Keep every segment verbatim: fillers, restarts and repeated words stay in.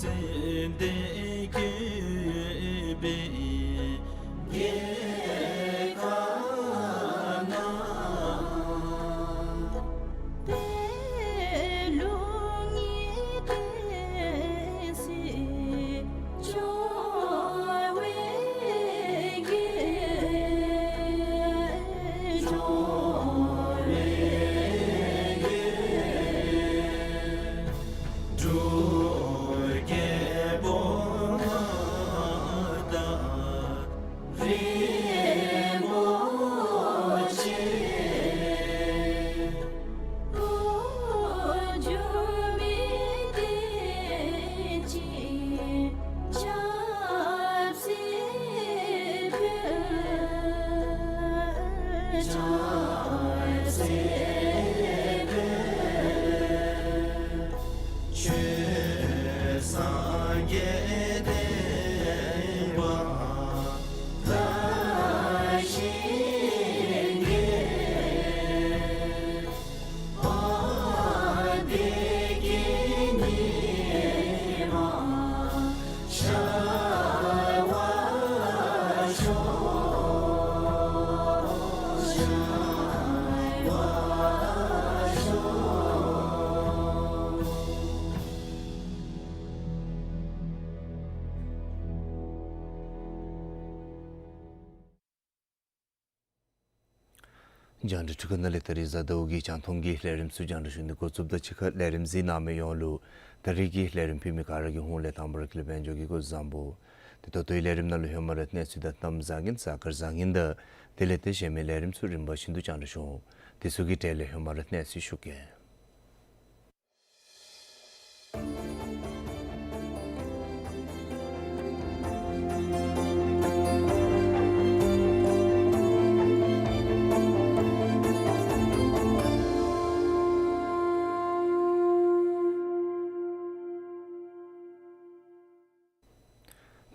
ཚེ་འདི་བསྐལ་པའི་རྒྱལ་ཁ་ན། པད་ལུང་ཉི་ཟླའི་གསལ་འགྱུར་བའི་རྒྱལ། འགྱུར་བའི་རྒྱལ། འབྲུག་རྒྱལ་པོ་ང་དང་རིན་པོ་ཆེ། འོག་འཇུག་མི་བདེ་ཅིང་ཆབ་སྲིད་འཕེལ། ཆབ་སྲིད་འཕེལ། ཆོས་སངས་རྒྱས་བསྟན་པ་དར་ཞིང་རྒྱས། དཔལ་བདེ་སྐྱིད་ཉི་མ་ཤར་བར་ཤོག། ཤར་བར་ཤོག། རྒྱང་བསྒྲགས་འཕྲུལ་ཁང་ནང་ལས་ད་རིས་གཟའ་ཟླཝ་གི་རྒྱང་མཐོང་གི་ལས་རིམ་ཚུ་རྒྱང་བསྒྲགས་ཞུ་ནི་འགོ་བཙུགསཔ་དང་གཅིག་ཁར་ལས་རིམ་གཟིགས་གནང་མི་ཡོངས་ལུ་ད་རིས་ཀྱི་ལས་རིམ་ཕུལ་མི་ག་ར་གི་ཧོངས་ལས་དང་པ་ར་ཀུན་ལེགས་དཔལ་འབྱོར་གྱིས་སྐུ་གཟུགས་བཟང་པོ། དེ་ད་ལྟོའི་ལས་རིམ་ནང་ལུ་ཧེ་མ་ར་གནས་ཚུལ་དང་གནམ་བཟང་ངན་གཟའ་སྐར་བཟང་ངན་དང་དེ་ལས་ཏེ་གཞན་མི་ལས་རིམ་ཚུ་རིམ་པ་བཞིན་དུ་རྒྱང་བསྒྲགས་ཞུ་འོང་། དེ་ཚུ་གི་གྲས་ལས་ཧེ་མ་ར་གནས་ཚུལ་ཞུ་གེ།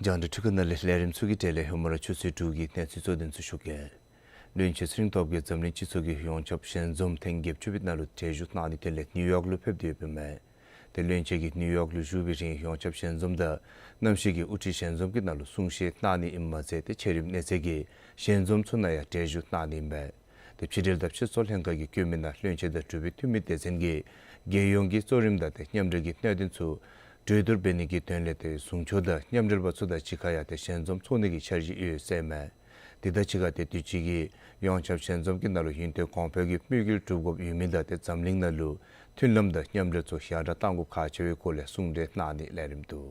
རྒྱང་བསྒྲགས་འཕྲུལ་ཁང་ནང་ལས་ལས་རིམ་ཚུ་གི་གྲས་ལས་ཧེ་མ་ར་ཆུ་ཚོད་དྲུག་གི་གནས་ཚུལ་གཙོ་དོན་ཚུ་ཞུ་གེ། བློན་ཆེན་ཚེ་རིང་སྟོབས་རྒྱས་འཛམ་གླིང་སྤྱི་ཚོགས་ཀྱི་ཡོངས་ཁྱབ་ཞལ་འཛོམས་ཐེངས་བརྒྱད་ཅུ་པའི་ནང་ལུ་གྲལ་བཞུགས་གནང་ནིའི་དོན་ལས་ནིའུ་ཡོག་ལུ་ཕེབས་ཏེ་ཡོདཔ་ཨིན་མས། ཏེ་བློན་ཆེན་གྱིས་ནིའུ་ཡོག་ལུ་བཞུགས་པའི་རིང་ཡོངས་ཁྱབ་ཞལ་འཛོམས་དང་གནམ་གཤིས་ཀྱི་དབུ་ཁྲིད་ཞལ་འཛོམས་ཀྱི་ནང་ལུ་གསུང་བཤད་གནང་ནི་ཨིནམ་མ་ཚད་ཏེ་ཆེ་རིམ་གནས་ཚད་ཀྱི་ཞལ་འཛོམས་ཚུ་ནང་ཡང་གྲལ་བཞུགས་གནང་ནི་ཨིན་པས། ཏེ་ཕྱི་འབྲེལ་དང་ཕྱི་སོ་ལྷན་ཁག་གིས་བཀོད་མི་ནང་བློན་ཆེན་དང་འབྲུག་པའི་འཐུས་མི་སྡེ་ཚན་གྱིས་རྒྱལ་ཡོངས་ཀྱི་གཙོ་རིམ་དང་ཏེ་མཉམ་འབྲེལ་གྱི་གནད་དོན་ཚུ་གྲོས་བསྡུར་འབད་ནི་གི་དོན་ལས་ཏེ་གཞུང་ཕྱོགས་དང་མཉམ་འབྲེལ་པ་ཚུ་དང་གཅིག་ཁར་ཡང་ཏེ་ཞལ་འཛོམས་ཚོགས་ནི་གི་འཆར་གཞི་ཡོད་ཟེར་མས། དེ་དང་གཅིག་ཁར་ཏེ་དུས་ཅི་གི་ཡོངས་ཁྱབ་ཞལ་འཛོམས་ཀྱི་ནང་ལུ་ཡུན་བརྟན་གོང་འཕེལ་གྱི་དམིགས་ཡུལ་སྒྲུབ་དགོཔ་ཡོད་མི་དང་ཏེ་འཛམ་གླིང་ནང་ལུ་མཐུན་ལམ་དང་མཉམ་འབྲེལ་ཚུ་ཞར་དྲག་གཏང་དགོཔ་ཁག་ཆེ་བའི་སྐོར་ལས་གསུང་གྲོས་གནང་ནི་ལས་རིམ་འདུག།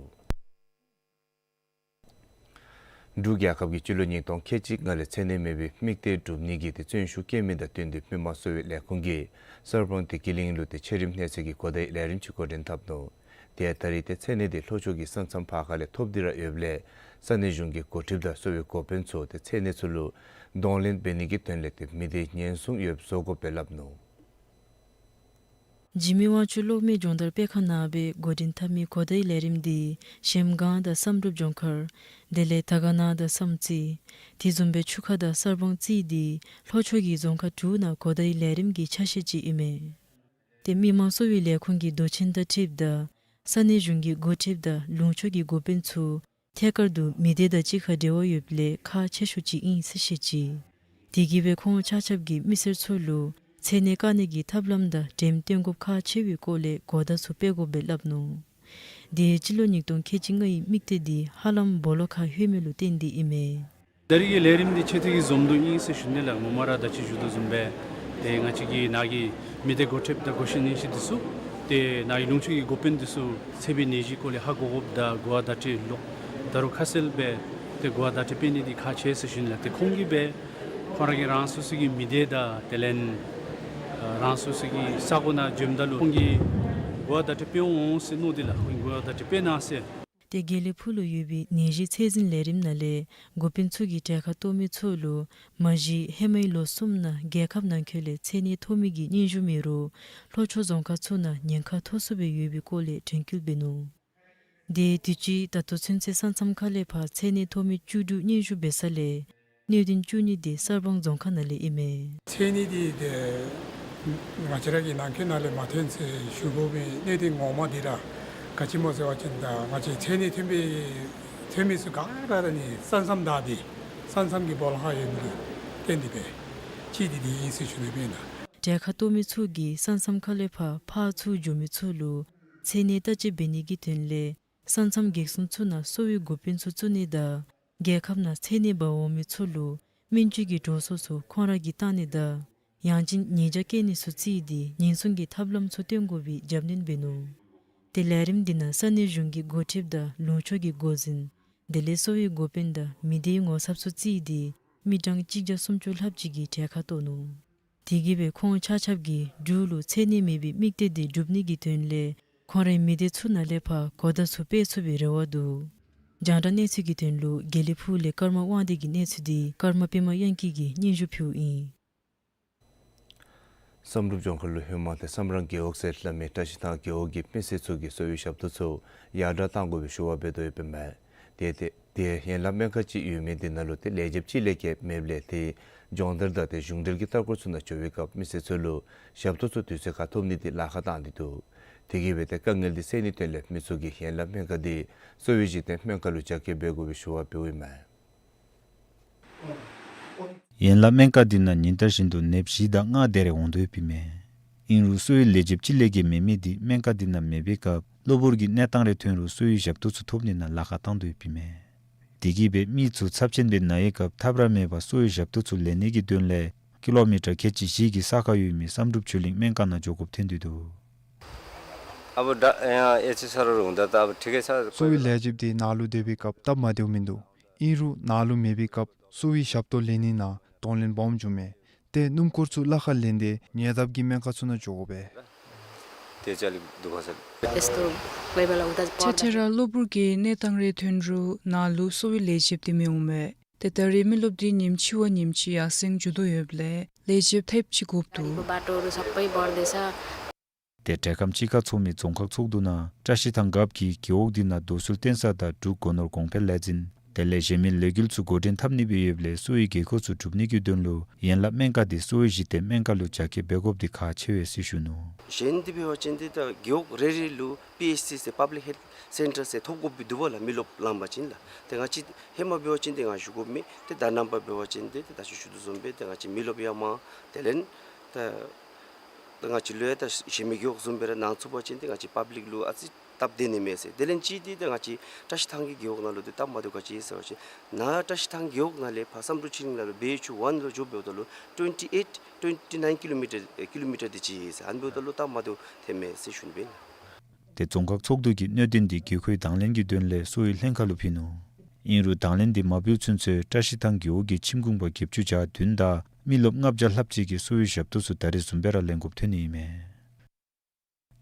འབྲུག་རྒྱལ་ཁབ་ཀྱིས་སྤྱི་ལོ་ཉིས་སྟོང་ཁལ་གཅིག་ལྔ་ལས་ཚད་ནད་མེད་པའི་དམིགས་གཏད་སྒྲུབ་ནི་གི་ཏེ་བརྩོན་ཤུགས་བསྐྱེད་མི་དང་བསྟུན་ཏེ་མི་དམངས་གསོ་བའི་ལས་ཁུངས་ཀྱིས་གསར་སྤང་བདེ་སྐྱིད་གླིང་ལུ་ཏེ་ཆེ་རིམ་གནས་ཚད་ཀྱི་གོ་བརྡའི་ལས་རིམ་ཅིག་འགོ་འདྲེན་འཐབ་ནུག། དེ་ཡང་ད་རིས་ཏེ་ཚད་ནད་འདི་ལྷོ་ཕྱོགས་ཀྱི་ས་མཚམས་ཕར་ཁ་ལས་ཐོབ་སྟེ་ར་ཡོདཔ་ལས་ས་གནས་གཞུང་གི་འགོ་ཁྲིདཔ་དང་གསོ་བའི་འགོ་དཔོན་ཚུ་ཏེ་ཚད་ནད་ཚུ་ལུ་གདོང་ལེན་འབད་ནི་གི་དོན་ལས་ཏེ་མི་སྡེ་ཉེན་སྲུང་ཡོདཔ་བཟོ་དགོཔ་སྦེ་སླབ་ནུག། འཇིགས་མེད་དབང་ཕྱུག་གློག་མེ་སྦྱོང་བརྡར་སྤེལ་ཁང་ནང་སྦེ་འགོ་འདྲེན་འཐབ་མི་གོ་བརྡའི་ལས་རིམ་འདི་གཞལམ་སྒང་དང་བསམ་གྲུབ་ལྗོངས་མཁར་དེ་ལས་དར་དཀར་ན་དང་བསམ་རྩེ་དེ་བཟུམ་སྦེ་ཆུ་ཁ་དང་གསར་སྤང་རྩེ་འདི་ལྷོ་ཕྱོགས་ཀྱི་རྫོང་ཁག་དྲུག་ནང་གོ་བརྡའི་ལས་རིམ་གྱི་ཆ་ཤས་ཅིག་ཨིན་མས། ཏེ་མི་དམངས་གསོ་བའི་ལས་ཁུངས་ཀྱི་མདོ་ཆེན་དང་འཁྲིལཝ་ད་ས་གནས་གཞུང་གི་འགོ་ཁྲིདཔ་དང་ལུང་ཕྱོགས་ཀྱི་འགོ་དཔོན་ཚུ་ཐད་ཀར་དུ་མི་སྡེ་དང་གཅིག་ཁར་འབྲེལ་བ་ཡོདཔ་ལས་ཁག་ཆེ་ཤོས་ཅིག་ཨིན་ཟེར་བཤད་ཅི། དེ་གིས་སྦེ་ཁོང་ཆ་ཁྱབ་ཀྱིས་མི་སེར་ཚུ་ལུ་ཚད་ནད་བཀག་ནི་གི་ཐབས་ལམ་དང་འགྲེམས་སྟོན་དགོཔ་ཁག་ཆེ་བའི་སྐོར་ལས་གོ་བརྡ་ཚུ་སྤེལ་དགོཔ་སྦེ་སླབ་ནུག། དེ་སྤྱི་ལོ་ཉིས་སྟོང་ཁལ་གཅིག་ལྔའི་དམིགས་གཏད་འདི་ཧ་ལམ་སྦོ་ལོགས་ཁར་ལྷོད་མི་ལུ་བརྟེན་ཏེ་ཨིན་མས། ད་རིས་ཀྱི་ལས་རིམ་འདི་ཆེ་མཐོང་གི་འཛོམས་འདུ་ཨིན་ཟེར་ཞུ་ནི་ལགས། ངོ་མ་ར་ད་ཅི་ཞུ་དོ་བཟུམ་སྦེ་ཏེ་ང་བཅས་ཀྱི་ནཱ་གི་མི་སྡེ་འགོ་ཁྲིདཔ་དང་འགོ་ཤེས་ནན་ཤེས་འདི་ཚུ་ཏེ་ནཱ་གི་ལུང་ཕྱོགས་ཀྱི་འགོ་དཔོན་འདི་ཚུ་ཚད་པའི་ནད་གཞི་སྐོར་ལས་ཧ་གོ་དགོཔ་དང་གོ་བ་བརྡ་སྤྲོད་ལོག་ད་རུང་ཁ་གསལ་སྦེ་ཏེ་གོ་བ་བརྡ་སྤྲོད་འབད་ནི་འདི་ཁག་ཆེ་ཟེར་ཞུ་ནི་ལགས། ཏེ་ཁོང་གིས་སྦེ་ཁོང་ར་གི་རང་སོ་སོ་གི་མི་སྡེ་དང་དེ་ལས་རང་སོ་སོ་གི་ས་གོ་ནང་འབྱོནམ་ད་ལུ་ཁོང་གིས་གོ་བ་བརྡ་སྤྲོད་འབད་འོང་ཟེར་མནོ་སྟེ་ལགས། ཁོང་གིས་གོ་བ་བརྡ་སྤྲོད་འབད་གནང་ཟེར། ཏེ་དགེ་ལེགས་ཕུག་ལུ་ཡོད་པའི་ནད་གཞི་ཚད་འཛིན་ལས་རིམ་ནང་ལས་འགོ་དཔོན་ཚུ་གིས་གྲལ་ཁར་གཏོགས་མི་ཚུ་ལུ་མ་གཞི་ཧེ་མའི་ལོ་གསུམ་ནང་རྒྱལ་ཁབ་ནང་འཁོད་ལས་ཚད་ནད་ཐོབ་མི་གི་སྙན་ཞུ་མེད་རུང་ལྷོ་ཕྱོགས་རྫོང་ཁག་ཚུ་ནང་ཉེན་ཁ་མཐོ་སུ་སྦེ་ཡོད་པའི་སྐོར་ལས་དྲན་སྐུལ་འབད་ནུག། དེ་དུས་ཅི་ད་ལྟོ་ཚུན་ཚོད་ས་མཚམས་ཁ་ལས་ཕར་ཚད་ནད་ཐོབ་མི་བཅུ་དྲུག་སྙན་ཞུ་འབད་ས་ལས་གནད་དོན་བཅུ་གཉིས་དེ་གསར་སྤང་རྫོང་ཁག་ནང་ལས་ཨིན་མས། ཚད་ནད་འདི་ཏེ་ང་བཅས་ར་གི་ནང་འཁོད་ནང་ལས་མ་ཐོན་ཟེར་ཞུ་དགོ་པའི་གནད་དོན་ངོ་མ་འདི་ར་ ག་ཅི་སྨོ་ཟེར་བ་ཅིན་ད་ང་བཅས་མཚན་གནས་ཐོན་པའི་ཐོན་མི་ཚུ་ག་ར་ད་ཨ་ནི་ས་མཚམས་བདའ་སྟེ་ས་མཚམས་ཀྱི་སྦོ་ལོགས་ཁར་ཡོད་མི་ལུ་བརྟེན་ཏེ་སྦེ་ཅིག་འདི་འདི་ཨིན་ཟེར་ཞུ་ནི་སྦེ་ཨིན་ལགས། གྲལ་ཁར་གཏོགས་མི་ཚུ་གིས་ས་མཚམས་ཁ་ལས་ཕར་ཕར་ཚུར་འགྱོ་མི་ཚུ་ལུ་མཚན་གནས་བརྟག་དཔྱད་འབད་ནི་གི་དོན་ལས་ས་མཚམས་གེགས་སྲུང་ཚུ་ནང་གསོ་བའི་འགོ་དཔོན་ཚུ་བཙུགས་ནི་དང་རྒྱལ་ཁབ་ནང་མཚན་གནས་འབག་འོང་མི་ཚུ་ལུ་སྨན་བཅོས་ཀྱི་གྲོས་སོ་ཚུ་ཁོང་ར་གིས་བཏང་ནི་དང་ཡང་ཅིན་ཉེས་བྱ་བཀལ་ནི་ཚུ་བརྩིས་ཏེ་ཉེན་སྲུང་གི་ཐབས་ལམ་ཚུ་སྟོན་དགོ་པའི་རྒྱབ་སྣོན་འབད་ནུག། ཏེ་ལས་རིམ་འདི་ནང་ས་གནས་གཞུང་གི་འགོ་ཁྲིདཔ་དང་ལུང་ཕྱོགས་ཀྱི་འགོ་འཛིན་དེ་ལས་གསོ་བའི་འགོ་དཔོན་དང་མི་སྡེའི་ངོ་ཚབ་ཚུ་བརྩིས་ཏེ་མི་གྲངས་གཅིག་བརྒྱ་སུམ་ཅུ་ལྷགཔ་ཅིག་གིས་གྲལ་ཁར་གཏོགས་ནུག། དེ་གིས་སྦེ་ཁོང་ཆ་ཁྱབ་ཀྱིས་འབྲུག་ལུ་མཚན་གནས་མེད་པའི་དམིགས་གཏད་འདི་སྒྲུབ་ནི་གི་དོན་ལས་ཁོང་རའི་མི་སྡེ་ཚུ་ནང་ལས་ཕར་གོ་བརྡ་ཚུ་སྤེལ་ཚུགས་པའི་རེ་བ་འདུག། རྒྱང་བསྒྲགས་གནས་ཚུལ་གྱི་དོན་ལུ་དགེ་ལེགས་ཕུག་ལས་ཀརྨ་དབང་འདུས་ཀྱི་གནས་ཚུལ་འདི་ཀརྨ་པདྨ་དབྱངས་སྐྱིད་ཀྱིས་སྙན་ཞུ་ཕུལཝ་ཨིན། བསམ་གྲུབ་ལྗོངས་མཁར་ལུ་ཧེ་མ་ཏེ་བསམ་རང་རྒེད་འོག་ཟེར་སླབ་མི་བཀྲ་ཤིས་ཐང་རྒེད་འོག་གི་མི་སེར་ཚུ་གིས་གསོ་བའི་ཞབས་ཏོག་ཚུ་ཡར་དྲག་གཏང་དགོ་པའི་ཞུ་བ་འབད་དོ་ཡོདཔ་ཨིན་མས། ཏེ་ཏེ་ཏེ་ཡན་ལག་སྨན་ཁང་ཅིག་ཡོད་མི་འདི་ནང་ལུ་ཏེ་ལས་བྱེདཔ་གཅིག་ལས་བརྒལ་མེདཔ་ལས་ཏེ་སྦྱོང་བརྡར་དང་ཏེ་གཞུང་འབྲེལ་གྱི་ལྟ་སྐོར་ཚུ་ནང་འགྱོ་བའི་སྐབས་མི་སེར་ཚུ་ལུ་ཞབས་ཏོག་ཚུ་དུས་ཚོད་ཁར་ཐོབ་ནི་འདི་ལཱ་ཁག་བཏང་སྟེ་འདུག། དེ་གིས་སྦེ་ཏེ་དཀའ་ངལ་འདི་སེལ་ནིའི་དོན་ལས་མི་ཚུ་གིས་ཡན་ལག་སྨན་ཁང་འདི་གསོ་བའི་གཞི་རྟེན་སྨན་ཁང་ལུ་རྒྱ་སྐྱེད་འབད་དགོ་པའི་ཞུ་བ་འབདཝ་ཨིན་མས། ཡན་ལག་སྨན་ཁང་འདི་ནང་ཉིན་ལྟར་བཞིན་དུ་ནདཔ་བཞི་དང་ལྔ་དེ་རེ་འོང་དོ་ཡོདཔ་ཨིན་མས། ཨིན་རུང་གསོ་བའི་ལས་བྱེདཔ་གཅིག་ལས་བརྒལ་མེད་མི་འདི་སྨན་ཁང་འདི་ནང་མེད་པའི་སྐབས་གློ་བུར་གྱི་གནས་སྟངས་རེ་ཐོན་རུང་གསོ་བའི་ཞབས་ཏོག་ཚུ་ཐོབ་ནི་ནང་ལཱ་ཁག་བཏང་དོ་ཡོདཔ་ཨིན་མས། དེ་གིས་སྦེ་མི་ཚུ་ཚབས་ཆེན་སྦེ་ན་བའི་སྐབས་ཐབས་ར་མེད་པར་གསོ་བའི་ཞབས་ཏོག་ཚུ་ལེན་ནི་གི་དོན་ལས་ཀི་ལོ་མི་ཊར་ཁལ་གཅིག་བཞི་གི་ས་ཁར་ཡོད་མི་བསམ་གྲུབ་ཆོས་གླིང་སྨན་ཁང་ནང་འགྱོ་དགོཔ་ཐོན་ཏེ་འདུག། अब डा-, यहाँ एचएसआर हुँदा त अब ठिकै छ। གསོ་བའི་ལས་བྱེདཔ་འདི་ནཱ་ལུ་སྡོད་པའི་སྐབས་སྟབས་མ་བདེཝ་མིན་འདུག། ཨིན་རུང་ནཱ་ལུ་མེད་པའི་སྐབས་གསོ་བའི་ཞབས་ཏོག་ལེན་ནི་ནང་གདོང་ལེན་སྦོམ་བྱུངམ་མས། ཏེ་སྣུམ་འཁོར་ཚུ་ལཱ་ཁག་ལེན་ཏེ་ཉེ་འདབས་ཀྱི་སྨན་ཁང་ཚུ་ནང་འགྱོ་དགོ་པས། त्यस्तो कोही बेला हुँदा ཐེངས་ཐེངས་ར་གློ་བུར་གྱི་གནས་སྟངས་རེ་ཐོན་རུང་ནཱ་ལུ་གསོ་བའི་ལས་བྱེདཔ་འདི་མི་འོང་མས། ཏེ་ད་རེས་མི་རློབས་འདི་ཉིནམ་གཅིག་བ་ཉིནམ་གཅིག་ཡར་སེང་འགྱོ་དོ་ཡོདཔ་ལས་ལས་བྱེདཔ་ཐེབས་ཅིག་དགོཔ་འདུག། बाटोहरू सबै बढ्दैछ। ཏེ་འབྲེལ་ཁམས་གཅིག་ཁར་ཚོགས་མི་རྫོང་ཁག་ཚོགས་འདུ་ནང་བཀྲ་ཤིས་ཐང་རྒཔོ་གིས་རྒེད་འོག་འདི་ནང་རྡོ་སོལ་བཏོན་ས་དང་འབྲུག་སྒོ་ནོར་གོང་འཕེལ་ལས་འཛིན་དེ་ལས་གཞན་མི་ལས་འགུལ་ཚུ་འགོ་འདྲེན་འཐབ་ནི་སྦེ་ཡོདཔ་ལས་གསོ་བའི་དགོས་མཁོ་ཚུ་སྒྲུབ་ནི་གི་དོན་ལུ་ཡན་ལག་སྨན་ཁང་འདི་གསོ་བའི་གཞི་རྟེན་སྨན་ཁང་ལུ་རྒྱ་སྐྱེད་འབད་དགོཔ་འདི་ཁག་ཆེ་བས་ཟེར་ཞུ་ནུག། གཞན་འདི་འབད་བ་ཅིན་འདི་ད་རྒེད་འོག་རེ་རེ་ལུ་པི་ཨེཆ་སི་ཟེར་པབ་ལིཀ་ཧེལཐ་སེན་ཊར་ཟེར་ཐོབ་དགོཔ་སྦེ་འདུག་པ་ལགས། མི་རློབས་ལངམ་ཅིན་ལགས། ཏེ་ང་བཅས་ཧེ་མ་འབད་བ་ཅིན་འདི་ང་ཞུ་དགོཔ་མེད། ཏེ་ད་ནངས་པ་འབད་བ་ཅིན་འདི་ཏེ་ད་ཅི་ཞུ་དོ་བཟུམ་སྦེ་ཏེ་ང་བཅས་མི་རློབས་ཡང་མང་དེ་ལས་ད་ད་ང་བཅས་ལུ་ཡང་ད་གཞན་མི་རྒེད་འོག་བཟུམ་སྦེ་ར་གནང་ཚུགས་པ་ཅིན་ཏེ་ང་བཅས་པབ་ལིཀ་ལུ་ཨ་ཙི་སྟབས་བདེ་ནི་མས་ཟེར། དེ་ལས་ཅིག་འདི་ད་ང་བཅས་བཀྲ་ཤིས་ཐང་གི་རྒེད་འོག་ནང་ལུ་འདི་སྟབས་མ་བདེཝ་ག་ཅི་ཟེར་བ་ཅིན་ནཱ་བཀྲ་ཤིས་ཐང་རྒེད་འོག་ནང་ལས་ཕར་བསམ་གྲུབ་ཆོས་གླིང་ནང་ལུ་བེ་ཨེཆ་ཡུ་ཝན་ལུ་འགྱོ་འབདཝ་ད་ལུ་ཊུ་ཝེན་ཊི་ཨེཊ་ཊུ་ཝེན་ཊི་ནའིན་ཀི་ལོ་མི་ཊར་ཨེ་ཀི་ལོ་མི་ཊར་འདི་ཅིག་ཨིན་ཟེར། ཨ་ནི་འབདཝ་ད་ལུ་སྟབས་མ་བདེཝ་ཐོནམ་མས་ཟེར་ཞུ་ནི་སྦེ་ཨིན་ལགས། ཏེ་རྫོང་ཁག་ཚོགས་འདུ་གིས་གནད་དོན་འདི་དགོས་མཁོའི་དང་ལེན་གྱི་དོན་ལས་གསོ་བའི་ལྷན་ཁག་ལུ་ཕུལ་ནུག། ཨིན་རུང་དང་ལེན་འདི་མ་ཕུལ་ཚུན་ཚོད་བཀྲ་ཤིས་ཐང་རྒེད་འོག་གི་ཁྱིམ་གུང་པ་བརྒྱད་ཅུ་གྱ་བདུན་དང་མི་རློབས་ལྔ་བརྒྱ་ལྷགཔ་ཅིག་གིས་གསོ་བའི་ཞབས་ཏོག་ཚུ་ད་རེས་བཟུམ་སྦེ་ར་ལེན་དགོཔ་ཐོན་ནི་ཨིན་མས།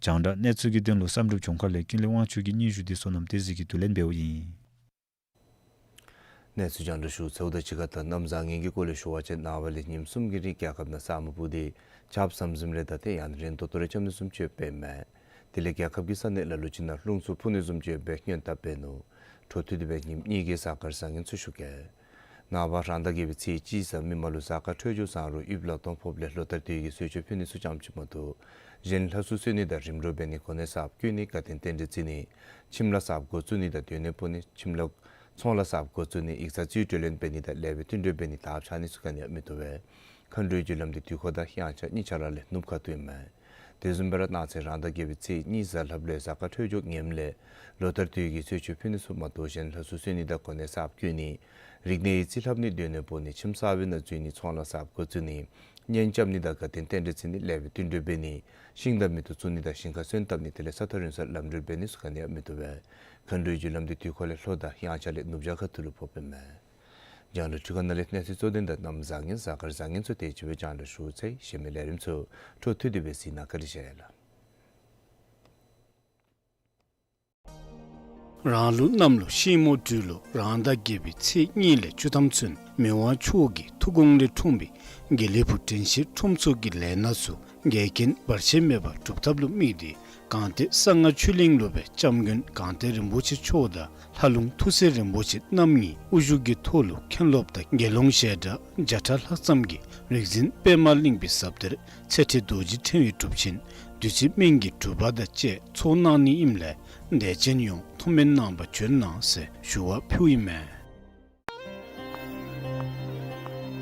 རྒྱང་བསྒྲགས་གནས་ཚུལ་གྱི་དོན་ལུ་བསམ་གྲུབ་ལྗོངས་མཁར་ལས་ཀུན་ལེགས་དབང་ཕྱུག་གི་སྙན་ཞུ་འདི་བསོད་ནམས་བདེ་སྐྱིད་ཀྱིས་བསྡུ་ལེན་འབདཝ་ཨིན། གནས་ཚུལ་རྒྱང་བསྒྲགས་ཞུ་ཚརཝ་དང་གཅིག་ཁར་ད་གནམ་བཟང་ངན་གྱི་སྐོར་ལས་ཞུ་བ་ཅིན་ནངས་པ་ལས་ཉིནམ་གསུམ་གྱི་རིང་རྒྱལ་ཁབ་ནང་ས་སྨུག་སྤུབས་ཏེ་ཆརཔ་ཟམ་ཟིམ་རེ་དང་ཏེ་ཡང་ན་རན་ཏོག་ཏོ་རེ་རྐྱབ་ནི་བཟུམ་ཅིག་ཡོདཔ་ཨིན་མས། དེ་ལས་རྒྱལ་ཁབ་ཀྱི་ས་གནས་ལ་ལུ་ཅིག་ནང་རླུང་འཚུབ་འཕུ་ནི་བཟུམ་ཅིག་ཡོད་པའི་སྔོན་དཔག་འབད་ནུག། འཕྲོ་མཐུད་དེ་སྦེ་ཉིནམ་གཉིས་ཀྱི་གཟའ་སྐར་བཟང་ངན་ཚུ་ཞུ་གེ། ནངས་པ་རང་ཟླ་བརྒྱད་པའི་ཚེས་གཅིག་གཟའ་མིག་དམར་ལུ་གཟའ་སྐར་འཕྲོད་སྦྱོར་བཟང་རུང་དབྱིབས་ལ་གཏོང་ཕོགཔ་ལས་ལོ་ལྟར་དུས་ཀྱི་གསོལ་མཆོད་ཕུལ་ནི་ཚུ་ཙམ་ཅིག་མ་གཏོགས་གཞན་ལྷ་གསོལ་གསོལ་ནི་དང་རིམ་གྲོ་འབད་ནི་གོ་གནས་གསརཔ་བསྐོ་ནི་དགའ་སྟོན་རྟེན་འབྲེལ་བརྩི་ནི་ཁྱིམ་ལཱ་གསརཔ་འགོ་བཙུགས་ནི་དང་སྡོད་གནས་སྤོ་ནི་ཁྱིམ་ལཱ་ཚོང་ལཱ་གསརཔ་འགོ་བཙུགས་ནི་ཡིག་ཚང་རྩིས་སྤྲོད་ལེན་འབད་ནི་དང་ལེགས་པའི་བསྟུན་གྲོས་འབད་ནི་དར་འཕྱར་ནི་ཚུ་ག་ནི་ཡང་མི་བཏུབ་པས། མཁའ་འགྲོའི་རྒྱུ་ལམ་འདི་དུས་འཁོར་དང་དབྱངས་འཆར་གཉིས་ཆ་ར་ལས་ནུབ་ཁ་ཐུག་ཨིན་མས། དེ་བཟུམ་སྦེ་ར་གནངས་ཚེ་རང་ཟླ་བརྒྱད་པའི་ཚེས་གཉིས་གཟའ་ལྷགཔ་ལུ་གཟའ་སྐར་འཕྲོད་སྦྱོར་ངནམ་ལས་ལོ་ལྟར་དུས་ཀྱི་གསོལ་མཆོད་ཕུལ་ནི་ཚུ་མ་གཏོགས་གཞན་ལྷ་གསོལ་གསོལ་ནི་དང་གོ་གནས་གསརཔ་བསྐོ་ནི་རིག་གནས་ཡིག་རྩིས་ལྷབ་ནི་སྡོད་གནས་སྤོ་ནི་ཁྱིམ་གསར་པའི་ནང་འཛུལ་ནི་ཚོང་ལཱ་གསརཔ་འགོ་བཙུགས་ནི་གཉེན་རྐྱབ་ནི་དང་དགའ་སྟོན་རྟེན་འབྲེལ་བརྩི་ནི་ལེགས་པའི་བསྟུན་གྲོས་འབད་ནི་ཤིང་དང་མེ་ཏོག་བཙུགས་ནི་དང་ཞིང་ཁར་སོན་བཏབ་ནི་དེ་ལས་ས་ཐག་རིང་སར་ལམ་འགྲུལ་འབད་ནི་ཚུ་ག་ནི་ཡང་མི་བཏུབ་པས། མཁའ་འགྲོའི་རྒྱུ་ལམ་འདི་དུས་འཁོར་ལས་ལྷོ་དང་དབྱངས་འཆར་ལས་ནུབ་བྱང་ཁ་ཐུག་ལུ་ཕོགཔ་ཨིན་མས། རྒྱང་བསྒྲགས་འཕྲུལ་ཁང་ནང་ལས་གནས་ཚུལ་གཙོ་དོན་དང་གནམ་བཟང་ངན་གཟའ་སྐར་བཟང་ངན་ཚུ་དེ་ཅིག་སྦེ་རྒྱང་བསྒྲགས་ཞུ་ཚར་ཡི། གཞན་མི་ལས་རིམ་ཚུ་འཕྲོ་མཐུད་དེ་སྦེ་གཟིགས་གནང་། བཀའ་དྲིན་ཆེ་ལགས། རང་ལུགས་གནམ་ལོ་ཤིང་མོ་སྦྲུལ་ལོ་རང་ཟླ་བརྒྱད་པའི་ཚེས་གཉིས་ལས་བཅུ་ཐམ་ཚུན་མི་དབང་མཆོག་གི་ཐུགས་དགོངས་ལས་འཁྲུངས་པའི་དགེ་ལེགས་ཕུག་དྲན་ཤེས་ཁྲོམ་ཚོགས་ཀྱི་ལས་སྣ་ཚུ་འགལ་རྐྱེན་བར་ཆད་མེད་པར་སྒྲུབ་ཐབས་ལུ་དམིགས་ཏེ་སྒང་སྟེང་གསང་སྔགས་ཆོས་གླིང་སློབ་དཔོན་སྐྱབས་མགོན་སྒང་སྟེང་རིན་པོ་ཆེ་མཆོག་དང་ལྷ་ལུང་ཐུགས་སྲས་རིན་པོ་ཆེ་རྣམ་གཉིས་དབུ་བཞུགས་ཀྱི་ཐོག་ལུ་མཁན་སློབ་དང་དགེ་སློང་ཞལ་གྲངས་བརྒྱ་ཕྲག་ལྷག་ཙམ་གྱིས་རིག་འཛིན་པདྨ་གླིང་པའི་ཟབ་གཏེར་ཚེ་ཁྲིད་རྡོ་རྗེ་ཕྲེང་བའི་སྒྲུབ་ཆེན་བདུད་རྩི་སྨན་གྱི་སྒྲུབ་པ་དང་བཅས་ཚོགས་གནང་ནི་ཨིནམ་ལས་ དད་ཅན་ཡོངས་མཐོང་དམན་གནང་བར་བྱོན་གནང་ཟེར་ཞུ་བ་ཕུལཝ་ཨིན་མས།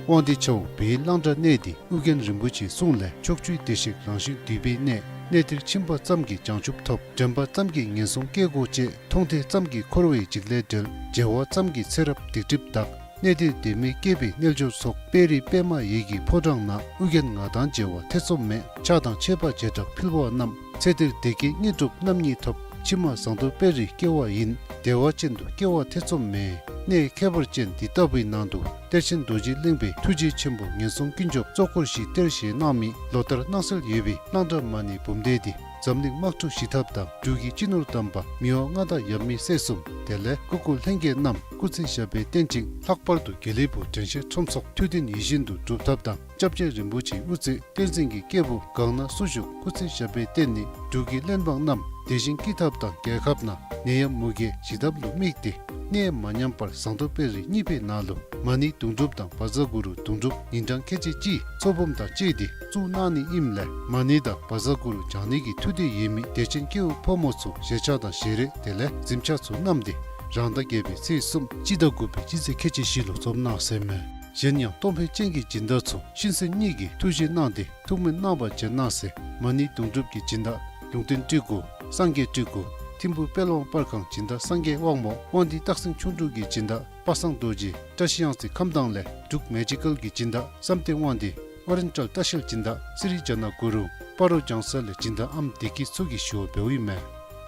དབང་འདུས་ཆབ་འོག་བོད་གླང་བྲག་གནས་འདི་ཨོ་རྒྱན་རིན་པོ་ཆེའི་གསུང་ལས་ཕྱོགས་བཅུའི་བདེ་གཤེགས་རང་བཞིན་འདུས་པའི་གནས། གནས་འདིར་ཕྱིན་པ་ཙམ་གྱིས་བྱང་ཆུབ་ཐོབ། དྲན་པ་ཙམ་གྱིས་ངན་སོང་སྐྱེ་སྒོ་བཅད། མཐོང་ཐོས་ཙམ་གྱིས་འཁོར་བའི་འཇིགས་ལས་བྲལ། མཇལ་བ་ཙམ་གྱིས་ཚེ་རབས་སྡིག་སྒྲིབ་འདག། གནས་འདིར་བདེན་མེད་སྐྱེས་པའི་རྣལ་འབྱོར་ཚོགས། དཔལ་རི་པདྨ་འོད་ཀྱི་ཕོ་བྲང་ན། ཨོ་རྒྱན་ང་དང་མཇལ་བ་ཐེ་ཚོམ་མེད། ཕྱག་དང་མཆོད་པ་བྱེ་བྲག་ཕུལ་བ་རྣམས། ཚེ་འདིར་བདེ་སྐྱིད་དངོས་གྲུབ་རྣམ་གཉིས་ཐོབ། ཕྱི་མ་ཟངས་མདོག་དཔལ་རིར་སྐྱེ་བ་ཡིན། བདེ་བ་ཅན་དུ་སྐྱེ་བ་ཐེ་ཚོམ་མེད། གནས་ཁྱད་པར་ཅན་འདི་ལྟ་བུའི་ནང་དུ་གཏེར་ཆེན་རྡོ་རྗེ་གླིང་པའི་ཐུགས་རྗེ་ཆེན་པོ་ངན་སོང་ཀུན་སྐྱོབ་གཙོ་འཁོར་བཞིའི་གཏེར་བཞེས་གནང་མི་ལོ་ལྟར་སྣང་གསལ་ཡོད་པའི་གླང་བྲག་མ་ཎི་འབུམ་སྡེ་འདི་འཛམ་གླིང་དམག་འཁྲུག་ཞི་ཐབས་དང་འབྲུག་གི་སྤྱི་ནོར་དམ་པ་མི་དབང་མངའ་བདག་ཡབ་མེས་སྲས་གསུམ་དེ་ལས་སྐུ་འཁོར་ལྷན་རྒྱས་རྣམས་སྐུ་ཚེ་ཞབས་པད་བརྟན་ཅིང་ལྷག་པར་དུ་དགེ་ལེགས་ཕུག་དྲན་ཤེས་ཁྲོམ་ཚོགས་ཐུགས་འདུན་ཡིད་བཞིན་དུ་འགྲུབ་ཐབས་དང་། སྐྱབས་རྗེ་རིན་པོ་ཆེའི་དབུ་རྩེ་བསྟན་འཛིན་གྱི་སྐྱེས་བུ་གང་ན་སུ་བཞུགས་སྐུ་ཚེ་ཞབས་པད་བརྟན་ནི་འབྲུག་གི་བློན་འབངས་རྣམས་བདེ་ཞིང་སྐྱིད་ཐབས་དང་རྒྱལ་ཁབ་ནང་ནད་ཡམས་མུ་གེ་ཞི་ཐབས་ལུ་དམིགས་ཏེ་གནས་མ་ཉམས་པར་ཟངས་མདོག་དཔལ་རི་གཉིས་པའི་ནང་ལུ་མ་ཎི་དུང་སྒྲུབ་དང་བཛྲ་གུ་རུ་དུང་སྒྲུབ་ཉིན་གྲངས་ཁལ་གཅིག་གཅིག་ཚོགས་འབུམ་དང་བཅས་ཏེ་བཙུགས་གནང་ནི་ཨིནམ་ལས་མ་ཎི་དང་བཛྲ་གུ་རུ་བགྱང་ནི་གི་ཐུགས་འདོད་ཡོད་མི་དད་ཅན་སྐྱེ་བོ་ཕོ་མོ་ཚུ་ཞལ་ཆས་དང་ཞལ་རས་དེ་ལས་གཟིམ་ཆས་ཚུ་བསྣམས་ཏེ་རང་ཟླ་བརྒྱད་པའི་ཚེས་གསུམ་སྤྱི་ཟླ་དགུ་པའི་སྤྱི་ཚེས་ཁལ་གཅིག་བཞི་ལུ་འཛོམས་གནང་ཟེར་མས། གཞན་ཡང་གཏོང་ཕོད་ཅན་གྱི་སྦྱིན་བདག་ཚུ་ཤིང་སེན་གཉིས་ཀྱི་ཐུགས་རྗེ་གནང་སྟེ་ཐུགས་སྨོན་གནང་བར་བྱོན་གནང་ཟེར། མ་ཎི་དུང་སྒྲུབ་ཀྱི་སྦྱིན་བདག་ལུང་བསྟན་སྤྲུལ་སྐུ་སངས་རྒྱས་སྤྲུལ་སྐུ་ཐིམ་ཕུ་དཔལ་དབང་པར་ཁང་སྦྱིན་བདག་སངས་རྒྱས་དབང་མོ་དབང་འདུས་སྟག་སེང་ཁྱུང་འབྲུག་གི་སྦྱིན་བདག་པ་སངས་རྡོ་རྗེ་བཀྲ་ཤིས་གཡང་རྩེ་ཁམས་དྭངས་ལས་འབྲུག་མེ་ཇི་ཀལ་གྱི་སྦྱིན་བདག་བསམ་གཏན་དབང་འདུས་ཨོ་རེན་ཊལ་ལྟ་བཤལ་སྦྱིན་བདག་སི་རི་ཇ་ན་གུ་རུ་སྤ་རོ་ལྗང་ས་ལས་སྦྱིན་བདག་ཨམ་བདེ་སྐྱིད་ཚུ་གིས་ཞུ་བ་འབདཝ་ཨིན་མས།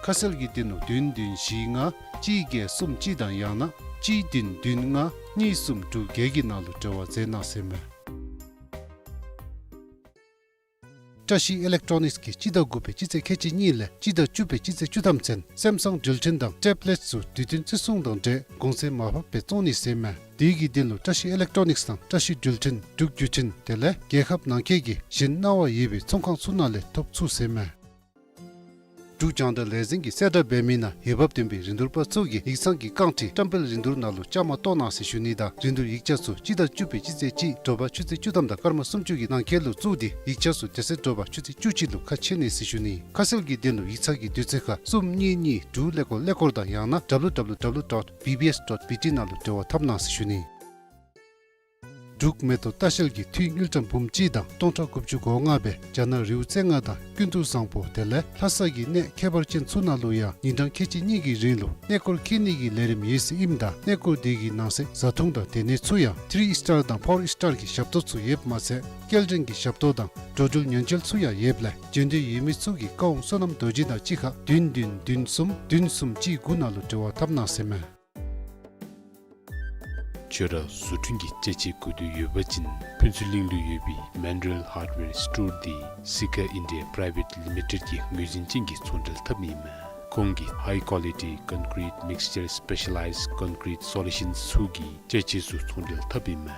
ཁ་གསལ་གྱི་དོན་ལུ་བདུན་བདུན་བཞི་ལྔ་གཅིག་བརྒྱད་གསུམ་གཅིག་དང་ཡང་ན་གཅིག་བདུན་བདུན་ལྔ་གཉིས་གསུམ་དྲུག་བརྒྱད་ཀྱི་ནང་ལུ་འབྲེལ་བ་མཛད་གནང་ཟེར་མས། བཀྲ་ཤིས་ཨི་ལེག་ཊོ་ནིགསི་གིས་སྤྱི་ཟླ་དགུ་པའི་སྤྱི་ཚེས་ཁལ་གཅིག་གཉིས་ལས་སྤྱི་ཟླ་བཅུ་པའི་སྤྱི་ཚེས་བཅུ་ཐམ་ཚུན་སེམ་སང་འགྲུལ་འཕྲིན་དང་ཊེབ་ལེཊ་ཚུ་དུས་མཐུན་བརྩི་སྲུང་དང་འབྲེལ་གོང་ཚད་མར་ཕབ་སྦེ་བཙོང་ནི་ཟེར་མས། དེ་གི་དོན་ལུ་བཀྲ་ཤིས་ཨི་ལེག་ཊོ་ནིགསི་དང་བཀྲ་ཤིས་འགྲུལ་འཕྲིན་འབྲུག་བརྒྱུད་འཕྲིན་དེ་ལས་རྒྱལ་ཁབ་ནང་འཁོད་ཀྱི་གཞན་གནང་བ་ཡོད་པའི་ཚོང་ཁང་ཚུ་ནང་ལས་ཐོབ་ཚུགས་ཟེར་མས། འབྲུག་རྒྱང་བསྒྲགས་ལས་འཛིན་གྱིས་གསལ་བསྒྲགས་འབད་མི་ནང་འོས་འབབ་ལྡན་པའི་རིན་བསྡུར་པ་ཚུ་གིས་ཡིག་ཚང་གི་རྐང་ཁྲི་བཀྲམ་སྤེལ་རིན་བསྡུར་ནང་ལུ་བཅའ་མར་གཏོགས་གནང་ཟེར་ཞུ་ནི་དང་རིན་བསྡུར་ཡིག་ཆ་ཚུ་སྤྱི་ཟླ་བཅུ་པའི་སྤྱི་ཚེས་གཅིག་དྲོ་པ་ཆུ་ཚོད་བཅུ་ཐམ་དང་སྐར་མ་སུམ་ཅུ་གི་ནང་འཁོད་ལུ་བཙུགས་ཏེ་ཡིག་ཆ་ཚུ་དེ་ཚེ་དྲོ་པ་ཆུ་ཚོད་བཅུ་གཅིག་ལུ་ཁ་ཕྱེ་ནི་ཟེར་ཞུ་ནི། ཁ་གསལ་གྱི་དོན་ལུ་ཡིག་ཚང་གི་དུས་ཚོད་ཁར་གསུམ་གཉིས་གཉིས་དྲུག་ཀླད་ཀོར་ཀླད་ཀོར་དང་ཡང་ན་W W W dot B B S dot B T ནང་ལུ་འབྲེལ་བ་འཐབ་གནང་ཟེར་ཞུ་ནི། འབྲུག་མེ་ཏོག་ལྟ་བཤལ་གྱིས་འཐུས་དངུལ་ཀྲམ་འབུམ་གཅིག་དང་སྟོང་ཕྲག་དགུ་བཅུ་གོ་ལྔ་སྦེ་རྒྱ་ནག་རི་བོ་རྩེ་ལྔ་དང་ཀུན་ཏུ་བཟང་པོ་དེ་ལས་ལྷ་ས་གི་གནས་ཁྱད་པར་ཅན་ཚུ་ནང་ལུ་ཡང་ཉིན་གྲངས་ཁལ་གཅིག་གཉིས་ཀྱི་རིང་ལུ་གནས་སྐོར་འཁྱིད་ནི་གི་ལས་རིམ་ཡོད་ཟེར་ཨིནམ་ད་གནས་སྐོར་དེ་གི་ནང་གསེས་བཟའ་འཐུང་དང་སྡོད་གནས་ཚུ་ཡང་ཐི་རི་ཨིསི་ཊར་དང་ཕོར་ཨིསི་ཊར་གྱི་ཞབས་ཏོག་ཚུ་ཡོདཔ་མ་ཚད་སྐྱེལ་འདྲེན་གྱི་ཞབས་ཏོག་དང་འགྲོ་འགྲུལ་ཉེན་བཅོལ་ཚུ་ཡང་ཡོདཔ་ལས་འབྱོན་འདོད་ཡོད་མི་ཚུ་གིས་བཀའ་དབང་བསོད་ནམས་རྡོ་རྗེ་དང་གཅིག་ཁར་བདུན་བདུན་བདུན་གསུམ་བདུན་གསུམ་གཅིག་དགུ་ནང་ལུ་འབྲེལ་བ་འཐབ་གནང་ཟེར་མས། ཁྱོད་ར་བཟོ་སྐྲུན་གྱི་ཅ་ཆས་དགོས་འདོད་ཡོད་པ་ཅིན་ཕུན་ཚོགས་གླིང་ལུ་ཡོད་པའི་མཱན་ཌེལ་ཧརཌ་ཝེར་སི་ཊོར་འདི་སི་ཁ་ཨིན་ཌི་ཡ་པི་རའི་ཝེཊ་ལི་མི་ཊེཌ་ཀྱི་ངོས་འཛིན་ཅན་གྱི་ཚོང་འབྲེལ་འཐབ་མི་ཨིན་མས། ཁོང་གིས་ཧའི་ཀོ་ལི་ཊི་ཀོན་ཀི་རིཊ་མིགས་ཅར་སི་པེ་ཤ་ལའིཛ་ཀོན་ཀི་རིཊ་སོ་ལུ་ཤཱནསི་ཚུ་གི་ཅ་ཆས་ཚུ་ཚོང་འབྲེལ་འཐབ་ཨིན་མས།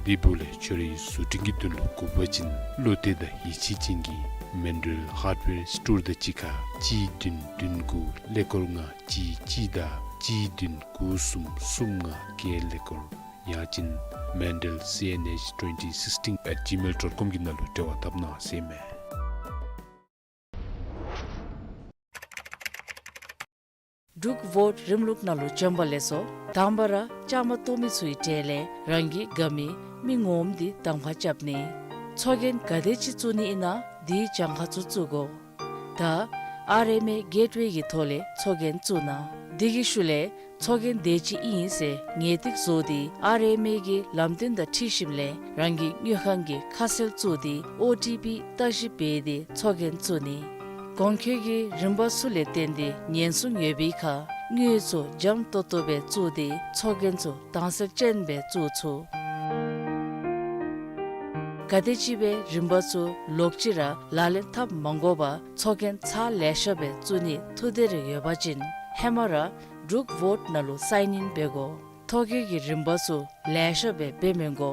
དེ་འབདཝ་ལས་ཁྱོད་རའི་བཟོ་སྐྲུན་གྱི་དོན་ལུ་དགོ་པ་ཅིན་བློ་གཏད་དང་ཡིད་ཆེས་ཅན་གྱི་མཱན་ཌེལ་ཧརཌ་ཝེར་སི་ཊོར་དང་གཅིག་ཁར་གཅིག་བདུན་བདུན་དགུ་ཀླད་ཀོར་ལྔ་གཅིག་གཅིག་དང་གཅིག་བདུན་དགུ་གསུམ་གསུམ་ལྔ་བརྒྱད་ཀླད་ཀོར་ཡང་ཅིན་མཱན་ཌེལ་སི་ཨེན་ཨེཆ་ཊུ་ཝེན་ཊི་སིགསི་ཊིན་ཨེཊ་ཇི་མེལ་ཌོཊ་ཀོམ་གྱི་ནང་ལུ་འབྲེལ་བ་འཐབ་གནང་ཟེར་མས། འབྲུག་བོཊ་རིམ་ལུགས་ནང་ལུ་བྱོན་པ་ལེགས་སོ། དང་པ་ར་བཅའ་མར་གཏོགས་མི་ཚུའི་གྲས་ལས་རང་གི་དགའ་མི་མི་ངོམ་འདི་དང་པ་རྐྱབ་ནི། ཚོགས་རྒྱན་ག་དེ་ཅིག་བཙུགས་ནི་ཨིན་ན་དེའི་གྱངས་ཁ་ཚུ་བཙུགས་དགོ། ད་ཨར་ཨེམ་ཨེ་གེཊ་ཝེ་གི་ཐོག་ལས་ཚོགས་རྒྱན་བཙུགས་གནང་། དེ་གི་ཤུལ་ལས་ཚོགས་རྒྱན་དེ་ཅིག་ཨིན་ཟེར་ངེས་ཏིག་བཟོ་སྟེ་ཨར་ཨེམ་ཨེ་གི་ལམ་སྟོན་དང་འཁྲིལ་ཞིནམ་ལས་རང་གི་དངུལ་ཁང་གི་ཁ་གསལ་བཙུགས་ཏེ་ཨོ་ཊི་པི་བརྟག་ཞིབ་འབད་དེ་ཚོགས་རྒྱན་བཙུགས་ནི། གོང་འཁོད་ཀྱི་རིམ་པ་ཚུ་ལས་བརྟེན་ཏེ་ཉེན་སྲུང་ཡོད་པའི་ཁར་དངུལ་ཚུ་འཇམ་ཏོག་ཏོ་སྦེ་བཙུགས་ཏེ་ཚོགས་རྒྱན་ཚུ་དྭངས་གསལ་ཅན་སྦེ་བཙུགས་ཚུགས། ག་དེམ་ཅིག་སྦེ་རིམ་པ་ཚུ་ལོག་ཅི་ར་ལག་ལེན་འཐབ་མ་དགོ་པར་ཚོགས་རྒྱན་ཚར་ལེ་ཤ་སྦེ་བཙུགས་ནི་ཐུགས་འདོད་རེ་ཡོད་པ་ཅིན་ཧེ་མ་ར་འབྲུག་བོཊ་ནང་ལུ་སའིན་ཨིན་འབད་དགོ། ཐོ་བཀོད་ཀྱི་རིམ་པ་ཚུ་ལེ་ཤ་སྦེ་འབད་མི་དགོ།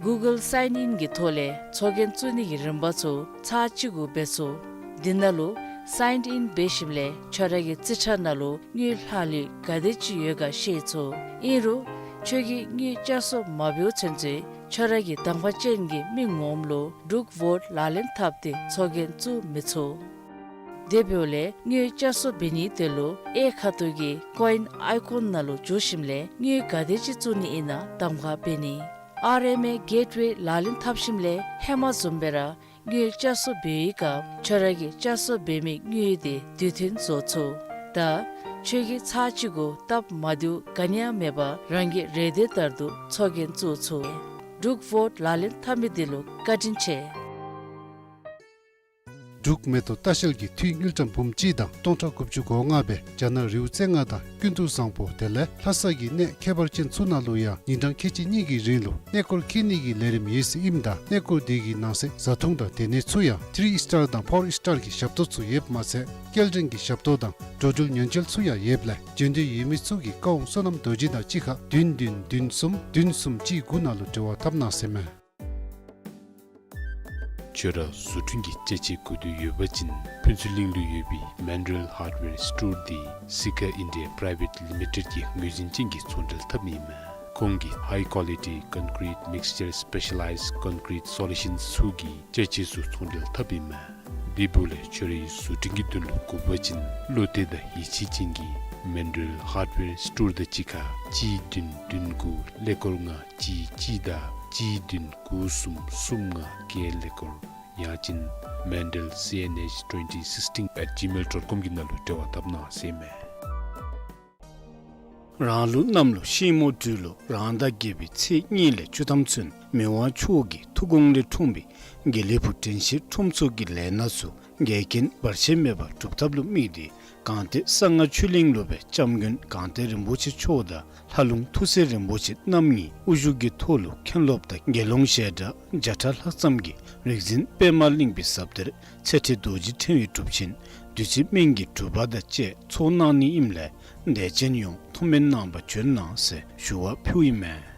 གུ་གཱལ་སའིན་ཨིན་གྱི་ཐོག་ལས་ཚོགས་རྒྱན་བཙུགས་ནི་གི་རིམ་པ་ཚུ་ཚར་གཅིག་གུ་འབད་ཚུགས། དེ་ནང་ལུ་སའིན་ཨིན་འབད་ཞིནམ་ལས་ཁྱོད་ར་གི་རྩིས་ཁྲ་ནང་ལུ་དངུལ་ལྷག་ལུས་ག་དེ་ཅིག་ཡོད་ག་ཤེས་ཚུགས། ཨིན་རུང་ཁྱོད་ཀྱིས་དངུལ་བསྐྱར་གསོ་མ་འབདཝ་ཚུན་ཚོད་ཁྱོད་ར་གི་དང་པ་ཅན་གྱི་མི་ངོམ་ལུ་འབྲུག་བོཊ་ལག་ལེན་འཐབ་སྟེ་ཚོགས་རྒྱན་བཙུགས་མི་ཚུགས། དེ་འབདཝ་ལས་དངུལ་བསྐྱར་གསོ་འབད་ནིའི་དོན་ལུ་གཡས་ཁ་ཐུག་གི་ཀོ་ཨིན་ཨའི་ཀོན་ནང་ལུ་འཛུལ་ཞིནམ་ལས་དངུལ་ག་དེ་ཅིག་བཙུགས་ནི་ཨིན་ན་གདམ་ཁ་འབད་ནི། ཨར་ཨེམ་ཨེ་གེཊ་ཝེ་ལག་ལེན་འཐབ་ཞིནམ་ལས་ཧེ་མ་བཟུམ་སྦེ་ར་དངུལ་བསྐྱར་གསོ་འབད་བའི་སྐབས་ཁྱོད་ར་གིས་བསྐྱར་གསོ་འབད་མི་དངུལ་དེ་དུས་མཐུན་བཟོ་ཚུགས། ད་ཁྱོད་ཀྱིས་ཚར་གཅིག་གུ་སྟབས་མ་བདེཝ་ག་ནི་ཡང་མེད་པར་རང་གི་རེ་འདོད་ལྟར་དུ་ཚོགས་རྒྱན་བཙུགས་ཚུགས། འབྲུག་ཝོཊ་ལག་ལེན་འཐབ་མི་འདི་ལུ་བཀའ་དྲིན་ཆེ། འབྲུག་མེ་ཏོག་ལྟ་བཤལ་གྱིས་འཐུས་དངུལ་ཀྲམ་འབུམ་གཅིག་དང་སྟོང་ཕྲག་དགུ་བཅུ་གོ་ལྔ་སྦེ་རྒྱ་ནག་རི་བོ་རྩེ་ལྔ་དང་ཀུན་ཏུ་བཟང་པོ་དེ་ལས་ལྷ་ས་གི་གནས་ཁྱད་པར་ཅན་ཚུ་ནང་ལུ་ཡང་ཉིན་གྲངས་ཁལ་གཅིག་གཉིས་ཀྱི་རིང་ལུ་གནས་སྐོར་འཁྱིད་ནི་གི་ལས་རིམ་ཡོད་ཟེར་ཨིནམ་ད་གནས་སྐོར་དེ་གི་ནང་གསེས་བཟའ་འཐུང་དང་སྡོད་གནས་ཚུ་ཡང་ཐི་རི་ཨིས་ཊར་དང་ཕོར་ཨིས་ཊར་གྱི་ཞབས་ཏོག་ཚུ་ཡོདཔ་མ་ཚད་སྐྱེལ་འདྲེན་གྱི་ཞབས་ཏོག་དང་འགྲོ་འགྲུལ་ཉེན་བཅོལ་ཚུ་ཡང་ཡོདཔ་ལས་འབྱོན་འདོད་ཡོད་མི་ཚུ་གིས་ཀ་ཝང་བསོད་ནམས་རྡོ་རྗེ་དང་གཅིག་ཁར་བདུན་བདུན་བདུན་གསུམ་བདུན་གསུམ་གཅིག་དགུ་ནང་ལུ་འབྲེལ་བ་འཐབ་གནང་ཟེར་མས། ཁྱོད་ར་བཟོ་སྐྲུན་གྱི་ཅ་ཆས་དགོས་འདོད་ཡོད་པ་ཅིན་ཕུན་ཚོགས་གླིང་ལུ་ཡོད་པའི་མན་ཌེལ་ཧརཌ་ཝེར་སི་ཊོར་འདི་སི་ཁ་ཨིན་ཌི་ཡ་པི་རའི་ཝེཊ་ལི་མི་ཊེཌ་ཀྱི་ངོས་འཛིན་ཅན་གྱི་ཚོང་འབྲེལ་འཐབ་ཨིན་མས། ཁོང་གིས་ཧའི་ཀོ་ལི་ཊི་ཀོན་ཀི་རིཊ་མིགས་ཅར་སི་པེ་ཤ་ལའིཛ་ཀོན་ཀི་རིཊ་སོ་ལུ་ཤཱནསི་ཚུ་གི་ཅ་ཆས་ཚུ་ཚོང་འབྲེལ་འཐབ་ཨིན་མས། དེ་འབདཝ་ལས་ཁྱོད་རའི་བཟོ་སྐྲུན་གྱི་དོན་ལུ་དགོ་པ་ཅིན་བློ་གཏད་དང་ཡིད་ཆེས་ཅན་གྱི་མན་ཌེལ་ཧརཌ་ཝེར་སི་ཊོར་དང་གཅིག་ཁར་གཅིག་བདུན་བདུན་དགུ་ཀླད་ཀོར་ལྔ་གཅིག་གཅིག་དང་གཅིག་བདུན་དགུ་གསུམ་གསུམ་ལྔ་བརྒྱད་ཀླད་ཀོར་ཡང་ཅིན་མན་ཌེལ་སི་ཨེན་ཨེཆ་ཊུ་ཝེན་ཊི་སིགས་ཊིན་ཨེཊ་ཇི་མེལ་ཌོཊ་ཀོམ་གྱི་ནང་ལུ་འབྲེལ་བ་འཐབ་གནང་ཟེར་མས། རང་ལུགས་གནམ་ལོ་ཤིང་མོ་སྦྲུལ་ལོ་རང་ཟླ་བརྒྱད་པའི་ཚེས་གཉིས་ལས་བཅུ་ཐམ་ཚུན་མི་དབང་མཆོག་གི་ཐུགས་དགོངས་ལས་འཁྲུངས་པའི་དགེ་ལེགས་ཕུག་དྲན་ཤེས་ཁྲོམ་ཚོགས་ཀྱི་ལས་སྣ་ཚུ་འགལ་རྐྱེན་བར་ཆད་མེད་པར་སྒྲུབ་ཐབས་ལུ་དམིགས་ཏེ་གངས་ཏི་གསང་སྔགས་ཆོས་གླིང་ལུ་སྦེ་སྐྱབས་མགོན་གངས་ཏི་རིན་པོ་ཆེ་མཆོག་དང་ལྷ་ལུང་ཐུགས་སྲས་རིན་པོ་ཆེ་རྣམ་གཉིས་དབུ་བཞུགས་ཀྱི་ཐོག་ལུ་མཁན་སློབ་དང་དགེ་སློང་ཞལ་གྲངས་བརྒྱ་ཕྲག་ལྷག་ཙམ་གྱིས་རིག་འཛིན་པདྨ་གླིང་པའི་ཟབ་གཏེར་ཚེ་ཁྲིད་རྡོ་རྗེ་ཕྲེང་བའི་སྒྲུབ་ཆེན་བདུད་རྩི་སྨན་གྱི་སྒྲུབ་པ་དང་བཅས་ཚོགས་གནང་ནི་ཨིནམ་ལས་དད་ཅན་ཡོངས་ཐུགས་སྨོན་གནང་བར་བྱོན་གནང་ཟེར་ཞུ་བ་ཕུལཝ་ཨིན་མས།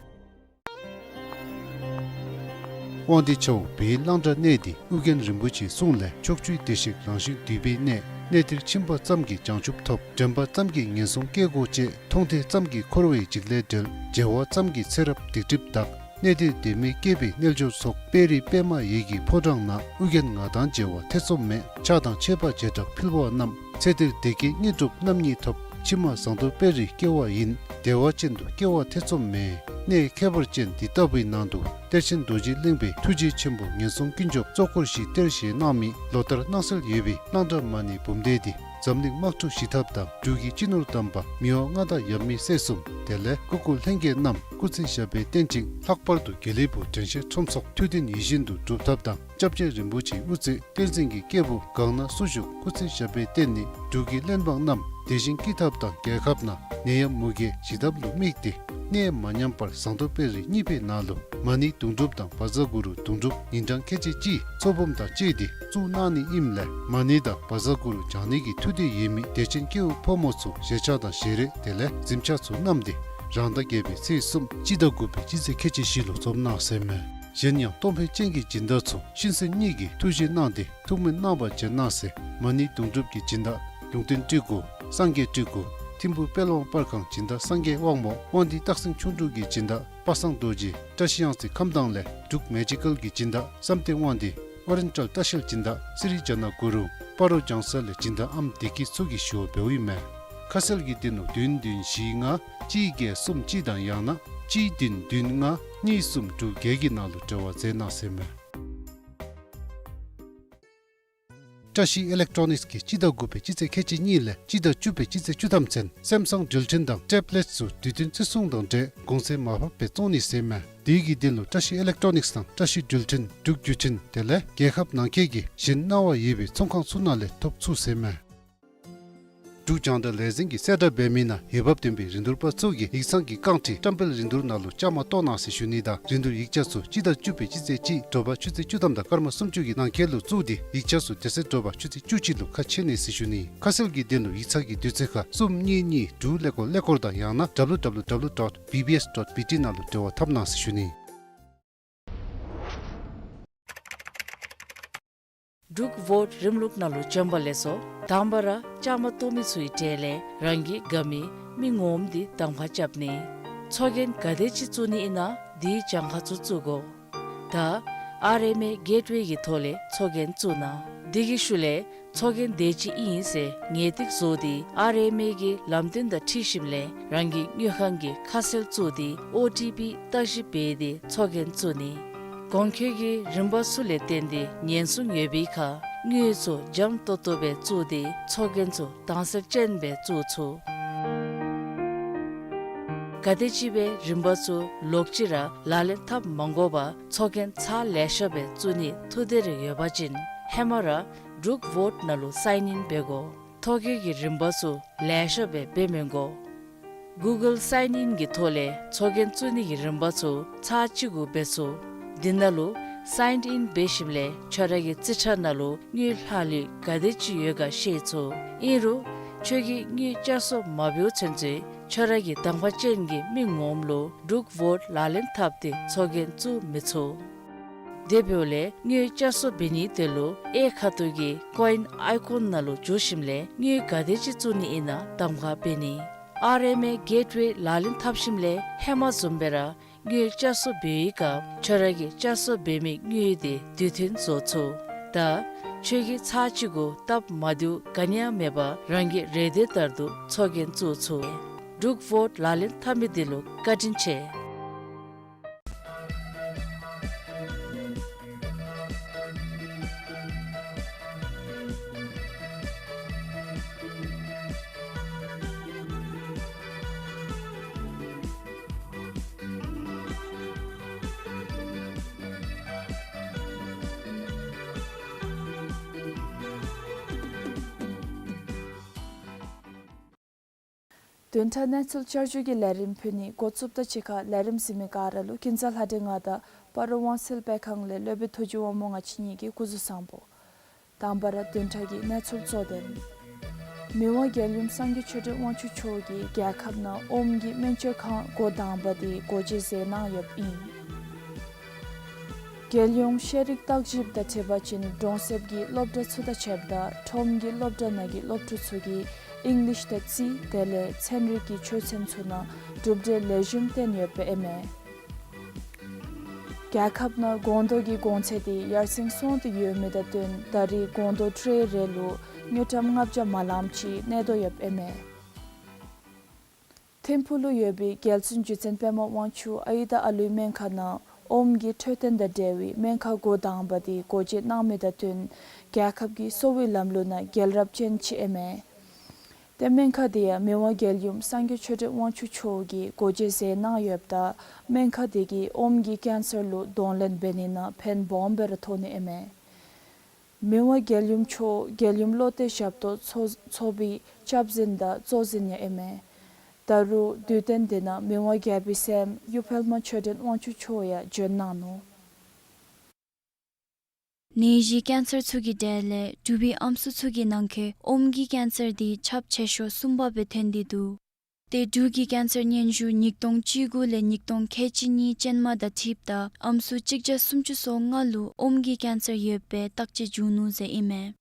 དབང་འདུས་ཆབ་འབྲིང་གླང་བྲག་གནས་འདི་ཨོ་རྒྱན་རིན་པོ་ཆེའི་གསུང་ལས་ཕྱོགས་བཅུའི་བདེ་གཤེགས་རང་བཞིན་འདུས་པའི་གནས། གནས་འདིར་ཕྱིན་པ་ཙམ་གྱིས་བྱང་ཆུབ་ཐོབ། དྲན་པ་ཙམ་གྱིས་ངན་སོང་སྐྱེ་སྒོ་བཅད། མཐོང་ཐོས་ཙམ་གྱིས་འཁོར་བའི་འཇིགས་ལས་བྲལ། མཇལ་བ་ཙམ་གྱིས་ཚེ་རབས་སྡིག་སྒྲིབ་དག། གནས་འདིར་དད་མོས་སྐྱེས་པའི་རྣལ་འབྱོར་ཚོགས། དཔལ་རི་པདྨ་འོད་ཀྱི་ཕོ་བྲང་ན། ཨོ་རྒྱན་ང་དང་མཇལ་བ་ཐེ་ཚོམ་མེད། ཕྱག་དང་མཆོད་པ་བྱེ་བྲག་ཕུལ་བ་རྣམས། ཚེ་འདིར་བདེ་སྐྱིད་དངོས་གྲུབ་རྣམ་གཉིས་ཐོབ། ཕྱི་མ་ཟངས་མདོག་དཔལ་རིར་སྐྱེ་བ་ཡིན། བདེ་བ་ཅན་དུ་སྐྱེ་བ་ཐེ་ཚོམ་མེད། གནས་ཁྱད་པར་ཅན་འདི་ལྟ་བུའི་ནང་དུ་གཏེར་ཆེན་རྡོ་རྗེ་གླིང་པའི་ཐུགས་རྗེ་ཆེན་པོ་ངན་སོང་ཀུན་སྐྱོབ་གཙོ་འཁོར་བཞི་གཏེར་བཞེས་གནང་མི་ལོ་ལྟར་སྣང་གསལ་ཡོད་པའི་གླང་བྲག་མ་ཎི་འབུམ་སྡེ་འདི་འཛམ་གླིང་དམག་འཁྲུག་ཞི་ཐབས་དང་འབྲུག་གི་སྤྱི་ནོར་དམ་པ་མི་དབང་མངའ་བདག་ཡབ་མེས་སྲས་གསུམ་དེ་ལས་སྐུ་འཁོར་ལྷན་རྒྱས་རྣམས་སྐུ་ཚེ་ཞབས་པད་བརྟན་ཅིང་། ལྷག་པར་དུ་དགེ་ལེགས་ཕུག་དྲན་ཤེས་ཁྲོམ་ཚོགས་ཐུགས་འདུན་ཡིད་བཞིན་དུ་འགྲུབ་ཐབས་དང་། སྐྱབས་རྗེ་རིན་པོ་ཆེའི་དབུ་རྩེ་བསྟན་འཛིན་གྱི་སྐྱེས་བུ་གང་ན་སུ་བཞུགས་སྐུ་ཚེ་ཞབས་པད་བརྟན་ནི། འབྲུག་གི་བློན་འབངས་རྣམས་བདེ་ཞིང་སྐྱིད་ཐབས་དང་རྒྱལ་ཁབ་ནང་ནད་ཡམས་མུ་གེ་ཞི་ཐབས་ལུ་དམིགས་ཏེ་གནས་མ་ཉམས་པར་ཟངས་མདོག་དཔལ་རི་གཉིས་པའི་ནང་ལུ་མ་ཎི་དུང་སྒྲུབ་དང་བཛྲ་གུ་རུ་དུང་སྒྲུབ་ཉིན་གྲངས་ཁལ་གཅིག་གཅིག་ཚོགས་འབུམ་དང་བཅས་ཏེ་བཙུགས་གནང་ནི་ཨིནམ་ལས་མ་ཎི་དང་བཛྲ་གུ་རུ་བགྱང་ནི་གི་ཐུགས་འདོད་ཡོད་མི་དད་ཅན་སྐྱེ་བོ་ཕོ་མོ་ཚུ་ཞལ་ཆས་དང་ཞལ་རས་དེ་ལས་གཟིམ་ཆས་ཚུ་བསྣམས་ཏེ་རང་ཟླ་བརྒྱད་པའི་ཚེས་གསུམ་སྤྱི་ཟླ་དགུ་པའི་སྤྱི་ཚེས་ཁལ་གཅིག་བཞི་ལུ་འཛོམས་གནང་ཟེར་མས། གཞན་ཡང་གཏོང་ཕོད་ཅན་གྱི་སྦྱིན་བདག་ཚུ་གཤིན་གསོན་གཉིས་ཀྱིས་ཐུགས་བཞེས་གནང་སྟེ་ཐུགས་སྨོན་གནང་བར་བྱོན་གནང་ཟེར། མ་ཎི་དུང་སྒྲུབ་ཀྱི་སྦྱིན་བདག་ལུང་བསྟན་སྤྲུལ་སྐུ། སངས་རྒྱས་སྤྲུལ་སྐུ། ཐིམ་ཕུ་དཔལ་དབང་པར་ཁང་སྦྱིན་བདག་སངས་རྒྱས་དབང་མོ། དབང་འདུས་སྟག་སེང་ཁྱུང་འབྲུག་གི་སྦྱིན་བདག་པ་སངས་རྡོ་རྗེ། བཀྲ་ཤིས་གཡང་རྩེ་ཁམས་དྭངས་ལས་འབྲུག་མེ་ཇི་ཀལ་གྱི་སྦྱིན་བདག་བསམ་གཏན་དབང་འདུས། ཨོ་རི་ཡེན་ཊལ་ལྟ་བཤལ་སྦྱིན་བདག་སི་རི་ཛ་ན་གུ་རུ། སྤ་རོ་ལྗང་ས་ལས་སྦྱིན་བདག་ཨམ་བདེ་སྐྱིད་ཚུ་གིས་ཞུ་བ་འབདཝ་ཨིན་མས། ཁ་གསལ་གྱི་དོན་ལུ་བདུན་བདུན་བཞི་ལྔ་གཅིག་བརྒྱད་གསུམ་གཅིག་དང་ཡང་ན་གཅིག་བདུན་བདུན་ལྔ་གཉིས་གསུམ་དྲུག་བརྒྱད་ཀྱི་ནང་ལུ་འབྲེལ་བ་མཛད་གནང་ཟེར་མས། བཀྲ་ཤིས་ཨི་ལེག་ཊོ་ནིགསི་གིས་སྤྱི་ཟླ་དགུ་པའི་སྤྱི་ཚེས་ཁལ་གཅིག་གཉིས་ལས་སྤྱི་ཟླ་བཅུ་པའི་སྤྱི་ཚེས་བཅུ་ཐམ་ཚུན་སེམ་སང་འགྲུལ་འཕྲིན་དང་ཊེབ་ལེཊ་ཚུ་དུས་བསྟུན་བརྩི་སྲུང་དང་འབྲེལ་གོང་ཚད་མར་ཕབ་སྦེ་བཙོང་ནི་ཟེར་མས། དེ་གི་དོན་ལུ་བཀྲ་ཤིས་ཨི་ལེག་ཊོ་ནིགསི་དང་བཀྲ་ཤིས་འགྲུལ་འཕྲིན་འབྲུག་བརྒྱུད་འཕྲིན་དེ་ལས་རྒྱལ་ཁབ་ནང་འཁོད་ཀྱི་གཞན་གནང་བ་ཡོད་པའི་ཚོང་ཁང་ཚུ་ནང་ལས་ཐོབ་ཚུགས་ཟེར་མས། འབྲུག་རྒྱང་བསྒྲགས་ལས་འཛིན་གྱིས་གསལ་བསྒྲགས་འབད་མི་ནང་འོས་འབབ་ལྡན་པའི་རིན་བསྡུར་པ་ཚུ་གིས་ཡིག་ཚང་གི་རྐང་ཁྲི་བཀྲམ་སྤེལ་རིན་བསྡུར་ནང་ལུ་བཅའ་མར་གཏོགས་གནང་ཟེར་ཞུ་ནི་དང་རིན་བསྡུར་ཡིག་ཆ་ཚུ་སྤྱི་ཟླ་བཅུ་པའི་སྤྱི་ཚེས་གཅིག་དྲོ་པ་ཆུ་ཚོད་བཅུ་ཐམ་དང་སྐར་མ་སུམ་ཅུ་གི་ནང་འཁོད་ལུ་བཙུགས་ཏེ་ཡིག་ཆ་ཚུ་དེ་ཚེ་དྲོ་པ་ཆུ་ཚོད་བཅུ་གཅིག་ལུ་ཁ་ཕྱེ་ནི་ཟེར་ཞུ་ནི། ཁ་གསལ་གྱི་དོན་ལུ་ཡིག་ཚང་གི་དུས་ཚོད་ཁར་གསུམ་གཉིས་གཉིས་དྲུག་ཀླད་ཀོར་ཀླད་ཀོར་དང་ཡང་ན་ཌབ་ལུ་ཌབ་ལུ་ཌབ་ལུ་ཌོཊ་བི་བི་ཨེསི་ཌོཊ་བི་ཊི་ནང་ལུ་འབྲེལ་བ་འཐབ་གནང་ཟེར་ཞུ་ནི། འབྲུག་ཝོཊ་རིམ་ལུགས་ནང་ལུ་བྱོན་པ་ལེགས་སོ། དང་པ་ར་བཅའ་མར་གཏོགས་མི་ཚུའི་གྲས་ལས་རང་གི་དགའ་མི་མི་ངོམ་འདི་གདམ་ཁ་རྐྱབ་ནི། ཚོགས་རྒྱན་ག་དེ་ཅིག་བཙུགས་ནི་ཨིན་ན་དེའི་གྱངས་ཁ་ཚུ་བཙུགས་དགོ། ད་ཨར་ཨེམ་ཨེ་གེཊ་ཝེ་གི་ཐོག་ལས་ཚོགས་རྒྱན་བཙུགས་གནང་། དེ་གི་ཤུལ་ལས་ ཚོགས་རྒྱན་དེ་ཅིག་ཨིན་ཟེར་ངེས་ཏིག་བཟོ་སྟེ་ཨར་ཨེམ་ཨེ་གི་ལམ་སྟོན་དང་འཁྲིལ་ཞིནམ་ལས་རང་གི་དངུལ་ཁང་གི་ཁ་གསལ་བཙུགས་ཏེ་ཨོ་ཊི་པི་བརྟག་ཞིབ་འབད་དེ་ཚོགས་རྒྱན་བཙུགས་ནི། གོང་འཁོད་ཀྱི་རིམ་པ་ཚུ་ལས་བརྟེན་ཏེ་ཉེན་སྲུང་ཡོད་པའི་ཁར་དངུལ་ཚུ་འཇམ་ཏོང་ཏོ་སྦེ་བཙུགས་ཏེ་ཚོགས་རྒྱན་ཚུ་དྭངས་གསལ་ཅན་སྦེ་བཙུགས་ཚུགས། ག་དེམ་ཅིག་སྦེ་རིམ་པ་ཚུ་ལོག་ཅི་ར་ལག་ལེན་འཐབ་མ་དགོ་པར་ཚོགས་རྒྱན་ཚར་ལེ་ཤ་སྦེ་བཙུགས་ནིའི་ཐུགས་འདོད་རེ་ཡོད་པ་ཅིན་ཧེ་མ་ར་ཌུཀ་ཝོཊ་ནང་ལུ་སའིན་ཨིན་འབད་དགོ། ཐོ་བཀོད་ཀྱི་རིམ་པ་ཚུ་ལེ་ཤ་སྦེ་འབད་མི་དགོ། གུ་གཱལ་སའིན་ཨིན་གྱི་ཐོག་ལས་ཚོགས་རྒྱན་བཙུགས་ནི་གི་རིམ་པ་ཚུ་ཚར་གཅིག་གུ་འབད་ཚུགས། དེ་ནང་ལུ་སའིན་ཨིན་འབད་ཞིནམ་ལས་ཁྱོད་ར་གི་རྩིས་ཁྲ་ནང་ལུ་དངུལ་ལྷག་ལུས་ག་དེམ་ཅིག་ཡོད་ག་ཤེས་ཚུགས། ཨིན་རུང་ཁྱོད་ཀྱིས་དངུལ་བསྐྱར་གསོ་མ་འབདཝ་ཚུན་ཚོད་ཁྱོད་ར་གི་གདམ་ཁ་ཅན་གྱི་མི་ངོམ་ལུ་ཌུཀ་ཝོཊ་ལག་ལེན་འཐབ་སྟེ་ཚོགས་རྒྱན་བཙུགས་མི་ཚུགས། དེ་འབདཝ་ལས་དངུལ་བསྐྱར་གསོ་འབད་ནིའི་དོན་ལུ་གཡས་ཁ་ཐུག་གི་ཀོ་ཨིན་ཨའི་ཀོན་ནང་ལུ་འཛུལ་ཞིནམ་ལས་དངུལ་ག་དེམ་ཅིག་བཙུགས་ནི་ཨིན་ན་གདམ་ཁ་འབད་ནི། ཨར་ཨེམ་ཨེ་གེཊ་ཝེ་ལག་ལེན་འཐབ་ཞིནམ་ལས་ཧེ་མ་བཟུམ་སྦེ་ར་དངུལ་བསྐྱར་གསོ་འབད་བའི་སྐབས་ཁྱོད་ར་གིས་བསྐྱར་གསོ་འབད་མི་དངུལ་དེ་དུས་མཐུན་བཟོ་ཚུགས། ད་ཁྱོད་ཀྱིས་ཚར་གཅིག་གུ་སྟབས་མ་བདེཝ་ག་ནི་ཡང་མེད་པར་རང་གི་རེ་འདོད་ལྟར་དུ་ཚོགས་རྒྱན་བཙུགས་ཚུགས། ཌུཀ་ཝོཊ་ལག་ལེན་འཐབ་མི་དེ་ལུ་བཀའ་དྲིན་ཆེ། བདུན་ཕྲག་གནས་ཚུལ་བསྐྱར་ཞུའི་ལས་རིམ་ཕུལ་ནི་འགོ་བཙུགསཔ་ད་གཅིག་ཁར་ལས་རིམ་གཟིགས་མི་ག་ར་ལུ་ཀུན་བཟང་ལྷ་སྒྲོན་ང་དང་སྤ་རོ་ཝང་སེལ་དཔེ་ཁང་ལས་སློབ་དཔོན་ཐུགས་རྗེ་དབང་མོ་ང་བཅས་གཉིས་ཀྱིས་སྐུ་གཟུགས་བཟང་པོ། དང་པ་ར་བདུན་ཕྲག་གི་གནས་ཚུལ་གཙོ་དོན། མི་དབང་རྒྱལ་ཡུམ་སངས་རྒྱས་ཆོས་སྒྲོན་དབང་ཕྱུག་མཆོག་གིས་རྒྱལ་ཁབ་ནང་ཨོམ་གྱི་སྨན་བཅོས་ཁང་འགོ་དང་པ་དེ་སྒོ་འབྱེད་མཛད་གནང་ཡོདཔ་ཨིན། རྒྱལ་ཡོངས་ཤེས་རིག་བརྟག་ཞིབ་དང་འཁྲིལ་བ་ཅིན་གྲོང་གསེབ་ཀྱི་སློབ་གྲྭ་ཚུ་དང་ཕྱདཔ་ད་ཁྲོམ་གྱི་སློབ་གྲྭ་ནང་གི་སློབ་ཕྲུག་ཚུ་གིས་ཨིང་ལིཤ་དང་རྩིས་དེ་ལས་ཚན་རིག་གི་ཆོས་ཚན་ཚུ་ནང་གྲུབ་འབྲས་ལེགས་ཤོམ་བཏོན་ཡོདཔ་ཨིན་མས། རྒྱལ་ཁབ་ནང་སྒོང་རྡོག་གི་གོང་ཚད་དེ་ཡར་སེང་སོང་སྟེ་ཡོད་མི་དང་བསྟུན་ད་རེས་སྒོང་རྡོག་ཊྲེ་རེ་ལུ་དངུལ་ཀྲམ་ལྔ་བརྒྱ་མ་ལངམ་ཅིག་གནས་དོ་ཡོདཔ་ཨིན་མས། ཐིམ་ཕུག་ལུ་ཡོད་པའི་རྒྱལ་བཙུན་རྗེ་བཙུན་པདྨ་དབང་ཕྱུག་ཨའི་དང་ཨ་ལུའི་སྨན་ཁང་ནང་ཨོམ་གྱི་འཕྲོད་བསྟེན་དང་འབྲེལ་བའི་སྨན་ཁང་འགོ་དང་པ་དེ་སྒོ་འབྱེད་གནང་མི་དང་བསྟུན་རྒྱལ་ཁབ་ཀྱི་གསོ་བའི་ལམ་ལུགས་ནང་རྒྱལ་རབས་ཅན་ཅིག་ཨིན་མས། ཏེ་སྨན་ཁང་དེ་ཡང་མི་དབང་རྒྱལ་ཡུམ་སངས་རྒྱས་ཆོས་སྒྲོན་དབང་ཕྱུག་མཆོག་གིས་སྒོ་འབྱེད་མཛད་གནང་ཡོདཔ་ད་སྨན་ཁང་དེ་གིས་ཨོམ་གྱི་ཀེན་སར་ལུ་གདོང་ལེན་འབད་ནི་ནང་ཕན་སྦོམ་སྦེ་ར་ཐོགས་ནི་ཨིན་མས། མི་དབང་རྒྱལ་ཡུམ་མཆོག་རྒྱལ་ཡུམ་བློ་གཏད་ཞབས་ཏོག་ཚོགས་ཚོགས་པའི་སྐྱབས་འཛིན་དང་གཙོ་འཛིན་ཡང་ཨིན་མས། ད་རུང་དུས་སྟོན་དེ་ནང་མི་དབང་རྒྱལ་པོའི་སྲསམོ་གཡུ་འཕེལ་མ་ཆོས་སྒྲོན་དབང་ཕྱུག་མཆོག་ཡང་བྱོན་གནང་ནུག། ནད་གཞི་ཀེན་སར་ཚུ་གི་གྲས་ལས་འབྲུག་པའི་ཨམ་སྲུ་ཚུ་གི་ནང་འཁོད་ཨོམ་གྱི་ཀེན་སར་དེ་ཁྱབ་ཆེ་ཤོས་གསུམ་པ་སྦེ་ཐོན་ཏེ་འདུག། ཏེ་འབྲུག་གི་ཀེན་སར་སྙན་ཞུ་ཉིས་སྟོང་བཅུ་དགུ་ལས་ཉིས་སྟོང་ཁལ་གཅིག་གཉིས་ཅན་མ་དང་འཁྲིལཝ་ད་ཨམ་སྲུ་གཅིག་བརྒྱ་སུམ་ཅུ་སོ་ལྔ་ལུ་ཨོམ་གྱི་ཀེན་སར་ཡོདཔ་སྦེ་བརྟག་དཔྱད་བྱུང་ནུག་ཟེར་ཨིན་མས།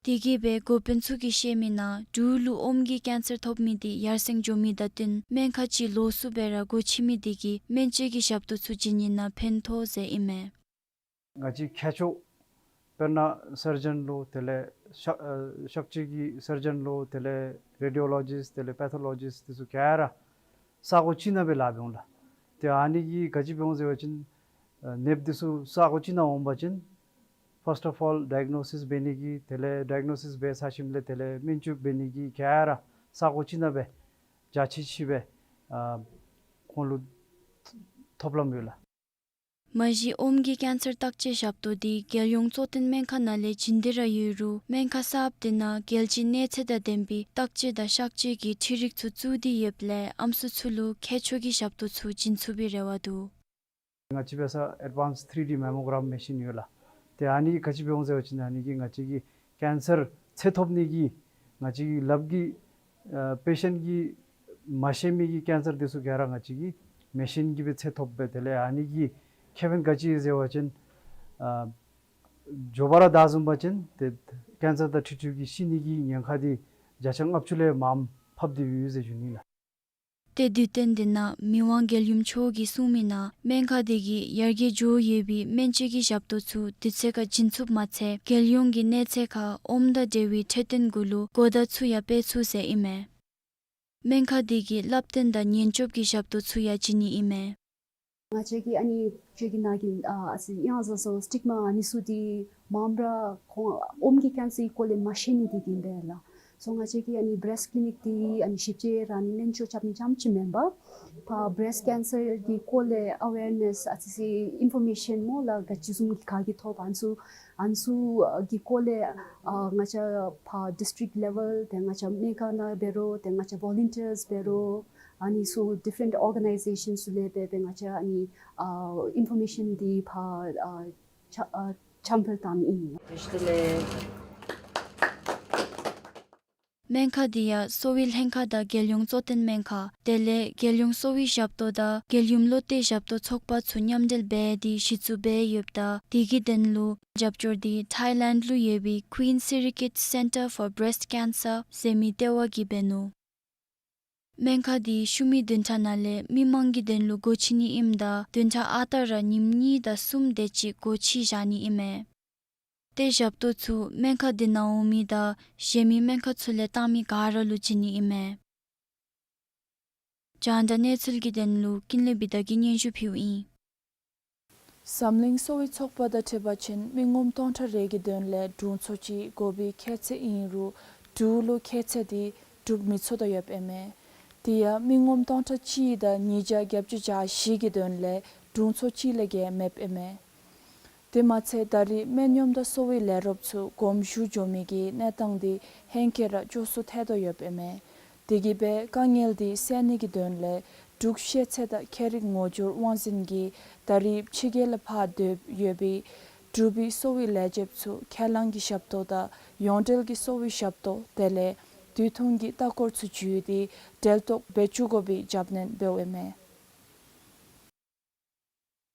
དེ་གིས་སྦེ་འགོ་དཔོན་ཚུ་གིས་བཤད་མི་ནང་འབྲུག་ལུ་ཨོམ་གྱི་ཀེན་སར་ཐོབ་མི་དེ་ཡར་སེང་འགྱོ་མི་དང་བསྟུན་སྨན་ཁང་ཅིག་ལོགས་སུ་སྦེ་ར་སྒོ་ཕྱེ་མི་དེ་གིས་སྨན་བཅོས་ཀྱི་ཞབས་ཏོག་ཚུ་བྱིན་ནི་ནང་ཕན་ཐོགས་ཟེར་ཨིན་མས། ང་བཅས་མཁས་མཆོག་དཔེར་ན་སར་ཇན་ལོ་དེ་ལས་གཤག་ཨ་གཤག་བཅོས་ཀྱི་སར་ཇན་ལོ་དེ་ལས་རེ་ཌི་ཡོ་ལོ་ཇིསཊ་དེ་ལས་པེ་ཐོ་ལོ་ཇིསཊ་དེ་ཚུ་ག་ར་ས་གོ་གཅིག་ནང་སྦེ་ལཱ་འབད་འོང་ལགས། ཏེ་ཨ་ནི་གིས་ག་ཅི་འབད་འོང་ཟེར་བ་ཅིན་ཨ་ནདཔ་དེ་ཚུ་ས་གོ་གཅིག་ནང་འོང་པ་ཅིན་ཕཱསཊ་ཨོཕ་ཨོལ་ཌའི་གནོ་སིས་འབད་ནི་གི་དེ་ལས་ཌའི་གནོ་སིས་འབད་ཚར་ཞིནམ་ལས་དེ་ལས་སྨན་བཅོས་འབད་ནི་གི་ག་ར་ས་གོ་གཅིག་ནང་སྦེ་རྒྱ་ཆེ་ཆེ་སྦེ་ཨ་ཁོང་ལུ་ཐོབ་ལམ་ཡོད་ལགས། མ་གཞི་ཨོམ་གྱི་ཀེན་སར་བརྟག་དཔྱད་ཞབས་ཏོག་དེ་རྒྱལ་ཡོངས་གཙོ་བསྟེན་སྨན་ཁང་ནང་ལས་བྱིན་ཏེ་ར་ཡོད་རུང་སྨན་ཁང་གསརཔ་དེ་ནང་རྒྱལ་སྤྱིའི་གནས་ཚད་དང་ལྡན་པའི་བརྟག་དཔྱད་དང་གཤག་བཅོས་ཀྱི་འཕྲུལ་རིག་ཚུ་བཙུགས་ཏེ་ཡོདཔ་ལས་ཨམ་སྲུ་ཚུ་ལུ་མཁས་མཆོག་གི་ཞབས་ཏོག་ཚུ་བྱིན་ཚུགས་པའི་རེ་བ་འདུག། ང་བཅས་འབད་སར་ཨེཌ་ཝཱནསཌ་ཐི་རི་ཌི་མེ་མོ་གརམ་མེ་ཤིན་ཡོད་ལགས། ཏེ་ཨ་ནི་ག་ཅི་འབད་འོང་ཟེར་བ་ཅིན་ཨ་ནི་གིས་ང་བཅས་ཀྱི་ཀེན་སར་ཚད་ཐོབ་ནི་གི་ང་བཅས་ཀྱི་ལགཔ་གི་ཨ་པེ་ཤེནཊ་གི་མ་ཤེས་མི་གི་ཀེན་སར་དེ་ཚུ་ག་ར་ང་བཅས་ཀྱིས་མེ་ཤིན་གྱིས་སྦེ་ཚད་ཐོབ་སྦེ་དེ་ལས་ཨ་ནི་གི་ཁེ་ཕན་ག་ཅི་ཟེར་བ་ཅིན་ཨ་མགྱོགས་པ་ར་བདའ་བཟུང་པ་ཅིན་ཏེ་ཀེན་སར་དང་འཁྲིལ་འཁྲིལཝ་གི་ཤི་ནི་གི་ཉེན་ཁ་དེ་བརྒྱ་ཆ་ལྔ་བཅུ་ལས་མངམ་ཕབ་སྟེ་ཡོད་ཟེར་ཞུ་ནི་ལགས། ཏེ་དུས་སྟོན་འདི་ནང་མི་དབང་རྒྱལ་ཡུམ་མཆོག་གིས་གསུངས་མི་ནང་སྨན་ཁང་འདི་གིས་ཡར་རྒྱས་འགྱོ་ཡོད་པའི་སྨན་བཅོས་ཀྱི་ཞབས་ཏོག་ཚུ་དུས་ཚོད་ཁར་བྱིན་ཚུགསཔ་མ་ཚད་རྒྱལ་ཡོངས་ཀྱི་གནས་ཚད་ཁར་ཨོམ་དང་འབྲེལ་བའི་འཕྲོད་བསྟེན་གུ་ལུ་གོ་བརྡ་ཚུ་ཡང་སྤེལ་ཚུགས་ཟེར་ཨིན་མས། སྨན་ཁང་འདི་གིས་བསླབ་སྟོན་དང་ཉེན་སྐྱོབ་ཀྱི་ཞབས་ཏོག་ཚུ་ཡང་བྱིན་ནི་ཨིན་མས། ང་བཅས་ཀྱི་ཨ་ནི་བཅོས་ཀྱི་ནང་གི་ཨ་ཨ་ཙི་ཡང་བཟོ་སོ་སི་ཊིག་མ་ཨ་ནི་ཚུ་འདི་མངམ་ར་ཁོང་ཨོམ་གྱི་ཀེན་སར་གྱི་སྐོར་ལས་མ་ཤེས་ནི་འདི་གིས་ཨིན་པས་ལགས། སོ་ང་བཅས་ཀྱི་ཨ་ནི་བེརེསཊ་ཀི་ལི་ནིཀ་འདི་ཨ་ནི་ཞིབ་དཔྱད་ར་ཨ་ནི་སྨན་བཅོས་རྐྱབ་ནི་རྐྱངམ་ཅིག་མེན་པར་ཕར་བེརེསཊ་ཀེན་སར་གྱི་སྐོར་ལས་ཨ་ཝེར་ནེསི་ཨ་ཙི་ཅིག་ཨིན་ཕོར་མེ་ཤཱན་སྨོ་ལགས་ག་ཅི་བཟུམ་ག་གིས་ཐོབ་ཨ་ནི་ཚུ་ཨ་ནི་ཚུ་གི་སྐོར་ལས་ཨ་ང་བཅས་ཕར་ཌིསི་ཊིཀ་ལེ་ཝེལ་ཏེ་ང་བཅས་སྨན་ཁང་ནང་འབད་རུང་ཏེ་ང་བཅས་བོ་ལུན་ཊིརསི་འབད་རུང་ཨ་ནི་ཚུ་ཌིཕ་རེནཊ་ཨོར་ག་ནའི་ཟེ་ཤཱན་ཚུ་ལས་འབད་འབད་ང་བཅས་ཨ་ནི་ཨ་ཨིན་ཕོར་མེ་ཤཱན་འདི་ཕར་ཨ་ཆ་ཨ་ཆ་འཕེལ་བཏང་ནི་ཨིན། སྨན་ཁང་འདི་ཡང་གསོ་བའི་ལྷན་ཁག་དང་རྒྱལ་ཡོངས་གཙོ་བསྟེན་སྨན་ཁང་དེ་ལས་རྒྱལ་ཡོངས་གསོ་བའི་ཞབས་ཏོག་དང་རྒྱལ་ཡུམ་བློ་གཏད་ཞབས་ཏོག་ཚོགས་པ་ཚུ་མཉམ་འབྲེལ་འབད་དེ་གཞི་བཙུགས་འབད་ཡོདཔ་ད་དེ་གི་དོན་ལུ་རྒྱབ་སྐྱོར་འདི་ཐཱའི་ལེནཌ་ལུ་ཡོད་པའི་Queen Sirikit Centre for Breast Cancer ཟེར་མི་ལྟེ་བ་གིས་འབད་ནུག། སྨན་ཁང་འདི་ཤུལ་མའི་བདུན་ཕྲག་ནང་ལས་མི་མང་གི་དོན་ལུ་སྒོ་ཕྱེ་ནི་ཨིནམ་ད་བདུན་ཕྲག་ཨ་རྟག་ར་ཉིནམ་གཉིས་དང་གསུམ་དེ་ཅིག་སྒོ་ཕྱེ་བཞག་ནི་ཨིན་མས། ཏེ་ཞབས་ཏོག་ཚུ་སྨན་ཁང་འདི་ནང་འོང་མི་དང་གཞན་མི་སྨན་ཁང་ཚུ་ལས་བཏང་མི་ག་ར་ལུ་བྱིན་ནི་ཨིན་མས། རྒྱང་བསྒྲགས་གནས་ཚུལ་གྱི་དོན་ལུ་ཀུན་ལེགས་བི་དྷ་གིས་སྙན་ཞུ་ཕུལཝ་ཨིན། འཛམ་གླིང་གསོ་བའི་ཚོགས་པ་དང་འཁྲིལ་བ་ཅིན་མི་ངོམ་སྟོང་ཕྲག་རེ་གི་དོན་ལས་དྲུང་འཚོ་གཅིག་དགོ་པའི་ཁྱད་ཚད་ཨིན་རུང་འབྲུག་ལུ་ཁྱད་ཚད་འདི་གྲུབ་མི་ཚུགས་དོ་ཡོདཔ་ཨིན་མས། དེ་ཡང་མི་ངོམ་སྟོང་ཕྲག་གཅིག་དང་ཉིས་བརྒྱ་བརྒྱད་ཅུ་གྱ་བཞི་གི་དོན་ལས་དྲུང་འཚོ་གཅིག་ལས་བརྒལ་མེདཔ་ཨིན་མས། དེ་མ་ཚད་ད་རེས་སྨན་གཡོགམ་དང་གསོ་བའི་ལས་རོགསཔ་ཚུ་དགོངམ་ཞུ་འགྱོ་མི་གི་གནས་སྟངས་འདི་ཧེང་སྐལ་ར་སྐྱོ་སུ་ཐལ་དོ་ཡོདཔ་ཨིན་མས། དེ་གིས་འབད་དཀའ་ངལ་འདི་སེལ་ནི་གི་དོན་ལས་འབྲུག་ཤེས་ཚད་དང་ཁྱད་རིག་ངོ་སྦྱོར་དབང་འཛིན་གྱིས་ད་རེས་ཕྱི་རྒྱལ་ལས་ཕར་སྡོད་ཡོད་པའི་འབྲུག་པའི་གསོ་བའི་ལས་བྱེདཔ་ཚུ་ཁས་བླངས་ཀྱི་ཞབས་ཏོག་དང་ཡོངས་འབྲེལ་གྱི་གསོ་བའི་ཞབས་ཏོག་དེ་ལས་དུས་ཐུང་གི་ལྟ་སྐོར་ཚུ་བརྒྱུད་དེ་འབྲེལ་གཏོགས་འབད་བཅུག་དགོ་པའི་རྒྱབ་སྣོན་འབདཝ་ཨིན་མས།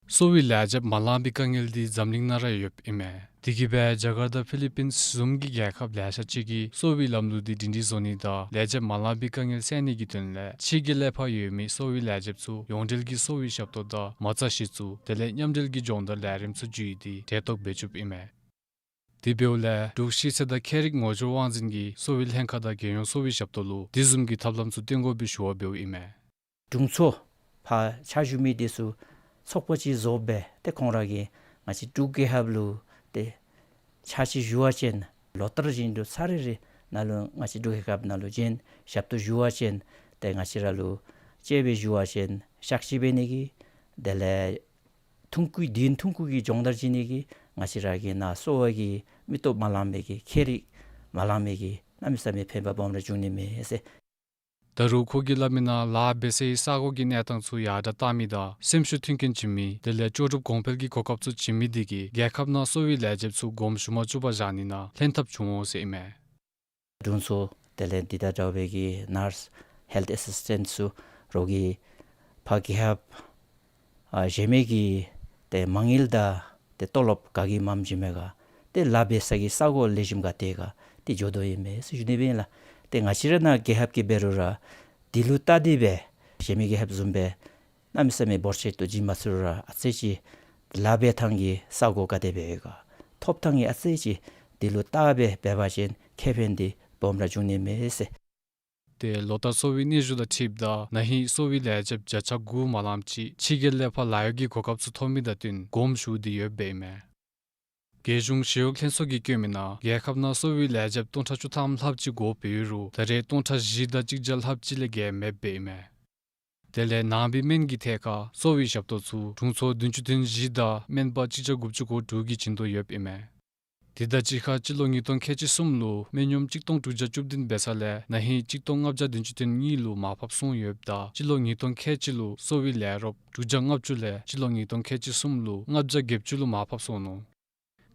གསོ་བའི་ལས་བྱེདཔ་མ་ལང་པའི་དཀའ་ངལ་འདི་འཛམ་གླིང་ནང་ར་ཡོདཔ་ཨིན་མས། དེ་གིས་འབད་ཇ་ཀར་ཏ་ཕི་ལི་པིནསི་བཟུམ་གྱི་རྒྱལ་ཁབ་ལེ་ཤ་ཅིག་གིས་གསོ་བའི་ལམ་ལུགས་འདི་སྒྲིང་སྒྲི་བཟོ་ནི་དང་ལས་བྱེདཔ་མ་ལང་པའི་དཀའ་ངལ་སེལ་ནི་གི་དོན་ལས་ཕྱི་རྒྱལ་ལས་ཕར་ཡོད་མི་གསོ་བའི་ལས་བྱེདཔ་ཚུ་ཡོངས་འབྲེལ་གྱི་གསོ་བའི་ཞབས་ཏོག་དང་མ་རྩ་གཞི་བཙུགས་དེ་ལས་མཉམ་འབྲེལ་གྱི་སྦྱོང་བརྡར་ལས་རིམ་ཚུ་བརྒྱུད་དེ་འབྲེལ་གཏོགས་འབད་བཅུགཔ་ཨིན་མས། དེ་འབདཝ་ལས་འབྲུག་ཤེས་ཚད་དང་ཁྱད་རིག་ངོ་སྦྱོར་དབང་འཛིན་གྱིས་གསོ་བའི་ལྷན་ཁག་དང་རྒྱལ་ཡོངས་གསོ་བའི་ཞབས་ཏོག་ལུ་དེ་བཟུམ་གྱི་ཐབས་ལམ་ཚུ་བཏོན་དགོ་པའི་ཞུ་བ་འབདཝ་ཨིན་མས། དྲུང་འཚོ་ཕར་ཕྱག་ཞུ་མི་དེ་ཚུ་ཚོགས་པ་ཅིག་བཟོ་སྦེ་ཏེ་ཁོང་ར་གིས་ང་བཅས་འབྲུག་རྒྱལ་ཁབ་ལུ་ཏེ་ཕྱག་ཕྱིད་ཞུ་བ་ཅིན་ལོ་ལྟར་བཞིན་དུ་ཚར་རེ་རེ་ནང་ལུ་ང་བཅས་འབྲུག་རྒྱལ་ཁབ་ནང་ལུ་བྱོན་ཞབས་ཏོག་ཞུ་བ་ཅིན་ཏེ་ང་བཅས་ར་ལུ་དཔྱེ་སྦེ་ཞུ་བ་ཅིན་གཤག་བཅོས་འབད་ནི་གི་དེ་ལས་ཐུང་ཀུའི་དུས་ཐུང་ཀུ་གི་སྦྱོང་བརྡར་བྱིན་ནི་གི་ང་བཅས་ར་གི་ནཱ་གསོ་བ་གི་མི་སྟོབས་མ་ལང་པའི་གི་ཁྱད་རིག་མ་ལང་པའི་གི་གནམ་མེད་ས་མེད་ཕན་པ་སྦོམ་ར་འབྱུང་ནི་མས་ཟེར། ད་རུང་ཁོ་གིས་སླབ་མི་ནང་ལཱ་འབད་སའི་ས་གོ་གི་གནས་སྟངས་ཚུ་ཡར་དྲག་བཏང་མི་དང་སེམས་ཤུགས་མཐུན་རྐྱེན་བྱིན་མི་དེ་ལས་ལྕོགས་གྲུབ་གོང་འཕེལ་གྱི་གོ་སྐབས་ཚུ་བྱིན་མི་དེ་གིས་རྒྱལ་ཁབ་ནང་གསོ་བའི་ལས་བྱེདཔ་ཚུ་དགོངམ་ཞུ་མ་བཅུག་པར་བཞག་ནི་ནང་ལྷན་ཐབས་བྱུང་འོང་ཟེར་ཨིན་མས། དྲུང་འཚོ་དེ་ལས་འདི་དང་འདྲ་བའི་གི་ནརསི་ཧེལཐ་ཨེ་སིསི་ཊེནཊ་ཚུ་རོགས་ཀྱིས་ཕར་རྒྱལ་ཁབ་ཨ་གཞན་མི་གི་ཏེ་མ་དངུལ་དང་ཏེ་ཏོ་ལོབ་ག་གིས་མངམ་བྱིན་མས་ག་ཏེ་ལཱ་འབད་ས་གི་ས་གོ་ལེགས་ཤོམ་ག་ཏེ་ག་ཏེ་འགྱོ་དོ་ཨིན་མས་ཟེར་ཞུ་ནི་སྦེ་ཨིན་ལགས། ཏེ་ང་བཅས་ར་ནཱ་རྒྱལ་ཁབ་ཀྱིས་འབད་རུང་ར་དེ་ལུ་བལྟ་སྟེ་སྦེ་གཞན་མི་རྒྱལ་ཁབ་བཟུམ་སྦེ་གནམ་མེད་ས་མེད་འབོར་ཆེ་ཏོག་ཏོ་བྱིན་མ་ཚུགས་རུང་ར་ཨ་ཙི་ཅིག་ལཱ་འབད་ཐངས་ཀྱི་ས་གོ་ག་དེ་སྦེ་ཡོད་ག་ཐོབ་ཐངས་ཀྱི་ཨ་ཙི་ཅིག་དེ་ལུ་བལྟ་སྦེ་འབད་བ་ཅིན་ཁེ་ཕན་འདི་སྦོམ་ར་འབྱུང་ནི་མས་ཟེར། ཏེ་ལོ་ལྟར་གསོ་བའི་གནས་བཞུགས་དང་འཁྲིལཝ་ད་ན་ཧིང་གསོ་བའི་ལས་བྱེདཔ་བརྒྱ་ཆ་དགུ་མ་ལངམ་ཅིག་ཕྱི་རྒྱལ་ལས་ཕར་ལཱ་གཡོག་གི་གོ་སྐབས་ཚུ་ཐོབ་མི་དང་བསྟུན་དགོངམ་ཞུ་སྟེ་ཡོདཔ་ཨིན་མས། རྒྱལ་གཞུང་ཞི་གཡོག་ལྷན་ཚོགས་ཀྱིས་བཀོད་མི་ནང་རྒྱལ་ཁབ་ནང་གསོ་བའི་ལས་བྱེདཔ་སྟོང་ཕྲག་བཅུ་ཐམ་ལྷགཔ་ཅིག་དགོཔ་ཡོད་རུང་ད་རེས་སྟོང་ཕྲག་བཞི་དང་གཅིག་བརྒྱ་ལྷགཔ་ཅིག་ལས་བརྒལ་མེདཔ་ཨིན་མས། དེ་ལས་ནང་པའི་སྨན་གྱི་ཐད་ཁར་གསོ་བའི་ཞབས་ཏོག་ཚུ་དྲུང་འཚོ་བདུན་ཅུ་དོན་བཞི་དང་སྨན་པ་གཅིག་བརྒྱ་དགུ་བཅུ་གོ་དྲུག་གིས་བྱིན་དོ་ཡོདཔ་ཨིན་མས། དེ་དང་གཅིག་ཁར་སྤྱི་ལོ་ཉིས་སྟོང་ཁལ་གཅིག་གསུམ་ལུ་སྨན་གཡོགམ་གཅིག་སྟོང་དྲུག་བརྒྱ་བཅུ་བདུན་འབད་ས་ལས་ན་ཧིང་གཅིག་སྟོང་ལྔ་བརྒྱ་བདུན་ཅུ་དོན་གཉིས་ལུ་མར་ཕབ་སོང་ཡོདཔ་ད་སྤྱི་ལོ་ཉིས་སྟོང་ཁལ་གཅིག་ལུ་གསོ་བའི་ལས་རོགསཔ་དྲུག་བརྒྱ་ལྔ་བཅུ་ལས་སྤྱི་ལོ་ཉིས་སྟོང་ཁལ་གཅིག་གསུམ་ལུ་ལྔ་བརྒྱ་བརྒྱད་ཅུ་ལུ་མར་ཕབ་སོང་ནུག།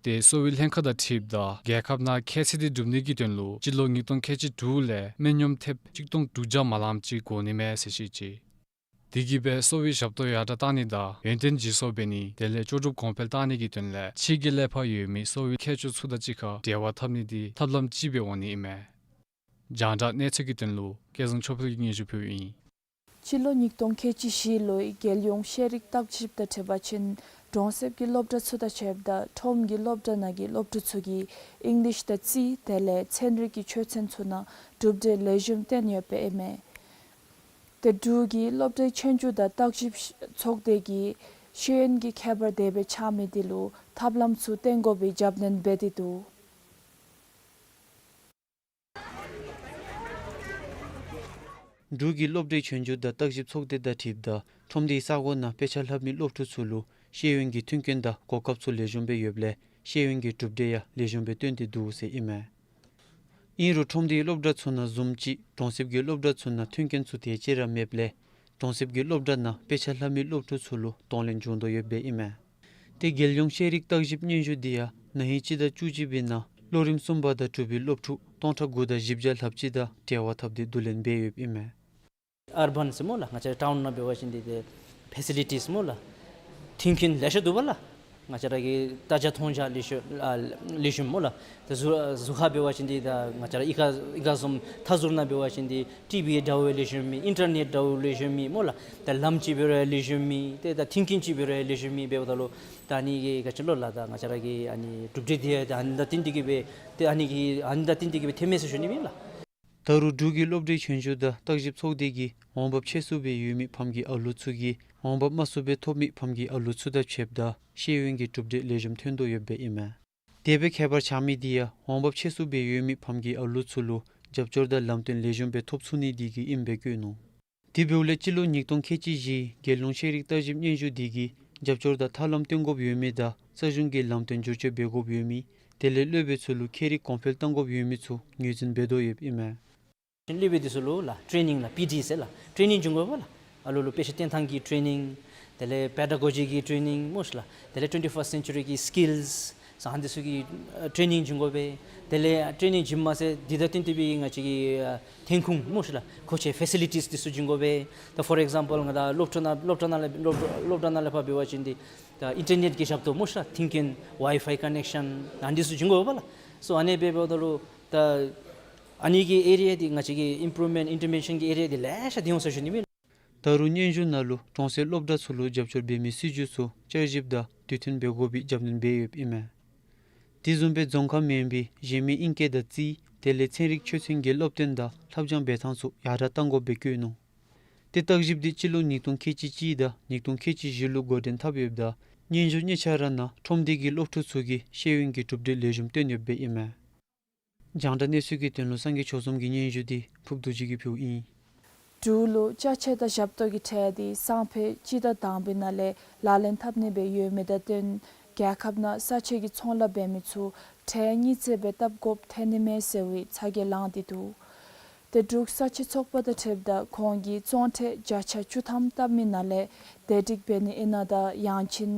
ཏེ་གསོ་བའི་ལྷན་ཁག་དང་འཁྲིལཝ་ད་རྒྱལ་ཁབ་ནང་ཁྱད་ཚད་འདི་སྒྲུབ་ནི་གི་དོན་ལུ་སྤྱི་ལོ་ཉིས་སྟོང་ཁལ་གཅིག་དྲུག་ལས་སྨན་གཡོགམ་ཐེབས་གཅིག་སྟོང་དྲུག་བརྒྱ་མ་ལངམ་ཅིག་དགོ་ནི་མས་ཟེར་བཤད་ཅི། དེ་གིས་འབད་གསོ་བའི་ཞབས་ཏོག་ཡར་དྲག་བཏང་ནི་དང་ཡོན་ཏན་ལྗིད་བཟོ་འབད་ནི་དེ་ལས་ལྕོགས་གྲུབ་གོང་འཕེལ་བཏང་ནི་གི་དོན་ལས་ཕྱི་རྒྱལ་ལས་ཕར་ཡོད་མི་གསོ་བའི་མཁས་མཆོག་ཚུ་དང་གཅིག་ཁར་འབྲེལ་བ་འཐབ་ནི་འདི་ཐབས་ལམ་ཅིག་སྦེ་འོང་ནི་ཨིན་མས། རྒྱང་བསྒྲགས་གནས་ཚུལ་གྱི་དོན་ལུ་སྐལ་བཟང་ཆོས་འཕེལ་གྱིས་སྙན་ཞུ་ཕུལཝ་ཨིན། སྤྱི་ལོ་ཉིས་སྟོང་ཁལ་གཅིག་བཞི་ལོའི་རྒྱལ་ཡོངས་ཤེས་རིག་བརྟག་ཞིབ་དང་འཁྲིལ་བ་ཅིན་གྲོང་གསེབ་ཀྱི་སློབ་གྲྭ་ཚུ་དང་ཕྱདཔ་ད་ཁྲོམ་གྱི་སློབ་གྲྭ་ནང་གི་སློབ་ཕྲུག་ཚུ་གིས་ཨིང་ལིཤ་དང་རྩིས་དེ་ལས་ཚན་རིག་གི་ཆོས་ཚན་ཚུ་ནང་གྲུབ་འབྲས་ལེགས་ཤོམ་བཏོན་ཡོདཔ་ཨིན་མས། ཏེ་འབྲུག་གི་སློབ་གྲྭའི་ཆོས་རྒྱུགས་དང་བརྟག་ཞིབ་ཚོགས་སྡེ་གིས་ཤེས་ཡོན་གྱི་ཁྱད་པར་དེ་སྦེ་ཆགས་མི་དེ་ལུ་ཐབས་ལམ་ཚུ་བཏོན་དགོ་པའི་རྒྱབ་སྣོན་འབད་དེ་འདུག། འབྲུག་གི་སློབ་གྲྭའི་ཆོས་རྒྱུགས་དང་བརྟག་ཞིབ་ཚོགས་སྡེ་དང་འཁྲིལཝ་ད་ཁྲོམ་སྡེའི་ས་གོ་ནང་དཔེ་ཆ་ལྷབ་མི་སློབ་ཕྲུག་ཚུ་ལུ་ཤེས་ཡོན་གྱི་མཐུན་རྐྱེན་དང་གོ་སྐབས་ཚུ་ལེགས་ཤོམ་སྦེ་ཡོདཔ་ལས་ཤེས་ཡོན་གྱི་གྲུབ་འབྲས་ཡང་ལེགས་ཤོམ་སྦེ་བཏོན་ཏེ་འདུག་ཟེར་ཨིན་མས། ཨིན་རུང་ཁྲོམ་སྡེའི་སློབ་གྲྭ་ཚུ་ནང་བཟུམ་ཅིག་གྲོང་གསེབ་ཀྱི་སློབ་གྲྭ་ཚུ་ནང་མཐུན་རྐྱེན་ཚུ་དེ་ཅིག་ར་མེདཔ་ལས་གྲོང་གསེབ་ཀྱི་སློབ་གྲྭ་ནང་དཔེ་ཆ་ལྷབ་མི་སློབ་ཕྲུག་ཚུ་ལུ་གདོང་ལེན་འབྱུང་དོ་ཡོདཔ་ཨིན་མས། ཏེ་རྒྱལ་ཡོངས་ཤེས་རིག་བརྟག་ཞིབ་སྙན་ཞུ་འདི་ཡང་ན་ཧིང་སྤྱི་ཟླ་བཅུ་གཅིག་པའི་ནང་ལོ་རིམ་གསུམ་པ་དང་དྲུག་པའི་སློབ་ཕྲུག་སྟོང་ཕྲག་དགུ་དང་བཞི་བརྒྱ་ལྷགཔ་ཅིག་དང་འབྲེལ་བ་འཐབ་སྟེ་བསྡུ་ལེན་འབད་ཡོདཔ་ཨིན་མས། ཨར་བཱན་ཟེར་སྨོ་ལགས། ང་བཅས་ར་ཊའུན་ནང་འབད་བ་ཅིན་འདི་ཏེ་ཕེ་སི་ལི་ཊིས་སྨོ་ལགས། མཐུན་རྐྱེན་ལེ་ཤ་འདུག་པ་ལགས། ང་བཅས་ར་གི་ལྟ་རྒྱ་མཐོང་རྒྱ་ལེགས་ཤོམ་ཨ་ལེགས་ཤོམ་སྨོ་ལགས། ཏེ་གཟུ་གཟུགས་ཁར་འབད་བ་ཅིན་འདི་ད་ང་བཅས་ར་གཡུས་ཁ་གཡུས་ཁ་བཟུམ་མཐའ་ཟུར་ནང་འབད་བ་ཅིན་འདི་ཊི་བི་འདྲཝ་ལེགས་ཤོམ་མེད། ཨིན་ཊར་ནེཊ་འདྲཝ་ལེགས་ཤོམ་མེད་སྨོ་ལགས། ད་ལམ་ཅིག་འབད་རུང་ལེགས་ཤོམ་མེད། ཏེ་ད་མཐུན་རྐྱེན་ཅིག་འབད་རུང་ལེགས་ཤོམ་མེད། འབདཝ་ད་ལུ་ད་ཨ་ནི་གིས་ག་ཅི་ལོ་ལགས། ད་ང་བཅས་ར་གི་ཨ་ནི་གྲུབ་འབྲས་འདི་ད་ཨ་ནི་དང་བསྟུན་ཏེ་གིས་སྦེ་ཏེ་ཨ་ནི་གིས་ཨ་ནི་དང་བསྟུན་ཏེ་གིས་སྦེ་ཐོནམ་མས་ཟེར་ཞུ་ནི་ཨིན་ལགས། ད་རུང་འབྲུག་གི་སློབ་གྲྭའི་ཆོས་རྒྱུགས་དང་བརྟག་ཞིབ་ཚོགས་སྡེ་གིས་འོང་འབབ་ཆེ་སུ་སྦེ་ཡོད་མི་ཕམ་གྱི་ཨ་ལུ་ཚུ་གིས་འོང་འབབ་དམའ་སུ་སྦེ་ཐོབ་མི་ཕམ་གྱི་ཨ་ལུ་ཚུ་དང་ཕྱདཔ་ད་ཤེས་ཡོན་གྱི་གྲུབ་འབྲས་ལེགས་ཤོམ་ཐོན་དོ་ཡོདཔ་ཨིན་མས། དེ་སྦེ་ཁྱད་པར་ཆགས་མི་འདི་ཡང་འོང་འབབ་ཆེ་སུ་སྦེ་ཡོད་མི་ཕམ་གྱི་ཨ་ལུ་ཚུ་ལུ་རྒྱབ་སྐྱོར་དང་ལམ་སྟོན་ལེགས་ཤོམ་སྦེ་ཐོབ་ཚུགས་ནི་འདི་གིས་ཨིནམ་སྦེ་བཀོད་ནུག། དེ་འབདཝ་ལས་སྤྱི་ལོ་ཉིས་སྟོང་ཁལ་གཅིག་བཞིའི་རྒྱལ་ཡོངས་ཤེས་རིག་བརྟག་ཞིབ་སྙན་ཞུ་འདི་གིས་རྒྱབ་སྐྱོར་དང་ཐབས་ལམ་བཏོན་དགོཔ་ཡོད་མི་དང་རྩ་གཞུང་གི་ལམ་སྟོན་བསྒྱུར་བཅོས་འབད་དགོཔ་ཡོད་མི་དེ་ལས་སློབ་དཔོན་ཚུ་ལུ་ཁྱད་རིག་གོང་འཕེལ་གཏང་དགོཔ་ཡོད་མི་ཚུ་ངོས་འཛིན་འབད་དོ་ཡོདཔ་ཨིན་མས། སློབ་དཔོན་འདི་ཚུ་ལུ་ལགས་ཊེ་ནིང་ལགས་པི་ཊི་ཟེར་ལགས་ཊེ་ནིང་བྱིན་དགོ་པས་ལགས། ཨ་ལུ་ལུ་དཔེ་ཆ་སྟོན་ཐངས་ཀྱི་ཊེ་ནིང་དེ་ལས་པེ་ཌ་གོ་ཇི་གི་ཊེ་ནིང་སྨོ་ཤ་ལགས། དེ་ལས་ཊུ་ཝེན་ཊི་ཕརསཊ་སེན་ཅུ་རི་གི་སི་ཀིལསི་ཟེར་ཨ་ནི་ཚུ་གི་ཨ་ཊེ་ནིང་བྱིན་དགོ་པས། དེ་ལས་ཊེ་ནིང་བྱིན་མ་ཚད་འདི་དང་བསྟུན་ཏེ་སྦེ་ང་བཅས་ཀྱི་ཨ་ཐོན་ཁུངས་སྨོ་ཤ་ལགས་མཁོ་ཆས་ཕེ་སི་ལི་ཊིས་འདི་ཚུ་བྱིན་དགོ་པས། ད་ཕོར་ཨིག་ཛམ་པཱལ་ང་བཅས་སློབ་གྲྭ་ནང་སློབ་གྲྭ་ནང་ལས་སློབ་སློབ་གྲྭ་ནང་ལས་ཕར་འབད་བ་ཅིན་འདི་ད་ཨིན་ཊར་ནེཊ་ཀྱི་ཞབས་ཏོག་སྨོ་ཤ་ལགས་མཐུན་རྐྱེན་ཝའི་ཕའི་ཀོ་ནེག་ཤཱན་ཨ་ནི་ཚུ་བྱིན་དགོ་པས་ལགས། སོ་ཨ་ནི་སྦེ་འབདཝ་ད་ལུ་ད་ཨ་ནི་གི་ཨེ་རི་ཡ་འདི་ང་བཅས་ཀྱི་ཨིམ་པུ་རུབ་མེནཊ་ཨིན་ཊར་ཝེན་ཤཱན་གྱི་ཨེ་རི་ཡ་འདི་ལེ་ཤ་འདི་འོང་ཟེར་ཞུ་ནི་མས། ད་རུང་སྙན་ཞུ་ནང་ལུ་གྲོང་གསེབ་སློབ་གྲྭ་ཚུ་ལུ་རྒྱབ་སྐྱོར་འབད་མི་སྲིད་བྱུས་ཚུ་བསྐྱར་ཞིབ་དང་དུས་མཐུན་འབད་དགོ་པའི་རྒྱབ་སྣོན་འབད་ཡོདཔ་ཨིན་མས། དེ་བཟུམ་སྦེ་རྫོང་ཁ་མེན་པའི་གཞན་མི་ཨིང་སྐད་དང་རྩིས་དེ་ལས་ཚན་རིག་ཆོས་ཚན་གྱི་སློབ་སྟོན་དང་ལྷབ་སྦྱང་འབད་ཐངས་ཚུ་ཡར་དྲག་གཏང་དགོཔ་སྦེ་བཀོད་ནུག། ཏེ་བརྟག་ཞིབ་འདི་སྤྱི་ལོ་ཉིས་སྟོང་ཁལ་གཅིག་གཅིག་དང་ཉིས་སྟོང་ཁལ་གཅིག་བཞི་ལུ་འགོ་འདྲེན་འཐབ་ཡོདཔ་ད་སྙན་ཞུ་གཉིས་ཆ་ར་ནང་ཁྲོམ་སྡེ་གི་སློབ་ཕྲུག་ཚུ་གིས་ཤེས་ཡོན་གྱི་གྲུབ་འབྲས་ལེགས་ཤོམ་བཏོན་ཡོདཔ་སྦེ་ཨིན་མས། རྒྱང་བསྒྲགས་གནས་ཚུལ་གྱི་དོན་ལུ་སངས་རྒྱས་ཆོས་འཛོམས་ཀྱི་སྙན་ཞུ་འདི་ཕུརབ་རྡོ་རྗེ་གིས་ཕུལཝ་ཨིན། འབྲུག་ལུ་ཅ་ཆས་དང་ཞབས་ཏོག་གི་ཁྲལ་འདི་སང་ཕོད་སྤྱི་ཟླ་དང་པའི་ནང་ལས་ལག་ལེན་འཐབ་ནི་སྦེ་ཡོད་མི་དང་བསྟུན་རྒྱལ་ཁབ་ནང་ས་ཆ་གི་ཚོང་ལཱ་འབད་མི་ཚུ་ཁྲལ་གཉིས་བརྩེགས་སྦེ་བཏབ་དགོཔ་ཐོན་ནི་མས་ཟེར་བའི་ཚ་གྱང་ལངས་ཏེ་འདུག། ཏེ་འབྲུག་ས་ཆ་ཚོགས་པ་དང་འཁྲིལཝ་ད་ཁོང་གིས་བཙོང་ཁྲལ་བརྒྱ་ཆ་བཅུ་ཐམ་བཏབ་མི་ནང་ལས་བདེ་སྒྲིག་འབད་ནི་ཨིན་ན་དང་ཡང་ཅིན་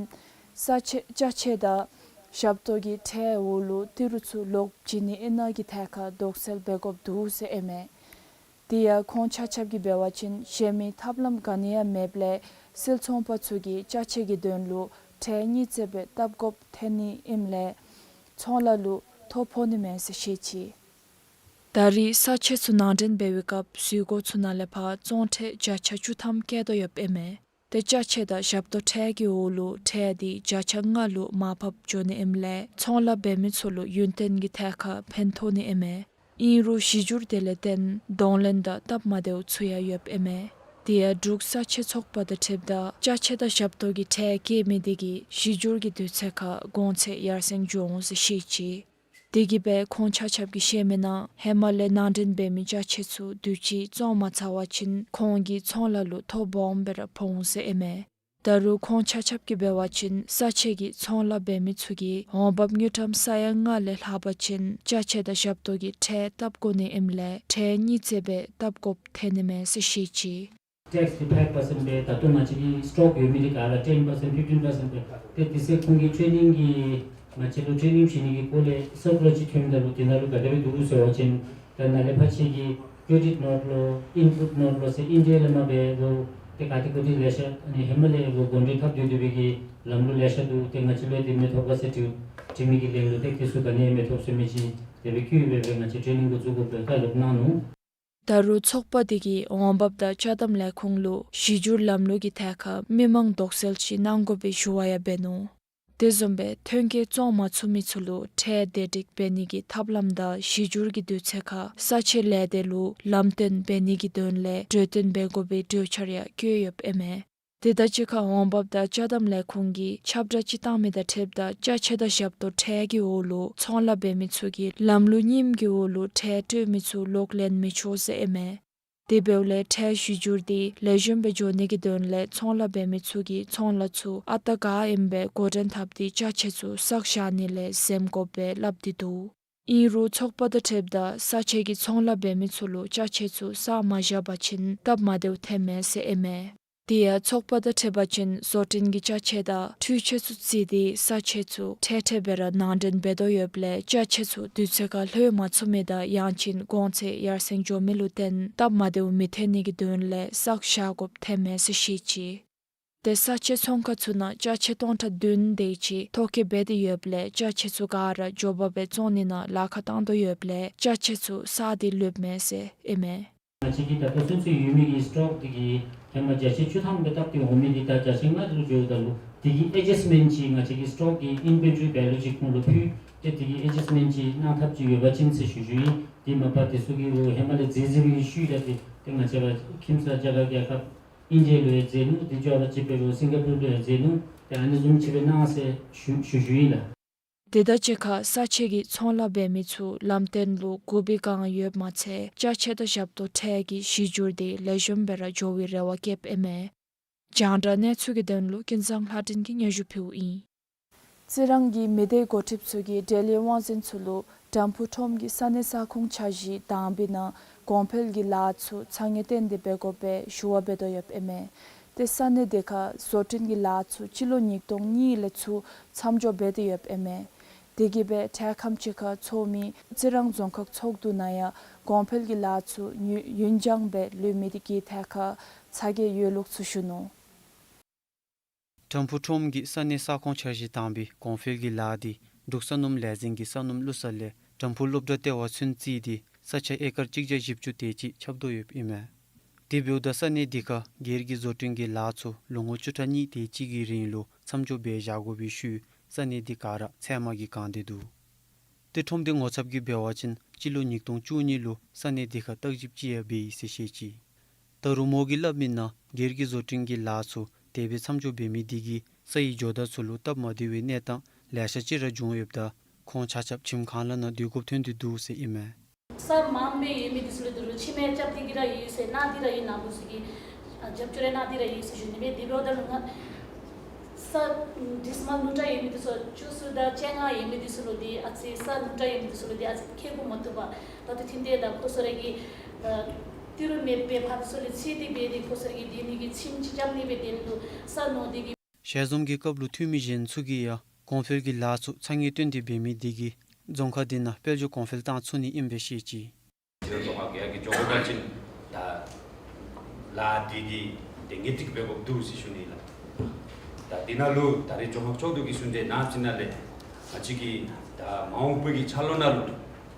ས་ཆ་ཅ་ཆས་དང་ཞབས་ཏོག་གི་ཁྲལ་འོག་ལུ་ཏི་རུ་ཚུ་ལོག་བྱིན་ནི་ཨིན་ན་གི་ཐད་ཁར་དོགས་སེལ་འབད་དགོཔ་འདུག་ཟེར་ཨིན་མས། དེ་ཡང་ཁོང་ཆ་ཁྱབ་ཀྱིས་འབད་བ་ཅིན་གཞན་མི་ཐབས་ལམ་ག་ནི་ཡང་མེདཔ་ལས་སིལ་ཚོང་པ་ཚུ་གིས་ཅ་ཆས་ཀྱི་དོན་ལུ་ཁྲལ་གཉིས་བརྩེགས་སྦེ་བཏབ་དགོཔ་ཐོན་ནི་ཨིནམ་ལས་ཚོང་ལཱ་ལུ་ཐོ་ཕོག་ནི་མས་ཟེར་བཤད་ཅི། ད་རེས་ས་ཆ་ཚུ་ནང་འདྲེན་འབད་བའི་སྐབས་ཟུར་སྒོ་ཚུ་ནང་ལས་ཕར་བཙོང་ཁྲལ་བརྒྱ་ཆ་བཅུ་ཐམ་བཀལ་དོ་ཡོདཔ་ཨིན་མས། ཏེ་ཅ་ཆས་དང་ཞབས་ཏོག་ཁྲལ་གྱི་འོག་ལུ་ཁྲལ་འདི་བརྒྱ་ཆ་ལྔ་ལུ་མར་ཕབ་འགྱོ་ནི་ཨིནམ་ལས་ཚོང་ལཱ་འབད་མི་ཚུ་ལུ་ཡུན་བརྟན་གྱི་ཐད་ཁར་ཕན་ཐོགས་ནི་ཨིན་མས། ཨིན་རུང་གཞི་འགྱུར་དེ་ལས་བརྟེན་གདོང་ལེན་དང་སྟབས་མ་བདེཝ་ཚུ་ཡང་ཡོདཔ་ཨིན་མས། དེ་ཡང་འབྲུག་ས་ཆ་ཚོགས་པ་དང་འཁྲིལཝ་ད་ཅ་ཆས་དང་ཞབས་ཏོག་གི་ཁྲལ་བཀལ་མི་དེ་གིས་གཞི་འགྱུར་གྱི་དུས་ཚོད་ཁར་གོང་ཚད་ཡར་སེང་འགྱོ་འོང་ཟེར་བཤད་ཅི། དེ་གིས་སྦེ་ཁོང་ཆ་ཁྱབ་ཀྱིས་བཤད་མི་ནང་ཧེ་མ་ལས་ནང་འདྲེན་འབད་མི་ཅ་ཆས་ཚུ་དུས་ཅི་བཙོང་མ་ཚར་བ་ཅིན་ཁོང་གི་ཚོང་ལཱ་ལུ་ཐོ་སྦོམ་སྦེ་ར་ཕོག་འོང་ཟེར་ཨིན་མས། ད་རུང་ཁོང་ཆ་ཁྱབ་ཀྱིས་འབད་བ་ཅིན་ས་ཆ་གི་ཚོང་ལཱ་འབད་མི་ཚུ་གིས་འོང་འབབ་དངུལ་ཀྲམ་ས་ཡ་ལྔ་ལས་ལྷག་པ་ཅིན་ཅ་ཆས་དང་ཞབས་ཏོག་གི་ཁྲལ་བཏབ་དགོ་ནི་ཨིནམ་ལས་ཁྲལ་གཉིས་བརྩེགས་སྦེ་བཏབ་དགོཔ་ཐོན་ནི་མས་ཟེར་བཤད་ཅི། ཊེགསི་འདི་ཕའིབ་པར་སེནཊ་སྦེ་ད་ལྟོ་ང་བཅས་ཀྱི་སི་ཊོག་ཡོད་མི་འདི་ག་ར་ཊེན་པར་སེནཊ་ཕིཕ་ཊིན་པར་སེནཊ་སྦེ། ཏེ་དེ་ཚེ་ཁོང་གི་ཊེ་ནིང་གི་ང་བཅས་ལུ་ཊེ་ནིང་བྱིན་ནི་གི་སྐོར་ལས་སར་ཀུ་ལར་ཅིག་ཐོནམ་ད་ལུ་དེ་ནང་ལུ་ག་དེ་སྦེ་འདུག་ཟེར་བ་ཅིན་ད་ནཱ་ལས་ཕར་ཁྱེད་ཀྱི་ཀྲེ་ཌིཊ་ནོཊ་ལོ་ཨིན་པུཊ་ནོཊ་ལོ་ཟེར་ཨིན་ཌི་ཡ་ལས་མར་སྦེ་ལོ་ཏེ་ག་ཏེ་གོ་ཏེ་ལེ་ཤ་ཨ་ནི་ཧེ་མ་ལས་ལོ་གོང་འགྲོས་འཐབ་སྡོད་སྡོད་པའི་གི་ལམ་ལུགས་ལེ་ཤ་འདུག། ཏེ་ང་བཅས་ལུ་དེ་མི་ཐོབ་ག་ཟེར་དྲི་དྲི་མི་གི་ལན་ལུ་ཏེ་དེ་ཚུ་ག་ནི་ཡང་མི་ཐོབ་ཟེར་མི་ཅིག་དེ་སྦེ་བཀོད་སྦེ་སྦེ་ང་བཅས་ཊེ་ནིང་འགོ་བཙུགས་དགོཔ་སྦེ་བཀའ་སློབ་གནང་ནུག། ད་རུང་ཚོགས་པ་དེ་གིས་འོང་འབབ་དང་ཅ་དམ་ལས་ཁུངས་ལུ་གཞི་སྒྱུར་ལམ་ལུགས་ཀྱི་ཐད་ཁར་མི་མང་དོགས་སེལ་ཅིག་གནང་དགོ་པའི་ཞུ་བ་ཡང་འབད་ནུག། དེ་བཟུམ་སྦེ་ཐོན་སྐྱེད་བཙོང་མ་ཚུགས་མི་ཚུ་ལུ་ཁྲལ་བདེ་སྒྲིག་འབད་ནི་གི་ཐབས་ལམ་དང་གཞི་སྒྱུར་གྱི་དུས་ཚོད་ཁར་ས་ཆའི་ལས་སྡེ་ལུ་ལམ་སྟོན་འབད་ནི་གི་དོན་ལས་གྲོས་བསྟུན་འབད་དགོ་པའི་གྲོས་འཆར་ཡང་བཀོད་ཡོདཔ་ཨིན་མས། དེ་དང་གཅིག་ཁར་འོང་འབབ་དང་ཅ་དམ་ལས་ཁུངས་ཀྱིས་ཁྱབ་བསྒྲགས་ཅིག་བཏང་མི་དང་འཁྲིལཝ་ད་ཅ་ཆས་དང་ཞབས་ཏོག་ཁྲལ་གྱི་འོག་ལུ་ཚོང་ལཱ་འབད་མི་ཚུ་གིས་ལམ་ལུགས་རྙིངམ་གྱི་འོག་ལུ་ཁྲལ་སྤྲོད་མི་ཚུ་ལོག་ལེན་མི་ཆོག་ཟེར་ཨིན་མས། དེ་འབདཝ་ལས་ཁྲལ་གཞི་སྒྱུར་དེ་ལེགས་ཤོམ་སྦེ་འགྱོ་ནི་གི་དོན་ལས་ཚོང་ལཱ་འབད་མི་ཚུ་གིས་ཚོང་ལཱ་ཚུ་ཨ་རྟག་ག་ཨིནམ་སྦེ་འགོ་འདྲེན་འཐབ་སྟེ་ཅ་ཆས་ཚུ་བསགས་བཞག་ནི་ལས་འཛེམ་དགོཔ་སྦེ་སླབ་སྟེ་འདུག། ཨིན་རུང་ཚོགས་པ་དང་འཁྲིལཝ་ད་ས་ཆའི་ཚོང་ལཱ་འབད་མི་ཚུ་ལུ་ཅ་ཆས་ཚུ་བསགས་མ་བཞག་པ་ཅིན་སྟབས་མ་བདེཝ་ཐོནམ་མས་ཟེར་ཨིན་མས། དེ་ཡང་ཚོགས་པ་དང་འཁྲིལ་བ་ཅིན་བཟོ་སྐྲུན་གྱི་ཅ་ཆས་དང་འཕྲུལ་ཆས་ཚུ་བརྩིས་ཏེ་ས་ཆས་ཚུ་འཕྲལ་འཕྲལ་སྦེ་ར་ནང་འདྲེན་འབད་དོ་ཡོདཔ་ལས་ཅ་ཆས་ཚུ་དུས་ཚོད་ཁར་ལྷོད་མ་ཚུགས་མི་དང་ཡང་ཅིན་གོང་ཚད་ཡར་སེང་འགྱོ་མི་ལུ་བརྟེན་སྟབས་མ་བདེཝ་མི་ཐོན་ནི་གི་དོན་ལས་བསགས་བཞག་དགོཔ་ཐོནམ་མས་ཟེར་བཤད་ཅི། ཏེ་ས་ཆའི་ཚོང་ཁང་ཚུ་ནང་ཅ་ཆས་སྟོང་ཕྲག་བདུན་དེ་ཅིག་ཐོ་བཀོད་འབད་དེ་ཡོདཔ་ལས་ཅ་ཆས་ཚུ་ག་ར་མགྱོགས་པ་སྦེ་བཙོང་ནི་ནང་ལཱ་ཁག་བཏང་དོ་ཡོདཔ་ལས་ཅ་ཆས་ཚུ་བསགས་ཏེ་ལུསཔ་མས་ཟེར་ཨིན་མས། ང་བཅས་ཀྱི་ད་ལྟོ་ཚུན་ཚོད་ཡོད་མི་གི་སི་ཊོག་དེ་གིས་ཧེ་མ་བརྒྱ་ཆ་བཅུ་ཐམ་སྦེ་བཏབ་སྟེ་འོང་མི་དེ་ད་བརྒྱ་ཆ་ལྔ་ལུ་འགྱོཝ་ད་ལུ་དེ་གི་ཨེ་ཇཱསི་མེནཊ་ཅིག་ང་བཅས་ཀྱི་སི་ཊོག་གི་ཨིན་ཝེན་ཊ་རི་བེ་ལུ་ཅིག་ཁོང་ལུ་ཕུལ་ཏེ་དེ་གི་ཨེ་ཇཱསི་མེནཊ་ཅིག་གནང་ཐབས་ཅིག་ཡོད་པ་ཅིན་ཟེར་ཞུ་ཞུཝ་ཨིན། དེ་མ་པ་དེ་ཚུ་གིས་འོ་ཧེ་མ་ལས་མཛད་མཛདཔ་གི་ཤུལ་ལས་དེ་ཏེ་ང་བཅས་ར་ཁྱིམ་ཚང་རྒྱ་གར་རྒྱལ་ཁབ་ཨིན་ཇི་ལུ་ཡང་མཛད་ནུག། དེ་ཅོག་ར་གཅིག་སྦེ་ར་སིང་ག་པུར་ལུ་ཡང་མཛད་ནུག། ཏེ་ཨ་ནི་བཟུམ་ཅིག་སྦེ་གནང་ཟེར་ཞུ་ཞུ་ཞུཝ་ཨིན་ལགས། དེ་དང་གཅིག་ཁར་ས་ཆའི་ཚོང་ལཱ་འབད་མི་ཚུ་ལམ་སྟོན་ལུ་གུས་པའི་བསྒང་ཡོདཔ་མ་ཚད་ཅ་ཆས་དང་ཞབས་ཏོག་ཁྲལ་གྱི་གཞི་སྒྱུར་དེ་ལེགས་ཤོམ་སྦེ་ར་འགྱོ་བའི་རེ་བ་བསྐྱེདཔ་ཨིན་མས། རྒྱང་བསྒྲགས་གནས་ཚུལ་གྱི་དོན་ལུ་ཀུན་བཟང་ལྷ་སྒྲོན་གྱིས་སྙན་ཞུ་ཕུལཝ་ཨིན། རྩི་རང་གི་མི་སྡེ་འགོ་ཁྲིདཔ་ཚུ་གིས་འབྲེལ་ཡོད་དབང་འཛིན་ཚུ་ལུ་དམ་ཕུ་ཁྲོམ་གྱི་ས་གནས་ས་ཁོངས་འཆར་གཞི་དང་པའི་ནང་གོང་འཕེལ་གྱི་ལཱ་ཚུ་ཚ་ངེས་བཏོན་ཏེ་འབད་དགོ་པའི་ཞུ་བ་འབད་དོ་ཡོདཔ་ཨིན་མས། ཏེ་ས་གནས་དེ་ཁར་བཟོ་སྐྲུན་གྱི་ལཱ་ཚུ་སྤྱི་ལོ་ཉིས་སྟོང་གཉིས་ལས་ཚུར་མཚམས་འཇོག་འབད་དེ་ཡོདཔ་ཨིན་མས། དེ་གིས་སྦེ་འཕྲལ་ཁམས་ཅིག་ཁར་ཚོགས་མི་རྩི་རང་རྫོང་ཁག་ཚོགས་འདུ་ནང་ཡང་གོང་འཕེལ་གྱི་ལཱ་ཚུ་ཡུན་ཡུན་འགྱངས་སྦེ་ལུས་མི་དེ་གི་ཐད་ཁར་ཚ་གྱང་ཡོད་ལུགས་ཚུ་ཞུ་ནུག། དམ་ཕུ་ཁྲོམ་གྱི་ས་གནས་ས་ཁོངས་འཆར་གཞི་དང་པའི་གོང་འཕེལ་གྱི་ལཱ་དེ་འབྲུག་ས་སྣུམ་ལས་འཛིན་གྱི་ས་སྣུམ་བླུག་ས་ལས་དམ་ཕུ་སློབ་གྲྭ་ལྟེ་བ་ཚུན་བརྩིས་ཏེ་ས་ཆ་ཨེ་ཀར་གཅིག་བརྒྱ་བཞི་བཅུ་དེ་ཅིག་ཁྱབ་དོ་ཡོདཔ་ཨིན་མས། དེ་འབདཝ་ད་ས་གནས་དེ་ཁར་སྒེར་གྱི་བཟོ་སྐྲུན་གྱི་ལཱ་ཚུ་ལོ་ངོ་བཅུ་ཕྲག་གཉིས་དེ་ཅིག་གི་རིང་ལུ་མཚམས་འཇོག་འབད་བཞག་དགོ་པའི་ཤུལ་ས་གནས་དེ་ག་ར་ཚལ་མ་གིས་གང་སྟེ་འདུག། ཏེ་ཁྲོམ་སྡེ་ངོ་ཚབ་ཀྱིས་འབད་བ་ཅིན་སྤྱི་ལོ་ཉིས་སྟོང་བཅུ་གཉིས་ལུ་ས་གནས་དེ་ཁར་བརྟག་ཞིབ་ཅིག་ཡང་འབད་ཡི་ཟེར་བཤད་ཅི། ད་རུང་མོ་གིས་སླབ་མི་ནང་སྒེར་གྱི་བཟོ་སྐྲུན་གྱི་ལཱ་ཚུ་དེ་སྦེ་མཚམས་འཇོག་འབད་མི་དེ་གིས་ས་ཡི་ཇོ་བདག་ཚུ་ལུ་སྟབས་མ་བདེ་བའི་གནས་སྟངས་ལེ་ཤ་ཅིག་ར་བྱུང་ཡོདཔ་ད་ཁོང་ཆ་ཁྱབ་ཁྱིམ་གང་ལ་ནང་སྡོད་དགོཔ་ཐོན་ཏེ་འདུག་ཟེར་ཨིན་མས། ས་མངམ་སྦེ་ཡོད་མི་དེ་ཚུ་ལུ་དོ་རུང་ཕྱི་མི་རྐྱབ་སྟེ་གི་ར་ཡོད་ཟེར་གནང་སྟེ་ར་ཡོད། ནཱ་བུ་ཚུ་གིས་ཨ་རྒྱབ་སྐྱོར་རེ་གནང་སྟེ་ར་ཡོད་ཟེར་ཞུ་ནི་མས། དེ་འབདཝ་ད་ལུ་ང་ས་ཌི་སི་མལ་ཉུང་དྲགས་ཡོད་མི་དེ་ཚུ་བཅུ་གསུམ་དང་བཅོ་ལྔ་ཡོད་མི་དེ་ཚུ་ལུ་དེ་ཨ་ཙི་ས་ཉུང་དྲགས་ཡོད་མི་དེ་ཚུ་ལུ་དེ་ཨ་ཙི་ཁེ་ཕུ་མ་ཐུབ་པར་ད་ལྟོ་ཐིམ་སྟེ་ད་ཁོང་ཚུ་ར་གི་ཨ་ཏི་རུ་མེད་པའི་ཕར་དེ་ཚུ་ལུ་ཚུད་དེ་འབད་དེ་ཁོང་ཚུ་ར་གི་སྡོད་ནི་གི་ཁྱིམ་ཅིག་རྐྱབ་ནི་སྦེ་དེ་ལུ་ས་ཉུང་དེ་གིས། ཞལ་འཛོམས་ཀྱི་སྐབས་ལུ་འཐུས་མི་གཞན་ཚུ་གིས་ཡང་གོང་འཕེལ་གྱི་ལཱ་ཚུ་ཚ་ངེས་བཏོན་ཏེ་འབད་མི་དེ་གིས་རྫོང་ཁག་དེ་ནང་དཔལ་འབྱོར་གོང་འཕེལ་བཏང་ཚུགས་ནི་ཨིནམ་སྦེ་བཤད་ཅི། རྫོང་ཁག་གི་ཡར་གྱི་ཇོ་བོ་དང་ཅིན་ད་ལཱ་འདི་གི་དེ་ངེས་ཏིག་འབད་དགོཔ་འདུག་ཟེར་ཞུ་ནི་ལགས། ད་འདི་ནང་ལུ་ད་རེས་རྫོང་ཁག་ཚོགས་འདུ་གི་ཚུན་ཚོད་ནང་ཅིག་ནང་ལས་ང་བཅས་ཀྱིས་ད་མ་འོངས་པའི་གི་འཆར་ལོ་ནང་ལུ་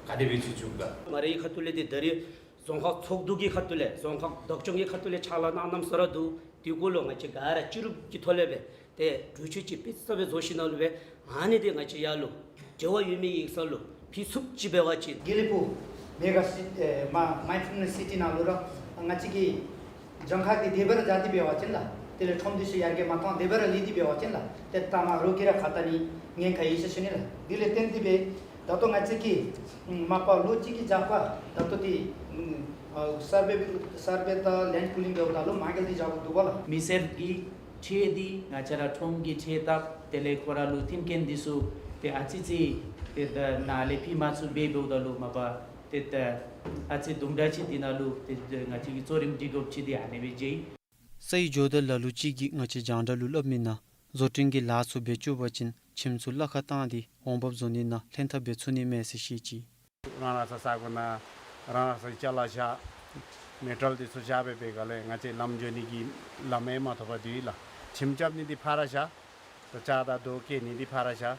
ག་དེ་སྦེ་བྱེད་ཚུགས་ག། ང་རའི་ཁ་ཐུག་ལས་འདི་ད་རེས་རྫོང་ཁག་ཚོགས་འདུ་གི་ཁ་ཐུག་ལས་རྫོང་ཁག་བདག་སྐྱོང་གི་ཁ་ཐུག་ལས་ཕྱག་ལཱ་གནང་གནངམ་ས་ར་འདུག། དེ་གུ་ལུ་ང་བཅས་ག་ར་སྤྱི་རུབ་ཀྱི་ཐོག་ལས་སྦེ་ཏེ་གྲོས་ཆོད་ཅིག་དཔེ་ཚ་སྦེ་བཟོ་ཞིནམ་ལས་སྦེ་ཨ་ནི་དེ་ང་བཅས་ཡར་ལུ་འབྲེལ་བ་ཡོད་མི་ཡིག་ཚང་ལུ་ཕུལ་ཚུགསཔ་ཅིག་འབད་བ་ཅིན། དགེ་ལེགས་ཕུག་མེ་ག་སི་ཨེ་མ་མའིན་ཌ་ཕུལ་ནེསི་སི་ཊི་ནང་ལུ་ར་ང་བཅས་ཀྱི་རྫོང་ཁག་འདི་བདེ་སྦེ་ར་བཞག་སྟེ་འབད་བ་ཅིན་ལགས། དེ་ལས་ཁྲོམ་སྡེ་ཚུ་ཡར་རྒྱས་མ་བཏང་བདེ་སྦེ་ར་ལུས་ཏེ་འབད་བ་ཅིན་ལགས། ཏེ་ད་མ་རོགས་ཀྱིས་ར་ཁ་ཏ་ནི་ཉེན་ཁ་ཡོད་ཟེར་ཞུ་ནི་ལགས། དེ་ལས་བརྟེན་ཏེ་སྦེ་ད་ལྟོ་ང་བཅས་ཀྱིས་མ་པ་ལོ་གཅིག་གི་རྒྱབ་ཁར་ད་ལྟོ་འདི་ཨ་སར་ཝེ་སར་ཝེ་དང་ལེནཌ་པུ་ལིང་འབདཝ་ད་ལུ་མ་འགལ་ཏེ་བཞག་དགོཔ་འདུག་པ་ལགས། མི་སེར་གྱི་ཁྲལ་འདི་ང་བཅས་ར་ཁྲོམ་གྱི་ཁྲལ་བཏབ། དེ་ལས་ཁོ་ར་ལུ་མཐུན་རྐྱེན་འདི་ཚུ་ཏེ་ཨ་ཙི་ཅིག་ཏེ་ད་ནཱ་ལས་ཕུལ་མ་ཚུགས་པར་འབདཝ་ད་ལུ་མ་པ་ཏེ་ད་ཨ་ཙི་དུམ་གྲ་ཅིག་འདི་ནང་ལུ་ཏེ་ང་བཅས་ཀྱིས་གཙོ་རིམ་སྒྲིག་དགོཔ་ཅིག་འདི་ཨ་ནི་སྦེ་མཇལ་ཡི། ས་ཡི་ཇོ་བདག་ལ་ལུ་ཅིག་གིས་ང་བཅས་རྒྱང་བསྒྲགས་ལུ་སླབ་མི་ནང་བཟོ་སྐྲུན་གྱི་ལཱ་ཚུ་འབད་བཅུག་པ་ཅིན་ཁྱིམ་ཚུ་གླ་ཁར་བཏང་སྟེ་འོང་འབབ་བཟོ་ནི་ནང་ལྷན་ཐབས་འབད་ཚུགས་ནི་མས་ཟེར་བཤད་ཅི། རང་རང་ས་ས་གོ་ནང་རང་རང་ས་ཅ་ལ་བཞག། མེ་ཊལ་འདི་ཚུ་བཞག་སྦེ་འབད་ག་ལས་ང་བཅས་ལམ་འགྱོ་ནི་གི་ལམ་ཡང་མ་ཐོབ་པར་སྡོད་ཡི་ལགས། ཁྱིམ་རྐྱབ་ནི་འདི་ཕར་བཞག། ད་ལྕགས་དང་རྡོ་བཀལ་ནི་འདི་ཕར་བཞག།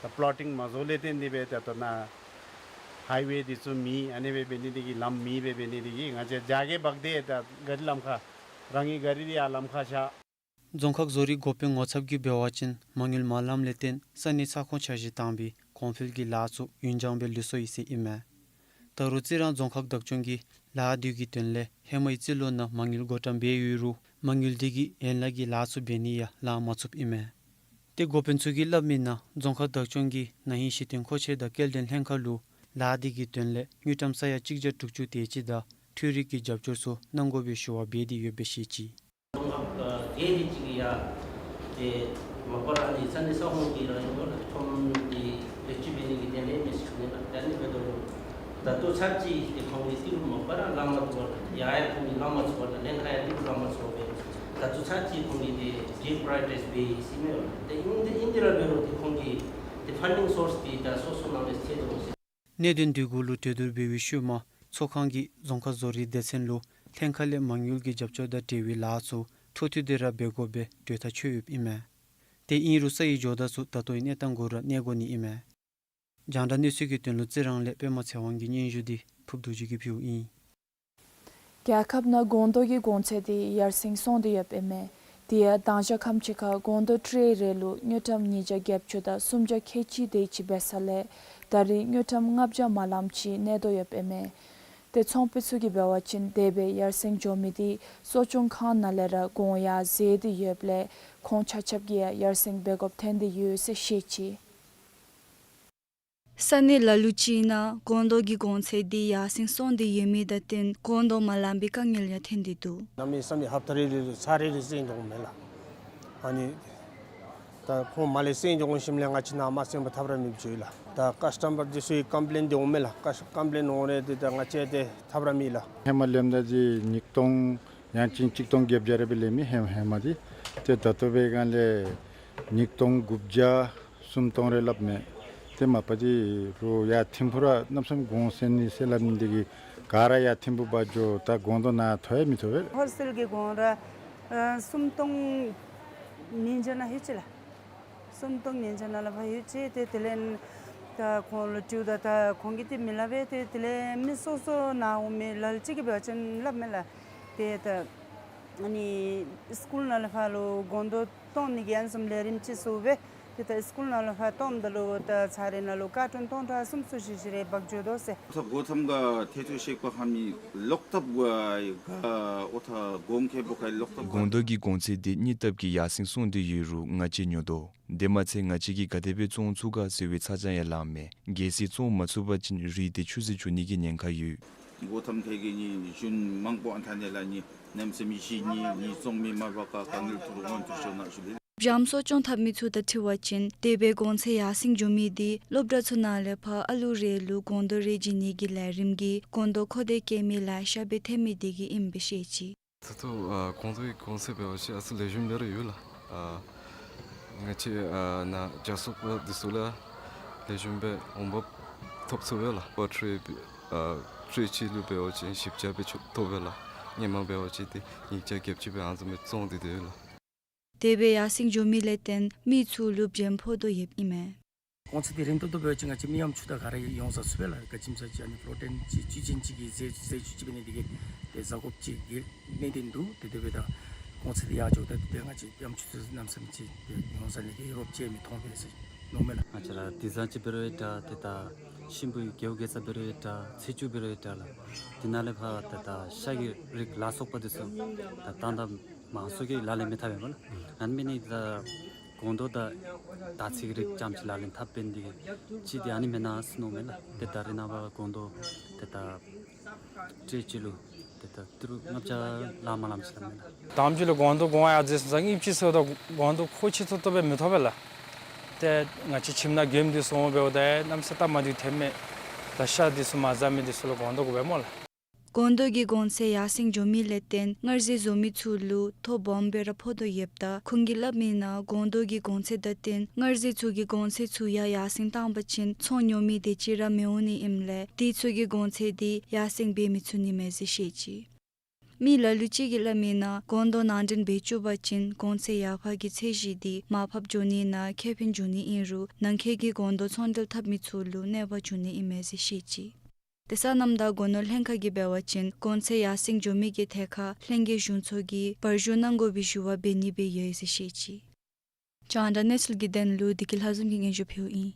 ད་པློ་ཊིང་མ་བཟོ་ལས་བརྟེན་ཏེ་སྦེ་ད་ལྟོ་ནཱ་ ཧའི་ཝེ་འདི་ཚུ་མེད། ཨ་ནི་སྦེ་འབད་ནི་འདི་གིས་ལམ་མེདཔ་སྦེ་འབད་ནི་འདི་གིས་ང་བཅས་རྒྱ་སྐྱེད་འབག་སྟེ་ད་ག་རི་ལམ་ཁར་རང་གི་ག་རི་འདི་ཡར་ལམ་ཁར་བཞག། རྫོང་ཁག་བཟོ་རིག་འགོ་དཔོན་ངོ་ཚབ་ཀྱིས་འབད་བ་ཅིན་མ་དངུལ་མ་ལངམ་ལས་བརྟེན་ས་གནས་ས་ཁོངས་འཆར་གཞི་བཏང་སྦེ་གོང་འཕེལ་གྱི་ལཱ་ཚུ་ཡུན་འགྱངས་སྦེ་ལུས་སོ་ཡི་ཟེར་ཨིན་མས། ད་རུང་རྩི་རང་རྫོང་ཁག་བདག་སྐྱོང་གིས་ལཱ་བསྡུ་གི་དོན་ལས་ཧེ་མའི་རྩིས་ལོ་ནང་མ་དངུལ་བགོ་བཀྲམ་འབད་ཡོད་རུང་མ་དངུལ་འདི་གིས་ཡན་ལག་གི་ལཱ་ཚུ་འབད་ནི་ཡང་ལང་མ་ཚུགསཔ་ཨིན་མས། ཏེ་འགོ་དཔོན་ཚུ་གིས་སླབ་མི་ནང་རྫོང་ཁག་བདག་སྐྱོང་གིས་ན་ཧིང་གཞི་རྟེན་མཁོ་ཆས་དང་སྐྱེལ་འདྲེན་ལྷན་ཁག་ལུ་ལཱ་འདི་གི་དོན་ལས་དངུལ་ཀྲམ་ས་ཡ་གཅིག་བརྒྱ་དྲུག་ཅུ་དེ་ཅིག་དང་འཕྲུལ་རིག་གི་རྒྱབ་སྐྱོར་ཚུ་གནང་དགོ་པའི་ཞུ་བ་འབད་དེ་ཡོདཔ་སྦེ་བཤད་ཅི། རྫོང་ཁག་ཨ་བརྒྱད་དེ་ཅིག་གིས་ཡང་ཏེ་མ་པ་ར་ཨ་ནི་ས་གནས་ས་ཁོངས་ཀྱི་ར་ཨིན་རུང་ཁྲོམ་འདི་བེད་སྤྱོད་འབད་ནི་གི་དོན་ལས་མི་ཤེས་ནི་ལགས། ད་ཨ་ནི་འབདཝ་ད་ལུ་ད་ལྟོ་ཚར་གཅིག་ཏེ་ཁོང་གིས་རྩིས་ལུ་མ་པ་ར་ལང་མ་བཅུག་པར་ཡར་ཡང་ཁོང་གིས་ལང་མ་བཅུག་པར་ལྷན་ཁག་ཡང་རྩིས་ལུ་ལང་མ་བཅུག་པར་ད་ལྟོ་ཚར་གཅིག་ཁོང་གིས་ཏེ་ཌི་པ་རའི་ཡོ་རི་ཊའིཛ་འབད་ཡི་ཟེར་མས་ལགས། ཏེ་ཨིན་ཏེ་ཨིན་ཏེ་ར་འབད་རུང་ཏེ་ཁོང་གིས་ཏེ་ཕན་ཌིང་སོརསི་འདི་ད་སོ་སོ་ནང་ལས་ཐོན་དོ་ཟེར། གནད་དོན་འདི་གུ་ལུ་གྲོས་བསྡུར་འབད་བའི་ཤུལ་མ་ཚོགས་ཁང་གིས་རྫོང་ཁག་བཟོ་རིག་སྡེ་ཚན་ལུ་ལྷན་ཁག་ལས་མ་དངུལ་གྱི་རྒྱབ་སྐྱོར་དང་འབྲེལ་བའི་ལཱ་ཚུ་འཕྲོ་མཐུད་དེ་ར་འབད་དགོ་པའི་གྲོས་ཐག་བཅད་ཡོདཔ་ཨིན་མས། ཏེ་ཨིན་རུང་ས་ཡི་ཇོ་བདག་ཚུ་ད་ལྟོའི་གནས་སྟངས་གུ་ར་གནས་དགོ་ནི་ཨིན་མས། རྒྱང་བསྒྲགས་གནས་ཚུལ་གྱི་དོན་ལུ་རྩི་རང་ལས་པདྨ་ཚེ་དབང་གི་སྙན་ཞུ་འདི་ཕུརབ་རྡོ་རྗེ་གིས་ཕུལཝ་ཨིན། རྒྱལ་ཁབ་ནང་སྒོང་རྡོག་གི་གོང་ཚད་འདི་ཡར་སེང་སོང་སྟེ་ཡོདཔ་ཨིན་མས། དེ་ཡང་དང་ཞག་ཁམས་ཅིག་ཁར་སྒོང་རྡོག་ཊྲེ་རེ་ལུ་དངུལ་ཀྲམ་ཉིས་བརྒྱ་བརྒྱད་ཅུ་དང་སུམ་བརྒྱ་ཁལ་གཅིག་དེ་ཅིག་འབད་ས་ལས་ད་རེས་དངུལ་ཀྲམ་ལྔ་བརྒྱ་མ་ལངམ་ཅིག་གནས་དོ་ཡོདཔ་ཨིན་མས། ཏེ་ཚོང་པ་ཚུ་གིས་འབད་བ་ཅིན་དེ་སྦེ་ཡར་སེང་འགྱོ་མི་འདི་གསོ་སྐྱོང་ཁང་ནང་ལས་ར་གོང་ཡར་འཛེགས་ཏེ་ཡོདཔ་ལས་ཁོང་ཆ་ཁྱབ་ཀྱིས་ཡང་ཡར་སེང་འབད་དགོཔ་ཐོན་ཏེ་ཡོད་ཟེར་བཤད་ཅི། ས་གནས་ལ་ལུ་ཅིག་ནང་སྒོང་རྡོག་གི་གོང་ཚད་འདི་ཡར་སེང་སོང་སྟེ་ཡོད་མི་དང་བསྟུན་སྒོང་རྡོག་མ་ལངམ་པའི་དཀའ་ངལ་ཡང་ཐོན་ཏེ་འདུག། གནམ་མེད་ས་མེད་ཧབ་ཏ་རེ་རེ་ལུ་ཚར་རེ་རེ་སེང་འགྱོཝ་མས་ལགས། ཨ་ནི་ད་ཁོང་མར་ལས་སེང་འགྱོ་དགོ་ཞིནམ་ལས་ང་བཅས་ནཱ་མ་སེང་པར་ཐབས་ར་མེདཔ་ཅིག་ཡོད་ལགས། ད་ཀཱསི་ཊ་མར་འདི་ཚུ་གི་ཀམ་པི་ལེནཊ་འདི་འོང་མས་ལགས། ཀཱསི་ཀམ་པི་ལེནཊ་འོང་རུང་ཏེ་ད་ང་བཅས་ཏེ་ཐབས་ར་མེད་ལགས། ཧེ་མ་ལེནམ་ད་འདི་ཉིས་སྟོང་ཡང་ཅིན་གཅིག་སྟོང་བརྒྱད་བརྒྱ་རེ་སྦེ་ལེན་མི་ཧེ་ཧེ་མ་འདི། ཏེ་ད་ལྟོ་འབད་བའི་སྒང་ལས་ཉིས་སྟོང་དགུ་བརྒྱ་སུམ་སྟོང་རེ་སླབ་མས། ཏེ་མ་པ་འདི་རུང་ཡར་ཐིམ་ཕུག་ར་གནམ་མེད་ས་མེད་གོང་སེང་ནི་ཟེར་སླབ་ནི་འདི་གིས་ག་ར་ཡར་ཐིམ་ཕུག་འབག་འགྱོ། ད་སྒོང་རྡོག་ནཱ་ཐོབ་ཡང་མི་ཐོབ་པས། ཧོལ་སེལ་གྱི་སྒོང་ར་ཨ་སུམ་སྟོང་ཉིས་བརྒྱ་ནང་ལྷོད་ཅི་ལགས། སུམ་སྟོང་ཉིས་བརྒྱ་ནང་ལས་ཕར་ལྷོད་ཅི། ཏེ་དེ་ལས་ད་ཁོང་ལུ་དྲིཝ་ད་ད་ཁོང་གིས་ཏེ་མི་སླབ་པས། ཏེ་དེ་ལས་མི་སོ་སོ་ནཱ་འོང་མི་ལ་ལུ་ཅིག་གིས་འབད་བ་ཅིན་སླབ་མས་ལགས། ཏེ་ད་ཨ་ནི་སི་ཀུལ་ནང་ལས་ཕར་ལུ་སྒོང་རྡོག་བཏོན་ནི་གི་ཨ་ནི་བཟུམ་ལས་རིམ་ཅིག་བཟོ་སྦེ་ཏེ་ད་སི་ཀུལ་ནང་ལས་ཕར་བཏོནམ་ད་ལུ་ད་ཚར་རེ་ནང་ལུ་ཀར་ཊུན་སྟོང་ཕྲག་གསུམ་ཚུ་བཞི་བཞི་རེ་འབག་འགྱོ་དོ་ཟེར། ཨོ་ཐ་སྒོ་ཐམ་ག་ཐད་ཐུག་ཤེག་པ་ཧ་མི་ལོག་ཐབས་ག་ཨོ་ཐ་སྒོང་ཁེ་པོ་ཁ་ལོག་ཐབས་ག། སྒོང་རྡོག་གི་གོང་ཚད་འདི་གཉིས་ལྟབ་ཀྱིས་ཡར་སེང་སོང་སྟེ་ཡོད་རུང་ང་བཅས་ཉོ་དོ། དེ་མ་ཚད་ང་བཅས་ཀྱིས་ག་དེ་སྦེ་བཙོང་ཚུགས་ག་ཟེར་བའི་ཚ་གྱང་ཡང་ལངམ་མས། གལ་སྲིད་བཙོང་མ་ཚུགས་པ་ཅིན་རིགས་དེ་ཆུད་ཟོས་འགྱོ་ནི་གི་ཉེན་ཁ་ཡོད། སྒོ་ཐམ་ཁེ་གི་ནི་གཞུང་མང་པོ་ཨ་ཐ་ནི་ལགས། ནི་གནམ་མེད་ས་མེད་ཞི་ནི་ནི་བཙོང་མི་མ་པ་ག་དཀའ་ངལ་ཐུག་རུང་ཐུག་ཤོར་ནི་ཞུ་ལེ། བྱམས་གསོ་སྐྱོང་འཐབ་མི་ཚུ་དང་འཁྲིལ་བ་ཅིན་དེ་སྦེ་གོང་ཚད་ཡར་སེང་འགྱོ་མི་འདི་སློབ་གྲྭ་ཚུ་ནང་ལས་ཕར་ཨ་ལུ་རེ་ལུ་སྒོང་རྡོག་རེ་བྱིན་ནི་གི་ལས་རིམ་གྱིས་སྒོང་རྡོག་མཁོ་འདོད་བསྐྱེད་མི་ལེ་ཤ་སྦེ་ཐོན་མི་དེ་གིས་ཨིནམ་སྦེ་བཤད་ཅི། ད་ལྟོ་ཨ་སྒོང་རྡོག་གི་གོང་ཚད་འབད་བ་ཅིན་ཨ་ཙི་ལེགས་ཤོམ་སྦེ་ར་ཡོད་ལགས། ཨ་ང་བཅས་ཨ་ནཱ་བྱ་གསོ་པ་འདི་ཚུ་ལུ་ལེགས་ཤོམ་སྦེ་འོང་འབབ་ཐོབ་ཚུགས་པས་ལགས། པ་ཊི་རེ་ཨ་ཊི་རེ་གཅིག་ལུ་འབད་བ་ཅིན་བཞི་བརྒྱ་སྦེ་ཆོག་ཐོབ་པས་ལགས། སྔོན་མ་འབད་བ་ཅིན་ཏེ་ཉིས་བརྒྱ་བརྒྱད་ཅུ་སྦེ་ཨ་ནི་བཟུམ་སྦེ་བཙོང་སྟེ་སྡོད་ཡོད་ལགས། དེ་སྦེ་ཡར་སེང་འགྱོ་མི་ལས་བརྟེན་མི་ཚུ་ལུ་བྱེམ་ཕོག་དོ་ཡོདཔ་ཨིན་མས། གོང་ཚད་འདི་རན་ཏོག་ཏོ་འབད་བ་ཅིན་ང་བཅས་མི་ཡམ་ཆུང་དང་ག་ར་ཡོང་ས་ཚུགས་པས་ལགས། ག་ཅི་སྨོ་ཟེར་བ་ཅིན་ཨ་ནི་ཕོ་ལོ་ཊེན་ཅིག་བཅུད་ཅན་ཅིག་གི་རྫས་བཅུད་ཅན་ཅིག་འབད་ནི་དེ་གིས་ཏེ་ཟ་དགོཔ་ཅིག་གི་གནད་དོན་འདུག། ཏེ་དེ་འབདཝ་ད་གོང་ཚད་འདི་ཡར་འགྱོཝ་ད་ཏེ་ང་བཅས་ཡམ་ཆུང་ཚུ་གནམ་མེད་ས་མེད་ཅིག་ཏེ་ཡོང་ས་ནི་གི་རོགས་བྱེད་མི་མཐོང་པས་ཟེར་མནོཝ་མས་ལགས། ང་བཅས་ར་དེ་བཟུམ་ཅིག་འབད་རུང་ཡང་འདྲ་ཏེ་ད་གཤིན་པོའི་རྒེད་འོག་རྒེད་ཚང་འབད་རུང་ཡང་འདྲ་ཚེས་བཅུ་འབད་རུང་ཡང་འདྲ་ལགས། དེ་ནང་ལས་ཕར་ད་ད་ཤ་གི་རིགས་ལ་སོགས་པ་འདི་ཚུ་ད་ད་ད་མང་སུ་གིས་ལག་ལེན་མི་འཐབ་པས་སྨོ་ལགས། ཨ་ནི་འབད་ནི་ད་སྒོང་རྡོག་དང་དར་ཚིལ་གྱི་རིགས་རྐྱངམ་ཅིག་ལག་ལེན་འཐབ་འབད་ནི་དེ་གིས་ཅིག་ཏེ་ཨ་ནི་མེན་ན་ཟེར་མནོཝ་མས་ལགས། ཏེ་ད་རེས་ནངས་པ་སྒོང་རྡོག་ཏེ་ད་ཊི་རེ་གཅིག་ལུ་ཏེ་ད་ཏི་རུ་ལྔ་བརྒྱ་ལང་མ་ལངམ་ཅིག་ལགས་མེན་ན། དང་པ་ཅིག་ལུ་སྒོང་རྡོག་གོང་ཡར་འཛེགས་སོང་ཙང་དངུལ་ཅིག་ཟེརཝ་ད་སྒོང་རྡོག་མཁོ་ཆེ་ཏོག་ཏོ་སྦེ་མི་ཐོབ་པས་ལགས། ཏེ་ང་བཅས་ཁྱིམ་ནང་མགྱོནམ་འདི་བཙོང་འབདཝ་ད་གནམ་མེད་ས་མེད་སྟབས་མ་བདེཝ་ཐོནམ་མས། ད་ཤ་འདི་ཚུ་མ་ཟ་མི་འདི་ཚུ་ལུ་སྒོང་རྡོག་དགོ་པས་སྨོ་ལགས། སྒོང་རྡོག་གི་གོང་ཚད་ཡར་སེང་འགྱོ་མི་ལས་བརྟེན་མངར་ཟས་བཟོ་མི་ཚུ་ལུ་ཐོ་སྦོམ་སྦེ་ར་ཕོག་དོ་ཡོདཔ་ད་ཁོང་གིས་སླབ་མི་ནང་སྒོང་རྡོག་གི་གོང་ཚད་དང་བསྟུན་མངར་ཟས་ཚུ་གི་གོང་ཚད་ཚུ་ཡང་ཡར་སེང་བཏང་པ་ཅིན་ཚོང་ཉོ་མི་དེ་ཅིག་ར་མི་འོང་ནི་ཨིནམ་ལས་དེ་ཚུ་གི་གོང་ཚད་འདི་ཡར་སེང་འབད་མི་ཚུགས་ནི་མས་ཟེར་བཤད་ཅི། མི་ལ་ལུ་ཅིག་གིས་སླབ་མིའི་ནང་གོང་དོ་ནང་འདྲེན་འབད་བཅུག་པ་ཅིན་གོང་ཚད་ཡར་འཕར་གྱི་ཚད་གཞི་འདི་མར་ཕབ་འགྱོ་ནི་ནང་ཁེ་ཕན་འབྱུང་ནི་ཨིན་རུང་ནང་འཁོད་ཀྱི་གོང་དོ་ཚོང་འབྲེལ་འཐབ་མི་ཚུ་ལུ་གནོད་པ་འབྱུང་ནི་ཨིན་མས་ཟེར་བཤད་ཅི། དེ་སོ་ནམ་དང་སྒོ་ནོར་ལྷན་ཁག་གིས་འབད་བ་ཅིན་གོང་ཚད་ཡར་སེང་འགྱོ་མི་གི་ཐད་ཁར་ལྷན་རྒྱས་གཞུང་ཚོགས་ཀྱིས་བར་ཞུ་གནང་དགོ་པའི་ཞུ་བ་འབད་ནི་སྦེ་ཡོད་ཟེར་བཤད་ཅི། རྒྱང་བསྒྲགས་གནས་ཚུལ་གྱི་དོན་ལུ་བདེ་སྐྱིད་ལྷ་འཛོམས་ཀྱིས་སྙན་ཞུ་ཕུལཝ་ཨིན།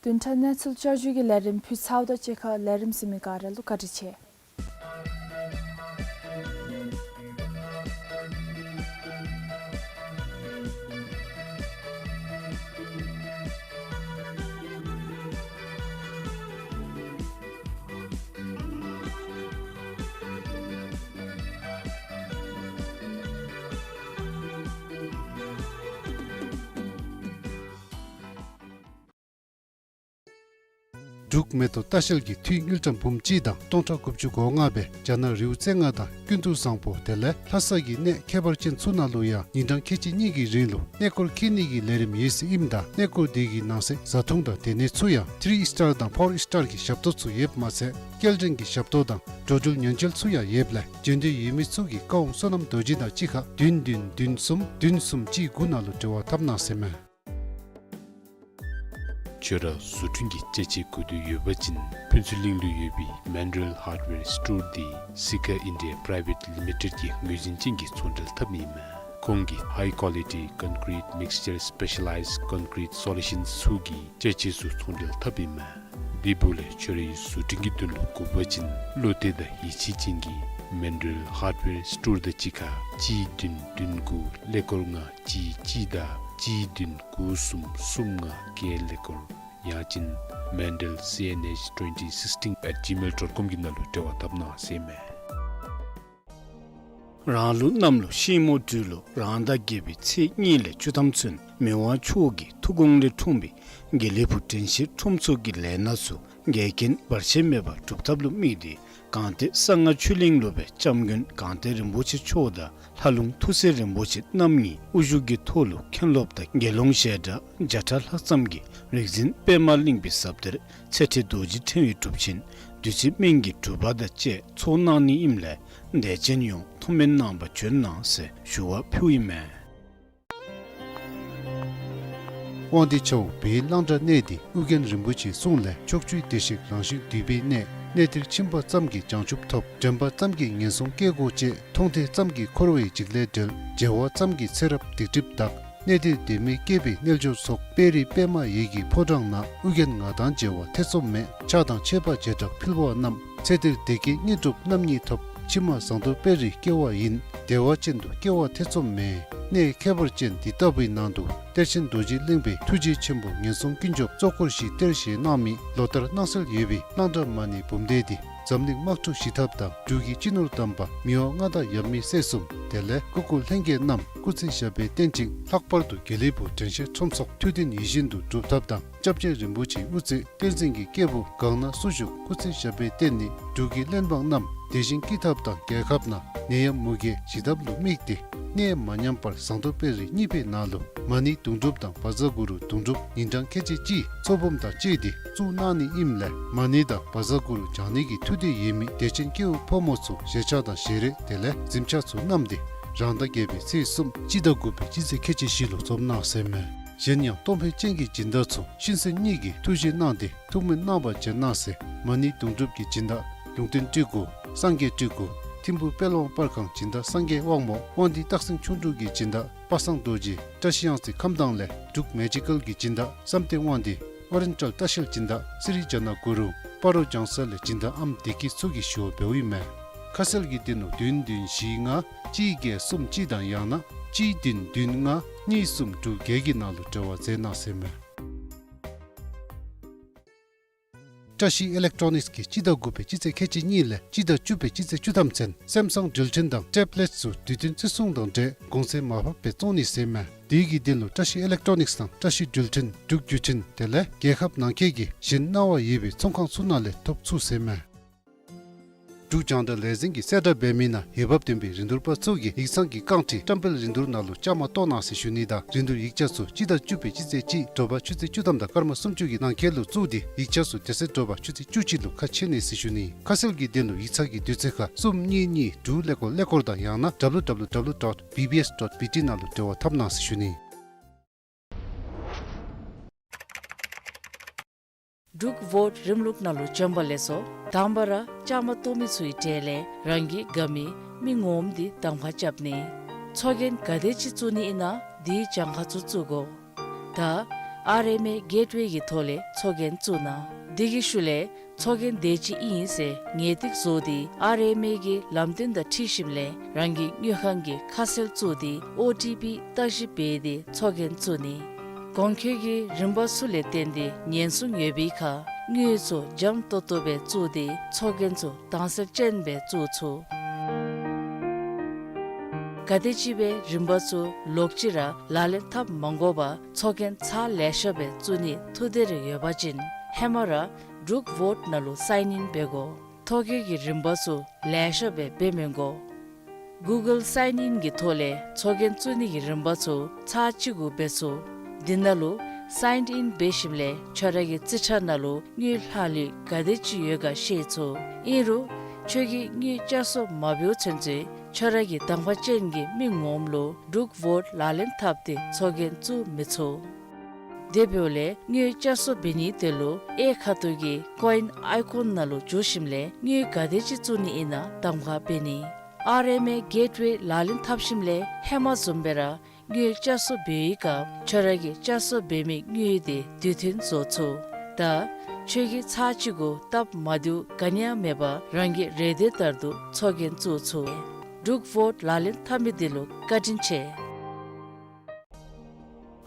བདུན་ཕྲག་གནས་ཚུལ་བསྐྱར་ཞུའི་ལས་རིམ་ཕུལ་ཚརཝ་དང་གཅིག་ཁར་ལས་རིམ་གཟིགས་མི་ག་ར་ལུ་བཀའ་དྲིན་ཆེ། འབྲུག་མེ་ཏོག་ལྟ་བཤལ་གྱིས་འཐུས་དངུལ་ཀྲམ་འབུམ་གཅིག་དང་སྟོང་ཕྲག་དགུ་བཅུ་གོ་ལྔ་སྦེ་རྒྱ་ནག་རི་བོ་རྩེ་ལྔ་དང་ཀུན་ཏུ་བཟང་པོ་དེ་ལས་ལྷ་ས་གི་གནས་ཁྱད་པར་ཅན་ཚུ་ནང་ལུ་ཡང་ཉིན་གྲངས་ཁལ་གཅིག་གཉིས་ཀྱི་རིང་ལུ་གནས་སྐོར་འཁྱིད་ནི་གི་ལས་རིམ་ཡོད་ཟེར་ཨིནམ་ད་གནས་སྐོར་དེ་གི་ནང་གསེས་བཟའ་འཐུང་དང་སྡོད་གནས་ཚུ་ཡང་ཐི་རི་ཨིསི་ཊར་དང་ཕོར་ཨིསི་ཊར་གྱི་ཞབས་ཏོག་ཚུ་ཡོདཔ་མ་ཚད་སྐྱེལ་འདྲེན་གྱི་ཞབས་ཏོག་དང་འགྲོ་འགྲུལ་ཉེན་བཅོལ་ཚུ་ཡང་ཡོདཔ་ལས་འབྱོན་འདོད་ཡོད་མི་ཚུ་གིས་བཀའ་དབང་བསོད་ནམས་རྡོ་རྗེ་དང་གཅིག་ཁར་བདུན་བདུན་བདུན་གསུམ་བདུན་གསུམ་གཅིག་དགུ་ནང་ལུ་འབྲེལ་བ་འཐབ་གནང་ཟེར་མས། ཁྱོད་ར་བཟོ་སྐྲུན་གྱི་ཅ་ཆས་དགོས་འདོད་ཡོད་པ་ཅིན་ཕུན་ཚོགས་གླིང་ལུ་ཡོད་པའི་མཱན་ཌེལ་ཧརཌ་ཝེར་སི་ཊོར་འདི་སི་ཁ་ཨིན་ཌི་ཡ་པི་རའི་ཝེཊ་ལི་མི་ཊེཌ་ཀྱི་ངོས་འཛིན་ཅན་གྱི་ཚོང་འབྲེལ་འཐབ་ཨིན་མས། ཁོང་གིས་ཧའི་ཀོ་ལི་ཊི་ཀོན་ཀི་རིཊ་མིགསི་ཅར་སི་པེ་ཤ་ལའིཛ་ཀོན་ཀི་རིཊ་སོ་ལུ་ཤཱནསི་ཚུ་གི་ཅ་ཆས་ཚུ་ཚོང་འབྲེལ་འཐབ་ཨིན་མས། དེ་འབདཝ་ལས་ཁྱོད་རའི་བཟོ་སྐྲུན་གྱི་དོན་ལུ་དགོ་པ་ཅིན་བློ་གཏད་དང་ཡིད་ཆེས་ཅན་གྱི་མཱན་ཌེལ་ཧརཌ་ཝེར་སི་ཊོར་དང་གཅིག་ཁར་གཅིག་བདུན་བདུན་དགུ་ཀླད་ཀོར་ལྔ་གཅིག་གཅིག་དང་གཅིག་བདུན་དགུ་གསུམ་གསུམ་ལྔ་བརྒྱད་ཀླད་ཀོར། ཡང་ཅིན་མཱན་ཌེལ་སི་ཨེན་ཨེཆ་ཊུ་ཝེན་ཊི་སིགསི་ཊིན་ཨེཊ་ཇི་མེལ་ཌོཊ་ཀོམ་གྱི་ནང་ལུ་འབྲེལ་བ་འཐབ་གནང་ཟེར་མས། རང་ལུགས་གནམ་ལོ་ཤིང་མོ་སྦྲུལ་ལོ་རང་ཟླ་བརྒྱད་པའི་ཚེས་གཉིས་ལས་བཅུ་ཐམ་ཚུན་མི་དབང་མཆོག་གི་ཐུགས་དགོངས་ལས་འཁྲུངས་པའི་དགེ་ལེགས་ཕུག་དྲན་ཤེས་ཁྲོམ་ཚོགས་ཀྱི་ལས་སྣ་ཚུ་འགལ་རྐྱེན་བར་ཆད་མེད་པར་སྒྲུབ་ཐབས་ལུ་དམིགས་ཏེ་སྒང་སྟེང་གསང་སྔགས་ཆོས་གླིང་སློབ་དཔོན་སྐྱབས་མགོན་སྒང་སྟེང་རིན་པོ་ཆེ་མཆོག་དང་ལྷ་ལུང་ཐུགས་སྲས་རིན་པོ་ཆེ་རྣམ་གཉིས་དབུ་བཞུགས་ཀྱི་ཐོག་ལུ་མཁན་སློབ་དང་དགེ་སློང་ཞལ་གྲངས་བརྒྱ་ཕྲག་ལྷག་ཙམ་གྱིས་རིག་འཛིན་པདྨ་གླིང་པའི་ཟབ་གཏེར་ཚེ་ཁྲིད་རྡོ་རྗེ་ཕྲེང་བའི་སྒྲུབ་ཆེན་བདུད་རྩི་སྨན་གྱི་སྒྲུབ་པ་དང་བཅས་ཚོགས་གནང་ནི་ཨིནམ་ལས་དད་ཅན་ཡོངས་ཐུགས་སྨོན་གནང་བར་བྱོན་གནང་ཟེར་ཞུ་བ་ཕུལཝ་ཨིན་མས། དབང་འདུས་ཆབ་འབངས་གླང་བྲག་གནས་འདི་ཨོ་རྒྱན་རིན་པོ་ཆེའི་གསུང་ལས་ཕྱོགས་བཅུའི་བདེ་གཤེགས་རང་བཞིན་འདུས་པའི་གནས། གནས་འདིར་ཕྱིན་པ་ཙམ་གྱིས་བྱང་ཆུབ་ཐོབ། དྲན་པ་ཙམ་གྱིས་ངན་སོང་སྐྱེ་སྒོ་བཅད། མཐོང་ཐོས་ཙམ་གྱིས་འཁོར་བའི་འཇིགས་ལས་བསྒྲལ། མཇལ་བ་ཙམ་གྱིས་ཚེ་རབས་སྡིག་སྒྲིབ་འདག། གནས་འདིར་དད་མོས་སྐྱེས་པའི་རྣལ་འབྱོར་ཚོགས། དཔལ་རི་པདྨ་འོད་ཀྱི་ཕོ་བྲང་ན། ཨོ་རྒྱན་ང་དང་མཇལ་བ་ཐེ་ཚོམ་མེད། ཕྱག་དང་མཆོད་པ་བྱེ་བྲག་ཕུལ་བ་རྣམས། ཚེ་འདིར་བདེ་སྐྱིད་དངོས་གྲུབ་རྣམ་གཉིས་ཐོབ། ཕྱི་མ་ཟངས་མདོག་དཔལ་རིར་སྐྱེ་བ་ཡིན། བདེ་བ་ཅན་དུ་སྐྱེ་བ་ཐེ་ཚོམ་མེད། གནས་ཁྱད་པར་ཅན་འདི་ལྟ་བུའི་ནང་དུ་གཏེར་ཆེན་རྡོ་རྗེ་གླིང་པའི་ཐུགས་རྗེ་ཆེན་པོ་ངན་སོང་ཀུན་སྐྱོབ་གཙོ་འཁོར་བཞིའི་གཏེར་བཞེས་གནང་མི་ལོ་ལྟར་གནང་སྲོལ་ཡོད་པའི་གླང་བྲག་མ་ཎི་འབུམ་སྡེ་འདི་འཛམ་གླིང་དམག་འཁྲུག་ཞི་ཐབས་དང་འབྲུག་གི་སྤྱི་ནོར་དམ་པ་མི་དབང་མངའ་བདག་ཡབ་མེས་སྲས་གསུམ་དེ་ལས་སྐུ་འཁོར་ལྷན་རྒྱས་རྣམས་སྐུ་ཚེ་ཞབས་པད་བརྟན་ཅིང་ལྷག་པར་དུ་དགེ་ལེགས་ཕུག་དྲན་ཤེས་ཁྲོམ་ཚོགས་ཐུགས་འདུན་ཡིད་བཞིན་དུ་འགྲུབ་ཐབས་དང་། སྐྱབས་རྗེ་རིན་པོ་ཆེའི་དབུ་རྩེ་བསྟན་འཛིན་གྱི་སྐྱེས་བུ་གང་ན་སུ་བཞུགས་སྐུ་ཚེ་ཞབས་པད་བརྟན་ནི་འབྲུག་གི་བློན་འབངས་རྣམས་བདེ་ཞིང་སྐྱིད་ཐབས་དང་རྒྱལ་ཁབ་ནང་ནད་ཡམས་མུ་གེ་ཞི་ཐབས་ལུ་དམིགས་ཏེ་གནས་མ་ཉམས་པར་ཟངས་མདོག་དཔལ་རི་གཉིས་པའི་ནང་ལུ་མ་ཎི་དུང་སྒྲུབ་དང་བཛྲ་གུ་རུ་དུང་སྒྲུབ་ཉིན་གྲངས་ཁལ་གཅིག་གཅིག་ཚོགས་འབུམ་དང་བཅས་ཏེ་བཙུགས་གནང་ནི་ཨིནམ་ལས་མ་ཎི་དང་བཛྲ་གུ་རུ་བགྱང་ནི་གི་ཐུགས་འདོད་ཡོད་མི་དད་ཅན་སྐྱེ་བོ་ཕོ་མོ་ཚུ་ཞལ་ཆས་དང་ཞལ་རས་དེ་ལས་གཟིམ་ཆས་ཚུ་བསྣམས་ཏེ་རང་ཟླ་བརྒྱད་པའི་ཚེས་གསུམ་སྤྱི་ཟླ་དགུ་པའི་སྤྱི་ཚེས་ཁལ་གཅིག་བཞི་ལུ་འཛོམས་གནང་ཟེར་མས། གཞན་ཡང་གཏོང་ཕོད་ཅན་གྱི་སྦྱིན་བདག་ཚུ་ཤིང་སེང་གཉིས་ཀྱི་ཐུགས་རྗེ་གནང་སྟེ་ཐུགས་སྨོན་གནང་བར་བྱོན་གནང་ཟེར། མ་ཎི་དུང་སྒྲུབ་ཀྱི་སྦྱིན་བདག་ལུང་བསྟན་སྤྲུལ་སྐུ་སངས་རྒྱས་སྤྲུལ་སྐུ་ཐིམ་ཕུག་དཔལ་དབང་པར་ཁང་སྦྱིན་བདག་སངས་རྒྱས་དབང་མོ། དབང་འདུས་སྟག་སེང་ཁྱུང་འབྲུག་གི་སྦྱིན་བདག་པ་སངས་རྡོ་རྗེ། བཀྲ་ཤིས་གཡང་རྩེ་ཁམས་དྭངས་ལས་འབྲུག་མེ་ཇི་ཀལ་གྱི་སྦྱིན་བདག་བསམ་གཏན་དབང་འདུས། ཨོ་རེན་ཊལ་ལྟ་བཤལ་སྦྱིན་བདག་སི་རི་ཇ་ན་གུ་རུ། སྤ་རོ་ལྗང་ས་ལས་སྦྱིན་བདག་ཨམ་བདེ་སྐྱིད་ཚུ་གིས་ཞུ་བ་འབདཝ་ཨིན་མས། ཁ་གསལ་གྱི་དོན་ལུ་བདུན་བདུན་བཞི་ལྔ་གཅིག་བརྒྱད་གསུམ་གཅིག་དང་ཡང་ན་གཅིག་བདུན་བདུན་ལྔ་གཉིས་གསུམ་དྲུག་བརྒྱད་ཀྱི་ནང་ལུ་འབྲེལ་བ་མཛད་གནང་ཟེར་མས། བཀྲ་ཤིས་ཨི་ལེག་ཊོ་ནིགསི་གིས་སྤྱི་ཟླ་དགུ་པའི་སྤྱི་ཚེས་ཁལ་གཅིག་གཉིས་ལས་སྤྱི་ཟླ་བཅུ་པའི་སྤྱི་ཚེས་བཅུ་ཐམ་ཚུན་སེམ་སང་འགྲུལ་འཕྲིན་དང་ཊེབ་ལེཊ་ཚུ་དུས་མཐུན་བརྩི་སྲུང་དང་འབྲེལ་གོང་ཚད་མར་ཕབ་སྦེ་བཙོང་ནི་ཟེར་མས། དེ་གི་དོན་ལུ་བཀྲ་ཤིས་ཨི་ལེག་ཊོ་ནིགསི་དང་བཀྲ་ཤིས་འགྲུལ་འཕྲིན་འབྲུག་བརྒྱུད་འཕྲིན་དེ་ལས་རྒྱལ་ཁབ་ནང་འཁོད་ཀྱི་གཞན་གནང་བ་ཡོད་པའི་ཚོང་ཁང་ཚུ་ནང་ལས་ཐོབ་ཚུགས་ཟེར་མས། འབྲུག་རྒྱང་བསྒྲགས་ལས་འཛིན་གྱིས་གསལ་བསྒྲགས་འབད་མི་ནང་འོས་འབབ་ལྡན་པའི་རིན་བསྡུར་པ་ཚུ་གིས་ཡིག་ཚང་གི་རྐང་ཁྲི་བཀྲམ་སྤེལ་རིན་བསྡུར་ནང་ལུ་བཅའ་མར་གཏོགས་གནང་ཟེར་ཞུ་ནི་དང་རིན་བསྡུར་ཡིག་ཆ་ཚུ་སྤྱི་ཟླ་བཅུ་པའི་སྤྱི་ཚེས་གཅིག་དྲོ་པ་ཆུ་ཚོད་བཅུ་ཐམ་དང་སྐར་མ་སུམ་ཅུ་གི་ནང་འཁོད་ལུ་བཙུགས་ཏེ་ཡིག་ཆ་ཚུ་དེ་ཚེ་དྲོ་པ་ཆུ་ཚོད་བཅུ་གཅིག་ལུ་ཁ་ཕྱེ་ནི་ཟེར་ཞུ་ནི། ཁ་གསལ་གྱི་དོན་ལུ་ཡིག་ཚང་གི་དུས་ཚོད་ཁར་གསུམ་གཉིས་གཉིས་དྲུག་ཀླད་ཀོར་ཀླད་ཀོར་དང་ཡང་ན་W W W dot B B S dot B T ནང་ལུ་འབྲེལ་བ་འཐབ་གནང་ཟེར་ཞུ་ནི། འབྲུག་བོཊ་རིམ་ལུགས་ནང་ལུ་བྱོན་པ་ལེགས་སོ། དང་པ་ར་བཅའ་མར་གཏོགས་མི་ཚུ་གི་གྲས་ལས་རང་གི་དགའ་མི་མི་ངོམ་འདི་གདམ་ཁ་རྐྱབ་ནི། ཚོགས་རྒྱན་ག་དེ་ཅིག་བཙུགས་ནི་ཨིན་ན་འདི་གྱངས་ཁ་ཚུ་བཙུགས་དགོ། ད་ཨར་ཨེམ་ཨེ་གེཊ་ཝེ་གི་ཐོག་ལས་ཚོགས་རྒྱན་བཙུགས་གནང་། དེ་གི་ཤུལ་ལས་ཚོགས་རྒྱན་དེ་ཅིག་ཨིན་ཟེར་ངེས་ཏིག་བཟོ་སྟེ་ཨར་ཨེམ་ཨེ་གི་ལམ་སྟོན་དང་འཁྲིལ་ཞིནམ་ལས་རང་གི་དངུལ་ཁང་གི་ཁ་གསལ་བཙུགས་ཏེ་ཨོ་ཊི་པི་བརྟག་ཞིབ་འབད་དེ་ཚོགས་རྒྱན་བཙུགས་ནི། གོང་འཁོད་ཀྱི་རིམ་པ་ཚུ་ལས་བརྟེན་ཏེ་ཉེན་སྲུང་ཡོད་པའི་ཁར་དངུལ་ཚུ་འཇམ་ཏོག་ཏོ་སྦེ་བཙུགས་ཏེ་ཚོགས་རྒྱན་ཚུ་དྭངས་གསལ་ཅན་སྦེ་བཙུགས་ཚུགས། ག་དེ་ཅིག་སྦེ་རིམ་པ་ཚུ་ལོག་ཅི་ར་ལག་ལེན་འཐབ་མ་དགོ་པར་ཚོགས་རྒྱན་ཚར་ལེ་ཤ་སྦེ་བཙུགས་ནི་ཐུགས་འདོད་རེ་ཡོད་པ་ཅིན་ཧེ་མ་ར་འབྲུག་བོཊ་ནང་ལུ་སའིན་ཨིན་འབད་དགོ། ཐོ་བཀོད་ཀྱི་རིམ་པ་ཚུ་ལེ་ཤ་སྦེ་འབད་མི་དགོ། གུ་གཱལ་སའིན་ཨིན་གྱི་ཐོག་ལས་ཚོགས་རྒྱན་བཙུགས་ནི་གི་རིམ་པ་ཚུ་ཚར་གཅིག་གུ་འབད་ཚུགས། འདི་ནང་ལུ་སའིན་ཨིན་འབད་ཞིནམ་ལས་ཁྱོད་ར་གི་རྩིས་ཁྲ་ནང་ལུ་དངུལ་ལྷག་ལུས་ག་དེ་ཅིག་ཡོད་ག་ཤེས་ཚུགས། ཨིན་རུང་ཁྱོད་ཀྱིས་དངུལ་བསྐྱར་གསོ་མ་འབདཝ་ཚུན་ཚོད་ཁྱོད་ར་གི་གདམ་ཁ་ཅན་གྱི་མི་ངོམ་ལུ་འབྲུག་བོཊ་ལག་ལེན་འཐབ་སྟེ་ཚོགས་རྒྱན་བཙུགས་མི་ཚུགས། དེ་འབདཝ་ལས་དངུལ་བསྐྱར་གསོ་འབད་ནིའི་དོན་ལུ་གཡས་ཁ་ཐུག་གི་ཀོ་ཨིན་ཨའི་ཀོན་ནང་ལུ་འཛུལ་ཞིནམ་ལས་དངུལ་ག་དེ་ཅིག་བཙུགས་ནི་ཨིན་ན་གདམ་ཁ་འབད་ནི། ཨར་ཨེམ་ཨེ་གེཊ་ཝེ་ལག་ལེན་འཐབ་ཞིནམ་ལས་ཧེ་མ་བཟུམ་སྦེ་ར་དངུལ་བསྐྱར་གསོ་འབད་བའི་སྐབས་ཁྱོད་ར་གིས་བསྐྱར་གསོ་འབད་མི་དངུལ་དེ་དུས་མཐུན་བཟོ་ཚུགས། ད་ཁྱོད་ཀྱིས་ཚར་གཅིག་གུ་སྟབས་མ་བདེཝ་ག་ནི་ཡང་མེད་པར་རང་གི་རེ་འདོད་ལྟར་དུ་ཚོགས་རྒྱན་བཙུགས་ཚུགས། འབྲུག་བོཊ་ལག་ལེན་འཐབ་མི་དེ་ལུ་བཀའ་དྲིན་ཆེ།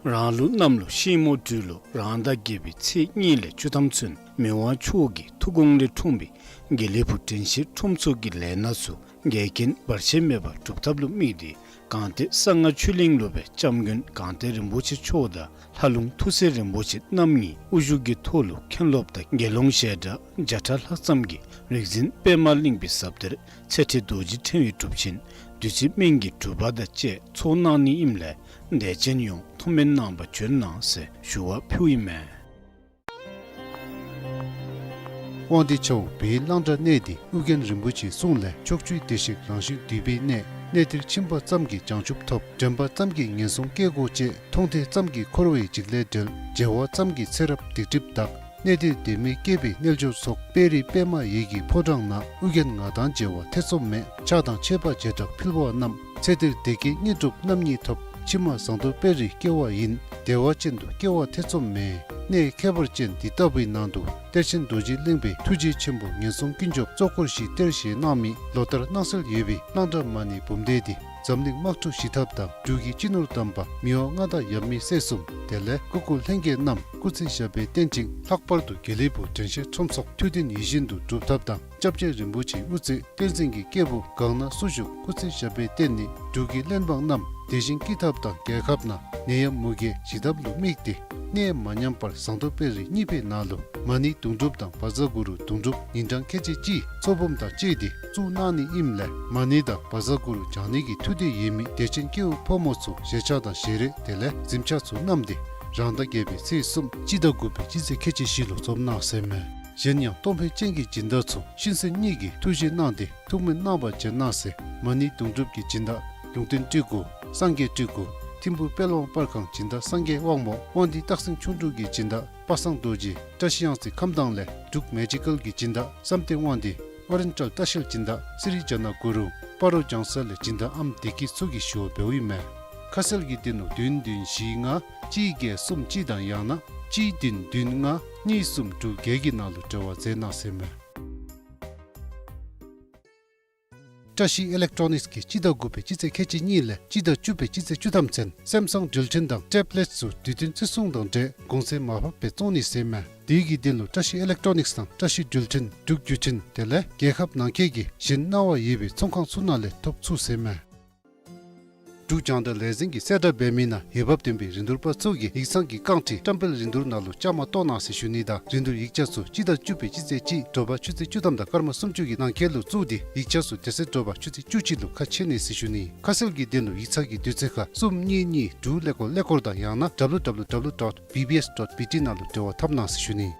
རང་ལུགས་གནམ་ལོ་ཤིང་མོ་སྦྲུལ་ལོ་རང་ཟླ་བརྒྱད་པའི་ཚེས་གཉིས་ལས་བཅུ་ཐམ་ཚུན་མི་དབང་མཆོག་གི་ཐུགས་དགོངས་ལས་འཁྲུངས་པའི་དགེ་ལེགས་ཕུག་དྲན་ཤེས་ཁྲོམ་ཚོགས་ཀྱི་ལས་སྣ་ཚུ་འགལ་རྐྱེན་བར་ཆད་མེད་པར་སྒྲུབ་ཐབས་ལུ་དམིགས་ཏེ་གངས་ཏི་གསང་སྔགས་ཆོས་གླིང་ལུ་སྦེ་སྐྱབས་མགོན་གངས་ཏི་རིན་པོ་ཆེ་མཆོག་དང་ལྷ་ལུང་ཐུགས་སྲས་རིན་པོ་ཆེ་རྣམ་གཉིས་དབུ་བཞུགས་ཀྱི་ཐོག་ལུ་མཁན་སློབ་དང་དགེ་སློང་ཞལ་གྲངས་བརྒྱ་ཕྲག་ལྷག་ཙམ་གྱིས་རིག་འཛིན་པདྨ་གླིང་པའི་ཟབ་གཏེར་ཚེ་ཁྲིད་རྡོ་རྗེ་ཕྲེང་བའི་སྒྲུབ་ཆེན་བདུད་རྩི་སྨན་གྱི་སྒྲུབ་པ་དང་བཅས་ཚོགས་གནང་ནི་ཨིནམ་ལས་དད་ཅན་ཡོངས་ཐུགས་སྨོན་གནང་བར་བྱོན་གནང་ཟེར་ཞུ་བ་ཕུལཝ་ཨིན་མས། དབང་འདུས་ཆ་འོག་བོད་གླང་བྲག་གནས་འདི་ཨོ་རྒྱན་རིན་པོ་ཆེའི་གསུང་ལས་ཕྱོགས་བཅུའི་བདེ་གཤེགས་རང་བཞིན་འདུས་པའི་གནས། གནས་འདིར་ཕྱིན་པ་ཙམ་གྱིས་བྱང་ཆུབ་ཐོབ། དྲན་པ་ཙམ་གྱིས་ངན་སོང་སྐྱེ་སྒོ་བཅད། མཐོང་ཐོས་ཙམ་གྱིས་འཁོར་བའི་འཇིགས་ལས་བྲལ། མཇལ་བ་ཙམ་གྱིས་ཚེ་རབས་སྡིག་སྒྲིབ་དག། གནས་འདིར་དད་མོས་སྐྱེས་པའི་རྣལ་འབྱོར་ཚོགས། དཔལ་རི་པདྨ་འོད་ཀྱི་ཕོ་བྲང་ན། ཨོ་རྒྱན་ང་དང་མཇལ་བ་ཐེ་ཚོམ་མེད། ཕྱག་དང་མཆོད་པ་བྱེ་བྲག་ཕུལ་བ་རྣམས། ཚེ་འདིར་བདེ་སྐྱིད་དངོས་གྲུབ་རྣམ་གཉིས་ཐོབ། ཕྱི་མ་ཟངས་མདོག་དཔལ་རིར་སྐྱེ་བ་ཡིན། བདེ་བ་ཅན་དུ་སྐྱེ་བ་ཐེ་ཚོམ་མེད། གནས་ཁྱད་པར་ཅན་འདི་ལྟ་བུའི་ནང་དུ་གཏེར་ཆེན་རྡོ་རྗེ་གླིང་པའི་ཐུགས་རྗེ་ཆེན་པོ་ངན་སོང་ཀུན་སྐྱོབ་གཙོ་འཁོར་བཞི་གཏེར་བཞེས་གནང་མི་ལོ་ལྟར་སྣང་གསལ་ཡོད་པའི་གླང་བྲག་མ་ཎི་འབུམ་སྡེ་འདི་འཛམ་གླིང་དམག་འཁྲུག་ཞི་ཐབས་དང་འབྲུག་གི་སྤྱི་ནོར་དམ་པ་མི་དབང་མངའ་བདག་ཡབ་མེས་སྲས་གསུམ་དེ་ལས་སྐུ་འཁོར་ལྷན་རྒྱས་རྣམས་སྐུ་ཚེ་ཞབས་པད་བརྟན་ཅིང་། ལྷག་པར་དུ་དགེ་ལེགས་ཕུག་དྲན་ཤེས་ཁྲོམ་ཚོགས་ཐུགས་བདེན་ཡིད་བཞིན་དུ་སྒྲུབ་ཐབས་དང་། སྐྱབས་རྗེ་རིན་པོ་ཆེའི་དབུ་རྩེ་བསྟན་འཛིན་གྱི་སྐྱེས་བུ་གང་ན་སུ་བཞུགས་སྐུ་ཚེ་ཞབས་པད་བརྟན་ནི་འབྲུག་གི་གླེན་འབངས་རྣམས་བདེ་ཞིང་སྐྱིད་ཐབས་དང་རྒྱལ་ཁབ་ནང་ནད་ཡམས་མུ་གེ་ཞི་ཐབས་ལུ་དམིགས་ཏེ་གནས་མ་ཉམས་པར་ཟངས་མདོག་དཔལ་རི་གཉིས་པའི་ནང་ལུ་མ་ཎི་དུང་སྒྲུབ་དང་བཛྲ་གུ་རུ་དུང་སྒྲུབ་ཉིན་གྲངས་ཁལ་གཅིག་གཅིག་ཚོགས་འབུམ་དང་བཅས་ཏེ་བཙུགས་གནང་ནི་ཨིནམ་ལས་མ་ཎི་དང་བཛྲ་གུ་རུ་བགྱང་ནི་གི་ཐུགས་འདོད་ཡོད་མི་དད་ཅན་སྐྱེ་བོ་ཕོ་མོ་ཚུ་ཞལ་ཆས་དང་ཞལ་རས་དེ་ལས་གཟིམ་ཆས་ཚུ་བསྣམས་ཏེ་རང་ཟླ་བརྒྱད་པའི་ཚེས་གསུམ་སྤྱི་ཟླ་དགུ་པའི་སྤྱི་ཚེས་ཁལ་གཅིག་བཞི་ལུ་འཛོམས་གནང་ཟེར་མས། གཞན་ཡང་སྟོང་འཕེལ་ཅན་གྱི་སྦྱིན་བདག་ཚུ་ཤིང་སེང་གཉིས་ཀྱི་ཐུགས་རྗེ་གནང་སྟེ་ཐུགས་སྨོན་གནང་བར་བྱོན་གནང་ཟེར། མ་ཎི་དུང་སྒྲུབ་ཀྱི་སྦྱིན་བདག་ལུང་བསྟན་སྤྲུལ་སྐུ་སངས་རྒྱས་སྤྲུལ་སྐུ་ཐིམ་ཕུ་དཔལ་དབང་པར་ཁང་སྦྱིན་བདག་སངས་རྒྱས་དབང་མོ་དབང་འདུས་སྟག་སེང་ཁྱུང་འབྲུག་གི་སྦྱིན་བདག་པ་སངས་རྡོ་རྗེ་བཀྲ་ཤིས་གཡང་རྩེ་ཁམས་དྭངས་ལས་འབྲུག་མེ་ཇི་ཀལ་གྱི་སྦྱིན་བདག་བསམ་གཏན་དབང་འདུས་ཨོ་རེན་ཊལ་ལྟ་བཤལ་སྦྱིན་བདག་སི་རི་ཇ་ན་གུ་རུ་སྤ་རོ་ལྗང་ས་ལས་སྦྱིན་བདག་ཨམ་བདེ་སྐྱིད་ཚུ་གིས་ཞུ་བ་འབདཝ་ཨིན་མས། ཁ་གསལ་གྱི་དོན་ལུ་བདུན་བདུན་བཞི་ལྔ་གཅིག་བརྒྱད་གསུམ་གཅིག་དང་ཡང་ན་གཅིག་བདུན་བདུན་ལྔ་གཉིས་གསུམ་དྲུག་བརྒྱད་ཀྱི་ནང་ལུ་འབྲེལ་བ་མཛད་གནང་ཟེར་མས། བཀྲ་ཤིས་ཨི་ལེག་ཊོ་ནིགསི་གིས་སྤྱི་ཟླ་དགུ་པའི་སྤྱི་ཚེས་ཁལ་གཅིག་གཉིས་ལས་སྤྱི་ཟླ་བཅུ་པའི་སྤྱི་ཚེས་བཅུ་ཐམ་ཚུན་སེམ་སང་འགྲུལ་འཕྲིན་དང་ཊེབ་ལེཊ་ཚུ་དུས་བསྟུན་བརྩི་སྲུང་དང་འབྲེལ་གོང་ཚད་མར་ཕབ་སྦེ་བཙོང་ནི་ཟེར་མས། དེ་གི་དོན་ལུ་བཀྲ་ཤིས་ཨི་ལེག་ཊོ་ནིགསི་དང་བཀྲ་ཤིས་འགྲུལ་འཕྲིན་འབྲུག་བརྒྱུད་འཕྲིན་དེ་ལས་རྒྱལ་ཁབ་ནང་འཁོད་ཀྱི་གཞན་གནང་བ་ཡོད་པའི་ཚོང་ཁང་ཚུ་ནང་ལས་ཐོབ་ཚུགས་ཟེར་མས། འབྲུག་རྒྱང་བསྒྲགས་ལས་འཛིན་གྱིས་གསལ་བསྒྲགས་འབད་མི་ནང་འོས་འབབ་ལྡན་པའི་རིན་བསྡུར་པ་ཚུ་གིས་ཡིག་ཚང་གི་རྐང་ཁྲི་བཀྲམ་སྤེལ་རིན་བསྡུར་ནང་ལུ་བཅའ་མར་གཏོགས་གནང་ཟེར་ཞུ་ནི་དང་། རིན་བསྡུར་ཡིག་ཆ་ཚུ་སྤྱི་ཟླ་བཅུ་པའི་སྤྱི་ཚེས་གཅིག་དྲོ་པ་ཆུ་ཚོད་བཅུ་ཐམ་དང་སྐར་མ་སུམ་ཅུ་གི་ནང་འཁོད་ལུ་བཙུགས་ཏེ་ཡིག་ཆ་ཚུ་དེ་ཚེ་དྲོ་པ་ཆུ་ཚོད་བཅུ་གཅིག་ལུ་ཁ་ཕྱེ་ནི་ཟེར་ཞུ་ནི། ཁ་གསལ་གྱི་དོན་ལུ་ཡིག་ཚང་གི་དུས་ཚོད་ཁར་གསུམ་གཉིས་གཉིས་དྲུག་ཀླད་ཀོར་ཀླད་ཀོར་དང་ཡང་ན་W W W dot B B S dot B T ནང་ལུ་འབྲེལ་བ་འཐབ་གནང་ཟེར་ཞུ་ནི།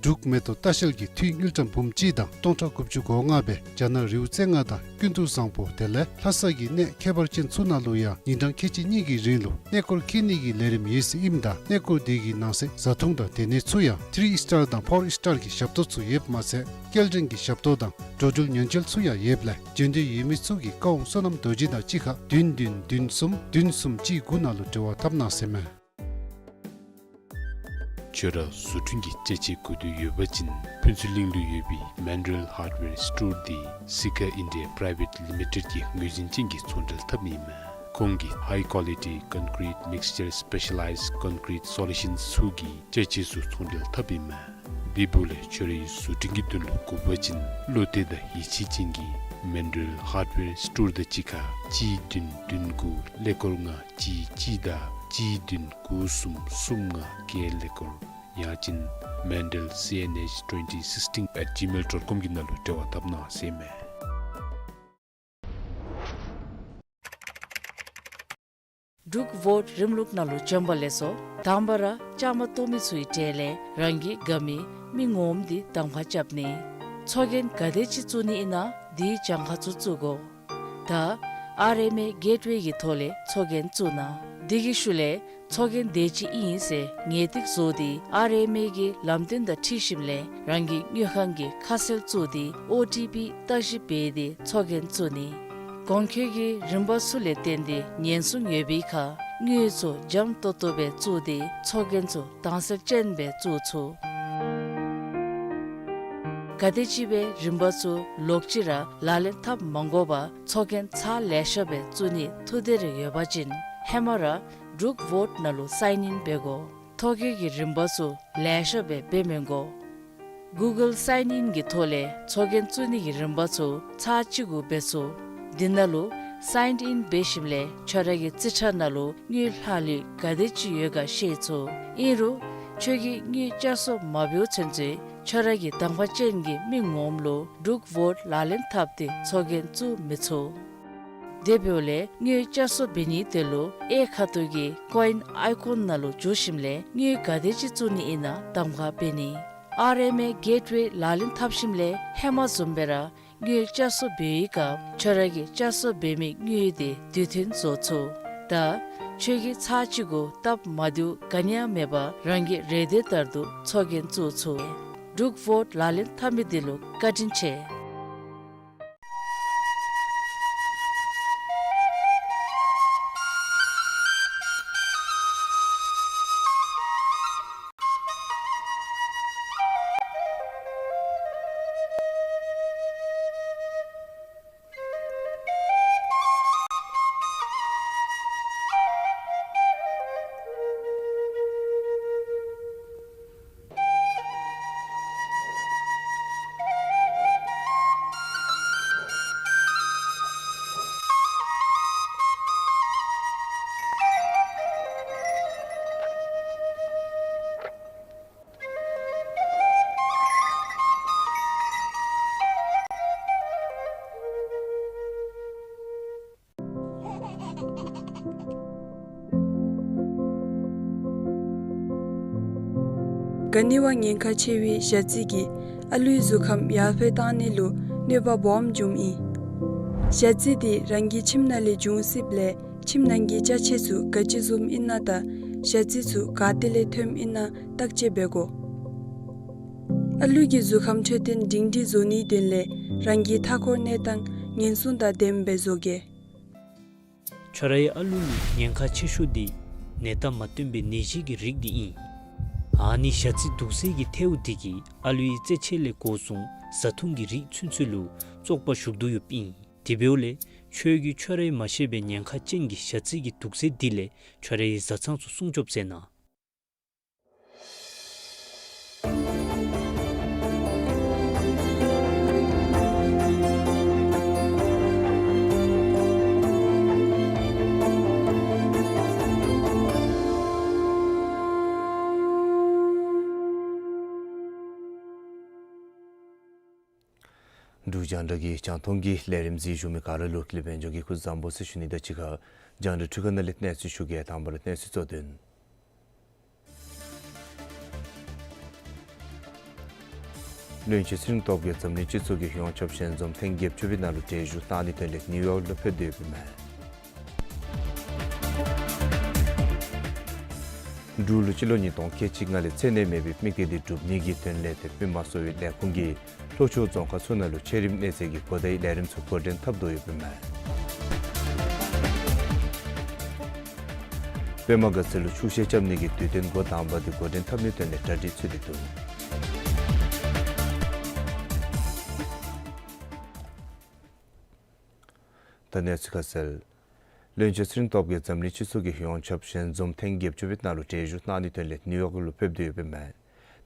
འབྲུག་མེ་ཏོག་ལྟ་བཤལ་གྱིས་འཐུས་དངུལ་ཀྲམ་འབུམ་གཅིག་དང་སྟོང་ཕྲག་དགུ་བཅུ་གོ་ལྔ་སྦེ་རྒྱ་ནག་རི་བོ་རྩེ་ལྔ་དང་ཀུན་ཏུ་བཟང་པོ་དེ་ལས་ལྷ་ས་གི་གནས་ཁྱད་པར་ཅན་ཚུ་ནང་ལུ་ཡང་ཉིན་གྲངས་ཁལ་གཅིག་གཉིས་ཀྱི་རིང་ལུ་གནས་སྐོར་འཁྱིད་ནི་གི་ལས་རིམ་ཡོད་ཟེར་ཨིནམ་ད་གནས་སྐོར་དེ་གི་ནང་གསེས་བཟའ་འཐུང་དང་སྡོད་གནས་ཚུ་ཡང་ཐི་རི་ཨིས་ཊར་དང་ཕོར་ཨིས་ཊར་གྱི་ཞབས་ཏོག་ཚུ་ཡོདཔ་མ་ཚད་སྐྱེལ་འདྲེན་གྱི་ཞབས་ཏོག་དང་འགྲོ་འགྲུལ་ཉེན་བཅོལ་ཚུ་ཡང་ཡོདཔ་ལས་འབྱོན་འདོད་ཡོད་མི་ཚུ་གིས་ཀ་ཝང་བསོད་ནམས་རྡོ་རྗེ་དང་གཅིག་ཁར་བདུན་བདུན་བདུན་གསུམ་བདུན་གསུམ་གཅིག་དགུ་ནང་ལུ་འབྲེལ་བ་འཐབ་གནང་ཟེར་མས། ཁྱོད་ར་བཟོ་སྐྲུན་གྱི་ཅ་ཆས་དགོས་འདོད་ཡོད་པ་ཅིན་ཕུན་ཚོགས་གླིང་ལུ་ཡོད་པའི་Mandrel Hardware Store དེ་Sikha India Private Limited གྱི་ངོས་འཛིན་ཅན་གྱི་ཚོང་འབྲེལ་འཐབ་ཨིན་མས། ཁོང་གིས་high quality concrete mixture, specialized concrete solutions ཚུ་གི་ཅ་ཆས་ཚུ་ཚོང་འབྲེལ་འཐབ་ཨིན་མས། དེ་འབདཝ་ལས་ཁྱོད་རའི་བཟོ་སྐྲུན་གྱི་དོན་ལུ་དགོ་པ་ཅིན་བློ་གཏད་དང་ཡིད་ཆེས་ཅན་གྱི་Mandrel Hardware Store དང་གཅིག་ཁར་གཅིག་བདུན་བདུན་དགུ་ཀླད་ཀོར་ལྔ་གཅིག་གཅིག་དང་གཅིག་བདུན་དགུ་གསུམ་གསུམ་ལྔ་བརྒྱད་ཀླད་ཀོར་ཡང་ཅིན་mandrel C N H twenty sixteen at gmail dot com གི་ནང་ལུ་འབྲེལ་བ་འཐབ་གནང་ཟེར་མས། འབྲུག་ཝོཊ་རིམ་ལུགས་ནང་ལུ་བྱོན་པ་ལེགས་སོ། དང་པ་ར་བཅའ་མར་གཏོགས་མི་ཚུའི་གྲས་ལས་རང་གི་དགའ་མི་མི་ངོམ་འདི་གདམ་ཁ་རྐྱབ་ནི། ཚོགས་རྒྱན་ག་དེ་ཅིག་བཙུགས་ནི་ཨིན་ན་དེའི་གྱངས་ཁ་ཚུ་བཙུགས་དགོ། ད་ཨར་ཨེམ་ཨེ་གེཊ་ཝེ་གི་ཐོག་ལས་ཚོགས་རྒྱན་བཙུགས་གནང་། དེ་གི་ཤུལ་ལས་ཚོགས་རྒྱན་དེ་ཅིག་ཨིན་ཟེར་ངེས་ཏིག་བཟོ་སྟེ་ཨར་ཨེམ་ཨེ་གི་ལམ་སྟོན་དང་འཁྲིལ་ཞིནམ་ལས་རང་གི་དངུལ་ཁང་གི་ཁ་གསལ་བཙུགས་ཏེ་ཨོ་ཊི་པི་བརྟག་ཞིབ་འབད་དེ་ཚོགས་རྒྱན་བཙུགས་ནི། གོང་འཁོད་ཀྱི་རིམ་པ་ཚུ་ལས་བརྟེན་ཏེ་ཉེན་སྲུང་ཡོད་པའི་ཁར་དངུལ་ཚུ་འཇམ་ཏོང་ཏོ་སྦེ་བཙུགས་ཏེ་ཚོགས་རྒྱན་ཚུ་དྭངས་གསལ་ཅན་སྦེ་བཙུགས་ཚུགས། ག་དེམ་ཅིག་སྦེ་རིམ་པ་ཚུ་ལོག་ཅི་ར་ལག་ལེན་འཐབ་མ་དགོ་པར་ཚོགས་རྒྱན་ཚར་ལེ་ཤ་སྦེ་བཙུགས་ནི་ཐུགས་འདོད་རེ་ཡོད་པ་ཅིན་ཧེ་མ་ར་འབྲུག་ཝོཊ་ནང་ལུ་སའིན་ཨིན་འབད་དགོ། ཐོ་བཀོད་ཀྱི་རིམ་པ་ཚུ་ལེ་ཤ་སྦེ་འབད་མི་དགོ། གུ་གཱལ་སའིན་ཨིན་གྱི་ཐོག་ལས་ཚོགས་རྒྱན་བཙུགས་ནི་གི་རིམ་པ་ཚུ་ཚར་གཅིག་གུ་འབད་ཚུགས། དེ་ནང་ལུ་སའིན་ཨིན་འབད་ཞིནམ་ལས་ཁྱོད་ར་གི་རྩིས་ཁྲ་ནང་ལུ་དངུལ་ལྷག་ལུས་ག་དེ་ཅིག་ཡོད་ག་ཤེས་ཚུགས། ཨིན་རུང་ཁྱོད་ཀྱིས་དངུལ་བསྐྱར་གསོ་མ་འབདཝ་ཚུན་ཚོད་ཁྱོད་ར་གི་གདམ་ཁ་ཅན་གྱི་མི་ངོམ་ལུ་འབྲུག་ཝོཊ་ལག་ལེན་འཐབ་སྟེ་ཚོགས་རྒྱན་བཙུགས་མི་ཚུགས། དེ་འབདཝ་ལས་དངུལ་བསྐྱར་གསོ་འབད་ནི་དེ་ལུ་གཡས་ཁ་ཐུག་གི་ཀོ་ཨིན་ཨའི་ཀོན་ནང་ལུ་འཛུལ་ཞིནམ་ལས་དངུལ་ག་དེ་ཅིག་བཙུགས་ནི་ཨིན་ན་གདམ་ཁ་འབད་ནི། ཨར་ཨེམ་ཨེ་གེཊ་ཝེ་ལག་ལེན་འཐབ་ཞིནམ་ལས་ཧེ་མ་བཟུམ་སྦེ་ར་དངུལ་བསྐྱར་གསོ་འབད་བའི་སྐབས་ཁྱོད་ར་གིས་བསྐྱར་གསོ་འབད་མི་དངུལ་དེ་དུས་མཐུན་བཟོ་ཚུགས། ད་ཁྱོད་ཀྱིས་ཚར་གཅིག་གུ་སྟབས་མ་བདེཝ་ག་ནི་ཡང་མེད་པར་རང་གི་རེ་འདོད་ལྟར་དུ་ཚོགས་རྒྱན་བཙུགས་ཚུགས། འབྲུག་ཝོཊ་ལག་ལེན་འཐབ་མི་དེ་ལུ་བཀའ་དྲིན་ཆེ། ག་ནི་བ་ཉེན་ཁ་ཆེ་བའི་ཞ་རྩི་གིས་ཨ་ལུའི་གཟུགས་ཁམས་ཡར་འཕེལ་བཏང་ནི་ལུ་གནོད་པ་སྦོམ་འབྱུངམ་ཨིན། ཞ་རྩི་དེ་རང་གི་ཁྱིམ་ནང་ལས་འབྱུང་སྲིདཔ་ལས་ཁྱིམ་ནང་གི་ཅ་ཆས་ཚུ་ག་ཅི་བཟུམ་ཨིན་ན་དང་ཞ་རྩི་ཚུ་ག་ཏེ་ལས་ཐོནམ་ཨིན་ན་བརྟག་དཔྱད་འབད་དགོ། ཨ་ལུ་གི་གཟུགས་ཁམས་འཕྲོད་བསྟེན་སྒྲིང་སྒྲིང་བཟོ་ནིའི་དོན་ལས་རང་གི་མཐའ་འཁོར་གནས་སྟངས་ཉེན་སྲུང་དང་ལྡནམ་སྦེ་བཟོ་གེ། ཁྱོད་རའི་ཨ་ལུ་ལུ་ཉེན་ཁ་ཆེ་ཤོས་དེ་ནད་རྟགས་མ་སྟོན་པའི་ནད་གཞི་གི་རིགས་དེ་ཨིན། ཨ་ནི་ཞ་རྩི་དུག་སེལ་གྱི་ཐལཝ་དེ་གིས་ཨ་ལུའི་རྩེད་ཆས་ལས་འགོ་བཟུང་བཟའ་འཐུང་གི་རིགས་ཚུན་ཚོད་ལུ་བཙོག་པ་ཞུགས་དོ་ཡོདཔ་ཨིན། དེ་འབདཝ་ལས་ཁྱོད་ཀྱིས་ཁྱོད་རའི་མ་ཤེས་པའི་ཉེན་ཁ་ཅན་གྱི་ཞ་རྩི་གི་དུག་སེལ་དེ་ལས་ཁྱོད་རའི་བཟའ་ཚང་ཚུ་སྲུང་སྐྱོབ་མཛད་གནང་། འབྲུག་རྒྱང་བསྒྲགས་ཀྱི་རྒྱང་མཐོང་གི་ལས་རིམ་གཟིགས་བཞུགས་མི་ག་ར་ལུ་ལེགས་པའི་འབྱུང་གི་སྐུ་གཟུགས་བཟང་པོ་ཟེར་ཞུ་ནི་དང་གཅིག་ཁར་རྒྱང་བསྒྲགས་འཕྲུལ་ཁང་ནང་ལས་གནས་ཚུལ་ཞུ་གེ། དང་པ་ར་གནས་ཚུལ་གཙོ་དོན། བློན་ཆེན་ཚེ་རིང་སྟོབས་རྒྱས་འཛམ་གླིང་སྤྱི་ཚོགས་ཀྱི་ཡོངས་ཁྱབ་ཞལ་འཛོམས་ཐེངས་བརྒྱད་ཅུ་པའི་ནང་ལུ་གྲལ་བཞུགས་གནང་ནིའི་དོན་ལས་ནིའུ་ཡོག་ལུ་ཕེབས་ཏེ་ཡོདཔ་ཨིན་མས། འབྲུག་ལུ་སྤྱི་ལོ་ཉིས་སྟོང་ཁལ་གཅིག་ལྔ་ལས་མཚན་གནས་མེད་པའི་དམིགས་གཏད་འདི་འགྲུབ་ནི་གི་དོན་ལས་ཏེ་མི་དམངས་གསོ་བའི་ལས་ཁུངས་ཀྱིས་ལྷོ་ཕྱོགས་རྫོང་ཁག་ཚུ་ནང་ལུ་ཆེད་རིམ་གནས་ཚད་ཀྱི་གོ་བརྡའི་ལས་རིམ་ཚུ་འགོ་འདྲེན་འཐབ་དོ་ཡོདཔ་ཨིན་མས། པདྨ་དགའ་ཚལ་ལུ་ཆུ་ཤེལ་རྐྱབ་ནི་གི་དུས་སྟོན་འགོ་དང་པ་འདི་འགོ་འདྲེན་འཐབ་ནིའི་དོན་ལས་གྲ་སྒྲིག་ཚུད་དེ་འདུག། ད་གནས་ཚུལ་ཁ་གསལ། བློན་ཆེན་ཚེ་རིང་སྟོབས་རྒྱས་འཛམ་གླིང་སྤྱི་ཚོགས་ཀྱི་ཡོངས་ཁྱབ་ཞལ་འཛོམས་ཐེངས་བརྒྱད་ཅུ་པའི་ནང་ལུ་གྲལ་བཞུགས་གནང་ནིའི་དོན་ལས་ནིའུ་ཡོག་ལུ་ཕེབས་ཏེ་ཡོདཔ་ཨིན་མས།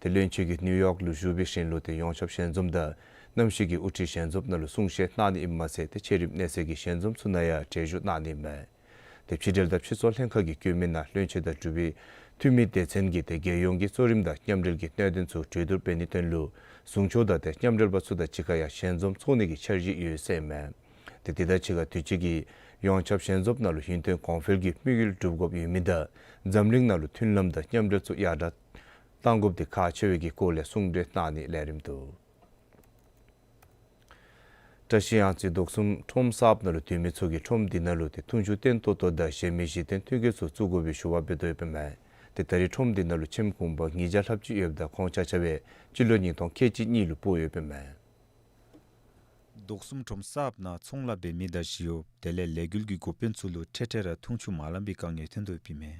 ཏེ་བློན་ཆེན་གྱིས་ནིའུ་ཡོག་ལུ་བཞུགས་པའི་ཤུལ་ལུ་ཏེ་ཡོངས་ཁྱབ་ཞལ་འཛོམས་དང་གནམ་གཤིས་ཀྱི་དབུ་ཁྲིད་ཞལ་འཛོམས་ནང་ལུ་གསུང་བཤད་གནང་ནི་ཨིནམ་མ་ཚད་ཏེ་ཆེད་རིམ་གནས་ཚད་ཀྱི་ཞལ་འཛོམས་ཚུ་ནང་ཡང་གྲལ་བཞུགས་གནང་ནི་ཨིན་མས། ཏེ་ཕྱི་འབྲེལ་དང་ཕྱི་སྲོལ་ལྷན་ཁག་གི་བཀོད་མི་ནང་བློན་ཆེན་དང་འབྲུག་པའི་འཐུས་མི་སྡེ་ཚན་གྱིས་ཏེ་རྒྱལ་ཡོངས་ཀྱི་གཙོ་རིམ་དང་མཉམ་འབྲེལ་གྱི་གནད་དོན་ཚུ་གྲོས་བསྡུར་འབད་ནིའི་དོན་ལུ་གཟུངས་ཆོས་དང་ཏེ་མཉམ་འབྲེལ་པ་ཚུ་དང་གཅིག་ཁར་ཡང་ཞལ་འཛོམས་ཚོགས་ནི་གི་འཆར་གཞི་ཡོད་ཟེར་ཨིན་མས། ཏེ་དེ་དང་གཅིག་ཁར་དུས་ཅི་གི་ཡོངས་ཁྱབ་ཞལ་འཛོམས་ནང་ལུ་ཡུན་བརྟན་གོང་འཕེལ་གྱི་དམིགས་ཡུལ་སྒྲུབ་དགོཔ་ཡོད་མི་དང་འཛམ་གླིང་ནང་ལུ་མཐུན་ལམ་དང་མཉམ་འབྲེལ་ཚུ་ཡར་དྲག་གཏང་དགོཔ་འདི་ཁག་ཆེ་བའི་གི་སྐོར་ལས་གསུང་གྲོས་གནང་ནིའི་ལས་རིམ་འདུག། བཀྲ་ཤིས་གཡང་རྩེ་དོག་གསུམ་ཁྲོམ་གསརཔ་ནང་ལུ་སྡོད་མི་ཚུ་གིས་ཁྲོམ་འདི་ནང་ལུ་ཏེ་འཐུང་ཆུ་བརྟན་ཏོག་ཏོ་དང་གཞན་མི་གཞི་རྟེན་མཐུན་རྐྱེན་ཚུ་བཙུགས་དགོ་པའི་ཞུ་བ་འབད་དོ་ཡོདཔ་ཨིན་མས། ཏེ་ད་རེས་ཁྲོམ་འདི་ནང་ལུ་ཁྱིམ་གུང་པ་ཉིས་བརྒྱ་ལྷགཔ་ཅིག་ཡོདཔ་ད་ཁོང་ཆ་ཁྱབ་སྤྱི་ལོ་ཉིས་སྟོང་ཁལ་གཅིག་གཉིས་ལུ་སྤོ་ཡོདཔ་ཨིན་མས། དོག་གསུམ་ཁྲོམ་གསརཔ་ནང་ཚོང་ལཱ་འབད་མི་དང་ཞི་གཡོགཔ་དེ་ལས་ལས་འགུལ་གྱི་འགོ་དཔོན་ཚུ་ལུ་འཕྲལ་འཕྲལ་ར་འཐུང་ཆུ་མ་ལང་པའི་དཀའ་ངལ་ཐོན་དོ་ཡོདཔ་ཨིན་མས།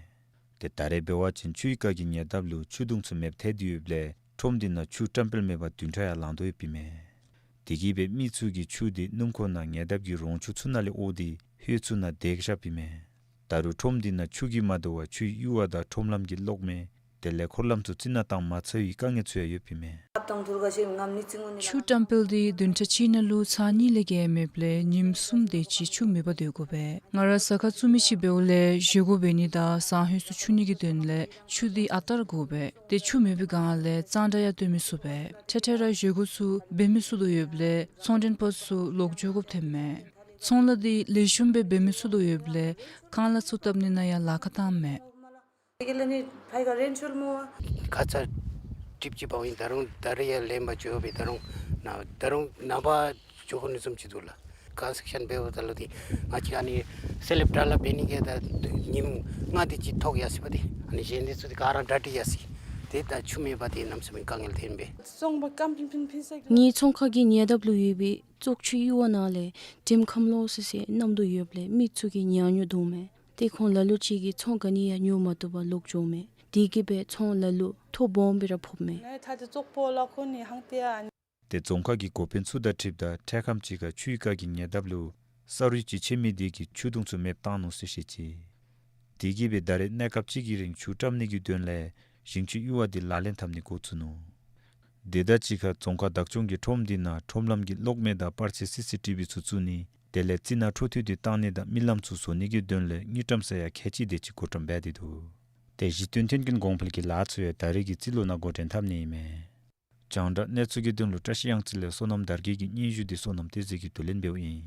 ཏེ་ད་རེས་འབད་བ་ཅིན་ཆུའི་རྐ་གི་ཉེ་འདབས་ལུ་ཆུ་དུང་ཚུ་མེདཔ་ཐལ་ཏེ་ཡོདཔ་ལས་ཁྲོམ་འདི་ནང་ཆུ་བཀྲམ་སྤེལ་མེད་པར་བདུན་ཕྲག་ཡང་ལང་དོ་ཡོདཔ་ཨིན་མས། དེ་གིས་སྦེ་མི་ཚུ་གིས་ཆུ་འདི་སྣུམ་འཁོར་ནང་ཉེ་འདབས་ཀྱི་རོང་ཆུ་ཚུ་ནང་ལས་དབོ་སྟེ་ལྷོད་ཚུ་ནང་དེད་བཞགཔ་ཨིན་མས། ད་རུང་ཁྲོམ་འདི་ནང་ཆུ་གིས་མ་དོ་བར་ཆུའི་གཡུར་བ་དང་ཁྲོམ་ལམ་གྱི་གློག་མེ་དེ་ལས་འཁོར་ལམ་ཚུ་རྩི་ནག་བཏང་མ་ཚར་བའི་དཀའ་ངལ་ཚུ་ཡང་ཡོདཔ་ཨིན་མས། ཆུ་བཀྲམ་སྤེལ་འདི་བདུན་ཕྲག་གཅིག་ནང་ལུ་ཚར་གཉིས་ལས་བརྒལ་མེདཔ་ལས་ཉིནམ་གསུམ་དེ་ཅིག་ཆུ་མེད་པར་སྡོད་དགོ་པས། ང་ར་ཟ་ཁང་བཙུགས་མི་ཅིག་འབདཝ་ལས་བཞེས་སྒོ་འབད་ནི་དང་ཟངས་ཧོད་ཚུ་འཁྱུ་ནི་གི་དོན་ལས་ཆུ་འདི་ཨ་རྟག་ར་དགོ་པས། ཏེ་ཆུ་མེད་པའི་སྒང་ལས་གཙང་སྦྲ་ཡང་སྡོད་མི་ཚུགས་པས། འཕྲལ་འཕྲལ་ར་བཞེས་སྒོ་ཚུ་འབད་མི་ཚུགས་དོ་ཡོདཔ་ལས་ཚོང་མགྲོན་པ་ཚུ་ལོག་འགྱོ་དགོཔ་ཐོནམ་མས། ཚོང་ལཱ་འདི་ལེགས་ཤོམ་སྦེ་འབད་མི་ཚུགས་དོ་ཡོདཔ་ལས་ཁང་གླ་ཚུ་བཏབ་ནི་ནང་ཡང་ལཱ་ཁག་བཏངམ་མས། ཁ་ཙ་ཊིབ་ཅིག་འབག་ཡི། ད་རུང་ད་རེས་ཡང་ལེན་པར་འགྱོ་སྦེ་ད་རུང་ན་ད་རུང་ནངས་པ་འགྱོ་དགོ་ནི་བཟུམ་ཅིག་འདུག་ལགས། ཀོན་སི་ཊྲག་ཤཱན་འབདཝ་ད་ལུ་འདི་ང་བཅས་ཨ་ནི་སེ་ལེབ་དྲ་ལ་འབད་ནི་གི་ད་ཉིནམ་ལྔ་དེ་ཅིག་ཐོག་ཡར་སོ་ཡི་པ་དེ། ཨ་ནི་གཞན་དེ་ཚུ་འདི་ག་ར་གྲ་སྒྲིག་ཡར་སོ་ཡི། དེ་ད་ཆུ་མེད་པར་འདི་གནམ་མེད་ས་མེད་དཀའ་ངལ་ཐོན་པས། ངེའི་ཚོང་ཁང་གི་ཉེ་འདབས་ལུ་ཡོད་པའི་བཙོག་ཆུའི་གཡུར་བ་ནང་ལས་དྲིམ་ཁམས་ལོག་སི་སི་གནམ་དུ་ཡོདཔ་ལས་མི་ཚུ་གིས་ཉལ་ཉལ་འདུག་མས། ཏེ་ཁོང་ལ་ལུ་ཅིག་གིས་ཚོང་ག་ནི་ཡང་ཉོ་མ་བཏུབ་པར་ལོག་འགྱོཝ་མས། དེ་གིས་སྦེ་ཚོང་ལ་ལུ་ཐོ་སྦོམ་སྦེ་ར་ཕོགཔ་མས། ཏེ་རྫོང་ཁག་གི་འགོ་དཔོན་ཚུ་དང་འཁྲིལཝ་ད་འཕྲལ་ཁམས་ཅིག་ཁར་ཆུའི་རྐ་གི་ཉེ་འདབས་ལུ་ས་རུད་ཅིག་ཆད་མི་དེ་གིས་ཆུ་དུང་ཚུ་མེདཔ་བཏང་ནུག་ཟེར་བཤད་ཅི། དེ་གིས་སྦེ་ད་རེས་གནས་སྐབས་ཅིག་གི་རིང་ཆུ་བཀྲམ་ནི་གི་དོན་ལས་ཞིང་ཆུའི་གཡུར་བ་དེ་ལག་ལེན་འཐབ་ནི་འགོ་བཙུགས་ནུག། དེ་དང་གཅིག་ཁར་རྫོང་ཁག་བདག་སྐྱོང་གིས་ཁྲོམ་དེ་ནང་ཁྲོམ་ལམ་གྱི་གློག་མེ་དང་པར་ཆས་སི་སི་ཊི་བི་ཚུ་བཙུགས་ནི་དེ་ལས་རྩི་ནག་འཕྲོ་མཐུད་དེ་བཏང་ནི་དང་རྨི་ལམ་ཚུ་བཟོ་ནི་གི་དོན་ལས་དངུལ་ཀྲམ་ས་ཡ་ཁལ་གཅིག་དེ་ཅིག་བགོ་བཀྲམ་འབད་དེ་འདུག། ཏེ་གཞི་རྟེན་མཐུན་རྐྱེན་གོང་འཕེལ་གྱི་ལཱ་ཚུ་ཡང་ད་རེས་ཀྱི་རྩིས་ལོ་ནང་འགོ་འདྲེན་འཐབ་ནི་ཨིན་མས། རྒྱང་བསྒྲགས་གནས་ཚུལ་གྱི་དོན་ལུ་བཀྲ་ཤིས་གཡང་རྩེ་ལས་བསོད་ནམས་དར་རྒྱས་ཀྱི་སྙན་ཞུ་འདི་བསོད་ནམས་བསྟན་འཛིན་གྱིས་བསྡུ་ལེན་འབདཝ་ཨིན།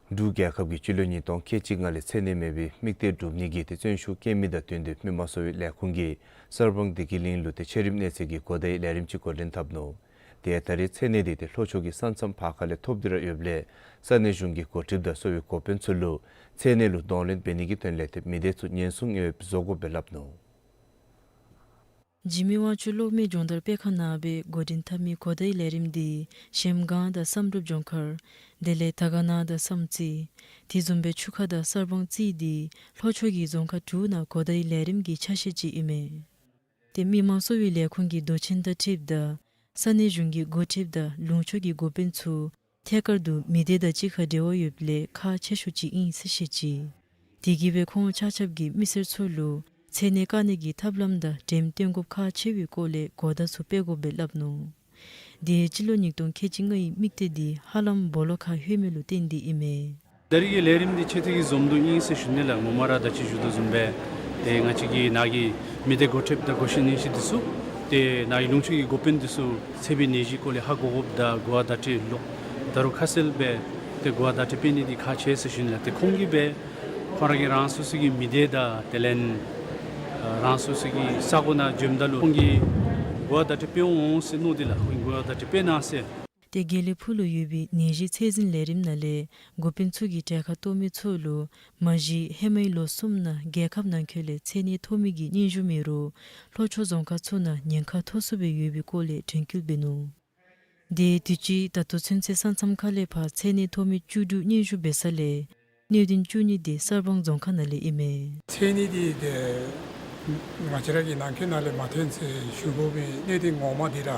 འབྲུག་རྒྱལ་ཁབ་ཀྱིས་སྤྱི་ལོ་ཉིས་སྟོང་ཁལ་གཅིག་ལྔ་ལས་མཚན་གནས་མེད་པའི་དམིགས་གཏད་སྒྲུབ་ནི་གི་ཏེ་བརྩོན་ཤུགས་བསྐྱེད་མི་དང་བསྟུན་ཏེ་མི་དམངས་གསོ་བའི་ལས་ཁུངས་ཀྱིས་གསར་སྤང་བདེ་སྐྱིད་གླིང་ལུ་ཏེ་ཆེད་རིམ་གནས་ཚད་ཀྱི་གོ་བརྡའི་ལས་རིམ་ཅིག་འགོ་འདྲེན་འཐབ་ནུག། ཏེ་ད་རེས་མཚན་གནས་འདི་ཏེ་ལྷོ་ཕྱོགས་ཀྱི་ས་མཚམས་བར་ཁ་ལས་ཐོབ་སྟེ་ར་ཡོདཔ་ལས་ས་གནས་གཞུང་གི་འགོ་ཁྲིདཔ་དང་གསོ་བའི་འགོ་དཔོན་ཚུ་ལུ་མཚན་གནས་ལུ་གདོང་ལེན་འབད་ནི་གི་དོན་ལས་ཏེ་མི་སྡེ་ཚུ་ཉེན་སྲུང་ཡོདཔ་བཟོ་དགོཔ་སྦེ་སླབ་ནུག། འཇིགས་མེད་དབང་ཕྱུག་གློག་མེ་སྦྱོང་བརྡར་སྤེལ་ཁང་ནང་སྦེ་འགོ་འདྲེན་འཐབ་མི་གོ་བརྡའི་ལས་རིམ་འདི་གཞལམ་སྒང་དང་བསམ་གྲུབ་ལྗོངས་མཁར་དེ་ལས་དར་དཀར་ན་དང་བསམ་རྩེ་དེ་བཟུམ་སྦེ་ཆུ་ཁ་དང་གསར་སྤང་རྩེ་འདི་ལྷོ་ཕྱོགས་ཀྱི་རྫོང་ཁག་དྲུག་ནང་གོ་བརྡའི་ལས་རིམ་གྱི་ཆ་ཤས་ཅིག་ཨིན་མས། ཏེ་མི་དམངས་གསོ་བའི་ལས་ཁུངས་ཀྱི་མདོ་ཆེན་དང་འཁྲིལཝ་ད་ས་གནས་གཞུང་གི་འགོ་ཁྲིདཔ་དང་ལུང་ཕྱོགས་ཀྱི་འགོ་དཔོན་ཚུ་ཐད་ཀར་དུ་མི་སྡེ་དང་གཅིག་ཁར་འབྲེལ་བ་ཡོདཔ་ལས་ཁག་ཆེ་ཤོས་ཅིག་ཨིན་ཟེར་བཤད་ཅི། དེ་གིས་སྦེ་ཁོང་ཆ་ཁྱབ་ཀྱིས་མི་སེར་ཚུ་ལུ་མཚན་གནས་བཀག་ནི་གི་ཐབས་ལམ་དང་འགྲེམས་སྟོན་དགོཔ་ཁག་ཆེ་བའི་སྐོར་ལས་གོ་བརྡ་ཚུ་སྤེལ་དགོཔ་སྦེ་སླབ་ནུག། དེ་སྤྱི་ལོ་ཉིས་སྟོང་ཁལ་གཅིག་ལྔའི་དམིགས་གཏད་འདི་ཧ་ལམ་སྦོ་ལོགས་ཁར་ལྷོད་མི་ལུ་བརྟེན་ཏེ་ཨིན་མས། ད་རེས་ཀྱི་ལས་རིམ་འདི་ཆེ་མཐོའི་གི་འཛོམས་འདུ་ཨིན་ཟེར་ཞུ་ནི་ལགས། ངོ་མ་ར་ད་ཅི་ཞུ་དོ་བཟུམ་སྦེ་ཏེ་ང་བཅས་ཀྱི་ནཱ་གི་མི་སྡེ་འགོ་ཁྲིདཔ་དང་གོ་ཤེས་ཉན་ཤེས་འདི་ཚུ་ ཏེ་ནཱ་གི་ལུང་ཕྱོགས་ཀྱི་འགོ་དཔོན་འདི་ཚུ་ཚད་པའི་ནད་གཞི་སྐོར་ལས་ཧ་གོ་དགོཔ་དང་གོ་བ་བརྡ་སྤྲོད་ལོག་ད་རུང་ཁ་གསལ་སྦེ་ཏེ་གོ་བ་བརྡ་སྤྲོད་འབད་ནི་འདི་ཁག་ཆེ་ཟེར་ཞུ་ནི་ལགས། ཏེ་ཁོང་གིས་སྦེ་ཁོང་ར་གི་རང་སོ་སོ་གི་མི་སྡེ་དང་དེ་ལས་རང་སོ་སོ་གི་ས་གོ་ནང་འབྱོནམ་ད་ལུ་ཁོང་གིས་གོ་བ་བརྡ་སྤྲོད་འབད་འོང་ཟེར་མནོ་སྟེ་ལགས། ཁོང་གིས་གོ་བ་བརྡ་སྤྲོད་འབད་གནང་ཟེར། ཏེ་དགེ་ལེགས་ཕུག་ལུ་ཡོད་པའི་ནད་གཞི་ཚད་འཛིན་ལས་རིམ་ནང་ལས་འགོ་དཔོན་ཚུ་གིས་གྲལ་ཁར་གཏོགས་མི་ཚུ་ལུ་མ་གཞི་ཧེ་མའི་ལོ་གསུམ་ནང་རྒྱལ་ཁབ་ནང་འཁོད་ལས་ཚད་ནད་ཐོབ་མི་གི་སྙན་ཞུ་མེད་རུང་ལྷོ་ཕྱོགས་རྫོང་ཁག་ཚུ་ནང་ཉེན་ཁ་མཐོ་སུ་སྦེ་ཡོད་པའི་སྐོར་ལས་དྲན་སྐུལ་འབད་ནུག། དེ་དུས་ཅི་ད་ལྟོ་ཚུན་ཚོད་ས་མཚམས་ཁ་ལས་ཕར་ཚད་ནད་ཐོབ་མི་བཅུ་དྲུག་སྙན་ཞུ་འབད་ས་ལས་གནད་དོན་བཅུ་གཉིས་དེ་གསར་སྤང་རྫོང་ཁག་ནང་ལས་ཨིན་མས། ཚད་ནད་འདི་ཏེ་ང་བཅས་ར་གི་ནང་འཁོད་ནང་ལས་མ་ཐོན་ཟེར་ཞུ་དགོ་པའི་གནད་དོན་ངོ་མ་འདི་ར་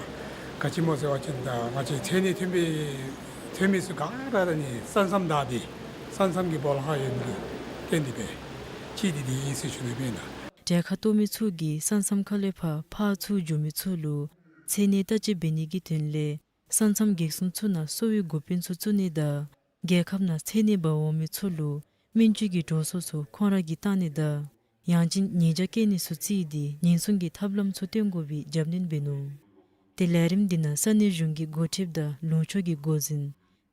ག་ཅི་སྨོ་ཟེར་བ་ཅིན་ད་ང་བཅས་ཚད་ནད་ཐོན་པའི་ཐོན་མི་ཚུ་ག་ར་ར་ནི་ས་མཚམས་བདའ་སྟེ་ས་མཚམས་ཀྱི་སྦོ་ལོགས་ཁར་ཡོད་ནི་ལུ་བརྟེན་ཏེ་སྦེ་ཅིག་འདི་འདི་ཨིན་ཟེར་ཞུ་ནི་སྦེ་ཨིན་ལགས། གྲལ་ཁར་གཏོགས་མི་ཚུ་གིས་ས་མཚམས་ཁ་ལས་ཕར་ཕར་ཚུར་འགྱོ་མི་ཚུ་ལུ་ཚད་ནད་བརྟག་དཔྱད་འབད་ནི་གི་དོན་ལས་ས་མཚམས་འགག་སྲུང་ཚུ་ནང་གསོ་བའི་འགོ་དཔོན་ཚུ་བཙུགས་ནི་དང་རྒྱལ་ཁབ་ནང་ཚད་ནད་འབག་འོང་མི་ཚུ་ལུ་སྨན་བཅོས་ཀྱི་འགྲོ་སོང་ཚུ་ཁོང་ར་གིས་བཏང་ནི་དང་ཡང་ཅིན་ཉེས་བྱ་བཀལ་ནི་ཚུ་བརྩིས་ཏེ་ཉེན་སྲུང་གི་ཐབས་ལམ་ཚུ་སྟོན་དགོ་པའི་རྒྱབ་སྣོན་འབད་ནུག། ཏེ་ལས་རིམ་འདི་ནང་ས་གནས་གཞུང་གི་འགོ་ཁྲིདཔ་དང་ལུང་ཕྱོགས་ཀྱི་འགོ་འཛིན་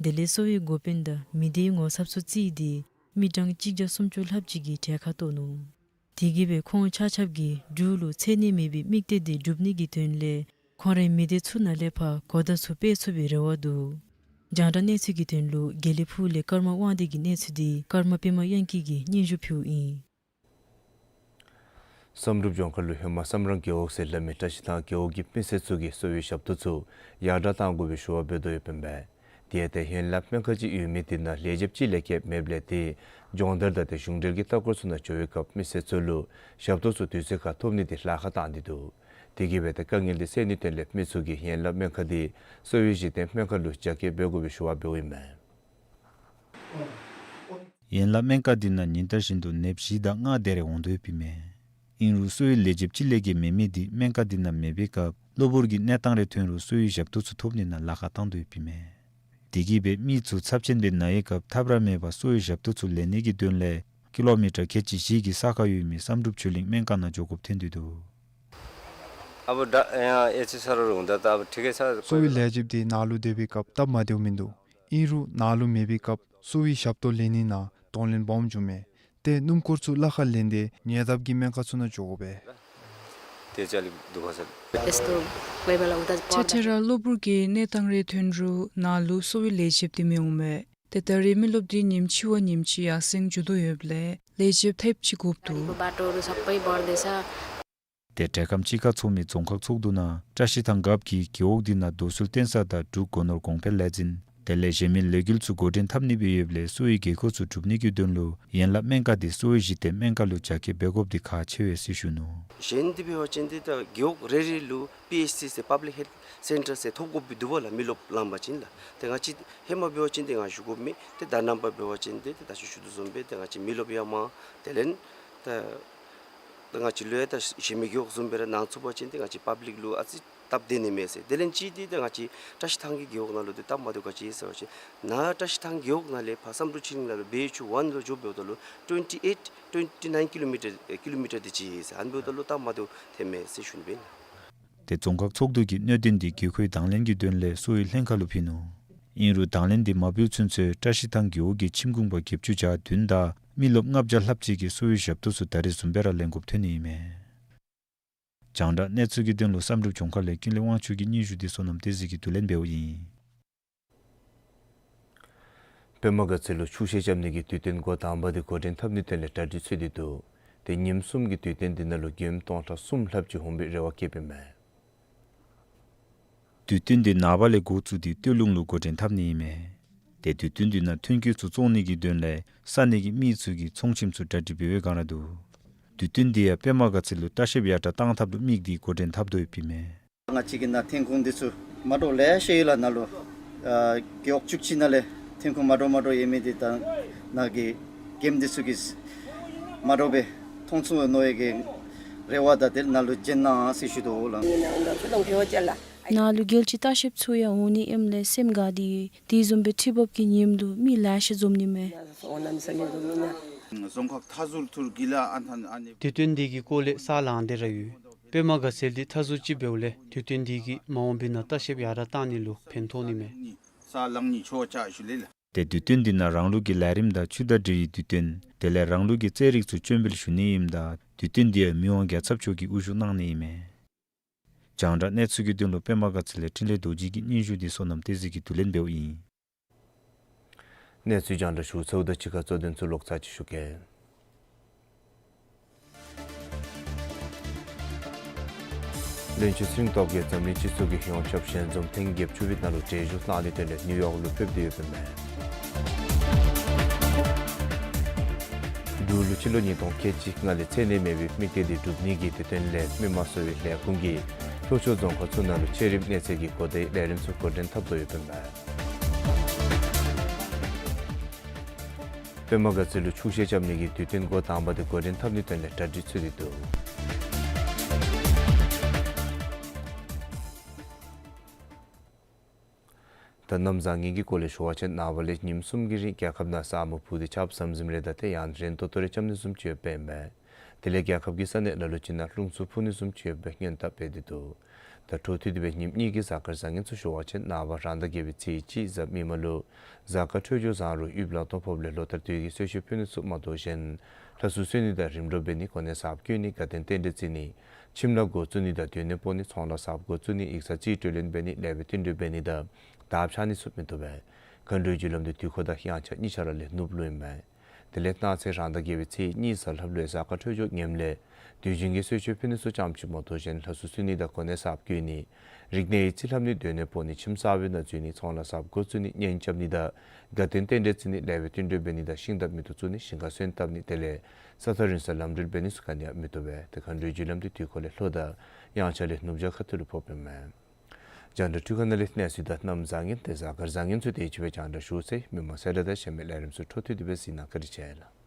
དེ་ལས་གསོ་བའི་འགོ་དཔོན་དང་མི་སྡེའི་ངོ་ཚབ་ཚུ་བརྩིས་ཏེ་མི་གྲངས་གཅིག་བརྒྱ་སུམ་ཅུ་ལྷགཔ་ཅིག་གིས་གྲལ་ཁར་གཏོགས་ནུག། དེ་གིས་སྦེ་ཁོང་ཆ་ཁྱབ་ཀྱིས་འབྲུག་ལུ་ཚད་ནད་མེད་པའི་དམིགས་གཏད་དེ་སྒྲུབ་ནི་གི་དོན་ལས་ཁོང་རའི་མི་སྡེ་ཚུ་ནང་ལས་ཕར་གོ་བརྡ་ཚུ་སྤེལ་ཚུགས་པའི་རེ་བ་འདུག། རྒྱང་བསྒྲགས་གནས་ཚུལ་གྱི་དོན་ལུ་དགེ་ལེགས་ཕུག་ལས་ཀརྨ་དབང་འདུས་ཀྱི་གནས་ཚུལ་འདི་ཀརྨ་པདྨ་དབྱངས་སྐྱིད་ཀྱིས་སྙན་ཞུ་ཕུལཝ་ཨིན། བསམ་གྲུབ་ལྗོངས་མཁར་ལུ་ཧེ་མ་བསམ་རང་རྒེད་འོག་ཟེར་སླབ་མི་བཀྲ་ཤིས་ཐང་རྒེད་འོག་གི་མི་སེར་ཚུ་གིས་གསོ་བའི་ཞབས་ཏོག་ཚུ་ཡར་དྲག་གཏང་དགོ་པའི་ཞུ་བ་འབད་དོ་ཡོདཔ་ཨིན་པས། དེ་ཡང་ཏེ་ཡན་ལག་སྨན་ཁང་ཅིག་ཡོད་མི་དེ་ནང་ལས་བྱེདཔ་གཅིག་ལས་བརྒལ་མེདཔ་ལས་ཏེ་སྦྱོང་བརྡར་དང་ཏེ་གཞུང་འབྲེལ་གྱི་ལྟ་སྐོར་ཚུ་ནང་འགྱོ་བའི་སྐབས་མི་སེར་ཚུ་ལུ་ཞབས་ཏོག་ཚུ་དུས་ཚོད་ཁར་ཐོབ་ནི་དེ་ལཱ་ཁག་བཏང་སྟེ་འདུག། དེ་གིས་སྦེ་ཏེ་དཀའ་ངལ་དེ་སེལ་ནིའི་དོན་ལས་མི་ཚུ་གིས་ཡན་ལག་སྨན་ཁང་དེ་གསོ་བའི་གཞི་རྟེན་སྨན་ཁང་ལུ་རྒྱ་སྐྱེད་འབད་དགོ་པའི་ཞུ་བ་འབདཝ་ཨིན་མས། ཡན་ལག་སྨན་ཁང་འདི་ནང་ཉིན་ལྟར་བཞིན་དུ་ནདཔ་བཞི་དང་ལྔ་དེ་རེ་འོང་དོ་ཡོདཔ་ཨིན་མས། ཨིན་རུང་གསོ་བའི་ལས་བྱེདཔ་གཅིག་ལས་བརྒལ་མེད་མི་འདི་སྨན་ཁང་འདི་ནང་མེད་པའི་སྐབས་གློ་བུར་གྱི་གནས་སྟངས་རེ་ཐོན་རུང་གསོ་བའི་ཞབས་ཏོག་ཚུ་ཐོབ་ནི་ནང་ལཱ་ཁག་བཏང་དོ་ཡོདཔ་ཨིན་མས། དེ་གིས་སྦེ་མི་ཚུ་ཚབས་ཆེན་སྦེ་ན་བའི་སྐབས་ཐབས་ར་མེད་པར་གསོ་བའི་ཞབས་ཏོག་ཚུ་ལེན་ནི་གི་དོན་ལས་ཀི་ལོ་མི་ཊར་ཁལ་གཅིག་བཞི་གི་ས་ཁར་ཡོད་མི་བསམ་གྲུབ་ཆོས་གླིང་སྨན་ཁང་ནང་འགྱོ་དགོཔ་ཐོན་ཏེ་འདུག། ཨ་བུ་ད་ཨ་ཨེ་ཅི་ས་ར་རུང་ད་ད་ཨ་བུ་ཁྲི་ཀའི་ས། གསོ་བའི་ལས་བྱེདཔ་དེ་ནཱ་ལུ་སྡོད་པའི་སྐབས་སྟབས་མ་བདེཝ་མིན་འདུག། ཨིན་རུང་ནཱ་ལུ་མེད་པའི་སྐབས་གསོ་བའི་ཞབས་ཏོག་ལེན་ནི་ནང་གདོང་ལེན་སྦོམ་བྱུངམ་མས། ཏེ་སྣུམ་འཁོར་ཚུ་ལཱ་ཁག་ལེན་ཏེ་ཉེ་འདབས་ཀྱི་སྨན་ཁང་ཚུ་ནང་འགྱོ་དགོ་པས། དེ་ཅ་ལི་དུ་ཁ་ས། यस्तो कोही बेला उता ཁྲ་ཁྲ་ར་གློ་བུར་གྱི་གནས་སྟངས་རེ་ཐོན་རུང་ནཱ་ལུ་གསོ་བའི་ལས་བྱེདཔ་དེ་མི་འོང་མས། ཏེ་ད་རེས་མི་རློབས་འདི་ཉིནམ་ཅིག་བ་ཉིནམ་ཅིག་ཡར་སེང་འགྱོ་དོ་ཡོདཔ་ལས་ལས་བྱེདཔ་ཐེབས་ཅིག་དགོཔ་འདུག། बाटोहरू सबै बढ्दैछ। ཏེ་འབྲེལ་ཁམས་གཅིག་ཁར་ཚོགས་མི་རྫོང་ཁག་ཚོགས་འདུ་ནང་བཀྲ་ཤིས་ཐང་རྒཔོ་གིས་རྒེད་འོག་འདི་ནང་རྡོ་སོལ་བཏོན་ས་དང་འབྲུག་སྒོ་ནོར་གོང་འཕེལ་ལས་འཛིན་དེ་ལས་གཞན་མི་ལས་འགུལ་ཚུ་འགོ་འདྲེན་འཐབ་ནི་སྦེ་ཡོདཔ་ལས་གསོ་བའི་དགོས་མཁོ་ཚུ་སྒྲུབ་ནི་གི་དོན་ལུ་ཡན་ལག་སྨན་ཁང་དེ་གསོ་བའི་གཞི་རྟེན་སྨན་ཁང་ལུ་རྒྱ་སྐྱེད་འབད་དགོཔ་འདི་ཁག་ཆེ་བས་ཟེར་ཞུ་ནུག། གཞན་འདི་འབད་བ་ཅིན་འདི་ད་རྒེད་འོག་རེ་རེ་ལུ་པི་ཨེཆ་སི་ཟེར་པབ་ལིཀ་ཧེལཐ་སེན་ཊར་ཟེར་ཐོབ་དགོཔ་སྦེ་འདུག་པ་ལགས། མི་རློབས་ལངམ་པ་ཅིན་ལགས། ཏེ་ང་བཅས་ཧེ་མ་འབད་བ་ཅིན་འདི་ང་ཞུ་དགོཔ་མེད། ཏེ་ད་རེས་ནངས་པ་འབད་བ་ཅིན་འདི་ཏེ་ད་ཅི་ཞུ་དོ་བཟུམ་སྦེ་ཏེ་ང་བཅས་མི་རློབས་ཡང་མང་དེ་ལས་ད་ད་ང་བཅས་ལུ་ཡང་ད་གཞན་མི་རྒེད་འོག་བཟུམ་སྦེ་ར་གནང་ཚུགས་པ་ཅིན་ཏེ་ང་བཅས་པབ་ལིཀ་ལུ་ཨ་ཙི་སྟབས་བདེ་ནི་མས་ཟེར། དེ་ལས་ཅིག་འདི་ད་ང་བཅས་བཀྲ་ཤིས་ཐང་གི་རྒེད་འོག་ནང་ལུ་འདི་སྟབས་མ་བདེཝ་ག་ཅི་ཟེར་བ་ཅིན་ནཱ་བཀྲ་ཤིས་ཐང་རྒེད་འོག་ནང་ལས་ཕར་བསམ་གྲུབ་ཆོས་གླིང་ནང་ལུ་བེ་ཨེཆ་ཡུ་ཝན་ལུ་འགྱོཝ་ད་ལུ་ཊུ་ཝེན་ཊི་ཨེཊ་ཊུ་ཝེན་ཊི་ནའིན་ཀི་ལོ་མི་ཊར་ཀི་ལོ་མི་ཊར་འདི་ཅིག་ཟེར། ཨ་ནི་འབདཝ་ད་ལུ་སྟབས་མ་བདེཝ་ཐོནམ་མས་ཟེར་ཞུ་ནི་སྦེ་ཨིན། ཏེ་རྫོང་ཁག་ཚོགས་འདུ་གིས་གནད་དོན་འདི་དགོས་མཁོའི་དང་ལེན་གྱི་དོན་ལས་གསོ་བའི་ལྷན་ཁག་ལུ་ཕུལ་ནུག། ཨིན་རུང་དང་ལེན་འདི་མ་ཕུལ་ཚུན་ཚོད་བཀྲ་ཤིས་ཐང་རྒེད་འོག་གི་ཁྱིམ་གུང་པ་བརྒྱད་ཅུ་གྱ་བདུན་དང་མི་རློབས་ལྔ་བརྒྱ་ལྷགཔ་ཅིག་གིས་གསོ་བའི་ཞབས་ཏོག་ཚུ་ད་རེས་བཟུམ་སྦེ་ར་ལེན་དགོཔ་ཐོན་ནི་ཨིན་མས། རྒྱང་བསྒྲགས་གནས་ཚུལ་གྱི་དོན་ལུ་བསམ་གྲུབ་ལྗོངས་མཁར་ལས་ཀུན་ལེགས་དབང་ཕྱུག་གི་སྙན་ཞུ་འདི་བསོད་ནམས་བསྟན་འཛིན་གྱིས་བསྡུ་ལེན་འབདཝ་ཨིན། པདྨ་དགའ་ཚལ་ལུ་ཆུ་ཤེལ་རྐྱབ་ནི་གི་དུས་སྟོན་འགོ་དང་པ་འདི་འགོ་འདྲེན་འཐབ་ནིའི་དོན་ལས་གྲ་སྒྲིག་ཚུད་དེ་འདུག། ཏེ་ཉིནམ་གསུམ་གྱི་དུས་སྟོན་འདི་ནང་ལུ་མགྱོནམ་སྟོང་ཕྲག་གསུམ་ལྷགཔ་ཅིག་འོང་པའི་རེ་བ་བསྐྱེདཔ་ཨིན་མས། དུས་སྟོན་འདི་ནངས་པ་ལས་འགོ་བཙུགས་ཏེ་སྟོད་ལུང་ལུ་འགོ་འདྲེན་འཐབ་ནི་ཨིན་མས། ཏེ་དུས་སྟོན་འདི་ནང་ཐོན་སྐྱེད་ཚུ་བཙོང་ནི་གི་དོན་ལས་ས་གནས་ཀྱི་མི་ཚུ་གིས་ཚོང་ཁྱིམ་ཚུ་གྲ་སྒྲིག་འབད་བའི་སྒང་ར་འདུག། དུས་སྟོན་འདི་ཡང་པདྨ་དགའ་ཚལ་ལུ་ལྟ་བཤལཔ་ཡར་དྲག་བཏང་ཐབས་ལུ་དམིགས་ཏེ་འགོ་འདྲེན་འཐབ་དོ་ཡོདཔ་ཨིན་མས། ང་བཅས་ཀྱི་ནཱ་ཐོན་ཁུངས་འདི་ཚུ་མ་འདྲཝ་ལེ་ཤ་ཡོད་ལགས། ནཱ་ལུ་ཨ་རྒེད་འོག་བཅུ་གཅིག་ནང་ལས་ཐོན་ཁུངས་མ་འདྲཝ་མ་འདྲཝ་ཡོད་མི་འདི་ད་ནཱ་གི་རྒནམ་འདི་ཚུ་གིས་མ་འདྲཝ་སྦེ་མཐོང་ཚུགས་མནོ་བའི་གི་རེ་བ་དང་དེ་ནཱ་ལུ་བྱོན་གནང་ཟེར་ཞུ་དོ་ལགས། ནཱ་ལུ་རྒྱལ་སྤྱིའི་ལྟ་བཤལཔ་ཚུ་ཡང་འོང་ནི་ཨིནམ་ལས་སེམས་དགའ་སྟེ་དེ་བཟུམ་སྦེ་འཁྲུལ་འབབ་ཀྱི་ཉིནམ་ལུ་མི་ལེ་ཤ་འཛོམས་ནི་མས། རྫོང་ཁག་མཐའ་ཟུར་ཐུར་གི་ལ་ཨན་ཐན་ཨན་ནི། དུས་སྟོན་འདི་གི་སྐོར་ལས་གསར་ལངས་ཏེ་ར་ཡོད། པདྨ་དགའ་ཚལ་འདི་མཐའ་ཟུར་ཅིག་འབདཝ་ལས་དུས་སྟོན་འདི་གིས་མ་འོངས་པའི་ནང་ལྟ་བཤལཔ་ཡར་དྲག་གཏང་ནི་ལུ་ཕན་ཐོགས་ནི་མས། ཏེ་དུས་སྟོན་འདི་ནང་རང་ལུགས་ཀྱི་ལས་རིམ་དང་ཆོས་དང་འབྲེལ་བའི་དུས་སྟོན་དེ་ལས་རང་ལུགས་ཀྱི་རྩེད་རིགས་ཚུ་སྤྱན་འབུལ་ཞུ་ནི་ཨིནམ་ད་དུས་སྟོན་འདི་ཡང་མི་དབང་རྒྱལ་ཚབ་མཆོག་གིས་དབུ་བཞུགས་གནང་ནི་ཨིན་མས། རྒྱང་བསྒྲགས་གནས་ཚུལ་གྱི་དོན་ལུ་པདྨ་དགའ་ཚལ་ལས་འཕྲིན་ལས་རྡོ་རྗེ་གི་སྙན་ཞུ་འདི་བསོད་ནམས་བསྟན་འཛིན་གྱིས་བསྡུ་ལེན་འབདཝ་ཨིན། གནས་ཚུལ་རྒྱང་བསྒྲགས་ཞུ་ཚརཝ་ད་གཅིག་ཁར་གཙོ་དོན་ཚུ་ལོག་ཚར་ཅིག་ཞུ་གེ། བློན་ཆེན་ཚེ་རིང་སྟོབས་རྒྱས་འཛམ་གླིང་སྤྱི་ཚོགས་ཀྱི་ཡོངས་ཁྱབ་ཞལ་འཛོམས་ཐེངས་བརྒྱད་ཅུ་པའི་ནང་ལུ་གྲལ་བཞུགས་གནང་ནིའི་དོན་ལས་ནིའུ་ཡོག་ལུ་ཕེབས་ཏེ་ཡོདཔ་ཨིན་མས། འབྲུག་ལུ་སྤྱི་ལོ་ཉིས་སྟོང་ཁལ་གཅིག་ལྔ་ལས་ཚེ་ནད་མེད་པའི་དམིགས་གཏད་འདི་འགྲུབ་ནི་གི་དེ་དོན་ལས་མི་དམངས་གསོ་བའི་ལས་ཁུངས་ཀྱིས་ལྷོ་ཕྱོགས་རྫོང་ཁག་ཚུ་ནང་ལུ་ཚད་རིམས་གནས་ཚད་ཀྱི་གོ་བརྡའི་ལས་རིམ་ཚུ་འགོ་འདྲེན་འཐབ་དོ་ཡོདཔ་ཨིན་མས། པདྨ་དགའ་ཚལ་ལུ་ཆུ་ཤེལ་རྐྱབ་ནི་གི་དུས་སྟོན་འགོ་དང་པ་འདི་འགོ་འདྲེན་འཐབ་ནིའི་དོན་ལས་གྲ་སྒྲིག་ཚུད་དེ་འདུག། ད་གནམ་བཟང་ངན་གྱི་སྐོར་ལས་ཞུ་བ་ཅིན་ནངས་པ་ལས་ཉིནམ་གསུམ་གྱི་རིང་རྒྱལ་ཁབ་ནང་ས་སྨུག་ཕུབ་སྟེ་ཆརཔ་ཟམ་ཟིམ་རེ་དང་ཏེ་ཡང་རན་ཏོག་ཏོ་རེ་རྐྱབ་ནི་བཟུམ་ཅིག་ཡོདཔ་ཨིན་མས། དེ་ལས་རྒྱལ་ཁབ་ཀྱི་ས་གནས་ལ་ལུ་ཅིག་ནང་རླུང་འཚུབ་འཕུ་ནི་བཟུམ་ཅིག་ཡོདཔ་སྦེ་སྔོན་དཔག་འབད་དེ་འདུག། ད་འཕྲོ་མཐུད་དེ་སྦེ་ཉིནམ་གཉིས་ཀྱི་གཟའ་སྐར་བཟང་ངན་ཚུ་ཞུ་བ་ཅིན་ནངས་པ་རང་ཟླ་བརྒྱད་པའི་ཚེས་གཅིག་གཟའ་མིག་དམར་ལུ་གཟའ་སྐར་འཕྲོད་སྦྱོར་བཟང་རུང་ཡུདཔ་ལང་སྟོང་ཕོགཔ་ལས་ལོ་ལྟར་དུས་ཀྱི་གསོལ་མཆོད་ཕུལ་ནི་ཚུ་མ་དོ་བཞིན་ལྷ་གསོལ་གསོལ་ནི་དང་རིམ་གྲོ་འབད་ནི་གོ་གནས་གསརཔ་བསྐོ་ནི་དགའ་སྟོན་རྟེན་འབྲེལ་བརྩི་ནི་ཁྱིམ་ལཱ་འགོ་བཙུགས་ནི་དང་སྡོད་གནས་སྤོ་ནི་ཚོང་ལཱ་གསརཔ་འགོ་བཙུགས་ནི་ཡིག་ཚང་རྩིས་སྤྲོད་ལེན་འབད་ནི་ལེགས་པའི་བསྟུན་གྲོས་འབད་ནི་དང་དར་འཕྱར་ནི་ཚུ་མི་བཏུབ་པས། མཁའ་འགྲོའི་རྒྱུ་ལམ་འདི་དུས་འཁོར་དང་དབྱངས་འཆར་གཉིས་ཆ་ར་ལས་ནུབ་ལུ་ཨིན་མས། དེ་ལས་གནངས་ཚེ་རང་ཟླ་བརྒྱད་པའི་ཚེས་གཉིས་གཟའ་ལྷགཔ་ལུ་གཟའ་སྐར་འཕྲོད་སྦྱོར་ངནམ་ལས་དུས་རྒྱུན་གྱི་གསོལ་མཆོད་ཕུལ་ནི་ཚུ་ཙམ་ཅིག་མ་དོ་བཞིན་ལྷ་གསོལ་གསོལ་ནི་དང་གོ་གནས་གསརཔ་བསྐོ་ནི་རིག་གནས་ཡིག་རྩིས་ལྷབ་ནི་སྡོད་གནས་སྤོ་ནི་ཁྱིམ་གསར་པའི་ནང་འཛུལ་ནི་ཚོང་ལཱ་གསརཔ་འགོ་བཙུགས་ནི་གཉེན་རྐྱབ་ནི་དང་དགའ་སྟོན་རྟེན་འབྲེལ་བརྩི་ནི་ལེགས་པའི་བསྟུན་གྲོས་འབད་ནི་དང་ཤིང་རྟ་མེ་ཏོག་བཙུགས་ནི་ཞིང་ཁར་སོན་བཏབ་ནི་དེ་ལས་ས་ཐག་རིང་སར་ལམ་འགྲུལ་འབད་ནི་ཚུ་ག་ནི་ཡང་མི་བཏུབ་པས། ཏེ་མཁའ་འགྲོའི་རྒྱུ་ལམ་འདི་དུས་འཁོར་ལས་ལྷོ་དང་དབྱངས་འཆར་ལས་ནུབ་བྱང་ཁ་ཐུག་ལུ་ཕོགཔ་ཨིན་མས། རྒྱང་བསྒྲགས་འཕྲུལ་ཁང་ནང་ལས་གནས་ཚུལ་དང་གནམ་བཟང་ངན་ཏེ་གཟའ་སྐར་བཟང་ངན་ཚུ་དེ་ཅིག་སྦེ་རྒྱང་བསྒྲགས་ཞུ་ཚར་ཡི། མི་མང་སེར་ལས་ད་གཞན་མི་ལས་རིམ་ཚུ་འཕྲོ་མཐུད་དེ་སྦེ་གཟིགས་གནང་། བཀའ་དྲིན་ཆེ་ལགས།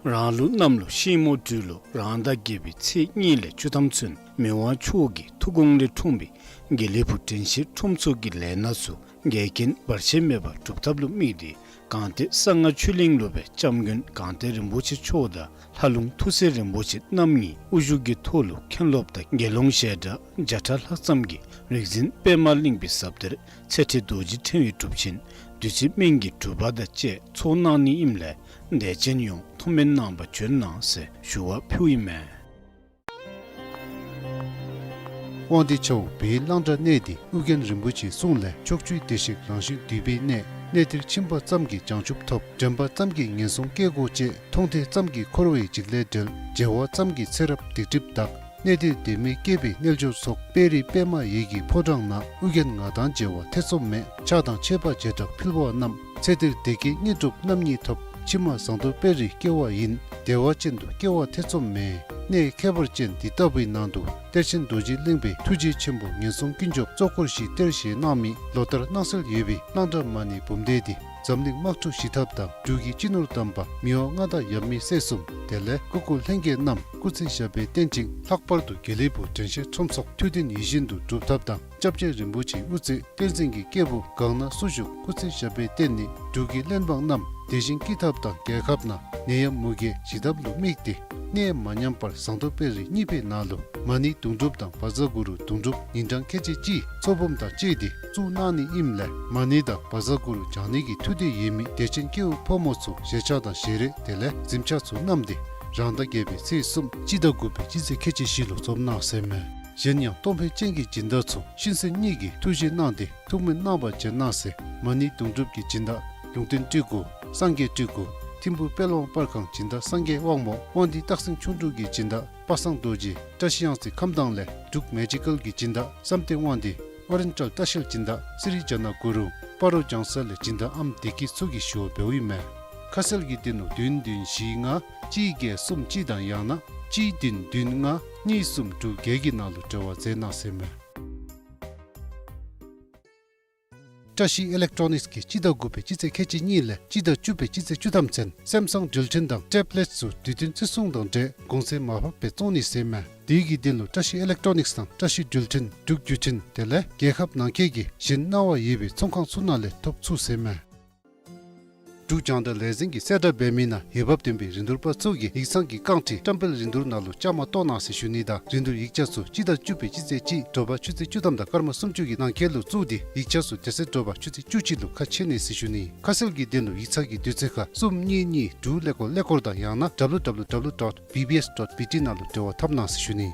རང་ལུགས་གནམ་ལོ་ཤིང་མོ་སྦྲུལ་ལོ་རང་ཟླ་བརྒྱད་པའི་ཚེས་གཉིས་ལས་བཅུ་ཐམ་ཚུན་མི་དབང་མཆོག་གི་ཐུགས་དགོངས་ལས་འཁྲུངས་པའི་དགེ་ལེགས་ཕུག་དྲན་ཤེས་ཁྲོམ་ཚོགས་ཀྱི་ལས་སྣ་ཚུ་འགལ་རྐྱེན་བར་ཆད་མེད་པར་སྒྲུབ་ཐབས་ལུ་དམིགས་ཏེ་སྒང་སྟེང་གསང་སྔགས་ཆོས་གླིང་སློབ་དཔོན་སྐྱབས་མགོན་སྒང་སྟེང་རིན་པོ་ཆེ་མཆོག་དང་ལྷ་ལུང་ཐུགས་སྲས་རིན་པོ་ཆེ་རྣམ་གཉིས་དབུ་བཞུགས་ཀྱི་ཐོག་ལུ་མཁན་སློབ་དང་དགེ་སློང་ཞལ་གྲངས་བརྒྱ་ཕྲག་ལྷག་ཙམ་གྱིས་རིག་འཛིན་པདྨ་གླིང་པའི་ཟབ་གཏེར་ཚེ་ཁྲིད་རྡོ་རྗེ་ཕྲེང་བའི་སྒྲུབ་ཆེན་བདུད་རྩི་སྨན་གྱི་སྒྲུབ་པ་དང་བཅས་ཚོགས་གནང་ནི་ཨིནམ་ལས་དད་ཅན་ཡོངས་ཐུགས་སྨོན་གནང་བར་བྱོན་གནང་ཟེར་ཞུ་བ་ཕུལཝ་ཨིན་མས། དབང་འདུས་ཆ་འོག་བོད་གླང་བྲག་གནས་འདི་ཨོ་རྒྱན་རིན་པོ་ཆེའི་གསུང་ལས་ཕྱོགས་བཅུའི་བདེ་གཤེགས་རང་བཞིན་འདུས་པའི་གནས། གནས་འདིར་ཕྱིན་པ་ཙམ་གྱིས་བྱང་ཆུབ་ཐོབ། དྲན་པ་ཙམ་གྱིས་ངན་སོང་སྐྱེ་སྒོ་བཅད། མཐོང་ཐོས་ཙམ་གྱིས་འཁོར་བའི་འཇིགས་ལས་བསྒྲལ། མཇལ་བ་ཙམ་གྱིས་ཚེ་རབས་སྡིག་སྒྲིབ་དག། གནས་འདིར་བདེན་མི་སྐྱེས་པའི་རྣལ་འབྱོར་ཚོགས། དཔལ་རི་པདྨ་འོད་ཀྱི་ཕོ་བྲང་ན། ཨོ་རྒྱན་ང་དང་མཇལ་བ་ཐེ་ཚོམ་མེད། ཕྱག་དང་མཆོད་པ་བྱེ་བྲག་ཕུལ་བ་རྣམས། ཚེ་འདིར་བདེ་སྐྱིད་དངོས་གྲུབ་རྣམ་གཉིས་ཐོབ། ཕྱི་མ་ཟངས་མདོག་དཔལ་རི་སྐྱེ་བ་ཡིན། བདེ་བ་ཅན་དུ་སྐྱེ་བ་ཐེ་ཚོམ་མེད། གནས་ཁྱད་པར་ཅན་འདི་ལྟ་བུའི་ནང་དུ་གཏེར་ཆེན་རྡོ་རྗེ་གླིང་པའི་ཐུགས་རྗེ་ཆེན་པོ་ངན་སོང་ཀུན་སྐྱོབ་གཙོ་འཁོར་བཞིའི་གཏེར་བཞེས་གནང་མི་ལོ་ལྟར་སྣང་གསལ་ཡོད་པའི་གླང་བྲག་མ་ཎི་འབུམ་སྡེ་འདི་འཛམ་གླིང་དམག་འཁྲུག་ཞི་ཐབས་དང་འབྲུག་གི་སྤྱི་ནོར་དམ་པ་མི་དབང་མངའ་བདག་ཡབ་མེས་སྲས་གསུམ་དེ་ལས་སྐུ་འཁོར་ལྷན་རྒྱས་རྣམས་སྐུ་ཚེ་ཞབས་པད་བརྟན་ཅིང་ལྷག་པར་དུ་དགེ་ལེགས་ཕུག་དྲན་ཤེས་ཁྲོམ་ཚོགས་ཐུགས་བདེན་ཡིད་བཞིན་དུ་སྒྲུབ་ཐབས་དང་། སྐྱབས་རྗེ་རིན་པོ་ཆེའི་དབུ་རྩེ་བསྟན་འཛིན་གྱི་སྐྱེས་བུ་གང་ན་སུ་བཞུགས་སྐུ་ཚེ་ཞབས་པད་བརྟན་ནི་འབྲུག་གི་གླེན་འབངས་རྣམས་བདེ་ཞིང་སྐྱིད་ཐབས་དང་རྒྱལ་ཁབ་ནང་ ནད་ཡམས་མུ་གེ་ཞི་ཐབས་ལུ་དམིགས་ཏེ་གནས་མ་ཉམས་པར་ཟངས་མདོག་དཔལ་རི་གཉིས་པའི་ནང་ལུ་མ་ཎི་དུང་སྒྲུབ་དང་བཛྲ་གུ་རུ་དུང་སྒྲུབ་ཉིན་གྲངས་ཁལ་གཅིག་གཅིག་ཚོགས་འབུམ་དང་བཅས་ཏེ་བཙུགས་གནང་ནི་ཨིནམ་ལས་མ་ཎི་དང་བཛྲ་གུ་རུ་བགྱང་ནི་གི་ཐུགས་འདོད་ཡོད་མི་དད་ཅན་སྐྱེ་བོ་ཕོ་མོ་ཚུ་ཞལ་ཆས་དང་ཞལ་རས་དེ་ལས་གཟིམ་ཆས་ཚུ་བསྣམས་ཏེ་རང་ཟླ་བརྒྱད་པའི་ཚེས་གསུམ་སྤྱི་ཟླ་དགུ་པའི་སྤྱི་ཚེས་ཁལ་གཅིག་བཞི་ལུ་འཛོམས་གནང་ཟེར་མས། གཞན་ཡང་གཏོང་ཕོད་ཅན་གྱི་སྦྱིན་བདག་ཚུ་ཤིང་སེན་གཉིས་ཀྱི་ཐུགས་བཞེད་གནང་སྟེ་ཐུགས་སྨོན་གནང་བར་བྱོན་གནང་ཟེར། མ་ཎི་དུང་སྒྲུབ་ཀྱི་སྦྱིན་བདག་ལུང་བསྟན་སྤྲུལ་སྐུ་སངས་རྒྱས་སྤྲུལ་སྐུ་ཐིམ་ཕུ་དཔལ་དབང་པར་ཁང་སྦྱིན་བདག་སངས་རྒྱས་དབང་མོ་དབང་འདུས་སྟག་སེང་ཁྱུང་འབྲུག་གི་སྦྱིན་བདག་པ་སངས་རྡོ་རྗེ་བཀྲ་ཤིས་གཡང་རྩེ་ཁམས་དྭངས་ལས་འབྲུག་མེ་ཇི་ཀལ་གྱི་སྦྱིན་བདག་བསམ་གཏན་དབང་འདུས་ཨོ་རེན་ཊལ་ལྟ་བཤལ་སྦྱིན་བདག་སི་རི་ཇ་ན་གུ་རུ་སྤ་རོ་ལྗང་ས་ལས་སྦྱིན་བདག་ཨམ་བདེ་སྐྱིད་ཚུ་གིས་ཞུ་བ་འབདཝ་ཨིན་མས། ཁ་གསལ་གྱི་དོན་ལུ་བདུན་བདུན་བཞི་ལྔ་གཅིག་བརྒྱད་གསུམ་གཅིག་དང་ཡང་ན་གཅིག་བདུན་བདུན་ལྔ་གཉིས་གསུམ་དྲུག་བརྒྱད་ཀྱི་ནང་ལུ་འབྲེལ་བ་མཛད་གནང་ཟེར་མས། བཀྲ་ཤིས་ཨི་ལེག་ཊོ་ནིགསི་གིས་སྤྱི་ཟླ་དགུ་པའི་སྤྱི་ཚེས་ཁལ་གཅིག་གཉིས་ལས་སྤྱི་ཟླ་བཅུ་པའི་སྤྱི་ཚེས་བཅུ་ཐམ་ཚུན་སེམ་སང་འགྲུལ་འཕྲིན་དང་ཊེབ་ལེཊ་ཚུ་དུས་མཐུན་བརྩི་སྲུང་དང་འབྲེལ་གོང་ཚད་མར་ཕབ་སྦེ་བཙོང་ནི་ཟེར་མས། དེ་གི་དོན་ལུ་བཀྲ་ཤིས་ཨི་ལེག་ཊོ་ནིགསི་དང་བཀྲ་ཤིས་འགྲུལ་འཕྲིན་འབྲུག་བརྒྱུད་འཕྲིན་དེ་ལས་རྒྱལ་ཁབ་ནང་འཁོད་ཀྱི་གཞན་གནང་བ་ཡོད་པའི་ཚོང་ཁང་ཚུ་ནང་ལས་ཐོབ་ཚུགས་ཟེར་མས། འབྲུག་རྒྱང་བསྒྲགས་ལས་འཛིན་གྱིས་གསལ་བསྒྲགས་འབད་མི་ནང་འོས་འབབ་ལྡན་པའི་རིན་བསྡུར་པ་ཚུ་གིས་ཡིག་ཚང་གི་རྐང་ཁྲི་བཀྲམ་སྤེལ་རིན་བསྡུར་ནང་ལུ་བཅའ་མར་གཏོགས་གནང་ཟེར་ཞུ་ནི་དང་རིན་བསྡུར་ཡིག་ཆ་ཚུ་སྤྱི་ཟླ་བཅུ་པའི་སྤྱི་ཚེས་གཅིག་དྲོ་པ་ཆུ་ཚོད་བཅུ་ཐམ་དང་སྐར་མ་སུམ་ཅུ་གི་ནང་འཁོད་ལུ་བཙུགས་ཏེ་ཡིག་ཆ་ཚུ་དེ་ཚེ་དྲོ་པ་ཆུ་ཚོད་བཅུ་གཅིག་ལུ་ཁ་ཕྱེ་ནི་ཟེར་ཞུ་ནི། ཁ་གསལ་གྱི་དོན་ལུ་ཡིག་ཚང་གི་དུས་ཚོད་ཁར་གསུམ་གཉིས་གཉིས་དྲུག་ཀླད་ཀོར་ཀླད་ཀོར་དང་ཡང་ན་W W W dot B B S dot B T ནང་ལུ་འབྲེལ་བ་འཐབ་གནང་ཟེར་ཞུ་ནི།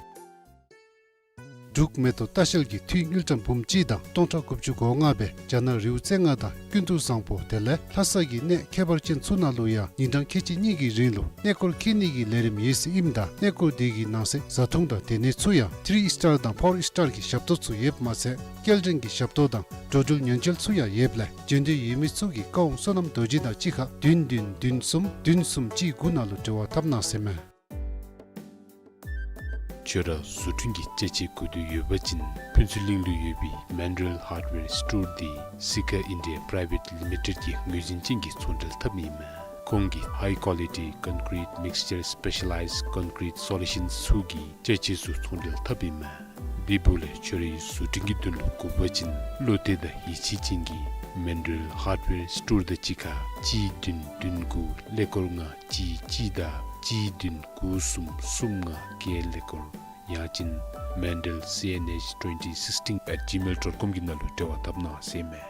འབྲུག་མེ་ཏོག་ལྟ་བཤལ་གྱིས་འཐུས་དངུལ་ཀྲམ་འབུམ་གཅིག་དང་སྟོང་ཕྲག་དགུ་བཅུ་གོ་ལྔ་སྦེ་རྒྱ་ནག་རི་བོ་རྩེ་ལྔ་དང་ཀུན་ཏུ་བཟང་པོ་དེ་ལས་ལྷ་ས་གི་གནས་ཁྱད་པར་ཅན་ཚུ་ནང་ལུ་ཡང་ཉིན་གྲངས་ཁལ་གཅིག་གཉིས་ཀྱི་རིང་ལུ་གནས་སྐོར་འཁྱིད་ནི་གི་ལས་རིམ་ཡོད་ཟེར་ཨིནམ་ད་གནས་སྐོར་དེ་གི་ནང་གསེས་བཟའ་འཐུང་དང་སྡོད་གནས་ཚུ་ཡང་ཐི་རི་སི་ཊར་དང་ཕོར་སི་ཊར་གྱི་ཞབས་ཏོག་ཚུ་ཡོདཔ་མ་ཚད་སྐྱེལ་འདྲེན་གྱི་ཞབས་ཏོག་དང་འགྲོ་འགྲུལ་ཉེན་བཅོལ་ཚུ་ཡང་ཡོདཔ་ལས་འབྱོན་འདོད་ཡོད་མི་ཚུ་གིས་བཀའ་དབང་བསོད་ནམས་རྡོ་རྗེ་དང་གཅིག་ཁར་བདུན་བདུན་བདུན་གསུམ་བདུན་གསུམ་གཅིག་དགུ་ནང་ལུ་འབྲེལ་བ་འཐབ་གནང་ཟེར་མས། ཁྱོད་ར་བཟོ་སྐྲུན་གྱི་ཅ་ཆས་དགོས་འདོད་ཡོད་པ་ཅིན་ཕུན་ཚོགས་གླིང་ལུ་ཡོད་པའི་མཱན་ཌེལ་ཧརཌ་ཝེར་སི་ཊོར་འདི་སི་ཁ་ཨིན་ཌི་ཡ་པི་རའི་ཝེཊ་ལི་མི་ཊེཌ་ཀྱི་ངོས་འཛིན་ཅན་གྱི་ཚོང་འབྲེལ་འཐབ་མི་ཨིན་མས། ཁོང་གིས་ཧའི་ཀོ་ལི་ཊི་ཀོན་ཀི་རིཊ་མིགས་ཅར་སི་པེ་ཤ་ལའིཛ་ཀོན་ཀི་རིཊ་སོ་ལུ་ཤཱན་ཚུ་གི་ཅ་ཆས་ཚུ་ཚོང་འབྲེལ་འཐབ་ཨིན་མས། དེ་འབདཝ་ལས་ཁྱོད་རའི་བཟོ་སྐྲུན་གྱི་དོན་ལུ་དགོ་པ་ཅིན་བློ་གཏད་དང་ཡིད་ཆེས་ཅན་གྱི་མཱན་ཌེལ་ཧརཌ་ཝེར་སི་ཊོར་དང་གཅིག་ཁར་གཅིག་བདུན་བདུན་དགུ་ཀླད་ཀོར་ལྔ་གཅིག་གཅིག་དང་གཅིག་བདུན་དགུ་གསུམ་གསུམ་ལྔ་བརྒྱད་ཀླད་ཀོར་ཡང་ཅིན་མཱན་ཌེལ་སི་ཨེན་ཨེཆ་ཊུ་ཝེན་ཊི་སིགས་ཊིན་ཨེཊ་ཇི་མེལ་ཌོཊ་ཀོམ་གྱི་ནང་ལུ་འབྲེལ་བ་འཐབ་གནང་ཟེར་མས།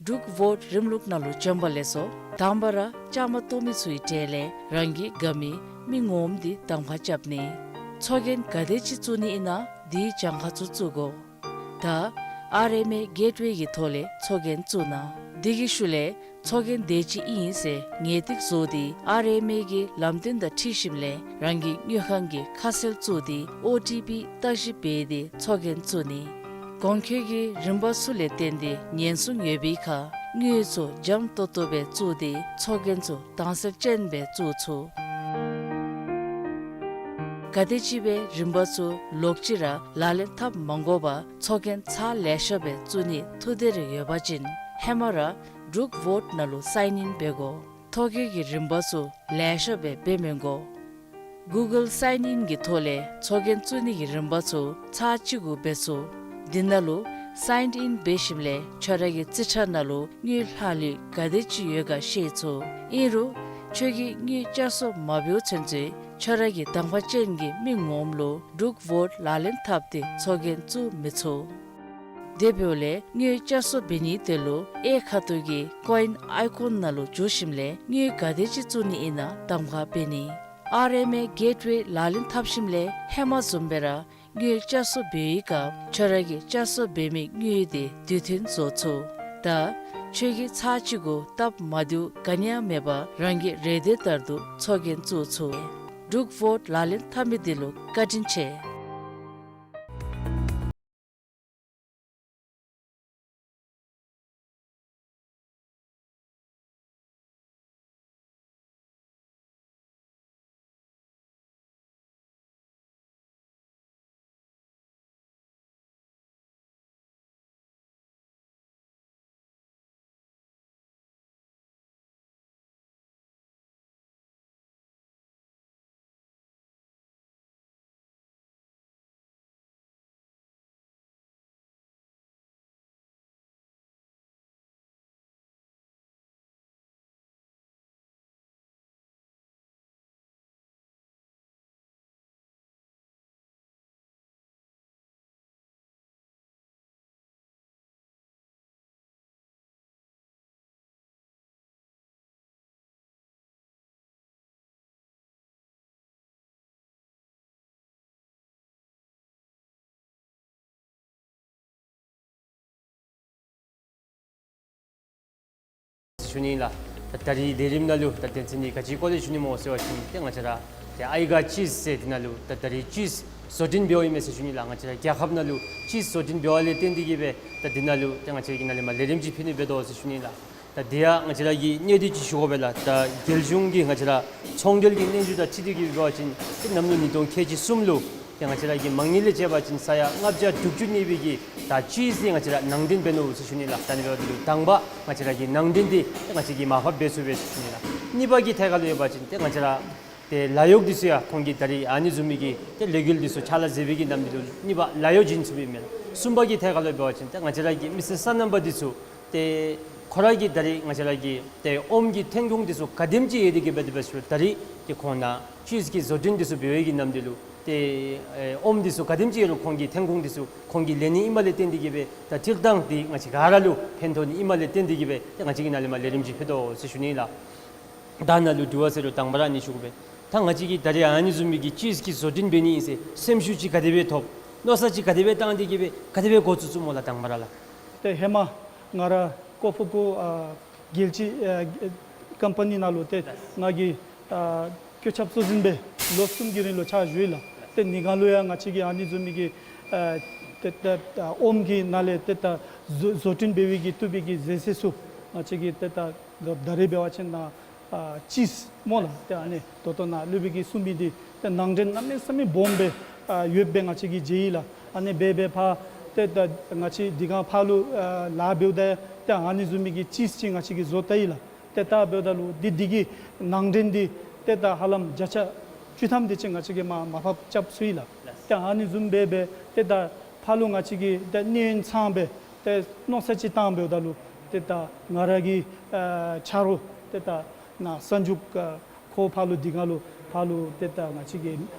འབྲུག་ཝོཊ་རིམ་ལུགས་ནང་ལུ་བྱོན་པ་ལེགས་སོ། དང་པ་ར་བཅའ་མར་གཏོགས་མི་ཚུའི་གྲས་ལས་རང་གི་དགའ་མི་མི་ངོམ་འདི་གདམ་ཁ་རྐྱབ་ནི། ཚོགས་རྒྱན་ག་དེ་ཅིག་བཙུགས་ནི་ཨིན་ན་དེའི་གྱངས་ཁ་ཚུ་བཙུགས་དགོ། ད་ཨར་ཨེམ་ཨེ་གེཊ་ཝེ་གི་ཐོག་ལས་ཚོགས་རྒྱན་བཙུགས་གནང་། དེ་གི་ཤུལ་ལས་ཚོགས་རྒྱན་དེ་ཅིག་ཨིན་ཟེར་ངེས་ཏིག་བཟོ་སྟེ་ཨར་ཨེམ་ཨེ་གི་ལམ་སྟོན་དང་འཁྲིལ་ཞིནམ་ལས་རང་གི་དངུལ་ཁང་གི་ཁ་གསལ་བཙུགས་ཏེ་ཨོ་ཊི་པི་བརྟག་ཞིབ་འབད་དེ་ཚོགས་རྒྱན་བཙུགས་ནི། གོང་འཁོད་ཀྱི་རིམ་པ་ཚུ་ལས་བརྟེན་ཏེ་ཉེན་སྲུང་ཡོད་པའི་ཁར་དངུལ་ཚུ་འཇམ་ཏོག་ཏོ་སྦེ་བཙུགས་ཏེ་ཚོགས་རྒྱན་ཚུ་དྭངས་གསལ་ཅན་སྦེ་བཙུགས་ཚུགས། ག་དེ་ཅིག་སྦེ་རིམ་པ་ཚུ་ལོག་ཅི་ར་ལག་ལེན་འཐབ་མ་དགོ་པར་ཚོགས་རྒྱན་ཚར་ལེ་ཤ་སྦེ་བཙུགས་ནི་ཐུགས་འདོད་རེ་ཡོད་པ་ཅིན་ཧེ་མ་ར་འབྲུག་ཝོཊ་ནང་ལུ་སའིན་ཨིན་འབད་དགོ། ཐོ་བཀོད་ཀྱི་རིམ་པ་ཚུ་ལེ་ཤ་སྦེ་འབད་མི་དགོ། གུ་གཱལ་སའིན་ཨིན་གྱི་ཐོག་ལས་ཚོགས་རྒྱན་བཙུགས་ནི་གི་རིམ་པ་ཚུ་ཚར་གཅིག་གུ་འབད་ཚུགས། དེ་ནང་ལུ་སའིན་ཨིན་འབད་ཞིནམ་ལས་ཁྱོད་ར་གི་རྩིས་ཁྲ་ནང་ལུ་དངུལ་ལྷག་ལུས་ག་དེ་ཅིག་ཡོད་ག་ཤེས་ཚུགས། ཨིན་རུང་ཁྱོད་ཀྱིས་དངུལ་བསྐྱར་གསོ་མ་འབདཝ་ཚུན་ཚོད་ཁྱོད་ར་གི་གདམ་ཁ་ཅན་གྱི་མི་ངོམ་ལུ་འབྲུག་ཝོཊ་ལག་ལེན་འཐབ་སྟེ་ཚོགས་རྒྱན་བཙུགས་མི་ཚུགས། དེ་འབདཝ་ལས་དངུལ་བསྐྱར་གསོ་འབད་ནིའི་དོན་ལུ་གཡས་ཁ་ཐུག་གི་ཀོ་ཨིན་ཨའི་ཀོན་ནང་ལུ་འཛུལ་ཞིནམ་ལས་དངུལ་ག་དེ་ཅིག་བཙུགས་ནི་ཨིན་ན་གདམ་ཁ་འབད་ནི། ཨར་ཨེམ་ཨེ་གེཊ་ཝེ་ལག་ལེན་འཐབ་ཞིནམ་ལས་ཧེ་མ་བཟུམ་སྦེ་ར་དངུལ་བསྐྱར་གསོ་འབད་བའི་སྐབས་ཁྱོད་ར་གིས་བསྐྱར་གསོ་འབད་མི་དངུལ་དེ་དུས་མཐུན་བཟོ་ཚུགས། ད་ཁྱོད་ཀྱིས་ཚར་གཅིག་གུ་སྟབས་མ་བདེཝ་ག་ནི་ཡང་མེད་པར་རང་གི་རེ་འདོད་ལྟར་དུ་ཚོགས་རྒྱན་བཙུགས་ཚུགས། འབྲུག་ཝོཊ་ལག་ལེན་འཐབ་མི་འདི་ལུ་བཀའ་དྲིན་ཆེ། ཞུ་ནི་ལགས། ད་ད་རིས་ལས་རིམ་ནང་ལུ་ད་དོན་ཚན་འདི་ག་ཅིའི་སྐོར་ལས་ཞུ་ནི་སྨོ་ཟེར་བ་ཅིན་ཏེ་ང་བཅས་ར་ཏེ་ཨའི་ག་ཅིས་ཟེར་འདི་ནང་ལུ་ད་ད་རིས་ཅིས་བཟོ་སྐྲུན་འབདཝ་ཨིན་མས་ཟེར་ཞུ་ནི་ལགས། ང་བཅས་ར་རྒྱལ་ཁབ་ནང་ལུ་ཅིས་བཟོ་སྐྲུན་འབདཝ་ལས་བརྟེན་ཏེ་གིས་སྦེ་ད་འདི་ནང་ལུ་ཏེ་ང་བཅས་ཀྱིས་ནཱ་ལས་མར་ལས་རིམ་ཅིག་ཕུལ་ནི་འབད་དོ་ཟེར་ཞུ་ནི་ལགས། ད་དེ་ཡང་ང་བཅས་ར་གིས་གནད་དོན་ཅིག་ཞུ་དགོ་པས་ལགས། ད་རྒྱལ་གཞུང་གི་ང་བཅས་ར་ཚོང་འབྲེལ་གྱི་སྙན་ཞུ་དང་འཁྲིལ་ཏེ་གིས་འབད་བ་ཅིན་ཏེ་གནམ་ལོ་ཉིས་སྟོང་ཁལ་གཅིག་གསུམ་ལུ་ཏེ་ང་བཅས་ར་གི་མ་དངུལ་ལས་བཅད་པ་ཅིན་ས་ཡ་ལྔ་བརྒྱ་དྲུག་ཅུ་གནས་པའི་གི་ད་ཅིས་འདི་ང་བཅས་ར་ནང་འདྲེན་འབད་ནུག་ཟེར་ཞུ་ནི་ལགས། ད་ཨ་ནི་འབདཝ་ད་ལུ་དང་པ་ང་བཅས་ར་གི་ནང་འདྲེན་འདི་ཏེ་ང་བཅས་ཀྱིས་མར་ཕབ་འབད་ཚུགས་པས་ཟེར་ཞུ་ནི་ལགས། གཉིས་པ་གི་ཐད་ཁར་ལུ་ཡོད་པ་ཅིན་ཏེ་ང་བཅས་ར་ཏེ་ལཱ་གཡོག་འདི་ཚུ་ཡང་ཁོང་གིས་ད་རིས་ཨ་ནི་བཟུམ་མའི་གི་ཏེ་ལས་འགུལ་འདི་ཚུ་ཕྱག་ལཱ་མཛད་པའི་གི་ནམ་དུས་ལུ་གཉིས་པ་ལཱ་གཡོག་བྱིན་ཚུགས་པས་མེན་ན། གསུམ་པ་གི་ཐད་ཁར་ལུ་འབད་བ་ཅིན་ཏེ་ང་བཅས་ར་གི་མི་སེར་སོ་ནམ་པ་འདི་ཚུ་ཏེ་ཁོ་ར་གིས་ད་རིས་ང་བཅས་ར་གི་ཏེ་ཨོམ་གྱི་ཐོན་ཁུངས་འདི་ཚུ་ག་དེམ་ཅིག་ཡོད་དེ་གིས་སྦེ་དེ་སྦེ་ཞུ་ད་རིས་ཏེ་ཁོང་ནཱ་ཅིས་ཀྱི་བཟོ་སྐྲུན་འདི་ཚུ་འབད་བའི་གི་ནམ་དུས་ལུ་ཏེ་ཨེ་ཨོམ་འདི་ཚུ་ག་དེམ་ཅིག་ཡོད་རུང་ཁོང་གི་ཐོན་ཁུངས་འདི་ཚུ་ཁོང་གིས་ལེན་ནི་ཨིནམ་ལས་བརྟེན་ཏེ་གིས་སྦེ་ད་སྤྱིར་བཏང་འདི་ང་བཅས་ག་ར་ལུ་ཕན་ཐོགས་ནི་ཨིནམ་ལས་བརྟེན་ཏེ་གིས་སྦེ་ཏེ་ང་བཅས་ཀྱིས་ནཱ་ལས་མར་ལས་རིམ་ཅིག་ཕུལ་དོ་ཟེར་ཞུ་ནི་ལགས། ད་ནཱ་ལུ་དྲི་བ་ཟེར་རུང་དང་པ་ར་ཨ་ནི་ཞུ་དགོ་པས། ད་ང་བཅས་ཀྱིས་ད་རིས་ཨ་ནི་བཟུམ་མའི་གི་ཅིས་ཀྱི་བཟོ་སྐྲུན་འབད་ནི་ཨིན་ཟེར་སེམས་ཤུགས་ཅིག་ག་དེ་སྦེ་ཐོབ། མནོ་བསམ་ཅིག་ག་དེ་སྦེ་བཏང་སྟེ་གིས་སྦེ་ག་དེ་སྦེ་འགོ་བཙུགས་བཙུགསཔ་སྨོ་ལགས་དང་པ་ར་ལགས། ཏེ་ཧེ་མ་ང་ར་ཀོ་ཕུ་ཀུ་ཨ་རྒྱལ་སྤྱི་ཨ་ཀམ་པ་ནི་ནང་ལུ་ཏེ་ང་གིས་ཨ་བཀོད་ཁྱབ་གཙོ་འཛིན་སྦེ་ལོ་གསུམ་གྱི་རིང་ལུ་ཕྱག་ཞུ་ཡི་ལགས། ཏེ་ནི་ག་ལུ་ཡང་ང་བཅས་ཀྱིས་ཨ་ནི་བཟུམ་མའི་གི་ཨ་ཏེ་ཏེ་ཨ་ཨོམ་གྱི་ནང་ལས་ཏེ་ད་བཟོ་བཟོ་སྐྲུན་འབད་བའི་གི་བཏུབ་པའི་གི་ཟས་ཟས་ཚུ་ང་བཅས་ཀྱིས་ཏེ་ད་ད་རིས་འབད་བ་ཅིན་ནཱ་ཨ་ཅིས་སྨོ་ལགས། ཏེ་ཨ་ནི་ད་ལྟོ་ནཱ་སློབ་དཔོན་གྱིས་གསུངས་མི་འདི་ཏེ་ནང་འདྲེན་གནམ་མེད་ས་མེད་སྦོམ་སྦེ་ཨ་ཡོདཔ་སྦེ་ང་བཅས་ཀྱིས་མཇལ་ཡི་ལགས། ཨ་ནི་འབད་འབད་ཕར་ཏེ་ད་ང་བཅས་འདི་ག་ཕར་ལུ་ཨ་ལཱ་འབདཝ་ད་ཏེ་ཨ་ནི་བཟུམ་མའི་གི་ཅིས་ཅིག་ང་བཅས་ཀྱིས་བཟོ་བལྟ་ཡི་ལགས། ཏེ་ད་འབདཝ་ད་ལུ་འདི་འདི་གི་ནང་འདྲེན་འདི་ཏེ་ད་ཧ་ལམ་བརྒྱ་ཆ་བཅུ་ཐམ་དེ་ཅིག་ང་བཅས་ཀྱིས་མར་མར་ཕབ་རྐྱབ་ཚུགས་ཡི་ལགས། ཏེ་ཨ་ནི་བཟུམ་སྦེ་སྦེ་ཏེ་ད་ཕར་ལུ་ང་བཅས་ཀྱིས་ཏེ་གནས་ཡུན་ཚངམ་སྦེ་ཏེ་མནོ་བསམ་ཅིག་བཏང་འབདཝ་ད་ལུ་ཏེ་ད་ང་ར་གི་ཨ་ཆ་རོགས་ཏེ་ད་ནཱ་གསར་འཇུག་ཨ་ཁོ་ཕར་ལུ་འདི་ག་ལུ་ཕར་ལུ་ཏེ་ད་ང་བཅས་ཀྱི་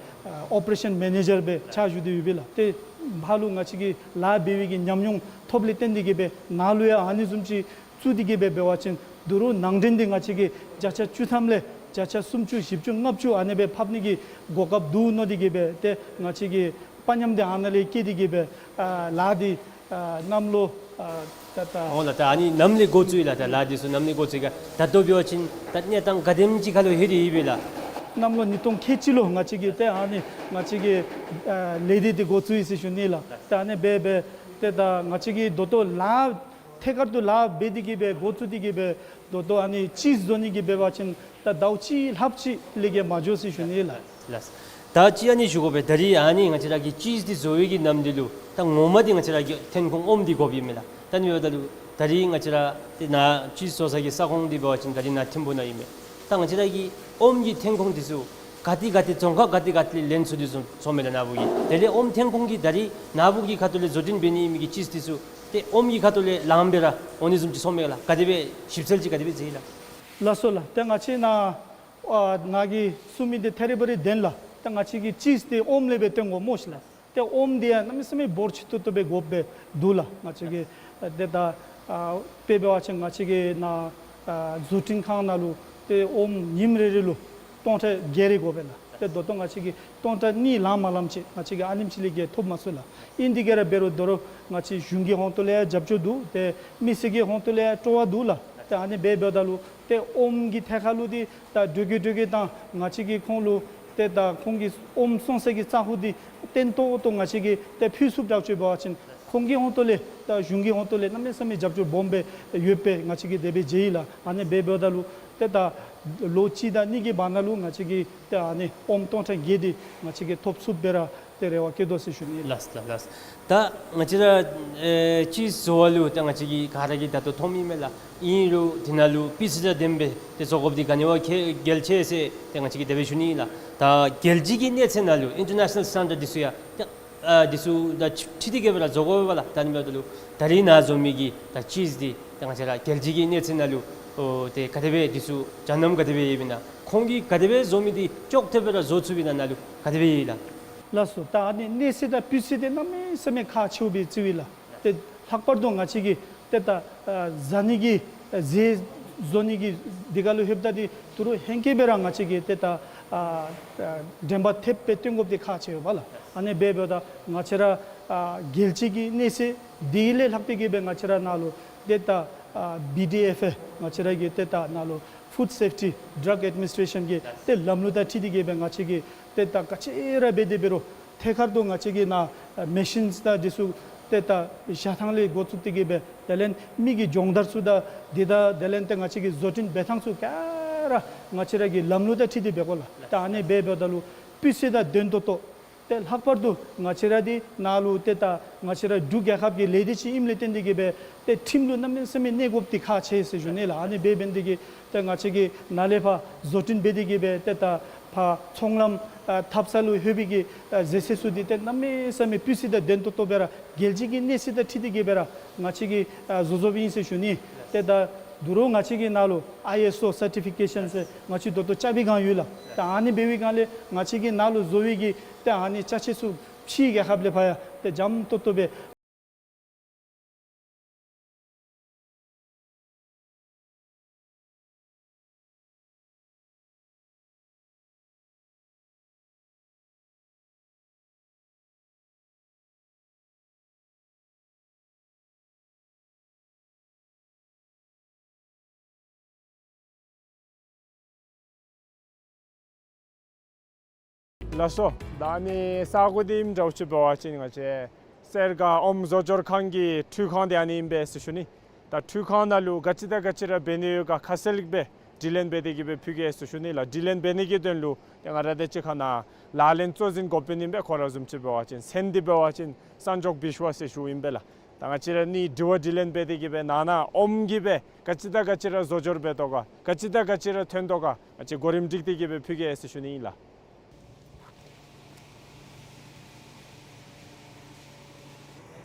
ཨ་ཨོ་པ་རེ་ཤཱན་མེ་ནེ་ཇར་སྦེ་ཕྱག་ཞུ་སྟེ་ཡོད་པས་ལགས། ཏེ་ཕར་ལུ་ང་བཅས་ཀྱིས་ལཱ་འབད་བའི་གི་ཉམས་མྱོང་ཐོབ་ལས་བརྟེན་ཏེ་གིས་སྦེ་ནཱ་ལུ་ཡང་ཨ་ནི་བཟུམ་ཅིག་བཙུགས་ཏེ་གིས་སྦེ་འབད་བ་ཅིན་ད་རུང་ནང་འདྲེན་འདི་ང་བཅས་ཀྱིས་བརྒྱ་ཆ་བཅུ་ཐམ་ལས་བརྒྱ་ཆ་སུམ་ཅུ་བཞི་བཅུ་ལྔ་བཅུ་ཨ་ནི་སྦེ་ཕབ་ནི་གི་གོ་སྐབས་འདུག་མནོ་སྟེ་གིས་སྦེ་ཏེ་ང་བཅས་ཀྱིས་དཔའ་ཉམས་འདི་ཨ་ནཱ་ལས་བསྐྱེད་དེ་གིས་སྦེ་ཨ་ལཱ་འདི་ཨ་གནམ་ལོ་ཨ་ད་ད་འོང་ལགས། ད་ཨ་ནི་ནམ་ལས་འགོ་བཙུགས་ཡི་ལགས། ད་ལཱ་འདི་ཚུ་ནམ་ལས་འགོ་བཙུགས་ཡི་ག་ད་ལྟོ་འབད་བ་ཅིན་ད་གནས་སྟངས་ག་དེམ་ཅིག་ཁར་ལུ་ལྷོད་དེ་ཡོད་པས་ལགས། གནམ་ལོ་ཉིས་སྟོང་ཁལ་གཅིག་ལུ་ང་བཅས་ཀྱིས་ཏེ་ཨ་ནི་ང་བཅས་ཀྱིས་ཨ་ལས་སྡེ་འདི་འགོ་བཙུགས་ཡི་ཟེར་ཞུ་ནི་ལགས། ད་ཨ་ནི་འབད་འབད་ཏེ་ད་ང་བཅས་ཀྱིས་ད་ལྟོ་ལཱ་ཐད་ཀར་དུ་ལཱ་འབད་དེ་གིས་སྦེ་འགོ་བཙུགས་ཏེ་གིས་སྦེ་ད་ལྟོ་ཨ་ནི་ཅིས་བཟོ་ནི་གི་འབད་བ་ཅིན་ད་ཟླཝ་གཅིག་ལྷགཔ་ཅིག་ལས་བརྒལ་མ་འགྱོ་ཟེར་ཞུ་ནི་ལགས། ལགས། ད་ཅི་ཨ་ནི་ཞུ་དགོ་པས། ད་རིས་ཨ་ནི་ང་བཅས་ར་གིས་ཅིས་འདི་བཟོ་བའི་གི་ནམ་དུས་ལུ་ད་ངོ་མ་འདི་ང་བཅས་ར་གི་ཐོན་ཁུངས་ཨོམ་འདི་དགོཔ་ཨིན་མས་ལགས། ད་ཨ་ནི་འབདཝ་ད་ལུ་ད་རིས་ང་བཅས་ར་ཏེ་ནཱ་ཅིས་བཟོ་ས་གི་ས་ཁོངས་འདི་འབད་བ་ཅིན་ད་རིས་ནཱ་ཐིམ་ཕུ་ནང་ཨིན་མས། ད་ང་བཅས་ར་གི་ཨོམ་གྱི་ཐོན་ཁུངས་འདི་ཚུ་ག་ཏེ་ག་ཏེ་རྫོང་ཁག་ག་ཏེ་ག་ཏེ་ལས་ལེན་ཚུགས་ཏེ་སོང་སོངམ་མས་ལགས་ནཱ་བུ་གིས། དེ་ལས་ཨོམ་ཐོན་ཁུངས་འདི་ད་རིས་ནཱ་བུ་གི་ཁ་ཐུག་ལས་བཟོ་སྐྲུན་འབད་ནི་ཨིན་མི་གི་ཅིས་འདི་ཚུ་ཏེ་ཨོམ་གྱི་ཁ་ཐུག་ལས་ལངམ་སྦེ་ར་འོང་ནི་བཟུམ་ཅིག་སོངམ་མས་ལགས། ག་དེ་སྦེ་ཞིབ་འཚོལ་ཅིག་ག་དེ་སྦེ་མཛད་ཡི་ལགས། ལགས་སོ་ལགས། ཏེ་ང་བཅས་ནཱ་ཨ་ནཱ་གིས་གསུངས་མི་འདི་ཐད་རི་བ་རི་བདེན་ལགས། ཏེ་ང་བཅས་ཀྱིས་ཅིས་འདི་ཨོམ་ལས་སྦེ་བཏོན་དགོ་སྨོ་ཤིག་ལགས། ཏེ་ཨོམ་འདི་ཡང་གནམ་མེད་ས་མེད་འབོར་ཆེ་ཏོག་ཏོ་སྦེ་དགོཔ་སྦེ་འདུག་ལགས། ང་བཅས་ཀྱིས་ཨ་ཏེ་ད་ཨ་དཔེ་འབད་བ་ཅིན་ང་བཅས་ཀྱིས་ནཱ་ཨ་བཟོ་སྐྲུན་ཁང་ནང་ལུ་ཏེ་ཨོམ་ཉིནམ་རེ་རེ་ལུ་སྟོང་ཕྲག་བརྒྱད་རེ་དགོ་པས་ལགས། ཏེ་ད་ལྟོ་ང་བཅས་ཀྱིས་སྟོང་ཕྲག་གཉིས་ལང་མ་ལངམ་ཅིག་ང་བཅས་ཀྱིས་ཨ་ནེམ་ཅིག་ལས་བརྒལ་ཐོབ་མ་ཚུགས་ལགས། ཨིན་དེ་གིས་ར་འབད་རུང་ད་རུང་ང་བཅས་གཞུང་གི་ཧོངས་ཏོ་ལས་ཡང་རྒྱབ་སྐྱོར་འདུག། ཏེ་མི་སེར་གྱི་ཧོངས་ཏོ་ལས་ཡང་སྤྲོ་བ་འདུག་ལགས། ཏེ་ཨ་ནི་འབད་འབདཝ་ད་ལུ་ཏེ་ཨོམ་གྱི་ཐད་ཁར་ལུ་འདི་ད་འགྲོ་གི་འགྲོ་གི་དང་ང་བཅས་ཀྱིས་ཁོང་ལུ་ཏེ་ད་ཁོང་གི་ཨོམ་སོང་ས་གི་ས་ཁོངས་འདི་བརྟན་ཏོག་ཏོ་ང་བཅས་ཀྱིས་ཏེ་ཕུལ་ཚུགསཔ་དྲག་ཅིག་འབད་བ་ཅིན་ཁོང་གི་ཧོངས་ཏོ་ལས་ད་གཞུང་གི་ཧོངས་ཏོ་ལས་གནམ་མེད་ས་མེད་རྒྱབ་སྐྱོར་སྦོམ་སྦེ་ཡོདཔ་སྦེ་ང་བཅས་ཀྱིས་དེ་སྦེ་མཇལ་ཡི་ལགས། ཨ་ནི་འབད་འབདཝ་ད་ལུ་ཏེ་ད་ལོ་གཅིག་དང་གཉིས་ཀྱི་བར་ན་ལུ་ང་བཅས་ཀྱིས་ཏེ་ཨ་ནི་ཨོམ་སྟོང་ཕྲག་བརྒྱད་འདི་ང་བཅས་ཀྱིས་ཐོབ་ཚུགསཔ་སྦེ་ར་ཏེ་རེ་བ་བསྐྱེད་དོ་ཟེར་ཞུ་ནི་ལགས། ལགས་ལགས་ལགས། ད་ང་བཅས་ར་ཨེ་ཅིས་བཟོ་བ་ལུ་ད་ང་བཅས་ཀྱིས་ག་ར་གིས་ད་ལྟོ་མཐོངམ་ཨིན་མས་ལགས། ཨིན་རུང་དེ་ནང་ལུ་སྤུས་ཚད་དང་ལྡནམ་སྦེ་ཏེ་བཟོ་དགོཔ་འདི་ག་ནི་བ་གལ་གལ་ཆེ་ཟེར་ཏེ་ང་བཅས་ཀྱིས་དེ་སྦེ་ཞུ་ནི་ལགས། ད་རྒྱལ་སྤྱི་གི་གནས་ཚད་ནང་ལུ་ཨིན་ཊར་ནེ་ཤ་ནཱལ་སི་ཊེན་ཌརཌ་འདི་ཚུ་ཡང་ཏེ་ཨ་འདི་ཚུ་དང་འཁྲིལ་ཏེ་གིས་སྦེ་ར་བཟོ་དགོ་པས་ལགས། ད་ཨ་ནི་འབདཝ་ད་ལུ་ད་རིས་ནཱ་བཟོ་མི་གི་ད་ཅིས་འདི་ད་ང་བཅས་ར་རྒྱལ་སྤྱི་གི་གནས་ཚད་ནང་ལུ་ཨོ་ཏེ་ག་དེ་སྦེ་འདི་ཚུ་སྦྱང་གནང་ག་དེ་སྦེ་ཡོདཔ་ཨིན་ན། ཁོང་གིས་ག་དེ་སྦེ་བཟོ་མི་འདི་ཅོག་འཐདཔ་སྦེ་ར་བཟོ་ཚུགསཔ་ཨིན་ན་ནཱ་ལུ་ག་དེ་སྦེ་ཡོད་ལགས། ལགས་སོ། ད་ཨ་ནི་གནས་ཚད་དང་སྤུས་ཚད་འདི་གནམ་མེད་ས་མེད་ཁག་ཆེཝ་སྦེ་བརྩིཝ་ཨིན་ལགས། ཏེ་ལྷག་པར་དུ་ང་བཅས་ཀྱིས་ཏེ་ད་ཨ་ཟ་ནི་གི་ཨ་ཟས་བཟོ་ནི་གི་འདི་ཁར་ལུ་ལྷོདཔ་ད་འདི་ད་རུང་ཧེང་སྐལ་སྦེ་ར་ང་བཅས་ཀྱིས་ཏེ་ད་ཨ་ཨ་འགྲེམས་པ་ཐེབས་སྦེ་སྟོན་དགོཔ་འདི་ཁག་ཆེ་བས་ལགས། ཨ་ནི་འབད་འབདཝ་ད་ང་བཅས་ར་ཨ་རྒྱལ་སྤྱི་གི་གནས་ཚད་འདི་ལས་ལྷག་སྟེ་གིས་སྦེ་ང་བཅས་ར་ནཱ་ལུ་ཏེ་ད་ ཨ་བི་ཌི་ཨེཕ་ཨེ་ང་བཅས་ར་གི་ཏེ་ད་ནཱ་ལུ་ཕུཌ་སེཕ་ཊི་ཌྲག་ཨེཌ་མི་ནིསི་ཊེ་ཤཱན་གྱི་ཏེ་ལམ་ལུགས་དང་འཁྲིལ་ཏེ་གི་སྦེ་ང་བཅས་ཀྱིས་ཏེ་ད་ག་ཅི་ར་འབད་དེ་འབད་རུང་ཐད་ཀར་དུ་ང་བཅས་ཀྱིས་ནཱ་མེ་ཤིནསི་དང་འདི་ཚུ་ཏེ་ད་བཞག་ཐངས་ལས་འགོ་བཙུགས་ཏེ་གི་སྦེ་དེ་ལས་མི་གི་སྦྱོང་བརྡར་ཚུ་དང་འདི་དང་དེ་ལས་ཏེ་ང་བཅས་ཀྱི་བཟོ་སྐྲུན་འབད་ཐངས་ཚུ་ག་ར་ང་བཅས་ར་གི་ལམ་ལུགས་དང་འཁྲིལ་ཏེ་འབད་དགོ་ལགས། ད་ཨ་ནི་འབད་འབདཝ་ད་ལུ་སྤུས་ཚད་དང་ལྡན་ཏོག་ཏོ། ཏེ་ལྷག་པར་དུ་ང་བཅས་ར་འདི་ནཱ་ལུ་ཏེ་ད་ང་བཅས་ར་འབྲུག་རྒྱལ་ཁབ་ཀྱི་ལས་སྡེ་ཅིག་ཨིནམ་ལས་བརྟེན་ཏེ་གི་སྦེ་ཏེ་ཁྲིམས་ལུ་གནམ་མེད་ས་མེད་གནས་དགོཔ་འདི་ཁག་ཆེ་ཟེར་ཞུ་ནི་ལགས། ཨ་ནི་འབད་འབད་ནི་འདི་གིས་ཏེ་ང་བཅས་ཀྱིས་ནཱ་ལས་ཕར་བཟོ་སྐྲུན་འབད་དེ་གི་སྦེ་ཏེ་ད་ཕར་ཚོང་ལམ་ཨ་འཐབ་ས་ལུ་ལྷོད་པའི་གི་ཨ་ཟད་ཚད་ཚུ་འདི་ཏེ་གནམ་མེད་ས་མེད་སྤུས་ཚད་དང་ལྡན་ཏོག་ཏོ་སྦེ་ར་རྒྱལ་སྤྱི་གི་གནས་ཚད་དང་འཁྲིལ་ཏེ་གི་སྦེ་ར་ང་བཅས་ཀྱིས་ཨ་བཟོ་བཟོཝ་ཨིན་ཟེར་ཞུ་ནི། ཏེ་ད་དོ་རུང་ང་བཅས་ཀྱིས་ནཱ་ལུ་ཨའི་ཨེསི་ཨོ་སར་ཊི་ཕི་ཀེ་ཤཱན་ཟེར་ང་བཅས་ད་ལྟོ་རྐྱབ་པའི་སྒང་ཡོད་ལགས། ད་ཨ་ནི་འབད་བའི་སྒང་ལས་ང་བཅས་ཀྱིས་ནཱ་ལུ་བཟོ་བའི་གི་ཏེ་ཨ་ནི་ཅ་ཆས་ཚུ་ཕྱིའི་རྒྱལ་ཁབ་ལས་ཕར་ཡང་ཏེ་འཇམ་ཏོག་ཏོ་སྦེ། ལགས་སོ། ད་ཨ་ནི་ས་གོ་འདི་ཨིནམ་འདྲཝ་ཅིག་འབད་བ་ཅིན་ང་བཅས་སེར་སྒ་ཨོམ་བཟོ་སྦྱོར་ཁང་གི་འཕྲུལ་ཁང་འདི་ཨ་ནི་ཨིན་པས་ཟེར་ཞུ་ནི། ད་འཕྲུལ་ཁང་ནང་ལུ་ག་ཅི་དང་ག་ཅི་ར་འབད་ནི་ཡོད་ག་ཁ་གསལ་སྦེ་དྲི་ལན་འབད་དེ་གི་སྦེ་ཕུལ་གེ་ཟེར་ཞུ་ནི་ལགས། དྲི་ལན་འབད་ནི་གི་དོན་ལུ་ཏེ་ང་ར་དང་གཅིག་ཁར་ནཱ་ལག་ལེན་གཙོ་འཛིན་འགོ་དཔོན་ཨིན་པས། ཁོང་ར་བཟུམ་ཅིག་འབད་བ་ཅིན་མཚན་འདི་འབད་བ་ཅིན་སན་ཇོག་བིཤ་ཝ་ཟེར་ཞུཝ་ཨིན་པས་ལགས། ད་ང་བཅས་ར་ཨ་ནི་དྲི་བ་དྲི་ལན་འབད་དེ་གི་སྦེ་ནང་ན་ཨོམ་གྱིས་སྦེ་ག་ཅི་དང་ག་ཅི་ར་བཟོ་སྦྱོར་འབད་དོ་ག་ག་ཅི་དང་ག་ཅི་ར་ཐོན་དོ་ག་ང་བཅས་གོ་རིམ་སྒྲིག་སྟེ་གི་སྦེ་ཕུལ་གེ་ཟེར་ཞུ་ནི་ཨིན་ལགས།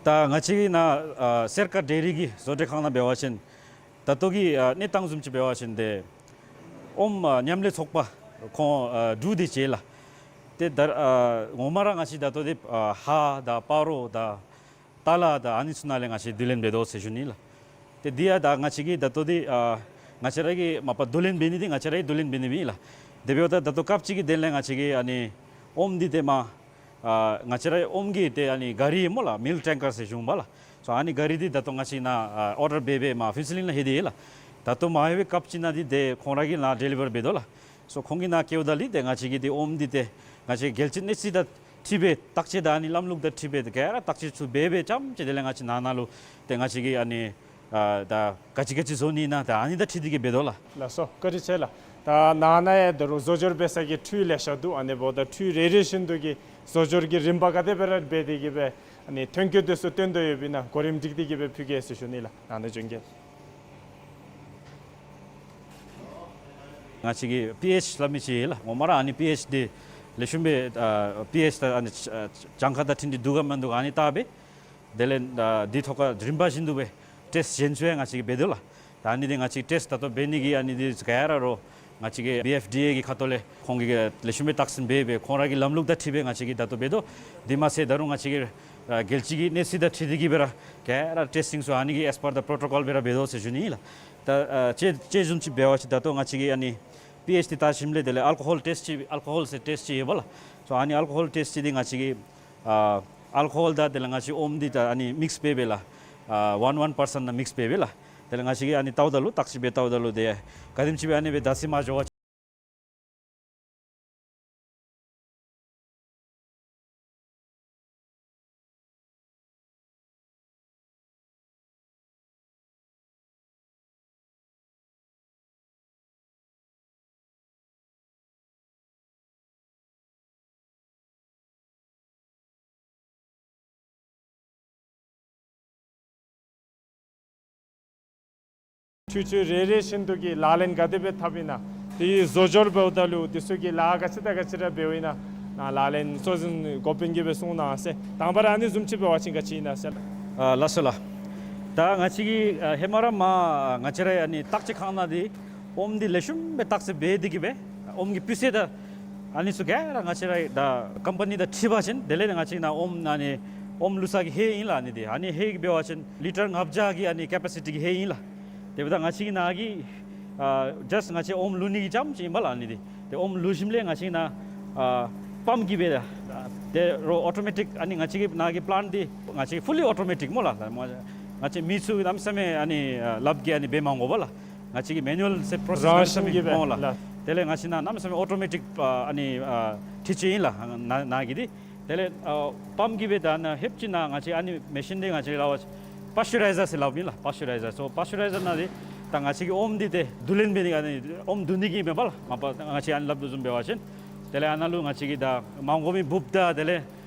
ད་ང་བཅས་ཀྱི་ནཱ་ཨ་སེར་སྒ་ཌེ་རི་གི་བཟོ་གྲྭའི་ཁང་ནང་འབད་བ་ཅིན་ད་ལྟོ་གི་ཨ་གནས་སྟངས་བཟུམ་ཅིག་འབད་བ་ཅིན་ཏེ་ཨོམ་ཨ་མཉམ་ལས་ཚོགས་པ་ཁོང་ཨ་དྲུག་འདི་བྱེད་ལགས། ཏེ་ད་ཨ་ངོ་མ་ར་ང་བཅས་ད་ལྟོ་འདི་ཨ་ཧ་དང་སྤ་རོ་དང་ཏ་ལ་དང་ཨ་ནི་ཚུ་ནང་ལས་ང་བཅས་བསྡུ་ལེན་འབད་དོ་ཟེར་ཞུ་ནི་ལགས། ཏེ་འདི་ཡང་ད་ང་བཅས་ཀྱིས་ད་ལྟོ་འདི་ཨ་ང་བཅས་ར་གི་མ་པ་བསྡུ་ལེན་འབད་ནི་འདི་ང་བཅས་ར་གིས་བསྡུ་ལེན་འབད་ནི་མེན་ལགས། དེ་འབདཝ་ད་ད་ལྟོ་སྐབས་ཅིག་གི་དོན་ལས་ང་བཅས་ཀྱིས་ཨ་ནི་ཨོམ་འདི་ཏེ་མ་ཨ་ང་བཅས་ར་ཨོམ་གྱི་ཏེ་ཨ་ནི་ག་རི་སྨོ་ལགས། མིལཀ་ཊེང་ཀར་ཟེར་ཞུཝ་མས་ལགས། སོ་ཨ་ནི་ག་རི་འདི་ད་ལྟོ་ང་བཅས་ནཱ་ཨ་ཨོར་ཌར་འབད་འབད་མ་ཕུན་ཚོགས་གླིང་ལས་ལྷོད་དེ་ཡོད་ལགས། ད་ལྟོ་མ་ལྷོད་པའི་སྐབས་ཅིག་ནང་འདི་ཏེ་ཁོང་ར་གིས་ནཱ་ཌེ་ལི་བར་འབད་དོ་ལགས། སོ་ཁོང་གིས་ནཱ་བསྐྱལཝ་ད་ལུ་ཏེ་ང་བཅས་ཀྱིས་ཏེ་ཨོམ་འདི་ཏེ་ང་བཅས་རྒྱལ་སྤྱིའི་གནས་ཚད་དང་འཁྲིལ་སྦེ་བརྟག་དཔྱད་དང་ཨ་ནི་ལམ་ལུགས་དང་འཁྲིལ་སྦེ་ཏེ་ག་ར་བརྟག་དཔྱད་ཚུ་འབད་འབད་རྐྱངམ་ཅིག་དེ་ལས་ང་བཅས་ནང་ན་ལུ་ཏེ་ང་བཅས་ཀྱིས་ཨ་ནི་ཨ་ད་ག་ཅི་ག་ཅི་བཟོ་ནི་ཨིན་ན་ད་ཨ་ནི་དང་འཁྲིལ་ཏེ་གི་འབད་དོ་ལགས། ལགས་སོ། བཀའ་དྲིན་ཆེ་ལགས། ད་ནང་ན་ཡང་ད་རུང་བཟོ་སྦྱོར་འབད་ས་གི་འཕྲུལ་ལེ་ཤ་འདུག། ཨ་ནི་འབདཝ་ད་འཕྲུལ་རེ་རེ་བཞིན་དུ་གི་བཟོ་སྦྱོར་གྱི་རིམ་པ་ག་དེ་སྦེ་ར་འབད་དེ་གི་སྦེ་ཨ་ནི་ཐོན་སྐྱེད་དེ་ཚུ་བཏོན་དོ་ཡོདཔ་ཨིན་ན་གོ་རིམ་སྒྲིག་སྟེ་གི་སྦེ་ཕུལ་གེ་ཟེར་ཞུ་ནི་ལགས། ནང་ན་བྱོན་གེ། ང་བཅས་ཀྱི་པི་ཨེཆ་སླབ་མི་ཅིག་ཡོད་ལགས། ངོ་མ་ར་ཨ་ནི་པི་ཨེཆ་འདི་ལེགས་ཤོམ་སྦེ་ཨ་པི་ཨེཆ་དང་ཨ་ནི་ཨ་གྱངས་ཁ་དང་འཁྲིལ་ཏེ་འདུག་ག་མིན་འདུག་ག་ཨ་ནི་བལྟ་སྦེ་དེ་ལས་ཨ་འདི་ཐོག་ཁར་རིམ་པ་བཞིན་དུ་སྦེ་ཊེསཊ་གཞན་ཚུ་ཡང་ང་བཅས་ཀྱིས་འབད་དོ་ལགས། ད་ཨ་ནི་འདི་ང་བཅས་ཊེསཊ་ད་ལྟོ་འབད་ནི་གི་ཨ་ནི་འདི་ག་ར་རོགས་ང་བཅས་ཀྱི་བི་ཨེཕ་ཌི་ཨེ་གི་ཁ་ཐུག་ལས་ཁོང་གིས་ལེགས་ཤོམ་སྦེ་བརྟག་ཞིབ་འབད་སྦེ་ཁོང་ར་གི་ལམ་ལུགས་དང་འཁྲིལ་སྦེ་ང་བཅས་ཀྱིས་ད་ལྟོ་འབད་དོ། དེ་མ་ཚད་ད་རུང་ང་བཅས་ཀྱིས་ཨ་རྒྱལ་སྤྱི་གི་གནས་ཚད་དང་འཁྲིལ་ཏེ་གི་སྦེ་ར་ག་ར་ཊེསི་ཊིང་ཚུ་ཨ་ནི་གི་ཨེས་པར་དི་པོརོ་ཊོ་ཀོལ་སྦེ་ར་འབད་དོ་ཟེར་ཞུ་ནི་ཨིན་ལགས། ད་ཨ་དཔྱེ་དཔྱེ་བཟུམ་ཅིག་འབད་བ་ཅིན་ད་ལྟོ་ང་བཅས་ཀྱིས་ཨ་ནི་པི་ཨེཆ་འདི་བལྟ་ཞིནམ་ལས་དེ་ལས་ཨལ་ཀོ་ཧོལ་ཊེསཊ་ཅིག་ཨལ་ཀོ་ཧོལ་ཟེར་ཊེསཊ་ཅིག་ཡོད་པ་ལགས། སོ་ཨ་ནི་ཨལ་ཀོ་ཧོལ་ཊེསཊ་ཅིག་འདི་ང་བཅས་ཀྱིས་ཨ་ཨལ་ཀོ་ཧོལ་དང་དེ་ལས་ང་བཅས་ཨོམ་འདི་ད་ཨ་ནི་མིགསི་འབད་སྦེ་ལགས། ཨ་ཝན་ཝན་པར་སེནཊ་ནང་མིགསི་འབད་སྦེ་ལགས། དེ་ལས་ང་བཅས་ཀྱིས་ཨ་ནི་བལྟཝ་ད་ལུ་བརྟག་ཞིབ་འབད་བལྟཝ་ད་ལུ་ཏེ་ག་དེམ་ཅིག་སྦེ་ཨ་ནི་སྦེ་ད་སི་མ་འགྱོ་བ་འཕྲུལ་ཆས་རེ་རེ་བཞིན་དུ་གི་ལག་ལེན་ག་དེ་སྦེ་འཐབ་ཨིན་ན། དེ་བཟོ་སྦྱོར་འབདཝ་ད་ལུ་དེ་ཚུ་གི་ལཱ་ག་ཅི་དང་ག་ཅི་ར་འབདཝ་ཨིན་ན་ནཱ་ལག་ལེན་གཙོ་འཛིན་འགོ་དཔོན་གྱིས་སྦེ་གསུང་གནང་ཟེར། དང་པ་ར་ཨ་ནི་བཟུམ་ཅིག་འབད་བ་ཅིན་ག་ཅི་ཨིན་ན་ཟེར་ལགས། ཨ་ལགས་སོ་ལགས། ད་ང་བཅས་ཀྱིས་ཨ་ཧེ་མ་ར་མ་ང་བཅས་ར་ཨ་ནི་བརྟག་དཔྱད་ཁང་ནང་འདི་ཨོམ་འདི་ལེགས་ཤོམ་སྦེ་བརྟག་དཔྱད་འབད་དེ་གི་སྦེ་ཨོམ་གྱི་སྤུས་ཚད་དང་ཨ་ནི་ཚུ་ག་ར་ང་བཅས་ར་ད་ཀམ་པ་ནི་དང་འཁྲིལ་བ་ཅིན་དེ་ལས་ང་བཅས་ནཱ་ཨོམ་ཨ་ནི་ཨོམ་བླུག་ས་གི་ཧེ་ཨིན་ལགས། ཨ་ནི་འདི་ཨ་ནི་ཧེ་གི་འབད་བ་ཅིན་ལི་ཊར་ལྔ་བརྒྱ་གི་ཨ་ནི་ཀེ་པེ་སི་ཊི་གི་ཧེ་ཨིན་ལགས། དེ་འབདཝ་ད་ང་བཅས་ཀྱི་ནཱ་གི་ཨ་ཇཱསཊ་ང་བཅས་ཨོམ་བླུག་ནི་གི་རྐྱངམ་ཅིག་ཨིན་པས་ལགས། ཨ་ནི་འདི་ཏེ་ཨོམ་བླུག་ཞིནམ་ལས་ང་བཅས་ནཱ་ཨ་པམཔ་གིས་སྦེ་ད་ཏེ་རོགས་ཨོ་ཊོ་མེ་ཊིཀ་ཨ་ནི་ང་བཅས་ཀྱི་ནཱ་གི་པི་ལེནཊ་འདི་ང་བཅས་ཕུ་ལི་ཨོ་ཊོ་མེ་ཊིཀ་སྨོ་ལགས། ད་མ་ ང་བཅས་མི་ཚུ་གནམ་མེད་ས་མེད་ཨ་ནི་ཨ་སླབ་གི་ཨ་ནི་འབད་མ་དགོ་པས་ལགས། ང་བཅས་ཀྱིས་མེ་ནུ་ཨལ་ཟེར་པྲོ་སེསི་རང་གནམ་མེད་ས་མེད་བཞིན་གྱིས་འབད་མང་ལགས། ལགས། དེ་ལས་ང་བཅས་ནཱ་གནམ་མེད་ས་མེད་ཨོ་ཊོ་མེ་ཊིཀ་ཨ་ཨ་ནི་ཨ་འཕྲུལ་ཆས་ཨིན་ལགས། ནཱ་ནཱ་གི་འདི། དེ་ལས་ཨ་པམཔ་གིས་འབད་ད་ནཱ་ཧེབ་ཅིག་ནཱ་ང་བཅས་ཨ་ནི་མེ་ཤིན་འདི་ང་བཅས་ལགས་པར་ཅུ་རའི་ཛར་ཟེར་སླབ་ཨིན་ལགས། པར་ཅུ་རའི་ཛར། སོ་པར་ཅུ་རའི་ཛར་ནང་འདི་ད་ང་བཅས་ཀྱིས་ཨོམ་འདི་ཏེ་བསྡུ་ལེན་འབད་ནི་ཨ་ནི་ཨོམ་བསྡུ་ནི་གི་མེན་པས་ལགས། མ་པ་ང་བཅས་ཨ་ནི་སླབ་དོ་བཟུམ་འབད་བ་ཅིན། དེ་ལས་ཨ་ནཱ་ལུ་ང་བཅས་ཀྱིས་ད་མ་དགོ་མི་འབུཔ་དང་དེ་ལས་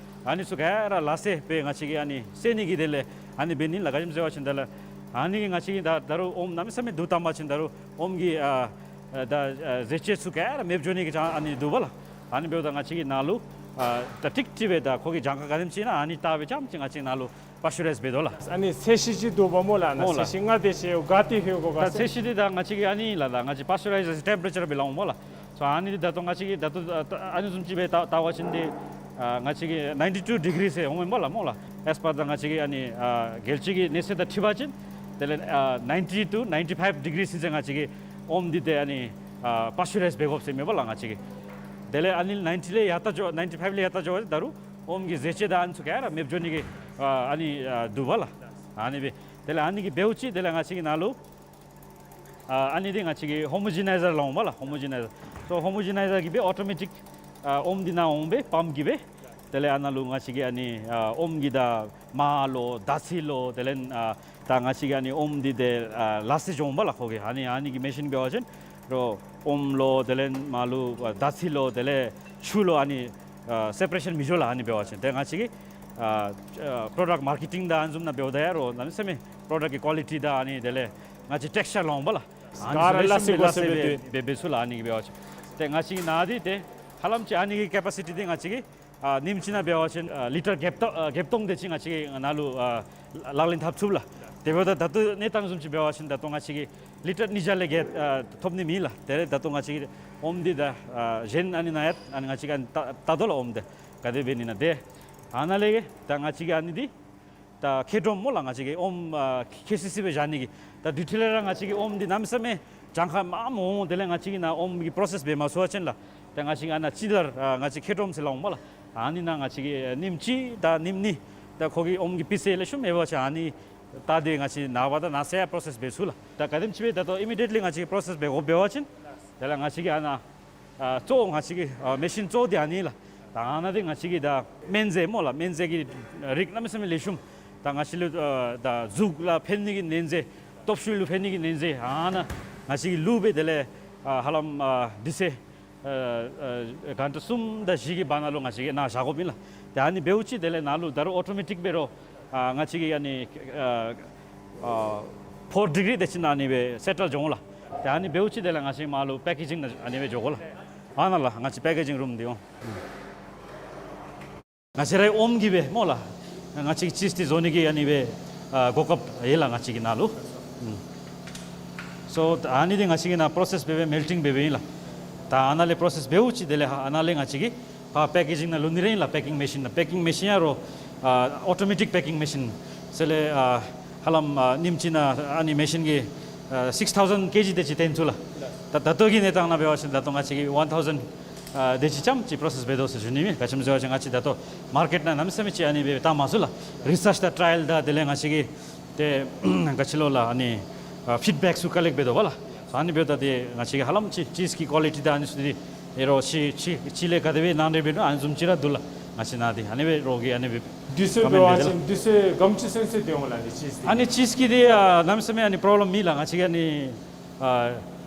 ཨ་ནི་ཚུ་ག་ར་ལ་སེ་སྦེ་ང་བཅས་ཀྱིས་ཨ་ནི་བསལ་ནི་གི་དེ་ལས་ཨ་ནི་འབད་ནི་ལགས། ག་ཅི་སྨོ་ཟེར་བ་ཅིན་དེ་ལས་ཨ་ནི་གིས་ང་བཅས་ཀྱིས་ད་ད་རུང་ཨོམ་གནམ་མེད་ས་མེད་བསྡུ་བཏང་པ་ཅིན་ད་རུང་ཨོམ་གྱི་ཨ་ཨ་ད་ཨ་ཟས་བཅུད་ཚུ་ག་ར་མེདཔ་འགྱོ་ནི་གི་ཅང་ཨ་ནི་འདུག་པས་ལགས། ཨ་ནི་འབདཝ་ད་ང་བཅས་ཀྱིས་ནཱ་ལུ་ཨ་ད་ཀྲིག་ཀྲི་སྦེ་ད་ཁོ་གི་གྱངས་ཁ་ག་དེམ་ཅིག་ཨིན་ན་ཨ་ནི་བལྟ་སྦེ་རྐྱངམ་ཅིག་ང་བཅས་ནཱ་ལུ་པར་ཅུ་རའིཛ་འབད་དོ་ལགས། ཨ་ནི་ཚད་གཞི་ཅིག་འདུག་པས་སྨོ་ལགས། ཨ་ནཱ་སྨོ་ལགས། ཚད་གཞི་ག་དེ་ཧེ་གོ་ག་ད་ཟེར། ཚད་གཞི་འདི་ད་ང་བཅས་ཀྱིས་ཨ་ནི་ལགས། ད་ང་བཅས་པར་ཅུ་རའི་ཛར་ཊེམ་པ་རེ་ཅར་སྦེ་སླབ་འོང་སྨོ་ལགས། སོ་ཨ་ནི་འདི་ད་ལྟོ་ང་བཅས་ཀྱིས་ད་ལྟོ་ཨ་ཨ་ནི་བཟུམ་ཅིག་སྦེ་བལྟ་བལྟ་བ་ཅིན་འདི་ཨ་ང་བཅས་ཀྱིས་ནའིན་ཊི་ཊུ་ཌི་གི་རི་ཟེར་འོང་མས་སྨོ་ལགས། སྨོ་ལགས། ཨེས་པར་ད་ང་བཅས་ཀྱིས་ཨ་ནི་ཨ་རྒྱལ་སྤྱི་གི་གནས་ཚད་དང་འཁྲིལ་བ་ཅིན་དེ་ལས་ཨ་ནའིན་ཊི་ཊུ་ནའིན་ཊི་ཕའིབ་ཌི་གི་རི་ཟེར་ང་བཅས་ཀྱིས་ཨོམ་འདི་ཏེ་ཨ་ནི་ཨ་པར་ཅུ་རའིཛ་འབད་དགོཔ་ཟེར་མས་སྨོ་ལགས། ང་བཅས་ཀྱིས་དེ་ལས་ཨ་ནི་ནའིན་ཊི་ལས་ཡར་ལྟ་འགྱོ་ནའིན་ཊི་ཕའིབ་ལས་ཡར་ལྟ་འགྱོ་བ་ཅིན་ད་རུང་ཨོམ་གྱི་ཟས་བཅུད་དང་ཨ་ནི་ཚུ་ག་ར་མེདཔ་འགྱོ་ནི་གི་ཨ་ཨ་ནི་ཨ་འདུག་པས་ལགས། ཨ་ནི་སྦེ་དེ་ལས་ཨ་ནི་གིས་འབདཝ་ཅིག་དེ་ལས་ང་བཅས་ཀྱིས་ནཱ་ལུ་ཨ་ཨ་ནི་འདི་ང་བཅས་ཀྱིས་ཧོ་མོ་ཇི་ནའི་ཛར་སླབ་འོང་སྨོ་ལགས། ཧོ་མོ་ཇི་ནའི་ཛར། སོ་ཧོ་མོ་ཇི་ནའི་ཛར་གྱིས་སྦེ་ཨོ་ཊོ་མེ་ཊིཀ་ཨ་ཨོམ་འདི་ནཱ་འོང་སྦེ་པམཔ་གིས་སྦེ་དེ་ལས་ཨ་ནཱ་ལུ་ང་བཅས་ཀྱིས་ཨ་ནི་ཨ་ཨོམ་གྱི་ད་མར་ལོ་དར་ཚི་ལོ་དེ་ལས་ཨ་ད་ང་བཅས་ཀྱིས་ཨ་ནི་ཨོམ་འདི་ཏེ་ཨ་ལ་སེ་འགྱོ་འོང་སྨོ་ལགས། ཁོ་གིས་ཨ་ནི་ཨ་ནི་གི་མེ་ཤིན་འབད་བ་ཅིན་རོགས་ཨོམ་ལོ་དེ་ལས་མར་ལོ་ཨ་དར་ཚི་ལོ་དེ་ལས་ཆུ་ལོ་ཨ་ནི་ཨ་སེ་པ་རེ་ཤཱན་མི་འགྱོ་ལགས། ཨ་ནི་འབད་བ་ཅིན་ཏེ་ང་བཅས་ཀྱིས་ཨ་ཨ་པྲོ་ཌཀཊ་མར་ཀེ་ཊིང་དང་ཨ་ནི་བཟུམ་ནང་འབདཝ་ད་ཡང་རོགས་གནམ་མེད་ས་མེད་པྲོ་ཌཀཊ་ཀྱི་ཀོ་ལི་ཊི་དང་ཨ་ནི་དེ་ལས་ང་བཅས་ཊེགསི་ཅར་སླབ་འོང་སྨོ་ལགས། ཨ་ནི་ག་ར་ཚུ་ལེགས་ཤོམ་སྦེ་ལ་སེ་སྦེ་འབད་འབད་ཚུགས་ལགས། ཨ་ནི་གིས་འབད་བ་ཅིན་ཏེ་ང་བཅས་ཀྱིས་ནཱ་འདི་ཏེ་ཧ་ལམ་ཅིག་ཨ་ནི་གི་ཀེ་པ་སི་ཊི་འདི་ང་བཅས་ཀྱིས་ཨ་ཉིནམ་གཅིག་ནང་འབད་བ་ཅིན་ཨ་ལི་ཊར་བརྒྱད་སྟོང་ཨ་བརྒྱད་སྟོང་དེ་ཅིག་ང་བཅས་ཀྱིས་ནཱ་ལུ་ཨ་ལག་ལེན་འཐབ་ཚུགས་ལགས། དེ་འབདཝ་ད་ད་ལྟོ་གནས་སྟངས་བཟུམ་ཅིག་འབད་བ་ཅིན་ད་ལྟོ་ང་བཅས་ཀྱིས་ལི་ཊར་ཉིས་བརྒྱ་ལས་བརྒལ་ཨ་ཐོབ་ནི་མེད་ལགས། དེ་ལས་ད་ལྟོ་ང་བཅས་ཀྱིས་ཨོམ་འདི་ད་ཨ་གཞན་ཨ་ནི་ནང་ཡང་ཨ་ནི་ང་བཅས་ཀྱིས་ཨ་ནི་བལྟ་བལྟ་དོ་ལགས། ཨོམ་འདི་ག་དེ་འབད་ནི་ཨིན་ན། ཏེ་ཨ་ནཱ་ལས་ད་ང་བཅས་ཀྱིས་ཨ་ནི་འདི་ད་ཁེ་ཌོམ་སྨོ་ལགས། ང་བཅས་ཀྱིས་ཨོམ་ཨ་ཁེ་སི་སི་སྦེ་བཞག་ནི་གི་ད་དུས་ཐོག་ལས་ར་ང་བཅས་ཀྱིས་ཨོམ་འདི་གནམ་མེད་ས་མེད་གྱངས་ཁ་མངམ་འོང་། དེ་ལས་ང་བཅས་ཀྱིས་ནཱ་ཨོམ་གྱི་པྲོ་སེསི་འབད་མ་ཚུགས་པ་ཅིན་ལགས། ད་ང་བཅས་ཀྱིས་ཨ་ནཱ་ཅི་དར་ཨ་ང་བཅས་ཁེ་ཌོམ་ཟེར་སླབ་འོང་སྨོ་ལགས། ཨ་ནི་ནང་ང་བཅས་ཀྱིས་ཉིནམ་གཅིག་དང་ཉིནམ་གཉིས་ད་ཁོ་གི་ཨོམ་གྱི་སྤུས་ཚད་ལེགས་ཤོམ་མེད་པ་ཅིན་ཨ་ནི་བལྟ་སྟེ་ང་བཅས་ནངས་པ་དང་གནངས་ཚེ་ཡང་པྲོ་སེསི་འབད་ཚུགས་ལགས། ད་ག་དེམ་ཅིག་སྦེ་ད་ལྟོ་ཨི་མི་ཌི་ཡེཊ་ལི་ང་བཅས་ཀྱིས་པྲོ་སེསི་འབད་དགོཔ་འབད་བ་ཅིན་དེ་ལས་ང་བཅས་ཀྱིས་ཨ་ནཱ་ཨ་གཙོ་བོ་ང་བཅས་ཀྱི་ཨ་མེ་ཤིན་གཙོ་བོ་འདི་ཨ་ནི་ལགས། ད་ཨ་ནཱ་འདི་ང་བཅས་ཀྱིས་ད་སྨན་རྫས་སྨོ་ལགས། སྨན་རྫས་ཀྱི་རིགས་གནམ་མེད་ས་མེད་ལེགས་ཤོམ། ད་ང་བཅས་ལུ་ཨ་ད་གཟུགས་ལུ་ཕན་ནི་གི་སྨན་རྫས་སྟོབས་ཤུགས་ལུ་ཕན་ནི་གི་སྨན་རྫས་ཨ་ནཱ་ང་བཅས་ཀྱིས་བླུགས་སྦེ་དེ་ལས་ཨ་ཧ་ལམ་ཨ་དུས་ཚོད་ཨ་ཨ་གྷན་ཊ་གསུམ་དང་བཞི་གི་བར་ན་ལུ་ང་བཅས་ཀྱིས་ནཱ་བཞག་དགོཔ་ཨིན་ལགས། ཏེ་ཨ་ནི་འབདཝ་ཅིག་དེ་ལས་ནཱ་ལུ་ད་རུང་ཨོ་ཊོ་མེ་ཊིཀ་འབད་རུང་ཨ་ང་བཅས་ཀྱིས་ཨ་ནི་ཨ་ཨ་ཕོར་ཌི་གི་རི་དེ་ཅིག་ནང་ཨ་ནི་སྦེ་སེ་ཊལ་འགྱོ་འོང་ལགས། ཏེ་ཨ་ནི་འབདཝ་ཅིག་དེ་ལས་ང་བཅས་མར་ལུ་པེ་ཀེ་ཇིང་ནང་ཨ་ནི་སྦེ་འགྱོ་དགོ་ལགས། ཨ་ནཱ་ལགས་ང་བཅས་པེ་ཀེ་ཇིང་རུམ་འདི་འོང་། ང་བཅས་རའི་ཨོམ་གྱིས་སྦེ་སྨོ་ལགས། ང་བཅས་ཀྱིས་ཅིསི་འདི་བཟོ་ནི་གི་ཨ་ནི་སྦེ་ཨ་གོ་སྐབས་ཡོད་ལགས་ང་བཅས་ཀྱི་ནཱ་ལུ། སོ་ཨ་ནི་འདི་ང་བཅས་ཀྱིས་ནཱ་པྲོ་སེསི་འབད་སྦེ་མེལ་ཊིང་འབད་སྦེ་ཨིན་ལགས། ད་ཨ་ནཱ་ལས་པྲོ་སེསི་འབདཝ་ཅིག་དེ་ལས་ཨ་ནཱ་ལས་ང་བཅས་ཀྱིས་ཕར་པེ་ཀེ་ཇིང་ནང་བླུག་ནི་ར་ཨིན་ལགས། པེ་ཀིང་མེ་ཤིན་ནང་པེ་ཀིང་མེ་ཤིན་ཡང་རོགས་ཨ་ཨོ་ཊོ་མེ་ཊིཀ་པེ་ཀིང་མེ་ཤིན་ཟེར་ལས་ཨ་ཧ་ལམ་ཨ་ཉིནམ་གཅིག་ནང་ཨ་ནི་མེ་ཤིན་གྱིས་ཨ་སིགསི་ཐའུ་ཟེན་ཀེ་ཇི་དེ་ཅིག་བཏོན་ཚུགས་ལགས། ད་ད་ལྟོ་གི་གནས་སྟངས་ནང་འབད་བ་ཅིན་ད་ལྟོ་ང་བཅས་ཀྱིས་ཝན་ཐའུ་ཟེན་ཨ་དེ་ཅིག་ཙམ་ཅིག་པྲོ་སེསི་འབད་དོ་ཟེར་ཞུ་ནི་ཨིན། ག་ཅི་སྨོ་ཟེར་བ་ཅིན་ང་བཅས་ད་ལྟོ་མར་ཀེཊ་ནང་གནམ་མེད་ས་མེད་ཅིག་ཨ་ནི་སྦེ་བཏང་མ་ཚུགས་ལགས། རི་སརཆ་དང་ཊ་ར་ཡལ་དང་དེ་ལས་ང་བཅས་ཀྱིས་ཏེ་ག་ཅི་ལོ་ལགས་ཨ་ནི་ཨ་ཕིཌ་བེཀ་ཚུ་ཀ་ལེཀཊ་འབད་དོ་བ་ལགས། ཨ་ནི་འབདཝ་ད་ཏེ་ང་བཅས་ཀྱིས་ཧ་ལམ་ཅིསི་ཅིསི་གི་ཀོ་ལི་ཊི་དང་ཨ་ནི་ཚུ་འདི་ཨེ་རོགས་ཅིག་ཅིག་ཅིག་ལས་ག་དེ་སྦེ་ནང་འདྲེན་འབད་ནུག་ཨ་ནི་བཟུམ་ཅིག་ར་འདུག་ལགས། ང་བཅས་ནཱ་འདི་ཨ་ནི་སྦེ་རོགས་ཀྱིས་ཨ་ནི་སྦེ་དུས་ཚོད་འབད་བ་ཅིན་དུས་ཚོད་ག་དེམ་ཅིག་ཚུན་ཚོད་སྡོད་འོང་ལགས་ཨ་ནི་ཅིསི་འདི། ཨ་ནི་ཅིསི་གི་འདི་ཨ་གནམ་མེད་ས་མེད་ཨ་ནི་པྲོབ་ལེམ་མེད་ལགས། ང་བཅས་ཀྱིས་ཨ་ནི་ཨ་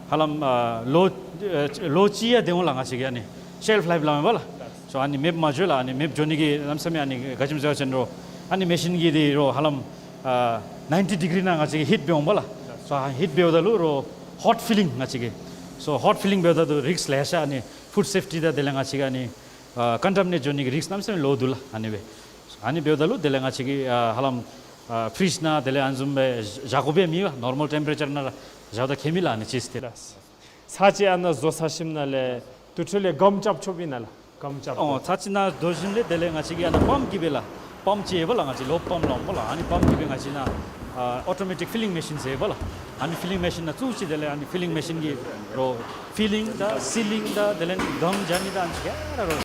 ཧ་ལམ་ཨ་ལོ་ཨ་ལོ་གཅིག་ཡང་སྡོད་འོང་ལགས། ང་བཅས་ཀྱིས་ཨ་ནི་ཤེལཕ་ལའིཕ་སླབ་མས་པ་ལགས། སོ་ཨ་ནི་མེདཔ་མ་འགྱོ་ལགས། ཨ་ནི་མེདཔ་འགྱོ་ནི་གི་གནམ་མེད་ས་མེད་ཨ་ནི་ག་ཅི་སྨོ་ཟེར་བ་ཅིན་རོགས་ཨ་ནི་མེ་ཤིན་གྱི་འདི་རོགས་ཧ་ལམ་ཨ་ནའིན་ཊི་ཌི་གི་རི་ནང་ང་བཅས་ཀྱིས་ཧིཊ་འབད་འོང་པ་ལགས། སོ་ཧིཊ་འབདཝ་ད་ལུ་རོགས་ཧོཊ་ཕི་ལིང་ང་བཅས་ཀྱིས་སོ་ཧོཊ་ཕི་ལིང་འབདཝ་ད་ལུ་རིསཀ་ལེ་ཤ་ཨ་ནི་ཕུཌ་སེཕ་ཊི་དང་དེ་ལས་ང་བཅས་ཀྱིས་ཨ་ནི་ཨ་ཀོན་ཊ་མི་ནེཊ་འགྱོ་ནི་གི་རིསཀ་གནམ་མེད་ས་མེད་ལོ་འདུག་ལགས། ཨ་ནི་སྦེ་ཨ་ནི་འབདཝ་ད་ལུ་དེ་ལས་ང་བཅས་ཀྱིས་ཨ་ཧ་ལམ་ཨ་ཕི་རིཇ་ནང་དེ་ལས་ཨ་ནི་བཟུམ་སྦེ་བཞག་དགོཔ་ཡང་མེད་པས། ནོར་མཱལ་ཊེམ་པ་རེ་ཅར་ནང་ར་བཞག་ད་ཁྱད་མེད་ལགས་ཨ་ནི་ཅིསི་འདི། ཚར་གཅིག་ཨ་ནཱ་བཟོ་ཚར་ཞིནམ་ལས་དེ་འཕྲོ་ལས་སྒམ་རྐྱབ་ཆོགཔ་ཨིན་ན་ལགས། སྒམ་རྐྱབ། ཨོ་ཚར་གཅིག་ནཱ་བཟོ་ཞིནམ་ལས་དེ་ལས་ང་བཅས་ཀྱིས་ཨ་ནཱ་པམཔ་གིས་སྦེ་ལགས། པམཔ་ཅིག་ཡོད་པ་ལགས། ང་བཅས་ལོབ་པམཔ་སླབ་འོང་པ་ལགས། ཨ་ནི་པམཔ་གིས་སྦེ་ང་བཅས་ནཱ་ཨ་ཨོ་ཊོ་མེ་ཊིཀ་ཕི་ལིང་མེ་ཤིན་ཟེར་ཡོད་པ་ལགས། ཨ་ནི་ཕི་ལིང་མེ་ཤིན་ནང་བཙུགས་ཅི། དེ་ལས་ཨ་ནི་ཕི་ལིང་མེ་ཤིན་གྱིས་རོགས་ཕི་ལིང་དང་སི་ལིང་དང་དེ་ལས་སྒམ་རྐྱབ་ནི་དང་ཨ་ནི་ཚུ་ག་ར་རོགས།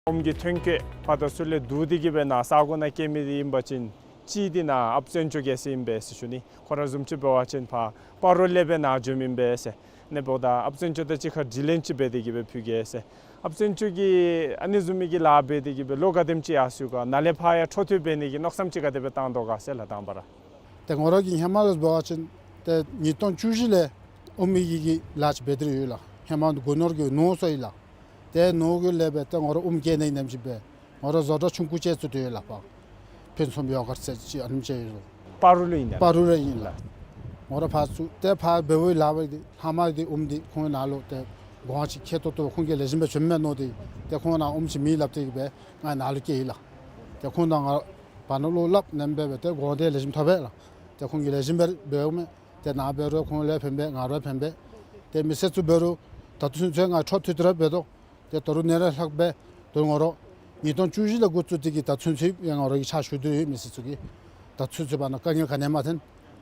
ཨོམ་གྱི་ཐོན་སྐྱེད་ཕར་དང་ཚུར་ལས་བསྡུ་སྟེ་གི་སྦེ་ནཱ་ས་གོ་ནང་སྐྱེལ་མི་འདི་ཨིན་པ་ཅིན་གཅིག་འདི་ནཱ་ཨཔ་བཙན་སྐྱོག་རྒྱལ་མཚན་ཨིན་པས་ཟེར་ཞུ་ནི། ཁོ་ར་བཟུམ་ཅིག་འབད་བ་ཅིན་ཕར་སྤ་རོ་ལས་སྦེ་ནཱ་འབྱོནམ་ཨིན་པས་ཟེར། ཨ་ནི་འབདཝ་ད་ཨཔ་བཙན་སྐྱོག་དང་གཅིག་ཁར་དྲི་ལན་ཅིག་འབད་དེ་གི་སྦེ་ཕུལ་གེ་ཟེར། ཨཔ་བཙན་སྐྱོག་གིས་ཨ་ནི་བཟུམ་མའི་གི་ལཱ་འབད་དེ་གི་སྦེ་ལོ་ག་དེམ་ཅིག་ཡར་སོ་ཡི་ག། ནཱ་ལས་ཕར་ཡང་འཕྲོ་མཐུད་འབད་ནི་གི་མནོ་བསམ་ཅིག་ག་དེ་སྦེ་བཏང་དོ་ག་ཟེར་ལགས། དང་པ་ར་ཏེ་ང་ར་གིས་ཧེ་མ་ལས་འབད་བ་ཅིན་ཏེ་ཉིས་སྟོང་བཅུ་བཞི་ལས་ཨོམ་གྱི་གི་ལཱ་ཅིག་འབད་དེ་ཡོད་ལགས། ཧེ་མ་སྒོ་ནོར་གྱི་ནོར་སོང་ཡི་ལགས། ཏེ་ནོར་གྱི་ལས་འབད་ཏེ་ང་ར་ཨོམ་སྐྱེ་ནི་ཨིནམ་ཅིག་སྦེ་ང་ར་བཟོ་གྲྭ་ཆུང་ཀུ་ཅིག་བཙུགས་ཏེ་ཡོད་ལགས། ཕར་ཕུན་སུམ་ཡོ་གརཊ་ཟེར་ཅིག་ཨ་ནེམ་ཅིག་ཡོད་ལགས། སྤ་རོ་ལུ་ཨིན་ན། སྤ་རོ་ལུ་ཨིན་ལགས། ང་ར་ཕར་བཙུགས་ཏེ་ཕར་འབདཝ་ལས་འབད་དེ་ལྷག་མ་འདི་ཨོམ་འདི་ཁོང་ནཱ་ལུ་ཏེ་གོང་ཅིག་ཁེ་ཏོག་ཏོ་ཁོང་གིས་ལེགས་ཤོམ་སྦེ་བྱིནམ་མས་མནོ་སྟེ་ཏེ་ཁོང་ནཱ་ཨོམ་ཅིག་མེད་སླབ་སྟེ་གི་སྦེ་ང་ནཱ་ལུ་བསྐྱལ་ཡི་ལགས། ཏེ་ཁོང་དང་ང་བར་ན་བློ་སླབ་ནེམ་སྦེ་སྦེ་ཏེ་གོང་འདི་ལེགས་ཤོམ་ཐོབ་པས་ལགས། ཏེ་ཁོང་གིས་ལེགས་ཤོམ་སྦེ་འབདཝ་མས། ཏེ་ནཱ་འབད་རུང་ཁོང་ལུ་ཕན་པས། ང་ར་ཕན་པས། ཏེ་མི་སེར་ཚུ་འབད་རུང་ད་ལྟོ་ཚུན་ཚོད་ང་འཕྲོ་མཐུད་དེ་ར་འབད་དོ། ཏེ་ད་རུང་ནཱ་ལས་ལྷག་སྦེ་ད་རུང་ང་ར་ཉིས་སྟོང་བཅུ་བཞི་ལས་འགོ་བཙུགས་ཏེ་གི་ད་ཚུན་ཚོད་ཡང་ང་ར་གིས་ཕྱག་ཞུ་སྟེ་ཡོད། མི་སེར་ཚུ་གི་ད་ཚུན་ཚོད་བར་ན་དཀའ་ངལ་ག་ནི་ཡང་མ་ཐོན།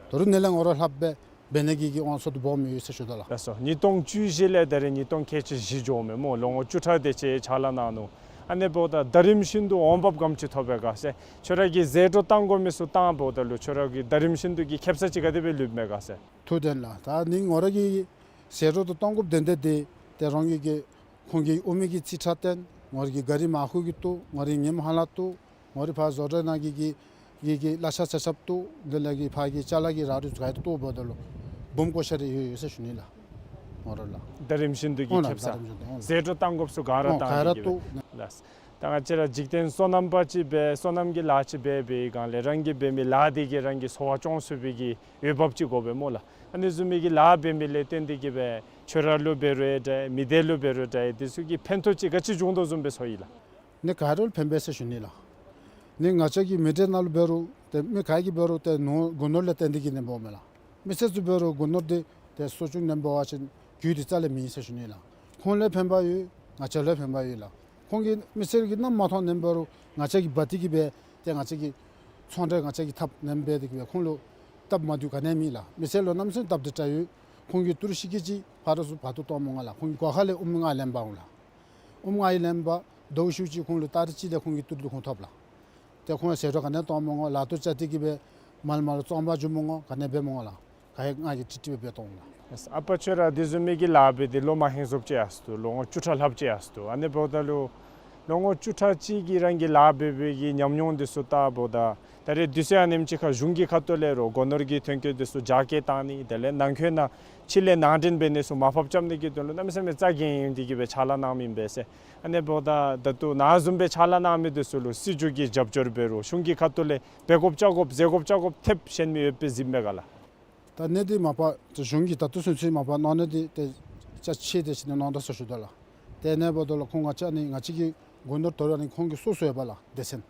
ད་རུང་ནཱ་ལས་ང་ར་ལྷག་སྦེ་འབད་ནི་གི་གི་དབང་ཚད་དུ་སྦོམ་ཡོད་ཟེར་ཞུ་དོ་ལགས། ལགས་སོ། ཉིས་སྟོང་བཅུ་བཞི་ལས་ད་རེས་ཉིས་སྟོང་ཁལ་གཅིག་བཞི་འགྱོཝ་མས་སྨོ། ལོ་ངོ་བཅུ་ཕྲག་དེ་ཅིག་ཕྱག་ལཱ་གནང་ནུག། ཨ་ནི་འབདཝ་ད་ད་རིམ་བཞིན་དུ་འོང་འབབ་ག་དེམ་ཅིག་ཐོབ་པས་ག་ཟེར། ཁྱོད་ར་གིས་ཟད་འགྲོ་བཏང་དགོ་མི་ཚུ་བཏང་འབདཝ་ད་ལུ་ཁྱོད་ར་གིས་ད་རིམ་བཞིན་དུ་གི་ཁེབ་ས་ཅིག་ག་དེ་སྦེ་ལུསཔ་མས་ག་ཟེར། ཐུགས་བདེན་ལགས། ད་ནི་ང་ར་གིས་ཟད་འགྲོ་དང་གཏོང་དགོཔ་དོན་དག་འདི་ཏེ་རང་གི་གི་ཁོང་གི་ཨོམ་གྱི་རྩིས་ཁྲ་བཏོན། ང་ར་གིས་ག་རི་མར་ཁུ་གི་བཏོག། ང་ར་གིས་ཉིམ་ཧ་ལ་བཏོག། ང་ར་ཕར་བཟོ་གྲྭ་ནང་གི་གི་གི་གི་གླ་ཆ་ཆ་ཁྱབ་བཏོག། དེ་ལས་གི་ཕར་གྱི་ཅ་ལ་གི་ར་རུ་ག་ཡི་བཏོག་འབདཝ་ད་ལུ་འབུམ་ཀོ་ཤ་རེ་ཡོད་ཡོད་ཟེར་ཞུ་ནི་ལགས། ང་ར་ལགས། ད་རིམ་བཞིན་དུ་གི་ཨོ་ལགས། ཁེབ་ས། ད་རིམ་བཞིན་དུ་ཨོ་ལགས། ཟད་འགྲོ་བཏང་དགོཔ་ཚུ་ག་ར་ཨོ་བཏང་ག་ར་སྟེ་གི་བཏོག་སྦེ། ལགས། ད་ང་བཅས་ར་འཇིག་རྟེན་སོ་ནམ་པ་ཅིག་སྦེ་སོ་ནམ་གྱི་ལཱ་ཅིག་འབད་བའི་སྒང་ལས་རང་གིས་འབད་མི་ལཱ་འདི་གིས་རང་གི་འཚོ་བ་སྐྱོང་ཚུགས་པའི་གི་འོས་འབབ་ཅིག་དགོ་པས་སྨོ་ལགས། ཨ་ནི་བཟུམ་མའི་གི་ལཱ་འབད་མི་ལས་བརྟེན་ཏེ་གི་སྦེ་ཁྱོད་ར་ལུ་འབད་རུང་འདྲ་མི་སྡེ་ལུ་འབད་རུང་འདྲ་དེ་ཚུ་གི་ཕན་ཐོགས་ཅིག་ག་ཅི་བྱུང་དོ་བཟུམ་སྦེ་ཚོར་ཡི་ལགས། ནི་ག་ར་ལུ་ཕན་པས་ཟེར་ཞུ་ནི་ལགས། ནི་ང་བཅས་ཀྱི་མི་སྡེ་ནང་ལུ་འབད་རུང་ཏེ་མི་ག་གིས་འབད་རུང་ཏེ་ནོར་སྒོ་ནོར་ལས་བརྟེན་ཏེ་གི་ནི་འབདཝ་མས་ལགས། མི་སེར་ཚུ་འབད་རུང་སྒོ་ནོར་འདི་ཏེ་གསོ་སྐྱོང་ནེམ་འབད་བ་ཅིན་རྒྱུ་འདི་རྩ་ལས་མེད་ཟེར་ཞུ་ནི་ལགས། ཁོང་ལུ་ཕན་པ་ཡོད། ང་བཅས་ལུ་ཕན་པ་ཡོད་ལགས། ཁོང་གིས་མི་སེར་གྱིས་གནམ་མ་མཐོང་ནེམ་འབད་རུང་ང་བཅས་ཀྱིས་འབག་སྟེ་གི་སྦེ་ཏེ་ང་བཅས་ཀྱི་ཚོང་འབྲེལ་ང་བཅས་ཀྱིས་འཐབ་ནེམ་འབད་དེ་གི་སྦེ་ཁོང་ལུ་སྟབས་མ་བདེཝ་ག་ནི་ཡང་མེད་ལགས། མི་སེར་ལུ་གནམ་མེད་ས་མེད་སྟབས་བདེ་དྲགས་ཡོད། ཁོང་གིས་ཏི་རུ་ཤིང་ཀི་ཅིག་ཕར་དང་ཚུར་འབག་སྟེ་གཏང་མི་དགོ་ལགས། ཁོང་གིས་སྒོ་ཁ་ལས་ཨོམ་ལྔ་ལེན་འབག་འོང་ལགས། ཨོམ་ལྔ་ཡང་ལེན་འབག། ཟླཝ་ཤུལ་ཅིག་ཁོང་ལུ་ཏ་རིག་གཅིག་ལས་ཁོང་གི་ཏི་རུ་འདི་ཁོང་ཐོབ་ལགས། ཏེ་ཁོང་ཟད་འགྲོ་ག་ནི་ཡང་གཏང་མི་དགོ། ལཱ་ཐོག་བཅར་ཏེ་གི་སྦེ་མལ་མ་ལུ་བཙོང་པར་འགྱོ་མི་དགོ། ག་ནི་འབད་མི་དགོ་ལགས། ག་ཡང་ང་གིས་ཀྲིག་ཀྲི་སྦེ་འབད་གཏང་འོང་ལགས། ཨ་པ་ཁྱོད་ར་དེ་བཟུམ་མའི་གི་ལཱ་འབད་དེ་ལོ་མ་ཧེང་སོངམ་ཅིག་ཡར་སོ་ནུག། ལོ་ངོ་བཅུ་ཕྲག་ལྷགཔ་ཅིག་ཡར་སོ་ནུག། ཨ་ནི་འབདཝ་ད་ལུ་ལོ་ངོ་བཅུ་ཕྲག་གཅིག་གི་རང་གི་ལཱ་འབད་བའི་གི་ཉམས་མྱོང་འདི་ཚུ་བལྟཝ་ད་ད་རེས་དུས་ཚོད་ཨ་ནེམ་ཅིག་ཁར་གཞུང་གི་ཁ་ཐུག་ལས་རུང་སྒོ་ནོར་གྱི་ཐོན་སྐྱེད་འདི་ཚུ་རྒྱ་སྐྱེད་གཏང་ནི་དེ་ལས་ནང་འཁོད་ནང་ཕྱི་ལས་ནང་འདྲེན་འབད་ནི་ཚུ་མར་ཕབ་རྐྱབ་ནི་གི་དོན་ལུ་གནམ་མེད་ས་མེད་རྩ་འགེངས་ཏེ་གི་སྦེ་ཕྱག་ལཱ་གནངམ་ཨིན་པས་ཟེར། ཨ་ནི་འབདཝ་ད་ད་ལྟོ་ནཱ་བཟུམ་སྦེ་ཕྱག་ལཱ་གནང་མི་འདི་ཚུ་ལུ་སྲིད་བྱུས་ཀྱི་རྒྱབ་སྐྱོར་འབད་རུང་གཞུང་གི་ཁ་ཐུག་ལས་འབད་དགོཔ་རྐྱབ་དགོཔ་ཟེར་དགོཔ་རྐྱབ་དགོཔ་ཐེབས་གཞན་མི་ཡོདཔ་སྦེ་གཟིགསཔ་མས་ག་ལགས། ད་ནི་འདི་མ་པ་ཏེ་གཞུང་གིས་ད་ལྟོ་ཚུན་ཚོད་མ་པ་གནང་ནི་འདི་ཏེ་ཅ་ཆས་དེ་ཅིག་ནི་གནང་ད་ཟེར་ཞུ་དོ་ལགས། ཏེ་ཨ་ནི་འབདཝ་ད་ལུ་ཁོང་ང་བཅས་ནི་ང་བཅས་ཀྱི་སྒོ་ནོར་དོ་རུང་ཨ་ནི་ཁོང་གི་སོ་སོ་ཡོད་པ་ལགས། སྡེ་ཚན་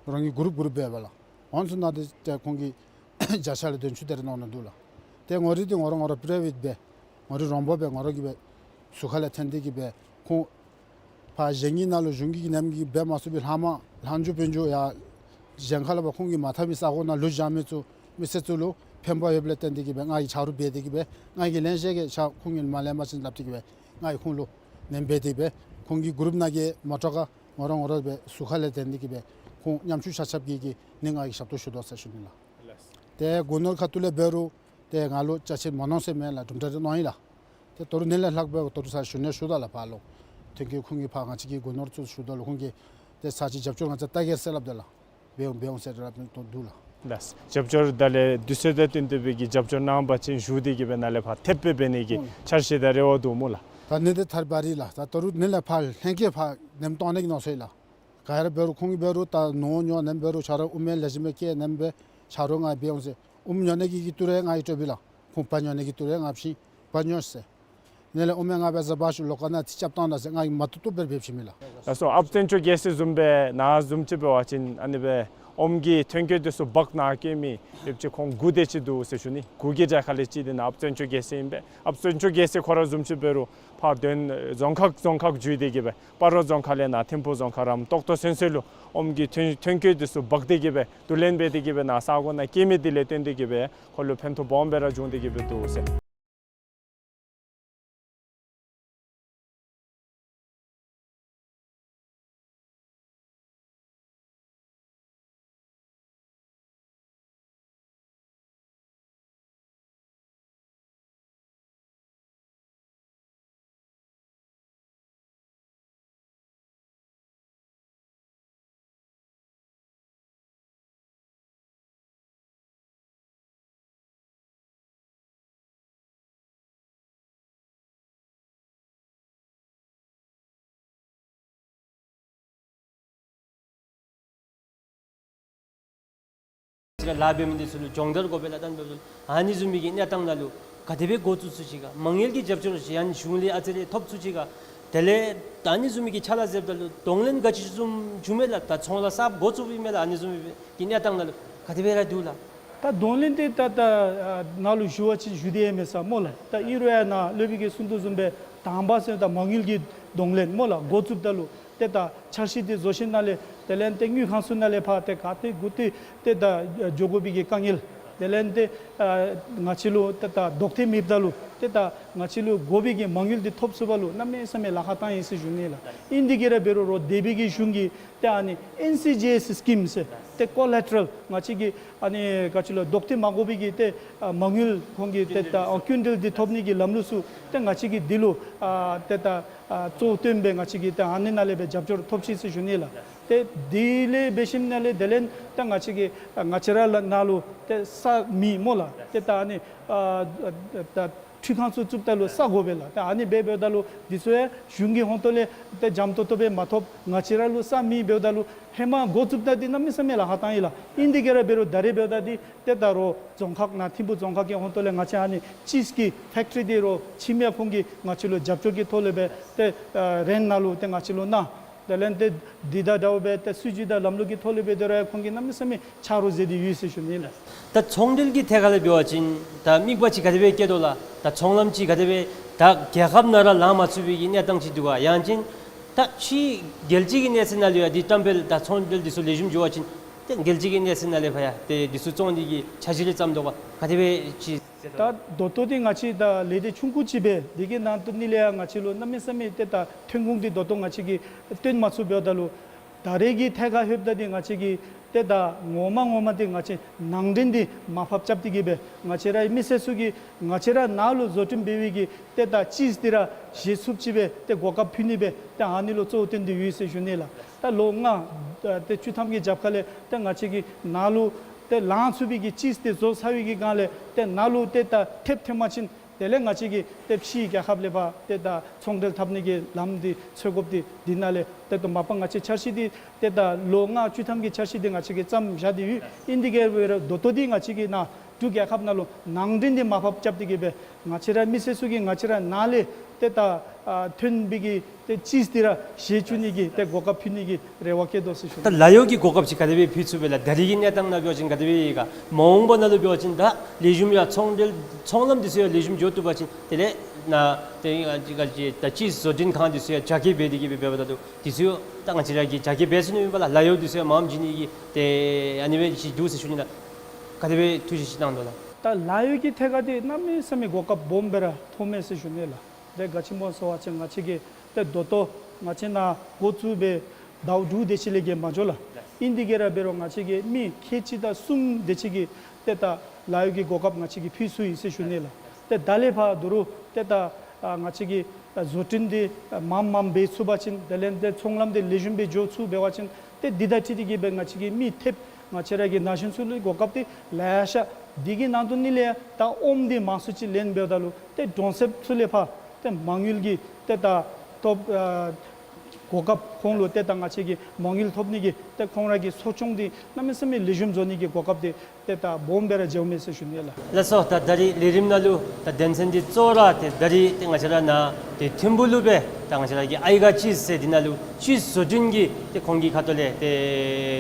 རང་གི་གུ་རུབ་གུ་རུབ་ཡོད་པ་ལགས། ཨོ་ཚུ་ནང་འདི་ཏེ་ཁོང་གིས་བརྒྱ་ཆ་ལས་བདུན་ཅུ་དེ་རེ་གནང་ནི་འདུག་ལགས། ཏེ་ང་ར་འདི་ང་ར་ང་ར་པ་རའི་ཝེཊ་སྦེ་ང་ར་རོང་པ་སྦེ་ང་ར་གིས་སྦེ་ཟུར་ཁ་ལས་འཐེན་ཏེ་གི་སྦེ་ཁོང་ཕར་གཞན་གྱི་ནང་ལུ་གཞུང་གིས་ནེམ་གི་འབད་མ་ཚུགས་པའི་ལྷག་མ་ལྷག་འགྱོ་འབག་འགྱོ་ཡར་གཞན་ཁ་ལས་ཕར་ཁོང་གིས་མ་འཐབ་མི་ས་གོ་ནང་ལུ་བཞག་མི་ཚུ་མི་སེར་ཚུ་ལུ་ཕན་པ་ཡོདཔ་ལས་བརྟེན་ཏེ་གི་སྦེ་ང་གིས་ཆ་རོགས་འབད་དེ་གི་སྦེ་ང་གིས་ལེན་བཞེས་གེ་ཆ་ཁོང་གིས་མ་ལེན་པ་ཅིན་སླབ་སྟེ་གི་སྦེ་ང་གིས་ཁོང་ལུ་ནེམ་འབད་དེ་སྦེ་ཁོང་གི་གུ་རུབ་ནང་གི་མ་ཏོག་ཁར་ང་ར་ང་ར་སྦེ་ཟུར་ཁ་ལས་འཐེན་ཏེ་གི་སྦེ་ཁོང་ཉམ་ཆུང་ཆ་ཁྱབ་ཀྱི་གི་ནི་ང་གིས་ཞབས་ཏོག་ཞུ་དོ་ཟེར་ཞུ་ནི་ལགས། ཏེ་སྒོ་ནོར་ཁ་ཐུག་ལས་འབད་རུང་ཏེ་ང་ལུ་ཅ་ཆས་མ་གནང་ཟེར་མེད་ལགས། གྲུབ་འབྲས་རེ་གནང་ཡི་ལགས། ཏེ་ད་རུང་ནི་ལས་ལྷག་སྦེ་ད་རུང་ས་ཞུ་ནི་ཞུ་དོ་ལགས། ཕར་ལུ་ཐོན་སྐྱེད་ཁོང་གིས་ཕར་ང་བཅས་ཀྱི་སྒོ་ནོར་ཚུ་ཞུ་དོ་ལགས། ཁོང་གིས་ཏེ་ས་ཅིག་རྒྱབ་སྐྱོར་ང་བཅས་བལྟ་གེ་ཟེར་སླབ་དོ་ལགས། འབད་འོང་འབད་འོང་ཟེར་སླབ་ནི་འདུག་ལགས། ལགས། རྒྱབ་སྐྱོར་ད་ལས་དུས་ཚོད་དང་བསྟུན་ཏེ་སྦེ་གི་རྒྱབ་སྐྱོར་གནང་པ་ཅིན་ཞུ་སྟེ་གི་སྦེ་ནཱ་ལས་ཕར་ཐེབས་སྦེ་འབད་ནི་གི་ཨོ་འཆར་གཞི་དང་རེ་བ་འདུག་སྨོ་ལགས། ད་ནི་འདི་ཐར་བ་རི་ལགས། ད་ད་རུང་ནི་ལས་ཕར་ལྷན་རྒྱས་ཕར་ནེམ་གཏང་ནི་གི་གནང་སོང་ཡི་ལགས། ག་ར་འབད་རུང་ཁོང་གིས་འབད་རུང་ད་ནོར་ཉོག་ནེམ་འབད་རུང་ཆ་རོགས་ཨོམ་ལེགས་ཤོམ་སྦེ་སྐྱེལ་ནེམ་སྦེ་ཆ་རོགས་ང་འབད་འོང་ཟེར། ཨོམ་ཉོ་ནི་གི་གི་ཏི་རུ་ཡང་ང་གིས་སྤྲོད་པས་ལགས། ཁོང་བལ་ཉོ་ནི་གི་ཏི་རུ་ཡང་ང་བྱིན། བལ་ཉོ་ཟེར། ནི་ལས་ཨོམ་ཡང་ང་འབད་ཟ་བ་ཤུལ་ལོགས་ཁ་ནང་ཏེ་རྐྱབ་བཏང་ད་ཟེར་ང་གིས་མ་བཏུབ་བཏུབ་སྦེ་འབད་བྱིན་མས་ལགས། ལགས་སོ། ཨཔ་བཙན་སྐྱོག་རྒྱལ་མཚན་བཟུམ་སྦེ་ནཱ་བཟུམ་ཅིག་འབད་བ་ཅིན་ཨ་ནི་སྦེ་ཨོམ་གྱི་ཐོན་སྐྱེད་འདི་ཚུ་འབག་ནཱ་སྐྱེལ་མི་ཡོདཔ་ཅིག་ཁོང་དགུ་དེ་ཅིག་འདུག་ཟེར་ཞུ་ནི། དགུ་གི་གྲས་ཁ་ལས་གཅིག་འདི་ནཱ་ཨཔ་བཙན་སྐྱོག་རྒྱལ་མཚན་ཨིན་པས། ཨཔ་བཙན་སྐྱོག་རྒྱལ་མཚན་ཁོ་ར་བཟུམ་ཅིག་འབད་རུང་ཕར་དོན་རྫོང་ཁག་རྫོང་ཁག་བརྒྱུད་དེ་གི་སྦེ་སྤ་རོ་རྫོང་ཁག་ལས་ནཱ་ཐིམ་ཕུ་རྫོང་ཁག་རམ་ཏོག་ཏོ་ཚུན་ཚོད་ལུ་ཨོམ་གྱི་ཐོན་ཐོན་སྐྱེད་འདི་ཚུ་འབག་སྟེ་གི་སྦེ་བསྡུ་ལེན་འབད་དེ་གི་སྦེ་ནཱ་ས་གོ་ནང་སྐྱེལ་མི་འདི་ལས་བརྟེན་ཏེ་གི་སྦེ་ཁོ་ལུ་ཕན་ཐོགས་སྦོམ་སྦེ་ར་བྱུང་སྟེ་གི་སྦེ་འདུག་ཟེར། ལཱ་འབད་མི་འདི་ཚུ་ལུ་སྦྱོང་བརྡར་དགོ་པས་ལགས། ད་ཨ་ནི་བཟུམ་མའི་གི་གནས་སྟངས་ནང་ལུ་ག་དེ་སྦེ་འགོ་བཙུགས་ཚུགས་ཅི་ག། མ་དངུལ་གྱི་རྒྱབ་སྐྱོར་ཅིག་ཡང་གཞུང་ལས་ཨ་ཙི་རེ་ཐོབ་ཚུགས་ཅི་ག། དེ་ལས་ད་ཨ་ནི་བཟུམ་མའི་གི་ཕྱག་ལཱ་མཛདཔ་ད་ལུ་གདོང་ལེན་ག་ཅི་བཟུམ་བྱུང་མས་ལགས། ད་ཚོང་ལཱ་གསརཔ་འགོ་བཙུགསཔ་ཨིན་མས་ལགས། ཨ་ནི་བཟུམ་མའི་གི་གནས་སྟངས་ནང་ལུ་ག་དེ་སྦེ་ར་འདུག་ལགས། ད་གདོང་ལེན་འདི་ད་ད་ཨ་ནཱ་ལུ་ཞུ་བ་ཅིན་ཞུ་སྟེ་ཡང་མེད་ས་སྨོ་ལགས། ད་ཨིན་རུང་ཡང་ནཱ་སློབ་དཔོན་གྱིས་གསུང་དོ་བཟུམ་སྦེ་དང་པ་ཟེར་ད་མ་དངུལ་གྱི་གདོང་ལེན་སྨོ་ལགས། འགོ་བཙུགསཔ་ད་ལུ་ཏེ་ད་འཆར་གཞི་འདི་བཟོ་ཞིནམ་ལས་དེ་ལས་ཏེ་དངུལ་ཁང་ཚུ་ནང་ལས་ཕར་ཏེ་ག་ཏེ་གུ་ཏེ་ཏེ་ད་འགྱོ་དགོ་པའི་གི་དཀའ་ངལ། དེ་ལས་ཏེ་ཨ་ང་བཅས་ལུ་ཏེ་ད་ལྡོག་ཐེབས་མེདཔ་ད་ལུ་ཏེ་ད་ང་བཅས་ལུ་དགོ་པའི་གི་མ་དངུལ་འདི་ཐོབ་ཚུགས་པ་ལུ་གནམ་མེད་ས་མེད་ལཱ་ཁག་བཏང་ཡི་ཟེར་ཞུ་ནི་ལགས། ཨིན་དེ་གིས་ར་འབད་རུང་རོགས་འདས་པའི་གི་གཞུང་གིས་ཏེ་ཨ་ནི་ཨེན་སི་ཇི་ཨེསི་སི་ཀིམ་ཟེར་ཏེ་ཀོ་ལེ་ཊ་རལ་ང་བཅས་ཀྱི་ཨ་ནི་ག་ཅི་ལོ་ལྡོག་ཐེབས་མ་དགོ་པའི་གི་ཏེ་ཨ་མ་དངུལ་ཁོང་གིས་ཏེ་ད་ཨ་ཀུན་འདེད་འདི་ཐོབ་ནི་གི་ལམ་ལུགས་ཚུ་ཏེ་ང་བཅས་ཀྱིས་འདི་ལུ་ཨ་ཏེ་ད་ཨ་གཙོ་བོ་བཏོན་སྦེ་ང་བཅས་ཀྱིས་ཏེ་ཨ་ནི་ནང་ལས་སྦེ་རྒྱབ་སྐྱོར་ཐོབ་ཅི་ཟེར་ཞུ་ནི་ལགས། ཏེ་དེ་ལས་འབད་ཞིནམ་ལས་དེ་ལས་ད་ང་བཅས་ཀྱིས་ཨ་ང་བཅས་ར་ལུ་ནཱ་ལུ་ཏེ་ས་མེད་སྨོ་ལགས། ཏེ་ད་ཨ་ནི་ཨ་ད་འཕྲུལ་ཁང་ཚུ་བཙུགསཔ་ད་ལུ་ས་དགོ་པས་ལགས། ཏེ་ཨ་ནི་འབད་འབདཝ་ད་ལུ་འདི་ཚུ་ཡང་གཞུང་གི་ཧོངས་ཏོ་ལས་ཏེ་འཇམ་ཏོང་ཏོ་སྦེ་མ་ཐོབ། ང་བཅས་ར་ལུ་ས་མེད་འབདཝ་ད་ལུ་ཧེ་མ་འགོ་བཙུགསཔ་ད་འདི་གནམ་མེད་ས་མེད་ལཱ་ཁག་བཏང་ཡི་ལགས། ཨིན་དེ་གིས་ར་འབད་རུང་ད་རེས་འབདཝ་ད་འདི་ཏེ་ད་རོགས་རྫོང་ཁག་ནཱ་ཐིམ་ཕུ་རྫོང་ཁག་གི་ཧོངས་ཏོ་ལས་ང་བཅས་ཨ་ནི་ཅིསི་གི་ཕེཀ་ཊ་རི་འདི་རོགས་ཕྱི་མི་ཡང་ཁོང་གིས་ང་བཅས་ལུ་རྒྱབ་སྐྱོར་གྱི་ཐོག་ལས་སྦེ་ཏེ་ཨ་རེནཊ་ནང་ལུ་ཏེ་ང་བཅས་ལུ་གནང་། དེ་ལས་ཏེ་འདི་དང་འདྲཝ་སྦེ་ཏེ་སྲིད་བྱུས་དང་ལམ་ལུགས་ཀྱི་ཐོག་ལས་སྦེ་དེ་ར་ཡང་ཁོང་གིས་གནམ་མེད་ས་མེད་ཆ་རོགས་མཛད་དེ་ཡོད་ཟེར་ཞུ་ནི་ལགས། ད་ཚོང་འབྲེལ་གྱི་ཐད་ཁར་ལས་འབད་བ་ཅིན་ད་དམིགས་པ་ཅིག་ག་དེ་སྦེ་བསྐྱེད་དོ་ལགས། ད་ཚོང་ལམ་ཅིག་ག་དེ་སྦེ་ད་རྒྱལ་ཁབ་ནང་ར་ལང་མ་ཚུགས་པའི་གི་གནས་སྟངས་ཅིག་འདུག་ག། ཡང་ཅིན་ད་ཕྱི་རྒྱལ་སྤྱི་གི་གནས་ཚད་ནང་ལུ་ཡང་འདི་བཀྲམ་སྤེལ་ད་ཚོང་འབྲེལ་འདི་ཚུ་ལེགས་ཤོམ་འགྱོ་བ་ཅིན་ཏེ་རྒྱལ་སྤྱི་གི་གནས་ཚད་ནང་ལས་ཕར་ཡང་ཏེ་འདི་ཚུ་བཙོང་ནི་གི་འཆར་གཞི་རེ་བརྩམ་དོ་ག། ག་དེ་སྦེ་ཅིག་ད་ད་ལྟོ་འདི་ང་བཅས་ད་ལས་སྡེ་ཆུང་ཀུ་ཅིག་སྦེ་འདི་གི་ནང་དོན་ནི་ལས་ཡང་ང་བཅས་ལུ་གནམ་མེད་ས་མེད་ཏེ་ད་ཐོན་ཁུངས་འདི་ད་ལྟོ་ང་བཅས་ཀྱིས་བཏོན་མ་ཚུགས་འབདཝ་ད་ལུ་ད་རེས་ཀྱི་ཐད་ཁར་ལྷོདཔ་ད་འདི་ང་བཅས་ཀྱིས་ཏེ་ད་ངོ་མ་ངོ་མ་འདི་ང་བཅས་ནང་འདྲེན་འདི་མར་ཕབ་རྐྱབ་སྟེ་གི་སྦེ་ང་བཅས་རའི་མི་སེར་ཚུ་གིས་ང་བཅས་ར་ནཱ་ལུ་བཟོ་སྐྲུན་འབད་བའི་གི་ཏེ་ད་ཅིསི་འདི་ར་བཞེས་ཚུགསཔ་ཅིག་སྦེ་ཏེ་གོ་སྐབས་ཕུལ་ནི་སྦེ་ཏེ་ཨ་ནི་ལུ་གཙོ་བོ་བཏོན་ཏེ་ཡོད་ཟེར་ཞུ་ནི་ལགས། ད་ལོ་ལྔ་ཏེ་བཅུ་ཐམ་གྱི་རྒྱབ་ཁ་ལས་ཏེ་ང་བཅས་ཀྱིས་ནཱ་ལུ་ཏེ་ལང་ཚུགས་པའི་གི་ཅིསི་འདི་བཟོ་ཚར་བའི་གི་སྒང་ལས་ཏེ་ནཱ་ལུ་ཏེ་ད་ཐེབས་ཐོན་པ་ཅིན་དེ་ལས་ང་བཅས་ཀྱིས་ཏེ་ཕྱིའི་རྒྱལ་ཁབ་ལས་ཕར་ཏེ་ད་ཚོང་འབྲེལ་འཐབ་ནི་གི་ལམ་འདི་འཚོལ་དགོཔ་འདི་འདི་ནང་ལས་ཏེ་ད་མ་པ་ང་བཅས་འཆར་གཞི་འདི་ཏེ་ད་ལོ་ལྔ་བཅུ་ཐམ་གྱི་འཆར་གཞི་འདི་ང་བཅས་ཀྱིས་བརྩམས་བཞག་སྟེ་ཡོད། ཨིན་དེ་གིས་འབད་རུང་ད་ལྟོ་འདི་ང་བཅས་ཀྱིས་ནཱ་འབྲུག་རྒྱལ་ཁབ་ནང་ལུ་ནང་འདྲེན་འདི་མར་ཕབ་རྐྱབ་སྟེ་གི་སྦེ་ང་བཅས་ར་མི་སེར་ཚུ་གིས་ང་བཅས་ར་ནཱ་ལས་ཏེ་ད་ཨ་ཐོན་པའི་གི་ཏེ་ཅིསི་འདི་ར་བཞེས་བཅུག་ནི་གི་ཏེ་གོ་སྐབས་ཕུལ་ནི་གི་རེ་བ་བསྐྱེད་དོ་ཟེར་ཞུ། ད་ལཱ་གཡོག་གི་གོ་སྐབས་ཅིག་ག་དེ་སྦེ་ཕུལ་ཚུགས་པས་ལགས། ད་རེས་ཀྱི་གནས་སྟངས་ནང་འབད་བ་ཅིན་ག་དེ་སྦེ་ཡོད་ག། མ་འོངས་པ་ནང་ལུ་འབད་བ་ཅིན་ད་ལེགས་ཤོམ་ཡང་ཚོང་འབྲེལ་ཚོང་ལམ་འདི་ཚུ་ཡང་ལེགས་ཤོམ་འགྱོ་བཏུབ་པ་ཅིན་དེ་ལས་ནཱ་ཏེ་ཨ་ཅི་ག་ཅི་ད་ཅིསི་བཟོ་སྐྲུན་ཁང་འདི་ཚུ་ཡང་རྒྱ་སྐྱེད་འབད་དེ་གི་སྦེ་འབདཝ་ད་ལུ་འདི་ཚུ་ཡང་ད་ང་བཅས་ར་གིས་རྒྱ་སྐྱེད་འབད་ཚུགས་ནི་མས་པ་ལགས། ལཱ་གཡོག་འདི་ཚུ་ཡང་མངམ་བྱིན་ནི་གི་ཏེ་ཨ་ནི་སྦེ་ཅིག་འདུག་ཟེར་ཞུ་ནི་ལགས། ག་དེ་སྦེ་ཐུགས་བཞེད་ཅིག་གནང་དོ་ལགས། ད་ལཱ་གཡོག་གི་ཐད་ཁར་འདི་གནམ་མེད་ས་མེད་གོ་སྐབས་སྦོམ་སྦེ་ར་ཐོབ་མས་ཟེར་ཞུ་ནི་ལགས། ཏེ་ག་ཅི་སྨོ་ཟེར་བ་ཅིན་ང་བཅས་ཀྱིས་ཏེ་ད་ལྟོ་ང་བཅས་ནཱ་འགོ་བཙུགས་སྦེ་ཟླཝ་དྲུག་དེ་ཅིག་ལས་བརྒལ་མ་འགྱོ་ལགས། ཨིན་དེ་གིས་ར་འབད་རུང་ང་བཅས་ཀྱིས་མི་ཁལ་གཅིག་དང་གསུམ་དེ་ཅིག་གི་ཏེ་ད་ལཱ་གཡོག་གི་གོ་སྐབས་ང་བཅས་ཀྱིས་ཕུལ་ཚུགས་ཡི་ཟེར་ཞུ་ནི་ལགས། ཏེ་ད་ལས་ཕར་ད་རུང་ཏེ་ད་ཨ་ང་བཅས་ཀྱིས་ཨ་བཟོ་སྐྲུན་འདི་ཨ་མངམ་མངམ་འབད་ཚུགས་པ་ཅིན་དེ་ལས་ཏེ་ཚོང་ལམ་འདི་ལེགས་ཤོམ་སྦེ་འགྱོ་ཚུགས་འབད་བ་ཅིན་ཏེ་འདི་དང་འཁྲིལ་ཏེ་གི་སྦེ་ང་བཅས་ཀྱིས་མི་ཐེབས་ང་བཅས་ར་གི་ན་གཞོན་ཚུ་ལུ་གོ་སྐབས་འདི་ལེ་ཤ། འདི་གི་ནང་དོན་ནི་ལས་ཡང་ད་ཨོམ་འདི་མང་སུ་ཅིག་ལེན་འབདཝ་ད་ལུ་ཏེ་གྲོང་གསེབ་ཚུ་ལས་ཕར་ཏེ་མ་དངུལ་གྱི་ཏེ་ད་ཐོབ་ཨ་གོ་སྐབས་ཁོང་ལུ་ཏེ་ད་ང་བཅས་ཀྱིས་མ་དངུལ་ཐོབ་ནི་གི་ཏེ་ཁོང་ར་གི་གསོ་སྐྱོང་འདི་གནམ་མེད་ས་མེད་ལེགས་ཤོམ་བཟོ་ནི་གི་གོ་སྐབས་འདི་ཏེ་ད་སྦོམ་སྦེ་ར་འགྱོཝ་མས་ཟེར་ཞུ་ནི་ལགས། ལགས་སོ། ད་ད་རིས་ལས་རིམ་ནང་ལུ་ད་དོན་ཚན་འདི་གཙོ་བོ་ར་ཏེ་ད་རིས་ཏེ་ང་བཅས་ར་ནཱ་ཏེ་ཐིམ་ཕུ་ལུ་སྦེ་ད་ང་བཅས་ར་གི་ཨའི་ག་ཅིསི་ཟེར་འདི་ནང་ལུ་ཅིསི་བཟོ་སྐྲུན་གྱི་ཏེ་ཁོང་གི་ཁ་ཐུག་ལས་ཏེ་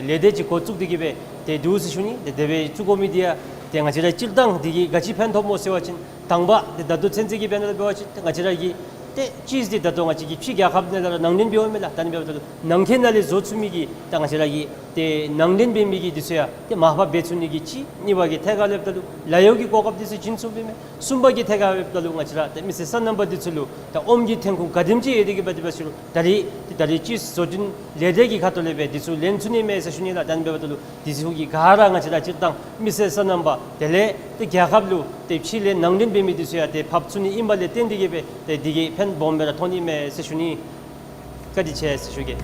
ལས་སྡེ་ཅིག་འགོ་བཙུགས་ཏེ་གི་སྦེ་ཏེ་འདུག་ཟེར་ཞུ་ནི། ཏེ་དེ་སྦེ་བཙུགས་དགོ་མི་འདི་ཡང་ཏེ་ང་བཅས་ར་སྤྱིར་བཏང་འདི་གིས་ག་ཅི་ཕན་ཐོགས་སྨོ་ཟེར་བ་ཅིན་དང་པ་ཏེ་ད་ལྟོ་ཚུན་ཚོད་ཀྱི་དཔེར་ན་འབད་བ་ཅིན་ཏེ་ང་བཅས་ར་གི་ཏེ་ཅིསི་འདི་ད་ལྟོ་ང་བཅས་ཀྱིས་ཕྱི་རྒྱལ་ཁབ་ནང་ལས་ར་ནང་འདྲེན་འབདཝ་མས་ལགས། ད་ཨ་ནི་འབདཝ་ད་ལུ་ནང་འཁོད་ནང་ལས་བཟོ་ཚུགས་མི་གི་ད་ང་བཅས་ར་གི་ཏེ་ནང་འདྲེན་འབད་མི་གི་འདི་ཚུ་ཡང་ཏེ་མར་ཕབ་འབད་ཚུགས་ནི་གི་གཅིག། གཉིས་པ་གི་ཐད་ཁར་ལྷོདཔ་ད་ལུ་ལཱ་གཡོག་གི་གོ་སྐབས་འདི་ཚུ་བྱིན་ཚུགསཔ་ཨིན་མས། གསུམ་པ་གི་ཐད་ཁར་ལྷོདཔ་ད་ལུ་ང་བཅས་ར་ཏེ་མི་སེར་སོ་ནམ་པ་འདི་ཚུ་ལུ་ད་ཨོམ་གྱི་ཐོན་ཁུངས་ག་དེམ་ཅིག་ཡོད་དེ་གི་འབད་དེ་འབད་ཟེར་རུང་ད་རིས་ཏེ་ད་རིས་ཅིསི་བཟོ་སྐྲུན་ལས་སྡེ་གི་ཁ་ཐུག་ལས་སྦེ་འདི་ཚུ་ལེན་ཚུགས་ནི་མས་ཟེར་ཞུ་ནི་ལགས། ད་ཨ་ནི་འབདཝ་ད་ལུ་འདི་ཚུ་གི་ག་ར་ང་བཅས་ར་སྤྱིར་བཏང་མི་སེར་སོ་ནམ་པ་དེ་ལས་ཏེ་རྒྱལ་ཁབ་ལུ་ཏེ་ཕྱི་ལས་ནང་འདྲེན་འབད་མི་འདི་ཚུ་ཡང་ཏེ་ཕབ་ཚུགས་ནི་ཨིན་པ་ལས་བརྟེན་ཏེ་གི་སྦེ་ཏེ་འདི་གིས་ཕན་སྦོམ་སྦེ་ར་ཐོགས་ནི་མས་ཟེར་ཞུ་ནི། བཀའ་དྲིན་ཆེ་ཟེར་ཞུ་གེ།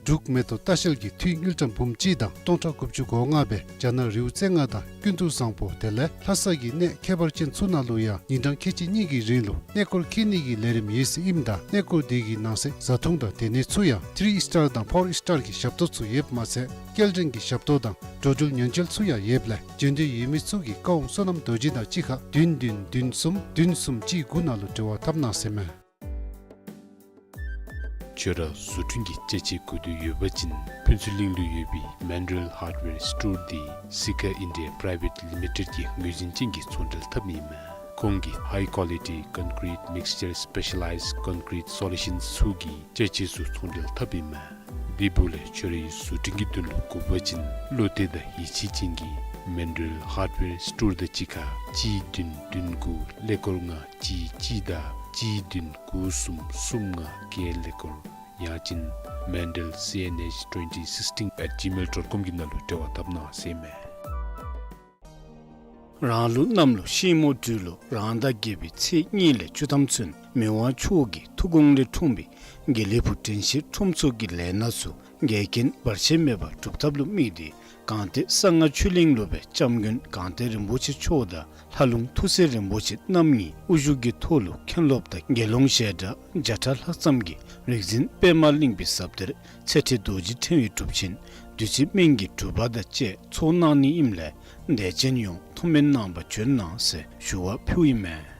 འབྲུག་མེ་ཏོག་ལྟ་བཤལ་གྱི་འཐུས་དངུལ་ཀྲམ་འབུམ་གཅིག་དང་སྟོང་ཕྲག་དགུ་བཅུ་གོ་ལྔ་སྦེ་རྒྱ་ནག་རི་བོ་རྩེ་ལྔ་དང་ཀུན་ཏུ་བཟང་པོ་དེ་ལས་ལྷ་ས་གི་གནས་ཁྱད་པར་ཅན་ཚུ་ནང་ལུ་ཡང་ཉིན་གྲངས་ཁལ་གཅིག་གཉིས་ཀྱི་རིང་ལུ་གནས་སྐོར་འཁྱིད་ནི་གི་ལས་རིམ་ཡོད་ཟེར་ཨིནམ་ད་གནས་སྐོར་དེ་གི་ནང་གསེས་བཟའ་འཐུང་དང་སྡོད་གནས་ཚུ་ཡང་ཐི་རི་ཨིསི་ཊར་དང་ཕོར་ཨིསི་ཊར་གྱི་ཞབས་ཏོག་ཚུ་ཡོདཔ་མ་ཚད་སྐྱེལ་འདྲེན་གྱི་ཞབས་ཏོག་དང་འགྲོ་འགྲུལ་ཉེན་བཅོལ་ཚུ་ཡང་ཡོདཔ་ལས་འབྱོན་འདོད་ཡོད་མི་ཚུ་གིས་ཀ་ཝང་བསོད་ནམས་རྡོ་རྗེ་དང་གཅིག་ཁར་བདུན་བདུན་བདུན་གསུམ་བདུན་གསུམ་གཅིག་དགུ་ནང་ལུ་འབྲེལ་བ་འཐབ་གནང་ཟེར་མས། ཁྱོད་ར་བཟོ་སྐྲུན་གྱི་ཅ་ཆས་དགོས་འདོད་ཡོད་པ་ཅིན་ཕུན་ཚོགས་གླིང་ལུ་ཡོད་པའི་མཱན་ཌེལ་ཧརཌ་ཝེར་སི་ཊོར་འདི་སི་ཁ་ཨིན་ཌི་ཡ་པི་རའི་ཝེཊ་ལི་མི་ཊེཌ་ཀྱི་ངོས་འཛིན་ཅན་གྱིས་ཚོང་འབྲེལ་འཐབ་ཨིན་མས། ཁོང་གིས་ཧའི་ཀོ་ལི་ཊི་ཀོན་ཀི་རིཊ་མིགས་ཅར་སི་པེ་ཤ་ལའིཛ་ཀོན་ཀི་རིཊ་སོ་ལུ་ཤཱནསི་ཚུ་གི་ཅ་ཆས་ཚུ་ཚོང་འབྲེལ་འཐབ་ཨིན་མས། དེ་འབདཝ་ལས་ཁྱོད་རའི་བཟོ་སྐྲུན་གྱི་དོན་ལུ་དགོ་པ་ཅིན་བློ་གཏད་དང་ཡིད་ཆེས་ཅན་གྱིས་མཱན་ཌེལ་ཧརཌ་ཝེར་སི་ཊོར་དང་གཅིག་ཁར་གཅིག་བདུན་བདུན་དགུ་ཀླད་ཀོར་ལྔ་གཅིག་གཅིག་དང་གཅིག་བདུན་དགུ་གསུམ་གསུམ་ལྔ་བརྒྱད་ཀླད་ཀོར་ཡང་ཅིན་མཱན་ཌེལ་སི་ཨེན་ཨེཆ་ཊུ་ཝེན་ཊི་སིགས་ཊིན་ཨེཊ་ཇི་མེལ་ཌོཊ་ཀོམ་གྱི་ནང་ལུ་འབྲེལ་བ་འཐབ་གནང་ཟེར་མས། རང་ལུགས་གནམ་ལོ་ཤིང་མོ་སྦྲུལ་ལོ་རང་ཟླ་བརྒྱད་པའི་ཚེས་གཉིས་ལས་བཅུ་ཐམ་ཚུན་མི་དབང་མཆོག་གི་ཐུགས་དགོངས་ལས་འཁྲུངས་པའི་དགེ་ལེགས་ཕུག་དྲན་ཤེས་ཁྲོམ་ཚོགས་ཀྱི་ལས་སྣ་ཚུ་འགལ་རྐྱེན་བར་ཆད་མེད་པར་སྒྲུབ་ཐབས་ལུ་དམིགས་ཏེ་སྒང་སྟེང་གསང་སྔགས་ཆོས་གླིང་ལུ་སྦེ་སྐྱབས་མགོན་སྒང་སྟེང་རིན་པོ་ཆེ་མཆོག་དང་ལྷ་ལུང་ཐུགས་སྲས་རིན་པོ་ཆེ་རྣམ་གཉིས་དབུ་བཞུགས་ཀྱི་ཐོག་ལུ་མཁན་སློབ་དང་དགེ་སློང་ཞལ་གྲངས་བརྒྱ་ཕྲག་ལྷག་ཙམ་གྱིས་རིག་འཛིན་པདྨ་གླིང་པའི་ཟབ་གཏེར་ཚེ་ཁྲིད་རྡོ་རྗེ་ཕྲེང་བའི་སྒྲུབ་ཆེན་བདུད་རྩི་སྨན་གྱི་སྒྲུབ་པ་དང་བཅས་ཚོགས་གནང་ནི་ཨིནམ་ལས་དད་ཅན་ཡོངས་ཐུགས་སྨོན་གནང་བར་བྱོན་གནང་ཟེར་ཞུ་བ་ཕུལཝ་ཨིན་མས།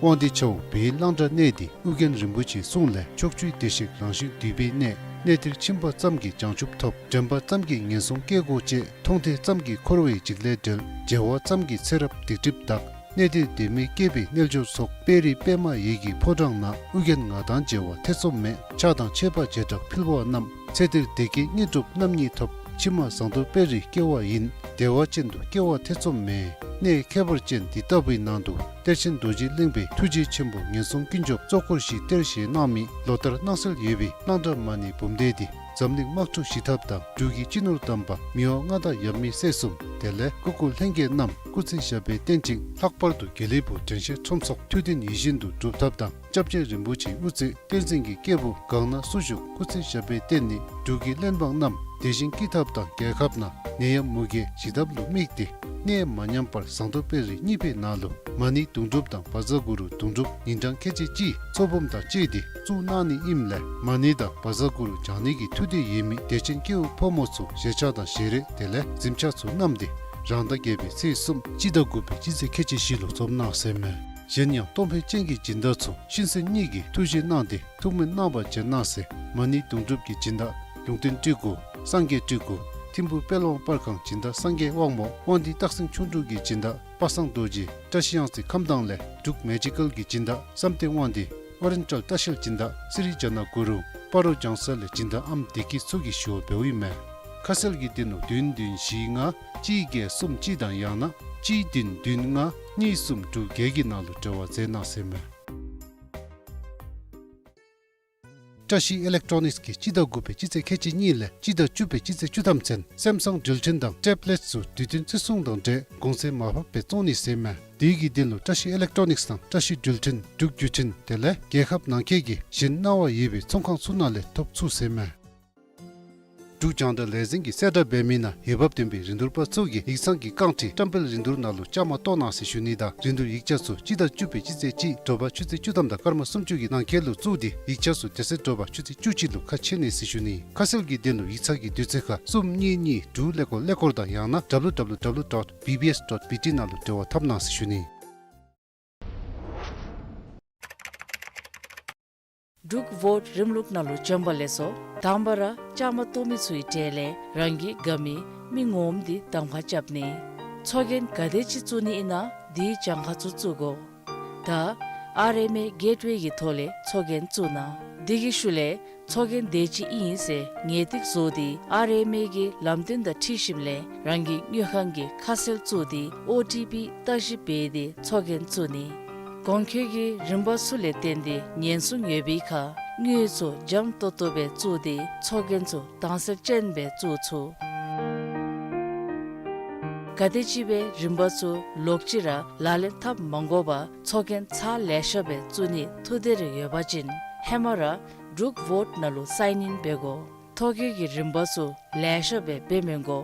དབང་འདུས་ཆ་ཧོ་བོད་གླང་བྲག་གནས་འདི་ཨོ་རྒྱན་རིན་པོ་ཆེའི་གསུང་ལས་ཕྱོགས་བཅུའི་བདེ་གཤེགས་རང་བཞིན་འདུས་པའི་གནས། གནས་འདིར་ཕྱིན་པ་ཙམ་གྱིས་བྱང་ཆུབ་ཐོབ། དྲན་པ་ཙམ་གྱིས་ངན་སོང་སྐྱེ་སྒོ་བཅད། མཐོང་ཐོས་ཙམ་གྱིས་འཁོར་བའི་འཇིགས་ལས་བསྒྲལ། མཇལ་བ་ཙམ་གྱིས་ཚེ་རབས་སྡིག་སྒྲིབ་འདག། གནས་འདིར་དད་མོས་སྐྱེས་པའི་རྣལ་འབྱོར་ཚོགས། དཔལ་རི་པདྨ་འོད་ཀྱི་ཕོ་བྲང་ན། ཨོ་རྒྱན་ང་དང་མཇལ་བ་ཐེ་ཚོམ་མེད། ཕྱག་དང་མཆོད་པ་བྱེ་བྲག་ཕུལ་བ་རྣམས། ཚེ་འདིར་བདེ་སྐྱིད་དངོས་གྲུབ་རྣམ་གཉིས་ཐོབ། ཕྱི་མ་ཟངས་མདོག་དཔལ་རིར་སྐྱེ་བ་ཡིན། བདེ་བ་ཅན་དུ་སྐྱེ་བ་ཐེ་ཚོམ་མེད། གནས་ཁྱད་པར་ཅན་འདི་ལྟ་བུའི་ནང་དུ་གཏེར་ཆེན་རྡོ་རྗེ་གླིང་པའི་ཐུགས་རྗེ་ཆེན་པོ་ངན་སོང་ཀུན་སྐྱོབ་གཙོ་འཁོར་བཞི་གཏེར་བཞེས་གནང་མི་ལོ་ལྟར་སྣང་གསལ་ཡོད་པའི་གླང་བྲག་མ་ཎི་འབུམ་སྡེ་འདི་འཛམ་གླིང་དམག་འཁྲུག་ཞི་ཐབས་དང་འབྲུག་གི་སྤྱི་ནོར་དམ་པ་མི་དབང་མངའ་བདག་ཡབ་མེས་སྲས་གསུམ་དེ་ལས་སྐུ་འཁོར་ལྷན་རྒྱས་རྣམས་སྐུ་ཚེ་ཞབས་པད་བརྟན་ཅིང་ལྷག་པར་དུ་དགེ་ལེགས་ཕུག་དྲན་ཤེས་ཁྲོམ་ཚོགས་ཐུགས་འདུན་ཡིད་བཞིན་དུ་འགྲུབ་ཐབས་དང་སྐྱབས་རྗེ་རིན་པོ་ཆེའི་དབུ་ཚད་བསྟན་འཛིན་གྱི་སྐྱེས་བུ་གང་ན་སུ་བཞུགས་སྐུ་ཚེ་ཞབས་པད་བརྟན་ནི་འབྲུག་གི་གླེན་པ་རྣམས་བདེ་ཞིང་སྐྱིད་ཐབས་དང་རྒྱལ་ཁབ་ནང་ནད་ཡམས་མུ་གེ་ཞི་ཐབས་ལུ་དམིགས་ཏེ་གནས་མ་ཉམས་པར་ཟངས་མདོག་དཔལ་རི་གཉིས་པའི་ནང་ལུ་མ་ཎི་དུང་སྒྲུབ་དང་བཛྲ་གུ་རུ་དུང་སྒྲུབ་ཉིན་གྲངས་ཁལ་གཅིག་གཅིག་ཚོགས་འབུམ་དང་བཅས་ཏེ་བཙུགས་གནང་ནི་ཨིནམ་ལས་མ་ཎི་དང་བཛྲ་གུ་རུ་བགྱང་ནི་གི་ཐུགས་འདོད་ཡོད་མི་དད་ཅན་སྐྱེ་བོ་ཕོ་མོ་ཚུ་ཞལ་ཆས་དང་ཞལ་རས་དེ་ལས་གཟིམ་ཆས་ཚུ་བསྣམས་ཏེ་རང་ཟླ་བརྒྱད་པའི་ཚེས་གསུམ་སྤྱི་ཟླ་དགུ་པའི་སྤྱི་ཚེས་ཁལ་གཅིག་བཞི་ལུ་འཛོམས་གནང་ཟེར་མས། གཞན་ཡང་གཏོང་ཕོད་ཅན་གྱི་སྦྱིན་བདག་ཚུ་གཤིན་གསོན་གཉིས་ཀྱིས་ཐུགས་རྗེ་གནང་སྟེ་ཐུགས་སྨོན་གནང་བར་བྱོན་གནང་ཟེར། མ་ཎི་དུང་སྒྲུབ་ཀྱི་སྦྱིན་བདག་ལུང་བསྟན་སྤྲུལ་སྐུ་སངས་རྒྱས་སྤྲུལ་སྐུ་ཐིམ་ཕུ་དཔལ་དབང་པར་ཁང་སྦྱིན་བདག་སངས་རྒྱས་དབང་མོ་དབང་འདུས་སྟག་སེང་ཁྱུང་འབྲུག་གི་སྦྱིན་བདག་པ་སངས་རྡོ་རྗེ་བཀྲ་ཤིས་གཡང་རྩེ་ཁམས་དྭངས་ལས་འབྲུག་མེ་ཇི་ཀལ་གྱི་སྦྱིན་བདག་བསམ་གཏན་དབང་འདུས་ཨོ་རེན་ཊལ་ལྟ་བཤལ་སྦྱིན་བདག་སི་རི་ཛ་ན་གུ་རུ་སྤ་རོ་ལྗང་ས་ལས་སྦྱིན་བདག་ཨམ་བདེ་སྐྱིད་ཚུ་གིས་ཞུ་བ་འབདཝ་ཨིན་མས། ཁ་གསལ་གྱི་དོན་ལུ་བདུན་བདུན་བཞི་ལྔ་གཅིག་བརྒྱད་གསུམ་གཅིག་དང་ཡང་ན་གཅིག་བདུན་བདུན་ལྔ་གཉིས་གསུམ་དྲུག་བརྒྱད་ཀྱི་ནང་ལུ་འབྲེལ་བ་མཛད་གནང་ཟེར་མས། བཀྲ་ཤིས་ཨི་ལེག་ཊོ་ནིགསི་གིས་སྤྱི་ཟླ་དགུ་པའི་སྤྱི་ཚེས་ཁལ་གཅིག་གཉིས་ལས་སྤྱི་ཟླ་བཅུ་པའི་སྤྱི་ཚེས་བཅུ་ཐམ་ཚུན་སེམ་སང་འགྲུལ་འཕྲིན་དང་ཊེབ་ལེཊ་ཚུ་དུས་བསྟུན་བརྩི་སྲུང་དང་འབྲེལ་གོང་ཚད་མར་ཕབ་སྦེ་བཙོང་ནི་ཟེར་མས། དེ་གི་དོན་ལུ་བཀྲ་ཤིས་ཨི་ལེག་ཊོ་ནིགསི་དང་བཀྲ་ཤིས་འགྲུལ་འཕྲིན་འབྲུག་བརྒྱུད་འཕྲིན་དེ་ལས་རྒྱལ་ཁབ་ནང་འཁོད་ཀྱི་གཞན་གནང་བ་ཡོད་པའི་ཚོང་ཁང་ཚུ་ནང་ལས་ཐོབ་ཚུགས་ཟེར་མས། འབྲུག་རྒྱང་བསྒྲགས་ལས་འཛིན་གྱིས་གསལ་བསྒྲགས་འབད་མི་ནང་འོས་འབབ་ལྡན་པའི་རིན་བསྡུར་པ་ཚུ་གིས་ཡིག་ཚང་གི་རྐང་ཁྲི་བཀྲམ་སྤེལ་རིན་བསྡུར་ནང་ལུ་བཅའ་མར་གཏོགས་གནང་ཟེར་ཞུ་ནི་དང་རིན་བསྡུར་ཡིག་ཆ་ཚུ་སྤྱི་ཟླ་བཅུ་པའི་སྤྱི་ཚེས་གཅིག་དྲོ་པ་ཆུ་ཚོད་བཅུ་ཐམ་དང་སྐར་མ་སུམ་ཅུ་གི་ནང་འཁོད་ལུ་བཙུགས་ཏེ་ཡིག་ཆ་ཚུ་དེ་ཚེ་དྲོ་པ་ཆུ་ཚོད་བཅུ་གཅིག་ལུ་ཁ་ཕྱེ་ནི་ཟེར་ཞུ་ནི། ཁ་གསལ་གྱི་དོན་ལུ་ཡིག་ཚང་གི་དུས་ཚོད་ཁར་གསུམ་གཉིས་གཉིས་དྲུག་ཀླད་ཀོར་ཀླད་ཀོར་དང་ཡང་ན་ཌབ་ལུ་ཌབ་ལུ་ཌབ་ལུ་ཌོཊ་བི་བི་ཨེསི་ཌོཊ་བི་ཊི་ནང་ལུ་འབྲེལ་བ་འཐབ་གནང་ཟེར་ཞུ་ནི། འབྲུག་བོཊ་རིམ་ལུགས་ནང་ལུ་བྱོན་པ་ལེགས་སོ། དང་པ་ར་བཅའ་མར་གཏོགས་མི་ཚུའི་གྲས་ལས་རང་གི་དགའ་མི་མི་ངོམ་འདི་གདམ་ཁ་རྐྱབ་ནི། ཚོགས་རྒྱན་ག་དེ་ཅིག་བཙུགས་ནི་ཨིན་ན་དེའི་གྱངས་ཁ་ཚུ་བཙུགས་དགོ། ད་ཨར་ཨེམ་ཨེ་གེཊ་ཝེ་གི་ཐོག་ལས་ཚོགས་རྒྱན་བཙུགས་གནང་། དེ་གི་ཤུལ་ལས་ཚོགས་རྒྱན་དེ་ཅིག་ཨིན་ཟེར་ངེས་ཏིག་བཟོ་སྟེ་ཨར་ཨེམ་ཨེ་གི་ལམ་སྟོན་དང་འཁྲིལ་ཞིནམ་ལས་རང་གི་དངུལ་ཁང་གི་ཁ་གསལ་བཙུགས་ཏེ་ཨོ་ཊི་པི་བརྟག་ཞིབ་འབད་དེ་ཚོགས་རྒྱན་བཙུགས་ནི། གོང་འཁོད་ཀྱི་རིམ་པ་ཚུ་ལས་བརྟེན་ཏེ་ཉེན་སྲུང་ཡོད་པའི་ཁར་དངུལ་ཚུ་འཇམ་ཏོང་ཏོ་སྦེ་བཙུགས་ཏེ་ཚོགས་རྒྱན་ཚུ་དྭངས་གསལ་ཅན་སྦེ་བཙུགས་ཚུགས། ག་དེམ་ཅིག་སྦེ་རིམ་པ་ཚུ་ལོག་ཅི་ར་ལག་ལེན་འཐབ་མ་དགོ་པར་ཚོགས་རྒྱན་ཚར་ལེ་ཤ་སྦེ་བཙུགས་ནི་ཐུགས་འདོད་རེ་ཡོད་པ་ཅིན་ཧེ་མ་ར་ འབྲུག་ཝོཊ་ནང་ལུ་སའིན་ཨིན་འབད་དགོ། ཐོ་བཀོད་ཀྱི་རིམ་པ་ཚུ་ལེ་ཤ་སྦེ་འབད་མི་དགོ།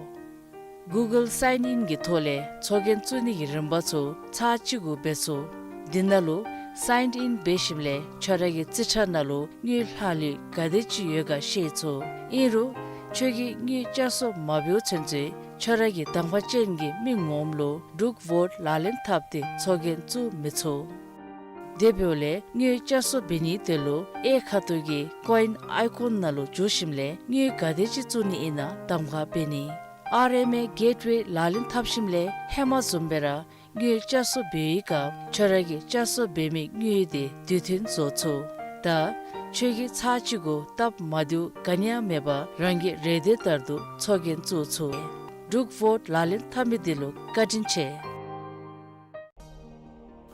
གུ་གཱལ་སའིན་ཨིན་གྱི་ཐོག་ལས་ཚོགས་རྒྱན་བཙུགས་ནི་གི་རིམ་པ་ཚུ་ཚར་གཅིག་གུ་འབད་ཚུགས། འདི་ནང་ལུ་སའིན་ཨིན་འབད་ཞིནམ་ལས་ཁྱོད་ར་གི་རྩིས་ཁྲ་ནང་ལུ་དངུལ་ལྷག་ལུས་ག་དེ་ཅིག་ཡོད་ག་ཤེས་ཚུགས། ཨིན་རུང་ཁྱོད་ཀྱིས་དངུལ་བསྐྱར་གསོ་མ་འབདཝ་ཚུན་ཚོད་ཁྱོད་ར་གི་གདམ་ཁ་ཅན་གྱི་མི་ངོམ་ལུ་འབྲུག་ཝོཊ་ལག་ལེན་འཐབ་སྟེ་ཚོགས་རྒྱན་བཙུགས་མི་ཚུགས། དེ་འབདཝ་ལས་དངུལ་བསྐྱར་གསོ་འབད་ནི་དེ་ལུ་གཡས་ཁ་ཐུག་གི་ཀོ་ཨིན་ཨའི་ཀོན་ནང་ལུ་འཛུལ་ཞིནམ་ལས་དངུལ་ག་དེ་ཅིག་བཙུགས་ནི་ཨིན་ན་གདམ་ཁ་འབད་ནི། ཨར་ཨེམ་ཨེ་གེཊ་ཝེ་ལག་ལེན་འཐབ་ཞིནམ་ལས་ཧེ་མ་བཟུམ་སྦེ་ར་དངུལ་བསྐྱར་གསོ་འབད་བའི་སྐབས་ཁྱོད་ར་གིས་བསྐྱར་གསོ་འབད་མི་དངུལ་དེ་དུས་མཐུན་བཟོ་ཚུགས། ད་ཁྱོད་ཀྱིས་ཚར་གཅིག་གུ་སྟབས་མ་བདེཝ་ག་ནི་ཡང་མེད་པར་རང་གི་རེ་འདོད་ལྟར་དུ་ཚོགས་རྒྱན་བཙུགས་ཚུགས། འབྲུག་ཝོཊ་ལག་ལེན་འཐབ་མི་དེ་ལུ་བཀའ་དྲིན་ཆེ།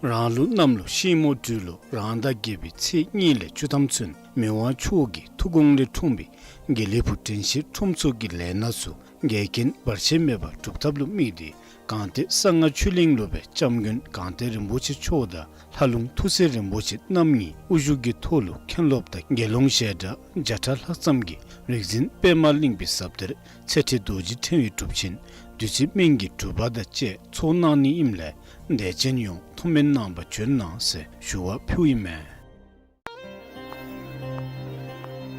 རང་ལུགས་གནམ་ལོ་ཤིང་མོ་སྦྲུལ་ལོ་རང་ཟླ་བརྒྱད་པའི་ཚེས་གཉིས་ལས་བཅུ་ཐམ་ཚུན་མི་དབང་མཆོག་གི་ཐུགས་དགོངས་ལས་འཁྲུངས་པའི་དགེ་ལེགས་ཕུག་དྲན་ཤེས་ཁྲོམ་ཚོགས་ཀྱི་ལས་སྣ་ཚུ་འགལ་རྐྱེན་བར་ཆད་མེད་པར་སྒྲུབ་ཐབས་ལུ་དམིགས་ཏེ་སྒང་སྟེང་གསང་སྔགས་ཆོས་གླིང་ལུ་སྦེ་སྐྱབས་མགོན་སྒང་སྟེང་རིན་པོ་ཆེ་མཆོག་དང་ལྷ་ལུང་ཐུགས་སྲས་རིན་པོ་ཆེ་རྣམ་གཉིས་དབུ་བཞུགས་ཀྱི་ཐོག་ལུ་མཁན་སློབ་དང་དགེ་སློང་ཞལ་གྲངས་བརྒྱ་ཕྲག་ལྷག་ཙམ་གྱིས་རིག་འཛིན་པདྨ་གླིང་པའི་ཟབ་གཏེར་ཚེ་ཁྲིད་རྡོ་རྗེ་ཕྲེང་བའི་སྒྲུབ་ཆེན་བདུད་རྩི་སྨན་གྱི་སྒྲུབ་པ་དང་བཅས་ཚོགས་གནང་ནི་ཨིནམ་ལས་དད་ཅན་ཡོངས་ཐུགས་སྨོན་གནང་བར་བྱོན་གནང་ཟེར་ཞུ་བ་ཕུལཝ་ཨིན་མས།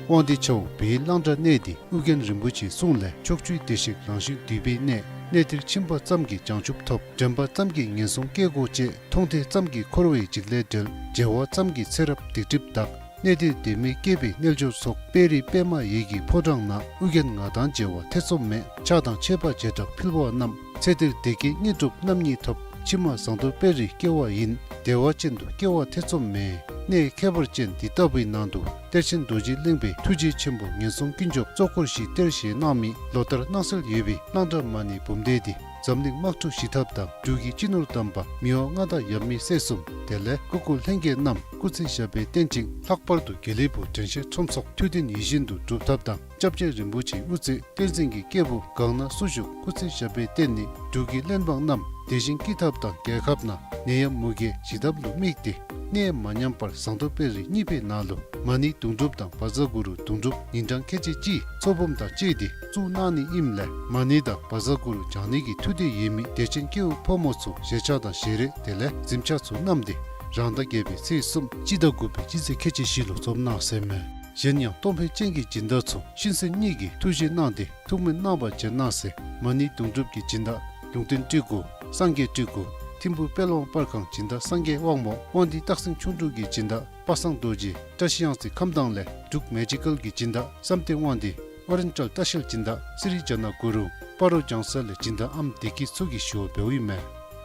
དབང་འདུས་ཆ་འོག་བོད་གླང་བྲག་གནས་འདི་ཨོ་རྒྱན་རིན་པོ་ཆེའི་གསུང་ལས་ཕྱོགས་བཅུའི་བདེ་གཤེགས་རང་བཞིན་འདུས་པའི་གནས། གནས་འདིར་ཕྱིན་པ་ཙམ་གྱིས་བྱང་ཆུབ་ཐོབ། འདྲེན་པ་ཙམ་གྱིས་ངན་སོང་སྐྱེ་དགོས་ཅེས། མཐོང་ཐོས་ཙམ་གྱིས་འཁོར་བའི་འཇིགས་ལས་བསྒྲལ། མཇལ་བ་ཙམ་གྱིས་ཚེ་རབས་སྡིག་སྒྲིབ་འདག། གནས་འདིར་སྡོད་མི་སྐྱེས་པའི་རྣལ་འབྱོར་ཚོགས། དཔལ་རི་པདྨ་འོད་ཀྱི་ཕོ་བྲང་ན། ཨོ་རྒྱན་ང་དང་མཇལ་བར་ཐེ་ཚོམ་མེད། ཕྱག་དང་མཆོད་པ་བྱེ་བྲག་ཕུལ་བ་རྣམས། ཚེ་འདིར་བདེ་སྐྱིད་དངོས་གྲུབ་རྣམ་གཉིས་ཐོབ། ཕྱི་མ་ཟངས་མདོག་དཔལ་རིར་སྐྱེ་བ་ཡིན། བདེ་བ་ཅན་དུ་སྐྱེ་བར་ཐེ་ཚོམ་མེད། གནས་ཁྱད་པར་ཅན་འདི་ལྟ་བུའི་ནང་དུ་གཏེར་ཆེན་རྡོ་རྗེ་གླིང་པའི་ཐུགས་རྗེ་ཆེན་པོ་ངན་སོང་ཀུན་སྐྱོབ་གཙོ་འཁོར་བཞིའི་གཏེར་བཞེས་གནང་མི་ལོ་ལྟར་གནང་སྲོལ་ཡོད་པའི་གླང་བྲག་མ་ཎི་འབུམ་སྡེ་འདི་འཛམ་གླིང་དམག་འཁྲུག་ཞི་ཐབས་དང་འབྲུག་གི་སྤྱི་ནོར་དམ་པ་མི་དབང་མངའ་བདག་ཡབ་མེས་སྲས་གསུམ་དེ་ལས་སྐུ་འཁོར་ལྷན་རྒྱས་རྣམས་སྐུ་ཚེ་ཞབས་པད་བརྟན་ཅིང་ལྷག་པར་དུ་དགེ་ལེགས་ཕུག་དྲན་ཤེས་ཁྲོམ་ཚོགས་ཐུགས་བདེན་ཡིད་བཞིན་དུ་སྒྲུབ་ཐབས་དང་སྐྱབས་རྗེ་རིན་པོ་ཆེའི་དབུ་རྩེ་བསྟན་འཛིན་གྱི་སྐྱེས་བུ་གང་ན་སུ་བཞུགས་སྐུ་ཚེ་ཞབས་པད་བརྟན་ནི་འབྲུག་གི་གླེན་འབངས་རྣམས་བདེ་ཞིང་སྐྱིད་ཐབས་དང་རྒྱལ་ཁབ་ནང་ནད་ཡམས་མུ་གེ་ཞི་ཐབས་ལུ་དམིགས་ཏེ་གནས་མ་ཉམས་པར་ཟངས་མདོག་དཔལ་རི་གཉིས་པའི་ནང་ལུ་མ་ཎི་དུང་སྒྲུབ་དང་བཛྲ་གུ་རུ་དུང་སྒྲུབ་ཉིན་གྲངས་ཁལ་གཅིག་གཅིག་ཚོགས་འབུམ་དང་བཅས་ཏེ་བཙུགས་གནང་ནི་ཨིནམ་ལས་མ་ཎི་དང་བཛྲ་གུ་རུ་བགྱང་ནི་གི་ཐུགས་འདོད་ཡོད་མི་དད་ཅན་སྐྱེ་བོ་ཕོ་མོ་ཚུ་ཞལ་ཆས་དང་ཞལ་རས་དེ་ལས་གཟིམ་ཆས་ཚུ་བསྣམས་ཏེ་རང་ཟླ་བརྒྱད་པའི་ཚེས་གསུམ་སྤྱི་ཟླ་དགུ་པའི་སྤྱི་ཚེས་ཁལ་གཅིག་བཞི་ལུ་འཛོམས་གནང་ཟེར་མས། གཞན་ཡང་གཏོང་ཕོད་ཅན་གྱི་སྦྱིན་བདག་ཚུ་ཤིང་སེང་གཉིས་ཀྱིས་ཐུགས་བཞེས་གནང་སྟེ་ཐུགས་སྨོན་གནང་བར་བྱོན་གནང་ཟེར། མ་ཎི་དུང་སྒྲུབ་ཀྱི་སྦྱིན་བདག་ལུང་བསྟན་སྤྲུལ་སྐུ། སངས་རྒྱས་སྤྲུལ་སྐུ། ཐིམ་ཕུ་དཔལ་དབང་པར་ཁང་སྦྱིན་བདག་སངས་རྒྱས་དབང་མོ། དབང་འདུས་སྟག་སེང་ཁྱུང་འབྲུག་གི་སྦྱིན་བདག་པ་སངས་རྡོ་རྗེ། བཀྲ་ཤིས་གཡང་རྩེ་ཁམས་དྭངས་ལས་འབྲུག་མེ་ཇི་ཀལ་གྱི་སྦྱིན་བདག་བསམ་གཏན་དབང་འདུས། ཨོ་རེན་ཊལ་ལྟ་བཤལ་སྦྱིན་བདག་སི་རི་ཇ་ན་གུ་རུ། སྤ་རོ་ལྗང་ས་ལས་སྦྱིན་བདག་ཨམ་བདེ་སྐྱིད་ཚུ་གིས་ཞུ་བ་འབདཝ་ཨིན་མས།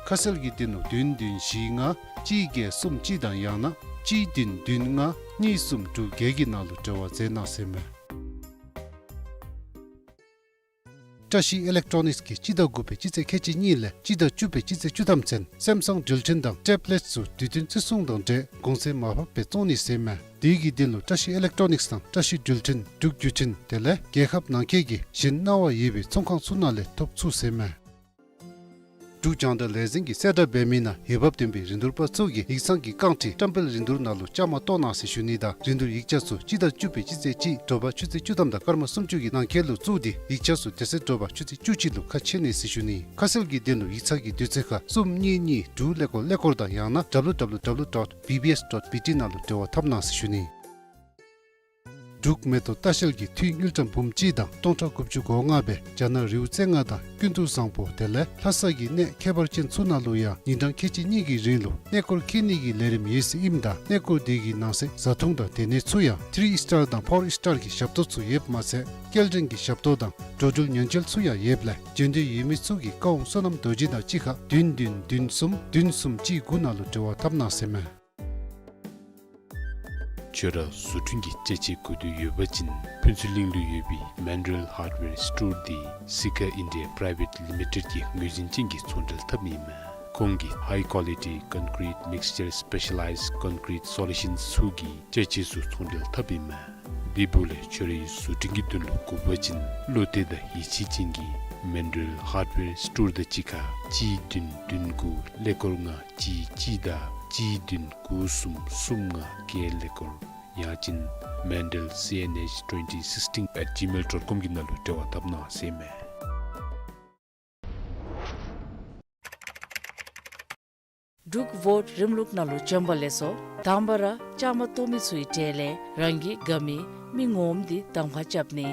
ཁ་གསལ་གྱི་དོན་ལུ་བདུན་བདུན་བཞི་ལྔ་གཅིག་བརྒྱད་གསུམ་གཅིག་དང་ཡང་ན་གཅིག་བདུན་བདུན་ལྔ་གཉིས་གསུམ་དྲུག་བརྒྱད་ཀྱི་ནང་ལུ་འབྲེལ་བ་མཛད་གནང་ཟེར་མས། བཀྲ་ཤིས་ཨི་ལེག་ཊོ་ནིགསི་གིས་སྤྱི་ཟླ་དགུ་པའི་སྤྱི་ཚེས་ཁལ་གཅིག་གཉིས་ལས་སྤྱི་ཟླ་བཅུ་པའི་སྤྱི་ཚེས་བཅུ་ཐམ་ཚུན་སེམ་སང་འགྲུལ་འཕྲིན་དང་ཊེབ་ལེཊ་ཚུ་དུས་བསྟུན་བརྩི་སྲུང་དང་འབྲེལ་གོང་ཚད་མར་ཕབ་སྦེ་བཙོང་ནི་ཟེར་མས། དེ་གི་དོན་ལུ་བཀྲ་ཤིས་ཨི་ལེག་ཊོ་ནིགསི་དང་བཀྲ་ཤིས་འགྲུལ་འཕྲིན་འབྲུག་བརྒྱུད་འཕྲིན་དེ་ལས་རྒྱལ་ཁབ་ནང་འཁོད་ཀྱི་གཞན་གནང་བ་ཡོད་པའི་ཚོང་ཁང་ཚུ་ནང་ལས་ཐོབ་ཚུགས་ཟེར་མས། འབྲུག་རྒྱང་བསྒྲགས་ལས་འཛིན་གྱིས་གསལ་བསྒྲགས་འབད་མི་ནང་འོས་འབབ་ལྡན་པའི་རིན་བསྡུར་པ་ཚུ་གིས་ཡིག་ཚང་གི་རྐང་ཁྲི་བཀྲམ་སྤེལ་རིན་བསྡུར་ནང་ལུ་བཅའ་མར་གཏོགས་གནང་ཟེར་ཞུ་ནི་དང་རིན་བསྡུར་ཡིག་ཆ་ཚུ་སྤྱི་ཟླ་བཅུ་པའི་སྤྱི་ཚེས་གཅིག་དྲོ་པ་ཆུ་ཚོད་བཅུ་ཐམ་དང་སྐར་མ་སུམ་ཅུ་གི་ནང་འཁོད་ལུ་བཙུགས་ཏེ་ཡིག་ཆ་ཚུ་དེ་ཚེ་དྲོ་པ་ཆུ་ཚོད་བཅུ་གཅིག་ལུ་ཁ་ཕྱེ་ནི་ཟེར་ཞུ་ནི། ཁ་གསལ་གྱི་དོན་ལུ་ཡིག་ཚང་གི་དུས་ཚོད་ཁར་གསུམ་གཉིས་གཉིས་དྲུག་ཀླད་ཀོར་ཀླད་ཀོར་དང་ཡང་ན་W W W dot B B S dot B T ནང་ལུ་འབྲེལ་བ་འཐབ་གནང་ཟེར་ཞུ་ནི། འབྲུག་མེ་ཏོག་ལྟ་བཤལ་གྱིས་འཐུས་དངུལ་ཀྲམ་འབུམ་གཅིག་དང་སྟོང་ཕྲག་དགུ་བཅུ་གོ་ལྔ་སྦེ་རྒྱ་ནག་རི་བོ་རྩེ་ལྔ་དང་ཀུན་ཏུ་བཟང་པོ་དེ་ལས་ལྷ་ས་གི་གནས་ཁྱད་པར་ཅན་ཚུ་ནང་ལུ་ཡང་ཉིན་གྲངས་ཁལ་གཅིག་གཉིས་ཀྱི་རིང་ལུ་གནས་སྐོར་འཁྱིད་ནི་གི་ལས་རིམ་ཡོད་ཟེར་ཨིནམ་ད་གནས་སྐོར་དེ་གི་ནང་གསེས་བཟའ་འཐུང་དང་སྡོད་གནས་ཚུ་ཡང་ཐི་རི་ཨིསི་ཊར་དང་ཕོར་ཨིསི་ཊར་གྱི་ཞབས་ཏོག་ཚུ་ཡོདཔ་མ་ཚད་སྐྱེལ་འདྲེན་གྱི་ཞབས་ཏོག་དང་འགྲོ་འགྲུལ་ཉེན་བཅོལ་ཚུ་ཡང་ཡོདཔ་ལས་འབྱོན་འདོད་ཡོད་མི་ཚུ་གིས་བཀའ་དབང་བསོད་ནམས་རྡོ་རྗེ་དང་གཅིག་ཁར་བདུན་བདུན་བདུན་གསུམ་བདུན་གསུམ་གཅིག་དགུ་ནང་ལུ་འབྲེལ་བ་འཐབ་གནང་ཟེར་མས། ཁྱོད་ར་བཟོ་སྐྲུན་གྱི་ཅ་ཆས་དགོས་འདོད་ཡོད་པ་ཅིན་ཕུན་ཚོགས་གླིང་ལུ་ཡོད་པའི་མཱན་ཌེལ་ཧརཌ་ཝེར་སི་ཊོར་འདི་སི་ཁ་ཨིན་ཌི་ཡ་པི་རའི་ཝེཊ་ལི་མི་ཊེཌ་ཀྱི་ངོས་འཛིན་ཅན་གྱི་ཚོང་འབྲེལ་འཐབ་ཨིན་མས། ཁོང་གིས་ཧའི་ཀོ་ལི་ཊི་ཀོན་ཀི་རིཊ་མིགས་ཅར་སི་པེ་ཤ་ལའིཛ་ཀོན་ཀི་རིཊ་སོ་ལུ་ཤཱནསི་ཚུ་གི་ཅ་ཆས་ཚུ་ཚོང་འབྲེལ་འཐབ་ཨིན་མས། དེ་འབདཝ་ལས་ཁྱོད་རའི་བཟོ་སྐྲུན་གྱི་དོན་ལུ་དགོ་པ་ཅིན་བློ་གཏད་དང་ཡིད་ཆེས་ཅན་གྱི་མཱན་ཌེལ་ཧརཌ་ཝེར་སི་ཊོར་དང་གཅིག་ཁར་གཅིག་བདུན་བདུན་དགུ་ཀླད་ཀོར་ལྔ་གཅིག་གཅིག་དང་གཅིག་བདུན་དགུ་གསུམ་གསུམ་ལྔ་བརྒྱད་ཀླད་ཀོར་ཡང་ཅིན་ Mandal C N H twenty sixteen at gmail dot com གི་ནང་ལུ་འབྲེལ་བ་འཐབ་གནང་ཟེར་མས། འབྲུག་བོཊ་རིམ་ལུགས་ནང་ལུ་བྱོན་པ་ལེགས་སོ། དང་པ་ར་བཅའ་མར་གཏོགས་མི་ཚུའི་གྲས་ལས་རང་གི་དགའ་མི་མི་ངོམ་འདི་གདམ་ཁ་རྐྱབ་ནི།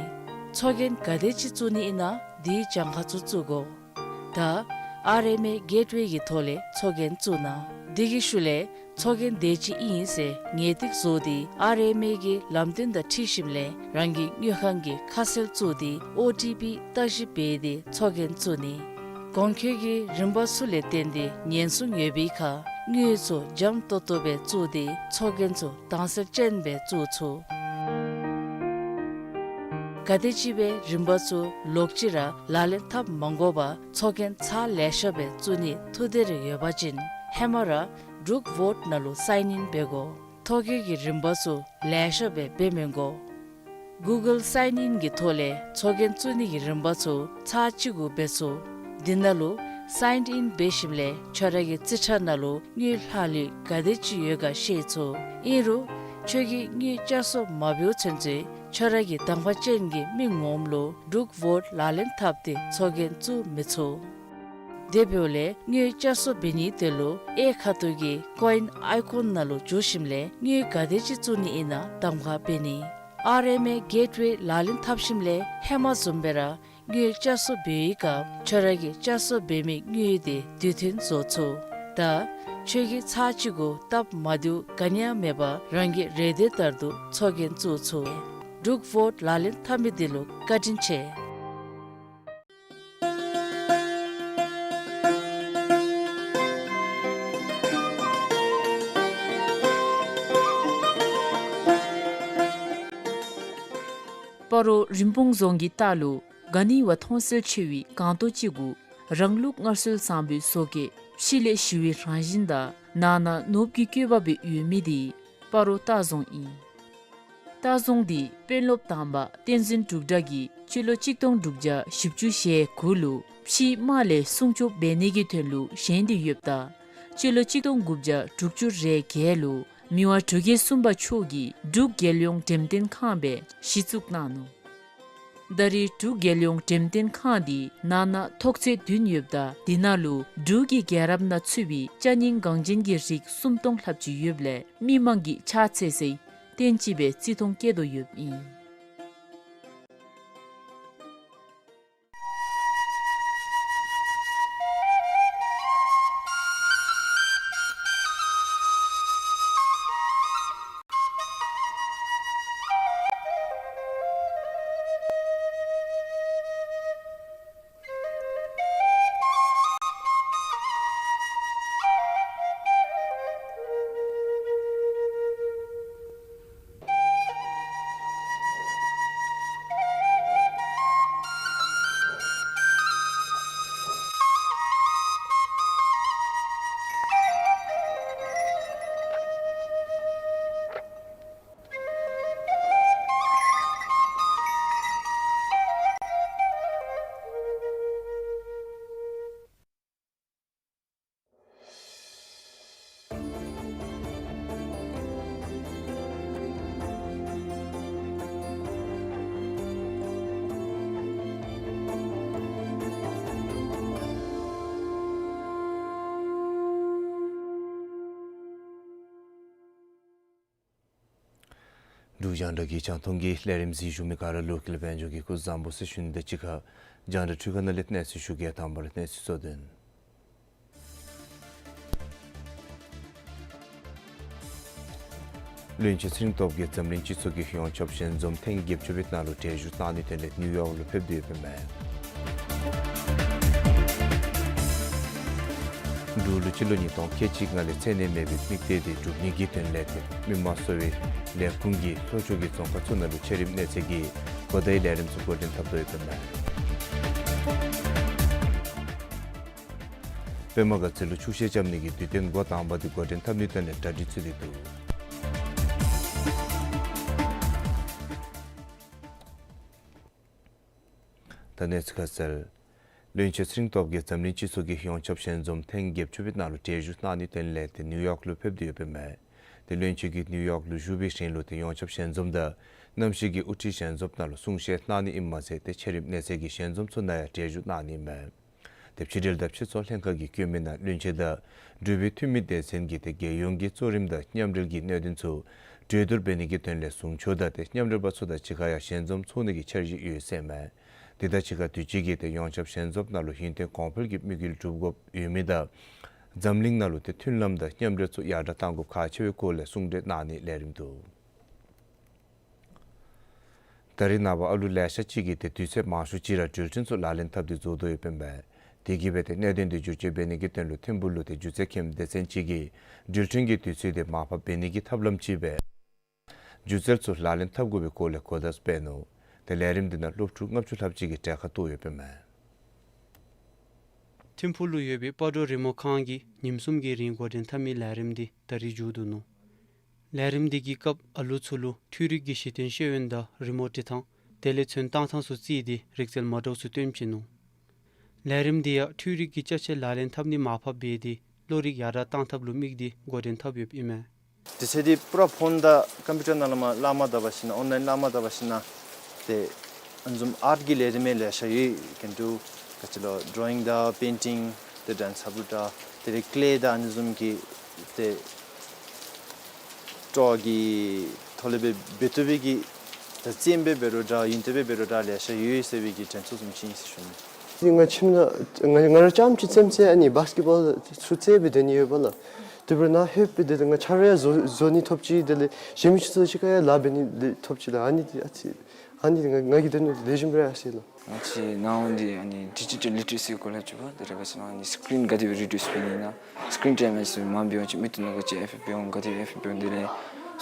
ཚོགས་རྒྱན་ག་དེ་ཅིག་བཙུགས་ནི་ཨིན་ན་འདི་གྱངས་ཁ་ཚུ་བཙུགས་དགོ། ད་ཨར་ཨེམ་ཨེ་གེཊ་ཝེ་གི་ཐོག་ལས་ཚོགས་རྒྱན་བཙུགས་གནང་། འདི་གི་ཤུལ་ལས་ཚོགས་རྒྱན་དེ་ཅིག་ཨིན་ཟེར་ངེས་ཏིག་བཟོ་སྟེ་ཨར་ཨེམ་ཨེ་གི་ལམ་སྟོན་དང་འཁྲིལ་ཞིནམ་ལས་རང་གི་དངུལ་ཁང་གི་ཁ་གསལ་བཙུགས་ཏེ་ཨོ་ཊི་པི་བརྟག་ཞིབ་འབད་དེ་ཚོགས་རྒྱན་བཙུགས་ནི། གོང་འཁོད་ཀྱི་རིམ་པ་ཚུ་ལས་བརྟེན་ཏེ་ཉེན་སྲུང་ཡོད་པའི་ཁར་དངུལ་ཚུ་འཇམ་ཏོག་ཏོ་སྦེ་བཙུགས་ཏེ་ཚོགས་རྒྱན་ཚུ་དྭངས་གསལ་ཅན་སྦེ་བཙུགས་ཚུགས། ག་དེམ་ཅིག་སྦེ་རིམ་པ་ཚུ་ལོག་ཅི་ར་ལག་ལེན་འཐབ་མ་དགོ་པར་ཚོགས་རྒྱན་ཚར་ལེ་ཤ་སྦེ་བཙུགས་ནི་ཐུགས་འདོད་རེ་ཡོད་པ་ཅིན་ཧེ་མ་ར་འབྲུག་བོཊ་ནང་ལུ་སའིན་ཨིན་འབད་དགོ། ཐོ་བཀོད་ཀྱི་རིམ་པ་ཚུ་ལེ་ཤ་སྦེ་འབད་མི་དགོ། གུ་གཱལ་སའིན་ཨིན་གྱི་ཐོག་ལས་ཚོགས་རྒྱན་བཙུགས་ནི་གི་རིམ་པ་ཚུ་ཚར་གཅིག་གུ་འབད་ཚུགས། འདི་ནང་ལུ་སའིན་ཨིན་འབད་ཞིནམ་ལས་ཁྱོད་ར་གི་རྩིས་ཁྲ་ནང་ལུ་དངུལ་ལྷག་ལུས་ག་དེ་ཅིག་ཡོད་ག་ཤེས་ཚུགས། ཨིན་རུང་ཁྱོད་ཀྱིས་དངུལ་བསྐྱར་གསོ་མ་འབདཝ་ཚུན་ཚོད་ཁྱོད་ར་གི་གདམ་ཁ་ཅན་གྱི་མི་ངོམ་ལུ་འབྲུག་བོཊ་ལག་ལེན་འཐབ་སྟེ་ཚོགས་རྒྱན་བཙུགས་མི་ཚུགས། དེ་འབདཝ་ལས་དངུལ་བསྐྱར་གསོ་འབད་ནིའི་དོན་ལུ་གཡས་ཁ་ཐུག་གི་ཀོ་ཨིན་ཨའི་ཀོན་ནང་ལུ་འཛུལ་ཞིནམ་ལས་དངུལ་ག་དེ་ཅིག་བཙུགས་ནི་ཨིན་ན་གདམ་ཁ་འབད་ནི། ཨར་ཨེམ་ཨེ་གེཊ་ཝེ་ལག་ལེན་འཐབ་ཞིནམ་ལས་ཧེ་མ་བཟུམ་སྦེ་ར་དངུལ་བསྐྱར་གསོ་འབད་བའི་སྐབས་ཁྱོད་ར་གིས་བསྐྱར་གསོ་འབད་མི་དངུལ་དེ་དུས་མཐུན་བཟོ་ཚུགས། ད་ཁྱོད་ཀྱིས་ཚར་གཅིག་གུ་སྟབས་མ་བདེཝ་ག་ནི་ཡང་མེད་པར་རང་གི་རེ་འདོད་ལྟར་དུ་ཚོགས་རྒྱན་བཙུགས་ཚུགས། འབྲུག་བོཊ་ལག་ལེན་འཐབ་མི་འདི་ལུ་བཀའ་དྲིན་ཆེ། སྤ་རོ་རིན་སྤུངས་རྫོང་གི་ལྟག་ལུ་ག་ནི་བ་མཐོང་གསལ་ཆེ་བའི་སྒང་ཏོག་ཅིག་གུ་རང་ལུགས་སྔར་སྲོལ་བཟང་པོའི་བཟོ་བཀོད་ཕྱི་ལས་ཞི་བའི་རང་བཞིན་དང་ནང་ན་ནོར་བུ་གི་བཀོད་པ་སྦེ་ཡོད་མི་དེ་སྤ་རོ་ལྟ་རྫོང་ཨིན། ལྟ་རྫོང་འདི་དཔོན་སློབ་དང་པ་བསྟན་འཛིན་འབྲུག་གྲགས་ཀྱིས་སྤྱི་ལོ་གཅིག་སྟོང་དྲུག་བརྒྱ་བཞི་བཅུ་ཞེ་དགུ་ལུ་ཕྱིའི་དམག་ལས་སྲུང་སྐྱོབ་འབད་ནི་གི་དོན་ལུ་བཞེངས་ཏེ་ཡོདཔ་ད་སྤྱི་ལོ་གཅིག་སྟོང་དགུ་བརྒྱ་དྲུག་ཅུ་རེ་བརྒྱད་ལུ་མི་དབང་འབྲུག་རྒྱལ་གསུམ་པ་མཆོག་གིས་འབྲུག་རྒྱལ་ཡོངས་འགྲེམས་སྟོན་ཁང་སྦེ་གཞི་བཙུགས་གནང་ནུག། ད་རེས་འབྲུག་རྒྱལ་ཡོངས་འགྲེམས་སྟོན་ཁང་འདི་ནང་ན་ཐོག་ཚད་བདུན་ཡོདཔ་ད་འདི་ནང་ལུ་འབྲུག་གི་རྒྱལ་རབས་ནང་ཚུད་པའི་ཅ་རྙིང་འགངས་ཅན་གྱི་རིགས་སུམ་སྟོང་ལྷགཔ་ཅིག་ཡོདཔ་ལས་མི་མང་གིས་ཕྱག་འཚལ་སའི་རྟེན་ཅིག་སྦེ་བརྩི་མཐོང་བསྐྱེད་དོ་ཡོདཔ་ཨིན། འབྲུག་རྒྱང་བསྒྲགས་ཀྱི་རྒྱང་མཐོང་གི་ལས་རིམ་གཟིགས་བཞུགས་མི་ག་ར་ལུ་རྒྱལ་བ་དབང་ཕྱུག་གི་སྐུ་གཟུགས་བཟང་པོ་ཟེར་ཞུ་ནི་དང་གཅིག་ཁར་རྒྱང་བསྒྲགས་འཕྲུལ་ཁང་ནང་ལས་གནས་ཚུལ་ཞུ་གེ། དང་པ་ར་གནས་ཚུལ་གཙོ་དོན། བློན་ཆེན་ཚེ་རིང་སྟོབས་རྒྱས་འཛམ་གླིང་སྤྱི་ཚོགས་ཀྱི་ཡོངས་ཁྱབ་ཞལ་འཛོམས་ཐེངས་བརྒྱད་ཅུ་པའི་ནང་ལུ་གྲལ་བཞུགས་གནང་ནིའི་དོན་ལས་ནིའུ་ཡོག་ལུ་ཕེབས་ཏེ་ཡོདཔ་ཨིན་མས། འབྲུག་ལུ་སྤྱི་ལོ་ཉིས་སྟོང་ཁལ་གཅིག་ལྔ་ལས་མཚན་གནས་མེད་པའི་དམིགས་གཏད་དེ་སྒྲུབ་ནི་གི་དོན་ལས་ཏེ་མི་དམངས་གསོ་བའི་ལས་ཁུངས་ཀྱི་ལྷོ་ཕྱོགས་ཀྱི་རྫོང་ཁག་ཚུ་ནང་ལུ་ཆ་རིམ་གནས་ཚད་ཀྱི་གོ་བརྡའི་ལས་རིམ་ཚུ་འགོ་འདྲེན་འཐབ་དོ་ཡོདཔ་ཨིན་མས། པདྨ་དགའ་ཚལ་ལུ་ཆུ་ཤེལ་རྐྱབ་ནི་གི་དུས་སྟོན་འགོ་དང་པ་དེ་འགོ་འདྲེན་འཐབ་ནིའི་དོན་ལས་གྲ་སྒྲིག་ཚུད་དེ་འདུག། ད་གནས་ཚུལ་ཁ་གསལ། བློན་ཆེན་ཚེ་རིང་སྟོབས་རྒྱས་འཛམ་གླིང་སྤྱི་ཚོགས་ཀྱི་ཡོངས་ཁྱབ་ཞལ་འཛོམས་ཐེངས་བརྒྱད་ཅུ་པའི་ནང་ལུ་གྲལ་བཞུགས་གནང་ནིའི་དོན་ལས་ཏེ་ནིའུ་ཡོག་ལུ་ཕེབས་ཏེ་ཡོདཔ་ཨིན་མས། ཏེ་བློན་ཆེན་གྱིས་ནིའུ་ཡོག་ལུ་བཞུགས་པའི་རིང་ལུ་ཏེ་ཡོངས་ཁྱབ་ཞལ་འཛོམས་དང་གནམ་གཤིས་ཀྱི་དབུ་ཁྲིད་ཞལ་འཛོམས་ནང་ལུ་གསུང་བཤད་གནང་ནི་ཨིནམ་མ་ཚད་ཏེ་ཆ་རིམ་གནས་ཚད་ཀྱི་ཞལ་འཛོམས་ཚུ་ནང་ཡང་གྲལ་བཞུགས་གནང་ནི་ཨིན་མས། ཏེ་ཕྱི་འབྲེལ་དང་ཕྱི་ཚོང་ལྷན་ཁག་གི་བཀོད་མི་ནང་བློན་ཆེན་དང་འབྲུག་པའི་འཐུས་མི་སྡེ་ཚན་གྱིས་ཏེ་རྒྱལ་ཡོངས་ཀྱི་གཙོ་རིམ་དང་མཉམ་འབྲེལ་གྱི་གནད་དོན་ཚུ་གྲོས་བསྡུར་འབད་ནི་གི་དོན་ལས་ཟུང་ཕྱོགས་དང་ཏེ་མཉམ་འབྲེལ་པ་ཚུ་དང་གཅིག་ཁར་ཡང་ཞལ་འཛོམས་ཚོགས་ནི་གི་འཆར་གཞི་ཡོད་ཟེར་མས། དེ་དང་གཅིག་ཁར་དུས་ཅི་གི་ཏེ་ཡོངས་ཁྱབ་ཞལ་འཛོམས་ནང་ལུ་ཡུན་བརྟན་གོང་འཕེལ་གྱི་དམིགས་ཡུལ་འགྲུབ་དགོཔ་ཡོད་མི་དང་འཛམ་གླིང་ནང་ལུ་ཏེ་མཐུན་ལམ་དང་མཉམ་འབྲེལ་ཚུ་ཡར་དྲག་གཏང་དགོཔ་ཁག་ཆེ་བའི་སྐོར་ལས་གསུང་གྲོས་གནང་ནིའི་ལས་རིམ་འདུག། ད་རེས་ནངས་པ་ཨ་ལུ་ལེ་ཤ་ཅིག་གིས་ཏེ་དུས་ཚོད་མང་ཤོས་ཅིག་ར་འགྲུལ་འཕྲིན་ཚུ་ལག་ལེན་འཐབ་སྟེ་འཛོལ་དོ་ཡོདཔ་ཨིན་པས། དེ་གིས་འབད་ཏེ་གནད་དོན་དེ་བསྒྱུར་བཅོས་འབད་ནི་གི་དོན་ལུ་ཐིམ་ཕུག་ལུ་ཏེ་སྒྱུ་རྩལ་མཁནམ་སྡེ་ཚན་ཅིག་གིས་འགྲུལ་འཕྲིན་གྱི་དུས་ཚོད་དེ་མར་ཕབ་འབད་ནི་གི་ཐབས་ལམ་ཅིག་སྦེ་སྒྱུ་རྩལ་ཚུ་ལག་ལེན་འཐབ་དགོ་པའི་སྐོར་ལས་གོ་བརྡ་སྤེལ་ནུག། ཏེ་ལས་རིམ་དེ་ནང་སློབ་ཕྲུག་ལྔ་བཅུ་ལྷགཔ་ཅིག་གིས་གྲལ་ཁར་གཏོགས་ཡོདཔ་ཨིན་མས། ཐིམ་ཕུག་ལུ་ཡོད་པའི་སྤ་རོ་རི་མོ་ཁང་གིས་ཉིནམ་གསུམ་གྱི་རིང་འགོ་འདྲེན་འཐབ་མི་ལས་རིམ་དེ་ད་རིས་མཇུག་བསྡུ་ནུག། ལས་རིམ་དེ་གི་སྐབས་ཨ་ལུ་ཚུ་ལུ་འཕྲུལ་རིག་གི་གཞི་རྟེན་ཤེས་ཡོན་དང་རི་མོ་འབྲི་ཐངས་དེ་ལས་ཚོན་བཏང་ཐངས་ཚུ་རྩིས་ཏེ་རིག་རྩལ་མ་འདྲཝ་ཚུ་སྟོན་བྱིན་ནུག། ལས་རིམ་དེ་ཡང་འཕྲུལ་རིག་གི་ཅ་ཆས་ལག་ལེན་འཐབ་ནི་མར་ཕབ་འབད་དེ་བློ་རིག་ཡར་དྲག་གཏང་ཐབས་ལུ་དམིགས་ཏེ་འགོ་འདྲེན་འཐབ་ཡོདཔ་ཨིན་མས། དུས་ཚོད་འདི་པུ་ར་ཕོན་དང་ཀམ་པིའུ་ཊར་ནང་ལས་མར་བརླག་མ་བཏང་པར་ཞིན་ན་ཨོན་ལའིན་བརླག་མ་བཏང་པར་ཞིན་ན་ཏེ་ཨ་ནི་བཟུམ་ཨརཊ་གི་ལས་རིམ་ཡང་ལེ་ཤ་ཡོད། ག་ཅི་ལོ་ཌོ་རོ་ཡིང་དང་པེན་ཊིང་ཏེ་ཌན་སི་འཐབ་རུང་འདྲ་དེ་ལས་ཀེ་ལེ་དང་ཨ་ནི་བཟུམ་གྱི་ཏེ་སྤྲོ་བ་གི་ཐོག་ལས་སྦེ་འབད་བཏུབ་པའི་གི་ད་རྩེདམོ་སྦེ་འབད་རུང་འདྲ་ཡུན་བརྟན་སྦེ་འབད་རུང་འདྲ་ལེ་ཤ་ཡོད་ཟེར་བའི་གི་དྲན་ཚུགས་བཟུམ་ཅིག་ཨིན་ཟེར་ཞུ་ནི། ང་ཁྱིམ་ནང་ང་ང་ར་རྐྱངམ་ཅིག་རྩེདམོ་རྩེ་ཨ་ནི་བཱསི་ཀེཊ་བཱོལ་ཚུ་རྩེ་སྦེ་སྡོད་ནི་ཡོད་པ་ལགས། དེ་འབདཝ་ད་ཧེབ་སྦེ་སྡོད་དེ་ང་ཆ་ར་ཡང་བཟོ་བཟོ་ནི་ཐོབ་ཅི། དེ་ལས་གཞན་མི་ཚུ་གཅིག་ཁར་ཡང་ལཱ་འབད་ནི་ཐོབ་ཅི་ལགས། ཨ་ནི་དེ་ཨ་ཙི་ཨ་ནི་ང་ང་གིས་དོན་ལེགས་ཤོམ་ར་ཨ་ཟེར་ལགས། ང་བཅས་ནཱ་འོང་འདི་ཨ་ནི་ཌི་ཇི་ཊལ་ལི་ཊི་རེ་སི་སྐོར་ལས་ཅིག་འབད་དེ་ར་འབད་ཞིན་ན་ཨ་ནི་སི་ཀི་རིན་ག་དེ་སྦེ་རི་ཌིའུསི་འབད་ནི་ཨིན་ན་སི་ཀི་རིན་ཊའིམ་ཨེ་ཙི་མངམ་འབད་འོང་ཅི་མིག་ཏོ་ནང་ག་ཅི་ཨེཕ་ཨེཀཊ་འབད་འོང་ག་དེ་སྦེ་ཨེཕ་ཨེཀཊ་འབད་འོང་དེ་ལས་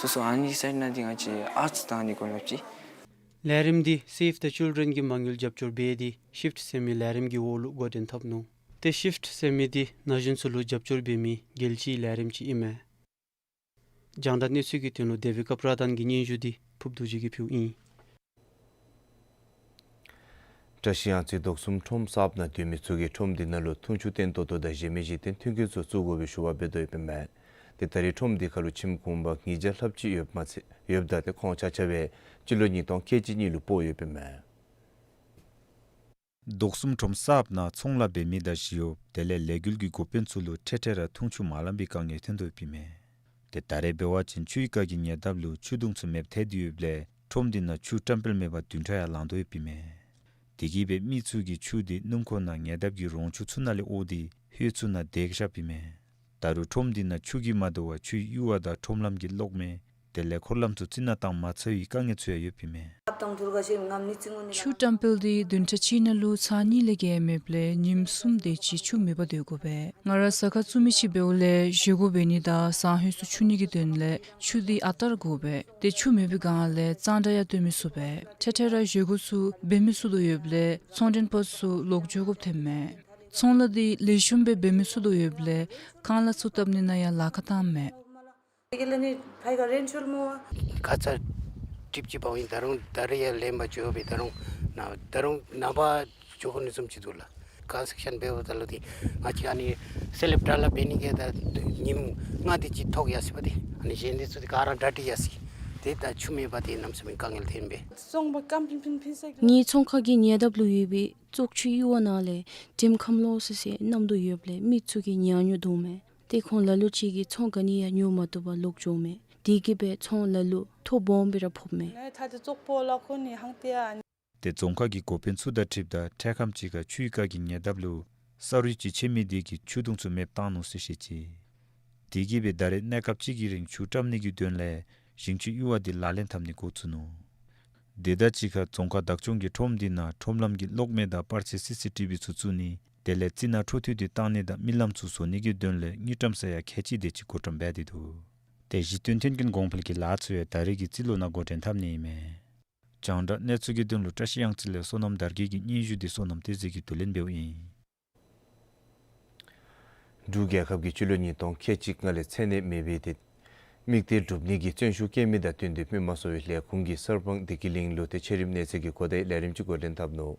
སོ་སོ་ཨ་ནི་སའིཌ་ནང་འདི་ང་བཅས་ཨརཊསི་དང་ཨ་ནི་སྐོར་ལས་ཅིག། ལས་རིམ་འདི་སེབ་ད་ཅིལ་ཌེན་གྱི་མ་དངུལ་རྒྱབ་སྐྱོར་འབད་དེ་ཤིཕཊ་ཟེར་མི་ལས་རིམ་གྱི་འོག་ལུ་འགོ་འདྲེན་འཐབ་ནུག། ཏེ་ཤིཕཊ་ཟེར་མི་འདི་ན་གཞོན་ཚུ་ལུ་རྒྱབ་སྐྱོར་འབད་མི་རྒྱལ་སྤྱིའི་ལས་རིམ་ཅིག་ཨིན་མས། རྒྱང་བསྒྲགས་གནས་ཚུལ་གྱི་དོན་ལུ་དེ་བི་ཀ་པྲ་དཱན་གྱི་སྙན་ཞུ་འདི་ཕུརབ་རྡོ་རྗེ་གིས་ཕུལཝ་ཨིན། བཀྲ་ཤིས་གཡང་རྩེ་དོག་གསུམ་ཁྲོམ་གསརཔ་ནང་སྡོད་མི་ཚུ་གིས་ཁྲོམ་འདི་ནང་ལུ་འཐུང་ཆུ་བརྟན་ཏོག་ཏོ་དང་གཞན་མི་གཞི་རྟེན་མཐུན་རྐྱེན་ཚུ་བཙུགས་དགོ་པའི་ཞུ་བ་འབད་དོ་ཡོདཔ་ཨིན་མས། ཏེ་ད་རེས་ཁྲོམ་འདི་ཁར་ལུ་ཁྱིམ་གུང་པ་ཉིས་བརྒྱ་ལྷགཔ་ཅིག་ཡོདཔ་མ་ཚད་ཡོདཔ་ད་ཏེ་ཁོང་ཆ་ཁྱབ་སྦེ་སྤྱི་ལོ་ཉིས་སྟོང་ཁལ་གཅིག་གཉིས་ལུ་ཕོག་ཡོདཔ་ཨིན་མས། དོག་གསུམ་ཁྲོམ་གསརཔ་ནང་ཚོང་ལཱ་འབད་མི་དང་ཞི་གཡོགཔ་དེ་ལས་ལས་འགུལ་གྱི་འགོ་དཔོན་ཚུ་ལུ་འཕྲལ་འཕྲལ་ར་འཐུང་ཆུ་མ་ལང་པའི་དཀའ་ངལ་ཐོན་དོ་ཡོདཔ་ཨིན་མས། ཏེ་ད་རེས་འབད་བ་ཅིན་ཆུའི་རྐ་གི་ཉེ་འདབས་ལུ་ཆུ་དུང་ཚུ་མེདཔ་ཐལ་ཏེ་ཡོདཔ་ལས་ཁྲོམ་འདི་ནང་ཆུ་བཀྲམ་སྤེལ་མེད་པར་བདུན་ཕྲག་ཡང་ལང་དོ་ཡོདཔ་ཨིན་མས། དེ་གིས་སྦེ་མི་ཚུ་གིས་ཆུ་དེ་སྣུམ་འཁོར་ནང་ཉེ་འདབས་ཀྱི་རོང་ཆུ་ཚུ་ནང་ལས་དབོ་སྟེ་ལྷོད་ཚུ་ནང་དེད་བཞགཔ་ཨིན་མས། ད་རུང་ཁྲོམ་འདི་ནང་ཆུ་གིས་མ་དོ་བར་ཆུའི་གཡུར་བ་དང་ཁྲོམ་ལམ་གྱི་གློག་མེ་དེ་ལས་འཁོར་ལམ་ཚུ་རྩི་ནག་བཏང་མ་ཚར་བའི་དཀའ་ངལ་ཚུ་ཡང་ཡོདཔ་ཨིན་མས། ཆུ་བཀྲམ་སྤེལ་འདི་བདུན་ཕྲག་གཅིག་ནང་ལུ་ཚར་གཉིས་ལས་བརྒལ་མེདཔ་ལས་ཉིནམ་གསུམ་དེ་ཅིག་ཆུ་མེད་པར་སྡོད་དགོ་པས། ང་ར་ཟ་ཁང་བཙུགས་མི་ཅིག་འབདཝ་ལས་བཞེས་སྒོ་འབད་ནི་དང་ཟངས་ལྷོད་ཚུ་འཁྱུ་ནི་གི་དོན་ལས་ཆུ་འདི་ཨ་རྟག་དགོ་པས། ཏེ་ཆུ་མེད་པའི་སྒང་ལས་གཙང་སྦྲ་ཡང་སྡོད་མི་ཚུགས་པས། འཕྲལ་འཕྲལ་ར་བཞེས་སྒོ་ཚུ་འབད་མི་ཚུགས་དོ་ཡོདཔ་ལས་ཚོང་མགྲོན་པ་ཚུ་ལོག་འགྱོ་དགོཔ་ཐོནམ་མས། ཚོང་ལཱ་འདི་ལེགས་ཤོམ་སྦེ་འབད་མི་ཚུགས་དོ་ཡོདཔ་ལས་ཁང་གླ་ཚུ་བཏབ་ནི་ནང་ཡང་ལཱ་ཁག་བཏངམ་མས། ག་ཚ་ཊིབ་ཅིག་འབག་ཡི། ད་རུང་ད་རེས་ཡར་ལེན་པར་འགྱོ་སྦེ་ད་རུང་ནཱ་ད་རུང་ནངས་པ་འགྱོ་དགོ་ནི་བཟུམ་ཅིག་འདུག་ལགས། ཀོན་སི་ཊྲག་ཤཱན་འབདཝ་ད་ལུ་འདི་ང་བཅས་ཨ་ནི་སེ་ལེབ་དྲག་ལཱ་འབད་ནི་གིས་ད་ཉིནམ་ལྔ་དེ་ཅིག་ཐོག་ཡར་སོ་ཡི་པ་ཏེ། ཨ་ནི་གཞན་དེ་ཚུ་འདི་ག་ར་གྲ་སྒྲིག་ཡར་སོ་ཡི། ཏེ་ད་ཆུ་མེད་པར་ཏེ་གནམ་མེད་ས་མེད་དཀའ་ངལ་ཐོན་པས། ངེའི་ཚོང་ཁང་གི་ཉེ་འདབས་ལུ་ཡོད་པའི་བཙོག་ཆུའི་གཡུར་བ་ནང་ལས་དྲིམ་ཁམས་ལོག་སི་སི་མནམ་དོ་ཡོདཔ་ལས་མི་ཚུ་གིས་ཉ་ཉོ་འདུག་མས། ཏེ་ཁོང་ལ་ལུ་ཅིག་གིས་ཚོང་ག་ནི་ཡང་ཉོ་མ་བཏུབ་པར་ལོག་འགྱོཝ་མས། དེ་གིས་སྦེ་ཚོང་ལ་ལུ་ཐོ་སྦོམ་སྦེ་ར་ཕོགཔ་མས། ཏེ་རྫོང་ཁག་གི་འགོ་དཔོན་ཚུ་དང་འཁྲིལཝ་ད་འཕྲལ་ཁམས་ཅིག་ཁར་ཆུའི་རྐ་གི་ཉེ་འདབས་ལུ་ས་རུད་ཅིག་ཆད་མི་དེ་གིས་ཆུ་དུང་ཚུ་མེདཔ་བཏང་ནུག་ཟེར་བཤད་ཅི། དེ་གིས་སྦེ་ད་རེས་གནས་སྐབས་ཅིག་གི་རིང་ཆུ་བཀྲམ་ནི་གི་དོན་ལས་ཞིང་ཆུའི་གཡུར་བ་དེ་ལག་ལེན་འཐབ་ནི་འགོ་བཙུགས་ནུག། དེ་དང་གཅིག་ཁར་རྫོང་ཁག་བདག་སྐྱོང་གིས་ཁྲོམ་དེ་ནང་ཁྲོམ་ལམ་གྱི་གློག་མེ་དང་པར་ཆས་སི་སི་ཊི་བི་ཚུ་བཙུགས་ནི་དེ་ལས་རྩི་ནག་འཕྲོ་མཐུད་དེ་བཏང་ནི་དང་རྨི་ལམ་ཚུ་བཟོ་ནི་གི་དོན་ལས་དངུལ་ཀྲམ་ས་ཡ་ཁལ་གཅིག་དེ་ཅིག་བགོ་བཀྲམ་འབད་དེ་འདུག། ཏེ་གཞི་རྟེན་མཐུན་རྐྱེན་གོང་འཕེལ་གྱི་ལཱ་ཚུ་ཡང་ད་རེས་ཀྱི་རྩིས་ལོ་ནང་འགོ་འདྲེན་འཐབ་ནི་ཨིན་མས། རྒྱང་བསྒྲགས་གནས་ཚུལ་གྱི་དོན་ལུ་བཀྲ་ཤིས་གཡང་རྩེ་ལས་བསོད་ནམས་དར་རྒྱས་ཀྱི་སྙན་ཞུ་འདི་བསོད་ནམས་བསྟན་འཛིན་གྱིས་བསྡུ་ལེན་འབདཝ་ཨིན། འབྲུག་རྒྱལ་ཁབ་ཀྱིས་སྤྱི་ལོ་ཉིས་སྟོང་ཁལ་གཅིག་ལྔ་ལས་མཚན་གནས་མེད་པའི་ཏེ་དམིགས་གཏད་སྒྲུབ་ནི་གི་བརྩོན་ཤུགས་བསྐྱེད་མི་དང་བསྟུན་ཏེ་སྨོན་མ་གསོ་བའི་ལས་ཁུངས་ཀྱིས་གསར་སྤང་བདེ་སྐྱིད་གླིང་ལུ་ཏེ་ཆ་རིམ་གནས་ཚད་ཀྱི་གོ་བརྡའི་ལས་རིམ་ཅིག་འགོ་འདྲེན་འཐབ་ནུག།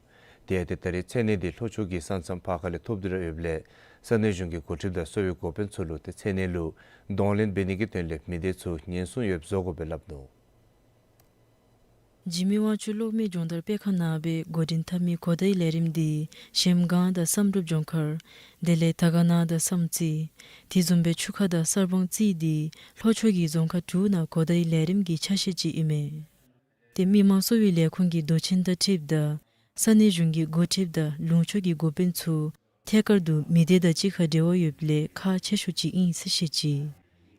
དེ་ཡང་ཏེ་ད་རེས་མཚན་གནས་འདི་ལྷོ་ཕྱོགས་ཀྱི་ས་མཚམས་ཕར་ཁ་ལས་ཐོབ་སྟེ་ར་ཡོདཔ་ལས་ས་གནས་གཞུང་གི་འགོ་ཁྲིདཔ་དང་གསོ་བའི་འགོ་དཔོན་ཚུ་ལུ་ཏེ་མཚན་གནས་ལུ་གདོང་ལེན་འབད་ནི་གི་དོན་ལས་མི་སྡེ་ཚུ་ཉེན་སྲུང་ཡོདཔ་བཟོ་དགོ་པས་སླབ་ནུག། འཇིགས་མེད་དབང་ཕྱུག་གློག་མེ་སྦྱོང་བརྡར་སྤེལ་ཁང་ནང་སྦེ་འགོ་འདྲེན་འཐབ་མི་གོ་བརྡའི་ལས་རིམ་འདི་གཞལམ་སྒང་དང་བསམ་གྲུབ་ལྗོངས་མཁར་དེ་ལས་དར་དཀར་ན་དང་བསམ་རྩེ་དེ་བཟུམ་སྦེ་ཆུ་ཁ་དང་གསར་སྤང་རྩེ་འདི་ལྷོ་ཕྱོགས་ཀྱི་རྫོང་ཁག་དྲུག་ནང་གོ་བརྡའི་ལས་རིམ་གྱི་ཆ་ཤས་ཅིག་ཨིན་མས། ཏེ་མི་དམངས་གསོ་བའི་ལས་ཁུངས་ཀྱི་མདོ་ཆེན་དང་འཁྲིལཝ་ད་ས་གནས་གཞུང་གི་འགོ་ཁྲིདཔ་དང་ལུང་ཕྱོགས་ཀྱི་འགོ་དཔོན་ཚུ་ཐད་ཀར་དུ་མི་སྡེ་དང་གཅིག་ཁར་འབྲེལ་བ་ཡོདཔ་ལས་ཁག་ཆེ་ཤོས་ཅིག་ཨིན་ཟེར་བཤད་ཅི།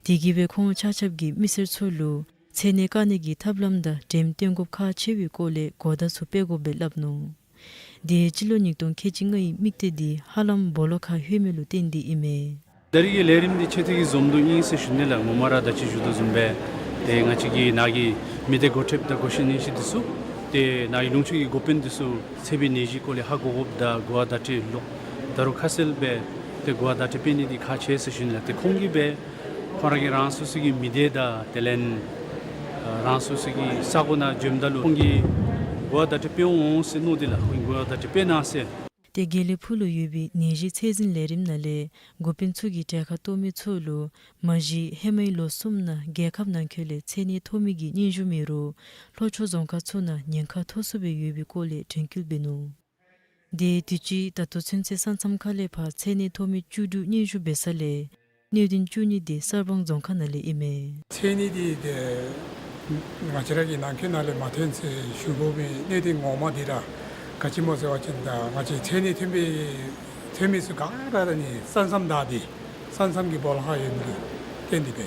དེ་གིས་སྦེ་ཁོང་ཆ་ཁྱབ་ཀྱིས་མི་སེར་ཚུ་ལུ་མཚན་གནས་བཀག་ནི་གི་ཐབས་ལམ་དང་འགྲེམས་སྟོན་དགོཔ་ཁག་ཆེ་བའི་སྐོར་ལས་གོ་བརྡ་ཚུ་སྤེལ་དགོ་པས་སླབ་ནུག། དེ་སྤྱི་ལོ་ཉིས་སྟོང་ཁལ་གཅིག་ལྔའི་དམིགས་གཏད་འདི་ཧ་ལམ་སྦོ་ལོགས་ཁར་ལྷོད་མི་ལུ་བརྟེན་ཏེ་ཨིན་མས། ད་རེས་ཀྱི་ལས་རིམ་འདི་ཆེ་མཐོའི་གི་འཛོམས་འདུ་ཨིན་ཟེར་ཞུ་ནི་ལགས། ངོ་མ་ར་ད་ཅི་ཞུ་དོ་བཟུམ་སྦེ་ཏེ་ང་བཅས་ཀྱི་ནཱ་གི་མི་སྡེ་འགོ་ཁྲིདཔ་དང་གོ་ཤེས་ཉན་ཤེས་འདི་ཚུ་ཏེ་ནཱ་གི་ལུང་ཕྱོགས་ཀྱི་འགོ་དཔོན་འདི་ཚུ་ཚད་པའི་ནད་གཞི་སྐོར་ལས་ཧ་གོ་དགོཔ་དང་གོ་བ་བརྡ་སྤྲོད་ལོག་ད་རུང་ཁ་གསལ་སྦེ་ཏེ་གོ་བ་བརྡ་སྤྲོད་འབད་ནི་འདི་ཁག་ཆེ་ཟེར་ཞུ་ནི་ལགས། ཏེ་ཁོང་གིས་སྦེ་ཁོང་ར་གི་རང་སོ་སོ་གི་མི་སྡེ་དང་དེ་ལས་རང་སོ་སོ་གི་ས་གོ་ནང་འབྱོནམ་ད་ལུ་ཁོང་གིས་གོ་བ་བརྡ་སྤྲོད་འབད་འོང་ཟེར་མནོ་སྟེ་ལགས། ཁོང་གིས་གོ་བ་བརྡ་སྤྲོད་འབད་གནང་ཟེར། ཏེ་དགེ་ལེགས་ཕུག་ལུ་ཡོད་པའི་ནད་གཞི་ཚད་འཛིན་ལས་རིམ་ནང་ལས་འགོ་དཔོན་ཚུ་གིས་གྲལ་ཁར་གཏོགས་མི་ཚུ་ལུ་མ་གཞི་ཧེ་མའི་ལོ་གསུམ་ནང་རྒྱལ་ཁབ་ནང་འཁོད་ལས་མཚན་གནས་ཐོབ་མི་གི་སྙན་ཞུ་མེད་རུང་ལྷོ་ཕྱོགས་རྫོང་ཁག་ཚུ་ནང་ཉེན་ཁ་མཐོ་སུ་སྦེ་ཡོད་པའི་སྐོར་ལས་དྲན་སྐུལ་འབད་ནུག། དེ་དུས་ཅི་ད་ལྟོ་ཚུན་ཚོད་ས་མཚམས་ཁ་ལས་ཕར་མཚན་གནས་ཐོབ་མི་བཅུ་དྲུག་སྙན་ཞུ་འབད་ས་ལས་གནད་དོན་བཅུ་གཉིས་དེ་གསར་སྤང་རྫོང་ཁག་ནང་ལས་ཨིན་མས། མཚན་གནས་འདི་ཏེ་ང་བཅས་ར་གི་ནང་འཁོད་ནང་ལས་མ་ཐོན་ཟེར་ཞུ་དགོ་མི་གནད་དོན་ངོ་མ་འདི་ར་ག་ཅི་སྨོ་ཟེར་བ་ཅིན་ད་ང་བཅས་མཚན་གནས་ཐོན་པའི་ཐོན་མི་ཚུ་ག་ར་ར་ནི་ས་མཚམས་བདའ་སྟེ་ས་མཚམས་ཀྱི་སྦོ་ལོགས་ཁར་ཡོད་ནི་བརྟེན་ཏེ་སྦེ་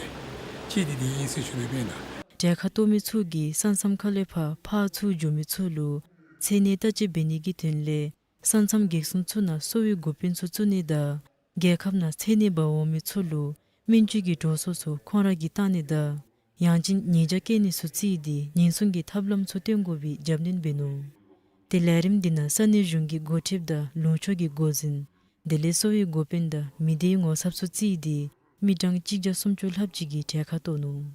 གཅིག་འདི་འདི་ཨིན་ཟེར་ཞུ་ནི་སྦེ་ཨིན་ལགས། གྲལ་ཁར་གཏོགས་མི་ཚུ་གིས་ས་མཚམས་ཁ་ལས་ཕར་ཕར་ཚུར་འགྱོ་མི་ཚུ་ལུ་མཚན་གནས་བརྟག་དཔྱད་འབད་ནི་གི་དོན་ལས་ས་མཚམས་འགག་སྲུང་ཚུ་ནང་གསོ་བའི་འགོ་དཔོན་ཚུ་བཙུགས་ནི་དང་རྒྱལ་ཁབ་ནང་མཚན་གནས་འབག་འོང་མི་ཚུ་ལུ་སྨན་བཅོས་ཀྱི་འགྲོ་སོང་ཚུ་ཁོང་ར་གིས་བཏང་ནི་དང་ཡང་ཅིན་ཉེས་བྱ་བཀལ་ནི་ཚུ་བརྩིས་ཏེ་ཉེན་སྲུང་གི་ཐབས་ལམ་ཚུ་སྟོན་དགོ་པའི་རྒྱབ་སྣོན་འབད་ནུག། ཏེ་ལས་རིམ་འདི་ནང་ས་གནས་གཞུང་གི་འགོ་ཁྲིདཔ་དང་ལུང་ཕྱོགས་ཀྱི་འགོ་འཛིན་དེ་ལས་གསོ་བའི་འགོ་དཔོན་དང་མི་སྡེའི་ངོ་ཚབ་ཚུ་བརྩིས་ཏེ་མི་གྲངས་གཅིག་བརྒྱ་སུམ་ཅུ་ལྷགཔ་ཅིག་གིས་གྲལ་ཁར་གཏོགས་ནུག།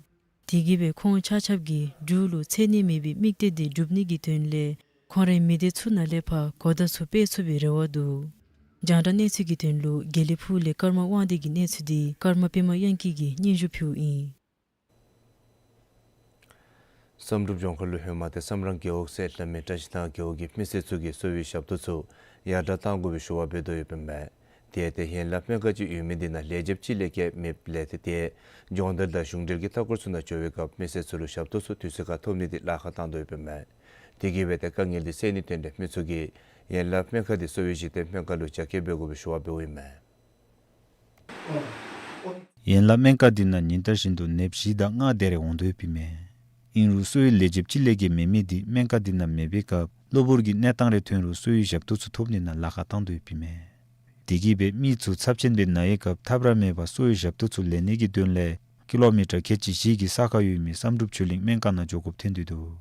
དེ་གིས་སྦེ་ཁོང་ཆ་ཁྱབ་ཀྱིས་འབྲུག་ལུ་མཚན་གནས་མེད་པའི་དམིགས་གཏད་དེ་སྒྲུབ་ནི་གི་དོན་ལས་ཁོང་རའི་མི་སྡེ་ཚུ་ནང་ལས་ཕར་གོ་བརྡ་ཚུ་སྤེལ་ཚུགས་པའི་རེ་བ་འདུག། རྒྱང་བསྒྲགས་གནས་ཚུལ་གྱི་དོན་ལུ་དགེ་ལེགས་ཕུག་ལས་ཀརྨ་དབང་འདུས་ཀྱི་གནས་ཚུལ་འདི་ཀརྨ་པདྨ་དབྱངས་སྐྱིད་ཀྱིས་སྙན་ཞུ་ཕུལཝ་ཨིན། བསམ་གྲུབ་ལྗོངས་མཁར་ལུ་ཧེ་མ་ཏེ་བསམ་རང་རྒེད་འོག་ཟེར་སླབ་མི་བཀྲ་ཤིས་ཐང་རྒེད་འོག་གི་མི་སེར་ཚུ་གིས་གསོ་བའི་ཞབས་ཏོག་ཚུ་ཡར་དྲག་གཏང་དགོ་པའི་ཞུ་བ་འབད་དོ་ཡོདཔ་ཨིན་མས། དེ་ཡང་ཏེ་ཡན་ལག་སྨན་ཁང་ཅིག་ཡོད་མི་འདི་ནང་ལས་བྱེདཔ་ཅིག་ལས་བརྒལ་མེདཔ་ལས་ཏེ་ཏེ་སྦྱོང་བརྡར་དང་གཞུང་འབྲེལ་གྱི་མཐའ་འཁོར་ཚུ་ནང་འགྱོ་བའི་སྐབས་མི་སེར་ཚུ་ལུ་ཞབས་ཏོག་ཚུ་དུས་ཚོད་ཁར་ཐོབ་ནི་འདི་ལཱ་ཁག་བཏང་དོ་ཡོདཔ་ཨིན་མས། དེ་གིས་སྦེ་ཏེ་དཀའ་ངལ་འདི་སེལ་ནིའི་དོན་ལས་མི་ཚུ་གིས་ཡན་ལག་སྨན་ཁང་འདི་གསོ་བའི་གཞི་རྟེན་སྨན་ཁང་ལུ་རྒྱ་སྐྱེད་འབད་དགོ་པའི་ཞུ་བ་འབདཝ་ཨིན་མས། ཡན་ལག་སྨན་ཁང་འདི་ནང་ཉིན་ལྟར་བཞིན་དུ་ནདཔ་བཞི་དང་ལྔ་དེ་རེ་འོང་དོ་ཡོདཔ་ཨིན་མས། ཨིན་རུང་གསོ་བའི་ལས་བྱེདཔ་ཅིག་ལས་བརྒལ་མེད་མི་འདི་སྨན་ཁང་འདི་ནང་མེད་པའི་སྐབས་གློ་བུར་གྱི་གནས་སྟངས་རེ་ཐོན་རུང་གསོ་བའི་ཞབས་ཏོག་ཚུ་ཐོབ་ནི་ནང་ལཱ་ཁག་བཏང་དོ་ཡོདཔ་ཨིན་མས། དེ་གིས་སྦེ་མི་ཚུ་ཚབས་ཆེན་སྦེ་ན་བའི་སྐབས་ཐབས་ར་མེད་པར་གསོ་བའི་ཞབས་ཏོག་ཚུ་ལེན་ནི་གི་དོན་ལས་ཀི་ལོ་མི་ཊར་ཁལ་གཅིག་བཞི་གི་ས་ཁར་ཡོད་མི་བསམ་གྲུབ་ཆོས་གླིང་སྨན་ཁང་ནང་འགྱོ་དགོཔ་ཐོན་ཏེ་འདུག།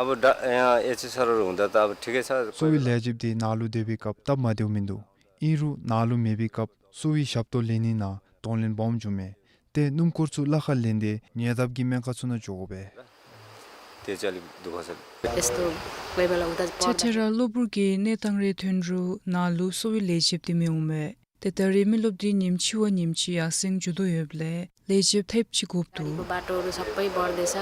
अब डा- यहाँ एचएसआरहरू हुँदा त अब ठिकै छ। གསོ་བའི་ལས་བྱེདཔ་དེ་ནཱ་ལུ་སྡོད་པའི་སྐབས་སྟབས་མ་བདེཝ་མིན་འདུག། ཨིན་རུང་ནཱ་ལུ་མེད་པའི་སྐབས་གསོ་བའི་ཞབས་ཏོག་ལེན་ནི་ནང་གདོང་ལེན་འབག་འོང་བྱུང་མས། ཏེ་སྣུམ་འཁོར་ཚུ་ལཱ་ཁག་ལེན་ཏེ་ཉེ་འདབས་ཀྱི་སྨན་ཁང་ཚུ་ནང་འགྱོ་དགོ་པས། त्यही चाहिँ अलिक दुःख छ। यस्तो कोही बेला हुँदा ཆ་མཐུན་ར་གློ་བུར་གྱི་གནས་སྟངས་རེ་ཐོན་རུང་ནཱ་ལུ་གསོ་བའི་ལས་བྱེདཔ་དེ་མི་འོང་མས། ཏེ་ད་རེས་མི་རློབས་འདི་ཉིནམ་གཅིག་བ་ཉིནམ་གཅིག་ཡར་སེང་འགྱོ་དོ་ཡོདཔ་ལས་ལས་བྱེདཔ་ཐེབས་ཅིག་དགོཔ་འདུག། बारीको बाटोहरू सबै बढ्दैछ।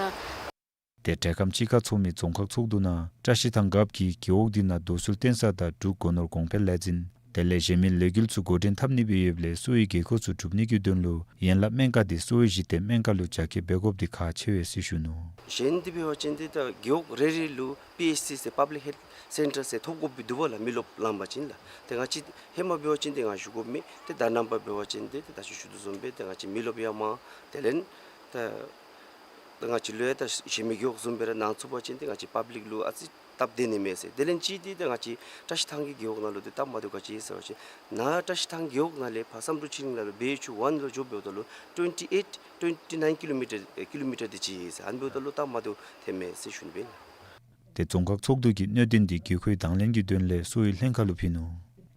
ཏེ་འབྲེལ་ཁམས་གཅིག་ཁར་ཚོགས་མི་རྫོང་ཁག་ཚོགས་འདུ་ནང་བཀྲ་ཤིས་ཐང་རྒཔོ་གིས་རྒེད་འོག་འདི་ནང་རྡོ་སོལ་བཏོན་ས་དང་འབྲུག་སྒོ་ནོར་གོང་འཕེལ་ལས་འཛིན་དེ་ལས་གཞན་མི་ལས་འགུལ་ཚུ་འགོ་འདྲེན་འཐབ་ནི་སྦེ་ཡོདཔ་ལས་གསོ་བའི་དགོས་མཁོ་ཚུ་སྒྲུབ་ནི་གི་དོན་ལུ་ཡན་ལག་སྨན་ཁང་འདི་གསོ་བའི་གཞི་རྟེན་སྨན་ཁང་ལུ་རྒྱ་སྐྱེད་འབད་དགོཔ་འདི་ཁག་ཆེ་བས་ཟེར་ཞུ་ནུག། གཞན་འདི་འབད་བ་ཅིན་འདི་ད་རྒེད་འོག་རེ་རེ་ལུ་པི་ཨེཆ་སི་ཟེར་པབ་ལིག་ཧེལཐ་སེན་ཊར་ཟེར་ཐོབ་དགོཔ་སྦེ་འདུག་པ་ལགས། མི་རློབས་ལངམ་པ་ཅིན་ལགས། ཏེ་ང་བཅས་ཧེ་མ་འབད་བ་ཅིན་འདི་ང་ཞུ་དགོཔ་མེད། ཏེ་ད་རྣམ་པ་འབད་བ་ཅིན་འདི་ཏེ་ད་ཅི་ཞུ་དོ་བཟུམ་སྦེ་ཏེ་ང་བཅས་མི་རློབས་ཡང་མང་། དེ་ལས་ད་ད་ང་བཅས་ལུ་ཡང་ད་གཞན་མི་རྒེད་འོག་བཟུམ་སྦེ་ར་གནང་ཚུགས་པ་ཅིན་ཏེ་ང་བཅས་པབ་ལིག་ལུ་ཨ་ཙི་སྟབས་བདེ་ནི་མས་ཟེར། དེ་ལས་གཅིག་འདི་ད་ང་བཅས་བཀྲ་ཤིས་ཐང་གི་རྒེད་འོག་ནང་ལུ་འདི་སྟབས་མ་བདེཝ་ག་ཅི་ཟེར་བ་ཅིན་ནཱ་བཀྲ་ཤིས་ཐང་རྒེད་འོག་ནང་ལས་ཕར་བསམ་གྲུབ་ཆོས་གླིང་ནང་ལུ་བི་ཨེཆ་ཡུ་ཝན་ལུ་འགྱོ་འབདཝ་ད་ལུ་ཊུ་ཝེན་ཊི་ཨེཊ་ཊུ་ཝེན་ཊི་ནའིན་ཀི་ལོ་མི་ཊར་ཨེ་ཀི་ལོ་མི་ཊར་འདི་ཅིག་ཨིན་ཟེར། ཨ་ནི་འབདཝ་ད་ལུ་སྟབས་མ་བདེཝ་ཐོནམ་མས་ཟེར་ཞུ་ནི་སྦེ་ཨིན་ལགས། ཏེ་རྫོང་ཁག་ཚོགས་འདུ་གིས་གནད་དོན་འདི་དགོས་མཁོའི་དང་ལེན་གྱི་དོན་ལས་གསོ་བའི་ལྷན་ཁག་ལུ་ཕུལ་ནུག།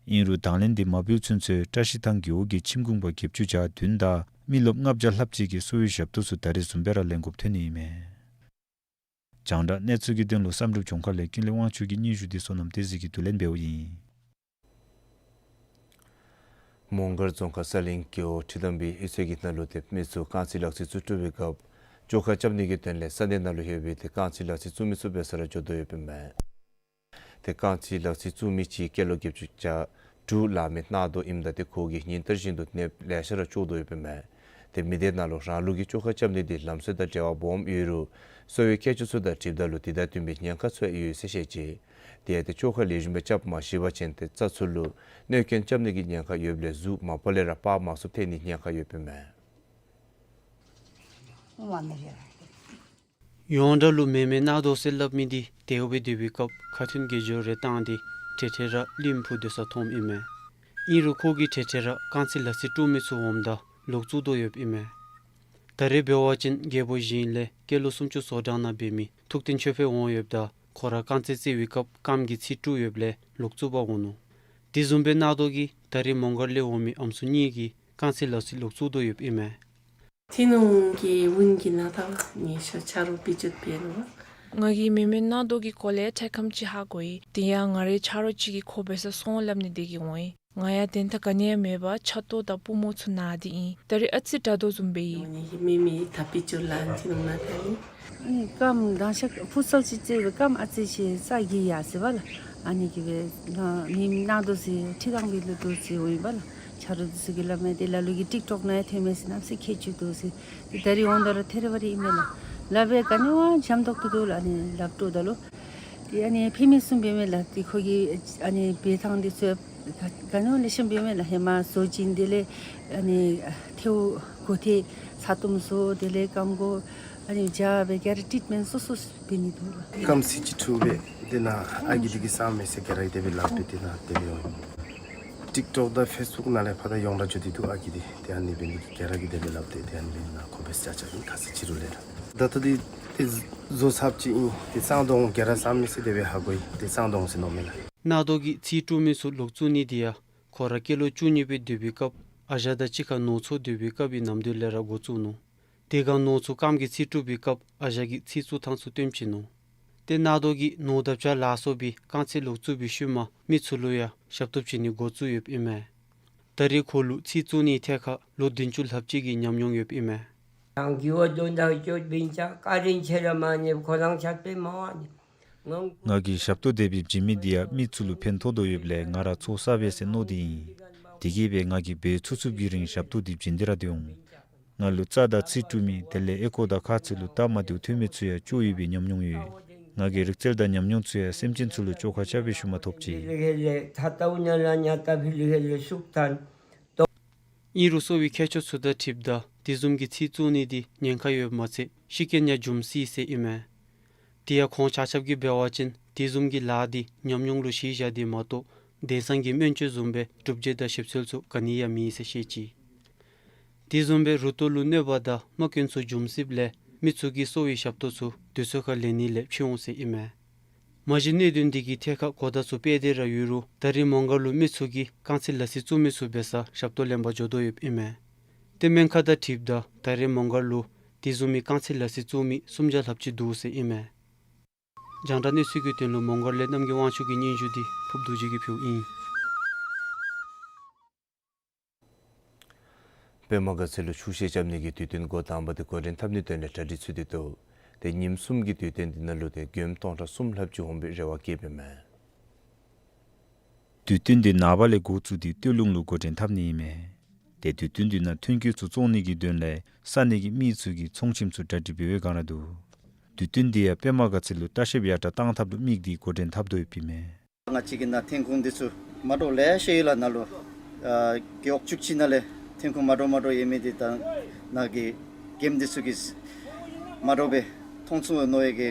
ཨིན་རུང་དང་ལེན་འདི་མ་ཕུལ་ཚུན་ཚོད་བཀྲ་ཤིས་ཐང་རྒེད་འོག་གི་ཁྱིམ་གུང་པ་བརྒྱད་ཅུ་གྱ་བདུན་དང་མི་རློབས་ལྔ་བརྒྱ་ལྷགཔ་ཅིག་གིས་གསོ་བའི་ཞབས་ཏོག་ཚུ་ད་རེས་བཟུམ་སྦེ་ར་ལེན་དགོཔ་ཐོན་ནི་ཨིན་མས། རྒྱང་བསྒྲགས་གནས་ཚུལ་གྱི་དོན་ལུ་བསམ་གྲུབ་ལྗོངས་མཁར་ལས་ཀུན་ལེགས་དབང་ཕྱུག་གི་སྙན་ཞུ་འདི་བསོད་ནམས་བསྟན་འཛིན་གྱིས་བསྡུ་ལེན་འབདཝ་ཨིན། མོང་སྒར་རྫོང་ཁག་ས་གླིང་རྒེད་འོག་ཁྲི་དམ་པའི་གཡུས་ཚན་གྱི་ནང་ལུ་ཏེ་མི་ཚུ་རྐང་རྩེད་ལག་རྩེད་བཙུགས་སྤྲོད་པའི་སྐབས་བཅོ་ཁ་རྐྱབ་ནི་གི་དོན་ལས་ས་གནས་ནང་ལུ་ཡོད་པའི་ཏེ་རྐང་རྩེད་ལག་རྩེད་བཙུགས་མི་ཚུ་འབད་སར་འགྱོ་དོ་ཡོདཔ་ཨིན་མས། ཏེ་རྐང་རྩེད་ལག་རྩེད་བཙུགས་མི་ཅིག་སྐྱེས་ལོ་བརྒྱད་ཅུ་གྱ་དྲུག་ལང་མི་གནག་རྡོ་ཨིནམ་ད་ཏེ་ཁོ་གིས་ཉིན་ལྟར་བཞིན་དུ་གནོདཔ་ལེ་ཤ་ར་བཅོ་དོ་ཡོདཔ་ཨིན་མས། ཏེ་མི་སྡེ་ནང་ལུ་རང་ལུགས་ཀྱི་བཅོ་ཁ་རྐྱབ་ནི་འདི་ལམ་སྲོལ་དང་འབྲེལ་བ་སྦོམ་ཡོད་རུང་གསོ་བའི་མཁས་མཆོག་ཚུ་དང་འཁྲིལཝ་ད་ལུ་དེ་དང་བསྟུན་པའི་ཉེན་ཁ་ཚུ་ཡང་ཡོད་ཟེར་བཤད་ཅི། དེ་ཡང་ཏེ་བཅོ་ཁ་ལེགས་ཤོམ་སྦེ་རྐྱབ་མ་ཤེས་པ་ཅིན་ཏེ་རྩ་ཚུ་ལུ་གནོད་སྐྱོན་རྐྱབ་ནི་གི་ཉེན་ཁ་ཡོདཔ་ལས་གཟུགས་མ་པ་ལས་ར་པགས་མ་ཚུ་ཐལ་ནི་ཉེན་ཁ་ཡོདཔ་ཨིན་མས། ཡོངས་གྲགས་ལུ་མེ་མེ་གནག་རྡོ་ཟེར་སླབ་མི་འདི་དེ་སྦེ་སྡོད་པའི་སྐབས་ཁ་ཐུན་དགེ་སྦྱོར་རེ་བཏང་སྟེ་ཁྲེ་ཁྲེ་ར་གླིང་བུ་སྡོད་ས་མཐོངམ་ཨིན་མས། ཨིན་རུང་ཁོ་གིས་ཁྲེ་ཁྲེ་ར་རྐང་རྩེད་ལག་རྩེད་དཀྲུག་མི་ཚུ་འོངམ་ད་ལོག་བཙུགས་དོ་ཡོདཔ་ཨིན་མས། ད་རེས་འབད་བ་ཅིན་རྒད་པོ་གཞན་ལས་སྐྱེས་ལོ་སུམ་ཅུ་སོ་གྲངས་ནང་འབད་མི་ཐུབ་བསྟན་ཆོས་འཕེལ་འོང་ཡོདཔ་ད་ཁོ་ར་རྐང་རྩེད་རྩེད་པའི་སྐབས་རྐངམ་གིས་ཚིགས་དཀྲུགས་ཡོདཔ་ལས་ལོག་བཙུགས་པར་འོང་ནུག། དེ་བཟུམ་སྦེ་གནག་རྡོ་གིས་ད་རེས་མོང་སྒར་ལས་འོང་མི་ཨམ་སྲུ་གཉིས་ཀྱི་རྐང་རྩེད་ལག་རྩེད་ལོག་བཙུགས་དོ་ཡོདཔ་ཨིན་མས། ཐི་ནུང་གི་ཝིང་གི་ནང་ཐང་ངེ་ཤ་ཆ་རོགས་བི་ཅོད་པེ་ལོ། ང་གིས་མེ་མེ་གནག་རྡོ་གི་སྐོར་ལས་ཐེངས་ཁམས་ཅིག་ཧ་གོ་ཡི། དེ་ཡང་ང་རའི་ཆ་རོགས་ཅིག་གིས་ཁོ་འབད་སར་སོང་སླབ་ནི་དེ་གིས་འོང་ཡི། ང་ཡང་དོན་དག་ག་ནི་ཡང་མེད་པར་ཆ་རྡོ་དང་པུས་མོ་ཚུ་ན་སྟེ་ཨིན། ད་རེས་ཨ་ཙི་དྲག་དོ་བཟུམ་སྦེ་ཨིན། ངེ་གི་མེ་མེ་ད་བི་ཅོད་ལ་ཐི་ནུང་ནང་ཐང་ཨིན། ཨ་ནི་རྐངམ་དང་ཤ་ཕུ་སལ་ཅིག་རྩེད་པའི་རྐངམ་ཨ་ཙི་ཅིག་རྩ་གི་ཡར་སོ་བས་ལགས། ཨ་ནི་གིས་སྦེ་ང་མེ་མེ་གནག་རྡོ་ཟེར་ཁྲི་དམ་པའི་ལུ་རྡོ་རྩེད་འོང་ཡི་བས་ལགས། ཆ་རོགས་འདི་ཚུ་གིས་སླབ་མས། དེ་ལ་ལུ་གིས་ཊིཀ་ཊོཀ་ནང་ཡང་ཐོན་མས་ཟེར་གནམ་མེད་ས་མེད་ཁྱད་ཆོས་འདུག་ཟེར། དེ་ད་རིས་འོངམ་ད་ར་ཐད་རི་བ་རི་ཨིན་མས་ལགས། ལགཔ་སྦེ་ག་ནི་བ་འཇམ་ཏོག་ཏོ་འདུག་ལགས། ཨ་ནི་ལགཔ་དཀྲོགཔ་ད་ལུ་དེ་ཨ་ནི་ཕན་མི་བཟུམ་འབད་མས་ལགས། དེ་ཁོ་གི་ཨ་ནི་འབད་ཐངས་འདི་ཚུ་ག་ནི་བ་ལེགས་ཤོམ་འབད་མས་ལགས། ཧེ་མ་བཟོ་བྱིན་དེ་ལས་ཨ་ནི་ཐལཝ་གོ་ཐལ་ཚ་ཏོམ་བཟོ་དེ་ལས་རྐངམ་གུ་ཨ་ནི་སྦྱར་སྦེ་ག་ར་ཊིཊ་མེནཊ་སོ་སོ་འབད་ནི་འདུག་ལགས། རྐངམ་ཚིགས་ཅིག་འཁྲུགས་སྦེ་དེ་ནང་ཨ་རྒས་འདི་གིས་སངས་མས་ཟེར་ག་ར་གིས་དེ་སྦེ་སླབ་སྦེ་དེ་ནང་དེ་སྦེ་འོང་། ཊིཀ་ཊོཀ་དང་ཕེསི་བུཀ་ནང་ལས་ཕར་ད་ཡོངས་གྲགས་འགྱོ་སྟེ་འདུག་ཨ་རྒས་འདི། དེ་ཨ་ནི་འབད་ནི་དེ་གིས་ག་ར་གིས་དེ་སྦེ་སླབ་སྟེ་དེ་ཨ་ནི་འབད་ནི་ན་ཁོ་འབད་ས་ཅིག་ཨིན། ཁ་ཙ་ཕྱི་རུ་ལས་ར་ད་ལྟོ་འདི་དེ་བཟོ་ཚརཝ་ཅིག་ཨིན། དེ་གཙང་དོང་ག་ར་སངས་མས་ཟེར་དེ་སྦེ་ཧ་གོ་ཡི། དེ་གཙང་དོང་ཟེར་མནོཝ་མས་ལགས། གནག་རྡོ་གིས་ཚིགས་དཀྲུགས་མི་ཚུ་ལོག་བཙུགས་ནི་འདི་ཡང་ཁོ་ར་སྐྱེས་ལོ་བཅུ་གཉིས་སྦེ་སྡོད་པའི་སྐབས་ཨ་ཞང་དང་གཅིག་ཁར་ནོར་འཚོ་སྡོད་པའི་སྐབས་ཀྱི་ནམ་དུས་ལས་ར་འགོ་བཙུགས་ནུག། དེ་སྒང་ནོར་འཚོ་རྐངམ་གིས་ཚིགས་དཀྲུགས་པའི་སྐབས་ཨ་ཞང་གིས་ཚིགས་བཙུགས་ཐངས་ཚུ་སྟོནམ་ཅིག་ནུག། ཏེ་གནག་རྡོ་གིས་ནོར་དང་བྱ་ལ་སོགས་པའི་རྐང་རྩེད་ལོག་བཙུགས་པའི་ཤུལ་མ་མི་ཚུ་ལུ་ཡང་ཞབས་ཏོག་བྱིན་ནི་འགོ་བཙུགས་ཡོདཔ་ཨིན་མས། ད་རེས་ཁོ་ལུ་ཚིགས་བཙུགས་ནིའི་ཐད་ཁར་ལོ་བདུན་ཅུ་ལྷགཔ་ཅིག་གི་ཉམས་མྱོང་ཡོདཔ་ཨིན་མས། ང་གིས་ཞབས་ཏོག་དེ་སྦེ་བྱིན་མི་འདི་ཡང་མི་ཚུ་ལུ་ཕན་ཐོགས་དོ་ཡོདཔ་ལས་ང་ར་ཚོགས་བསགས་པས་ཟེར་མནོ་སྟེ་ཨིན། དེ་གིས་སྦེ་ང་གིས་འབད་ཚུགས་ཚུགསཔ་གི་རིང་ཞབས་ཏོག་དེ་བྱིན་ཏེ་ར་སྡོད་འོང་། ང་ལུ་རྩ་དང་ཚིགས་དཀྲུགས་མི་དེ་ལས་ཨོལ་ཀོ་དང་ཁ་ཚིགས་ལུ་སྟབས་མ་བདེཝ་ཐོན་མི་ཚུ་ཡང་བཅོ་ཡོད་པའི་ཉམས་མྱོང་ཡོད། ང་གི་རིག་རྩལ་དང་ཉམས་མྱོང་ཚུ་ཡང་སེམས་ཅན་ཚུ་ལུ་བཅོ་ཁ་རྐྱབ་པའི་ཤུལ་མ་ཐོབ་ཅི། ཨིན་རུང་གསོ་བའི་མཁས་མཆོག་ཚུ་དང་འཁྲིལཝ་ད་དེ་བཟུམ་གྱི་ཚིགས་བཙུགས་ནི་འདི་ཉེན་ཁ་ཡོདཔ་མ་ཚད་ཤི་རྐྱེན་ཡང་འབྱུང་སྲིད་ཟེར་ཨིན་མས། དེ་ཡང་ཁོང་ཆ་ཁྱབ་ཀྱིས་འབད་བ་ཅིན་དེ་བཟུམ་གྱི་ལཱ་འདི་ཉམས་མྱོང་ལུ་གཞི་བཞག་སྟེ་མ་གཏོགས་དེང་སང་གི་སྨན་བཅོས་བཟུམ་སྦེ་སྒྲུབ་བྱེད་དང་ཞིབ་འཚོལ་ཚུ་ག་ནི་ཡང་མེད་ཟེར་བཤད་ཅི། དེ་བཟུམ་སྦེ་རུ་ཏོ་ལུ་གནོད་པ་དང་རྨ་སྐྱོན་ཚུ་འབྱུང་སྲིདཔ་ལས་མི་ཚུ་གིས་གསོ་བའི་ཞབས་ཏོག་ཚུ་དུས་ཚོད་ཁར་ལེན་ནི་ལས་ཕྱི་འོང་ཟེར་ཨིན་མས། མ་གཞི་གནད་དོན་འདི་གི་ཐད་ཁར་གོ་བརྡ་ཚུ་སྤེལ་ཏེ་ར་ཡོད་རུང་ད་རེས་མོང་སྒར་ལུ་མི་ཚུ་གིས་རྐང་རྩེད་ལག་རྩེད་བཙུགས་མི་ཚུ་འབད་སར་ཞབས་ཏོག་ལེན་པར་འགྱོ་དོ་ཡོདཔ་ཨིན་མས། ཏེ་སྨན་ཁང་དང་འཁྲིལཝ་ད་ད་རེས་མོང་སྒར་ལུ་དེ་བཟུམ་མའི་རྐང་རྩེད་ལག་རྩེད་བཙུགས་མི་སུམ་བརྒྱ་ལྷགཔ་ཅིག་འདུག་ཟེར་ཨིན་མས། རྒྱང་བསྒྲགས་གནས་ཚུལ་གྱི་དོན་ལུ་མོང་སྒར་ལས་རྣམ་རྒྱལ་དབང་ཕྱུག་གི་སྙན་ཞུ་འདི་ཕུརབ་རྡོ་རྗེ་གིས་ཕུལཝ་ཨིན། པདྨ་དགའ་ཚལ་ལུ་ཆུ་བཤལ་རྐྱབ་ནི་གི་དུས་སྟོན་འགོ་དང་པ་འདི་འགོ་འདྲེན་འཐབ་ནིའི་དོན་ལས་གྲ་སྒྲིག་ཚུད་དེ་འདུག། ཏེ་ཉིནམ་གསུམ་གྱི་དུས་སྟོན་འདི་ནང་ལུ་ཏེ་མགྱོནམ་སྟོང་ཕྲག་གསུམ་ལྷགཔ་ཅིག་འོང་པའི་རེ་བ་བསྐྱེདཔ་ཨིན་མས། དུས་སྟོན་འདི་ནངས་པ་ལས་འགོ་བཙུགས་ཏེ་སྟོད་ལུང་ལུ་འགོ་འདྲེན་འཐབ་ནི་ཨིན་མས། ཏེ་དུས་སྟོན་འདི་ནང་ཐོན་སྐྱེད་ཚུ་བཙོང་ནི་གི་དོན་ལས་ས་གནས་ཀྱི་མི་ཚུ་གིས་ཚོང་ཁྱིམ་ཚུ་གྲ་སྒྲིག་འབད་བའི་སྒང་ར་འདུག། དུས་སྟོན་འདི་ཡང་པདྨ་དགའ་ཚལ་ལུ་ལྟ་བཤལཔ་ཡར་དྲག་བཏང་ཐབས་ལུ་དམིགས་ཏེ་འགོ་འདྲེན་འཐབ་དོ་ཡོདཔ་ཨིན་མས། ང་བཅས་ཀྱི་ནཱ་ཐོན་ཁུངས་འདི་ཚུ་མ་འདྲཝ་ལེ་ཤ་ཡོད་ལགས། ནཱ་ལུ་ཨ་རྒེད་འོག་བཅུ་གཅིག་ནང་ལས་ཐོན་ཁུངས་མ་འདྲཝ་མ་འདྲཝ་ཡོད་མི་འདི་ད་ནཱ་གི་མགྱོནམ་འདི་ཚུ་གིས་མ་འདྲཝ་སྦེ་མཐོང་ཚུགས་མནོ་བའི་གི་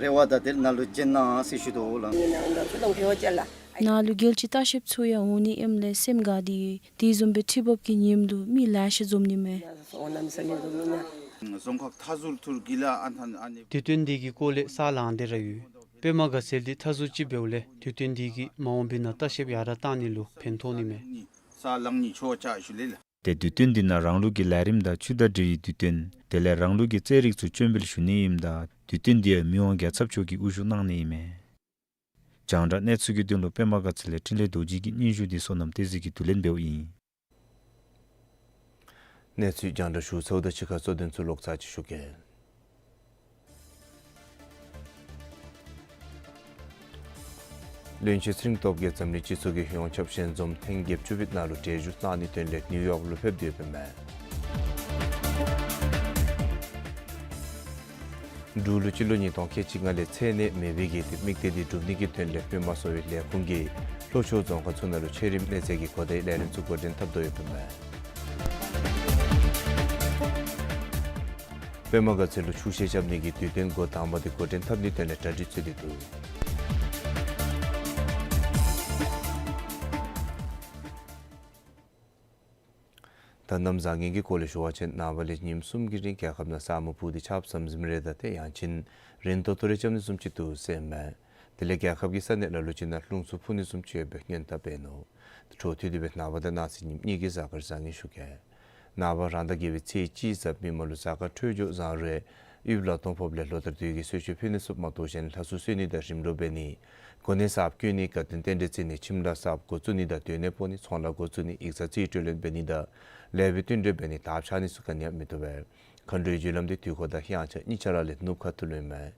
རེ་བ་དང་དེ་ནཱ་ལུ་བྱོན་གནང་ཟེར་ཞུ་དོ་ལགས། ནཱ་ལུ་རྒྱལ་སྤྱིའི་ལྟ་བཤལཔ་ཚུ་ཡང་འོང་ནི་ཨིནམ་ལས་སེམས་དགའ་སྟེ་ཡོད། དེ་བཟུམ་སྦེ་ཁྲི་འབབ་ཀྱི་ཉིནམ་ལུ་མི་ལེ་ཤ་འཛོམས་ནི་མས། རྫོང་ཁག་མཐའ་ཟུར་ཐུར་གི་ལ་ཨན་ཐན་ཨན་ནི། དུས་སྟོན་འདི་གི་སྐོར་ལས་གསར་ལངས་ཏེ་ར་ཡོད། པདྨ་དགའ་ཚལ་འདི་མཐའ་ཟུར་ཅིག་འབདཝ་ལས་དུས་སྟོན་འདི་གིས་མ་འོངས་པའི་ནང་ལྟ་བཤལཔ་ཡར་དྲག་བཏང་ནི་ལུ་ཕན་ཐོགས་ནི་མས། ས་ལང་ནི་ཆོ་ཆ་ཞུ་ལེ་ལ། ཏེ་དུས་སྟོན་འདི་ནང་རང་ལུགས་ཀྱི་ལས་རིམ་དང་ཆོས་དང་འབྲེལ་བའི་དུས་སྟོན་དེ་ལས་རང་ལུགས་ཀྱི་རྩེད་རིགས་ཚུ་སྤྱན་འབུལ་ཞུ་ནི་ཨིནམ་ད་དུས་སྟོན་འདི་ཡང་མི་དབང་རྒྱལ་ཚབ་མཆོག་གིས་དབུ་བཞུགས་གནང་ནི་ཨིན་མས། རྒྱང་བསྒྲགས་གནས་ཚུལ་གྱི་དོན་ལུ་པདྨ་དགའ་ཚལ་ལས་འཕྲིན་ལས་རྡོ་རྗེ་གི་སྙན་ཞུ་འདི་བསོད་ནམས་བསྟན་འཛིན་གྱིས་བསྡུ་ལེན་འབདཝ་ཨིན། གནས་ཚུལ་རྒྱང་བསྒྲགས་ཞུ་ཚརཝ་དང་གཅིག་ཁར་གཙོ་དོན་ཚུ་ལོག་ཚར་ཅིག་ཞུ་གེ། བློན་ཆེན་ཚེ་རིང་སྟོབས་རྒྱས་འཛམ་གླིང་སྤྱི་ཚོགས་ཀྱི་ཡོངས་ཁྱབ་ཞལ་འཛོམས་ཐེངས་བརྒྱད་ཅུ་པའི་ནང་ལུ་གྲལ་བཞུགས་གནང་ནིའི་དོན་ལས་ནིའུ་ཡོག་ལུ་ཕེབས་ཏེ་ཡོདཔ་ཨིན་མས། འབྲུག་ལུ་སྤྱི་ལོ་ཉིས་སྟོང་ཁལ་གཅིག་ལྔ་ལས་ཚད་ནད་མེད་པའི་གི་དམིགས་གཏད་འདི་སྒྲུབ་ནི་གི་དོན་ལས་སྨོན་མ་གསོ་བའི་ལས་ཁུངས་ཀྱིས་ལྷོ་ཕྱོགས་རྫོང་ཁག་ཚུ་ནང་ལུ་ཆེ་རིམ་གནས་ཚད་ཀྱི་གོ་བརྡའི་ལས་རིམ་ཚུ་འགོ་འདྲེན་འཐབ་དོ་ཡོདཔ་ཨིན་མས། པདྨ་དགའ་ཚལ་ལུ་ཆོས་གཞས་རྐྱབ་ནི་གི་དུས་སྟོན་འགོ་དང་པ་འདི་འགོ་འདྲེན་འཐབ་ནིའི་དོན་ལས་གྲ་སྒྲིག་ཚུད་དེ་འདུག། ད་གནམ་བཟང་ངན་གྱི་སྐོར་ལས་ཞུ་བ་ཅིན་ནངས་པ་ལས་ཉིནམ་གསུམ་གྱི་རིང་རྒྱལ་ཁབ་ནང་ས་སྨུག་ཕུབ་སྟེ་ཆརཔ་ཟམ་ཟིམ་རེ་དང་ཏེ་ཡང་ཅིན་རན་ཏོག་ཏོ་རེ་རྐྱབ་ནི་བཟུམ་ཅིག་འདུག་ཟེར་ཨིན་མས། དེ་ལས་རྒྱལ་ཁབ་ཀྱི་ས་གནས་ལ་ལུ་ཅིག་ནང་རླུང་འཚུབ་འཕུ་ནི་བཟུམ་ཅིག་ཡོད་པའི་སྔོན་བརྡ་འབད་ནུག། འཕྲོ་མཐུད་དེ་སྦེ་ནངས་པ་དང་གནངས་ཚེ་ཉིནམ་གཉིས་ཀྱི་གཟའ་སྐར་བཟང་ངན་ཞུ་གེ། ནངས་པ་རང་ཟླ་བརྒྱད་པའི་ཚེས་གཅིག་གཟའ་མིག་དམར་ལུ་གཟའ་སྐར་འཕྲོད་སྦྱོར་བཟང་རུང་དབུས་ལ་སྟོང་ཕོགཔ་ལས་ལོ་ལྟར་དུས་ཀྱི་གསོལ་མཆོད་ཕུལ་ནི་ཚུ་མ་གཏོགས་གཞན་ལྷ་སྲུང་གསོལ་ནི་དང་རིམ་གྲོ་འབད་ནི། གོ་གནས་གསརཔ་བསྐོ་ནི། དགའ་སྟོན་རྟེན་འབྲེལ་བརྩི་ནི། ཁྱིམ་གླ་གསརཔ་འགོ་བཙུགས་ནི་དང་སྡོད་གནས་སྤོ་ནི། ཚོང་ལཱ་འགོ་བཙུགས་ནི། ཡིག་ཚང་རྩིས་སྤྲོད་ལེན་འབད་ནི་དང་ལེགས་པའི་བསྟུན་གྲོས་འབད་ནི། དར་འཕྱར་ནི་ཚུ་ག་ནི་ཡང་མི་བཏུབ་པས། མཁའ་འགྲོའི་རྒྱུ་ལམ་འདི་དུས་འཁོར་དང་དབྱངས་འཆར་གཉིས་ཆ་ར་ལས་ནུབ་ཁ་ཐུག་ལུ་ཨིན་མས།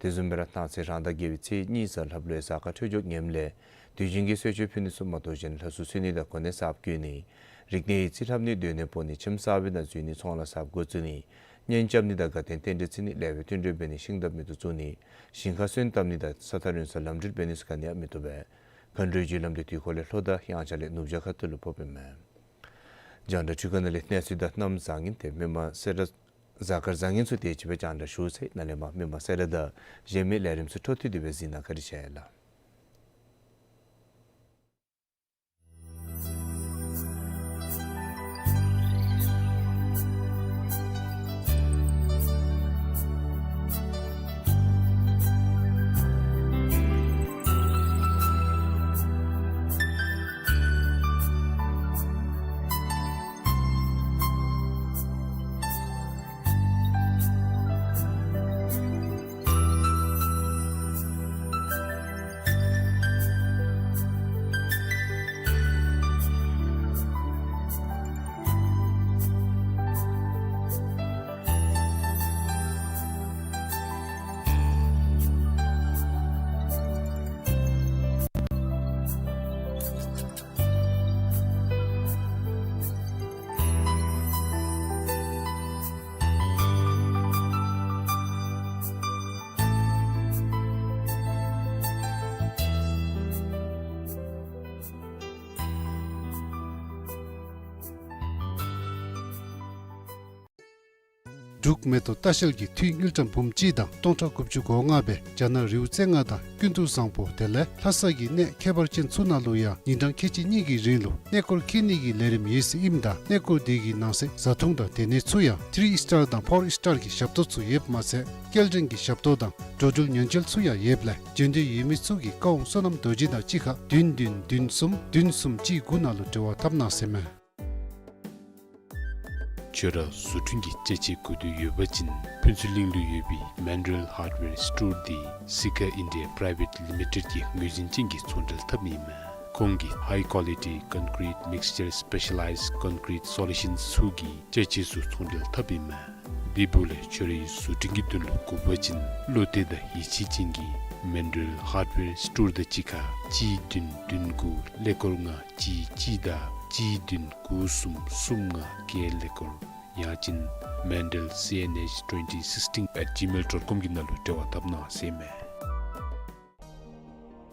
དེ་བཟུམ་སྦེ་ར་གནངས་ཚེ་རང་ཟླ་བརྒྱད་པའི་ཚེས་གཉིས་གཟའ་ལྷགཔ་ལུ་གཟའ་སྐར་འཕྲོད་སྦྱོར་ངནམ་ལས་དུས་རྒྱུན་གྱི་གསོལ་མཆོད་ཕུལ་ནི་ཚུ་མ་གཏོགས་གཞན་ལྷ་སྲུང་གསོལ་ནི་དང་གོ་གནས་གསརཔ་བསྐོ་ནི། རིག་གནས་ཡིག་རྩིས་ལྷབ་ནི། སྡོད་གནས་སྤོ་ནི། ཁྱིམ་གསར་པའི་ནང་འཛུལ་ནི། ཚོང་ལཱ་གསརཔ་འགོ་བཙུགས་ནི། གཉེན་རྐྱབ་ནི་དང་དགའ་སྟོན་རྟེན་འབྲེལ་བརྩི་ནི། ལེགས་པའི་བསྟུན་གྲོས་འབད་ནི། ཤིང་འདབས་མེ་ཏོག་བཙུགས་ནི། ཞིང་ཁར་སོན་བཏབ་ནི་དང་ས་ཐག་རིང་སར་ལམ་འགྲུལ་འབད་ནི་ཚུ་ག་ནི་ཡང་མི་བཏུབ་པས། མཁའ་འགྲོའི་རྒྱུ་ལམ་འདི་དུས་འཁོར་ལས་ལྷོ་དང་དབྱངས་འཆར་ལས་ནུབ་བྱང་ཁ་ཐུག་ལུ་ཕོགཔ་ཨིན་མས། རྒྱང་བསྒྲགས་འཕྲུལ་ཁང་ནང་ལས་གནས་ཚུལ་དང་གནམ་བཟང་ངན་ཏེ་མི་མང་སེར་སྦྲེང་གཟའ་སྐར་བཟང་ངན་ཚུ་དེ་ཅིག་སྦེ་རྒྱང་བསྒྲགས་ཞུ་ཚར་ཡི། ནཱ་ལས་མར་མི་མང་སེར་སྦྲེང་དང་གཞན་མི་ལས་རིམ་ཚུ་འཕྲོ་མཐུད་དེ་སྦེ་གཟིགས་གནང་བཀའ་དྲིན་ཆེ་ལགས། འབྲུག་མེ་ཏོག་ལྟ་བཤལ་གྱིས་འཐུས་དངུལ་ཀྲམ་འབུམ་གཅིག་དང་སྟོང་ཕྲག་དགུ་བཅུ་གོ་ལྔ་སྦེ་རྒྱ་ནག་རི་བོ་རྩེ་ལྔ་དང་ཀུན་ཏུ་བཟང་པོ་དེ་ལས་ལྷ་ས་གི་གནས་ཁྱད་པར་ཅན་ཚུ་ནང་ལུ་ཡང་ཉིན་གྲངས་ཁལ་གཅིག་གཉིས་ཀྱི་རིང་ལུ་གནས་སྐོར་འཁྱིད་ནི་གི་ལས་རིམ་ཡོད་ཟེར་ཨིནམ་ད་གནས་སྐོར་དེ་གི་ནང་གསེས་བཟའ་འཐུང་དང་སྡོད་གནས་ཚུ་ཡང་ཐི་རི་ཨིསི་ཊར་དང་ཕོར་ཨིསི་ཊར་གྱི་ཞབས་ཏོག་ཚུ་ཡོདཔ་མ་ཚད་སྐྱེལ་འདྲེན་གྱི་ཞབས་ཏོག་དང་འགྲོ་འགྲུལ་ཉེན་བཅོལ་ཚུ་ཡང་ཡོདཔ་ལས་བྱོན་འདོད་ཡོད་མི་ཚུ་གིས་བཀའ་དབང་བསོད་ནམས་རྡོ་རྗེ་དང་གཅིག་ཁར་བདུན་བདུན་བདུན་གསུམ་བདུན་གསུམ་གཅིག་དགུ་ནང་ལུ་འབྲེལ་བ་འཐབ་གནང་ཟེར་ཨིན་མས། ཁྱོད་ར་བཟོ་སྐྲུན་གྱི་ཅ་ཆས་དགོས་འདོད་ཡོད་པ་ཅིན་ཕུན་ཚོགས་གླིང་ལུ་ཡོད་པའི་མཱན་ཌེལ་ཧརཌ་ཝེར་སི་ཊོར་འདི་སི་ཀ་ཨིན་ཌི་ཡ་པི་རའི་ཝེཊ་ལི་མི་ཊེཌ་ཀྱི་ངོས་འཛིན་ཅན་གྱི་ཚོང་འབྲེལ་འཐབ་མི་ཨིན་མས། ཁོང་གིས་ཧའི་ཀོ་ལི་ཊི་ཀོན་ཀྲིཊ་མིགས་ཅར་སི་པེ་ཤ་ལའིཛ་ཀོན་ཀྲིཊ་སོ་ལུ་ཤཱནསི་ཚུ་གི་ཅ་ཆས་ཚུ་ཚོང་འབྲེལ་འཐབ་ཨིན་མས། དེ་འབདཝ་ལས་ཁྱོད་རའི་བཟོ་སྐྲུན་གྱི་དོན་ལུ་དགོ་པ་ཅིན་བློ་གཏད་དང་ཡིད་ཆེས་ཅན་གྱི་མཱན་ཌེལ་ཧརཌ་ཝེར་སི་ཊོར་དང་གཅིག་ཁར་གཅིག་བདུན་བདུན་དགུ་ཀླད་ཀོར་ལྔ་གཅིག་གཅིག་དང་གཅིག་བདུན་དགུ་གསུམ་གསུམ་ལྔ་བརྒྱད་ཀླད་ཀོར་ཡང་ཅིན་མཱན་ཌེལ་སི་ཨེན་ཨེཆ་ཊུ་ཝེན་ཊི་སིགས་ཊིན་ཨེཊ་ཇི་མེལ་ཌོཊ་ཀོམ་གྱི་ནང་ལུ་འབྲེལ་བ་འཐབ་གནང་ཟེར་ཨིན་མས།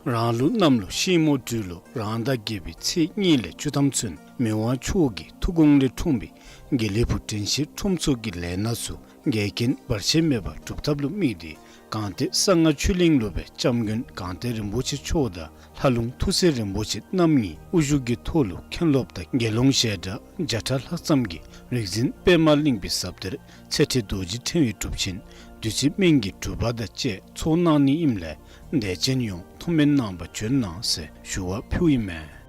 རང་ལུགས་གནམ་ལོ་ཤིང་མོ་སྦྲུལ་ལོ་རང་ཟླ་བརྒྱད་པའི་ཚེས་གཉིས་ལས་བཅུ་ཐམ་ཚུན་མི་དབང་མཆོག་གི་ཐུགས་དགོངས་ལས་འཁྲུངས་པའི་དགེ་ལེགས་ཕུག་དྲན་ཤེས་ཁྲོམ་ཚོགས་ཀྱི་ལས་སྣ་ཚུ་འགལ་རྐྱེན་བར་ཆད་མེད་པར་སྒྲུབ་ཐབས་ལུ་དམིགས་ཏེ་སྒང་སྟེང་གསང་སྔགས་ཆོས་གླིང་ལུ་སྦེ་སྐྱབས་མགོན་སྒང་སྟེང་རིན་པོ་ཆེ་མཆོག་དང་ལྷ་ལུང་ཐུགས་སྲས་རིན་པོ་ཆེ་རྣམ་གཉིས་དབུ་བཞུགས་ཀྱི་ཐོག་ལུ་མཁན་སློབ་དང་དགེ་སློང་ཞལ་གྲངས་བརྒྱ་ཕྲག་ལྷག་ཙམ་གྱིས་རིག་འཛིན་པདྨ་གླིང་པའི་ཟབ་གཏེར་ཚེ་ཁྲིད་རྡོ་རྗེ་ཕྲེང་བའི་སྒྲུབ་ཆེན་བདུད་རྩི་སྨན་གྱི་སྒྲུབ་པ་དང་བཅས་ཚོགས་གནང་ནི་ཨིནམ་ལས་དད་ཅན་ཡོངས་ཐུགས་སྨོན་གནང་བར་བྱོན་གནང་ཟེར་ཞུ་བ་ཕུལཝ་ཨིན་མས།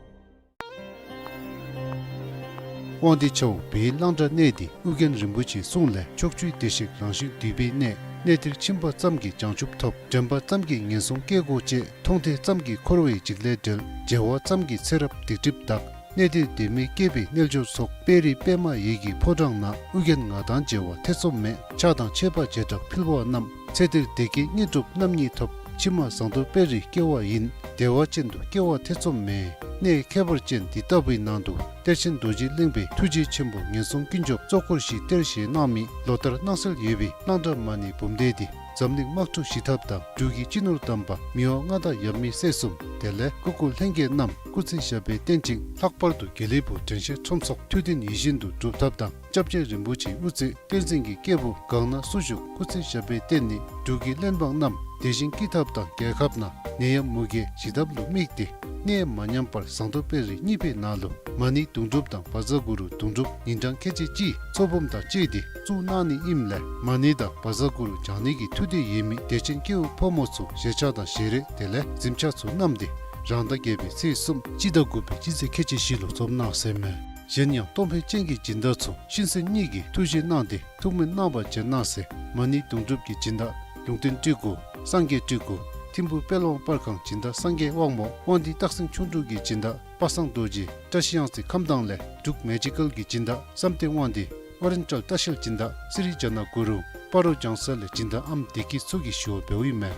དབང་འདུས་ཆབ་འབད་བའི་གླང་དྲ་གནས་འདི་ཨོ་རྒྱན་རིན་པོ་ཆེའི་གསུང་ལས་ཕྱོགས་བཅུའི་བདེ་གཤེགས་རང་བཞིན་འདུས་པའི་གནས། གནས་འདིར་ཕྱིན་པ་ཙམ་གྱིས་བྱང་ཆུབ་ཐོབ། དྲན་པ་ཙམ་གྱིས་ངན་སོང་སྐྱེ་དགོས་ཅེས། མཐོང་ཐོས་ཙམ་གྱིས་འཁོར་བའི་འཇིགས་ལས་བསྒྲལ། མཇལ་བ་ཙམ་གྱིས་ཚེ་རབས་སྡིག་སྒྲིབ་དག། གནས་འདིར་བདེན་མེད་སྐྱེས་པའི་རྣལ་འབྱོར་ཚོགས། དཔལ་རི་པདྨ་འོད་ཀྱི་ཕོ་བྲང་ན། ཨོ་རྒྱན་ང་དང་མཇལ་བ་ཐེ་ཚོམ་མེད། ཆགས་སྡང་ཆད་པ་བྱེ་བྲག་འཕེལ་བ་རྣམས། ཚེ་འདིར་བདེ་སྐྱིད་དངོས་གྲུབ་རྣམ་གཉིས་ཐོབ། ཕྱི་མ་ཟངས་མདོག་དཔལ་རིར་སྐྱེ་བ་ཡིན། བདེ་བ་ཅན་དུ་སྐྱེ་བ་ཐེ་ཚོམ་མེད། གནས་ཁྱད་པར་ཅན་འདི་ལྟ་བུའི་ནང་དུ་གཏེར་ཆེན་རྡོ་རྗེ་གླིང་པའི་ཐུགས་རྗེ་ཆེན་པོ་ངན་སོང་ཀུན་སྐྱོབ་གཙོ་འཁོར་བཞིའི་གཏེར་ཞེས་གནང་མི་ལོ་ལྟར་སྣང་གསལ་ཡོད་པའི་གླང་དྲ་མ་ཎི་འབུམ་སྡེ་འདི་འཛམ་གླིང་དམག་འཁྲུག་ཞི་ཐབས་དང་འབྲུག་གི་སྤྱི་ནོར་དམ་པ་མི་དབང་མངའ་བདག་ཡབ་མེས་སྲས་གསུམ། དེ་ལས་སྐུ་འཁོར་ལྷན་རྒྱས་རྣམས་སྐུ་ཚེ་ཞབས་པད་བརྟན་ཅིང་། ལྷག་པར་དུ་དགེ་ལེགས་ཕུག་དྲན་ཤེས་ཁྲོམ་ཚོགས་ཐུགས་འདུན་ཡིད་བཞིན་དུ་འགྲུབ་ཐབས་དང་། སྐྱབས་རྗེ་རིན་པོ་ཆེའི་དབུ་རྩེ་བསྟན་འཛིན་གྱི་སྐྱེས་བུ་གང་ན་སུ་བཞུགས་སྐུ་ཚེ་ཞབས་པད་བརྟན་ནི་འབྲུག་གི་བློན་འབངས་རྣམས་བདེ་ཞིང་སྐྱིད་ཐབས་དང་རྒྱལ་ཁབ་ནང་ནད་ཡམས་མུ་གེ་ཞི་ཐབས་ལུ་དམིགས་ཏེ། གནས་མ་ཉམས་པར་ཟངས་མདོག་དཔལ་རི་གཉིས་པའི་ནང་ལུ་མ་ཎི་དུང་སྒྲུབ་དང་བཛྲ་གུ་རུ་དུང་སྒྲུབ་ཉིན་གྲངས་ཁལ་གཅིག་གཅིག་ཚོགས་འབུམ་དང་བཅས་ཏེ་བཙུགས་གནང་ནི་ཨིནམ་ལས་མ་ཎི་དང་བཛྲ་གུ་རུ་བགྱང་ནི་གི་ཐུགས་འདོད་ཡོད་མི་དད་ཅན་སྐྱེ་བོ་ཕོ་མོ་ཚུ་ཞལ་ཆས་དང་ཞལ་རས་དེ་ལས་གཟིམ་ཆས་ཚུ་བསྣམས་ཏེ་རང་ཟླ་བརྒྱད་པའི་ཚེས་གསུམ་སྤྱི་ཟླ་དགུ་པའི་སྤྱི་ཚེས་ཁལ་གཅིག་བཞི་ལུ་འཛོམས་གནང་ཟེར་མས། གཞན་ཡང་གཏོང་ཕོད་ཅན་གྱི་སྦྱིན་བདག་ཚུ་ཤིན་སྲིད་གཉིས་ཀྱི་ཐུགས་བཞེད་གནང་སྟེ་ཐུགས་སྨོན་གནང་བར་བྱོན་གནང་ཟེར། མ་ཎི་དུང་སྒྲུབ་ཀྱི་སྦྱིན་བདག་ལུང་བསྟན་སྤྲུལ་སྐུ། སངས་རྒྱས་སྤྲུལ་སྐུ། ཐིམ་ཕུག་དཔལ་དབང་པར་ཁང་སྦྱིན་བདག་སངས་རྒྱས་དབང་མོ། དབང་འདུས་སྟག་སེང་ཁྱུང་འབྲུག་གི་སྦྱིན་བདག་པ་སངས་རྡོ་རྗེ། བཀྲ་ཤིས་གཡང་རྩེ་ཁམས་དྭངས་ལས་འབྲུག་མེ་ཇི་ཀལ་གྱི་སྦྱིན་བདག་བསམ་གཏན་དབང་འདུས། ཨོ་རེན་ཊལ་ལྟ་བཤལ་སྦྱིན་བདག་སི་རི་ཇ་ན་གུ་རུ། སྤ་རོ་ལྗང་ས་ལས་སྦྱིན་བདག་ཨམ་བདེ་སྐྱིད་ཚུ་གིས་ཞུ་བ་འབདཝ་ཨིན་མས།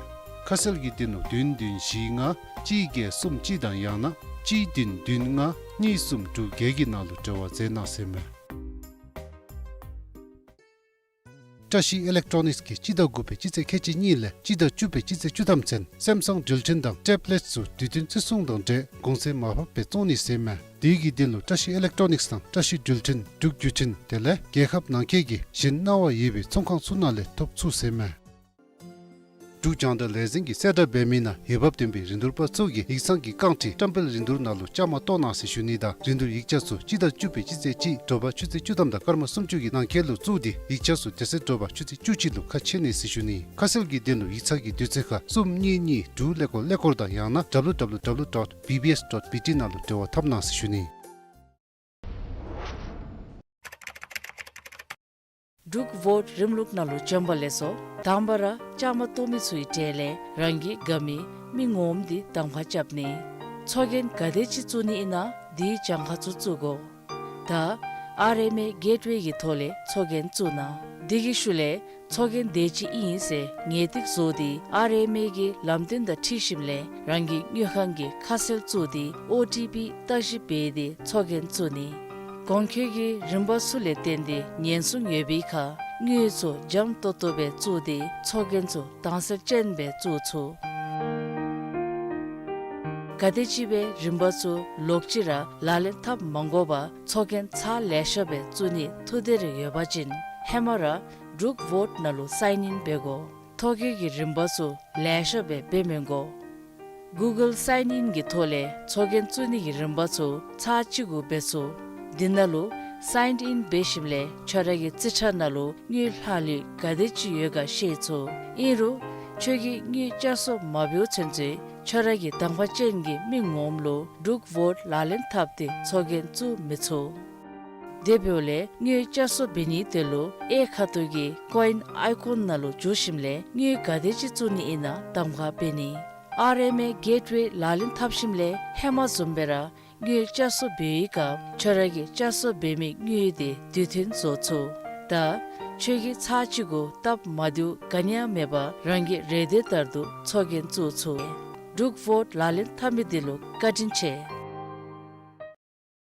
ཁ་གསལ་གྱི་དོན་ལུ་བདུན་བདུན་བཞི་ལྔ་གཅིག་བརྒྱད་གསུམ་གཅིག་དང་ཡང་ན་གཅིག་བདུན་བདུན་ལྔ་གཉིས་གསུམ་དྲུག་བརྒྱད་ཀྱི་ནང་ལུ་འབྲེལ་བ་མཛད་གནང་ཟེར་མས། བཀྲ་ཤིས་ཨི་ལེག་ཊོ་ནིགསི་གིས་སྤྱི་ཟླ་དགུ་པའི་སྤྱི་ཚེས་ཁལ་གཅིག་གཉིས་ལས་སྤྱི་ཟླ་བཅུ་པའི་སྤྱི་ཚེས་བཅུ་ཐམ་ཚུན་སེམ་སང་འགྲུལ་འཕྲིན་དང་ཊེབ་ལེཊ་ཚུ་དུས་མཐུན་བརྩི་སྲུང་དང་འབྲེལ་གོང་ཚད་མར་ཕབ་སྦེ་བཙོང་ནི་ཟེར་མས། དེ་གི་དོན་ལུ་བཀྲ་ཤིས་ཨི་ལེག་ཊོ་ནིགསི་དང་བཀྲ་ཤིས་འགྲུལ་འཕྲིན་འབྲུག་བརྒྱུད་འཕྲིན་དེ་ལས་རྒྱལ་ཁབ་ནང་འཁོད་ཀྱི་གཞན་གནང་བ་ཡོད་པའི་ཚོང་ཁང་ཚུ་ནང་ལས་ཐོབ་ཚུགས་ཟེར་མས། འབྲུག་རྒྱང་བསྒྲགས་ལས་འཛིན་གྱིས་གསལ་བསྒྲགས་འབད་མི་ནང་འོས་འབབ་ལྡན་པའི་རིན་བསྡུར་པ་ཚུ་གིས་ཡིག་ཚང་གི་རྐང་ཁྲི་བཀྲམ་སྤེལ་རིན་བསྡུར་ནང་ལུ་བཅའ་མར་གཏོགས་གནང་ཟེར་ཞུ་ནི་དང་། རིན་བསྡུར་ཡིག་ཆ་ཚུ་སྤྱི་ཟླ་བཅུ་པའི་སྤྱི་ཚེས་གཅིག་དྲོ་པ་ཆུ་ཚོད་བཅུ་ཐམ་དང་སྐར་མ་སུམ་ཅུ་གི་ནང་འཁོད་ལུ་བཙུགས་ཏེ་ཡིག་ཆ་ཚུ་དེ་ཚེ་དྲོ་པ་ཆུ་ཚོད་བཅུ་གཅིག་ལུ་ཁ་ཕྱེ་ནི་ཟེར་ཞུ་ནི། ཁ་གསལ་གྱི་དོན་ལུ་ཡིག་ཚང་གི་དུས་ཚོད་ཁར་གསུམ་གཉིས་གཉིས་དྲུག་ཀླད་ཀོར་ཀླད་ཀོར་དང་ཡང་ན་ཌབ་ལུ་ཌབ་ལུ་ཌབ་ལུ་ཌོཊ་བི་བི་ཨེསི་ཌོཊ་བི་ཊི་ནང་ལུ་འབྲེལ་བ་འཐབ་གནང་ཟེར་ཞུ་ནི། འབྲུག་ཝོཊ་རིམ་ལུགས་ནང་ལུ་བྱོན་པ་ལེགས་སོ། དང་པ་ར་བཅའ་མར་གཏོགས་མི་ཚུའི་གྲས་ལས་རང་གི་དགའ་མི་མི་ངོམ་འདི་གདམ་ཁ་རྐྱབ་ནི། ཚོགས་རྒྱན་ག་དེ་ཅིག་བཙུགས་ནི་ཨིན་ན་དེའི་གྱངས་ཁ་ཚུ་བཙུགས་དགོ། ད་ཨར་ཨེམ་ཨེ་གེཊ་ཝེ་གི་ཐོག་ལས་ཚོགས་རྒྱན་བཙུགས་གནང་། དེ་གི་ཤུལ་ལས་ཚོགས་རྒྱན་དེ་ཅིག་ཨིན་ཟེར་ངེས་ཏིག་བཟོ་སྟེ་ཨར་ཨེམ་ཨེ་གི་ལམ་སྟོན་དང་འཁྲིལ་ཞིནམ་ལས་རང་གི་དངུལ་ཁང་གི་ཁ་གསལ་བཙུགས་ཏེ་ཨོ་ཊི་པི་བརྟག་ཞིབ་འབད་དེ་ཚོགས་རྒྱན་བཙུགས་ནི། གོང་འཁོད་ཀྱི་རིམ་པ་ཚུ་ལས་བརྟེན་ཏེ་ཉེན་སྲུང་ཡོད་པའི་ཁར་དངུལ་ཚུ་འཇམ་ཏོང་ཏོ་སྦེ་བཙུགས་ཏེ་ཚོགས་རྒྱན་ཚུ་དྭངས་གསལ་ཅན་སྦེ་བཙུགས་ཚུགས། ག་དེམ་ཅིག་སྦེ་རིམ་པ་ཚུ་ལོག་ཅི་ར་ལག་ལེན་འཐབ་མ་དགོ་པར་ཚོགས་རྒྱན་ཚར་ལེ་ཤ་སྦེ་བཙུགས་ནིའི་ཐུགས་འདོད་རེ་ཡོད་པ་ཅིན་ཧེ་མ་ར་འབྲུག་ཝོཊ་ནང་ལུ་སའིན་ཨིན་འབད་དགོ། ཐོ་བཀོད་ཀྱི་རིམ་པ་ཚུ་ལེ་ཤ་སྦེ་འབད་མི་དགོ། གུ་གཱལ་སའིན་ཨིན་གྱི་ཐོག་ལས་ཚོགས་རྒྱན་བཙུགས་ནི་གི་རིམ་པ་ཚུ་ཚར་གཅིག་གུ་འབད་ཚུགས། དེ་ནང་ལུ་སའིན་ཨིན་འབད་ཞིནམ་ལས་ཁྱོད་ར་གི་རྩིས་ཁྲ་ནང་ལུ་དངུལ་ལྷག་ལུས་ག་དེ་ཅིག་ཡོད་ག་ཤེས་ཚུགས། ཨིན་རུང་ཁྱོད་ཀྱིས་དངུལ་བསྐྱར་གསོ་མ་འབདཝ་ཚུན་ཚོད་ཁྱོད་ར་གི་གདམ་ཁ་ཅན་གྱི་མི་ངོམ་ལུ་འབྲུག་ཝོཊ་ལག་ལེན་འཐབ་སྟེ་ཚོགས་རྒྱན་བཙུགས་མི་ཚུགས། དེ་འབདཝ་ལས་དངུལ་བསྐྱར་གསོ་འབད་ནིའི་དོན་ལུ་གཡས་ཁ་ཐུག་གི་ཀོ་ཨིན་ཨའི་ཀོན་ནང་ལུ་འཛུལ་ཞིནམ་ལས་དངུལ་ག་དེ་ཅིག་བཙུགས་ནི་ཨིན་ན་གདམ་ཁ་འབད་ནི། ཨར་ཨེམ་ཨེ་གེཊ་ཝེ་ལག་ལེན་འཐབ་ཞིནམ་ལས་ཧེ་མ་བཟུམ་སྦེ་ར་དངུལ་བསྐྱར་གསོ་འབད་བའི་སྐབས་ཁྱོད་ར་གིས་བསྐྱར་གསོ་འབད་མི་དངུལ་དེ་དུས་མཐུན་བཟོ་ཚུགས། ད་ཁྱོད་ཀྱིས་ཚར་གཅིག་གུ་སྟབས་མ་བདེཝ་ག་ནི་ཡང་མེད་པར་རང་གི་རེ་འདོད་ལྟར་དུ་ཚོགས་རྒྱན་བཙུགས་ཚུགས། འབྲུག་ཝོཊ་ལག་ལེན་འཐབ་མི་དེ་ལུ་བཀའ་དྲིན་ཆེ།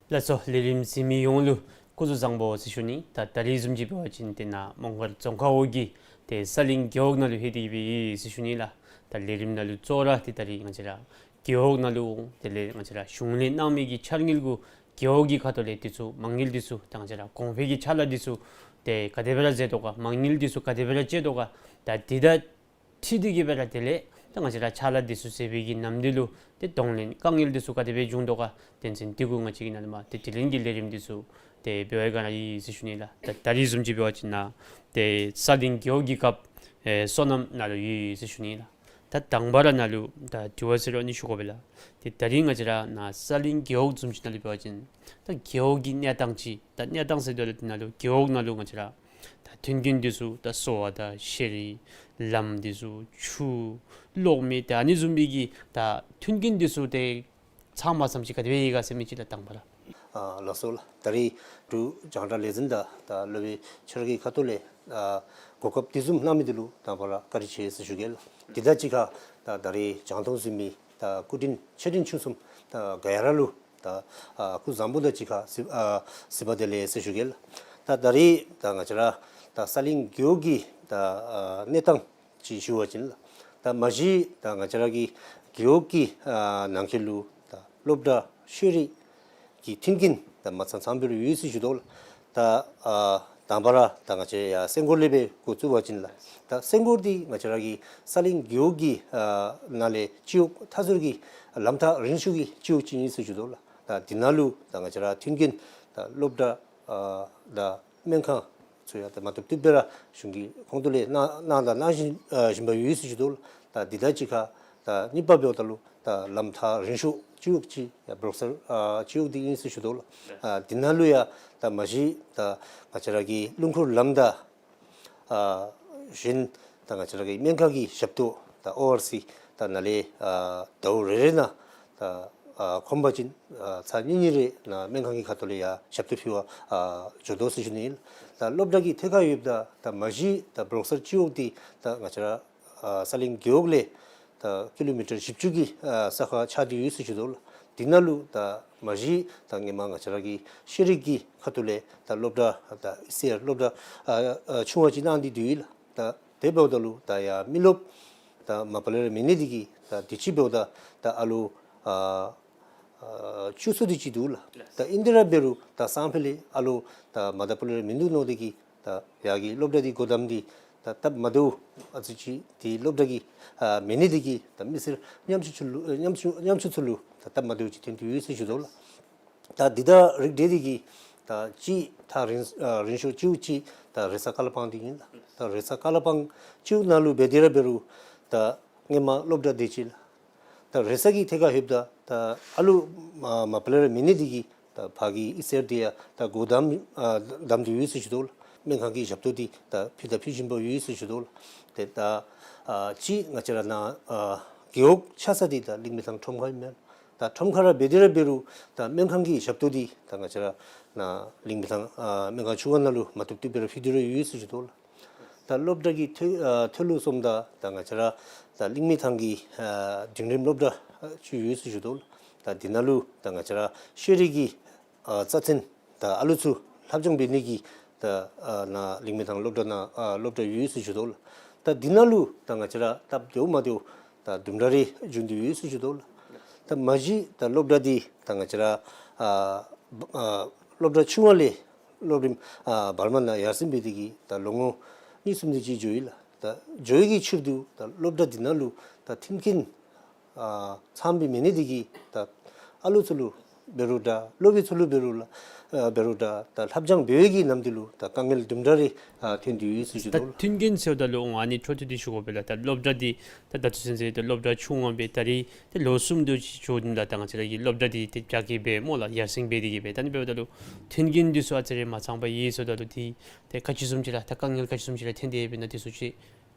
ལགས་སོ། ལས་རིམ་གཟིགས་མི་ཡོངས་ལུ་སྐུ་གཟུགས་བཟང་པོ་ཟེར་ཞུ་ནི། ད་ད་རིས་བཟུམ་ཅིག་འབད་བ་ཅིན་ཏེ་ནཱ་མོང་སྒར་རྫོང་ཁག་འོག་གི་ཏེ་ས་གླིང་རྒེད་འོག་ནང་ལུ་ལྷོད་དེ་གི་སྦེ་ཡོད་ཟེར་ཞུ་ནི་ལགས། ད་ལས་རིམ་ནང་ལུ་གཙོ་བོ་ར་ཏེ་ད་རིས་ང་བཅས་ར་རྒེད་འོག་ནང་ལུ་དེ་ལས་ང་བཅས་ར་གཞུང་ལས་གནང་མི་གི་འཆར་དངུལ་གུ་རྒེད་འོག་གི་ཁ་ཐུག་ལས་དེ་ཚུ་མ་དངུལ་དེ་ཚུ་ད་ང་བཅས་ར་གོང་འཕེལ་གྱི་ཕྱག་ལཱ་དེ་ཚུ་ཏེ་ག་དེ་སྦེ་ར་མཛད་དོ་ག། མ་དངུལ་དེ་ཚུ་ག་དེ་སྦེ་ར་སྤྱོད་དོ་ག། ད་དེ་ད་འཁྲིལ་ཏེ་གི་སྦེ་ར་དེ་ལས་ད་ང་བཅས་ར་ཕྱག་ལཱ་དེ་ཚུ་མཛད་པའི་གི་ནམ་དུས་ལུ་ཏེ་གདོང་ལེན་དཀའ་ངལ་དེ་ཚུ་ག་དེ་སྦེ་བྱུང་དོ་ག། དོན་ཚན་དེ་གུ་ང་བཅས་ཀྱིས་ནཱ་ལས་མར་ཏེ་དྲི་ལན་གྱི་ལས་རིམ་དེ་ཚུ་ཏེ་འབད་བའི་སྒང་ར་ཡོད་ཟེར་ཞུ་ནི་ལགས། ད་ད་རིས་བཟུམ་ཅིག་འབད་བ་ཅིན་ནཱ་ཏེ་ས་གླིང་རྒེད་འོག་གི་སྐབས་ཨེ་སོ་ནམ་ནང་ལུ་ཡོད་ཟེར་ཞུ་ནི་ལགས། ད་དང་པ་ར་ནཱ་ལུ་ད་དྲི་བ་ཟེར་རུང་ཨ་ནི་ཞུ་དགོ་པས་ལགས། ཏེ་ད་རིས་ང་བཅས་ར་ནཱ་ས་གླིང་རྒེད་འོག་བཟུམ་ཅིག་ནང་ལུ་འབད་བ་ཅིན་ད་རྒེད་འོག་གི་གནས་སྟངས་ཅིག་ད་གནས་སྟངས་ཟེརཝ་ད་ལུ་དེ་ནང་ལུ་རྒེད་འོག་ནང་ལུ་ང་བཅས་ར་ད་མཐུན་རྐྱེན་འདི་ཚུ་ད་གསོ་བ་དང་ཤེས་རིག་ལམ་འདི་ཚུ་ཆུ་གློག་མེ་ད་ཨ་ནི་བཟུམ་མའི་གི་ད་མཐུན་རྐྱེན་འདི་ཚུ་ཏེ་ཚང་མ་ཚང་ཅིག་ག་དེ་སྦེ་ཡོད་ག་ཟེར་མི་ཅིག་ལགས་དང་པ་ར། ཨ་ལགས་སོ་ལགས། ད་རིས་འབྲུག་རྒྱང་བསྒྲགས་ལས་འཛིན་དང་ད་སློབ་དཔོན་ཁྱོད་ར་གི་ཁ་ཐུག་ལས་ཨ་གོ་སྐབས་དེ་བཟུམ་གནང་མི་འདི་ལུ་དང་པ་ར་བཀའ་དྲིན་ཆེ་ཟེར་ཞུ་གེ་ལགས། དེ་དང་གཅིག་ཁར་ད་ད་རིས་རྒྱང་མཐོང་གཟིགས་མི་ད་སྐུ་མགྲོན་ཆེ་འབྲིང་ཆུང་གསུམ་ད་ག་ཡ་ར་ལུ་ད་ཨ་སྐུ་གཟུགས་བཟང་པོ་དང་གཅིག་ཁར་གཟིགས་ཨ་གཟིགས་པ་བདེ་ལེགས་ཟེར་ཞུ་གེ་ལགས། ད་ད་རིས་ད་ང་བཅས་ར་ད་ས་གླིང་རྒེད་འོག་གི་ད་ཨ་གནས་སྟངས་ཅིག་ཞུ་བ་ཅིན་ལགས། ད་མ་གཞི་ད་ང་བཅས་ར་གི་རྒེད་འོག་གི་ཨ་ནང་འཁོད་ལུ་ད་སློབ་གྲྭ་ཤེས་རིག་གི་མཐུན་རྐྱེན་ད་མ་ཚང་ཚངམ་སྦེ་ར་ཡོད་ཟེར་ཞུ་དོ་ལགས། ད་ཨ་དང་པ་ར་ད་ང་བཅས་ཡར་སེང་སྒོར་ལས་སྦེ་འགོ་བཙུགས་པ་ཅིན་ལགས། ད་སེང་སྒོར་འདི་ང་བཅས་ར་གི་ས་གླིང་རྒེད་འོག་གི་ཨ་ནང་ལས་སྤྱི་འོག་མཐའ་ཟུར་གྱི་ལམ་ཐག་རིང་ཤོས་ཀྱི་སྤྱི་འོག་ཅིག་ཨིན་ཟེར་ཞུ་དོ་ལགས། ད་འདི་ནང་ལུ་ད་ང་བཅས་ར་མཐུན་རྐྱེན་ད་སློབ་གྲྭ་ཨ་ད་སྨན་ཁང་ཚུ་ཡང་ད་མ་བཏུབ་བཏུབ་སྦེ་ར་གཞུང་གི་ཁོངས་གཏོགས་ལས་གནང་གནང་དང་གནང་བཞིན་ཨ་བཞིན་པ་ཡོད་ཟེར་ཞུ་དོ་ལགས། ད་འདི་དང་གཅིག་ཁར་ད་གཉིས་པ་འབདཝ་ད་ལུ་ད་ལམ་ཐག་རིང་ཤོས་སྤྱི་འོག་ཅིག་ཡར་འབྲོག་སར་ཨ་སྤྱི་འོག་འདི་ཨིན་ཟེར་ཞུ་དོ་ལགས། ཨ་འདི་ནང་ལུ་ཡང་ད་མ་གཞི་ད་ང་བཅས་ར་གི་སྣུམ་འཁོར་ལམ་དང་ཨ་གཞན་ད་ང་བཅས་ར་གི་སྨན་ཁང་གི་ཞབས་ཏོག་ད་ཨོ་ཨར་སི་ད་ནཱ་ལས་ཨ་ཟླཝ་རེ་རེ་ནང་ད་ཨ་ཁོམ་པ་ཅིན་ཨ་ཚར་གཉིས་གཉིས་རེ་ནཱ་སྨན་ཁང་གི་ཁ་ཐུག་ལས་ཡར་ཞབས་ཏོག་ཕུལ་བར་ཨ་འགྱོ་དོ་ཟེར་ཞུ་ནི་ཨིན། ད་སློབ་གྲྭ་གི་ཐད་ཁར་ཡོདཔ་ད་ད་མ་གཞི་ད་འབྲོག་སར་སྤྱི་འོག་འདི་ད་ང་བཅས་ར་ཨ་ས་གླིང་རྒེད་འོག་ལས་ད་ཀི་ལོ་མི་ཊར་བཞི་བཅུ་གི་ཨ་ས་ཁར་ཆགས་ཏེ་ཡོད་ཟེར་ཞུ་དོ་ལགས། འདི་ནང་ལུ་ད་མ་གཞི་ད་སྔོན་མ་ང་བཅས་ར་གི་ཤེས་རིག་གི་ཁ་ཐུག་ལས་ད་སློབ་གྲྭ་ད་ཨི་སི་ཨར་སློབ་གྲྭ་ཨ་ཨ་ཆུང་བ་ཅིག་གནང་སྟེ་འདུག་ལགས། ད་དེ་འབདཝ་ད་ལུ་ད་ཡར་མི་རློབས་ད་མ་པ་ལས་ར་མེད་ནི་འདི་གིས་ད་དུས་ཅི་འབདཝ་ད་ད་ཨ་ལོ་ཨ་ཨ་བཅུ་ཚུ་དེ་ཅིག་འདུག་ལགས། ད་ཨིན་ཏེ་ར་འབད་རུང་ད་སང་ཕོད་ལས་ཨ་ལོ་ད་མ་ད་པ་ལས་ར་མིན་འདུག་མནོ་སྟེ་གིས་ད་ཡར་གྱི་སློབ་གྲྭ་འདི་སྒོ་བསྡམས་ཏེ་ད་སྟབས་མ་བདེཝ་ཨ་ཙི་ཅིག་ཏེ་སློབ་གྲྭ་གི་ཨ་མེད་ནི་འདི་གིས་ད་མི་སེར་ཉམ་ཆུང་ཚུ་ལུ་ཨ་ཉམ་ཆུང་ཉམ་ཆུང་ཚུ་ལུ་ད་སྟབས་མ་བདེཝ་ཅིག་ཐོན་ཏེ་ཡོད་ཟེར་ཞུ་དོ་ལགས། ད་འདི་དང་རིགས་འདྲ་འདི་གིས་ད་གཅིག་ཐག་རིང་ཨ་རིང་ཤོས་སྤྱི་འོག་ཅིག་ད་རེས་གཟའ་ཀ་ལ་པང་འདི་ཨིན་ལགས། ད་རེས་གཟའ་ཀ་ལ་པང་སྤྱི་འོག་ནང་ལུ་འབད་དེ་ར་འབད་རུང་ད་སྔོན་མ་སློབ་གྲྭ་དེ་ཅིག་ལགས། ད་རེས་གཟའ་གི་ཐད་ཁར་ལྷོདཔ་ད་ད་ཨ་ལུ་མ་མ་པ་ལས་ར་མེད་ནི་འདི་གིས་ད་ཕར་གྱི་ཨི་སི་ཨར་འདི་ཡང་ད་སྒོ་བསྡམས་ཨ་བསྡམས་ཏེ་ཡོད་ཟེར་ཞུ་དོ་ལགས། སྨན་ཁང་གི་ཞབས་ཏོག་འདི་ད་ཕུལ་དང་ཕུལ་བཞིན་པ་ཡོད་ཟེར་ཞུ་དོ་ལགས། ཏེ་ད་ཨ་གཅིག་ང་བཅས་ར་ནཱ་ཨ་རྒེད་འོག་ཆགས་ས་འདི་ད་གླིང་མི་ཐང་ཁྲོམ་ཁ་ཨིན་མས། ད་ཁྲོམ་ཁ་ར་འབད་དེ་ར་འབད་རུང་ད་སྨན་ཁང་གི་ཞབས་ཏོག་འདི་ད་ང་བཅས་ར་ནཱ་གླིང་མི་ཐང་ཨ་སྨན་ཁང་ཆུང་བ་ནང་ལུ་མ་བཏུབ་བཏུབ་སྦེ་ར་ཕུལ་ཏེ་ར་ཡོད་ཟེར་ཞུ་དོ་ལགས། ད་སློབ་གྲྭ་གི་ཐོ་ཨ་ཐོ་ལུ་སོངམ་ད་ད་ང་བཅས་ར་ད་གླིང་མི་ཐང་གི་ཨ་འབྲིང་རིམ་སློབ་གྲྭ་ཨ་ཅིག་ཡོད་ཟེར་ཞུ་དོ་ལགས། ད་འདི་ནང་ལུ་ད་ང་བཅས་ར་ཤེས་རིག་གི་ཨ་རྩ་ཚན་ད་ཨ་ལུ་ཚུ་ལྷབ་སྦྱང་འབད་ནི་གི་ད་ཨ་ནཱ་གླིང་མི་ཐང་སློབ་གྲྭ་ནང་ཨ་སློབ་གྲྭ་ཡོད་ཟེར་ཞུ་དོ་ལགས། ད་འདི་ནང་ལུ་ད་ང་བཅས་ར་སྟབས་བདེཝ་མ་བདེཝ་ད་དུམ་གྲ་རེ་བྱུང་སྟེ་ཡོད་ཟེར་ཞུ་དོ་ལགས། ད་མ་གཞི་ད་སློབ་གྲྭ་འདི་ད་ང་བཅས་ར་ཨ་ཨ་སློབ་གྲྭ་ཆུང་བ་ལས་སློབ་རིམ་ཨ་བར་མ་ནང་ཡར་སེང་འབད་དེ་གིས་ད་ལོ་ངོ་གཉིས་གསུམ་དེ་ཅིག་འགྱོ་ཡི་ལགས། ད་འགྱོ་ཡི་གི་ཕྱིར་དུ་ད་སློབ་གྲྭ་འདི་ནང་ལུ་ད་མཐུན་རྐྱེན་ཨ་ཚངམ་སྦེ་མེད་ནི་འདི་གིས་ད་ཨ་ལུ་ཚུ་ལུ་འབད་རུང་འདྲ་སློབ་དཔོན་ཚུ་ལུ་འབད་རུང་ལགས་ཨ་འབད་རུང་འདྲ་ད་ལྷབ་སྦྱང་འབད་བའི་གི་ནམ་དུས་ལུ་ད་དཀའ་ངལ་དུམ་གྲ་རེ་ཨ་ཐོན་ཏེ་ཡོད་ཟེར་ཞུ་ད་དོ་ལགས། མཐུན་རྐྱེན་ཟེརཝ་ད་ལུ་ཨ་ནི་འཕྲོ་མཐུད་དེ་ཞུ་དགོ་པས་ལགས། ད་སློབ་གྲྭ་འདི་ད་ད་ལྟོ་ཚུན་ཚོད་ད་སློབ་གྲྭ་ཆུང་བ་སྦེ་ད་རེས་ད་ལོ་གསུམ་དེ་ཅིག་འགྱོ་ནི་ལགས། ད་ང་བཅས་ར་གི་སློབ་གྲྭ་འདི་ཏེ་རྒྱ་སྐྱེད་སྦེ་སྨོ་ལགས་ཡར་སེང་འབད་དེ་གིས་སྦེ། ད་ཨ་ནི་འབདཝ་ད་ལུ་མཐུན་རྐྱེན་འདི་ཚུ་ཨ་ཙི་རེ་མ་ཚངམ་ཡོད་ཟེརཝ་ད་ལུ་ཏེ་ཏེ་ག་ཅི་བཟུམ་ཅིག་ལགས་ད་དཀའ་ངལ་ག་ཅི་བཟུམ་ཅིག་ལགས་ཐོན་ཏེ་འབད་ན་དེ་ཚུ་ཅིག།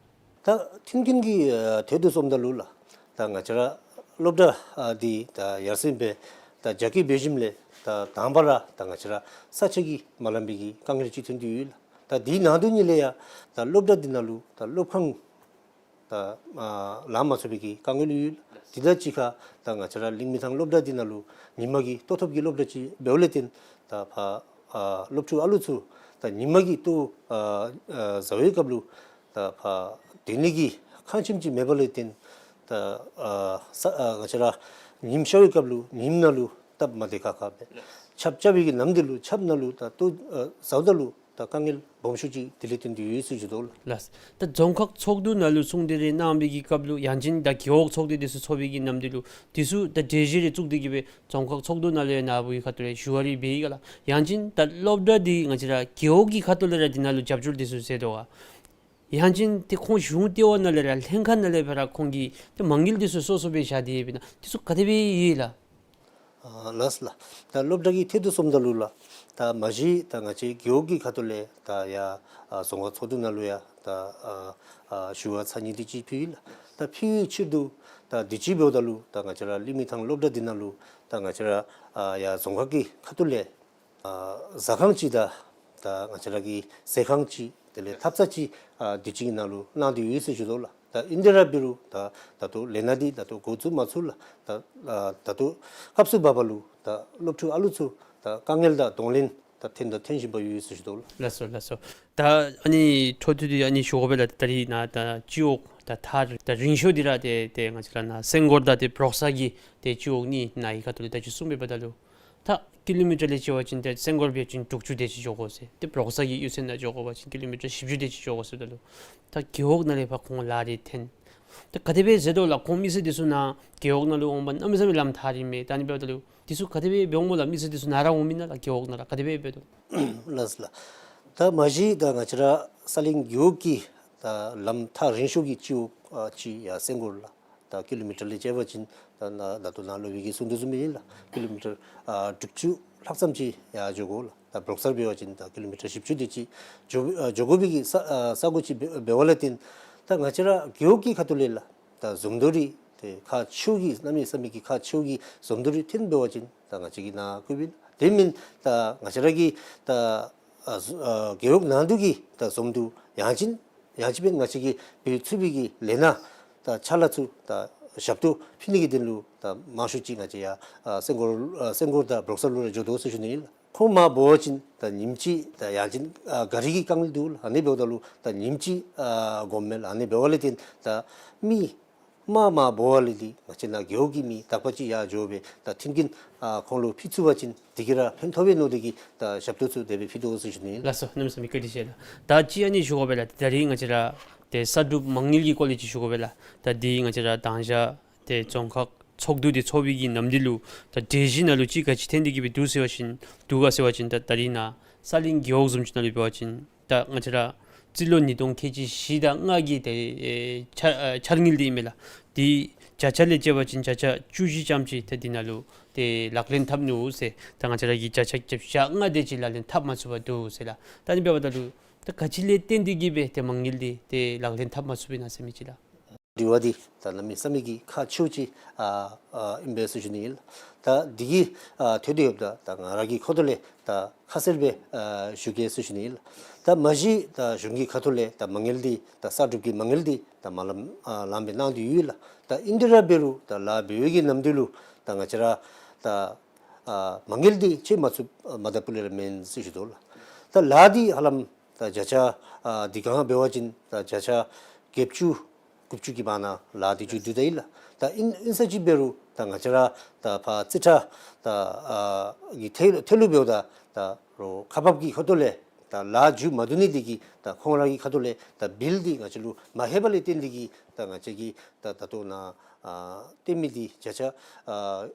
ད་མཐུན་རྐྱེན་གྱི་ཨ་ཐད་དུ་སོངམ་ད་ལུ་ལགས་ད་ང་བཅས་ར་སློབ་གྲྭ་ཨ་འདི་ད་ཡར་སེང་སྦེ་ད་རྒྱ་སྐྱེད་འབད་ཞིནམ་ལས་ད་དང་པ་ར་ད་ང་བཅས་ར་ས་ཆ་གིས་མ་ལང་པའི་གི་དཀའ་ངལ་ཅིག་ཐོན་ཏེ་ཡོད་ལགས། ད་དེའི་ནང་དོག་ཉིད་ལས་ཡང་ད་སློབ་གྲྭ་འདི་ནང་ལུ་ད་སློབ་ཁང་ད་ཨ་ལང་མ་ཚུགས་པའི་གི་དཀའ་ངལ་ཡོད། དེ་དང་གཅིག་ཁར་ད་ང་བཅས་ར་གླིང་མི་ཐང་སློབ་གྲྭ་འདི་ནང་ལུ་ཉིན་མ་གི་ལྟོ་ཐབས་ཀྱི་སློབ་གྲྭ་ཅིག་འབདཝ་ལས་བརྟེན་ད་ཕར་ཨ་སློབ་ཕྲུག་ཨ་ལུ་ཚུ་ད་ཉིན་མ་གི་ལྟོ་ཨ་ཨ་ཟ་བའི་སྐབས་ལུ་ད་ཕར་སྡོད་ནི་གི་ཁང་ཁྱིམ་ཅིག་མེད་པ་ལས་བརྟེན་ད་ཨ་ས་ཨ་ང་བཅས་ར་ཉིམ་ཤར་བའི་སྐབས་ལུ་ཉིམ་ནང་ལུ་སྟབས་མ་བདེ་ཁག་ཁ་སྦེ་ཆརཔ་རྐྱབ་པའི་གི་ནམ་དུས་ལུ་ཆརཔ་ནང་ལུ་ད་ལྟོ་ཨ་ཟཝ་ད་ལུ་ད་དཀའ་ངལ་སྦོམ་ཤོས་ཅིག་དེ་ལས་བརྟེན་ཏེ་ཡོད་ཟེར་ཞུ་དོ་ལགས། ལགས། ད་རྫོང་ཁག་ཚོགས་འདུ་ནང་ལུ་གསུང་གྲོས་རེ་གནང་བའི་གི་སྐབས་ལུ་ཡང་ཅིན་ད་རྒེད་འོག་ཚོགས་སྡེ་དེ་ཚུ་ཚོགས་པའི་གི་ནམ་དུས་ལུ་དེ་ཚུ་ད་གྲོས་གཞི་རེ་བཙུགས་ཏེ་གིས་སྦེ་རྫོང་ཁག་ཚོགས་འདུ་ནང་ལུ་ཡང་ནཱ་བུ་གི་ཁ་ཐུག་ལས་ཞུ་བ་རེ་འབད་ཡི་ག་ལགས། ཡང་ཅིན་ད་སློབ་གྲྭ་འདི་ང་བཅས་ར་རྒེད་འོག་གི་ཁ་ཐུག་ལས་ར་འདི་ནང་ལུ་རྒྱབ་སྐྱོར་དེ་ཚུ་མཛད་དོ་ག། ཡང་ཅིན་ཏེ་ཁོང་གཞུང་ལྟེ་བ་ནང་ལས་ར་ལྷན་ཁག་ནང་ལས་སྦེ་ར་ཁོང་གིས་ཏེ་མ་དངུལ་འདི་ཚུ་སོ་སོ་སྦེ་བཞག་སྟེ་ཡོདཔ་ཨིན་ན། འདི་ཚུ་ག་དེ་སྦེ་ཡོད་ལགས། ཨ་ལགས་ལགས། ད་སློབ་གྲྭ་གི་ཐད་དུ་སོངམ་ད་ལུ་ལགས། ད་མ་གཞི་ད་ང་བཅས་རྒེད་འོག་གི་ཁ་ཐུག་ལས་ད་ཡར་ཨ་རྫོང་ཁག་ཚོགས་འདུ་ནང་ལུ་ཡང་ད་ཨ་ཨ་ཞུ་བ་ཚར་གཉིས་དེ་ཅིག་ཕུལ་ཡི་ལགས། ད་ཕུལ་བའི་ཕྱིར་དུ་ད་དུས་ཅི་འབདཝ་ད་ལུ་ད་ང་བཅས་ར་གླིང་མི་ཐང་སློབ་གྲྭ་འདི་ནང་ལུ་ད་ང་བཅས་ར་ཨ་ཡར་རྫོང་ཁག་གི་ཁ་ཐུག་ལས་ཨ་ཟ་ཁང་ཅིག་དང་ད་ང་བཅས་ར་གི་ཟས་ཁང་ཅིག་དེ་ལས་ཐབ་ཚང་ཅིག་ཨ་དུས་ཅི་གི་ནང་ལུ་གནང་སྟེ་ཡོད་ཟེར་ཞུ་དོ་ལགས། ད་ཨིན་ཏེ་ར་འབད་རུང་ད་ད་ལྟོ་ལས་སྣ་འདི་ད་ལྟོ་འགོ་བཙུགས་མ་ཚུགས་ལགས། ད་ཨ་ད་ལྟོ་སྐབས་སུ་བབ་པ་ལུ་ད་སློབ་ཕྲུག་ཨ་ལུ་ཚུ་ད་དཀའ་ངལ་དང་གདོང་ལེན་ད་ཐོན་དང་ཐོན་བཞིན་པ་ཡོད་ཟེར་ཞུ་དོ་ལགས། ལགས་སོ་ལགས་སོ། ད་ཨ་ནི་འཕྲོ་མཐུད་དེ་ཨ་ནི་ཞུ་དགོ་པས་ལགས། ད་རིས་ནཱ་ད་སྤྱི་འོག་ད་ཐག་ད་རིང་ཤོས་འདི་ར་ཏེ་ཏེ་ང་བཅས་ར་ནཱ་སེང་གོར་དང་ཏེ་པྲོག་གསར་གྱི་ཏེ་སྤྱི་འོག་གཉིས་ནཱ་གི་ཁ་ཐུག་ལས་ད་ཅི་གསུངས་པའི་བར་ད་ལུ་ད་ཀི་ལོ་མི་ཊར་ལས་བྱས་པ་ཅིན་ཏེ་སེང་གོར་འབད་བ་ཅིན་དྲུག་ཅུ་དེ་ཅིག་འགྱོ་དགོ་ཟེར། ཏེ་པྲོག་གསར་གྱི་གཡུས་ཚན་ནང་འགྱོ་དགོ་པ་ཅིན་ཀི་ལོ་མི་ཊར་བཞི་བཅུ་དེ་ཅིག་འགྱོ་དགོ་ཟེརཝ་ད་ལུ་ད་རྒེད་འོག་ནང་ལས་ཕར་ཁོང་ལཱ་རེ་འཐོན། ད་ག་དེ་སྦེ་ཟེར་དོ་ལགས། ཁོང་མི་སེར་འདི་ཚུ་ནཱ་རྒེད་འོག་ནང་ལུ་འོང་པ་གནམ་མེད་ས་མེད་ལམ་ཐག་རིངམ་མས། ད་ཨ་ནི་འབདཝ་ད་ལུ་འདི་ཚུ་ག་དེ་སྦེ་འབད་འོང་སྨོ་ལགས། མི་སེར་འདི་ཚུ་ནཱ་ར་འོང་མེན་ན་ལགས། རྒེད་འོག་ནང་ར་ག་དེ་སྦེ་འབད་དོ། ལགས་ལགས། ད་མ་གཞི་ད་ང་བཅས་ར་ས་གླིང་རྒེད་འོག་གི་ད་ལམ་ཐག་རིང་ཤོས་ཀྱི་སྤྱི་འོག་ཨ་ཅིག་ཡར་སེང་གོར་ལགས། ད་ཀི་ལོ་མི་ཊར་ལས་བྱས་པ་ཅིན་ད་ནཱ་ད་ལྟོ་ནཱ་སློབ་དཔོན་གྱིས་གསུངས་དོ་བཟུམ་སྦེ་ཨིན་ལགས། ཀི་ལོ་མི་ཊར་ཨ་དྲུག་ཅུ་ལྷག་ཙམ་ཅིག་ཡར་འགྱོ་དགོ་ལགས། ད་པྲོག་གསར་འབད་བ་ཅིན་ད་ཀི་ལོ་མི་ཊར་བཞི་བཅུ་དེ་ཅིག་འགྱོ་ཨ་འགྱོ་དགོ་པའི་གི་ས་ཨ་ས་གོ་ཅིག་འབད་འབད་བ་ལས་བརྟེན་ད་ང་བཅས་ར་རྒེད་འོག་གི་ཁ་ཐུག་ལས་ལགས། ད་འཛོམས་འདུ་རེ་ཏེ་ཁག་ཆེཝ་གི་གནམ་མེད་ས་མེད་ཀྱི་ཁག་ཆེཝ་གི་འཛོམས་འདུ་རེ་འཐོན་འབད་བ་ཅིན་ད་ང་བཅས་ཀྱིས་ནཱ་བཀོད་པས་ལགས། དེ་མེན་ད་ང་བཅས་ར་གི་ད་ཨ་ཨ་རྒེད་འོག་ནང་འདུ་གི་ད་འཛོམས་འདུ་ཡང་ཅིན་ཡང་ཅིན་སྦེ་ང་བཅས་ཀྱིས་འབད་ཚུགས་པའི་གི་ལས་སྣ་ད་ཕྱག་ལཱ་ཚུ་ད་ཞབས་ཏོག་ཕུལ་ནི་གི་དོན་ལུ་ད་མང་ཤོས་ཅིག་ང་བཅས་ཡར་ཨ་སེང་གོར་ཨ་སེང་གོར་དང་པྲོག་གསར་ལུ་ར་འགྱོ་དོ་ཟེར་ཞུ་ནི་ཨིན་ལགས། ཁོང་མར་འབད་བ་ཅིན་ད་ཉིནམ་གཅིག་ད་ཡང་ཅིན་ཨ་གཱ་རི་གི་དཀའ་ངལ་འདུག་ལགས། ཨ་ནི་འབདཝ་ད་ལུ་ད་ཉིནམ་གཅིག་ཨ་འགོརཝ་མས་ལགས། ཨ་ནི་འབདཝ་ལས་བརྟེན་ད་མི་མར་མར་འབོ་བ་ལས་འདི་ང་བཅས་ནཱ་རྒེད་འོག་གི་མི་དག་པ་ཅིག་ཡར་འགྱོ་སྦེ་ད་མཐུན་རྐྱེན་ཨ་ཁོང་ལུ་ཕུལ་ཚུགས་པ་ཅིན་དེ་གིས་ར་ཕན་ཐོགས་པས་མནོ་སྟེ་གིས་ད་ཞབས་ཏོག་ཚུ་དེ་སྦེ་ཕུལ་དོ་ཟེར་ཞུ་ནི། ལགས་སོ། གནམ་མེད་ས་མེད་བཀའ་དྲིན་ཆེ་ལགས། ད་ཅི་ཨ་ནི་ཞུ་དགོ་པས་ལགས། ད་རིས་ང་བཅས་ར་ཏེ་གསར་སྒྲུབ་མ་དངུལ་གྱི་སྐོར་ལས་ཅིག་ཞུ་དགོ་པས་ལགས། ད་འདི་ང་བཅས་ར་དང་ཞག་ཏེ་རྫོང་ཁག་ཚོགས་འདུ་འདི་ཚོགས་པའི་གི་ནམ་དུས་ལུ་ད་གྲོས་གཞི་ནང་ལུ་ཅིག་ག་ཅི་འཐོན་ཏེ་གིས་སྦེ་འདུག་ཟེར་བ་ཅིན་འདུག་ག་ཟེར་བ་ཅིན་ད་ད་རིས་ནཱ་ས་གླིང་རྒེད་འོག་བཟུམ་ཅིག་ནང་ལུ་འབད་བ་ཅིན་ད་ང་བཅས་ར་རྩིས་ལོ་ཉིས་སྟོང་ཁལ་གཅིག་བཞི་དང་ལྔ་གི་ཏེ་ཨེ་འཆར་ཨེ་འཆར་དངུལ་འདི་ཨིན་མས་ལགས། འདི་བརྒྱ་ཆ་ལས་བྱས་པ་ཅིན་བརྒྱ་ཆ་བཅུ་བཞི་ཙམ་ཅིག་ཏེ་འདི་ནང་ལུ་ཏེ་ལག་ལེན་འཐབ་ནུག་ཟེར། ད་ང་བཅས་ར་གིས་བརྒྱ་ཆ་བརྒྱད་ཅུ་གྱ་ལྔ་དེ་ཅིག་ལག་ལེན་འཐབ་མ་ཚུགས་པར་འདུག་ཟེར་ལགས། ད་ཨ་ནི་འབདཝ་ད་ལུ་ད་ག་ཅི་ལས་བརྟེན་ཏེ་གིས་སྦེ་ཏེ་མ་དངུལ་འདི་ཏེ་ལག་ལེན་འཐབ་མ་ཚུགས་པས་ན་ཟེར་མི་ཅིག་ལགས། དྲི་བ་འདི་ད་གནམ་མེད་ས་མེད་ཀྱི་ཁག་ཆེཝ་ཅིག་ཨ་ཨ་ཨིན་པས་ཟེར་ཞུ་ནི་ཨིན་ལགས། ད་འདི་གི་ཨ་ཐད་དུ་ཡོདཔ་ད་ད་ང་ར་གི་ཁ་ཐུག་ལས་ད་ཁ་གསལ་སྦེ་ཨ་ཞུ་གེ་ཟེར་ཞུ་ནི་ཨིན་ལགས། ད་མ་གཞི་ད་གཞུང་གི་ཁ་ཐུག་ལས་ད་མ་དངུལ་འདི་ད་གསར་སྒྲུབ་ཀྱི་མ་དངུལ་འདི་ད་མ་ལམ་ཨ་ལངམ་སྦེ་གནང་སྟེ་ཡོད་ལགས། ད་ཨིན་ཏེ་ར་འབད་རུང་ད་ལཱ་འབད་བའི་གི་ནམ་དུས་ལུ་ད་ང་བཅས་ར་ད་ཨ་མ་དངུལ་འདི་སྤྱོད་མ་ཚུགས་ཨ་མ་ད་པུ་ལས་ར་མེན་ཟེར་ཞུ་དོ་ལགས། ད་ལཱ་འདི་ཧ་ལམ་ད་བརྒྱ་ཆ་ཨ་འདི་གང་འབད་བ་ཅིན་ད་བརྒྱ་ཆ་བརྒྱད་ཅུ་དགུ་བཅུ་གི་བར་ན་ལཱ་འདི་མཇུག་བསྡུ་ད་ཡི་ལགས། ད་ཨིན་ཨིན་ས་ཅིག་འབད་རུང་ད་ང་བཅས་ར་ད་ཕར་རྩིས་ཁྲ་ད་ཨ་གི་ཐད་ཐད་ལུ་འབདཝ་ད་ད་རོགས་ཁག་འབག་གི་ཁ་ཐུག་ལས་ད་ལཱ་མཇུག་མ་བསྡུ་ནི་འདི་གིས་ད་ཁོང་ར་གི་ཁ་ཐུག་ལས་ད་བིལ་འདི་ང་བཅས་ལུ་མ་ལྷོད་པ་ལས་བརྟེན་ཏེ་གིས་ད་ང་བཅས་ཀྱིས་ད་ད་ལྟོ་ནཱ་ཨ་བཏོན་མི་འདི་བརྒྱ་ཆ་ཨ་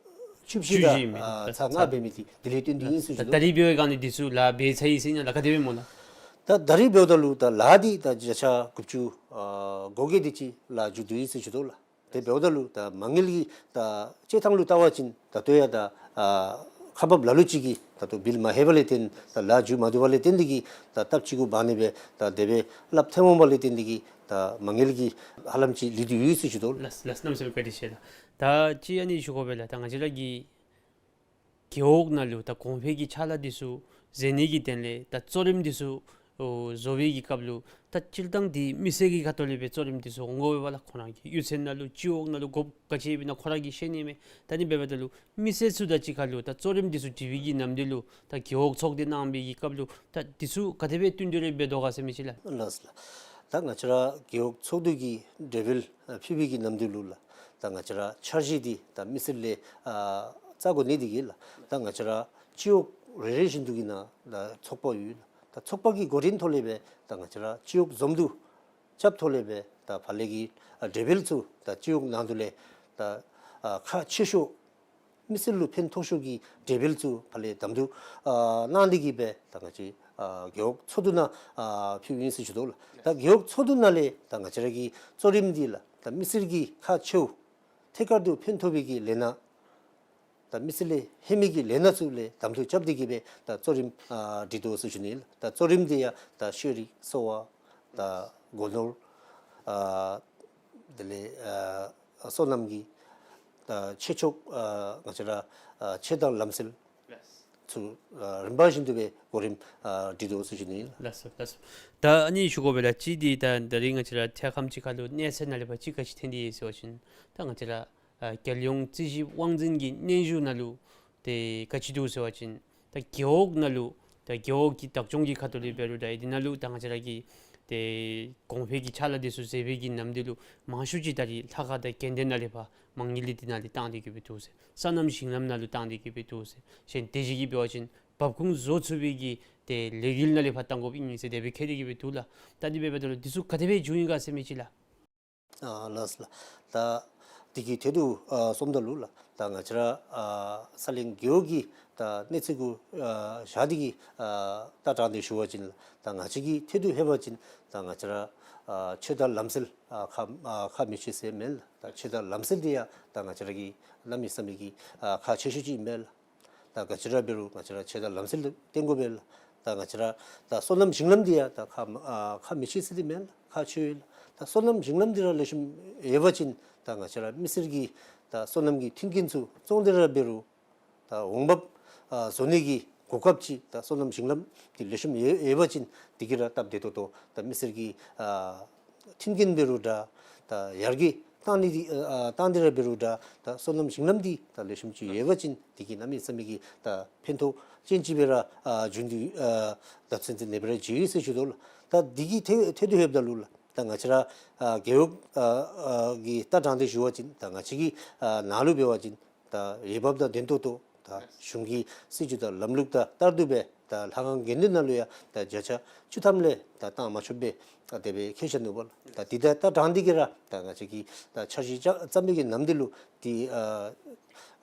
བཅུ་བཞི་དང་བཅུ་བཞི་ཨིན་མས། ཨ་ཚག་ལྔ་འབད་མི་འདི་དེ་ལས་བརྟེན་ཏེ་ཨིན་ཟེར་ཞུ་དོ། ད་རིས་འབད་བའི་སྒང་ལས་འདི་ཚུ་ལཱ་འབད་ཚར་ཡི་ཟེར་ཨིན་ན་ལགས། ག་དེ་སྦེ་སྨོ་ལགས། ད་ད་རིས་འབདཝ་ད་ལུ་ད་ལཱ་འདི་ད་བརྒྱ་ཆ་དགུ་བཅུ་ཨ་གོ་བརྒྱད་དེ་ཅིག་ལཱ་མཇུག་བསྡུ་ཡི་ཟེར་ཞུ་དོ་ལགས། དེ་འབདཝ་ད་ལུ་ད་མ་དངུལ་གྱི་ད་སྤྱོད་ཐངས་ལུ་བལྟ་བ་ཅིན་ད་ལྟོ་ཡང་ད་ཨ་ཁག་འབག་ལ་ལུ་ཅིག་གིས་ད་ལྟོ་བིལ་མ་ལྷོད་པ་ལས་བརྟེན་ད་ལཱ་མཇུག་མ་བསྡུ་བ་ལས་བརྟེན་ཏེ་གིས་ད་སྟབས་གཅིག་གུ་འབག་ནི་སྦེ་ད་དེ་སྦེ་སླབ་ཐོནམ་པ་ལས་བརྟེན་ཏེ་གིས་ད་མ་དངུལ་གྱི་ཧ་ལམ་ཅིག་ལུས་ཏེ་ཡོད་ཟེར་ཞུ་དོ་ལགས། ལགས་ལགས། གནམ་མེད་ས་མེད་བཀའ་དྲིན་ཆེ་ལགས། ད་ཅི་ཨ་ནི་ཞུ་དགོ་པས་ལགས། ད་ང་བཅས་ར་གི་རྒེད་འོག་ནང་ལུ་ད་གོང་འཕེལ་གྱི་ཕྱག་ལཱ་འདི་ཚུ་མཛད་ནི་གི་དོན་ལས་ད་གཙོ་རིམ་འདི་ཚུ་ཨོ་བཟོ་བའི་གི་སྐབས་ལུ་ད་སྤྱིར་བཏང་འདི་མི་སེར་གྱི་ཁ་ཐུག་ལས་སྦེ་གཙོ་རིམ་འདི་ཚུ་འོང་དགོ་པས་ལགས། ཁོང་ར་གི་གཡུས་ཚན་ནང་ལུ་སྤྱི་འོག་ནང་ལུ་དགོཔ་ག་ཅི་ཡོདཔ་ཨིན་ན་ཁོང་ར་གིས་ཤེས་ནི་མས། ད་ཨ་ནི་འབདཝ་ད་ལུ་མི་སེར་ཚུ་དང་གཅིག་ཁར་ལུ་ད་གཙོ་རིམ་འདི་ཚུ་དྲི་བའི་གི་ནམ་དུས་ལུ་ད་རྒེད་འོག་ཚོགས་སྡེ་གནང་བའི་གི་སྐབས་ལུ་ད་འདི་ཚུ་ག་དེ་སྦེ་བསྟུན་གྲོས་རེ་འབད་དོ་ག་ཟེར་མི་ཅིག་ལགས། ལགས་ལགས། ད་ང་བཅས་ར་རྒེད་འོག་ཚོགས་འདུ་གི་གྲོས་འབུལ་ཨ་ཕུལ་བའི་གི་ནམ་དུས་ལུ་ལགས། ད་ང་བཅས་ར་འཆར་གཞི་འདི་ད་མི་སེར་ལས་ཨ་བཙག་དགོ་ནི་འདི་གིས་ལགས། ད་ང་བཅས་ར་སྤྱི་འོག་རེ་རེ་བཞིན་དུ་གི་ནང་ད་ཚོགས་པ་ཡོད་ལགས། ད་ཚོགས་པ་གི་འགོ་འདྲེན་ཐོག་ལས་སྦེ་ད་ང་བཅས་ར་སྤྱི་འོག་འཛོམས་འདུ་རྐྱབ་ཐོག་ལས་སྦེ་ད་ཕར་ལས་ཀྱི་ཨ་གྲོས་འབུལ་ཚུ་ད་སྤྱི་འོག་ནང་དུ་ལས་ད་ཨ་ཁག་ཆེ་ཤོས་མི་སེར་ལུ་ཕན་ཐོགས་ཤོས་ཀྱི་གྲོས་འབུལ་ཚུ་ཕར་ལས་གདམ་འཐུ་ཨ་གནང་སྟེ་གིས་སྦེ་ད་ང་བཅས་ ཨ་རྒེད་འོག་ཚོགས་འདུ་ནང་ཨ་ཕུལཝ་ཨིན་ཟེར་ཞུ་དོ་ལགས། ད་རྒེད་འོག་ཚོགས་འདུ་ནང་ལས་ད་ང་བཅས་ར་གི་གཙོ་རིམ་འདི་ལགས་ད་མི་སེར་གྱི་ཁག་ཆེཝ་ཐད་ཀར་དུ་ཕན་ཐོགས་པའི་གི་ལས་སྣ་ད་མི་སེར་ལུ་ཧེ་མའི་གི་ལས་སྣ་ཚུ་ལས་གདམ་འཐུ་རྐྱབ་སྟེ་གི་སྦེ་ད་གཙོ་རིམ་ཨ་སྒྲིག་དོ་ཟེར་ཞུ་ནི་ལགས། ད་གཙོ་རིམ་འདི་ཡང་ད་ཤེས་རིག་གསོ་བ་ད་སྒོ་ནོར་ཨ་དེ་ལས་ཨ་སོ་ནམ་གྱི་ད་ཆོས་ཕྱོགས་ཨ་ང་བཅས་ར་ཨ་ཆོས་དང་ལམ་སྲོལ་ཚུ་ཨ་རིམ་པ་བཞིན་དུ་སྦེ་གོ་རིམ་ཨ་སྒྲིག་དོ་ཟེར་ཞུ་ནི་ལགས། ལགས་སོ་ལགས་སོ། ད་ཨ་ནི་ཞུ་དགོ་པས་ལགས། གཅིག་འདི་ད་ད་རིས་ང་བཅས་ར་ཐད་ཁམས་ཅིག་ཁར་ལུ་གནས་ཚད་ནང་ལས་ཕར་གཅིག་ག་ཅི་ཐོན་ཏེ་ཡོད་ཟེར་བ་ཅིན་ད་ང་བཅས་ར་ཨ་རྒྱལ་ཡོངས་རྩིས་ཞིབ་དབང་འཛིན་གྱི་སྙན་ཞུ་ནང་ལུ་ཏེ་ག་ཅི་འདུག་ཟེར་བ་ཅིན་ད་རྒེད་འོག་ནང་ལུ་ད་རྒེད་འོག་གི་བདག་སྐྱོང་གི་ཁ་ཐུག་ལས་འབད་རུང་ད་ཨེ་འདི་ནང་ལུ་ད་ང་བཅས་ར་གི་ཏེ་གོང་འཕེལ་གྱི་ཕྱག་ལཱ་འདི་ཚུ་མཛད་པའི་གི་ནམ་དུས་ལུ་མང་ཤོས་ཅིག་ད་རིས་ལྷ་ཁང་དང་དགོན་སྡེ་ནང་ལས་ཕར་མ་དངུལ་འདི་ནང་ལས་བཏང་སྟེ་གི་སྦེ་འདུག་ཟེར། སོ་ནམ་ཞིང་ལམ་ནང་ལུ་བཏང་སྟེ་གི་སྦེ་འདུག་ཟེར། གཞན་དེ་བཞིན་གྱི་འབད་བ་ཅིན་འབབ་ཁུངས་བཟོ་ཚུགས་པའི་གི་ཏེ་ལས་འགུལ་ནང་ལས་ཕར་བཏང་དགོཔ་ཨིན་ཟེར་དེ་སྦེ་བཀོད་དེ་གི་སྦེ་འདུག་ལགས། ད་འདི་འབདཝ་ད་ལུ་འདི་ཚུ་ག་དེ་སྦེ་བྱུང་ཡི་ག་ཟེར་མི་ཅིག་ལགས། ཨ་ལགས་ལགས། ད་འདི་གི་ཐད་དུ་ཨ་སོངམ་ད་ལུ་ལགས་ད་ང་བཅས་ར་ཨ་ས་གླིང་རྒེད་འོག་གི་ད་གནས་ཚད་གུ་ཨ་བཞག་སྟེ་གི་ཨ་ལྟ་སྟངས་འདི་ཞུ་བ་ཅིན་ལགས་ད་ང་བཅས་ཀྱི་ཐད་དུ་ལྷོད་པ་ཅིན་ད་ང་བཅས་ར་ཨ་ཆོས་དང་ལམ་སྲོལ་ཨ་ཁག་ཨ་ཁག་མི་ཆེ་ཟེར་མེན་ལགས། ད་ཆོས་དང་ལམ་སྲོལ་འདི་ཡང་ད་ང་བཅས་ར་གི་གནམ་མེད་ས་མེད་ཀྱི་ཨ་ཁག་ཆེ་ཤོས་ཅིག་མས་ལགས། ད་ག་ཅི་ར་འབད་རུང་ང་བཅས་ར་ཆོས་དང་ལམ་སྲོལ་བསྟེན་དགོ་པས་ལགས། ད་ང་བཅས་ར་ད་སོ་ནམ་ཞིང་ལམ་འདི་ཡང་ད་ཁག་ཨ་ཁག་མི་ཆེ་ཟེར་འདི་མེན་ལགས། ཁག་ཆེ་ཡོད་ལགས། ད་སོ་ནམ་ཞིང་ལམ་འདི་ར་ལེགས་ཤོམ་ཡོད་པ་ཅིན་ད་ང་བཅས་ར་མི་སེར་གྱིས་ད་སོ་ནམ་གྱི་མཐུན་རྐྱེན་ཚུ་བཙོང་སྟེ་ར་འབད་རུང་ད་འོང་འབབ་ཨ་བཟོ་ནི་གི་གོ་སྐབས་ཅིག་ད་སོ་ནམ་ཞིང་ལམ་འདི་ལེགས་ཤོམ་ཡོད་ཡོད་པ་ཅིན་འདི་གིས་ར་སྟབས་བདེ་ཏོག་ཏོ་ད་མི་སེར་གྱི་ཨ་མཐུན་རྐྱེན་འབད་རུང་འདྲ་ད་ཡར་རྒྱས་བཏང་ནི་འདི་ཨ་བཏང་སྟེ་ར་འབད་རུང་འདྲ་ད་སོ་ནམ་ཞིང་ལམ་འདི་ད་ལེགས་ཤོམ་ཅིག་ཡོད་པ་ཅིན་འདི་གིས་གནམ་མེད་ས་མེད་ཀྱི་ད་ཕན་ཐོགས་ཅན་ཅིག་སྦེ་ར་ཨ་བྱུང་སྟེ་ཨ་ད་ཚུན་ཚོད་ནེ་སྦེ་ར་བྱུང་ཡི་ཟེར་ཞུ་དོ་ལགས། ད་འདི་གི་ཐད་ཐད་དུ་ལྷོདཔ་ད་ལུ་ལགས་ད་ང་བཅས་ར་ཨ་རྒེད་འོག་ཨ་ཨ་གི་ལྟ་སྟངས་འདི་ཞུ་བ་ཅིན་ད་ང་བཅས་ཀྱི་ཨ་ནང་ལུ་འབད་བ་ཅིན་ད་འོས་འབབ་དང་ལྡན་ཏོག་ཏོ་ད་གཞུང་གི་སྲིད་བྱུས་དང་ལམ་ལུགས་དང་ལྟར་དུ་སྦེ་ད་ལྷ་ཁང་དགོན་སྡེ་ནང་ལུ་ཡང་ད་བརྒྱ་ཆ་བཅུ་ཐམ་ལས་ད་བཏང་མ་ཆོགཔ་སྦེ་ད་དེ་སྦེ་བཀོད་བཞག་ནུག་པ་ལགས། ད་འདི་ད་ལྟ་སྟངས་འདི་གིས་ར་ད་ང་བཅས་ཀྱིས་ད་འཆར་གཞི་བརྩམ་པའི་གི་ནམ་དུས་ལུ་འདི་ཨ་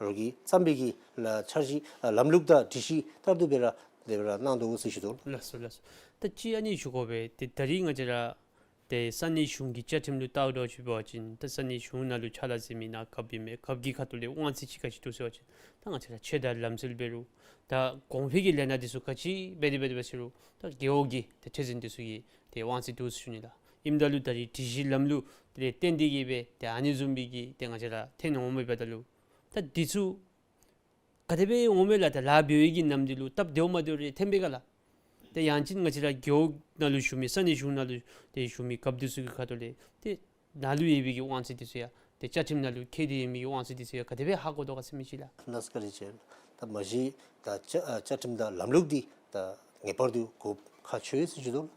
རོགས་ཀྱིས་བརྩམས་པའི་གི་ལ་འཆར་གཞི་ཨ་ལམ་ལུགས་དང་སྒྲིག་གཞི་ལྟར་དུ་སྦེ་ར་དེ་སྦེ་ར་གནང་དོ་ཟེར་ཞུ་དོ་ལགས། ལགས་སོ་ལགས་སོ། ད་ཅི་ཨ་ནི་ཞུ་དགོ་པས། ཏེ་ད་རིས་ང་བཅས་ར་ཏེ་ས་གནས་གཞུང་གི་བཅའ་ཁྲིམས་ལུ་བལྟཝ་ད་ཅིག་འབད་བ་ཅིན་ད་ས་གནས་གཞུང་ནང་ལུ་ཕྱག་ལཱ་མཛད་མི་ནང་རྒཔོ་ཨིན་མས། རྒཔོ་གི་ཁ་ཐུག་ལས་དབང་ཚད་ཅིག་ག་ཅི་འདུག་ཟེར་བ་ཅིན་ད་ང་བཅས་ར་ཆོས་དང་ལམ་སྲོལ་འབད་རུང་ད་གོང་འཕེལ་གྱི་ལས་སྣ་འདི་ཚུ་ག་ཅི་འབད་དེ་འབད་དེ་འབད་ཟེར་རུང་ད་རྒེད་འོག་གི་ད་ཁྲི་འཛིན་འདི་ཚུ་གི་ཏེ་དབང་ཚད་འདུག་ཟེར་ཞུ་ནི་ལགས། ཨིནམ་ད་ལུ་ད་རིས་སྒྲིག་གཞི་ལམ་ལུགས་ལས་བརྟེན་ཏེ་གིས་སྦེ་ཏེ་ཨ་ནི་བཟུམ་སྦེ་གི་ཏེ་ང་བཅས་ར་ཐོན་འོང་མི་འབདཝ་ད་ལུ་ད་འདི་ཚུ་ག་དེ་སྦེ་འོང་མས་ལགས། ད་ལཱ་འབད་བའི་གི་ནམ་དུས་ལུ་སྟབས་བདེཝ་མ་བདེཝ་རེ་ཐོན་པས་ག་ལགས། ཏེ་ཡང་ཅིན་ང་བཅས་ར་རྒེད་འོག་ནང་ལུ་བཞུགས་མི་ས་གནས་གཞུང་ནང་ལུ་ཏེ་བཞུགས་མི་རྒཔོ་འདི་ཚུ་གི་ཁ་ཐུག་ལས་ཏེ་ནང་ལུ་ཡོད་པའི་གི་དབང་ཚད་འདི་ཚུ་ཡང་ཏེ་བཅའ་ཁྲིམས་ནང་ལུ་འཁོད་དེ་ཡོད་མི་གི་དབང་ཚད་འདི་ཚུ་ཡང་ག་དེ་སྦེ་ཧ་གོ་དོ་ག་ཟེར་མི་ཅིག་ལགས། གནས་བཀའ་དྲིན་ཆེ། ད་མ་གཞི་ད་བཅའ་ཨ་བཅའ་ཁྲིམས་དང་ལམ་ལུགས་འདི་ད་ངེས་པར་དུ་དགོཔ་ཁག་ཆེ་ཟེར་ཞུ་དོ་ལགས།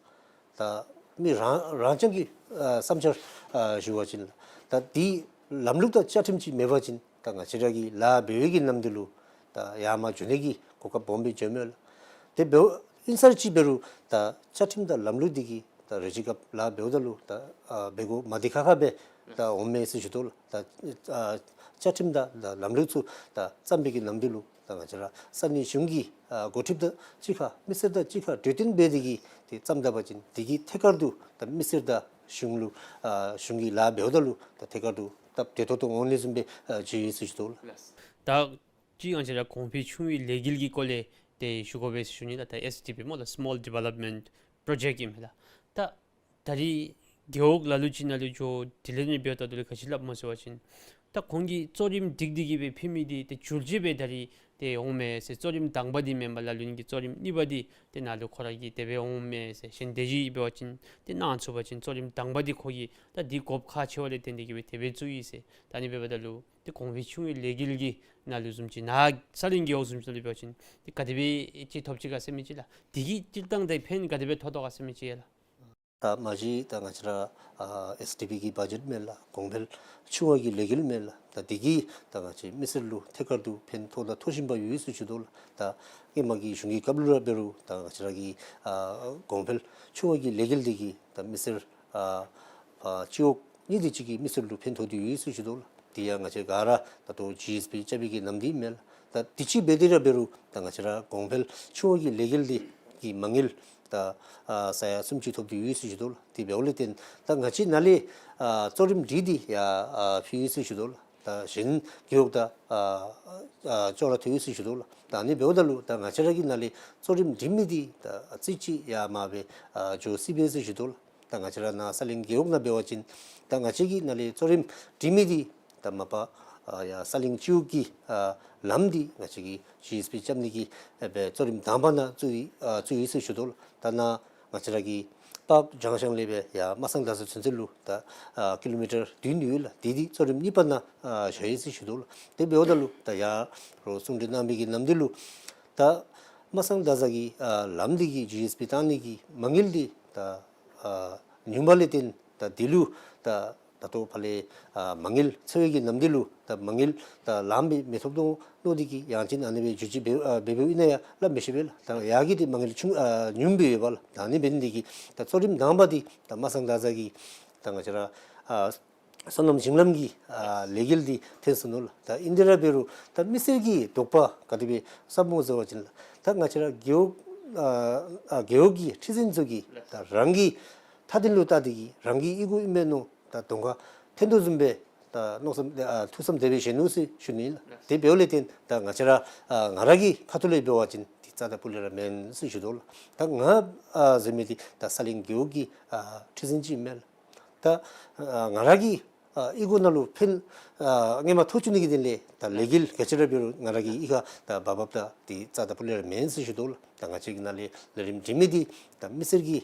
ད་མི་རང་རང་རྐྱང་གི་ཨ་བསམ་འཆར་ཨ་ཞུ་བ་ཅིན་ལགས་ད་འདི་ལམ་ལུགས་དང་བཅའ་ཁྲིམས་ཅིག་མེད་པ་ཅིན་ད་ང་བཅས་ར་གིས་ལཱ་འབད་བའི་གི་ནམ་དུས་ལུ་ད་ཡར་མར་འགྱོ་ནི་གི་གོ་སྐབས་སྦོམ་སྦེ་འགྱོཝ་མས་ལགས། དེ་འབདཝ་ཨིན་ས་ཅིག་འབད་རུང་ད་བཅའ་ཁྲིམས་དང་ལམ་ལུགས་འདི་གིས་ད་རེ་ཅིག་སྐབས་ལཱ་འབདཝ་ད་ལུ་ད་ཨ་འབད་དགོ་མ་བདེ་ཁག་ཁ་སྦེ་ད་འོང་མས་ཟེར་ཞུ་དོ་ལགས། ད་ཨ་བཅའ་ཁྲིམས་དང་ད་ལམ་ལུགས་ཚུ་ད་བརྩམ་པའི་གི་ནམ་དུས་ལུ་ད་ང་བཅས་ར་ས་གནས་གཞུང་གི་ཨ་འགོ་ཁྲིདཔ་དང་གཅིག་ཁར་མི་སེར་དང་གཅིག་ཁར་གྲོས་བསྟུན་འབད་དེ་གིས་ཏེ་བརྩམ་ད་པ་ཅིན་འདི་གིས་ཐད་ཀར་དུ་ད་མི་སེར་དང་གཞུང་ལུ་ཨ་གཞུང་གི་ལཱ་འབདཝ་ད་ལུ་ད་ཐད་ཀར་དུ་སྟབས་བདེ་ཏོག་ཏོ་འོང་ནི་བཟུམ་སྦེ་ཨ་ཅིག་ཨིན་ཟེར་ཞུ་དོ་ལགས། ད་ཅི་ང་བཅས་ར་གོང་འཕེལ་ཆུང་བའི་ལས་འགུལ་གྱི་སྐོར་ལས་ཏེ་ཞུ་དགོ་པས་ཟེར་ཞུ་ནི་ལགས། ད་ཨེསི་ཌི་པི་སྨོ་ལགས། Small Development Project ཨིན་མས་ལགས། ད་ད་རིས་རྒེད་འོག་ལ་ལུ་ཅིག་ནང་ལུ་འགྱོ་དེ་ལས་ནི་འབདཝ་ད་དེ་ལས་ག་ཅི་སླབ་སྨོ་ཟེར་བ་ཅིན་ད་ཁོང་གིས་གཙོ་རིམ་སྒྲིག་སྟེ་གིས་སྦེ་ཕུལ་མི་འདི་ཏེ་འགྱུར་བཅོས་འབད་ད་རིས་ཏེ་འོང་མས་ཟེར། གཙོ་རིམ་དང་པ་འདི་མེན་པར་ལ་ལུ་ནི་གི་གཙོ་རིམ་གཉིས་པ་འདི་ཏེ་ནང་ལུ་ཁོ་ར་གིས་དེ་སྦེ་འོང་མས་ཟེར། གཞན་དེ་བཞིན་འབད་བ་ཅིན་ཏེ་གནང་ཚུགས་པ་ཅིན་གཙོ་རིམ་དང་པ་འདི་ཁོ་གིས་ད་འདི་དགོཔ་ཁག་ཆེ་བ་ལས་བརྟེན་ཏེ་གིས་སྦེ་དེ་སྦེ་བཙུགས་ཡི་ཟེར། ད་ཨ་ནི་འབདཝ་ད་ལུ་ཏེ་གོང་འཕེལ་ཆུང་བའི་ལས་འགུལ་གྱི་ནང་ལུ་བཟུམ་ཅིག་ནཱ་ས་གླིང་རྒེད་འོག་བཟུམ་ཅིག་ནང་ལུ་འབད་བ་ཅིན་ཏེ་ག་དེ་སྦེ་ཅིག་ཐོབ་ཅི་ག་ཟེར་མི་ཅིག་ལགས། དེ་གིས་སྤྱིར་བཏང་ད་ཕན་ག་དེ་སྦེ་ཐོགས་དོ་ག་ཟེར་མི་ཅིག་ལགས། ད་མ་གཞི་ད་ང་བཅས་ར་ཨ་ཨེསི་ཌི་པི་གི་བ་ཇེཊ་མས་ལགས། གོང་འཕེལ་ཆུང་བ་གི་ལས་འགུལ་མས་ལགས། ད་འདི་གིས་ད་ང་བཅས་མི་སེར་ལུ་ཐད་ཀར་དུ་ཕན་ཐོགས་དང་ཐོགས་བཞིན་པ་ཡོད་ཟེར་ཞུ་དོ་ལགས། ད་ཧེ་མ་གི་གཞུང་གི་སྐབས་ལུ་ར་འབད་རུང་ད་ང་བཅས་ར་གི་ཨ་གོང་འཕེལ་ཆུང་བ་གི་ལས་འགུལ་འདི་གིས་ད་མི་སེར་ཨ་ཕར་སྤྱི་འོག་གཉིས་དེ་ཅིག་གི་མི་སེར་ལུ་ཕན་ཐོགས་ཏེ་ཡོད་ཟེར་ཞུ་དོ་ལགས། དེ་ཡང་ང་བཅས་ག་ར་ད་ལྟོ་ཇི་ཨེསི་བི་རྐྱབ་པའི་གི་ནམ་དུས་མས་ལགས། ད་དུས་ཅི་འབད་དེ་ར་འབད་རུང་ད་ང་བཅས་ར་གོང་འཕེལ་ཆུང་བ་གི་ལས་འགུལ་འདི་ གི་མ་དངུལ་ད་ཨ་ས་ཡ་སུམ་ཅུ་ཐོབ་སྟེ་ཡོད་ཟེར་ཞུ་དོ་ལགས། དེ་འབདཝ་ལས་བརྟེན་ད་ང་བཅས་ནཱ་ལས་ཨ་གཙོ་རིམ་སྒྲིག་སྟེ་ཡར་ཨ་ཕུལ་ཡི་ཟེར་ཞུ་དོ་ལགས། ད་གཞན་རྒེད་འོག་དང་ཨ་ཨ་ཅོག་ར་འཐདཔ་ཨིན་ཟེར་ཞུ་དོ་ལགས། ད་ཨ་ནི་འབདཝ་ད་ལུ་ད་ང་བཅས་ར་གིས་ནཱ་ལས་གཙོ་རིམ་སྒྲིག་མི་འདི་ད་རྩིས་ཅིག་ཡར་མར་སྦེ་ཨ་འགྱོ་སྲིད་པས་ཟེར་ཞུ་དོ་ལགས། ད་ང་བཅས་ར་ནཱ་ས་གླིང་རྒེད་འོག་ནང་འབད་བ་ཅིན་ད་ང་བཅས་ཀྱིས་ནཱ་ལས་གཙོ་རིམ་སྒྲིག་མི་འདི་ད་མ་པ་ཨ་ཡར་ས་གླིང་སྤྱི་འོག་གི་ཨ་ལམ་འདི་ང་བཅས་ཀྱིས་ཇི་ཨེསི་པི་རྐྱབ་ནི་གི་ཨ་སྦེ་གཙོ་རིམ་དང་པ་ནང་བཙུགས་ཡི་ཨ་བཙུགས་ཡི་ཟེར་ཞུ་དོ་ལགས། ད་ནཱ་ང་བཅས་ར་གི་པརཀ་ཇང་ཤང་ལས་སྦེ་ཡར་མ་སང་ད་ས་ཚུན་ཚོད་ལུ་ད་ཨ་ཀི་ལོ་མི་ཊར་བདུན་ཡོད་ལགས། དེ་འདི་གཙོ་རིམ་གཉིས་པ་ནང་ཨ་བཞག་ཡི་ཟེར་ཞུ་དོ་ལགས། དེ་འབདཝ་ད་ལུ་ད་ཡར་རོགས་གསུང་གྲོས་གནང་མི་གི་ནམ་དུས་ལུ་ད་མ་སང་ད་ས་གི་ཨ་ལམ་འདི་གི་ཇི་ཨེསི་པི་བཏང་ནི་གི་མ་དངུལ་འདི་ད་ཨ་ཉུངམ་ལས་བརྟེན་ད་འདི་ལུ་ད་ད་ལྟོ་ཕར་ལས་ཨ་མ་དངུལ་འཚོལ་བའི་གི་ནམ་དུས་ལུ་ད་མ་དངུལ་ད་ལངམ་སྦེ་མི་ཐོབ་དོ་མནོ་སྟེ་གིས་ཡང་ཅིན་ཨ་ནི་སྦེ་འགྱོ་ཅི་འབད་ཨ་འབད་འབདཝ་ཨིན་ན་ཡང་སླབ་མི་ཤེས་པས་ལགས། ད་ཡར་གྱི་འདི་མ་དངུལ་ཆུང་ཨ་ཉུངམ་སྦེ་ཡོདཔ་ལགས། ད་ཨ་ནི་འབད་ནི་འདི་གིས་ད་གཙོ་རིམ་དང་པ་འདི་ད་མ་སང་ད་ས་གི་ད་ང་བཅས་ར་ཨ་སོ་ནམ་ཞིང་ལམ་གྱི་ཨ་ལས་འགུལ་འདི་ཐོན་སོ་ནུག་ལགས། ད་ཨིན་དེ་ར་འབད་རུང་ད་མི་སེར་གྱི་དོགས་པ་ག་དེ་སྦེ་ཟབ་སྨོ་ཟེར་བ་ཅིན་ལགས། ད་ང་བཅས་ར་རྒེད་འོག་ཨ་ཨ་རྒེད་འོག་གི་ཁྲི་འཛིན་ཚུ་གིས་ད་རང་གི་མཐའ་དོན་ལུ་བལྟ་སྟེ་གིས་རང་གི་ཨི་གོ་ཨིན་མས་མནོ་ད་གདོང་ཁར་འཐོན་དོ་བཟུམ་སྦེ་ད་མནོ་བསམ་ཨ་ཐུགས་བསམ་དེ་སྦེ་བཞེས་ནུག་ཟེར་ཞུ་ནི་ལགས། དེ་འབདཝ་ལས་བརྟེན་ད་ང་བཅས་ར་ཨ་ང་ར་གི་ཁ་ཐུག་ལས་འབད་བ་ཅིན་འདི་རྩ་དང་སྤུ་ལས་ར་མེན་ཟེར་ཞུ་དོ་ལགས། ད་ང་ཨ་ཟེར་མི་འདི་ད་ས་གླིང་རྒེད་འོག་གི་ཨ་ཁྲི་འཛིན་ཅིག་ཨིན་མས་ལགས། ད་ཨ་ང་ར་གི་ཨ་ཨི་གོ་ནང་ལུ་ཕན་ཨ་ངོ་མ་ཐོགས་བཅུག་ནི་གི་དོན་ལས་ད་ལས་འགུལ་ག་ཅི་ར་འབད་རུང་ང་ར་གི་ཨི་ཁར་ད་འབབ་འབབ་ད་འདི་རྩ་དང་སྤུ་ལས་ར་མེན་ཟེར་ཞུ་དོ་ལགས། ད་ང་བཅས་ཀྱི་ནཱ་ལས་ལས་རིམ་སྒྲིག་མི་འདི་ད་མི་སེར་གྱི་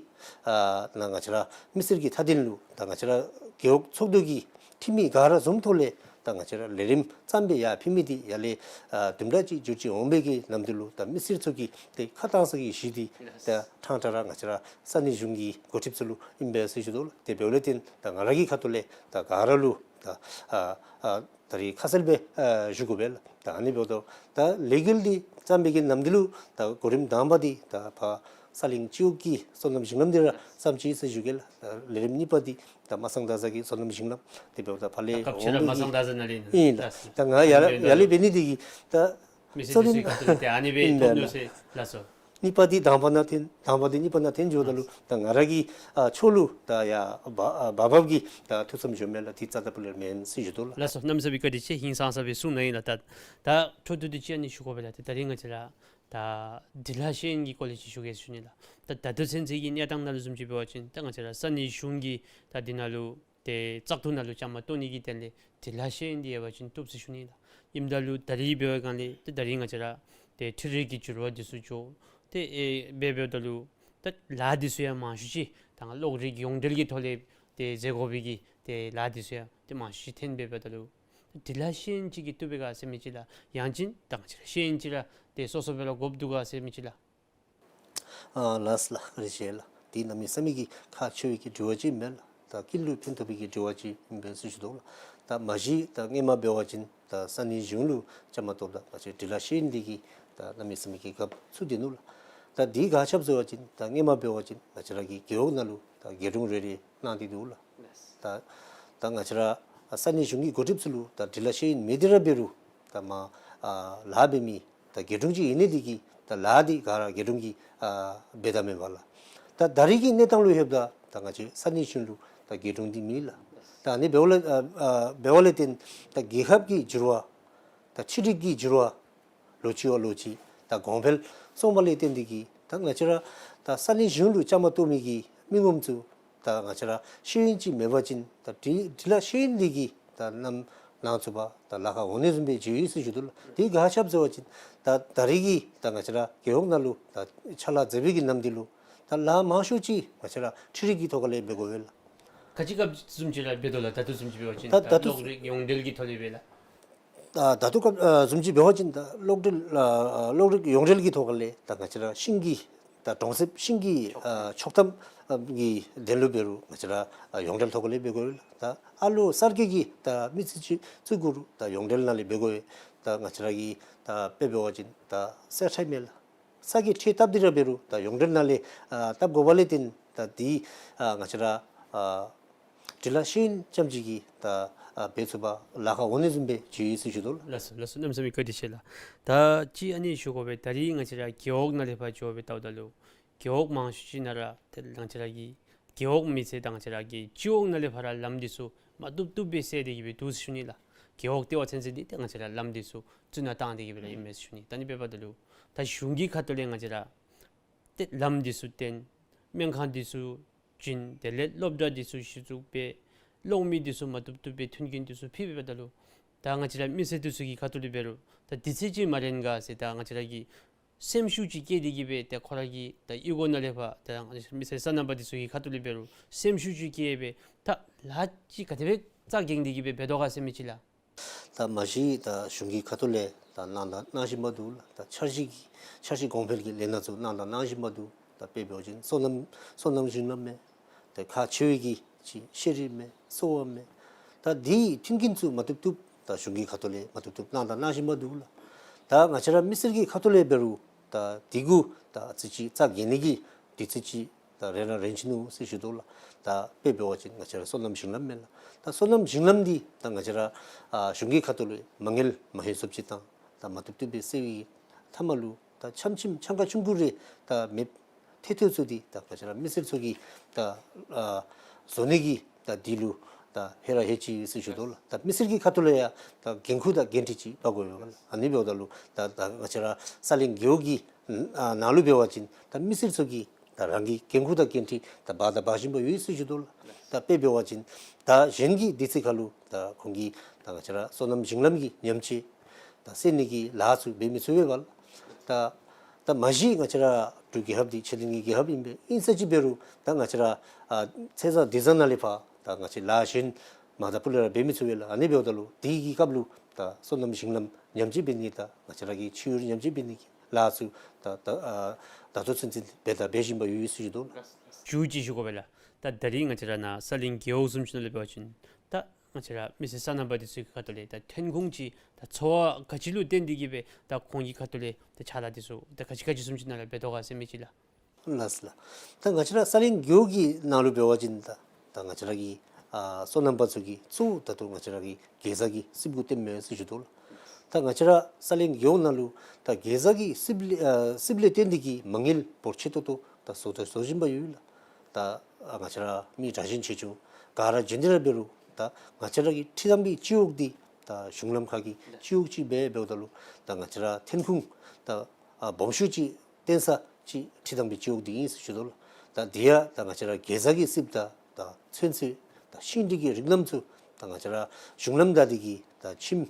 ཨ་ནཱ་ང་བཅས་ར་མི་སེར་གྱི་མཐའ་དོན་ལུ་ད་ང་བཅས་ར་རྒེད་འོག་ཚོགས་འདུ་གི་འཐུས་མི་ག་ར་འཛོམས་ཐོག་ལས་ད་ང་བཅས་ར་ལས་རིམ་བརྩམས་སྦེ་ཡར་ཕུལ་མི་འདི་ཡར་ལས་ཨ་དུམ་གྲ་ཅིག་འགྱུར་བཅོས་འོང་པའི་གི་ནམ་དུས་ལུ་ད་མི་སེར་ཚུ་གིས་ཏེ་ཁ་གཏང་ས་གི་གཞི་འདི་ད་ཕྲང་ཕྲང་ར་ང་བཅས་ར་ས་གནས་གཞུང་གི་འགོ་ཁྲིདཔ་ཚུ་ལུ་ཨིན་པས་ཟེར་ཞུ་དོ་ལགས། དེ་འབདཝ་ལས་བརྟེན་ད་ང་ར་གི་ཁ་ཐུག་ལས་ད་ག་ར་ལུ་ད་ཨ་ཨ་ད་རིས་ཁ་གསལ་སྦེ་ཨ་ཞུ་དགོ་པས་ལགས། ད་ཨ་ནི་འབདཝ་ད་ད་ལས་འགུལ་འདི་བརྩམས་པའི་གི་ནམ་དུས་ལུ་ད་གོ་རིམ་དང་པ་འདི་ད་ཕར་ས་གླིང་སྤྱི་འོག་གི་སོ་ནམ་ཞིང་ལམ་འདི་ར་བརྩམས་ཅི་ཟེར་ཞུ་གེ་ལགས། ད་ལས་རིམ་གཉིས་པ་འདི་ད་མ་སང་ད་ས་གི་སོ་ནམ་ཞིང་ལམ་དེ་འབདཝ་ད་ཕར་ལས་སྐབས་འོང་ཅིག་ར་མི་མ་གི་སང་ད་ས་ནང་ལས་ཨིན་ལགས། ད་ང་ཡར་ཡར་ལས་འབད་ནི་འདི་གིས་ད་མི་སེར་འདི་ཚུ་གི་ཁ་ཐུག་ལས་ཏེ་ཨ་ནི་སྦེ་ཨིན་ཐོབ་ནུག་ཟེར་ལགས་སོ། གཉིས་པ་འདི་དང་པ་ནང་འཐོན་དང་པ་འདི་གཉིས་པ་ནང་འཐོན་འགྱོཝ་ད་ལུ་ད་ང་ར་གི་ཨ་ཕྱོགས་ལུ་ད་ཡར་འབབ་ཨ་འབབ་འབབ་ཀྱི་ད་ཐུགས་བསམ་བཞེས་མི་ལགས། འདི་རྩ་དང་སྤུ་ལས་མེན་ཟེར་ཞུ་དོ་ལགས། ལགས་སོ། གནམ་མེད་ས་མེད་བཀའ་དྲིན་ཆེ། ཧིང་སངས་ས་སྦེ་གསུངས་གནང་ཡི་ལགས། ད་ད་འཕྲོ་མཐུད་དེ་ཅིག་ཨ་ནི་ཞུ་དགོ་པས་ལགས། ཏེ་ད་རིས་ང་བཅས་ར་ད་འབྲི་ལྷག་ཤེས་ཡོན་གྱི་སྐོར་ལས་ཅིག་ཞུ་གེ་ཟེར་ཞུ་ནི་ལགས། ད་ད་ལྟོ་ཚུན་ཚོད་ཀྱི་གནས་སྟངས་ནང་ལུ་བཟུམ་ཅིག་འབད་བ་ཅིན་ད་ང་བཅས་ར་ས་གནས་གཞུང་གིས་ད་འདི་ནང་ལུ་ཏེ་བཙག་འཐུ་ནང་ལུ་བཅའ་མར་གཏོགས་ནི་གི་དོན་ལས་འབྲི་ལྷག་ཤེས་ཡོན་འདི་ཡོད་པ་ཅིན་བཏུབ་ཟེར་ཞུ་ནི་ལགས། ཨིནམ་ད་ལུ་ད་རིས་འབད་བའི་སྒང་ལས་ཏེ་ད་རིས་ང་བཅས་ར་ཏེ་འཕྲུལ་རིག་གི་འགྱུར་བ་འདི་ཚུ་འགྱོ་སྟེ་ཨེ་འབད་འབདཝ་ད་ལུ་ད་ལཱ་འདི་ཚུ་ཡང་མང་ཤོས་ཅིག་ད་གློག་རིག་ཡོངས་འབྲེལ་གྱི་ཐོག་ལས་ཏེ་མཛད་དགོ་པའི་གི་ཏེ་ལཱ་འདི་ཚུ་ཡང་ཏེ་མང་ཤོས་ཅིག་འཐོན་འབད་འབདཝ་ད་ལུ་འབྲི་ལྷག་ཤེས་ཡོན་ཅིག་གིས་བཏུབ་པས་ག་ཟེར་མི་ཅིག་ལགས། ཡང་ཅིན་ད་ང་བཅས་ར་ཤེས་ཡོན་ཅིག་ར་ཏེ་སོ་སོ་སྦེ་ར་དགོཔ་འདུག་ག་ཟེར་མི་ཅིག་ལགས། ཨ་ལགས་ལགས། བཀའ་དྲིན་ཆེ་ལགས། འདི་གནམ་མེད་ས་མེད་ཀྱི་ཁག་ཆེ་བའི་གི་དྲི་བ་ཅིག་ཨིན་མས་ལགས། ད་ཀུན་ལུ་ཕན་ཐོགས་པའི་གི་དྲི་བ་ཅིག་ཨིན་པས་ཟེར་ཞུ་དོ་ལགས། ད་མ་གཞི་ད་སྔོན་མ་འབད་བ་ཅིན་ད་ས་གནས་གཞུང་ལུ་བཅའ་མར་གཏོགསཔ་ད་ང་བཅས་འབྲི་ལྷག་ཤེས་ཡོན་འདི་གིས་ད་གནམ་མེད་ས་མེད་ཀྱི་དགའ་ཚུགས་ཏེ་ནུག་ལགས། ད་འདི་ག་ཅི་འབད་ཟེར་བ་ཅིན་ད་སྔོན་མ་འབད་བ་ཅིན་ང་བཅས་ར་གི་རྒེད་འོག་ནང་ལུ་ད་རྒེད་དྲུང་རེ་རེ་གནང་སྟེ་འདུག་ལགས། ད་ད་ང་བཅས་ར་ས་གནས་གཞུང་གི་འགོ་ཁྲིདཔ་ཚུ་ལུ་ད་འབྲི་ལྷག་ཤེས་ཡོན་མེད་དེ་ར་འབད་རུང་ད་མར་ཨ་ལཱ་འབད་མི་ད་རྒེད་དྲུང་ཅིག་ཨིན་ནི་འདི་གིས་ད་ལཱ་འདི་ག་ར་རྒེད་དྲུང་གིས་ཨ་འབད་དོ་མེན་པ་ལགས། ད་ད་རིས་ཀྱི་གནས་སྟངས་ལུ་ལྷོདཔ་ད་ད་ང་བཅས་ས་གནས་གཞུང་ལུ་ད་རྒེད་དྲུང་འདི་མེད་ལགས། ད་ཨ་ནི་འབདཝ་ལས་ཨ་ཨ་འབདཝ་ལས་བརྟེན་ད་རྒྱལ་ཁབ་ཀྱི་འགྱུར་བ་ད་འཕྲུལ་རིག་གི་འགྱུར་བ་ལོ་གཅིག་བ་ལོ་གཅིག་ད་གོང་འཕེལ་སོང་བ་ལས་བརྟེན་འདི་གིས་ད་ང་བཅས་ར་ད་ས་གནས་གཞུང་ལུ་བཅའ་མར་གཏོགས་མི་གི་མི་ངོམ་ཚུ་ད་ང་བཅས་ར་ཤེས་ཡོན་ཅིག་མེད་པ་ཅིན་ད་འབྲི་འབྲི་ལྷག་ཤེས་ཡོན་འདི་གིས་ད་ནམ་ནང་ཚུད་པ་ད་ལཱ་ཁག་འོང་ནི་བཟུམ་སྦེ་མཇལ་ཡི་ཟེར་ཞུ་དོ་ལགས། འདི་ག་ཅི་འབད་ཟེར་བ་ཅིན་ད་ད་རིས་ཀྱི་ད་ང་བཅས་ར་རྒེད་འོག་ནང་ལུ་ད་ཕྱག་ལཱ་མཛད་པའི་གི་ནམ་དུས་ལུ་ད་ལཱ་མང་ཤོས་ཅིག་ང་བཅས་ར་འཕྲུལ་རིག་གི་ཐོག་ཁ་ལས་འབད་དགོ་པས་ལགས། ག་ཅི་སྐབས་བཟུམ་ཅིག་ར་འབད་དོ་ལགས། ད་ལྟོ་བཟུམ་ཅིག་འབད་བ་ཅིན་ད་ད་ད་ལྟོ་གློག་རིག་ཡོངས་འབྲེལ་གྱི་ཐོག་ལས་འབད་ལགས། ད་ད་ལྟོ་སྐབས་ཨ་བཟུམ་ཅིག་འབད་བ་ཅིན་ད་གློག་འབྲེལ་ཨ་གློག་རིག་ཡོངས་འབྲེལ་གྱི་ཐོག་ཁ་ལས་ད་ང་བཅས་ར་ཤིང་གི་ད་གྲོང་གསེབ་ཤིང་གི་ཨ་ཆོག་ཐམ་ཨ་གི་དོན་ལུ་འབད་རུང་ང་བཅས་ར་ཨ་ཡོངས་འབྲེལ་ཐོག་ཁ་ལས་འབད་དགོ་པས་ལགས། ད་ཨ་ལོ་གསར་བསྐོས་ཀྱི་ད་མི་ཚུ་ཅིག་བཙུགས་དགོ་རུང་ད་ཡོངས་འབྲེལ་ནང་ལས་འབད་དགོ་པས། ད་ང་བཅས་ར་གི་ད་དཔེ་འབད་བ་ཅིན་ད་སེར་ཁྲལ་མེད་ལགས། ས་གི་ཁྲལ་བཏབ་སྟེ་ར་འབད་རུང་ད་ཡོངས་འབྲེལ་ནང་ལས་ཨ་བཏབ་དགོ་པ་ལས་བརྟེན་ད་འདི་ཨ་ང་བཅས་ར་ཨ་འབྲི་ལྷག་ཤེས་ཡོན་ཙམ་ཅིག་གིས་ད་ཨ་འབད་ཚུགས་པ་ལཱ་ཁག་འོང་ནི་བཟུམ་སྦེ་མཇལ་ཡི་ཟེར་ཞུ་དོ་ལགས། ལགས་སོ་ལགས་སོ། གནམ་མེད་ས་མེད་བཀའ་དྲིན་ཆེ་ལགས། ད་ཅིག་ཨ་ནི་ཞུ་དགོ་པས། ད་རིས་ང་བཅས་ར་རྒེད་འོག་ནང་ལས་ཕར་འགྱོ་སྦེ་བལྟཝ་ད་ལུ་ རྒེད་འོག་མང་ཤོས་ཅིག་ནང་ར་ཏེ་ང་བཅས་ར་གི་རྒེད་འོག་མེད་ཚེ་ད་ང་བཅས་ར་གི་སྤྱི་འོག་ནང་ལས་ཕར་ལམ་འདི་ཚུ་མ་བཏུབ་བཏུབ་སྦེ་སེལ་ཏེ་གི་སྦེ་འདུག་ཟེར་ཞུ་ནི་ལགས། རྒེད་འོག་ལྟེ་བ་ཚུན་ཚོད་འདི་ཏེ་ང་བཅས་ར་ལམ་འདི་ཚུ་བཙུགས་ནང་བཏང་སྟེ་གི་སྦེ་ར་ཨིན་མས་ཟེར་ཞུ་ནི། ད་ཨ་ནི་འབདཝ་ད་ལུ་ད་གཞུང་གི་ཁ་ཐུག་ལས་ང་བཅས་ར་ཏེ་ལམ་འདི་ཚུ་བཏོན། སྨན་ཁང་འདི་ཚུ་བྱིན། དེ་ལས་སློབ་གྲྭ་འདི་ཚུ་གཞི་བཙུགས་འབད། གློག་མེ་འདི་ཚུ་མ་བཏུབ་བཏུབ་སྦེ་མཐུན་རྐྱེན་འདི་ཚུ་ཕུལ་འབདཝ་ད་ལུ་ད་ང་བཅས་ར་མི་སེར་འདི་ཚུ་གི་ཁ་ཐུག་ལས་འབད་རུང་ད་དུས་ཚོད་ཅིག་མ་རན་ག་ཟེར་ད་ང་བཅས་ར་གི་སེམས་ཤུགས་ཅིག་སྐྱེས་ཏེ་གི་སྦེ་ཏེ་ཁོ་ར་གི་ད་གཡུས་སྒོ་ནང་ལས་ཕར་ད་མི་སེར་སོ་ནམ་པ་འདི་ཚུ་གི་ཁ་ཐུག་ལས་འབད་རུང་སེམས་ཤུགས་ཅིག་སྐྱེས་སྦེ་ད་ལཱ་ཅིག་ག་དེ་སྦེ་རྩ་འགེངས་ཏེ་གི་སྦེ་འབད་དོ་ག་ཟེར་མི་ཅིག་ལགས། ད་མ་གཞི་ད་གཞུང་གི་ཁ་ཐུག་ལས་ད་གནང་དང་གནང་བཞིན་པ་འདུག་ལགས། ད་འཆར་གཞི་གི་འཆར་གཞི་གོང་འཕེལ་གྱི་ལས་སྣ་ཚུ་གནང་དང་གནང་བཞིན་པ་འདུག། ད་དཔེ་འབད་བ་ཅིན་སོ་ནམ་སོ་ནམ་ཞིང་ལམ་མས། ཏེ་ཁག་ཆེ་བའི་གི་ཅིག་ཤེས་རིག་མས། གསོ་བ་མས། ད་འདི་མཐུན་རྐྱེན་ཚུ་མ་བཏུབ་བཏུབ་ད་གཞུང་གི་ཁ་ཐུག་ལས་མ་བཏུབ་བཏུབ་གནང་དང་གནང་བཞིན་པ་འདུག་ལགས། ད་ང་བཅས་ར་མི་སེར་གྱི་ཁ་ཐུག་ལས་འབད་རུང་ད་འདི་གུ་ད་ཨ་ཙི་ཅིག་རྩ་འགེངས་ནི་གི་དུས་ཚོད་ཅིག་ད་རན་ར་རན་ཅི་ནུག་ཟེར་ཞུ་དོ་ལགས། ད་དཔེ་འབད་བ་ཅིན་ང་བཅས་ར་སོ་ནམ་ཞིང་ལམ་མས་ལགས། ད་སོ་ནམ་ཞིང་ལམ་འདི་ད་ང་བཅས་ར་ཨ་གཞུང་གི་ཁ་ཐུག་ལས་མ་དངུལ་མ་ལྷོད་སོངམ་ཅིག་དང་ད་མ་བཏུབ་བཏུབ་སྦེ་སེལ་བའི་མཐའ་མ་ལུ་ད་ཆམ་ཆིམ་ཆང་ཁ་ཆུང་ཀུ་རེ་ད་མེདཔ་ཐལ་ཐལཝ་ཚུ་འདི་ད་ང་བཅས་ར་མི་སེར་ཚུ་གིས་ད་ཨ་བཟོ་ནི་གི་ད་འདི་ལུ་ད་ལྷོད་ར་ལྷོད་ཅི་ཟེར་ཞུ་དོ་ལགས། ད་མི་སེར་གྱི་ཁ་ཐུག་ལས་ཡང་ད་འགན་ཁུར་དང་འགན་འཁྲི་ཅིག་འབག་དགོ་པས་ལགས། ཨ་ནི་འབདཝ་ད་ལུ་ད་ད་ང་བཅས་ར་ས་གླིང་རྒེད་འོག་གི་ཨ་ནང་ལུ་འབད་བ་ཅིན་ད་མི་སེར་ཚུ་གིས་ད་རང་གི་འགན་ཁུར་དང་འགན་འཁྲི་ད་འབག་དང་འབག་བཞིན་པ་ཡོད་ཟེར་ཞུ་དོ་ལགས། ད་དཔེ་འབད་བ་ཅིན་ད་གཞན་གྱི་དུས་ཚོད་ཁར་ལུ་ད་ཁོང་གིས་ད་ང་བཅས་ར་སོ་ནམ་ཞིང་ལམ་གྱི་ཉམས་བཅོས་ད་སེལ་ནི་གི་ལཱ་ཚུ་འབད་མི་ཚུགས་པས་ལགས། ད་ད་མ་གཞི་ང་བཅས་ར་འབྲུག་རྒྱལ་ཁབ་འདི་ཆེས་མཐོའི་རྒྱལ་ཁབ་ཨིན་པས། ཨིན་ས་ཅིག་འབད་རུང་ད་ང་བཅས་ར་ཨ་ཚེས་བཟང་ཟླ་བཟང་ནང་ལས་ཕར་ད་ང་བཅས་ལཱ་གཞན་མ་ད་སྤུ་ལས་ར་འབད་མི་ཚུགས་པས་ལགས། ཨ་ནི་འབདཝ་ད་ལུ་དེ་གི་སྐབས་ལུ་ད་སོ་ནམ་ཞིང་ལམ་ཉམས་བཅོས་འབད་ནི་ད་ང་བཅས་ར་གི་ཆུ་ཡུར་ཉམས་བཅོས་འབད་ནི་གི་ལཱ་ཚུ་ད་ད་ཨ་ད་ལྟོ་ཚུན་ཚོད་འབད་དང་འབད་བཞིན་པ་ཡོད་ཟེར་ཞུ་དོ་ལགས། མཇུག་ཅིག་ཞུ་དགོ་པས་ལགས། ད་ད་རིས་ང་བཅས་ར་ནཱ་ས་གླིང་རྒེད་འོག་བཟུམ་ཅིག་ནང་ལུ་འབད་བ་ཅིན་ད་ང་བཅས་ར་མི་སེར་སོ་ནམ་པ་འདི་ཚུ་གི་ཁ་ཐུག་ལས་ད་ཐོན་ཁུངས་ཅིག་ད་འཚོ་བ་ག་ཅི་ལུ་བརྟེན་ཏེ་གི་སྦེ་ད་ཁོང་གི་ཁ་ཐུག་ལས་ད་ཕྱག་ལཱ་འདི་ཚུ་ད་ག་ཅི་ག་ཅི་བཟུམ་ཅིག་ནང་ལུ་འབད་དོ་ག་ཟེར་མི་ཅིག་ལགས། ལགས་སོ་ལགས། ད་ང་བཅས་ར་ས་གླིང་རྒེད་འོག་གི་ནང་ལུ་འབད་བ་ཅིན་ད་ད་ང་བཅས་ར་གི་ཨ་སོ་ནམ་པ་ཚུ་གིས་གཙོ་བོ་ད་ལྟོ་ང་བཅས་ར་གི་གེ་ཛ་གི་སྲིབ་གུ་བརྟེན་མས་ཟེར་ཞུ་དོ་ལགས། ད་ང་བཅས་ར་ས་གླིང་རྒེད་འོག་ནང་ལུ་ད་གེ་ཛ་གི་སྲིབ་ལས་ཨ་སྲིབ་ལས་བརྟེན་ཏེ་གི་མ་དངུལ་འབོར་ཆེ་ཏོག་ཏོ་ད་བཟོ་ད་བཟོ་བཞིན་པ་ཡོད་ལགས། ད་ཨ་ང་བཅས་ར་མི་དྲག་ཞན་ཆེ་ཆུང་ག་ར་བྱོན་ཏེ་ར་འབད་རུང་ད་ང་བཅས་ར་གི་ཁྲི་དང་པའི་སྤྱི་འོག་འདི་ད་གཞུང་ལམ་ཁ་གི་སྤྱི་འོག་ཅིག་འབད་འབདཝ་ད་ལུ་ད་ང་བཅས་ར་ཐོན་ཁུངས་ད་ཨ་སྦོམ་ཤོས་ཅིག་བཏོན་ས་ཅིག་ཁྲི་དང་པའི་སྤྱི་འོག་འདི་ཨིན་ཟེར་ཞུ་དོ་ལགས། ད་འདི་ཡང་ད་ང་བཅས་ར་གེ་ཛ་གི་སྲིབ་ད་ད་ཚོད་བསྲེ་ད་ཤིང་འབྲས་ཀྱི་རིགས་རྣམས་ཚུ་ད་ང་བཅས་ར་གཞུང་ལམ་བདའ་སྟེ་གི་ད་ཁྱིམ་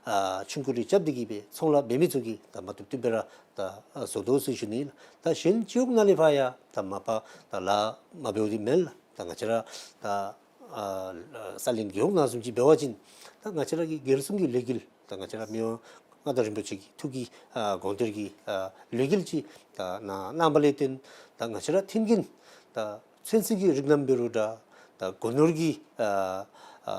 ཨ་ཆུང་ཀུ་རེ་རྐྱབ་སྟེ་གི་སྦེ་ཚོང་ལཱ་འབད་མི་ཚུ་གིས་ད་མ་བཏུབ་བཏུབ་སྦེ་ར་ད་ཨ་བཟོ་དོ་ཟེར་ཞུ་ནི་ལགས། ད་གཞན་སྤྱི་འོག་ནང་ལས་ཕར་ཡང་ད་མ་པ་ད་ལཱ་མ་འབདཝ་འདི་མེན་ལགས། ད་ང་བཅས་ར་ད་ཨ་ས་གླིང་རྒེད་འོག་ནང་བཟུམ་ཅིག་འབད་བ་ཅིན་ད་ང་བཅས་ར་གི་རྒྱལ་སྲུང་གི་ལས་འགུལ་ད་ང་བཅས་ར་མི་དབང་མངའ་བདག་རིན་པོ་ཆེ་གི་ཐུགས་ཀྱི་ཨ་དགོངས་གཏེར་གྱི་ཨ་ལས་འགུལ་ཅིག་ད་གནང་གནང་བ་ལས་བརྟེན་ད་ང་བཅས་ར་ཐོན་རྐྱེན་ད་ཚོད་བསྲེ་གི་རིགས་རྣམས་འབད་རུང་འདྲ་ད་སྒོ་ནོར་གྱི་ཨ་ཨ་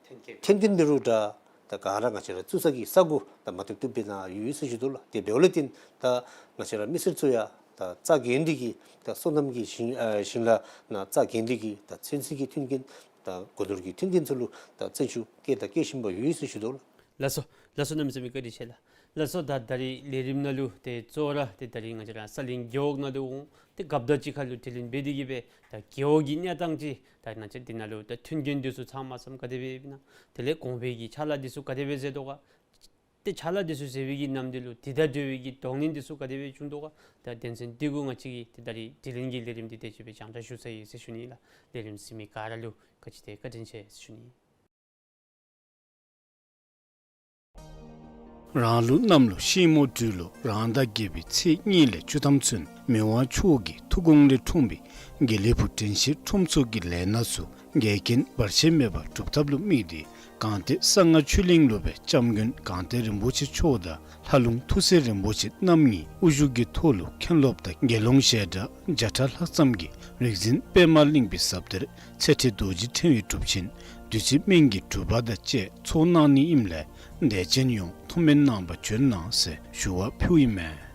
ཐོན་རྐྱེན་ཐོན་རྐྱེན་འབད་རུང་འདྲ་ད་ག་ར་ང་བཅས་ར་བཙུགས་ས་གི་ས་གོ་ད་མ་བཏུབ་བཏུབ་སྦེ་ནཱ་ཡོད་ཟེར་ཞུ་དོ་ལགས། དེ་འབདཝ་ལས་བརྟེན་ད་ང་བཅས་ར་མི་སེར་ཚུ་ཡང་ད་རྩ་འགེངས་ཏེ་གི་ད་སོ་ནམ་གྱི་ཞིང་ཨ་ཞིང་ལཱ་ནང་རྩ་འགེངས་ཏེ་གི་ད་ཚོད་བསྲེ་གི་ཐོན་རྐྱེན་ད་སྒོ་ནོར་གྱི་ཐོན་རྐྱེན་ཚུ་ལུ་ད་བརྩོན་ཤུགས་བསྐྱེད་དང་བསྐྱེད་བཞིན་པ་ཡོད་ཟེར་ཞུ་དོ་ལགས། ལགས་སོ། ལགས་སོ། གནམ་མེད་ས་མེད་བཀའ་དྲིན་ཆེ་ལགས། ལགས་སོ། ད་ད་རིས་ལས་རིམ་ནང་ལུ་ཏེ་གཙོ་བོ་ར་ཏེ་ད་རིས་ང་བཅས་ར་ས་གླིང་རྒེད་འོག་ནང་ལུ་འོང་སྟེ་རྒཔོ་དང་གཅིག་ཁར་ལུ་དྲི་ལན་འབད་དེ་གི་སྦེ་ད་རྒེད་འོག་གི་གནས་སྟངས་ཅིག་ད་ང་བཅས་འདི་ནང་ལུ་ད་མཐུན་རྐྱེན་འདི་ཚུ་ཚང་མ་ཚང་ག་དེ་སྦེ་ཨིན་ན། དེ་ལས་གོང་འཕེལ་གྱི་ཕྱག་ལཱ་འདི་ཚུ་ག་དེ་སྦེ་མཛད་དོ་ག། ཏེ་ཕྱག་ལཱ་འདི་ཚུ་མཛད་པའི་གི་ནམ་དུས་ལུ་དེ་དང་འབྲེལ་བའི་གི་གདོང་ལེན་འདི་ཚུ་ག་དེ་སྦེ་བྱུང་དོ་ག། ད་དོན་ཚན་འདི་གུ་ང་བཅས་ཀྱིས་ཏེ་ད་རིས་དྲི་ལན་གྱི་ལས་རིམ་འདི་དེ་ཅིག་སྦེ་རྒྱང་བསྒྲགས་ཞུ་ཚར་ཡི་ཟེར་ཞུ་ནི་ལགས། ལས་རིམ་གཟིགས་མི་ག་ར་ལུ་ག་ཅི་ཏེ་བཀའ་དྲིན་ཆེ་ཟེར་ཞུ་ནི། རང་ལུགས་གནམ་ལོ་ཤིང་མོ་སྦྲུལ་ལོ་རང་ཟླ་བརྒྱད་པའི་ཚེས་གཉིས་ལས་བཅུ་ཐམ་ཚུན་མི་དབང་མཆོག་གི་ཐུགས་དགོངས་ལས་འཁྲུངས་པའི་དགེ་ལེགས་ཕུག་དྲན་ཤེས་ཁྲོམ་ཚོགས་ཀྱི་ལས་སྣ་ཚུ་འགལ་རྐྱེན་བར་ཆད་མེད་པར་སྒྲུབ་ཐབས་ལུ་དམིགས་ཏེ་གངས་ཏི་གསང་སྔགས་ཆོས་གླིང་སློབ་དཔོན་སྐྱབས་མགོན་གངས་ཏི་རིན་པོ་ཆེ་མཆོག་དང་ལྷ་ལུང་ཐུགས་སྲས་རིན་པོ་ཆེ་རྣམ་གཉིས་དབུ་བཞུགས་ཀྱི་ཐོག་ལུ་མཁན་སློབ་དང་དགེ་སློང་ཞལ་གྲངས་བརྒྱ་ཕྲག་ལྷག་ཙམ་གྱིས་རིག་འཛིན་པདྨ་གླིང་པའི་ཟབ་གཏེར་ཚེ་ཁྲིད་རྡོ་རྗེ་ཕྲེང་བའི་སྒྲུབ་ཆེན་བདུད་རྩི་སྨན་གྱི་སྒྲུབ་པ་དང་བཅས་ཚོགས་གནང་ནི་ཨིནམ་ལས་དད་ཅན་ཡོངས་ཐུགས་སྨོན་གནང་བར་བྱོན་གནང་ཟེར་ཞུ་བ་ཕུལཝ་ཨིན་མས།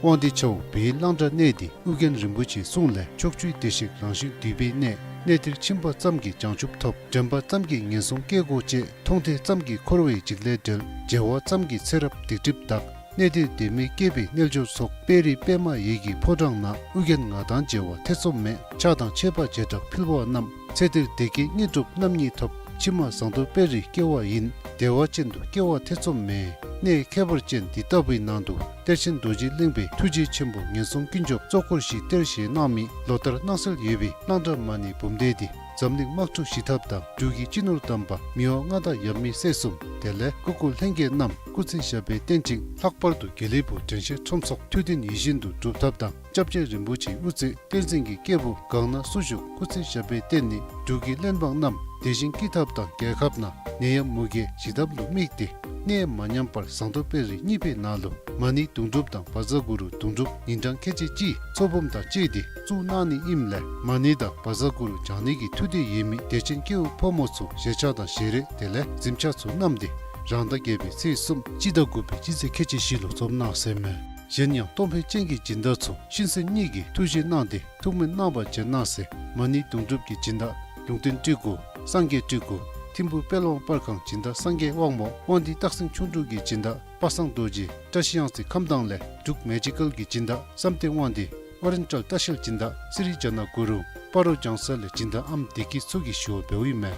དབང་འདུས་ཆ་འོག་བོད་གླང་བྲག་གནས་འདི་ཨོ་རྒྱན་རིན་པོ་ཆེའི་གསུང་ལས་ཕྱོགས་བཅུའི་བདེ་གཤེགས་རང་བཞིན་འདུས་པའི་གནས། གནས་འདིར་ཕྱིན་པ་ཙམ་གྱིས་བྱང་ཆུབ་ཐོབ། དྲན་པ་ཙམ་གྱིས་ངན་སོང་སྐྱེ་སྒོ་བཅད། མཐོང་ཐོས་ཙམ་གྱིས་འཁོར་བའི་འཇིགས་ལས་བྲལ། མཇལ་བ་ཙམ་གྱིས་ཚེ་རབས་སྡིག་སྒྲིབ་འདག། གནས་འདིར་དད་མོས་བསྐྱེད་པའི་རྣལ་འབྱོར་ཚོགས། དཔལ་རི་པདྨ་འོད་ཀྱི་ཕོ་བྲང་ན། ཨུ་རྒྱན་ང་དང་མཇལ་བ་ཐེ་ཚོམ་མེད། ཕྱག་དང་མཆོད་པ་བྱེ་བྲག་ཕུལ་བ་རྣམས། ཚེ་འདིར་བདེ་སྐྱིད་དངོས་གྲུབ་རྣམ་གཉིས་ཐོབ། ཕྱི་མ་ཟངས་མདོག་དཔལ་རིར་སྐྱེ་བ་ཡིན། བདེ་བ་ཅན་དུ་སྐྱེ་བ་ཐེ་ཚོམ་མེད། གནས་ཁྱད་པར་ཅན་འདི་ལྟ་བུའི་ནང་དུ། གཏེར་ཆེན་རྡོ་རྗེ་གླིང་པའི་ཐུགས་རྗེ་ཆེན་པོ་ངན་སོང་ཀུན་སྐྱོབ་གཙོ་འཁོར་བཞིའི་གཏེར་བཞེས་གནང་མི་ལོ་ལྟར་སྣང་གསལ་ཡོད་པའི་གླང་བྲག་མ་ཎི་འབུམ་སྡེ་འདི་འཛམ་གླིང་དམག་འཁྲུག་ཞི་ཐབས་དང་འབྲུག་གི་སྤྱི་ནོར་དམ་པ་མི་དབང་མངའ་བདག་ཡབ་མེས་སྲས་གསུམ་དེ་ལས་སྐུ་འཁོར་ལྷན་རྒྱས་རྣམས་སྐུ་ཚེ་ཞབས་པད་བརྟན་ཅིང་ལྷག་པར་དུ་དགེ་ལེགས་ཕུག་དྲན་ཤེས་ཁྲོམ་ཚོགས་ཐུགས་འདུན་ཡིད་བཞིན་དུ་འགྲུབ་ཐབས་དང་། སྐྱབས་རྗེ་རིན་པོ་ཆེའི་དབུ་མཛད་བསྟན་འཛིན་གྱི་སྐྱེས་བུ་གང་ན་སུ་བཞུགས་སྐུ་ཚེ་ཞབས་པད་བརྟན་ནས་འབྲུག་གི་བློན་འབངས་རྣམས་བདེ་ཞིང་སྐྱིད་ཐབས་དང་རྒྱལ་ཁབ་ནང་ནད་ཡམས་མུ་གེ་ཞི་ཐབས་ལུ་དམིགས་ཏེ་གནས་མ་ཉམས་པར་ཟངས་མདོག་དཔལ་རི་གཉིས་པའི་ནང་ལུ་མ་ཎི་དུང་སྒྲུབ་དང་བཛྲ་གུ་རུ་དུང་སྒྲུབ་ཉིན་གྲངས་ཁལ་གཅིག་གཅིག་ཚོགས་འབུམ་དང་བཅས་ཏེ་བཙུགས་གནང་ནི་ཨིནམ་ལས་མ་ཎི་དང་བཛྲ་གུ་རུ་བགྱང་ནི་གི་ཐུགས་འདོད་ཡོད་མི་དད་ཅན་སྐྱེ་བོ་ཕོ་མོ་ཚུ་ཞལ་ཆས་དང་ཞལ་རས་དེ་ལས་གཟིམ་ཆས་ཚུ་བསྣམས་ཏེ་རང་ཟླ་བརྒྱད་པའི་ཚེས་གསུམ་སྤྱི་ཟླ་དགུ་པའི་སྤྱི་ཚེས་ཁལ་གཅིག་བཞི་ལུ་འཛོམས་གནང་ཟེར་མས། གཞན་ཡང་གཏོང་ཕོད་ཅན་གྱི་སྦྱིན་བདག་ཚུ་ཤིང་སེན་གཉིས་ཀྱི་ཐུགས་རྗེ་གནང་སྟེ་ཐུགས་སྨོན་གནང་བར་བྱོན་གནང་ཟེར། མ་ཎི་དུང་སྒྲུབ་ཀྱི་སྦྱིན་བདག་ལུང་བསྟན་སྤྲུལ་སྐུ་སངས་རྒྱས་སྤྲུལ་སྐུ་ཐིམ་ཕུ་དཔལ་དབང་པར་ཁང་སྦྱིན་བདག་སངས་རྒྱས་དབང་མོ་དབང་འདུས་སྟག་སེང་ཁྱུང་འབྲུག་གི་སྦྱིན་བདག་པ་སངས་རྡོ་རྗེ་བཀྲ་ཤིས་གཡང་རྩེ་ཁམས་དྭངས་ལས་འབྲུག་མེ་ཇི་ཀལ་གྱི་སྦྱིན་བདག་བསམ་གཏན་དབང་འདུས་ཨོ་རེན་ཊལ་ལྟ་བཤལ་སྦྱིན་བདག་སི་རི་ཇ་ན་གུ་རུ་སྤ་རོ་ལྗང་ས་ལས་སྦྱིན་བདག་ཨམ་བདེ་སྐྱིད་ཚུ་གིས་ཞུ་བ་འབདཝ་ཨིན་མས།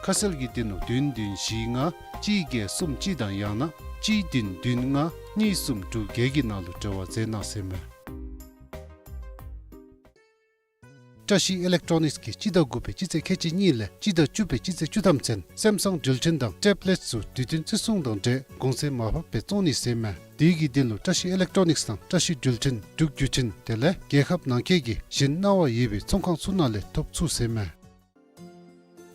ཁ་གསལ་གྱི་དོན་ལུ་བདུན་བདུན་བཞི་ལྔ་གཅིག་བརྒྱད་གསུམ་གཅིག་དང་ཡང་ན་གཅིག་བདུན་བདུན་ལྔ་གཉིས་གསུམ་དྲུག་བརྒྱད་ཀྱི་ནང་ལུ་འབྲེལ་བ་མཛད་གནང་ཟེར་མས། བཀྲ་ཤིས་ཨི་ལེག་ཊོ་ནིགསི་གིས་སྤྱི་ཟླ་དགུ་པའི་སྤྱི་ཚེས་ཁལ་གཅིག་གཉིས་ལས་སྤྱི་ཟླ་བཅུ་པའི་སྤྱི་ཚེས་བཅུ་ཐམ་ཚུན་སེམ་སང་འགྲུལ་འཕྲིན་དང་ཊེབ་ལེཊ་ཚུ་དུས་བསྟུན་བརྩི་སྲུང་དང་འབྲེལ་གོང་ཚད་མར་ཕབ་སྦེ་བཙོང་ནི་ཟེར་མས། དེ་གི་དོན་ལུ་བཀྲ་ཤིས་ཨི་ལེག་ཊོ་ནིགསི་དང་བཀྲ་ཤིས་འགྲུལ་འཕྲིན་འབྲུག་བརྒྱུད་འཕྲིན་དེ་ལས་རྒྱལ་ཁབ་ནང་འཁོད་ཀྱི་གཞན་གནང་བ་ཡོད་པའི་ཚོང་ཁང་ཚུ་ནང་ལས་ཐོབ་ཚུགས་ཟེར་མས།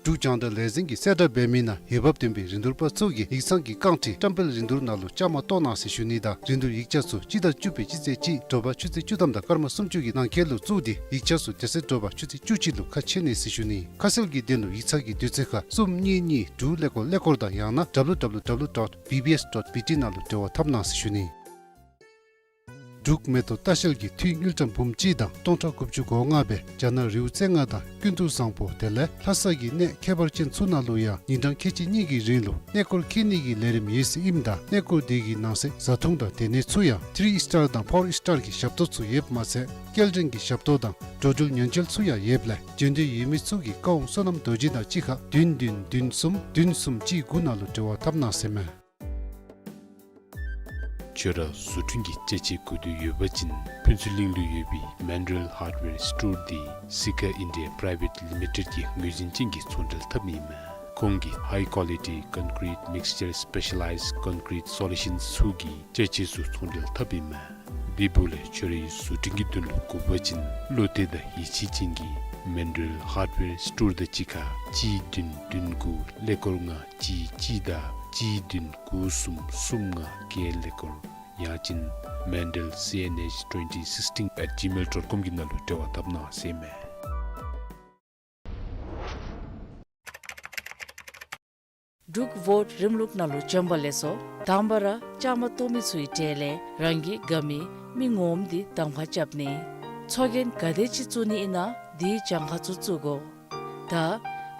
འབྲུག་རྒྱང་བསྒྲགས་ལས་འཛིན་གྱིས་གསལ་བསྒྲགས་འབད་མི་ནང་འོས་འབབ་ལྡན་པའི་རིན་བསྡུར་པ་ཚུ་གིས་ཡིག་ཚང་གི་རྐང་ཁྲི་བཀྲམ་སྤེལ་རིན་བསྡུར་ནང་ལུ་བཅའ་མར་གཏོགས་གནང་ཟེར་ཞུ་ནི་དང་རིན་བསྡུར་ཡིག་ཆ་ཚུ་སྤྱི་ཟླ་བཅུ་པའི་སྤྱི་ཚེས་གཅིག་དྲོ་པ་ཆུ་ཚོད་བཅུ་ཐམ་དང་སྐར་མ་སུམ་ཅུ་གི་ནང་འཁོད་ལུ་བཙུགས་ཏེ་ཡིག་ཆ་ཚུ་དེ་ཚེ་དྲོ་པ་ཆུ་ཚོད་བཅུ་གཅིག་ལུ་ཁ་ཕྱེ་ནི་ཟེར་ཞུ་ནི། ཁ་གསལ་གྱི་དོན་ལུ་ཡིག་ཚང་གི་དུས་ཚོད་ཁར་གསུམ་གཉིས་གཉིས་དྲུག་ཀླད་ཀོར་ཀླད་ཀོར་དང་ཡང་ན་W W W dot B B S dot B T ནང་ལུ་འབྲེལ་བ་འཐབ་གནང་ཟེར་ཞུ་ནི། འབྲུག་མེ་ཏོག་ལྟ་བཤལ་གྱིས་འཐུས་དངུལ་ཀྲམ་འབུམ་གཅིག་དང་སྟོང་ཕྲག་དགུ་བཅུ་གོ་ལྔ་སྦེ་རྒྱ་ནག་རི་བོ་རྩེ་ལྔ་དང་ཀུན་ཏུ་བཟང་པོ་དེ་ལས་ལྷ་ས་གི་གནས་ཁྱད་པར་ཅན་ཚུ་ནང་ལུ་ཡང་ཉིན་གྲངས་ཁལ་གཅིག་གཉིས་ཀྱི་རིང་ལུ་གནས་སྐོར་འཁྱིད་ནི་གི་ལས་རིམ་ཡོད་ཟེར་ཨིནམ་ད་གནས་སྐོར་དེ་གི་ནང་གསེས་བཟའ་འཐུང་དང་སྡོད་གནས་ཚུ་ཡང་ཐི་རི་སི་ཊར་དང་ཕོར་སི་ཊར་གྱི་ཞབས་ཏོག་ཚུ་ཡོདཔ་མ་ཚད་སྐྱེལ་འདྲེན་གྱི་ཞབས་ཏོག་དང་འགྲོ་འགྲུལ་ཉེན་བཅོལ་ཚུ་ཡང་ཡོདཔ་ལས་འབྱོན་འདོད་ཡོད་མི་ཚུ་གིས་བཀའ་དབང་བསོད་ནམས་རྡོ་རྗེ་དང་གཅིག་ཁར་བདུན་བདུན་བདུན་གསུམ་བདུན་གསུམ་གཅིག་དགུ་ནང་ལུ་འབྲེལ་བ་འཐབ་གནང་ཟེར་མས། ཁྱོད་ར་བཟོ་སྐྲུན་གྱི་ཅ་ཆས་དགོས་འདོད་ཡོད་པ་ཅིན་ཕུན་ཚོགས་གླིང་ལུ་ཡོད་པའི་མཱན་ཌེལ་ཧརཌ་ཝེར་སི་ཊོར་འདི་སི་ཀ་ཨིན་ཌི་ཡ་པི་རའི་ཝེཊ་ལི་མི་ཊེཌ་ཀྱི་ངོས་འཛིན་ཅན་གྱི་ཚོང་འབྲེལ་འཐབ་མི་ཨིན་མས། ཁོང་གིས་ཧའི་ཀོ་ལི་ཊི་ཀོན་ཀི་རིཊ་མིགས་ཅར་སི་པེ་ཤ་ལའིཛ་ཀོན་ཀི་རིཊ་སོ་ལུ་ཤཱན་ཚུ་གི་ཅ་ཆས་ཚུ་ཚོང་འབྲེལ་འཐབ་ཨིན་མས། དེ་འབདཝ་ལས་ཁྱོད་རའི་བཟོ་སྐྲུན་གྱི་དོན་ལུ་དགོ་པ་ཅིན་བློ་གཏད་དང་ཡིད་ཆེས་ཅན་གྱི་མཱན་ཌེལ་ཧརཌ་ཝེར་སི་ཊོར་དང་གཅིག་ཁར་གཅིག་བདུན་བདུན་དགུ་ཀླད་ཀོར་ལྔ་གཅིག་གཅིག་དང་གཅིག་བདུན་དགུ་གསུམ་གསུམ་ལྔ་བརྒྱད་ཀླད་ཀོར་ཡང་ཅིན་མཱན་ཌེལ་སི་ཨེན་ཨེཆ་ཊུ་ཝེན་ཊི་སིགསི་ཊིན་ཨེཊ་ཇི་མེལ་ཌོཊ་ཀོམ་གྱི་ནང་ལུ་འབྲེལ་བ་འཐབ་གནང་ཟེར་མས། འབྲུག་བོཊ་རིམ་ལུགས་ནང་ལུ་བྱོན་པ་ལེགས་སོ། དང་པ་ར་བཅའ་མར་གཏོགས་མི་ཚུའི་གྲས་ལས་རང་གི་དགའ་མི་མི་ངོམ་འདི་གདམ་ཁ་རྐྱབ་ནི། ཚོགས་རྒྱན་ག་དེ་ཅིག་བཙུགས་ནི་ཨིན་ན་དེའི་གྱངས་ཁ་ཚུ་བཙུགས་དགོ། ད་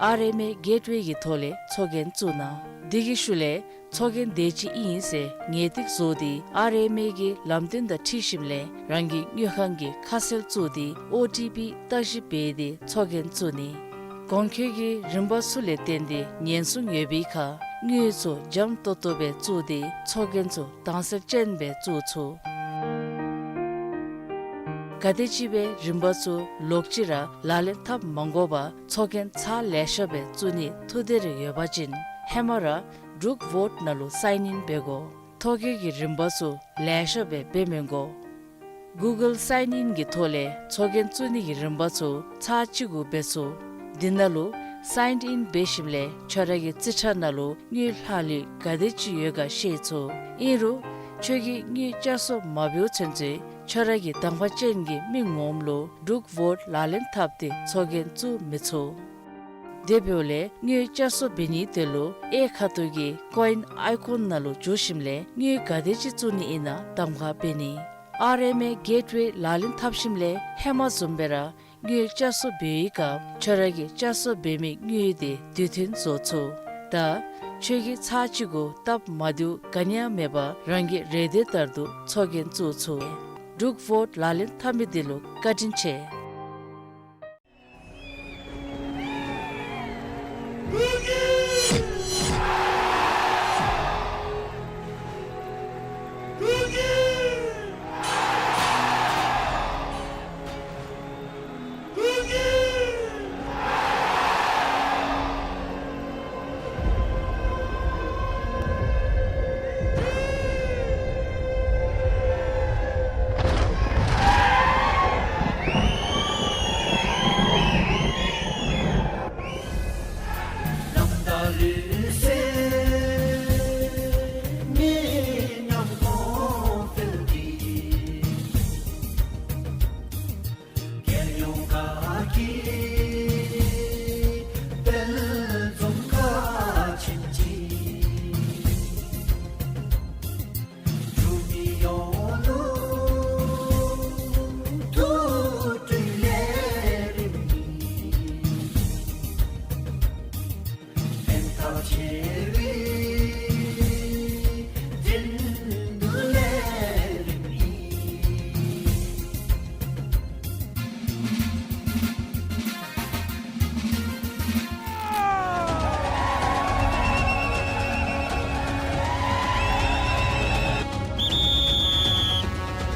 ཨར་ཨེམ་ཨེ་གེཊ་ཝེ་གི་ཐོག་ལས་ཚོགས་རྒྱན་བཙུགས་གནང་། དེ་གི་ཤུལ་ལས་ཚོགས་རྒྱན་དེ་ཅིག་ཨིན་ཟེར་ངེས་ཏིག་བཟོ་སྟེ་ཨར་ཨེམ་ཨེ་གི་ལམ་སྟོན་དང་འཁྲིལ་ཞིནམ་ལས་རང་གི་དངུལ་ཁང་གི་ཁ་གསལ་བཙུགས་ཏེ་ཨོ་ཊི་པི་བརྟག་ཞིབ་འབད་དེ་ཚོགས་རྒྱན་བཙུགས་ནི། གོང་འཁོད་ཀྱི་རིམ་པ་ཚུ་ལས་བརྟེན་ཏེ་ཉེན་སྲུང་ཡོད་པའི་ཁར་དངུལ་ཚུ་འཇམ་ཏོང་ཏོ་སྦེ་བཙུགས་ཏེ་ཚོགས་རྒྱན་ཚུ་དྭངས་གསལ་ཅན་སྦེ་བཙུགས་ཚུགས། ག་དེ་ཅིག་སྦེ་རིམ་པ་ཚུ་ལོག་ཅི་ར་ལག་ལེན་འཐབ་མ་དགོ་པར་ཚོགས་རྒྱན་ཚར་ལེ་ཤ་སྦེ་བཙུགས་ནི་ཐུགས་འདོད་རེ་ཡོད་པ་ཅིན་ཧེ་མ་ར་འབྲུག་བོཊ་ནང་ལུ་སའིན་ཨིན་འབད་དགོ། ཐོ་བཀོད་ཀྱི་རིམ་པ་ཚུ་ལེ་ཤ་སྦེ་འབད་མི་དགོ། གུ་གཱལ་སའིན་ཨིན་གྱི་ཐོག་ལས་ཚོགས་རྒྱན་བཙུགས་ནི་གི་རིམ་པ་ཚུ་ཚར་གཅིག་གུ་འབད་ཚུགས། དེ་ནང་ལུ་སའིན་ཨིན་འབད་ཞིནམ་ལས་ཁྱོད་ར་གི་རྩིས་ཁྲ་ནང་ལུ་དངུལ་ལྷག་ལུས་ག་དེ་ཅིག་ཡོད་ག་ཤེས་ཚུགས། ཨིན་རུང་ཁྱོད་ཀྱིས་དངུལ་བསྐྱར་གསོ་མ་འབདཝ་ཚུན་ཚོད་ཁྱོད་ར་གི་གདམ་ཁ་ཅན་གྱི་མི་ངོམ་ལུ་འབྲུག་བོཊ་ལག་ལེན་འཐབ་སྟེ་ཚོགས་རྒྱན་བཙུགས་མི་ཚུགས། དེ་འབདཝ་ལས་དངུལ་བསྐྱར་གསོ་འབད་ནིའི་དོན་ལུ་གཡས་ཁ་ཐུག་གི་ཀོ་ཨིན་ཨའི་ཀོན་ནང་ལུ་འཛུལ་ཞིནམ་ལས་དངུལ་ག་དེ་ཅིག་བཙུགས་ནི་ཨིན་ན་གདམ་ཁ་འབད་ནི། ཨར་ཨེམ་ཨེ་གེཊ་ཝེ་ལག་ལེན་འཐབ་ཞིནམ་ལས་ཧེ་མ་བཟུམ་སྦེ་ར་དངུལ་བསྐྱར་གསོ་འབད་བའི་སྐབས་ཁྱོད་ར་གིས་བསྐྱར་གསོ་འབད་མི་དངུལ་དེ་དུས་མཐུན་བཟོ་ཚུགས། ད་ ཁྱོད་ཀྱིས་ཚར་གཅིག་གུ་སྟབས་མ་བདེཝ་ག་ནི་ཡང་མེད་པར་རང་གི་རེ་འདོད་ལྟར་དུ་ཚོགས་རྒྱན་བཙུགས་ཚུགས། འབྲུག་ཝོཊ་ལག་ལེན་འཐབ་མི་འདི་ལུ་བཀའ་དྲིན་ཆེ།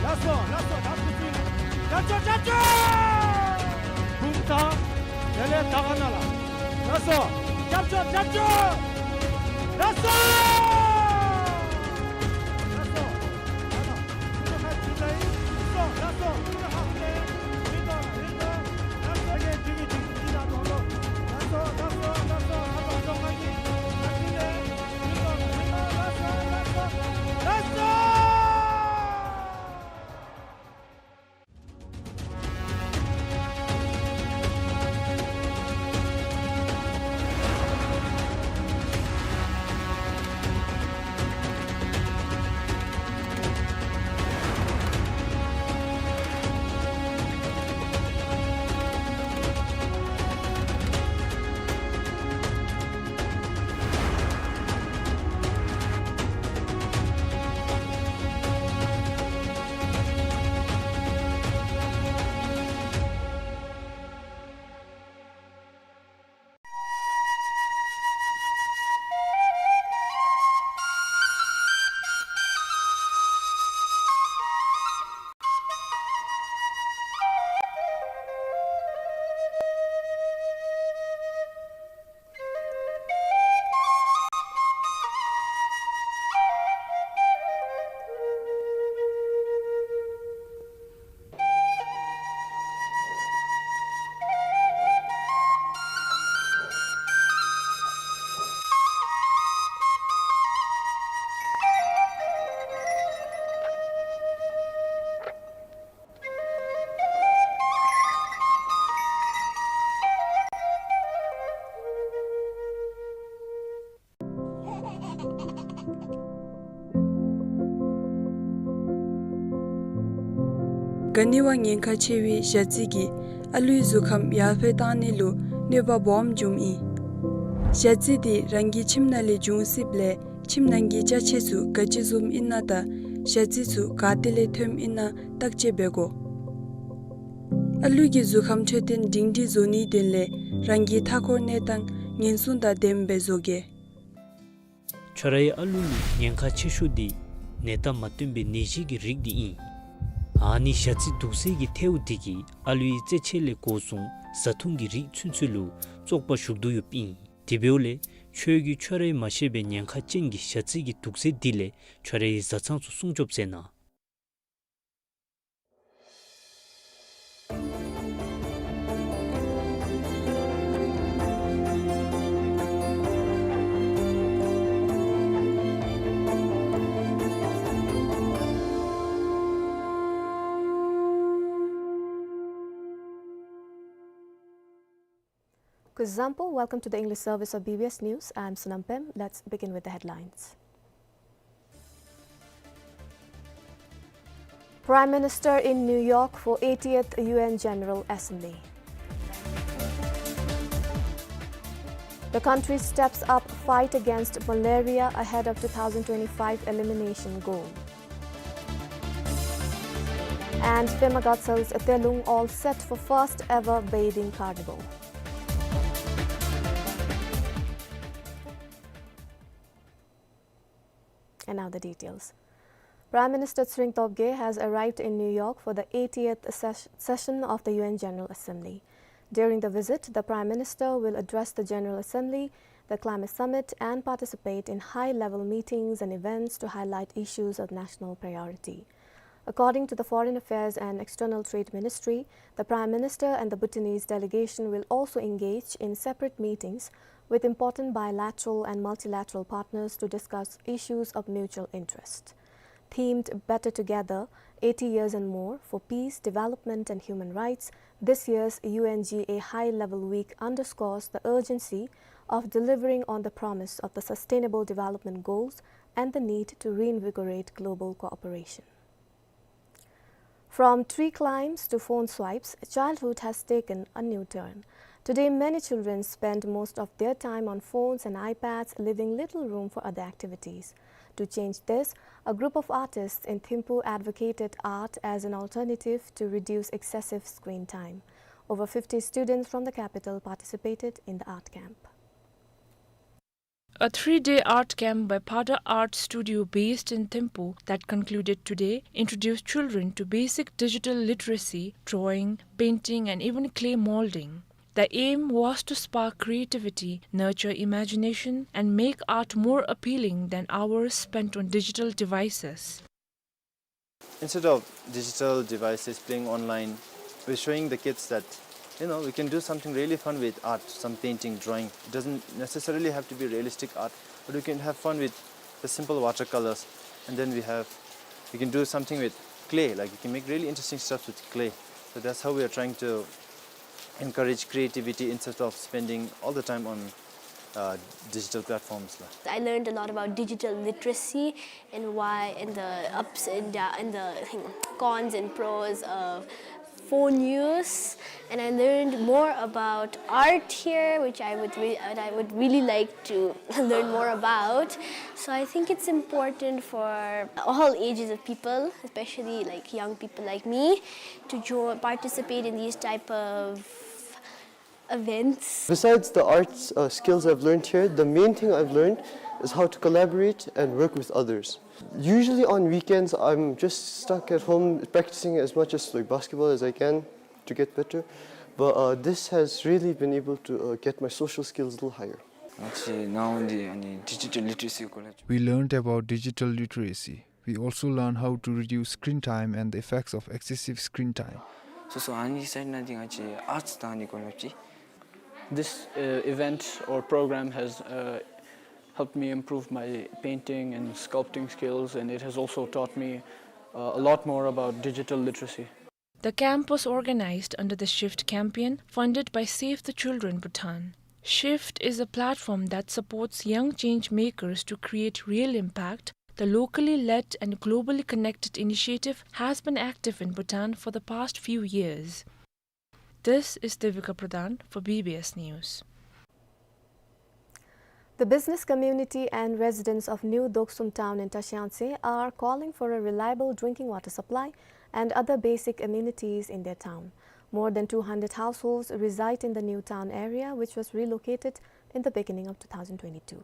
ལགས་སོ། ལགས་སོ། ལགས་སོ། ལགས་སོ། རྒྱབ་སྐྱོར། རྒྱབ་སྐྱོར། བུམ་ཐང་དེ་ལས་དར་དཀར་ན་ལ། ལགས་སོ། རྒྱབ་སྐྱོར། རྒྱབ་སྐྱོར། ལགས་སོ། ལགས་སོ། ག་ནི་བ་ཉེན་ཁ་ཆེ་བའི་ཞ་རྩི་གིས་ཨ་ལུའི་གཟུགས་ཁམས་ཡར་འཕེལ་བཏང་ནི་ལུ་གནོད་པ་སྦོམ་འབྱུངམ་ཨིན། ཞ་རྩི་འདི་རང་གི་ཁྱིམ་ནང་ལས་འབྱུང་སྲིདཔ་ལས་ཁྱིམ་ནང་གི་ཅ་ཆས་ཚུ་ག་ཅི་བཟུམ་ཨིན་ན་དང་ཞ་རྩི་ཚུ་ག་ཏེ་ལས་ཐོནམ་ཨིན་ན་བརྟག་དཔྱད་འབད་དགོ། ཨ་ལུ་གི་གཟུགས་ཁམས་འཕྲོད་བསྟེན་སྒྲིང་སྒྲི་བཟོ་ནིའི་དོན་ལས་རང་གི་མཐའ་འཁོར་གནས་སྟངས་ཉེན་སྲུང་དང་ལྡནམ་སྦེ་བཟོ་གེ། ཁྱོད་རའི་ཨ་ལུ་ལུ་ཉེན་ཁ་ཆེ་ཤོས་འདི་ནད་རྟགས་མ་སྟོན་པའི་ནད་གཞི་གི་རིགས་འདི་ཨིན། ཨ་ནི་ཞ་རྩི་དུག་སེལ་གྱི་ཐལཝ་འདི་གིས་ཨ་ལུའི་རྩེད་ཆས་ལས་འགོ་བཟུང་བཟའ་འཐུང་གི་རིགས་ཚུན་ཚོད་ལུ་བཙོག་པ་ཞུགས་དོ་ཡོདཔ་ཨིན། དེ་འབདཝ་ལས་ཁྱོད་ཀྱིས་ཁྱོད་རའི་མ་ཤེས་པའི་ཉེན་ཁ་ཅན་གྱི་ཞ་རྩི་གི་དུག་སེལ་འདི་ལས་ཁྱོད་རའི་བཟའ་ཚང་ཚུ་སྲུང་སྐྱོབ་མཛད་གནང་། Kuzuzangpo, welcome to the English service of B B S News. I'm Sonam Pem. Let's begin with the headlines. Prime Minister in New York for eightieth U N General Assembly. The country steps up fight against malaria ahead of two thousand twenty-five elimination goal. And Pema Gatsel's Telung all set for first ever bathing carnival. And now the details. Prime Minister Tshering Tobgay has arrived in New York for the eightieth ses- session of the U N General Assembly. During the visit, the Prime Minister will address the General Assembly, the Climate Summit, and participate in high-level meetings and events to highlight issues of national priority. According to the Foreign Affairs and External Trade Ministry, the Prime Minister and the Bhutanese delegation will also engage in separate meetings with important bilateral and multilateral partners to discuss issues of mutual interest. Themed Better Together, eighty Years and More for Peace, Development and Human Rights, this year's U N G A High-Level Week underscores the urgency of delivering on the promise of the Sustainable Development Goals and the need to reinvigorate global cooperation. From tree climbs to phone swipes, childhood has taken a new turn. Today, many children spend most of their time on phones and iPads, leaving little room for other activities. To change this, a group of artists in Thimphu advocated art as an alternative to reduce excessive screen time. Over fifty students from the capital participated in the art camp. A three-day art camp by Pada Art Studio based in Thimphu that concluded today introduced children to basic digital literacy, drawing, painting, and even clay molding. The aim was to spark creativity, nurture imagination, and make art more appealing than hours spent on digital devices. Instead of digital devices, playing online, we're showing the kids that, you know, we can do something really fun with art, some painting, drawing. It doesn't necessarily have to be realistic art, but we can have fun with the simple watercolors. And then we have, we can do something with clay, like, you can make really interesting stuff with clay. So that's how we are trying to encourage creativity instead of spending all the time on, uh, digital platforms la. I learned a lot about digital literacy and why, and the ups and down, and the, you know, cons and pros of phone use. And I learned more about art here, which I would re- and I would really like to learn more about. So I think it's important for all ages of people, especially, like, young people like me, to jo- participate in these type of events. Besides the arts, uh, skills I've learned here, the main thing I've learned is how to collaborate and work with others. Usually on weekends, I'm just stuck at home practicing as much as, like, basketball as I can to get better. But, uh, this has really been able to, uh, get my social skills a little higher. ང་བཅས་ནཱ་འོང་སྟེ་ཨ་ནི་digital literacy སྐོར་ལས། We learned about digital literacy. We also learn how to reduce screen time and the effects of excessive screen time. སོ་སོ་ཨ་ནི་སའིཌ་ནང་འདི་ང་བཅས་arts དང་ཨ་ནི་སྐོར་ལས་ཅིག། This, uh, event or program has, uh, helped me improve my painting and sculpting skills, and it has also taught me, uh, a lot more about digital literacy. The camp was organized under the Shift campaign funded by Save the Children Bhutan. Shift is a platform that supports young change makers to create real impact. The locally led and globally connected initiative has been active in Bhutan for the past few years. This is Devika Pradhan for B B S News. The business community and residents of New Doksum town in Tashiantse are calling for a reliable drinking water supply and other basic amenities in their town. More than two hundred households reside in the new town area, which was relocated in the beginning of two thousand twenty-two.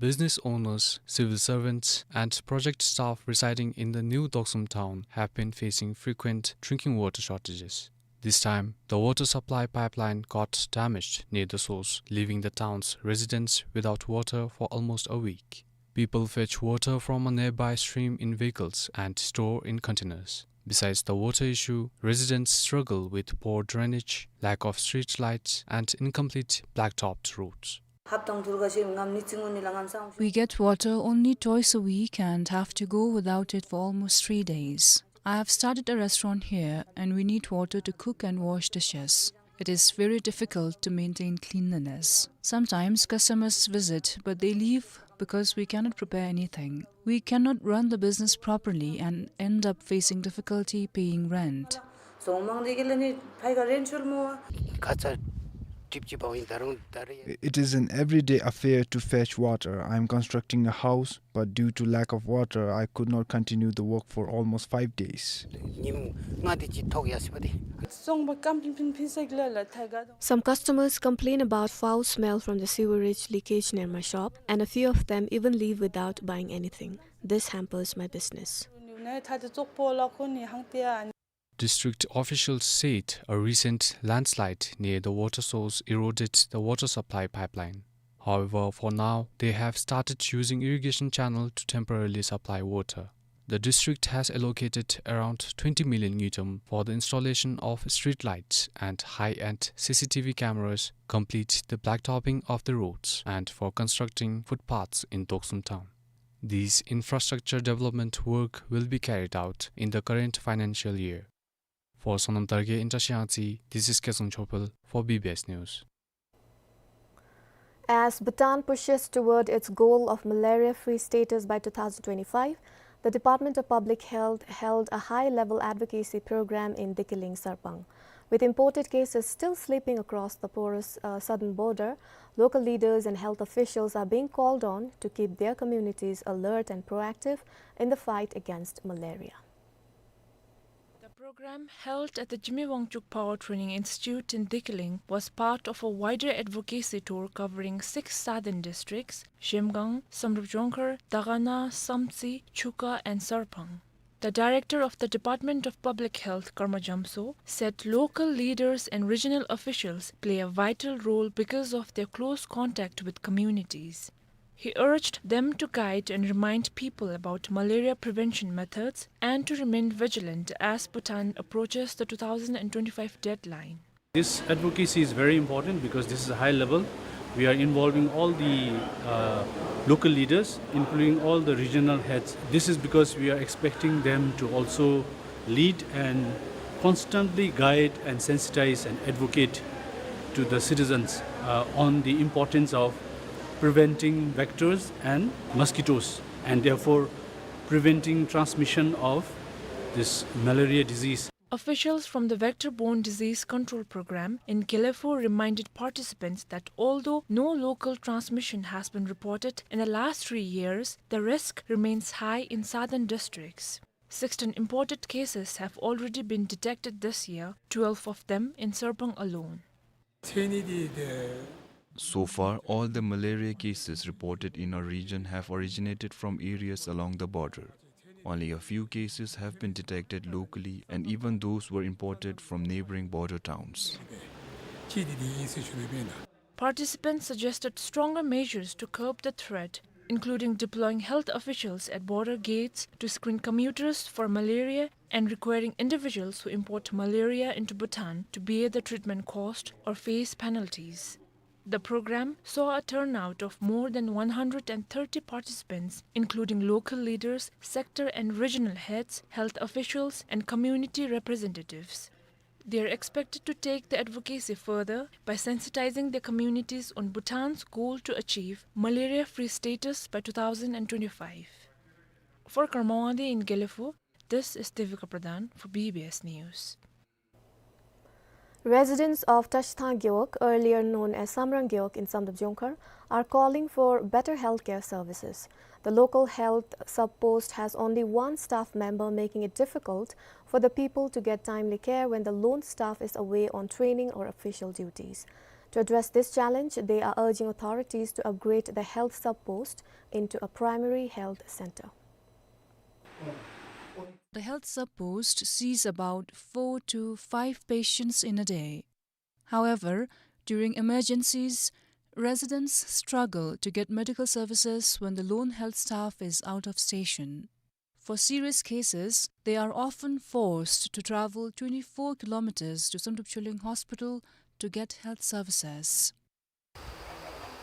Business owners, civil servants, and project staff residing in the New Doksum town have been facing frequent drinking water shortages. This time, the water supply pipeline got damaged near the source, leaving the town's residents without water for almost a week. People fetch water from a nearby stream in vehicles and store in containers. Besides the water issue, residents struggle with poor drainage, lack of street lights, and incomplete blacktopped roads. We get water only twice a week and have to go without it for almost three days. I have started a restaurant here, and we need water to cook and wash dishes. It is very difficult to maintain cleanliness. Sometimes customers visit, but they leave because we cannot prepare anything. We cannot run the business properly and end up facing difficulty paying rent. ཁ་ཚ། དྲིབ་ཅིག་འབག་ཡི་ད་རུང་ད་རེས། It is an everyday affair to fetch water. I am constructing a house, but due to lack of water, I could not continue the work for almost five days. ཉིནམ་ལྔ་དེ་ཅིག་ཐོགས་ཡར་སོ་ཡི་པ་དེ། Some customers complain about foul smell from the sewerage leakage near my shop, and a few of them even leave without buying anything. This hampers my business. District officials said a recent landslide near the water source eroded the water supply pipeline. However, for now, they have started using irrigation channel to temporarily supply water. The district has allocated around twenty million ngultrum for the installation of street lights and high-end C C T V cameras, complete the blacktopping of the roads, and for constructing footpaths in Dokhsum town. These infrastructure development work will be carried out in the current financial year. For Sonam Dargye in Trashiang Tsi, this is Khesung Chopal for B B S News. As Bhutan pushes toward its goal of malaria-free status by two thousand twenty-five, the Department of Public Health held a high-level advocacy program in Dikiling, Sarpang. With imported cases still slipping across the porous, uh, southern border, local leaders and health officials are being called on to keep their communities alert and proactive in the fight against malaria. The program, held at the Jigme Wangchuck Power Training Institute in Dikiling, was part of a wider advocacy tour covering six southern districts: Zhemgang, Samdrup Jongkhar, Dagana, Samtse, Chuka, and Sarpang. The director of the Department of Public Health, Karma Jamso, said local leaders and regional officials play a vital role because of their close contact with communities. He urged them to guide and remind people about malaria prevention methods and to remain vigilant as Bhutan approaches the two thousand twenty-five deadline. This advocacy is very important because this is a high level. We are involving all the, uh, local leaders, including all the regional heads. This is because we are expecting them to also lead and constantly guide and sensitize and advocate to the citizens, uh, on the importance of preventing vectors and mosquitoes, and therefore preventing transmission of this malaria disease. Officials from the Vector-Borne Disease Control Program in Gelephu reminded participants that although no local transmission has been reported in the last three years, the risk remains high in southern districts. Sixteen imported cases have already been detected this year, twelve of them in Sarpang alone. So far, all the malaria cases reported in our region have originated from areas along the border. Only a few cases have been detected locally, and even those were imported from neighboring border towns. Participants suggested stronger measures to curb the threat, including deploying health officials at border gates to screen commuters for malaria and requiring individuals who import malaria into Bhutan to bear the treatment cost or face penalties. The program saw a turnout of more than one hundred and thirty participants, including local leaders, sector and regional heads, health officials, and community representatives. They are expected to take the advocacy further by sensitizing their communities on Bhutan's goal to achieve malaria-free status by two thousand twenty-five. For Karma Wangdi in Gelephu, this is Devika Pradhan for B B S News. Residents of Tashthang Gewog, earlier known as Samrang Gewog in Samdrup Jongkhar, are calling for better healthcare services. The local health sub-post has only one staff member, making it difficult for the people to get timely care when the lone staff is away on training or official duties. To address this challenge, they are urging authorities to upgrade the health sub-post into a primary health center. The health sub-post sees about four to five patients in a day. However, during emergencies, residents struggle to get medical services when the lone health staff is out of station. For serious cases, they are often forced to travel twenty-four kilometers to Samdrup Chuleng Hospital to get health services.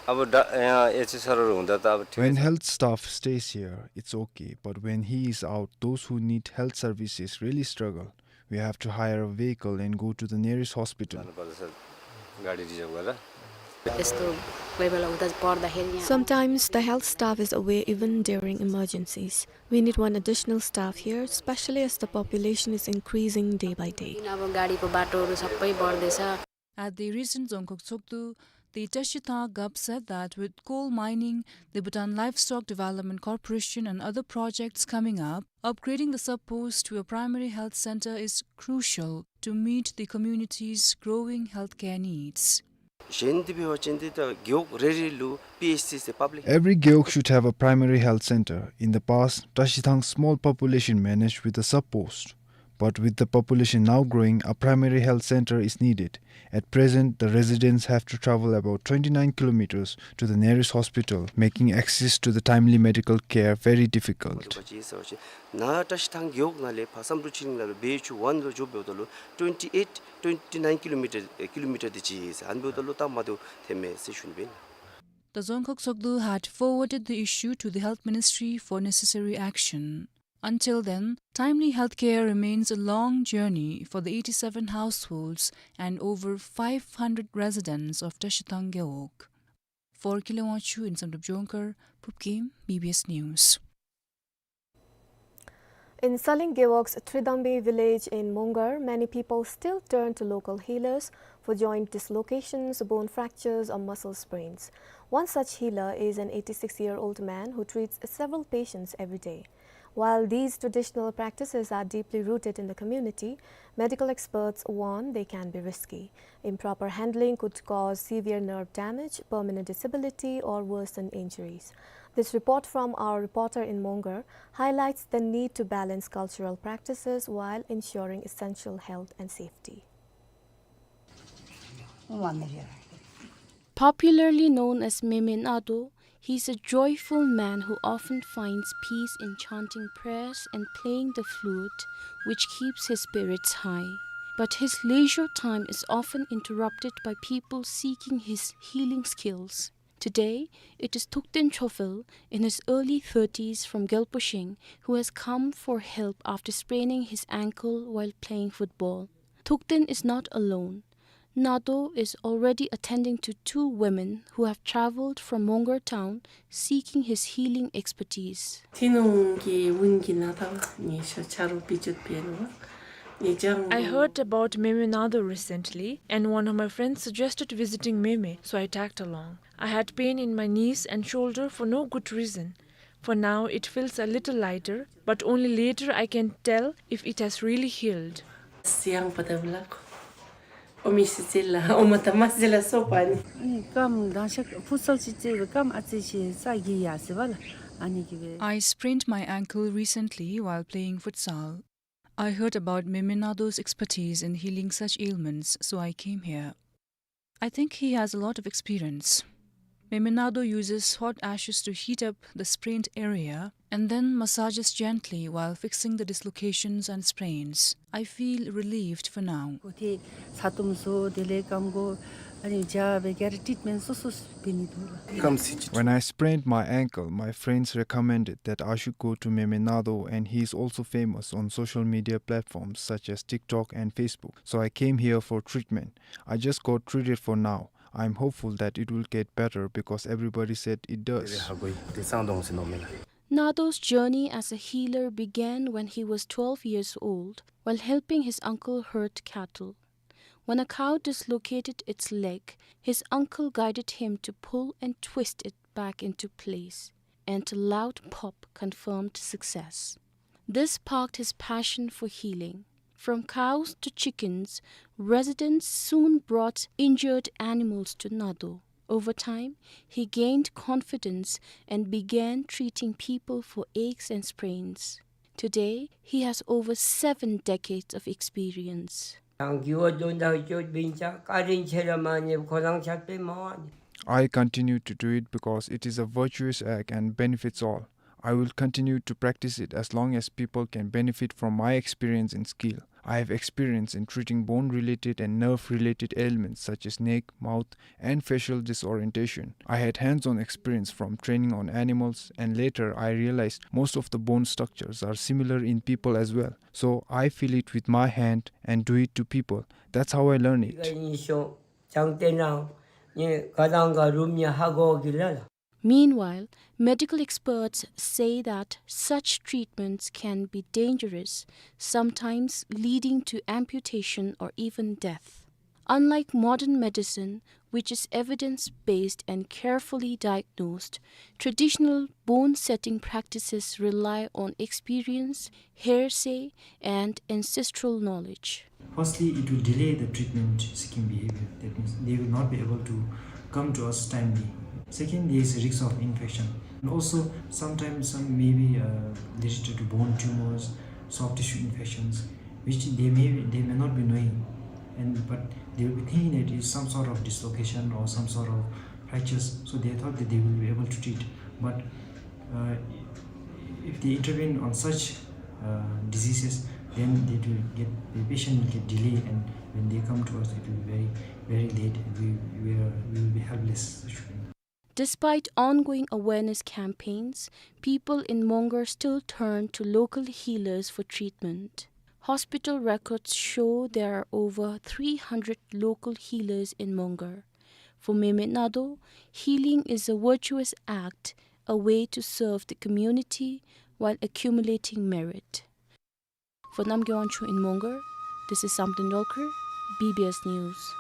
अब डा-, यहाँ एचए सरहरू हुँदा त अब ठिकै छ। When health staff stays here, it's okay, but when he is out, those who need health services really struggle. We have to hire a vehicle and go to the nearest hospital. जानुपर्दछ, गाडी रिजर्भ गरेर। यस्तो कोही बेला हुँदा पर्दाखेरि यहाँ Sometimes the health staff is away even during emergencies. We need one additional staff here, especially as the population is increasing day by day. अब गाडीको बाटोहरू सबै बढ्दैछ। At the recent Dzongkhag Tshogdu, the Trashithang Gap said that with coal mining, the Bhutan Livestock Development Corporation and other projects coming up, upgrading the sub-post to a primary health center is crucial to meet the community's growing healthcare needs. གཞན་འདི་འབད་བ་ཅིན་འདི་ད་རྒེད་འོག་རེ་རེ་ལུ་པི་ཨེཆ་སི་ཟེར་པབ་ལིཀ། Every gewog should have a primary health center. In the past, Trashithang's small population managed with a sub-post. But with the population now growing, a primary health center is needed. At present, the residents have to travel about twenty-nine kilometers to the nearest hospital, making access to the timely medical care very difficult. ནཱ་བཀྲ་ཤིས་ཐང་རྒེད་འོག་ནང་ལས་ཕར་བསམ་གྲུབ་ཆོས་གླིང་ནང་ལུ་བེ་ཆུ་ཝན་ལུ་འགྱོ་འབདཝ་ད་ལུ་twenty eight, twenty nine kilometer, ཨེ་kilometer དེ་ཅིག་ཨིན་ཟེར། ཨ་ནི་འབདཝ་ད་ལུ་ད་མ་བདེཝ་ཐོནམ་མས་ཟེར་ཞུ་ནི་སྦེ་ཨིན། The Dzongkhag Tshogdu had forwarded the issue to the Health Ministry for necessary action. Until then, timely healthcare remains a long journey for the eighty-seven households and over five hundred residents of Trashithang Gewog. For Kile Wangchuk in Samdrup Jongkhar, Phubgim, B B S News. In Saling Gewog's Tridambi village in Mongar, many people still turn to local healers for joint dislocations, bone fractures, or muscle sprains. One such healer is an eighty-six-year-old man who treats several patients every day. While these traditional practices are deeply rooted in the community, medical experts warn they can be risky. Improper handling could cause severe nerve damage, permanent disability, or worsen injuries. This report from our reporter in Mongar highlights the need to balance cultural practices while ensuring essential health and safety. Popularly known as Meme Nado, he is a joyful man who often finds peace in chanting prayers and playing the flute, which keeps his spirits high. But his leisure time is often interrupted by people seeking his healing skills. Today, it is Thukten Chofel, in his early thirties, from Gyalpo Shing, who has come for help after spraining his ankle while playing football. Thukten is not alone. Nado is already attending to two women who have travelled from Mongar town seeking his healing expertise. ཐུན་མོང་གི་དབང་གིས་ནཱ་ད་ངེའི་ཤ་ཆ་རོགས་བེད་སྤྱོད་འབད་ནུག། ངེའི་ལྗང་ལུ། I heard about Meme Nado recently, and one of my friends suggested visiting Meme, so I tagged along. I had pain in my knees and shoulder for no good reason. For now, it feels a little lighter, but only later I can tell if it has really healed. ཨོ་མི་ཤི་ཅི་ལ་ཨོ་མ་ད་མ་ཟེར་ལ་སོ་པ་ནི། ཨ་ནི་རྐངམ་དང་ཤ་ཕུར་ཚུགས་ཅིག་རྩེ་བའི་རྐངམ་ཨ་ཙི་ཅིག་ས་གི་ཡ་ཟེར་བ་ལ་ཨ་ནི་གི་བས། I sprained my ankle recently while playing futsal. I heard about Meme Nado's expertise in healing such ailments, so I came here. I think he has a lot of experience. Meme Nado uses hot ashes to heat up the sprained area and then massages gently while fixing the dislocations and sprains. I feel relieved for now. ཁོ་ཐེ་ཚ་ཏོམ་བཟོ་དེ་ལས་རྐང་མགོ་ཨ་ནི་འཇའ་བའི་ག་ར་ཊིཊ་མེནཊ་སོ་སོ་འབད་ནི་འདུག་ལགས། When I sprained my ankle, my friends recommended that I should go to Meme Nado, and he is also famous on social media platforms such as TikTok and Facebook. So I came here for treatment. I just got treated for now. I'm hopeful that it will get better because everybody said it does. Nado's journey as a healer began when he was twelve years old while helping his uncle herd cattle. When a cow dislocated its leg, his uncle guided him to pull and twist it back into place, and a loud pop confirmed success. This sparked his passion for healing. From cows to chickens, residents soon brought injured animals to Nado. Over time, he gained confidence and began treating people for aches and sprains. Today, he has over seven decades of experience. I continue to do it because it is a virtuous act and benefits all. I will continue to practice it as long as people can benefit from my experience and skill. I have experience in treating bone-related and nerve-related ailments such as neck, mouth, and facial disorientation. I had hands-on experience from training on animals, and later I realized most of the bone structures are similar in people as well. So I feel it with my hand and do it to people. That's how I learn it. Meanwhile, medical experts say that such treatments can be dangerous, sometimes leading to amputation or even death. Unlike modern medicine, which is evidence-based and carefully diagnosed, traditional bone setting practices rely on experience, hearsay, and ancestral knowledge. Firstly, it will delay the treatment seeking behavior. That means they will not be able to come to us timely. Second, there is a risk of infection. And also, sometimes some may be, uh, related to bone tumors, soft tissue infections, which they may, they may not be knowing. And, but they will be thinking that it's some sort of dislocation or some sort of fractures, so they thought that they will be able to treat. But, uh, if they intervene on such, uh, diseases, then they will get, the patient will get delay, and when they come to us, it will be very, very late, and we, we are, we will be helpless. Despite ongoing awareness campaigns, people in Mongar still turn to local healers for treatment. Hospital records show there are over three hundred local healers in Mongar. For Mehmet Nado, healing is a virtuous act, a way to serve the community while accumulating merit. For Namgay Wangchuk in Mongar, this is Samten Dolkar, B B S News.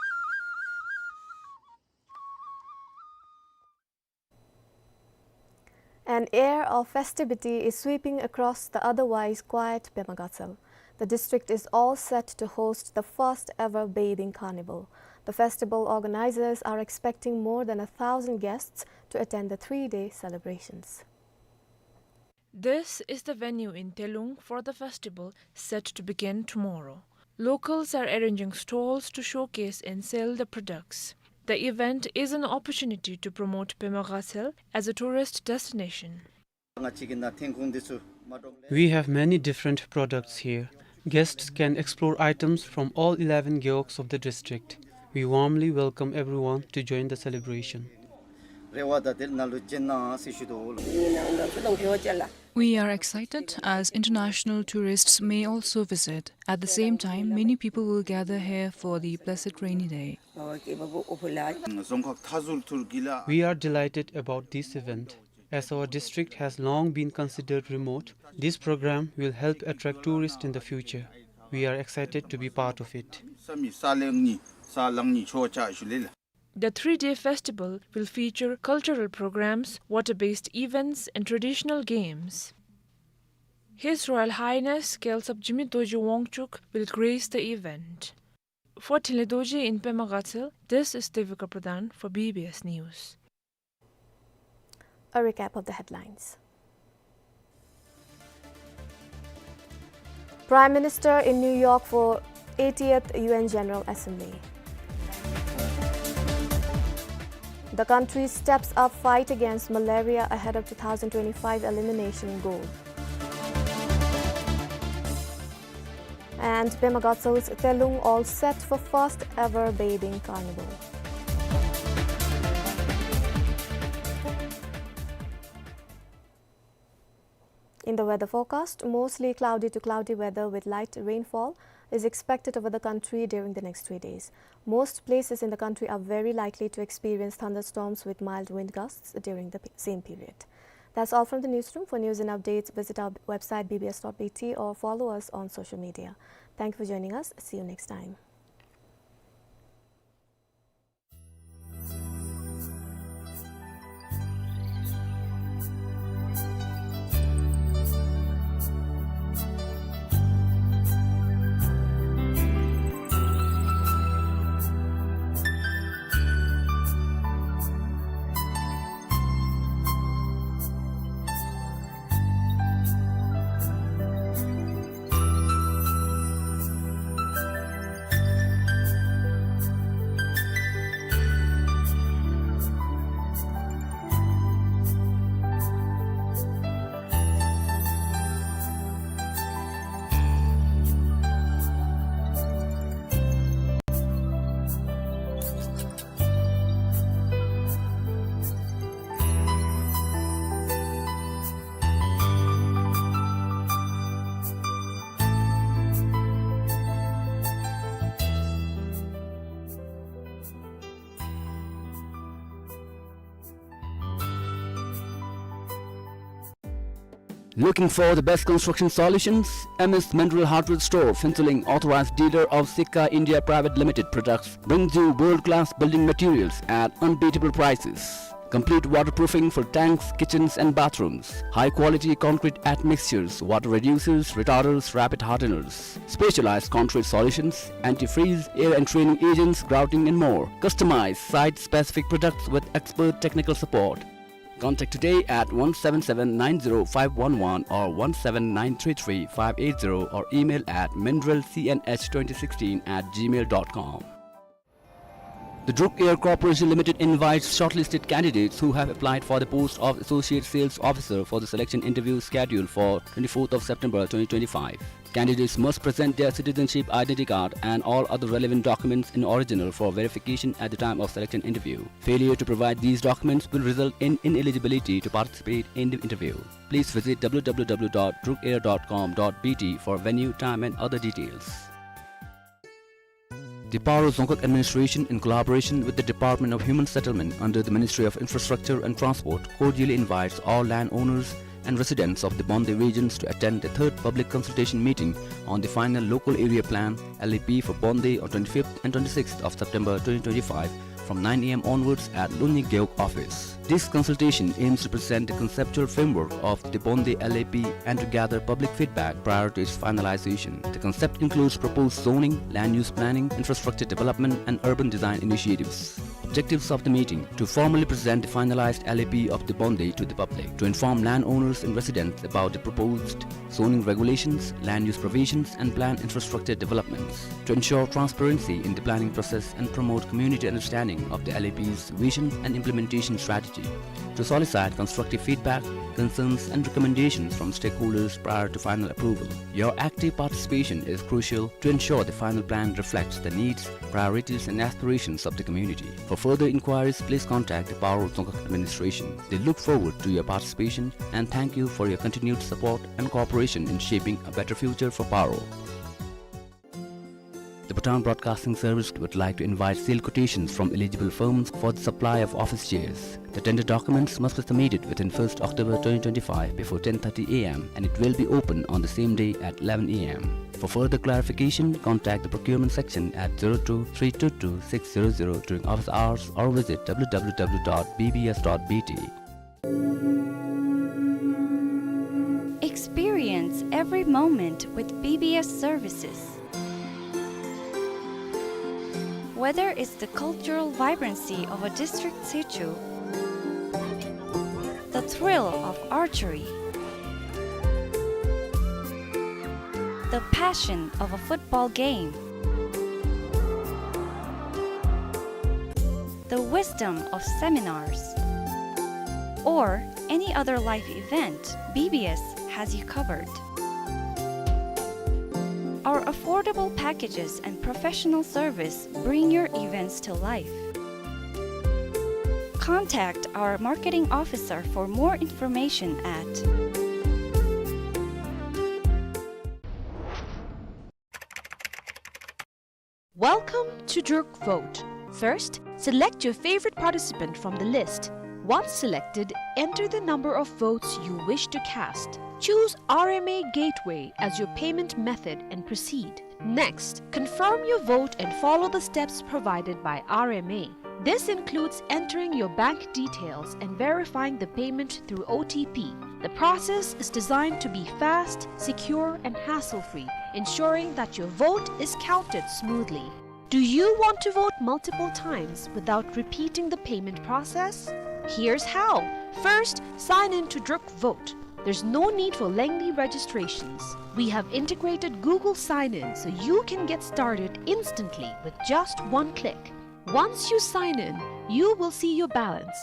An air of festivity is sweeping across the otherwise quiet Pema Gatshel. The district is all set to host the first ever bathing carnival. The festival organizers are expecting more than a thousand guests to attend the three-day celebrations. This is the venue in Telung for the festival set to begin tomorrow. Locals are arranging stalls to showcase and sell the products. The event is an opportunity to promote Pema Gatshel as a tourist destination. We have many different products here. Guests can explore items from all eleven gewogs of the district. We warmly welcome everyone to join the celebration. We are excited as international tourists may also visit. At the same time, many people will gather here for the blessed rainy day. We are delighted about this event. As our district has long been considered remote, this program will help attract tourists in the future. We are excited to be part of it. The three-day festival will feature cultural programs, water-based events, and traditional games. His Royal Highness Gyaltsab Jigme Dorji Wangchuck will grace the event. For Thinley Dorji in Pema Gatshel, this is Devika Pradhan for B B S News. A recap of the headlines. Prime Minister in New York for eightieth U N General Assembly. The country steps up fight against malaria ahead of two thousand twenty-five elimination goal. And Pema Gatshel's Telung all set for first ever bathing carnival. In the weather forecast, mostly cloudy to cloudy weather with light rainfall is expected over the country during the next three days. Most places in the country are very likely to experience thunderstorms with mild wind gusts during the p-, same period. That's all from the newsroom. For news and updates, visit our website B B S dot B T or follow us on social media. Thank you for joining us. See you next time. Looking for the best construction solutions? M S Mineral Hardware Store, Phuentsholing, authorized dealer of Sika India Private Limited products, brings you world-class building materials at unbeatable prices. Complete waterproofing for tanks, kitchens and bathrooms. High-quality concrete admixtures, water reducers, retarders, rapid hardeners. Specialized concrete solutions, antifreeze, air entraining agents, grouting and more. Customize site-specific products with expert technical support. Contact today at one seven seven nine zero five one one or one seven nine three three five eight zero or email at mineral C N H twenty sixteen at gmail dot com. The Druk Air Corporation Limited invites shortlisted candidates who have applied for the post of Associate Sales Officer for the selection interview scheduled for twenty-fourth of September twenty twenty-five. Candidates must present their citizenship identity card and all other relevant documents in original for verification at the time of selection interview. Failure to provide these documents will result in ineligibility to participate in the interview. Please visit W W W dot drukair dot com dot B T for venue, time and other details. The Paro Dzongkhag Administration, in collaboration with the Department of Human Settlement under the Ministry of Infrastructure and Transport, cordially invites all landowners and residents of the Bonde regions to attend the third public consultation meeting on the final local area plan, L A P, for Bonde on twenty-fifth and twenty-sixth of September twenty twenty-five from nine A M onwards at Lunyi Gewog office. This consultation aims to present the conceptual framework of the Bonde L A P and to gather public feedback prior to its finalization. The concept includes proposed zoning, land use planning, infrastructure development, and urban design initiatives. Objectives of the meeting: to formally present the finalized L A P of the Bonde to the public, to inform landowners and residents about the proposed zoning regulations, land use provisions, and planned infrastructure developments, to ensure transparency in the planning process and promote community understanding of the L A P's vision and implementation strategy, to solicit constructive feedback, concerns, and recommendations from stakeholders prior to final approval. Your active participation is crucial to ensure the final plan reflects the needs, priorities, and aspirations of the community. For further inquiries, please contact the Paro Dzongkhag Administration. They look forward to your participation and thank you for your continued support and cooperation in shaping a better future for Paro. The Bhutan Broadcasting Service would like to invite sale quotations from eligible firms for the supply of office chairs. The tender documents must be submitted within first October twenty twenty-five before ten thirty A M and it will be open on the same day at eleven A M. For further clarification, contact the procurement section at zero two three two two six zero zero during office hours or visit W W W dot B B S dot B T. Experience every moment with B B S services. Whether it's the cultural vibrancy of a district sichu, the thrill of archery, the passion of a football game, the wisdom of seminars, or any other life event, B B S has you covered. Our affordable packages and professional service bring your events to life. Contact our marketing officer for more information at Welcome to Druk Vote. First, select your favorite participant from the list. Once selected, enter the number of votes you wish to cast. Choose R M A Gateway as your payment method and proceed. Next, confirm your vote and follow the steps provided by R M A. This includes entering your bank details and verifying the payment through O T P. The process is designed to be fast, secure, and hassle-free, ensuring that your vote is counted smoothly. Do you want to vote multiple times without repeating the payment process? Here's how. First, sign in to Druk Vote. There's no need for lengthy registrations. We have integrated Google Sign-In so you can get started instantly with just one click. Once you sign in, you will see your balance.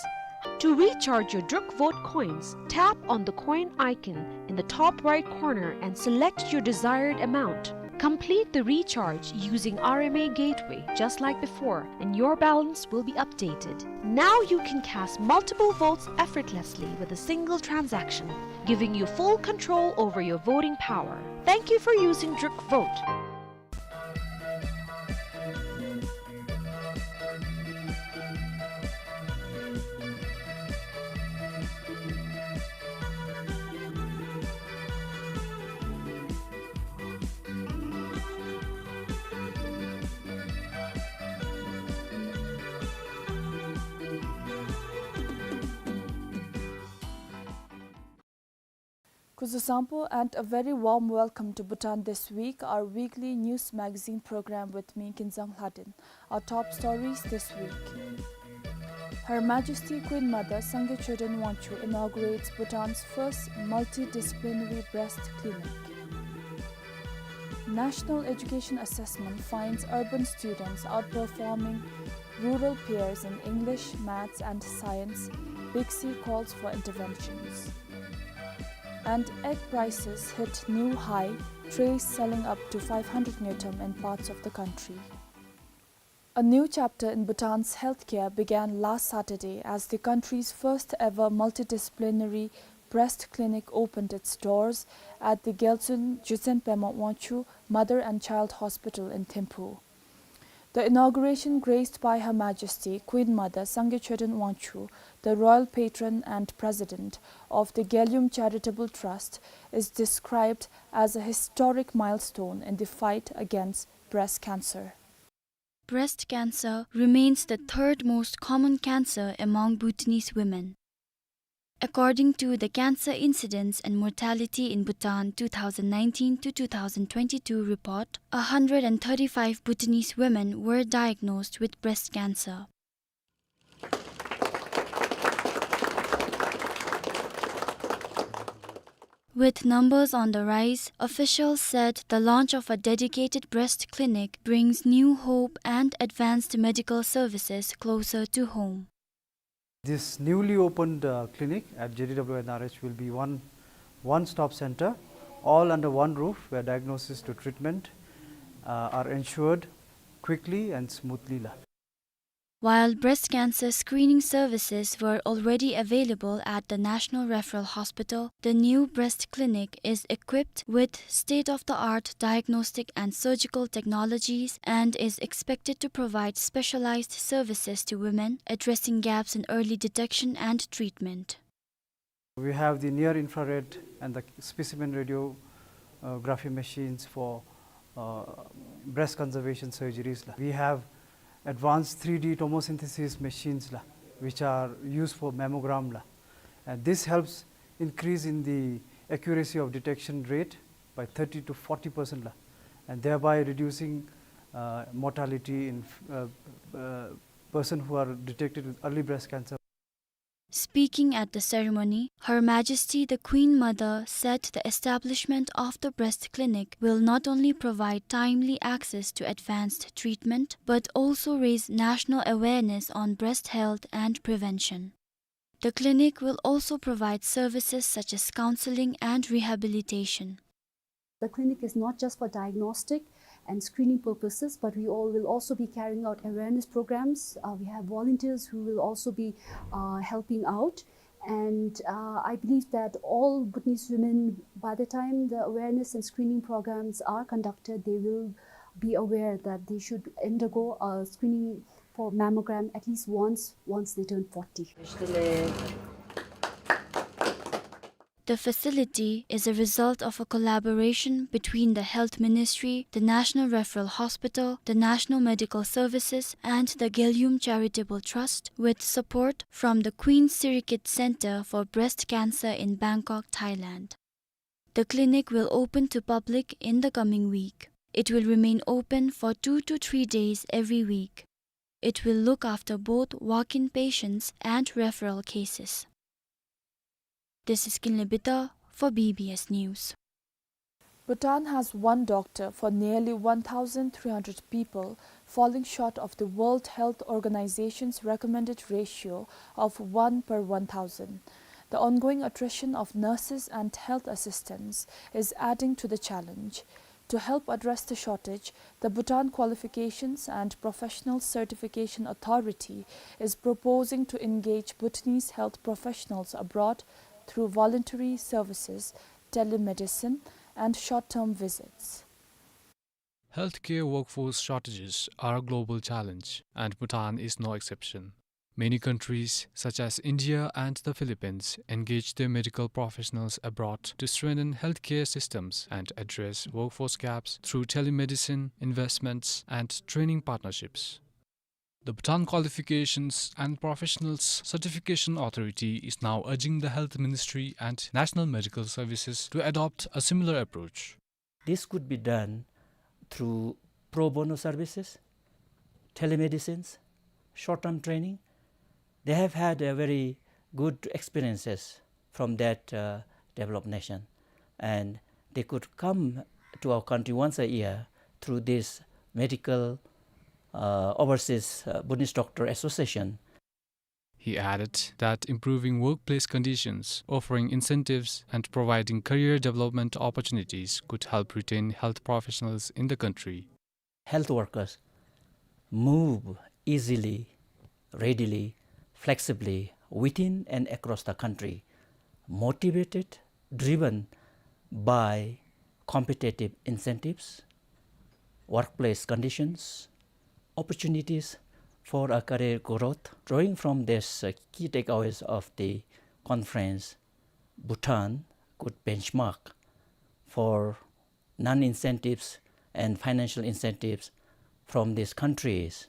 To recharge your Druk Vote coins, tap on the coin icon in the top right corner and select your desired amount. Complete the recharge using R M A Gateway just like before, and your balance will be updated. Now you can cast multiple votes effortlessly with a single transaction, giving you full control over your voting power. Thank you for using Druk Vote. Zusampo and a very warm welcome to Bhutan This Week, our weekly news magazine program with me, Kinzang Hladin. Our top stories this week. Her Majesty Queen Mother Sangay Choden Wangchuck inaugurates Bhutan's first multidisciplinary breast clinic. National education assessment finds urban students outperforming rural peers in English, maths and science. BICSI calls for interventions. And egg prices hit new high, trays selling up to five hundred ngultrum in parts of the country. A new chapter in Bhutan's healthcare began last Saturday as the country's first ever multidisciplinary breast clinic opened its doors at the Gyaltsuen Jutsen Pema Wangchuck Mother and Child Hospital in Thimphu. The inauguration, graced by Her Majesty Queen Mother Sangay Choden Wangchuck, the royal patron and president of the Gyalum Charitable Trust, is described as a historic milestone in the fight against breast cancer. Breast cancer remains the third most common cancer among Bhutanese women. According to the Cancer Incidence and Mortality in Bhutan two thousand nineteen to two thousand twenty-two report, a hundred and thirty-five Bhutanese women were diagnosed with breast cancer. With numbers on the rise, officials said the launch of a dedicated breast clinic brings new hope and advanced medical services closer to home. This newly opened, uh, clinic at J D W N R H will be one, one-stop center, all under one roof, where diagnosis to treatment, uh, are ensured quickly and smoothly la. While breast cancer screening services were already available at the National Referral Hospital, the new breast clinic is equipped with state-of-the-art diagnostic and surgical technologies and is expected to provide specialized services to women, addressing gaps in early detection and treatment. We have the near infrared and the specimen radiography machines for, uh, breast conservation surgeries la. We have advanced three D tomosynthesis machines la, which are used for mammogram la. And this helps increase in the accuracy of detection rate by thirty to forty percent la, and thereby reducing, uh, mortality in, uh, uh, person who are detected with early breast cancer. Speaking at the ceremony, Her Majesty the Queen Mother said the establishment of the breast clinic will not only provide timely access to advanced treatment, but also raise national awareness on breast health and prevention. The clinic will also provide services such as counseling and rehabilitation. The clinic is not just for diagnostic and screening purposes, but we all will also be carrying out awareness programs. Uh, we have volunteers who will also be, uh, helping out. And, uh, I believe that all Bhutanese women, by the time the awareness and screening programs are conducted, they will be aware that they should undergo a screening for mammogram at least once, once they turn forty. The facility is a result of a collaboration between the Health Ministry, the National Referral Hospital, the National Medical Services, and the Gyalum Charitable Trust, with support from the Queen Sirikit Center for Breast Cancer in Bangkok, Thailand. The clinic will open to public in the coming week. It will remain open for two to three days every week. It will look after both walk-in patients and referral cases. This is Kinley Bitar for B B S News. Bhutan has one doctor for nearly one thousand three hundred people, falling short of the World Health Organization's recommended ratio of one per one thousand. The ongoing attrition of nurses and health assistants is adding to the challenge. To help address the shortage, the Bhutan Qualifications and Professional Certification Authority is proposing to engage Bhutanese health professionals abroad through voluntary services, telemedicine, and short-term visits. Healthcare workforce shortages are a global challenge, and Bhutan is no exception. Many countries, such as India and the Philippines, engage their medical professionals abroad to strengthen healthcare systems and address workforce gaps through telemedicine, investments, and training partnerships. The Bhutan Qualifications and Professionals Certification Authority is now urging the Health Ministry and National Medical Services to adopt a similar approach. This could be done through pro bono services, telemedicines, short-term training. They have had a very good experiences from that, uh, developed nation, and they could come to our country once a year through this medical, uh, overseas, uh, Bhutanese Doctor Association. He added that improving workplace conditions, offering incentives, and providing career development opportunities could help retain health professionals in the country. Health workers move easily, readily, flexibly within and across the country, motivated, driven by competitive incentives, workplace conditions, opportunities for a career growth. Drawing from this, uh, key takeaways of the conference, Bhutan could benchmark for non-incentives and financial incentives from these countries.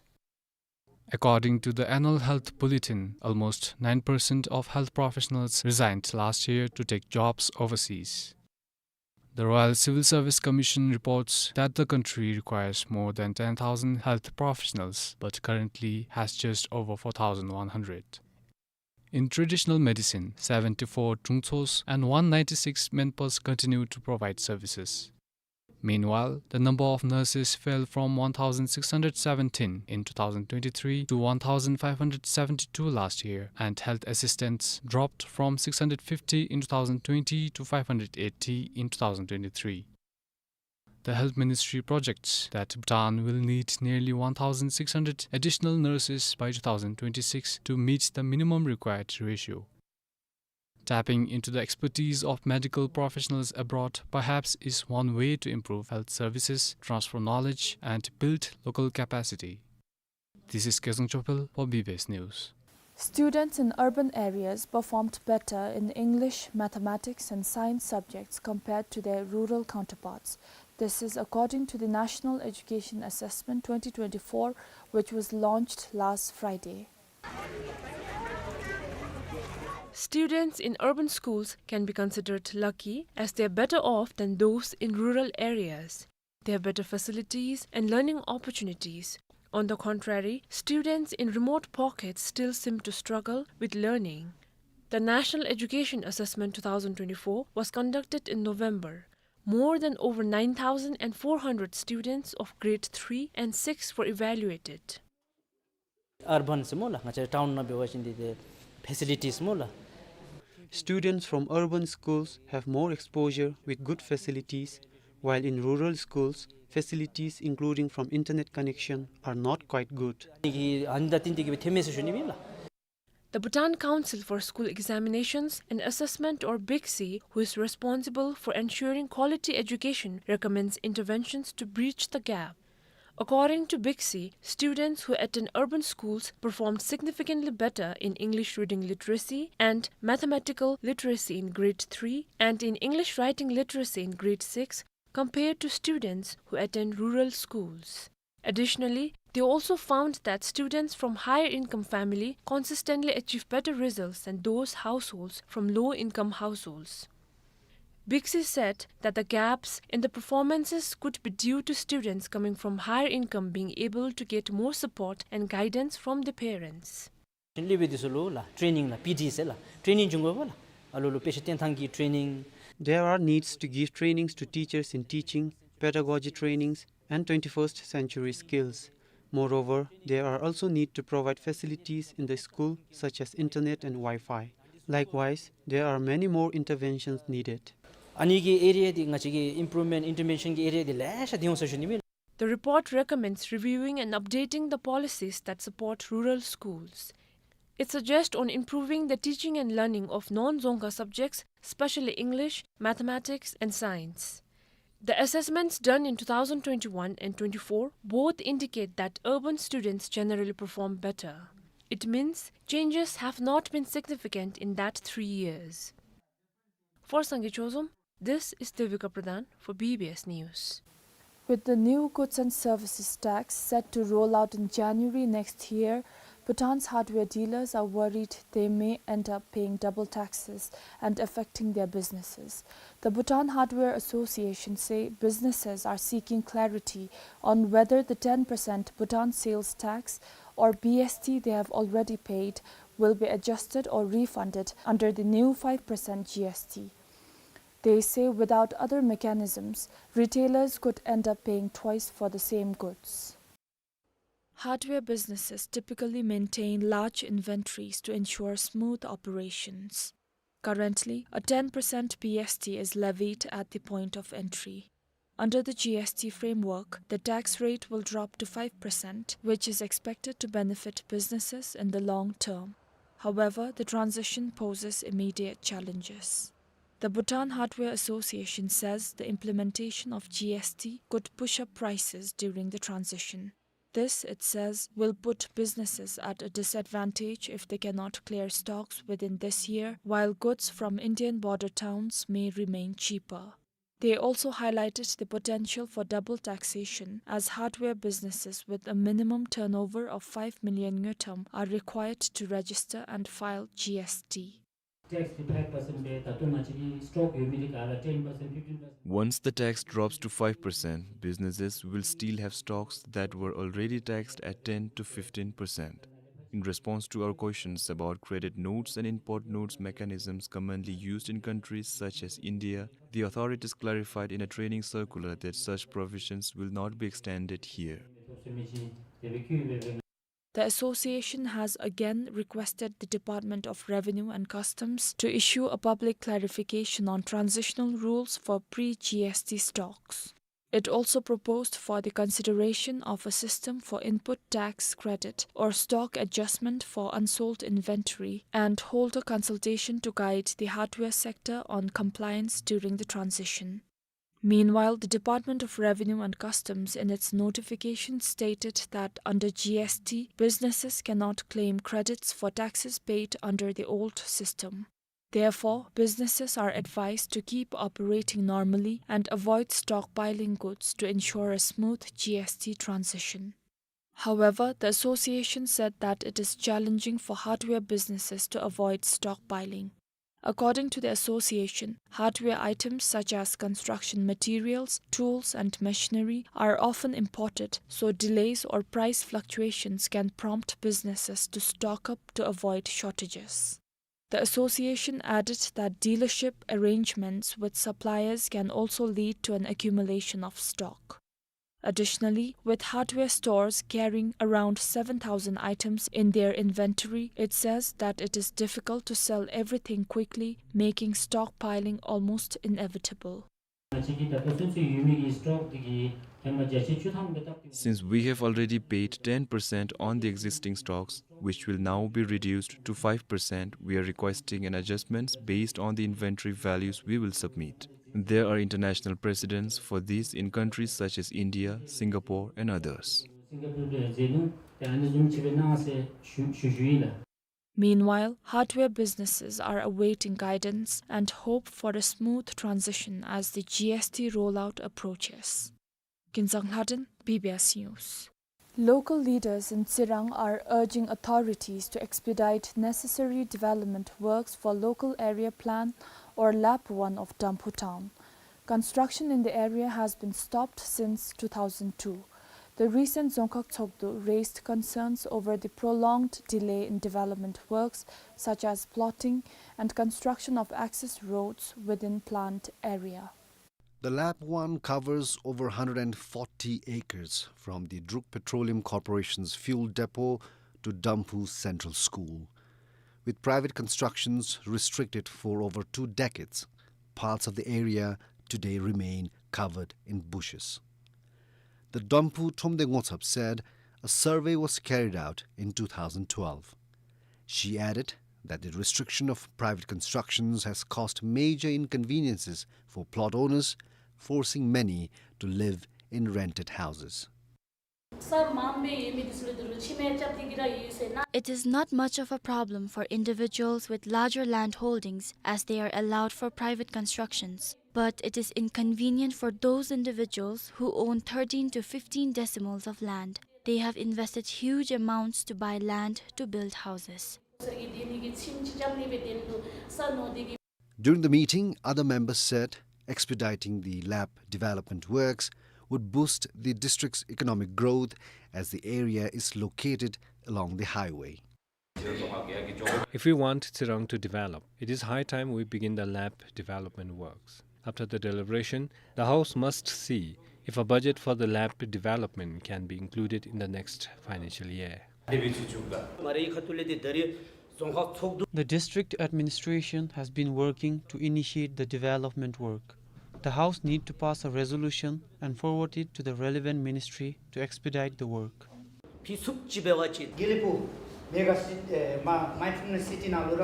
According to the annual health bulletin, almost nine percent of health professionals resigned last year to take jobs overseas. The Royal Civil Service Commission reports that the country requires more than ten thousand health professionals, but currently has just over four thousand one hundred. In traditional medicine, seventy-four Chungtsos and one ninety-six Menpas continue to provide services. Meanwhile, the number of nurses fell from one thousand six hundred seventeen in two thousand twenty-three to one thousand five hundred seventy-two last year, and health assistants dropped from six hundred fifty in two thousand twenty to five hundred eighty in two thousand twenty-three. The Health Ministry projects that Bhutan will need nearly one thousand six hundred additional nurses by two thousand twenty-six to meet the minimum required ratio. Tapping into the expertise of medical professionals abroad perhaps is one way to improve health services, transfer knowledge, and build local capacity. This is Kezang Chopel for B B S News. Students in urban areas performed better in English, mathematics, and science subjects compared to their rural counterparts. This is according to the National Education Assessment twenty twenty-four, which was launched last Friday. Students in urban schools can be considered lucky, as they are better off than those in rural areas. They have better facilities and learning opportunities. On the contrary, students in remote pockets still seem to struggle with learning. The National Education Assessment two thousand twenty-four was conducted in November. More than over nine thousand and four hundred students of grade three and six were evaluated. Urban སྨོ་ལགས། ང་བཅས་ཊའུན་ནང་འབད་བ་ཅིན་འདི་ཏེ་ཕེ་སི་ལི་ཊིས་སྨོ་ལགས། Students from urban schools have more exposure with good facilities, while in rural schools, facilities including from internet connection are not quite good. ཨ་ནི་གི་ཨ་ནི་དང་བསྟུན་ཏེ་གི་སྦེ་ཐོནམ་མས་ཟེར་ཞུ་ནི་ཨིན་ལགས། The Bhutan Council for School Examinations and Assessment, or BICSE, who is responsible for ensuring quality education, recommends interventions to bridge the gap. According to BICSE, students who attend urban schools performed significantly better in English reading literacy and mathematical literacy in grade three and in English writing literacy in grade six compared to students who attend rural schools. Additionally, they also found that students from higher income family consistently achieve better results than those households from low income households. BICSE said that the gaps in the performances could be due to students coming from higher income being able to get more support and guidance from their parents. ལས་འབད་འདི་ཚུ་ལུ་ལགས་ཊེ་ནིང་ལགས་པི་ཊི་ཟེར་ལགས་ཊེ་ནིང་འབྱུང་དགོ་པས་ལགས། ཨ་ལོ་ལུ་དཔེ་ཆ་སྟོན་ཐངས་ཀྱི་ཊེ་ནིང་། There are needs to give trainings to teachers in teaching, pedagogy trainings, and twenty-first century skills. Moreover, there are also need to provide facilities in the school such as internet and Wi-Fi. Likewise, there are many more interventions needed. ཨ་ནི་གི་ཨེ་རི་ཡ་འདི་ང་བཅས་ཀྱི་ཨིམ་པུརུབ་མེནཊ་ཨིན་ཊར་བེན་ཤཱན་གྱི་ཨེ་རི་ཡ་འདི་ལེ་ཤ་འདི་འོང་ཟེར་ཞུ་ནི་ཨིན། The report recommends reviewing and updating the policies that support rural schools. It suggests on improving the teaching and learning of non-Dzongkha subjects, especially English, mathematics, and science. The assessments done in two thousand twenty-one and twenty-four both indicate that urban students generally perform better. It means changes have not been significant in that three years. For Sangay Chozom, this is Devika Pradhan for B B S News. With the new goods and services tax set to roll out in January next year, Bhutan's hardware dealers are worried they may end up paying double taxes and affecting their businesses. The Bhutan Hardware Association say businesses are seeking clarity on whether the ten percent Bhutan sales tax, or B S T, they have already paid will be adjusted or refunded under the new five percent G S T. They say without other mechanisms, retailers could end up paying twice for the same goods. Hardware businesses typically maintain large inventories to ensure smooth operations. Currently, a ten percent B S T is levied at the point of entry. Under the G S T framework, the tax rate will drop to five percent, which is expected to benefit businesses in the long term. However, the transition poses immediate challenges. The Bhutan Hardware Association says the implementation of G S T could push up prices during the transition. This, it says, will put businesses at a disadvantage if they cannot clear stocks within this year, while goods from Indian border towns may remain cheaper. They also highlighted the potential for double taxation, as hardware businesses with a minimum turnover of five million ngultrum are required to register and file G S T. Tax five percent pe, ད་ལྟོ་ང་བཅས་ཀྱི་སི་ཊོག་ཡོད་མི་དེ་ག་ལ་ten percent, fifteen percent. Once the tax drops to five percent, businesses will still have stocks that were already taxed at ten to fifteen percent. In response to our questions about credit notes and import notes mechanisms commonly used in countries such as India, the authorities clarified in a training circular that such provisions will not be extended here. The association has again requested the Department of Revenue and Customs to issue a public clarification on transitional rules for pre-G S T stocks. It also proposed for the consideration of a system for input tax credit or stock adjustment for unsold inventory and hold a consultation to guide the hardware sector on compliance during the transition. Meanwhile, the Department of Revenue and Customs in its notification stated that under G S T, businesses cannot claim credits for taxes paid under the old system. Therefore, businesses are advised to keep operating normally and avoid stockpiling goods to ensure a smooth G S T transition. However, the association said that it is challenging for hardware businesses to avoid stockpiling. According to the association, hardware items such as construction materials, tools, and machinery are often imported, so delays or price fluctuations can prompt businesses to stock up to avoid shortages. The association added that dealership arrangements with suppliers can also lead to an accumulation of stock. Additionally, with hardware stores carrying around seven thousand items in their inventory, it says that it is difficult to sell everything quickly, making stockpiling almost inevitable. Since we have already paid ten percent on the existing stocks, which will now be reduced to five percent, we are requesting an adjustment based on the inventory values we will submit. There are international precedents for this in countries such as India, Singapore, and others. Meanwhile, hardware businesses are awaiting guidance and hope for a smooth transition as the G S T rollout approaches. Kinzang Lhaden, B B S News. Local leaders in Tsirang are urging authorities to expedite necessary development works for Local Area Plan, or LAP one, of Damphu town. Construction in the area has been stopped since two thousand two. The recent Dzongkhag Tshogdu raised concerns over the prolonged delay in development works such as plotting and construction of access roads within planned area. The LAP one covers over hundred and forty acres, from the Druk Petroleum Corporation's fuel depot to Damphu Central School. With private constructions restricted for over two decades, parts of the area today remain covered in bushes. The Damphu Thromde Ngotsap said a survey was carried out in two thousand twelve. She added that the restriction of private constructions has caused major inconveniences for plot owners, forcing many to live in rented houses. ས་མངམ་སྦེ་ཡོད་མི་འདི་ཚུ་ལུ་ཏི་རུ་ཕྱེ་མར་རྐྱབ་སྟེ་གི་ར་ཡོད་ཟེར་ན། It is not much of a problem for individuals with larger land holdings, as they are allowed for private constructions. But it is inconvenient for those individuals who own thirteen to fifteen decimals of land. They have invested huge amounts to buy land to build houses. ས་གི་དེ་ནི་གི་ཕྱེ་མར་རྐྱབ་ནི་སྦེ་དེ་ལུ་ས་ནོར་ཏེ་གི། During the meeting, other members said expediting the lap development works would boost the district's economic growth as the area is located along the highway. If we want Tsirang to develop, it is high time we begin the lap development works. After the deliberation, the House must see if a budget for the lap development can be included in the next financial year. The district administration has been working to initiate the development work. The House need to pass a resolution and forward it to the relevant ministry to expedite the work. དགེ་ལེགས་ཕུག་མེ་ག་སི་ཨེ་མ་མའིནཌ་ཕུལ་ནེསི་སི་ཊི་ནང་ལུ་ར་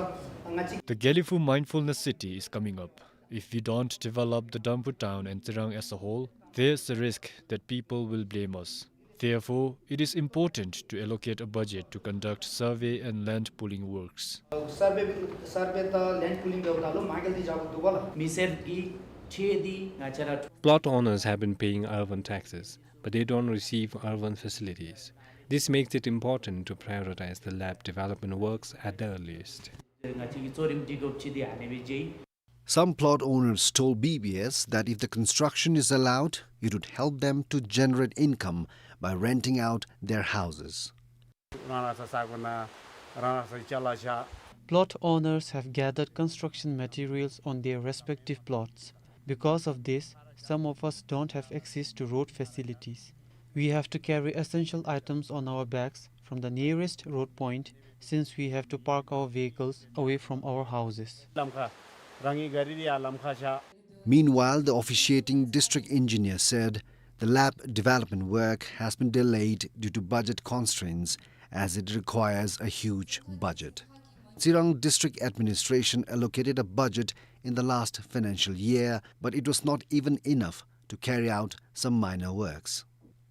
ང་བཅས། The Gelephu Mindfulness City is coming up. If we don't develop the Damphu town and Tsirang as a whole, there's a risk that people will blame us. Therefore, it is important to allocate a budget to conduct survey and land pooling works. ཨ་སར་བེ་སར་བེ་དང་ལེནཌ་པུ་ལིང་འབདཝ་ད་ལུ་མ་དཀལ་ཏེ་བཞག་དགོཔ་འདུག་པ་ལགས། མི་སེར་གྱི་ཁྲལ་འདི་ང་བཅས་ར། Plot owners have been paying urban taxes, but they don't receive urban facilities. This makes it important to prioritize the lap development works at the earliest. ང་བཅས་ཀྱི་གཙོ་རིམ་སྒྲིག་དགོཔ་ཅིག་འདི་ཨ་ནི་སྦེ་མཇལ། Some plot owners told B B S that if the construction is allowed, it would help them to generate income by renting out their houses. རང་རང་སོ་སོའི་ས་གོ་ནང་རང་རང་སོ་སོའི་ཅ་ལ་བཞག། Plot owners have gathered construction materials on their respective plots. Because of this, some of us don't have access to road facilities. We have to carry essential items on our backs from the nearest road point, since we have to park our vehicles away from our houses. ལམ་ཁ་རང་གི་ག་རི་འདི་ཡར་ལམ་ཁར་བཞག། Meanwhile, the officiating district engineer said the lap development work has been delayed due to budget constraints, as it requires a huge budget. Tsirang District Administration allocated a budget in the last financial year, but it was not even enough to carry out some minor works.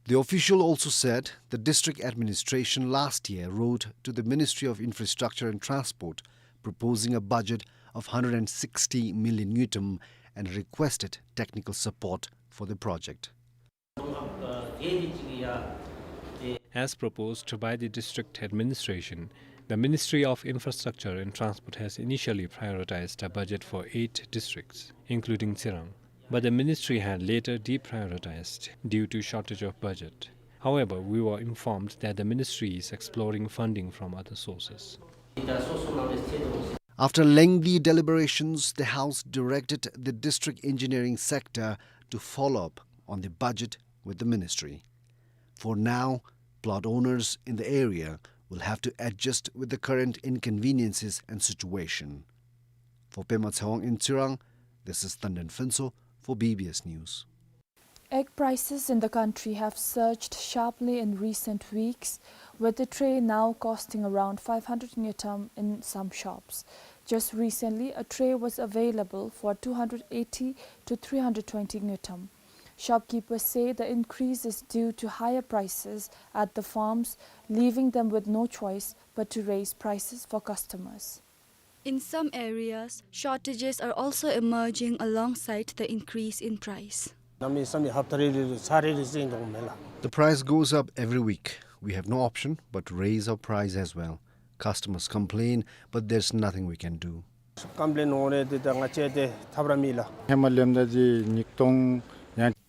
The official also said the district administration last year wrote to the Ministry of Infrastructure and Transport proposing a budget of hundred and sixty million ngultrum and requested technical support for the project. As proposed by the district administration, the Ministry of Infrastructure and Transport has initially prioritized a budget for eight districts, including Tsirang. But the ministry had later deprioritized due to shortage of budget. However, we were informed that the ministry is exploring funding from other sources. After lengthy deliberations, the House directed the District Engineering Sector to follow up on the budget with the ministry. For now, plot owners in the area will have to adjust with the current inconveniences and situation. For Pema Tshewang in Tsirang, this is Tandon Phuntsho for B B S News. Egg prices in the country have surged sharply in recent weeks, with a tray now costing around five hundred ngultrum in some shops. Just recently, a tray was available for two hundred eighty to three hundred twenty ngultrum. Shopkeepers say the increase is due to higher prices at the farms, leaving them with no choice but to raise prices for customers. In some areas, shortages are also emerging alongside the increase in price. The price goes up every week. We have no option but to raise our price as well. Customers complain, but there's nothing we can do.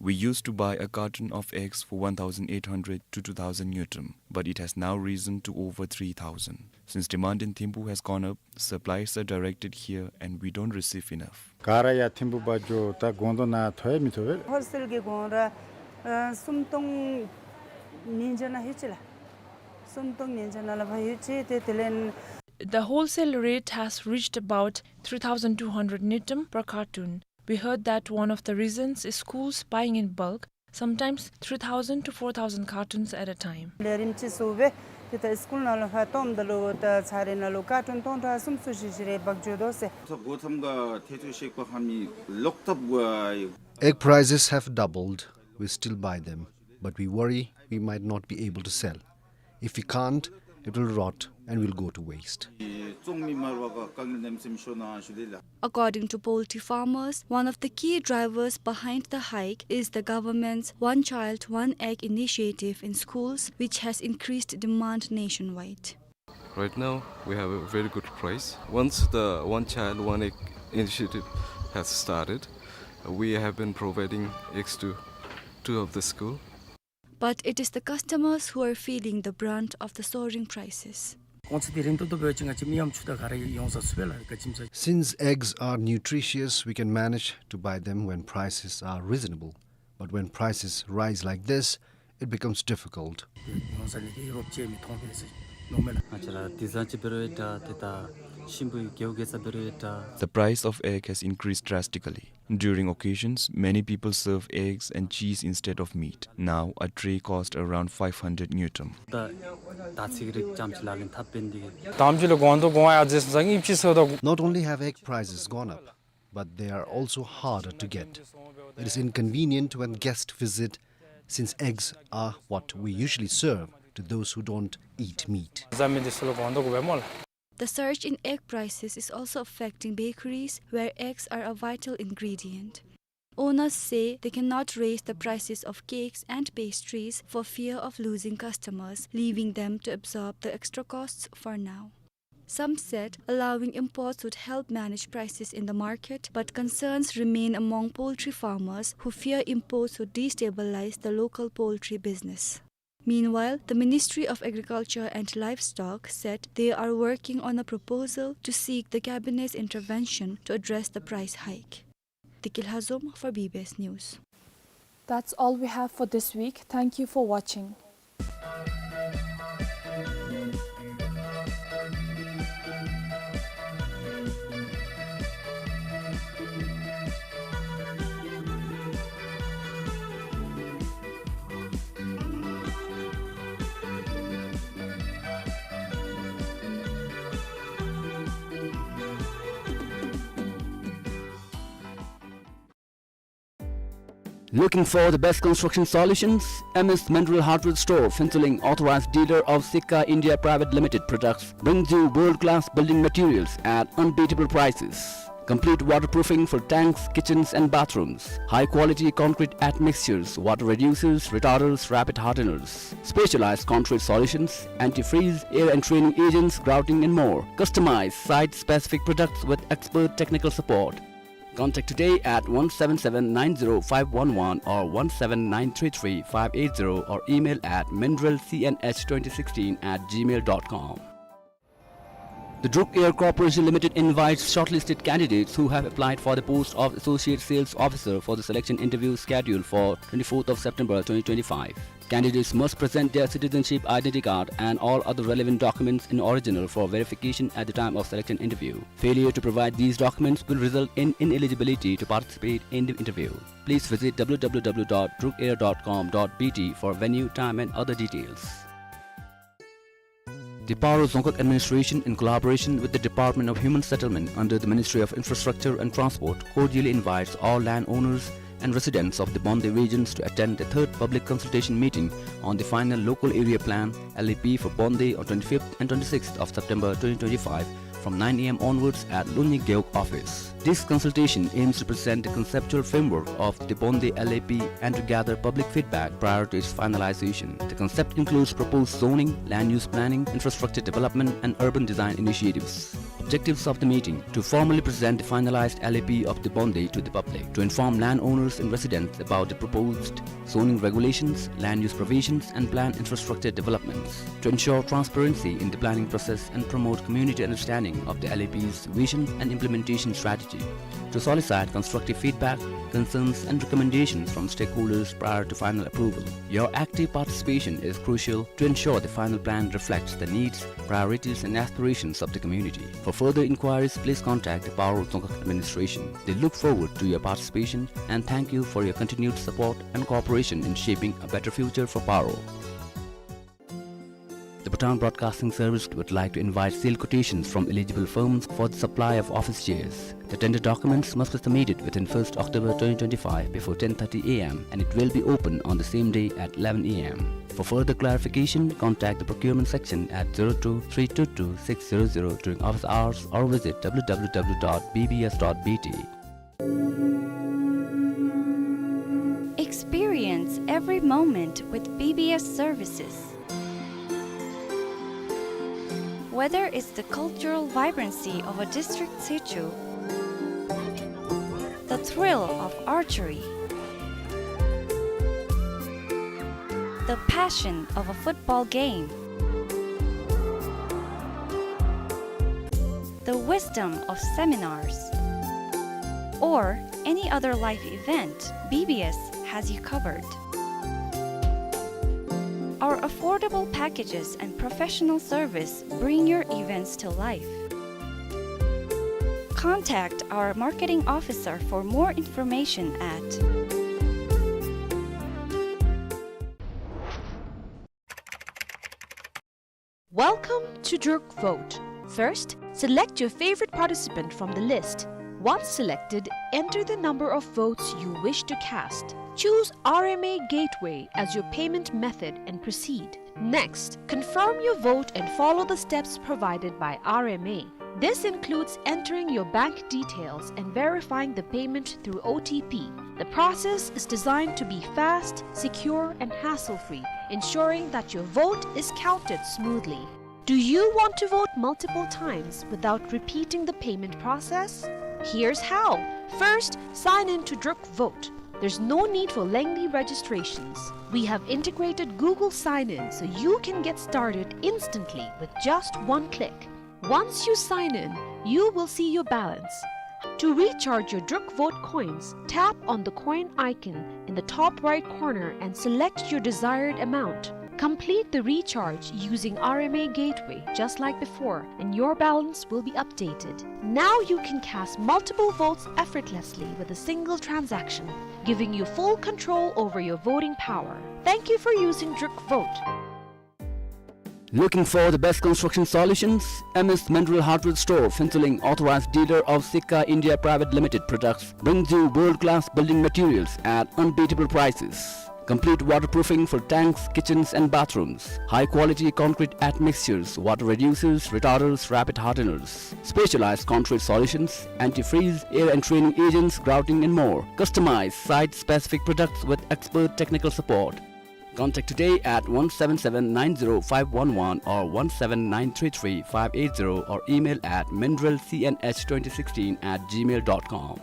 We used to buy a carton of eggs for one thousand eight hundred to two thousand ngultrum, but it has now risen to over three thousand. Since demand in Thimphu has gone up, supplies are directed here and we don't receive enough. ག་ར་ཡར་ཐིམ་ཕུག་པ་འགྱོ་ད་གོང་དུ་ན་ཐོ་ཡ་མི་ཐོ་བས། ཧོལ་སེལ་གྱི་གོང་ར་ཨ་སུམ་སྟོང་ཉིས་བརྒྱ་ནང་ལྷོད་ཅི་ལགས། སུམ་སྟོང་ཉིས་བརྒྱ་ནང་ལྷོད་ཅི། ཏེ་དེ་ལས། The wholesale rate has reached about three thousand two hundred ngultrum per carton. We heard that one of the reasons is schools buying in bulk, sometimes three thousand to four thousand cartons at a time. ལས་རིམ་ཅིག་སོང་སྦེ་ཏེ་ད་སི་ཀུལ་ནང་ལུ་ཕར་གཏངམ་ད་ལུ་ད་ཚར་རེ་ནང་ལུ་ཀར་ཊུན་སྟོང་ཕྲག་གསུམ་ཙམ་ཅིག་ཅིག་རེ་འབག་འགྱོ་དོ་ཟེར། Egg prices have doubled. We still buy them. But we worry we might not be able to sell. If we can't, it will rot and will go to waste. According to poultry farmers, one of the key drivers behind the hike is the government's One Child, One Egg initiative in schools, which has increased demand nationwide. Right now, we have a very good price. Once the One Child, One Egg initiative has started, we have been providing eggs to two of the school. But it is the customers who are feeling the brunt of the soaring prices. ཁོང་ཚོ་དེ་རིང་ཏོག་ཏོ་འབད་བ་ཅིན་ང་བཅས་མི་ཡམ་ཆུ་དང་ག་ར་ཡོང་ས་ཚུ་སྦེ་ལགས་ག་ཅི་མ་ཚད། Since eggs are nutritious, we can manage to buy them when prices are reasonable. But when prices rise like this, it becomes difficult. ཡོང་ས་ནི་དེ་རོགས་བྱས་མི་མཐོང་པས་ཟེར་མནོཝ་མས་ལགས། ང་བཅས་ར་དེ་ཟ་ཅི་འབད་རུང་ཡང་འདྲ་དེ་ད་ཤིང་བུ་གེའུ་གེ་ཟ་འབད་རུང་ཡང་འདྲ། The price of egg has increased drastically. During occasions, many people serve eggs and cheese instead of meat. Now, a tray costs around five hundred ngultrum. ད་ད་ཚིག་རིགས་ཙམ་ཅིག་ལག་ལེན་འཐབ་པའི་འདི། དམ་ཅིག་ལུ་གོང་དུ་གོང་ཡར་འཛེགས་སོང་ཙང་དབྱིབས་ཅིག་སོར་དོ། Not only have egg prices gone up, but they are also harder to get. It is inconvenient when guests visit, since eggs are what we usually serve to those who don't eat meat. ཟ་མི་འདི་ཚུ་ལུ་གོང་དུ་གོ་བས་སྨོ་ལགས། The surge in egg prices is also affecting bakeries, where eggs are a vital ingredient. Owners say they cannot raise the prices of cakes and pastries for fear of losing customers, leaving them to absorb the extra costs for now. Some said allowing imports would help manage prices in the market, but concerns remain among poultry farmers who fear imports would destabilize the local poultry business. Meanwhile, the Ministry of Agriculture and Livestock said they are working on a proposal to seek the cabinet's intervention to address the price hike. Dikil Hazom for B B S News. That's all we have for this week. Thank you for watching. Looking for the best construction solutions? M S Mineral Hardware Store, Phuentsholing, authorized dealer of Sika India Private Limited products, brings you world-class building materials at unbeatable prices. Complete waterproofing for tanks, kitchens and bathrooms. High-quality concrete admixtures, water reducers, retarders, rapid hardeners. Specialized concrete solutions, antifreeze, air and training agents, grouting and more. Customize site-specific products with expert technical support. Contact today at one seven seven nine zero five one one or one seven nine three three five eight zero or email at mineral C N H twenty sixteen at gmail dot com. The Druk Air Corporation Limited invites shortlisted candidates who have applied for the post of Associate Sales Officer for the selection interview scheduled for twenty-fourth of September twenty twenty-five. Candidates must present their citizenship identity card and all other relevant documents in original for verification at the time of selection interview. Failure to provide these documents will result in ineligibility to participate in the interview. Please visit W W W dot druk air dot com dot B T for venue, time and other details. The Paro Dzongkhag Administration, in collaboration with the Department of Human Settlement under the Ministry of Infrastructure and Transport, cordially invites all landowners and residents of the Bonde regions to attend the third public consultation meeting on the final local area plan, L A P, for Bonde on twenty-fifth and twenty-sixth of September twenty twenty-five from nine A M onwards at Lunyi Gewog office. This consultation aims to present the conceptual framework of the Bonde L A P and to gather public feedback prior to its finalization. The concept includes proposed zoning, land use planning, infrastructure development, and urban design initiatives. Objectives of the meeting: to formally present the finalized L A P of the Bonde to the public, to inform landowners and residents about the proposed zoning regulations, land use provisions, and planned infrastructure developments, to ensure transparency in the planning process and promote community understanding of the L A P's vision and implementation strategy, to solicit constructive feedback, concerns, and recommendations from stakeholders prior to final approval. Your active participation is crucial to ensure the final plan reflects the needs, priorities, and aspirations of the community. For further inquiries, please contact the Paro Dzongkhag Administration. They look forward to your participation and thank you for your continued support and cooperation in shaping a better future for Paro. The Town Broadcasting Service would like to invite sale quotations from eligible firms for the supply of office chairs. The tender documents must be submitted within first October twenty twenty-five before ten thirty A M, and it will be open on the same day at eleven A M. For further clarification, contact the procurement section at zero two three two two six zero zero during office hours or visit W W W dot B B S dot B T. Experience every moment with B B S services. Whether it's the cultural vibrancy of a district situ, the thrill of archery, the passion of a football game, the wisdom of seminars, or any other life event, B B S has you covered. Our affordable packages and professional service bring your events to life. Contact our marketing officer for more information at Welcome to Druk Vote. First, select your favorite participant from the list. Once selected, enter the number of votes you wish to cast. Choose R M A Gateway as your payment method and proceed. Next, confirm your vote and follow the steps provided by R M A. This includes entering your bank details and verifying the payment through O T P. The process is designed to be fast, secure, and hassle-free, ensuring that your vote is counted smoothly. Do you want to vote multiple times without repeating the payment process? Here's how. First, sign in to Druk Vote. There's no need for lengthy registrations. We have integrated Google Sign-In so you can get started instantly with just one click. Once you sign in, you will see your balance. To recharge your Druk Vote coins, tap on the coin icon in the top right corner and select your desired amount. Complete the recharge using R M A Gateway just like before, and your balance will be updated. Now you can cast multiple votes effortlessly with a single transaction, giving you full control over your voting power. Thank you for using Druk Vote. Looking for the best construction solutions? M S Mineral Hardware Store, Phuentsholing, authorized dealer of Sika India Private Limited products, brings you world-class building materials at unbeatable prices. Complete waterproofing for tanks, kitchens and bathrooms. High-quality concrete admixtures, water reducers, retarders, rapid hardeners. Specialized concrete solutions, antifreeze, air entraining agents, grouting and more. Customize site-specific products with expert technical support. Contact today at one seven seven nine zero five one one or one seven nine three three five eight zero or email at mineral C N H twenty sixteen at gmail dot com.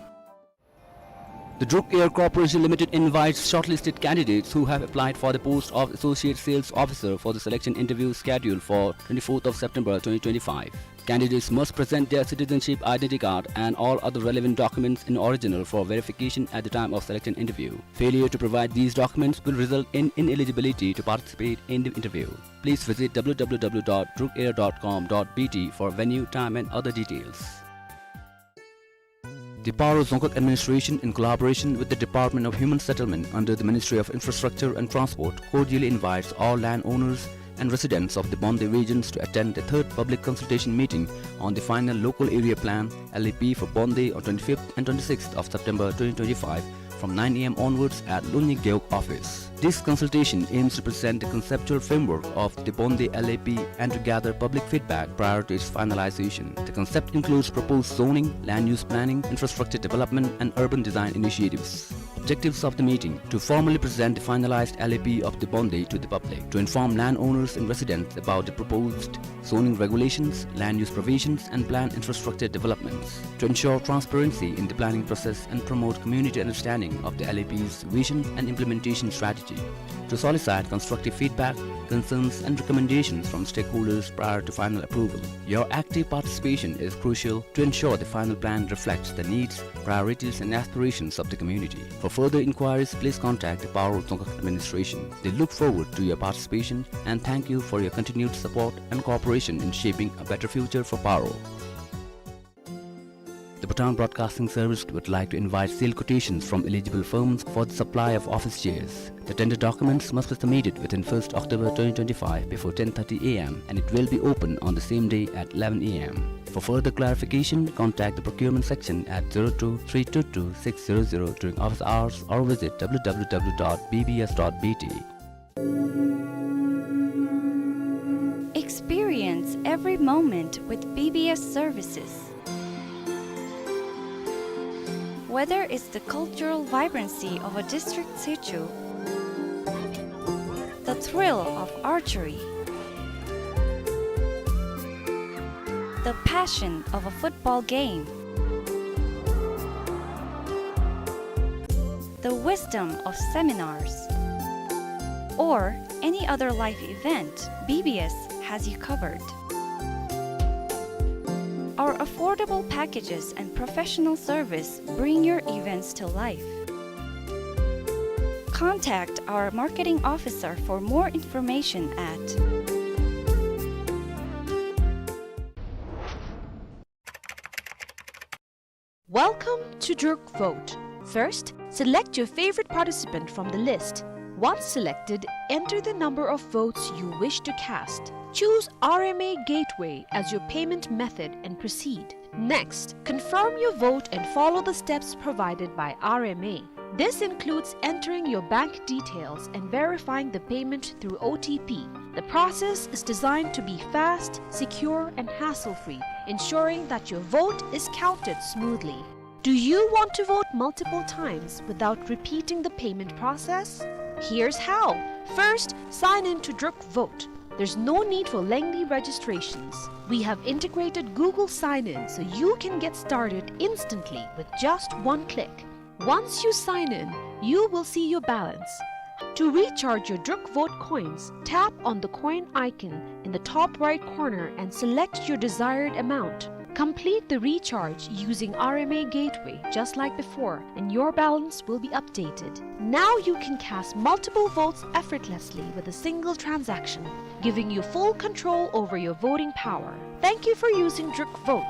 The Druk Air Corporation Limited invites shortlisted candidates who have applied for the post of Associate Sales Officer for the selection interview scheduled for twenty-fourth of September twenty twenty-five. Candidates must present their citizenship identity card and all other relevant documents in original for verification at the time of selection interview. Failure to provide these documents will result in ineligibility to participate in the interview. Please visit W W W dot druk air dot com dot B T for venue, time and other details. The Paro Dzongkhag Administration, in collaboration with the Department of Human Settlement under the Ministry of Infrastructure and Transport, cordially invites all landowners and residents of the Bonde regions to attend the third public consultation meeting on the final Local Area Plan, L A P, for Bonde on twenty-fifth and twenty-sixth of September twenty twenty-five from nine A M onwards at Lunyigewog office. This consultation aims to present the conceptual framework of the Bonde L A P and to gather public feedback prior to its finalization. The concept includes proposed zoning, land use planning, infrastructure development, and urban design initiatives. Objectives of the meeting: to formally present the finalized L A P of the Bonde to the public, to inform landowners and residents about the proposed zoning regulations, land use provisions, and planned infrastructure developments, to ensure transparency in the planning process and promote community understanding of the L A P's vision and implementation strategy, to solicit constructive feedback, concerns, and recommendations from stakeholders prior to final approval. Your active participation is crucial to ensure the final plan reflects the needs, priorities, and aspirations of the community. For further inquiries, please contact the Paro Dzongkhag Administration. They look forward to your participation and thank you for your continued support and cooperation in shaping a better future for Paro. The Bhutan Broadcasting Service would like to invite sale quotations from eligible firms for the supply of office chairs. The tender documents must be submitted within first October twenty twenty-five before ten thirty A M, and it will be open on the same day at eleven A M. For further clarification, contact the procurement section at zero two three two two six zero zero during office hours or visit W W W dot B B S dot B T. Experience every moment with B B S services. Whether it's the cultural vibrancy of a district situ, the thrill of archery, the passion of a football game, the wisdom of seminars, or any other life event, B B S has you covered. Our affordable packages and professional service bring your events to life. Contact our marketing officer for more information at Welcome to Druk Vote. First, select your favorite participant from the list. Once selected, enter the number of votes you wish to cast. Choose R M A Gateway as your payment method and proceed. Next, confirm your vote and follow the steps provided by R M A. This includes entering your bank details and verifying the payment through O T P. The process is designed to be fast, secure, and hassle-free, ensuring that your vote is counted smoothly. Do you want to vote multiple times without repeating the payment process? Here's how. First, sign in to Druk Vote. There's no need for lengthy registrations. We have integrated Google Sign-In so you can get started instantly with just one click. Once you sign in, you will see your balance. To recharge your Druk Vote coins, tap on the coin icon in the top right corner and select your desired amount. Complete the recharge using R M A Gateway just like before, and your balance will be updated. Now you can cast multiple votes effortlessly with a single transaction, giving you full control over your voting power. Thank you for using Druk Vote.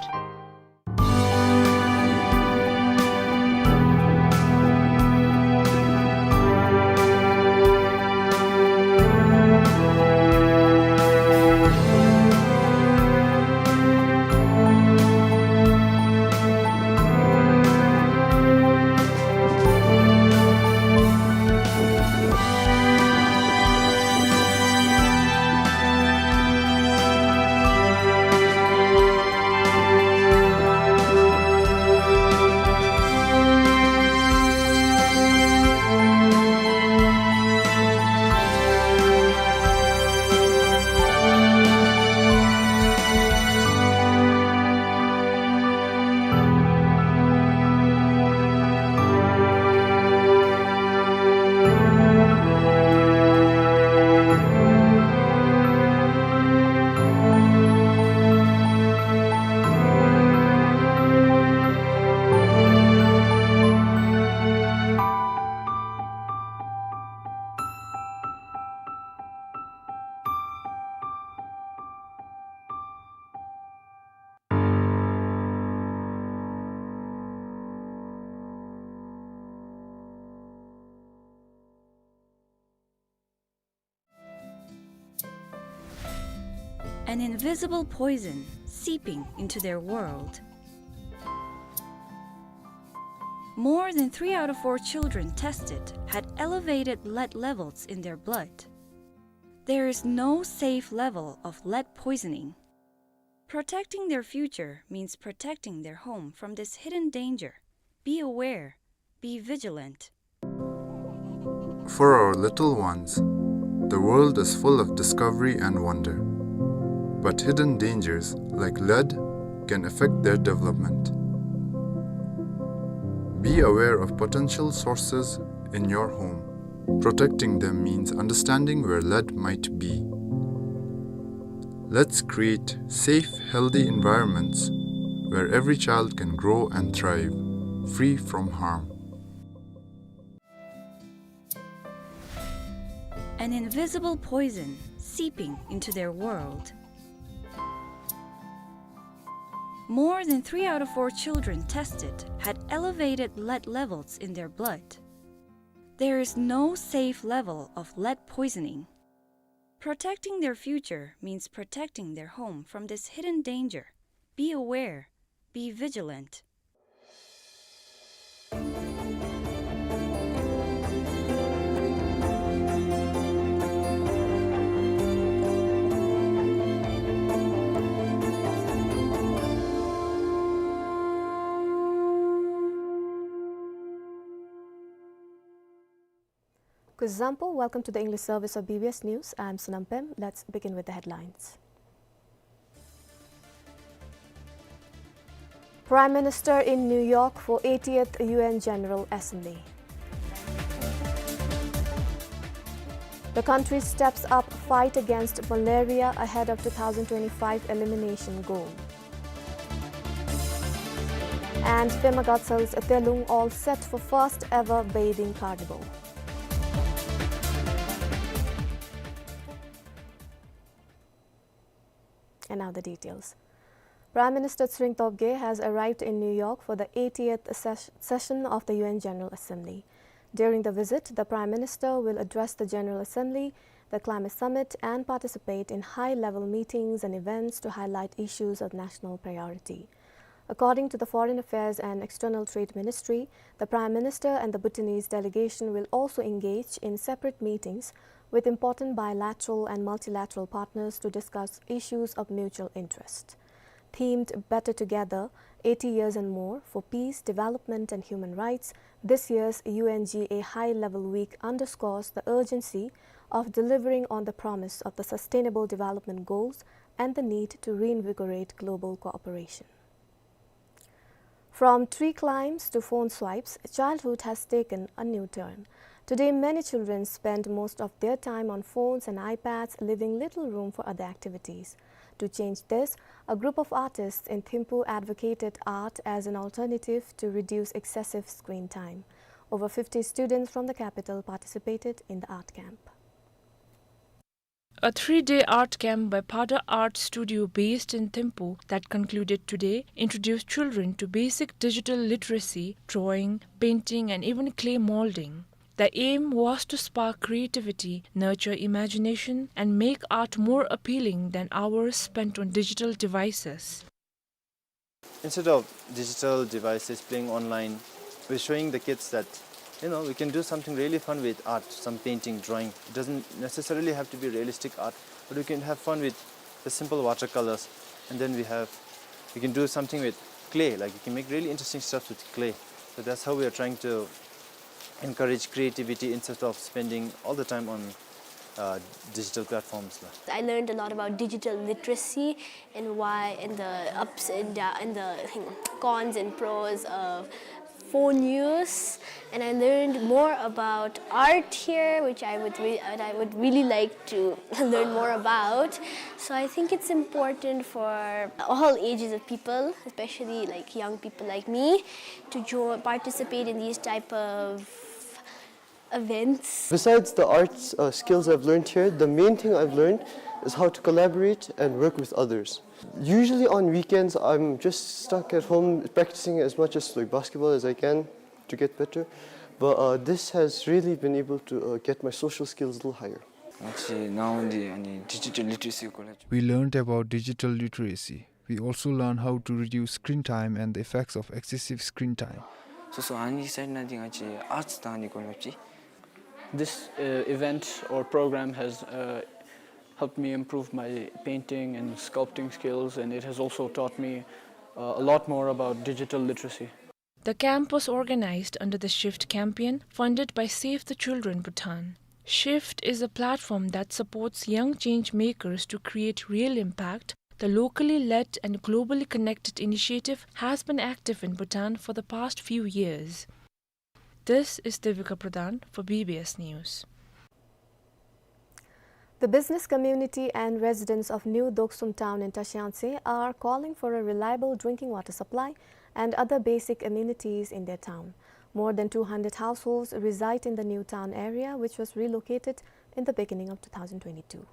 An invisible poison seeping into their world. More than three out of four children tested had elevated lead levels in their blood. There is no safe level of lead poisoning. Protecting their future means protecting their home from this hidden danger. Be aware. Be vigilant. For our little ones, the world is full of discovery and wonder. But hidden dangers, like lead, can affect their development. Be aware of potential sources in your home. Protecting them means understanding where lead might be. Let's create safe, healthy environments where every child can grow and thrive, free from harm. An invisible poison seeping into their world. More than three out of four children tested had elevated lead levels in their blood. There is no safe level of lead poisoning. Protecting their future means protecting their home from this hidden danger. Be aware, be vigilant. Kuzuzangpo, welcome to the English service of B B S News. I'm Sonam Pem. Let's begin with the headlines. Prime Minister in New York for eightieth U N General Assembly. The country steps up fight against malaria ahead of two thousand twenty-five elimination goal. And Pema Gatsel's Telung all set for first ever bathing carnival. And now the details. Prime Minister Tshering Tobgay has arrived in New York for the eightieth ses-, session of the U N General Assembly. During the visit, the Prime Minister will address the General Assembly, the Climate Summit, and participate in high-level meetings and events to highlight issues of national priority. According to the Foreign Affairs and External Trade Ministry, the Prime Minister and the Bhutanese delegation will also engage in separate meetings with important bilateral and multilateral partners to discuss issues of mutual interest. Themed Better Together, eighty Years and More for Peace, Development and Human Rights, this year's U N G A High-Level Week underscores the urgency of delivering on the promise of the Sustainable Development Goals and the need to reinvigorate global cooperation. From tree climbs to phone swipes, childhood has taken a new turn. Today, many children spend most of their time on phones and iPads, leaving little room for other activities. To change this, a group of artists in Thimphu advocated art as an alternative to reduce excessive screen time. Over fifty students from the capital participated in the art camp. A three-day art camp by Pada Art Studio based in Thimphu that concluded today introduced children to basic digital literacy, drawing, painting, and even clay molding. The aim was to spark creativity, nurture imagination, and make art more appealing than hours spent on digital devices. Instead of digital devices playing online, we're showing the kids that, you know, we can do something really fun with art, some painting, drawing. It doesn't necessarily have to be realistic art, but we can have fun with the simple watercolors. And then we have, we can do something with clay, like, you can make really interesting stuff with clay. So that's how we are trying to encourage creativity instead of spending all the time on, uh, digital platforms la. I learned a lot about digital literacy and why, and the ups and downs, and the, you know, cons and pros of phone use. And I learned more about art here, which I would re-, and I would really like to learn more about. So I think it's important for all ages of people, especially, like, young people like me, to jo-, participate in these type of events. Besides the arts, uh, skills I've learned here, the main thing I've learned is how to collaborate and work with others. Usually on weekends, I'm just stuck at home practicing as much as, like, basketball as I can to get better. But, uh, this has really been able to, uh, get my social skills a little higher. ང་བཅས་ནཱ་འོང་སྟེ་ཨ་ནི་digital literacy སྐོར་ལས། We learned about digital literacy. We also learn how to reduce screen time and the effects of excessive screen time. སོ་སོ་ཨ་ནི་side ནང་འདི་ང་བཅས་arts དང་ཨ་ནི་སྐོར་ལས་ཅིག། This, uh, event or program has, uh, helped me improve my painting and sculpting skills, and it has also taught me, uh, a lot more about digital literacy. The camp was organized under the SHIFT campaign funded by Save the Children Bhutan. SHIFT is a platform that supports young change makers to create real impact. The locally led and globally connected initiative has been active in Bhutan for the past few years. This is Devika Pradhan for B B S News. The business community and residents of New Doksum town in Tashiangse are calling for a reliable drinking water supply and other basic amenities in their town. More than two hundred households reside in the new town area, which was relocated in the beginning of two thousand twenty-two.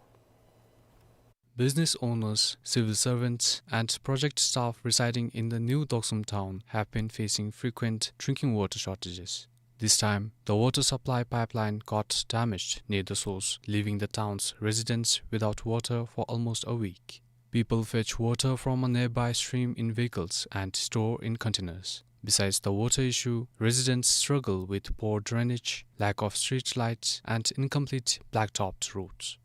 Business owners, civil servants, and project staff residing in the new Doksum town have been facing frequent drinking water shortages. This time, the water supply pipeline got damaged near the source, leaving the town's residents without water for almost a week. People fetch water from a nearby stream in vehicles and store in containers. Besides the water issue, residents struggle with poor drainage, lack of street lights, and incomplete blacktopped roads.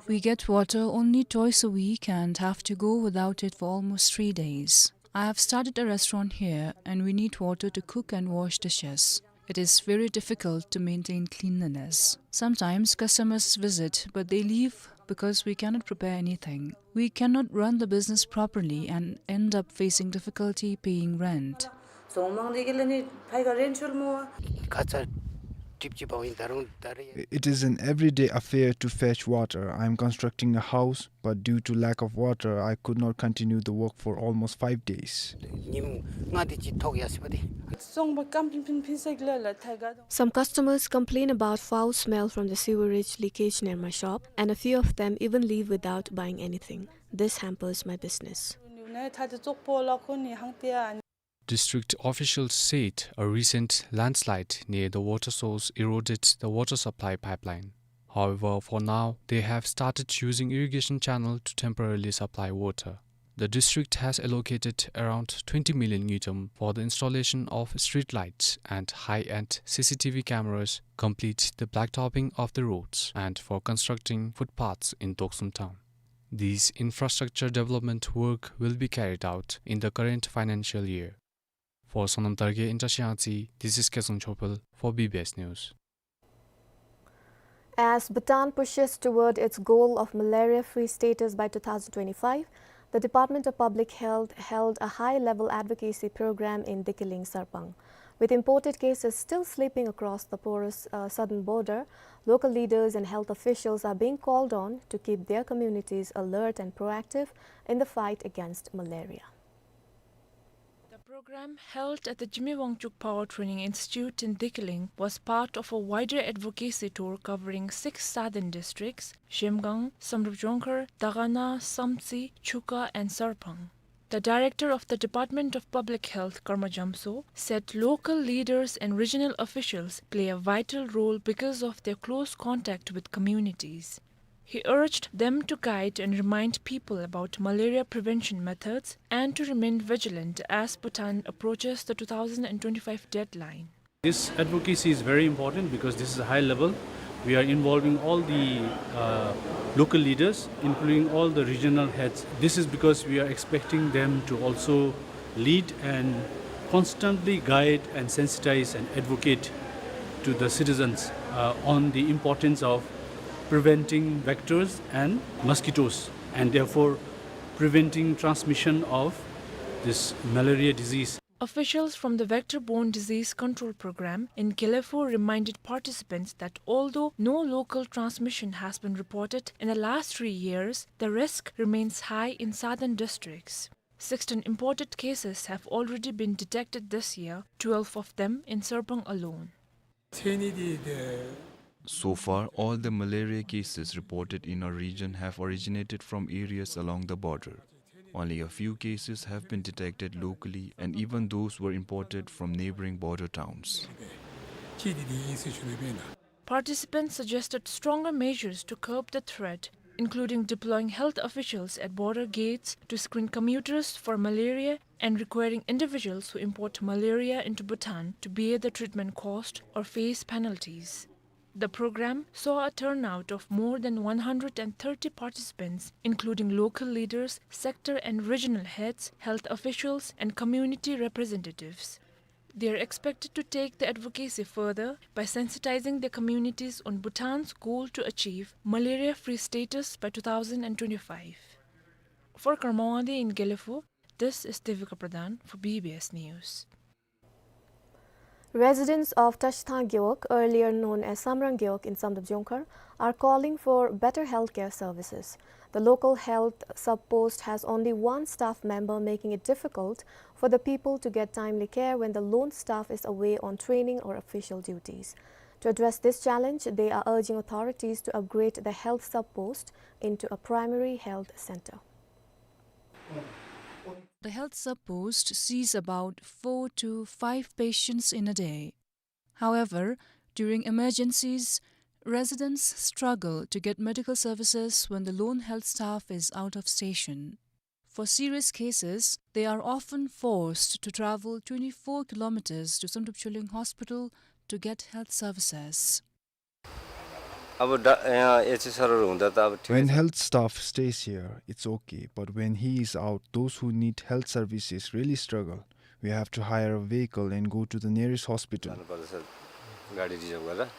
We get water only twice a week and have to go without it for almost three days. I have started a restaurant here and we need water to cook and wash dishes. It is very difficult to maintain cleanliness. Sometimes customers visit, but they leave because we cannot prepare anything. We cannot run the business properly and end up facing difficulty paying rent. It is an everyday affair to fetch water. I am constructing a house, but due to lack of water, I could not continue the work for almost five days. Some customers complain about foul smell from the sewerage leakage near my shop, and a few of them even leave without buying anything. This hampers my business. District officials said a recent landslide near the water source eroded the water supply pipeline. However, for now, they have started using irrigation channel to temporarily supply water. The district has allocated around twenty million ngultrum for the installation of street lights and high-end C C T V cameras, complete the blacktopping of the roads, and for constructing footpaths in Doksum town. These infrastructure development work will be carried out in the current financial year. For Sonam Targe in Trashiang Tsi, this is Khesung Chopal for B B S News. As Bhutan pushes toward its goal of malaria-free status by two thousand twenty-five, the Department of Public Health held a high-level advocacy program in Dikiling, Sarpang. With imported cases still slipping across the porous, uh, southern border, local leaders and health officials are being called on to keep their communities alert and proactive in the fight against malaria. The program, held at the Jigme Wangchuck Power Training Institute in Dikiling, was part of a wider advocacy tour covering six southern districts: Zhemgang, Samdrup Jongkhar, Dagana, Samtse, Chuka, and Sarpang. The director of the Department of Public Health, Karma Jamso, said local leaders and regional officials play a vital role because of their close contact with communities. He urged them to guide and remind people about malaria prevention methods and to remain vigilant as Bhutan approaches the two thousand and twenty-five deadline. This advocacy is very important because this is a high level. We are involving all the, uh, local leaders, including all the regional heads. This is because we are expecting them to also lead and constantly guide and sensitize and advocate to the citizens, uh, on the importance of preventing vectors and mosquitoes, and therefore preventing transmission of this malaria disease. Officials from the Vector-Borne Disease Control Program in Gelephu reminded participants that although no local transmission has been reported in the last three years, the risk remains high in southern districts. Sixteen imported cases have already been detected this year, twelve of them in Sarpang alone. So far, all the malaria cases reported in our region have originated from areas along the border. Only a few cases have been detected locally, and even those were imported from neighboring border towns. Participants suggested stronger measures to curb the threat, including deploying health officials at border gates to screen commuters for malaria and requiring individuals who import malaria into Bhutan to bear the treatment cost or face penalties. The program saw a turnout of more than one hundred and thirty participants, including local leaders, sector and regional heads, health officials, and community representatives. They are expected to take the advocacy further by sensitizing their communities on Bhutan's goal to achieve malaria-free status by two thousand and twenty-five. For Karma Wangdi in Gelephu, this is Devika Pradhan for B B S News. Residents of Tashithang Gewog, earlier known as Samrang Gewog in Samdrup Jongkhar, are calling for better healthcare services. The local health sub-post has only one staff member, making it difficult for the people to get timely care when the lone staff is away on training or official duties. To address this challenge, they are urging authorities to upgrade the health sub-post into a primary health center. The health sub-post sees about four to five patients in a day. However, during emergencies, residents struggle to get medical services when the lone health staff is out of station. For serious cases, they are often forced to travel twenty-four kilometers to Samdrup Chawleng Hospital to get health services. अब डा-, यहाँ एचएसआरहरू हुँदा त अब ठिकै छ। When health staff stays here, it's okay, but when he is out, those who need health services really struggle. We have to hire a vehicle and go to the nearest hospital. जानुपर्दछ, गाडी रिजर्भ गरेर।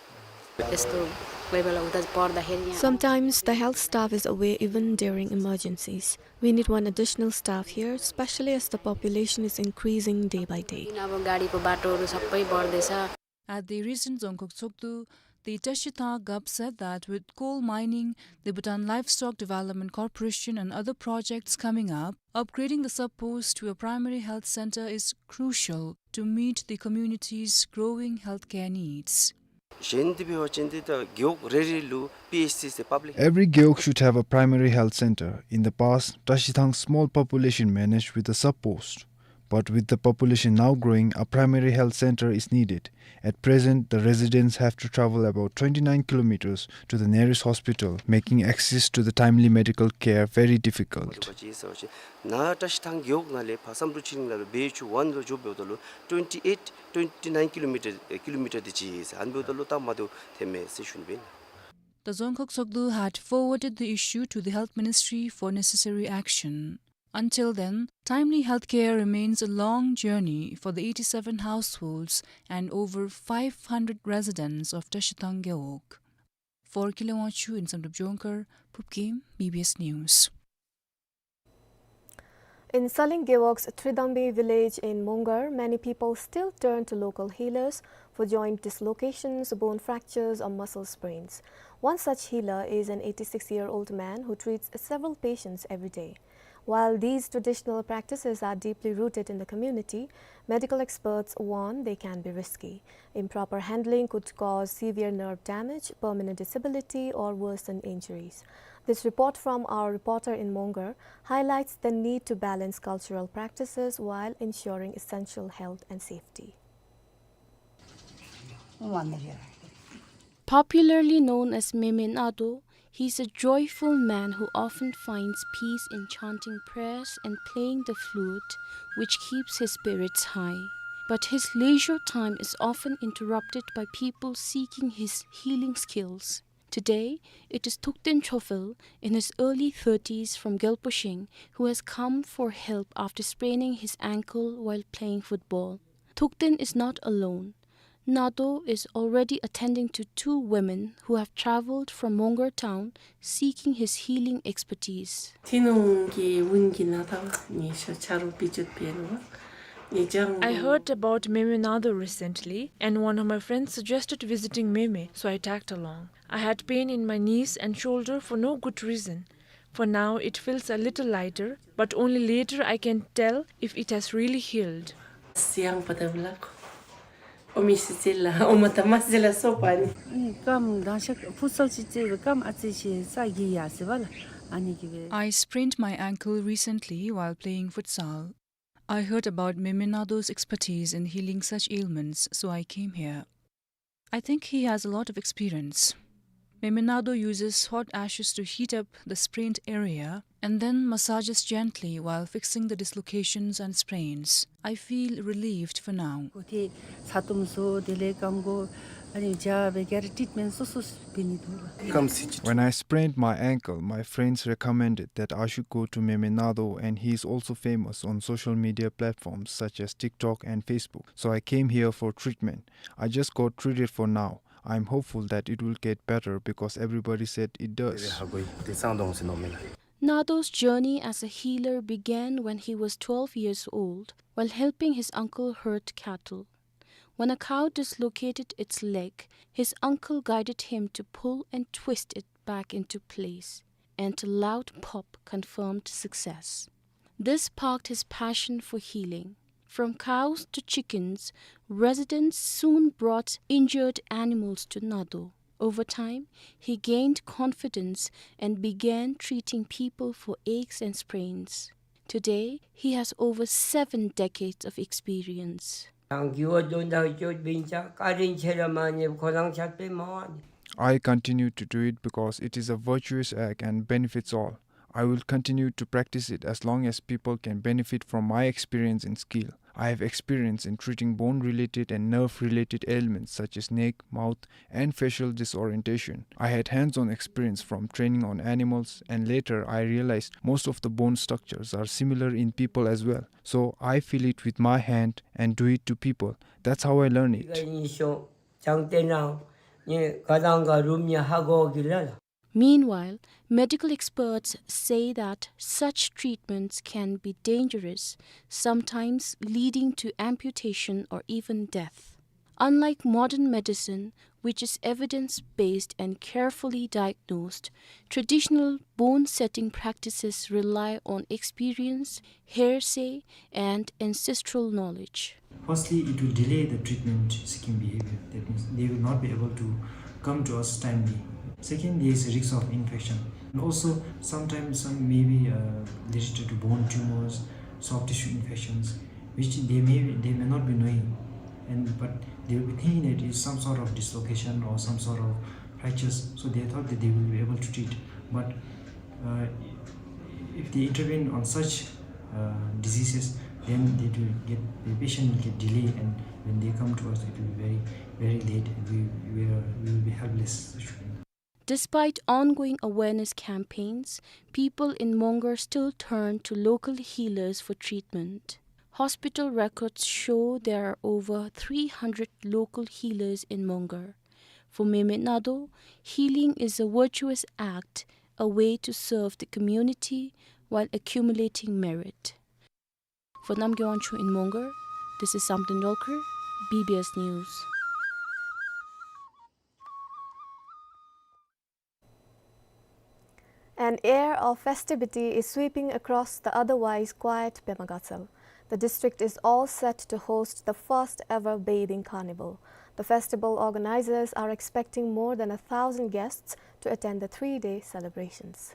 यस्तो कोही बेला हुँदा पर्दाखेरि यहाँ Sometimes the health staff is away even during emergencies. We need one additional staff here, especially as the population is increasing day by day. अब गाडीको बाटोहरू सबै बढ्दैछ। At the recent Dzongkhag Tshogdu, the Tashi Thang Gap said that with coal mining, the Bhutan Livestock Development Corporation and other projects coming up, upgrading the sub-post to a primary health center is crucial to meet the community's growing healthcare needs. གཞན་འདི་འབད་བ་ཅིན་འདི་ད་རྒེད་འོག་རེ་རེ་ལུ་པི་ཨེཆ་སི་ཟེར་public Every gewog should have a primary health center. In the past, Tashi Thang's small population managed with a sub-post. But with the population now growing, a primary health center is needed. At present, the residents have to travel about twenty-nine kilometers to the nearest hospital, making access to the timely medical care very difficult. ནཱ་བཀྲ་ཤིས་ཐང་རྒེད་འོག་ནང་ལས་ཕར་བསམ་གྲུབ་ཆོས་གླིང་ལ་ལུ་བེ་ཆུ་ཝན་ལུ་འགྱོ་འབདཝ་ད་ལུ་twenty eight, twenty nine kilometer, ཨེ་ཀི་ལོ་མི་ཊར་དེ་ཅིག་ཨིན་ཟེར། ཨ་ནི་འབདཝ་ད་ལུ་ད་མ་བདེཝ་ཐོནམ་མས་ཟེར་ཞུ་ནི་ཨིན། The Dzongkhag Tshogdu had forwarded the issue to the Health Ministry for necessary action. Until then, timely healthcare remains a long journey for the eighty-seven households and over five hundred residents of Tashi Thang Gewog. For Kile Wangchuk in Samdrup Dzongkhag, Phubgim, B B S News. In Saling Gewog's Tridambi village in Mongar, many people still turn to local healers for joint dislocations, bone fractures, or muscle sprains. One such healer is an eighty-six-year-old man who treats several patients every day. While these traditional practices are deeply rooted in the community, medical experts warn they can be risky. Improper handling could cause severe nerve damage, permanent disability, or worsen injuries. This report from our reporter in Mongar highlights the need to balance cultural practices while ensuring essential health and safety. Popularly known as Meme Nado, he is a joyful man who often finds peace in chanting prayers and playing the flute, which keeps his spirits high. But his leisure time is often interrupted by people seeking his healing skills. Today, it is Thukten Chophel, in his early thirties, from Gyalpo Shing, who has come for help after spraining his ankle while playing football. Thukten is not alone. Nado is already attending to two women who have traveled from Mongar town seeking his healing expertise. ཐི་ནོང་གི་ཝིན་གི་ནང་ད་ངེ་ཤ་ཆ་རོགས་བི་ཅོད་པེ་ནོ། ངེ་ཅང་། I heard about Meme Nado recently, and one of my friends suggested visiting Meme, so I tagged along. I had pain in my knees and shoulder for no good reason. For now, it feels a little lighter, but only later I can tell if it has really healed. སི་ཡང་པ་ད་བླ་ཁོ། ཨོ་མི་སི་ཅི་ལ་ཨོ་མ་ད་མ་སི་ལ་སོ་པ་ནི། ཨ་ནི་རྐངམ་དང་ཤ་ཕུ་སལ་ཅིག་རྩེ་བའི་རྐངམ་ཨ་ཙི་ཅིག་ས་གི་ཡ་ཟེར་བ་ལ། ཨ་ནི་གི་བས། I sprained my ankle recently while playing futsal. I heard about Meme Nado's expertise in healing such ailments, so I came here. I think he has a lot of experience. Meme Nado uses hot ashes to heat up the sprained area and then massages gently while fixing the dislocations and sprains. I feel relieved for now. ཁོ་ཐེ་ཚ་ཏོམ་སོ་དེ་ལས་རྐང་མགོ་ཨ་ནི་བྱ་བའི་ག་ར་ཊིཊ་མེནཊ་སོ་སོ་བྱིན་ནི་འདུག་ལགས། When I sprained my ankle, my friends recommended that I should go to Meme Nado, and he is also famous on social media platforms such as TikTok and Facebook. So I came here for treatment. I just got treated for now. I'm hopeful that it will get better because everybody said it does. Nado's journey as a healer began when he was twelve years old while helping his uncle herd cattle. When a cow dislocated its leg, his uncle guided him to pull and twist it back into place, and a loud pop confirmed success. This sparked his passion for healing. From cows to chickens, residents soon brought injured animals to Nado. Over time, he gained confidence and began treating people for aches and sprains. Today, he has over seven decades of experience. I continue to do it because it is a virtuous act and benefits all. I will continue to practice it as long as people can benefit from my experience and skill. I have experience in treating bone-related and nerve-related ailments such as neck, mouth, and facial disorientation. I had hands-on experience from training on animals, and later I realized most of the bone structures are similar in people as well. So I feel it with my hand and do it to people. That's how I learn it. Meanwhile, medical experts say that such treatments can be dangerous, sometimes leading to amputation or even death. Unlike modern medicine, which is evidence-based and carefully diagnosed, traditional bone-setting practices rely on experience, hearsay, and ancestral knowledge. Firstly, it will delay the treatment seeking behavior. That means they will not be able to come to us timely. Second, there is a risk of infection. And also, sometimes some may be, uh, related to bone tumors, soft tissue infections, which they may, they may not be knowing. And, but they will be thinking that it's some sort of dislocation or some sort of fractures, so they thought that they will be able to treat. But, uh, if they intervene on such, uh, diseases, then they will get, the patient will get delayed, and when they come to us, it will be very, very late, and we, we are, we will be helpless. Despite ongoing awareness campaigns, people in Mongar still turn to local healers for treatment. Hospital records show there are over three hundred local healers in Mongar. For Mehmet Nado, healing is a virtuous act, a way to serve the community while accumulating merit. For Namgay Wangchuk in Mongar, this is Samten Dolkar, B B S News. An air of festivity is sweeping across the otherwise quiet Pema Gatshel. The district is all set to host the first ever bathing carnival. The festival organizers are expecting more than a thousand guests to attend the three-day celebrations.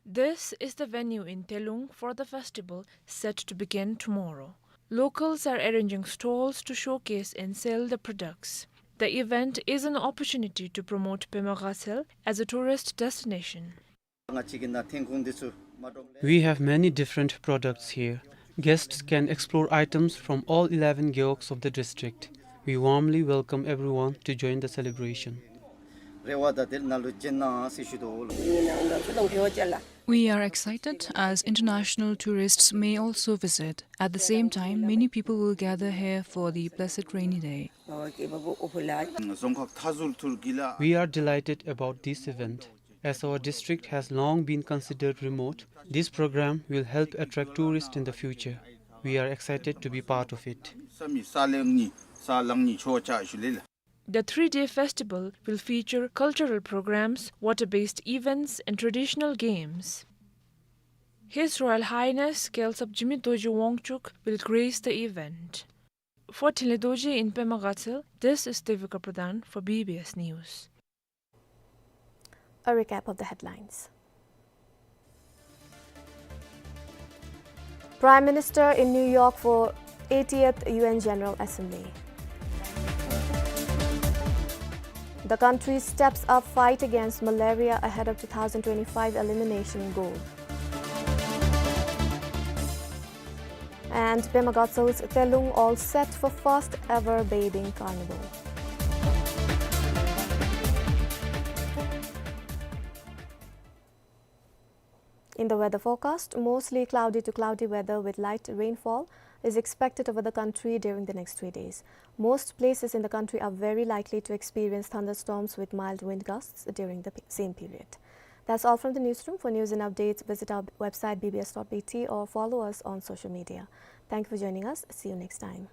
This is the venue in Telung for the festival set to begin tomorrow. Locals are arranging stalls to showcase and sell the products. The event is an opportunity to promote Pema Gatshel as a tourist destination. We have many different products here. Guests can explore items from all eleven gewogs of the district. We warmly welcome everyone to join the celebration. We are excited as international tourists may also visit. At the same time, many people will gather here for the blessed rainy day. We are delighted about this event. As our district has long been considered remote, this program will help attract tourists in the future. We are excited to be part of it. The three-day festival will feature cultural programs, water-based events, and traditional games. His Royal Highness Gyaltsab Jigme Dorji Wangchuck will grace the event. For Thinley Dorji in Pema Gatshel, this is Devika Pradhan for B B S News. A recap of the headlines. Prime Minister in New York for eightieth U N General Assembly. The country steps up fight against malaria ahead of two thousand twenty-five elimination goal. And Pema Gatshel's Telung all set for first ever bathing carnival. In the weather forecast, mostly cloudy to cloudy weather with light rainfall is expected over the country during the next three days. Most places in the country are very likely to experience thunderstorms with mild wind gusts during the p-, same period. That's all from the newsroom. For news and updates, visit our website B B S dot B T or follow us on social media. Thank you for joining us. See you next time.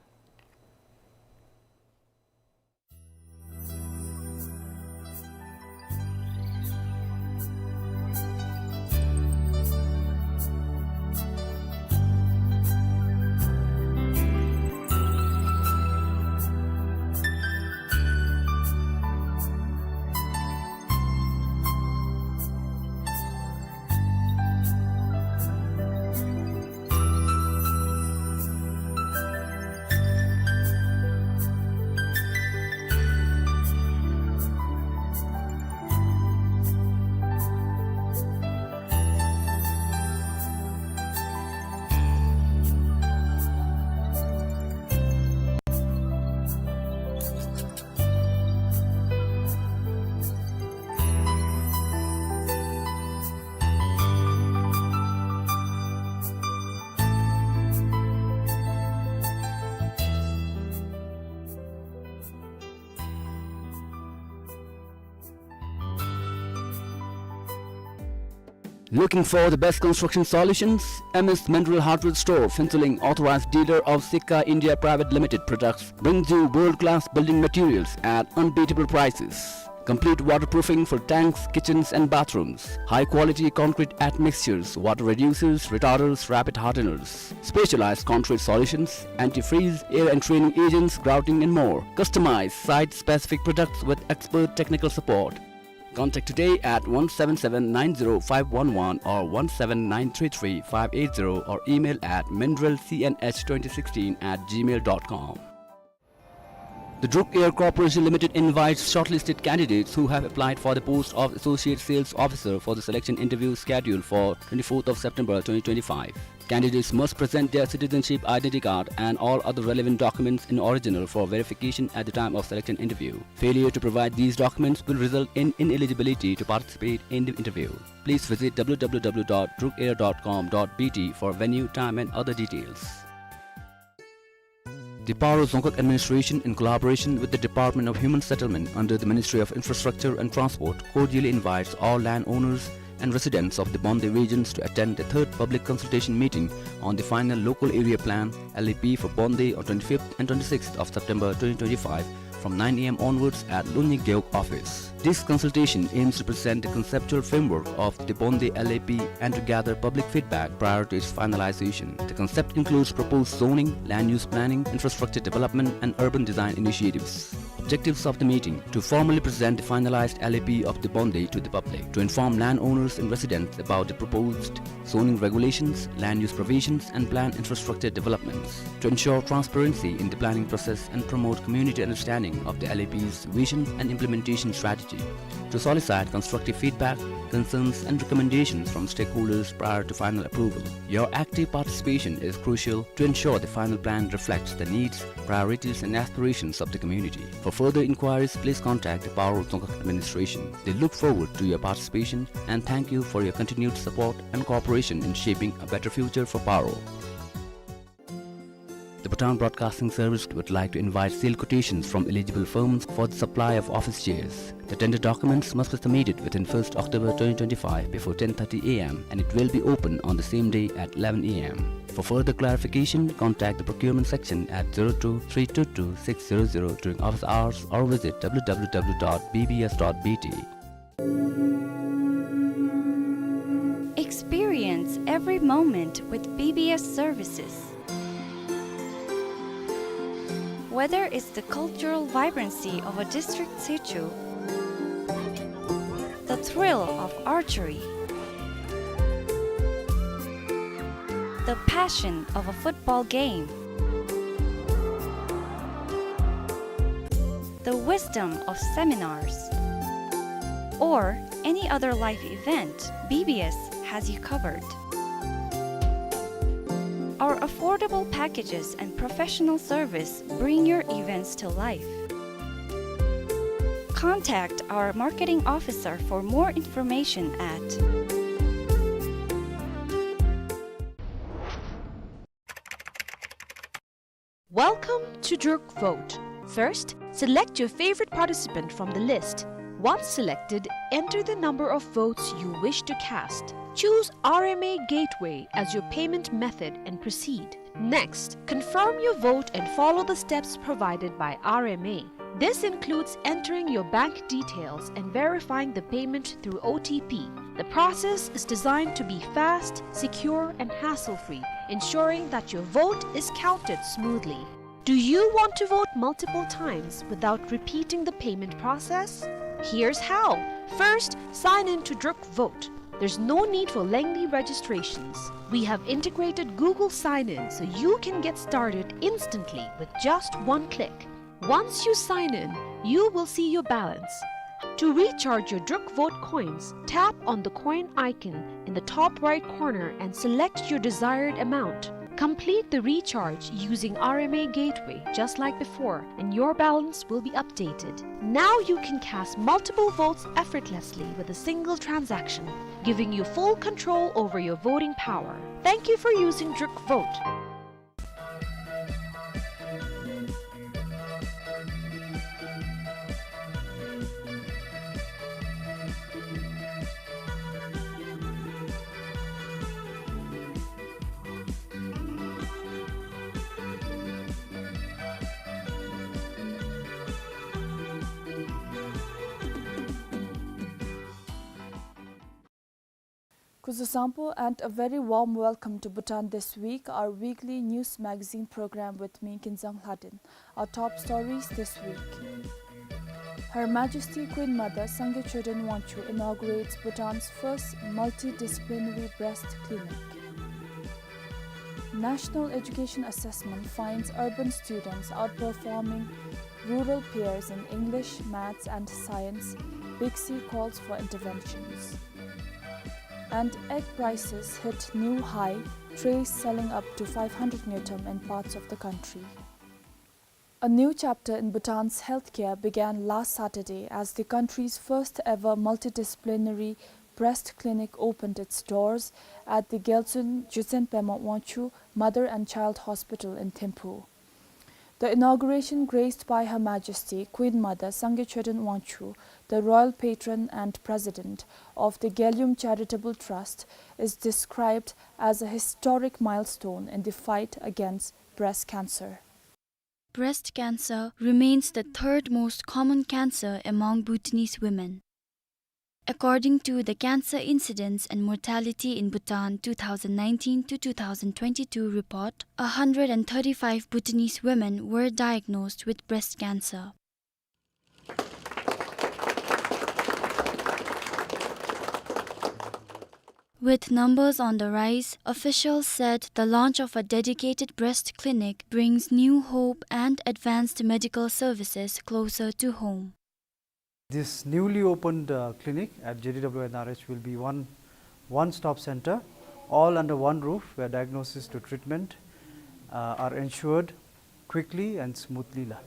Looking for the best construction solutions? M S Mineral Hardware Store, Phuentsholing, authorized dealer of Sika India Private Limited products, brings you world-class building materials at unbeatable prices. Complete waterproofing for tanks, kitchens and bathrooms. High-quality concrete admixtures, water reducers, retarders, rapid hardeners. Specialized concrete solutions, antifreeze, air entraining agents, grouting and more. Customize site-specific products with expert technical support. Contact today at one seven seven nine zero five one one or one seven nine three three five eight zero or email at mineral C N H twenty sixteen at gmail dot com. The Druk Air Corporation Limited invites shortlisted candidates who have applied for the post of Associate Sales Officer for the selection interview scheduled for twenty-fourth of September twenty twenty-five. Candidates must present their citizenship identity card and all other relevant documents in original for verification at the time of selection interview. Failure to provide these documents will result in ineligibility to participate in the interview. Please visit W W W dot drukair dot com dot B T for venue, time and other details. The Paro Dzongkhag Administration, in collaboration with the Department of Human Settlement under the Ministry of Infrastructure and Transport, cordially invites all landowners and residents of the Bonde regions to attend the third public consultation meeting on the final local area plan, L A P, for Bonde on twenty-fifth and twenty-sixth of September twenty twenty-five from nine A M onwards at Lunying Gewog office. This consultation aims to present the conceptual framework of the Bonde L A P and to gather public feedback prior to its finalization. The concept includes proposed zoning, land use planning, infrastructure development, and urban design initiatives. Objectives of the meeting: to formally present the finalized L A P of the Bonde to the public, to inform landowners and residents about the proposed zoning regulations, land use provisions, and planned infrastructure developments, to ensure transparency in the planning process and promote community understanding of the L A P's vision and implementation strategy, to solicit constructive feedback, concerns, and recommendations from stakeholders prior to final approval. Your active participation is crucial to ensure the final plan reflects the needs, priorities, and aspirations of the community. For further inquiries, please contact the Paro Dzongkhag Administration. They look forward to your participation and thank you for your continued support and cooperation in shaping a better future for Paro. The Bhutan Broadcasting Service would like to invite sale quotations from eligible firms for the supply of office chairs. The tender documents must be submitted within first October twenty twenty-five before ten thirty A M and it will be open on the same day at eleven A M. For further clarification, contact the procurement section at zero two three two two six zero zero during office hours or visit W W W dot B B S dot B T. Experience every moment with B B S services. Whether it's the cultural vibrancy of a district situ, the thrill of archery, the passion of a football game, the wisdom of seminars, or any other life event, B B S has you covered. Our affordable packages and professional service bring your events to life. Contact our marketing officer for more information at Welcome to Druk Vote. First, select your favorite participant from the list. Once selected, enter the number of votes you wish to cast. Choose R M A Gateway as your payment method and proceed. Next, confirm your vote and follow the steps provided by R M A. This includes entering your bank details and verifying the payment through O T P. The process is designed to be fast, secure, and hassle-free, ensuring that your vote is counted smoothly. Do you want to vote multiple times without repeating the payment process? Here's how. First, sign in to Druk Vote. There's no need for lengthy registrations. We have integrated Google Sign-In so you can get started instantly with just one click. Once you sign in, you will see your balance. To recharge your Druk Vote coins, tap on the coin icon in the top right corner and select your desired amount. Complete the recharge using R M A Gateway just like before, and your balance will be updated. Now you can cast multiple votes effortlessly with a single transaction, giving you full control over your voting power. Thank you for using Druk Vote. Kuzuzangpo and a very warm welcome to Bhutan This Week, our weekly news magazine program with me, Kinzang Hladin. Our top stories this week. Her Majesty Queen Mother Sangay Choden Wangchuck inaugurates Bhutan's first multidisciplinary breast clinic. National education assessment finds urban students outperforming rural peers in English, maths and science. BICSI calls for interventions. And egg prices hit new high, trays selling up to five hundred ngultrum in parts of the country. A new chapter in Bhutan's healthcare began last Saturday as the country's first ever multidisciplinary breast clinic opened its doors at the Gyaltsuen Jutsen Pema Wangchuck Mother and Child Hospital in Thimphu. The inauguration, graced by Her Majesty Queen Mother Sangay Choden Wangchuck, the royal patron and president of the Gyalyum Charitable Trust, is described as a historic milestone in the fight against breast cancer. Breast cancer remains the third most common cancer among Bhutanese women. According to the Cancer Incidence and Mortality in Bhutan two thousand nineteen to two thousand twenty-two report, a hundred and thirty-five Bhutanese women were diagnosed with breast cancer. With numbers on the rise, officials said the launch of a dedicated breast clinic brings new hope and advanced medical services closer to home. This newly opened, uh, clinic at J D W N R H will be one, one-stop center, all under one roof, where diagnosis to treatment, uh, are ensured quickly and smoothly la.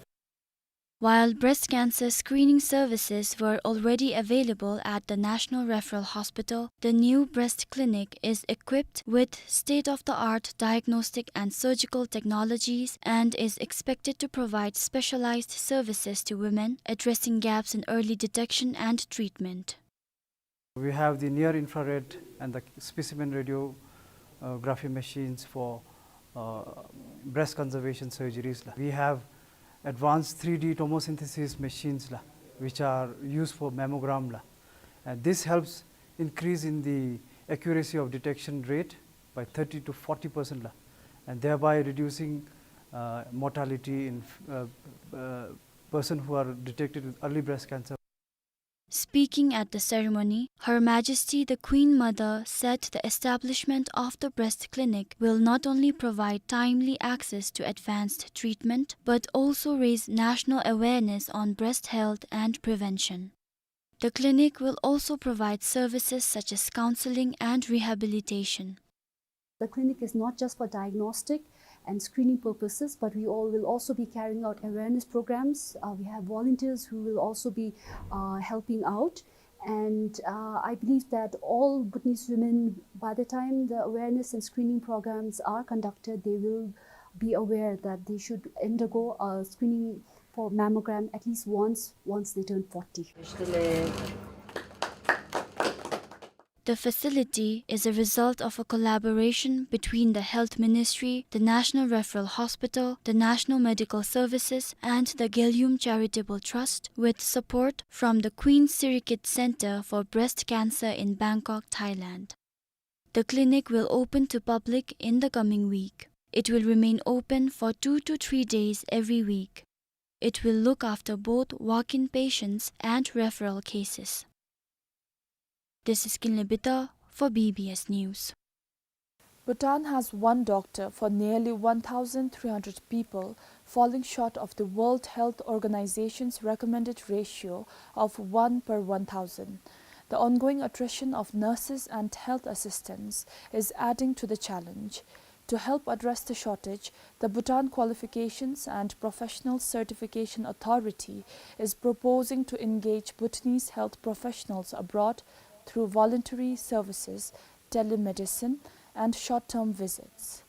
While breast cancer screening services were already available at the National Referral Hospital, the new breast clinic is equipped with state-of-the-art diagnostic and surgical technologies and is expected to provide specialized services to women, addressing gaps in early detection and treatment. We have the near infrared and the specimen radiography machines for, uh, breast conservation surgeries la. We have advanced three D tomosynthesis machines la, which are used for mammogram la. And this helps increase in the accuracy of detection rate by thirty to forty percent la, and thereby reducing, uh, mortality in, uh, uh, person who are detected with early breast cancer. Speaking at the ceremony, Her Majesty the Queen Mother said the establishment of the breast clinic will not only provide timely access to advanced treatment, but also raise national awareness on breast health and prevention. The clinic will also provide services such as counseling and rehabilitation. The clinic is not just for diagnostic and screening purposes, but we all will also be carrying out awareness programs. Uh, we have volunteers who will also be, uh, helping out. And, uh, I believe that all Bhutanese women, by the time the awareness and screening programs are conducted, they will be aware that they should undergo a screening for mammogram at least once, once they turn forty. The facility is a result of a collaboration between the Health Ministry, the National Referral Hospital, the National Medical Services, and the Gyalyum Charitable Trust, with support from the Queen Sirikit Center for Breast Cancer in Bangkok, Thailand. The clinic will open to public in the coming week. It will remain open for two to three days every week. It will look after both walk-in patients and referral cases. This is Kinley Bitar for B B S News. Bhutan has one doctor for nearly one thousand three hundred people, falling short of the World Health Organization's recommended ratio of one per one thousand. The ongoing attrition of nurses and health assistants is adding to the challenge. To help address the shortage, the Bhutan Qualifications and Professional Certification Authority is proposing to engage Bhutanese health professionals abroad through voluntary services, telemedicine, and short-term visits.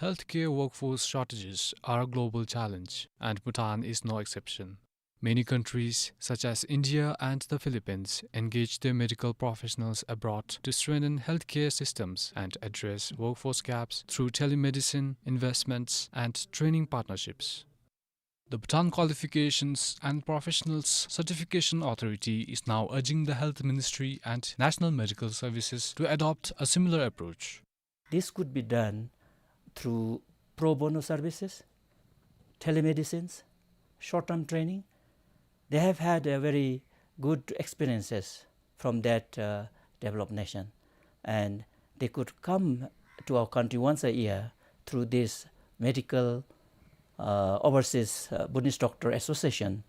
Healthcare workforce shortages are a global challenge, and Bhutan is no exception. Many countries, such as India and the Philippines, engage their medical professionals abroad to strengthen healthcare systems and address workforce gaps through telemedicine, investments, and training partnerships. The Bhutan Qualifications and Professionals Certification Authority is now urging the Health Ministry and National Medical Services to adopt a similar approach. This could be done through pro bono services, telemedicines, short-term training. They have had a very good experiences from that, uh, developed nation, and they could come to our country once a year through this medical, uh, overseas, uh, Bhutanese Doctor Association.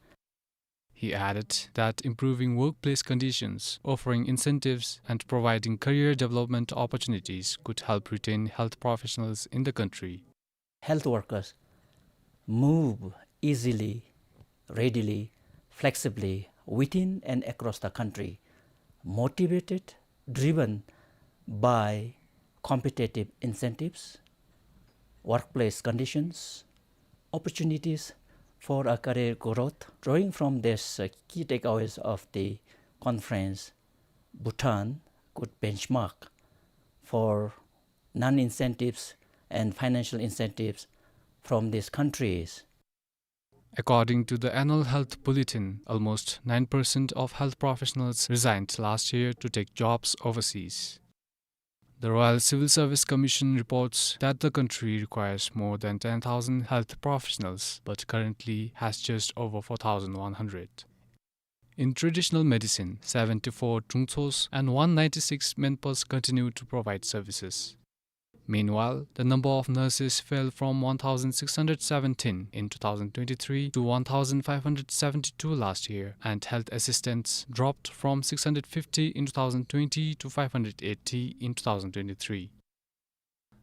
He added that improving workplace conditions, offering incentives, and providing career development opportunities could help retain health professionals in the country. Health workers move easily, readily, flexibly within and across the country, motivated, driven by competitive incentives, workplace conditions, opportunities for a career growth. Drawing from this, uh, key takeaways of the conference, Bhutan could benchmark for non-incentives and financial incentives from these countries. According to the annual health bulletin, almost nine percent of health professionals resigned last year to take jobs overseas. The Royal Civil Service Commission reports that the country requires more than ten thousand health professionals, but currently has just over four thousand one hundred. In traditional medicine, seventy-four Trungtsos and one ninety-six Menpas continue to provide services. Meanwhile, the number of nurses fell from one thousand six hundred seventeen in two thousand twenty-three to one thousand five hundred seventy-two last year, and health assistants dropped from six hundred fifty in two thousand twenty to five hundred eighty in two thousand twenty-three.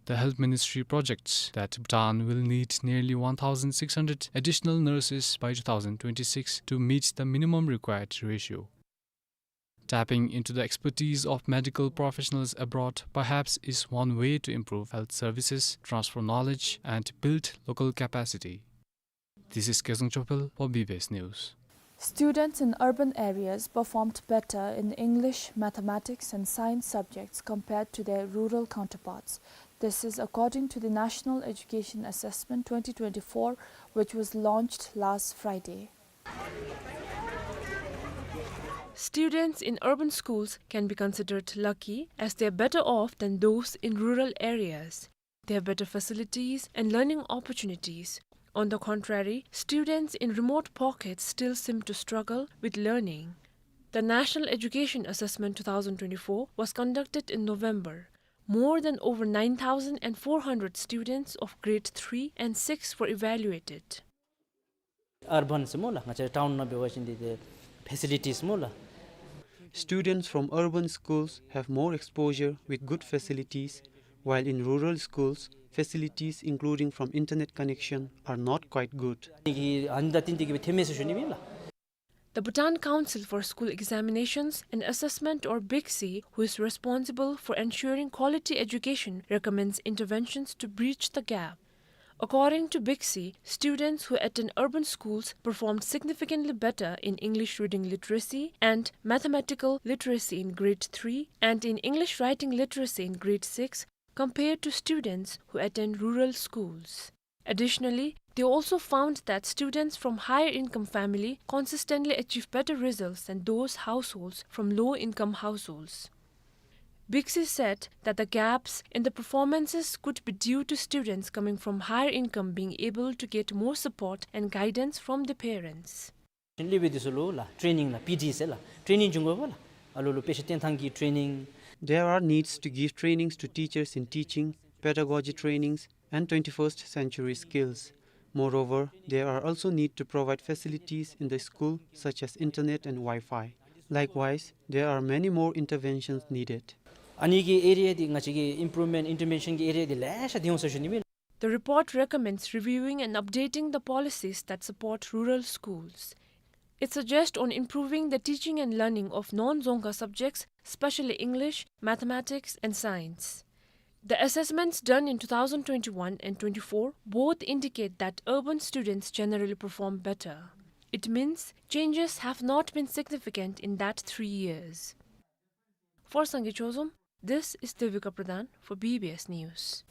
The Health Ministry projects that Bhutan will need nearly one thousand six hundred additional nurses by two thousand twenty-six to meet the minimum required ratio. Tapping into the expertise of medical professionals abroad perhaps is one way to improve health services, transfer knowledge, and build local capacity. This is Kezang Chopel for B B S News. Students in urban areas performed better in English, mathematics, and science subjects compared to their rural counterparts. This is according to the National Education Assessment twenty twenty-four, which was launched last Friday. Students in urban schools can be considered lucky, as they are better off than those in rural areas. They have better facilities and learning opportunities. On the contrary, students in remote pockets still seem to struggle with learning. The National Education Assessment two thousand twenty-four was conducted in November. More than over nine thousand and four hundred students of grade three and six were evaluated. Urban སྨོ་ལགས། ང་བཅས་ཊའུན་ནང་འབད་བ་ཅིན་འདི་ཏེ་ཕེ་སི་ལི་ཊིས་སྨོ་ལགས། Students from urban schools have more exposure with good facilities, while in rural schools, facilities including from internet connection are not quite good. ཨ་ནི་གི་ཨ་ནི་དང་བསྟུན་ཏེ་གི་སྦེ་ཐོནམ་མས་ཟེར་ཞུ་ནི་ཨིན་ལགས། The Bhutan Council for School Examinations and Assessment, or BICSE, who is responsible for ensuring quality education, recommends interventions to bridge the gap. According to BICSE, students who attend urban schools performed significantly better in English reading literacy and mathematical literacy in grade three and in English writing literacy in grade six compared to students who attend rural schools. Additionally, they also found that students from higher income family consistently achieve better results than those households from low income households. BICSE said that the gaps in the performances could be due to students coming from higher income being able to get more support and guidance from their parents. ལས་འབད་དེ་ཚུ་ལུ་ལགས་ཊེ་ནིང་ལགས་པི་ཌི་ཟེར་ལགས་ཊེ་ནིང་འབྱུང་དགོ་པས་ལགས། ཨ་ལོ་ལུ་དཔེ་ཆ་སྟོན་ཐངས་ཀྱི་ཊེ་ནིང་། There are needs to give trainings to teachers in teaching, pedagogy trainings, and twenty-first century skills. Moreover, there are also need to provide facilities in the school such as internet and Wi-Fi. Likewise, there are many more interventions needed. ཨ་ནི་གི་ཨེ་རི་ཡ་འདི་ང་བཅས་ཀྱི་ཨིམ་པུ་རུབ་མེནཊ་ཨིན་ཊར་ཝེན་ཤཱན་གྱི་ཨེ་རི་ཡ་འདི་ལེ་ཤ་འདི་འོང་ཟེར་ཞུ་ནི་ཨིན། The report recommends reviewing and updating the policies that support rural schools. It suggests on improving the teaching and learning of non-Dzongkha subjects, especially English, mathematics, and science. The assessments done in two thousand twenty-one and twenty-four both indicate that urban students generally perform better. It means changes have not been significant in that three years. For Sangay Chozom, this is Devika Pradhan for B B S News.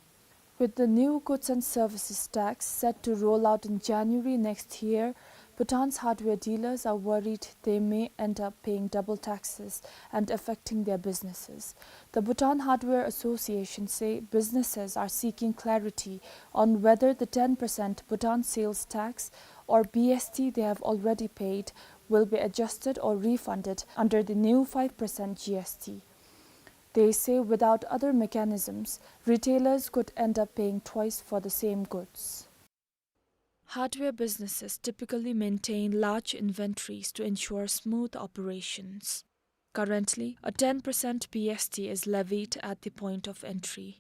With the new goods and services tax set to roll out in January next year, Bhutan's hardware dealers are worried they may end up paying double taxes and affecting their businesses. The Bhutan Hardware Association say businesses are seeking clarity on whether the ten percent Bhutan sales tax, or B S T, they have already paid will be adjusted or refunded under the new five percent G S T. They say without other mechanisms, retailers could end up paying twice for the same goods. Hardware businesses typically maintain large inventories to ensure smooth operations. Currently, a ten percent B S T is levied at the point of entry.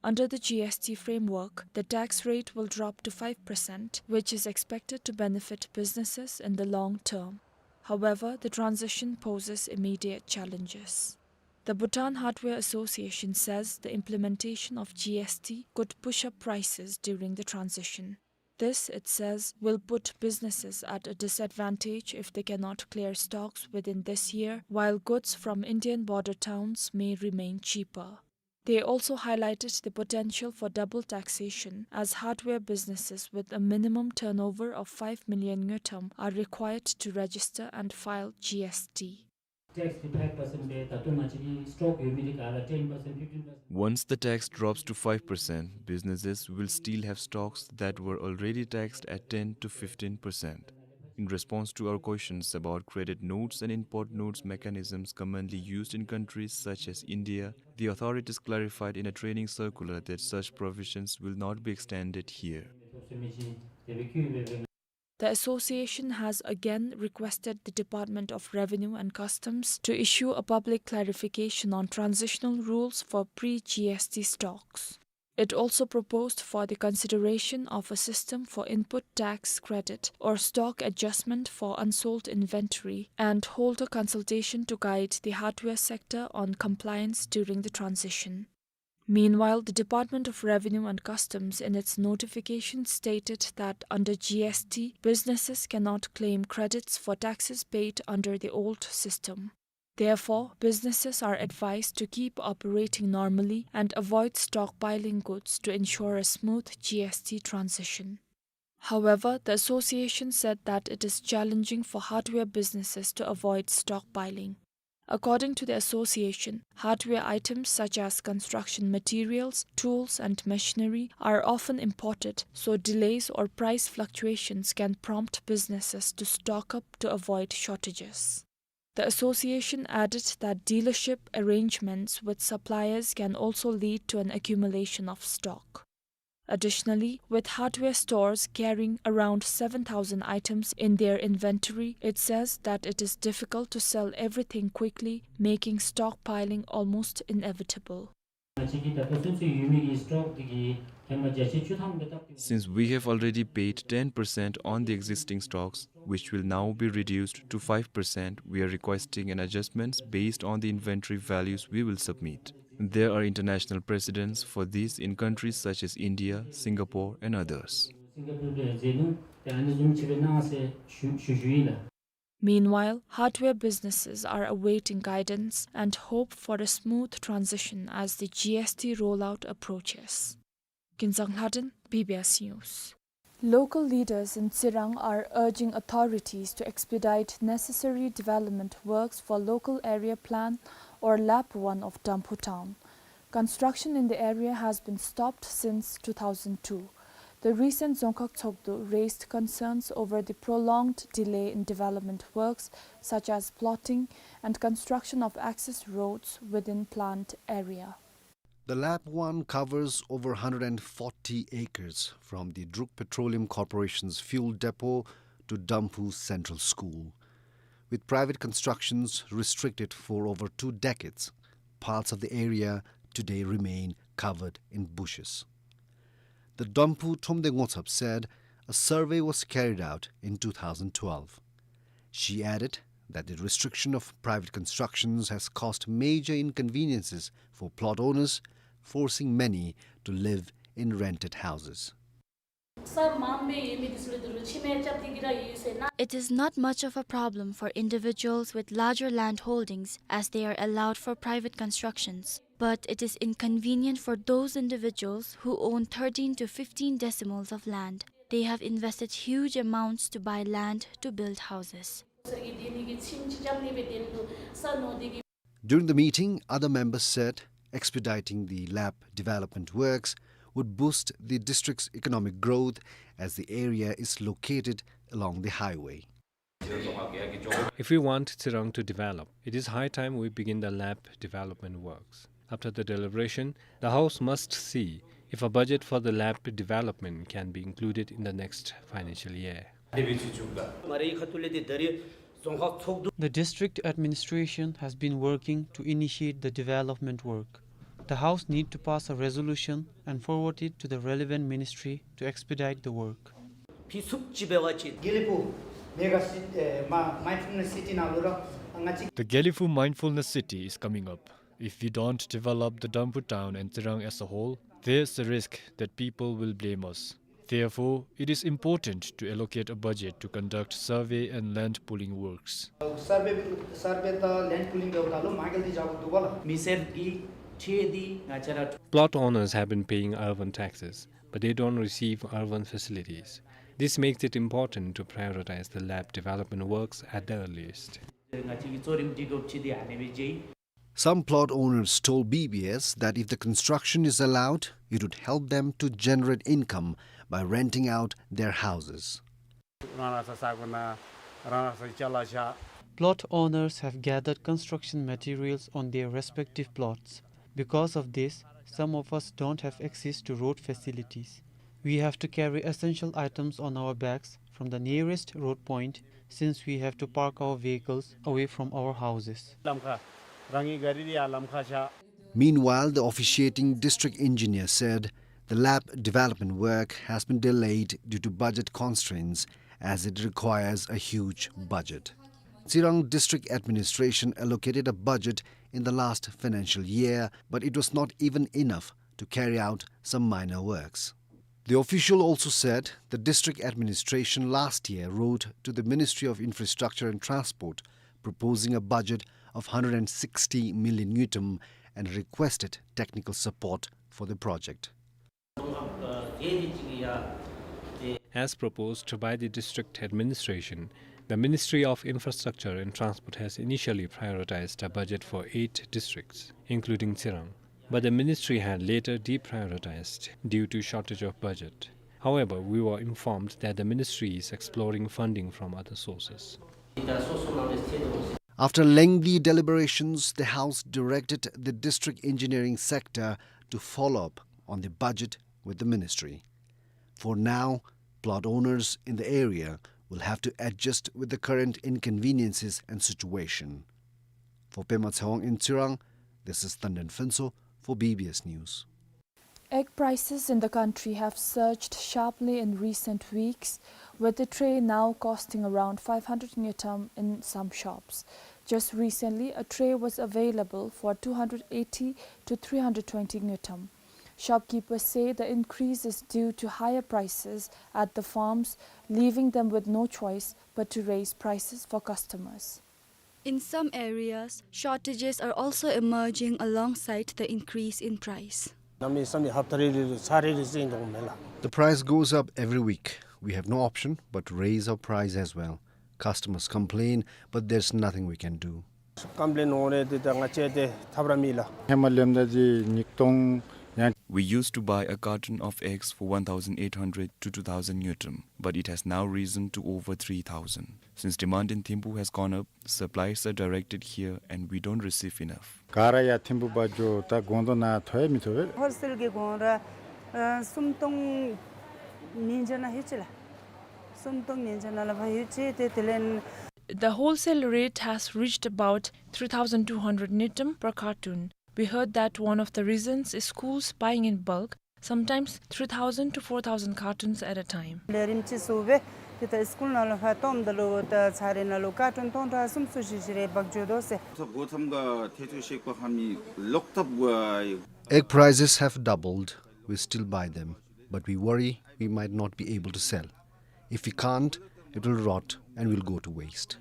Under the G S T framework, the tax rate will drop to five percent, which is expected to benefit businesses in the long term. However, the transition poses immediate challenges. The Bhutan Hardware Association says the implementation of G S T could push up prices during the transition. This, it says, will put businesses at a disadvantage if they cannot clear stocks within this year, while goods from Indian border towns may remain cheaper. They also highlighted the potential for double taxation, as hardware businesses with a minimum turnover of five million ngultrum are required to register and file G S T. Tax to five percent pe, ད་ལྟོ་ང་བཅས་ཀྱི་སི་ཊོག་ཡོད་མི་འདི་ག་ལ་ten percent, fifteen percent. Once the tax drops to five percent, businesses will still have stocks that were already taxed at ten to fifteen percent. In response to our questions about credit notes and import notes mechanisms commonly used in countries such as India, the authorities clarified in a training circular that such provisions will not be extended here. The association has again requested the Department of Revenue and Customs to issue a public clarification on transitional rules for pre-G S T stocks. It also proposed for the consideration of a system for input tax credit or stock adjustment for unsold inventory and hold a consultation to guide the hardware sector on compliance during the transition. Meanwhile, the Department of Revenue and Customs in its notification stated that under G S T, businesses cannot claim credits for taxes paid under the old system. Therefore, businesses are advised to keep operating normally and avoid stockpiling goods to ensure a smooth G S T transition. However, the association said that it is challenging for hardware businesses to avoid stockpiling. According to the association, hardware items such as construction materials, tools, and machinery are often imported, so delays or price fluctuations can prompt businesses to stock up to avoid shortages. The association added that dealership arrangements with suppliers can also lead to an accumulation of stock. Additionally, with hardware stores carrying around seven thousand items in their inventory, it says that it is difficult to sell everything quickly, making stockpiling almost inevitable. Since we have already paid ten percent on the existing stocks, which will now be reduced to five percent, we are requesting an adjustments based on the inventory values we will submit. There are international precedents for this in countries such as India, Singapore, and others. Meanwhile, hardware businesses are awaiting guidance and hope for a smooth transition as the G S T rollout approaches. Kinzang Lhaden, B B S News. Local leaders in Tsirang are urging authorities to expedite necessary development works for Local Area Plan, or LAP one, of Damphu town. Construction in the area has been stopped since two thousand two. The recent Dzongkhag Tshogdu raised concerns over the prolonged delay in development works such as plotting and construction of access roads within planned area. The LAP one covers over hundred and forty acres, from the Druk Petroleum Corporation's fuel depot to Damphu Central School. With private constructions restricted for over two decades, parts of the area today remain covered in bushes. The Damphu Thromde Ngotsap said a survey was carried out in two thousand twelve. She added that the restriction of private constructions has caused major inconveniences for plot owners, forcing many to live in rented houses. ས་མངམ་སྦེ་ཡོད་མི་འདི་ཚུ་ལུ་ཏི་རུ་ཕྱེ་མར་རྐྱབ་སྟེ་གི་ར་ཡོད་ཟེར་ན། It is not much of a problem for individuals with larger land holdings, as they are allowed for private constructions. But it is inconvenient for those individuals who own thirteen to fifteen decimals of land. They have invested huge amounts to buy land to build houses. During the meeting, other members said expediting the lap development works would boost the district's economic growth, as the area is located along the highway. If we want Tsirang to develop, it is high time we begin the lap development works. After the deliberation, the House must see if a budget for the lap development can be included in the next financial year. The district administration has been working to initiate the development work. The House need to pass a resolution and forward it to the relevant ministry to expedite the work. ཕི་སུབ་ཅི་འབད་བ་ཅིན་དགེ་ལེགས་ཕུག་མེ་ག་སི་ཨེ་མ་མའིནཌ་ཕུལ་ནེསི་སི་ཊི་ནང་ལུ་ར་ང་བཅས། The Gelefu Mindfulness City is coming up. If we don't develop the Damphu town and Tsirang as a whole, there's a risk that people will blame us. Therefore, it is important to allocate a budget to conduct survey and land pooling works. སར་བེ་སར་བེ་དང་ལེནཌ་པུ་ལིང་འབདཝ་ད་ལུ་མ་གལ་ཏེ་འཇགས་དགོཔ་འདུག་པ་ལགས། མི་སེར་གྱི་ཁྲལ་འདི་ང་བཅས་ར། Plot owners have been paying urban taxes, but they don't receive urban facilities. This makes it important to prioritize the lap development works at the earliest. ང་བཅས་ཀྱི་གཙོ་རིམ་སྒྲིག་དགོཔ་ཅིག་འདི་ཨ་ནི་སྦེ་མཇལ། Some plot owners told B B S that if the construction is allowed, it would help them to generate income by renting out their houses. རང་རང་ས་ས་གོ་ན་རང་རང་ས་ཅ་ལ་བཞག། Plot owners have gathered construction materials on their respective plots. Because of this, some of us don't have access to road facilities. We have to carry essential items on our backs from the nearest road point, since we have to park our vehicles away from our houses. ལམ་ཁ་རང་གི་ག་རི་འདི་ཡར་ལམ་ཁ་བཞག། Meanwhile, the officiating district engineer said the lap development work has been delayed due to budget constraints, as it requires a huge budget. Tsirang District Administration allocated a budget in the last financial year, but it was not even enough to carry out some minor works. The official also said the district administration last year wrote to the Ministry of Infrastructure and Transport proposing a budget of hundred and sixty million ngultrum and requested technical support for the project. As proposed by the district administration, the Ministry of Infrastructure and Transport has initially prioritized a budget for eight districts, including Tsirang. But the ministry had later deprioritized due to shortage of budget. However, we were informed that the ministry is exploring funding from other sources. After lengthy deliberations, the House directed the District Engineering Sector to follow up on the budget with the ministry. For now, plot owners in the area will have to adjust with the current inconveniences and situation. For Pema Tshewang in Tsirang, this is Tandon Phuntsho for B B S News. Egg prices in the country have surged sharply in recent weeks, with a tray now costing around five hundred ngultrum in some shops. Just recently, a tray was available for two hundred eighty to three hundred twenty ngultrum. Shopkeepers say the increase is due to higher prices at the farms, leaving them with no choice but to raise prices for customers. In some areas, shortages are also emerging alongside the increase in price. ནམ་ཡིན་སམ་ཡིན་ཧབ་ཏ་རེ་རེ་རེ་ཚར་རེ་རེ་ཟེར་འདུག་མེན་ལགས། The price goes up every week. We have no option but to raise our price as well. Customers complain, but there's nothing we can do. ཀམ་པི་ལེན་འོང་རུང་འདི་ད་ང་བཅས་འདི་ཐབས་ར་མེད་ལགས། ཧེ་མ་ལེན་ད་འདི་ཉིས་སྟོང་ཡང་། We used to buy a carton of eggs for one thousand eight hundred to two thousand ngultrum, but it has now risen to over three thousand. Since demand in Thimphu has gone up, supplies are directed here and we don't receive enough. ག་ར་ཡར་ཐིམ་ཕུག་འབག་འགྱོ། ད་སྒོང་རྡོག་ནང་ཐོན་ཡང་མི་ཐོན་པས། ཧོལ་སེལ་གྱི་སྒོང་ར་ཨ་སུམ་སྟོང་ཉིས་བརྒྱ་ནང་ལྷོད་ཅི་ལགས། སུམ་སྟོང་ཉིས་བརྒྱ་ནང་ལྷོད་ཅི། ཏེ་དེ་ལས། The wholesale rate has reached about three thousand two hundred ngultrum per carton. We heard that one of the reasons is schools buying in bulk, sometimes three thousand to four thousand cartons at a time. ལས་རིམ་ཅིག་སོང་སྦེ་ཏེ་ད་སི་ཀུལ་ནང་ལུ་ཕར་གཏངམ་ད་ལུ་ད་ཚར་རེ་ནང་ལུ་ཀར་ཊུན་སྟོང་ཕྲག་གསུམ་ཙམ་ཅིག་ཅིག་རེ་འབག་འགྱོ་དོ་ཟེར། Egg prices have doubled. We still buy them, But we worry we might not be able to sell. If we can't, it will rot and will go to waste.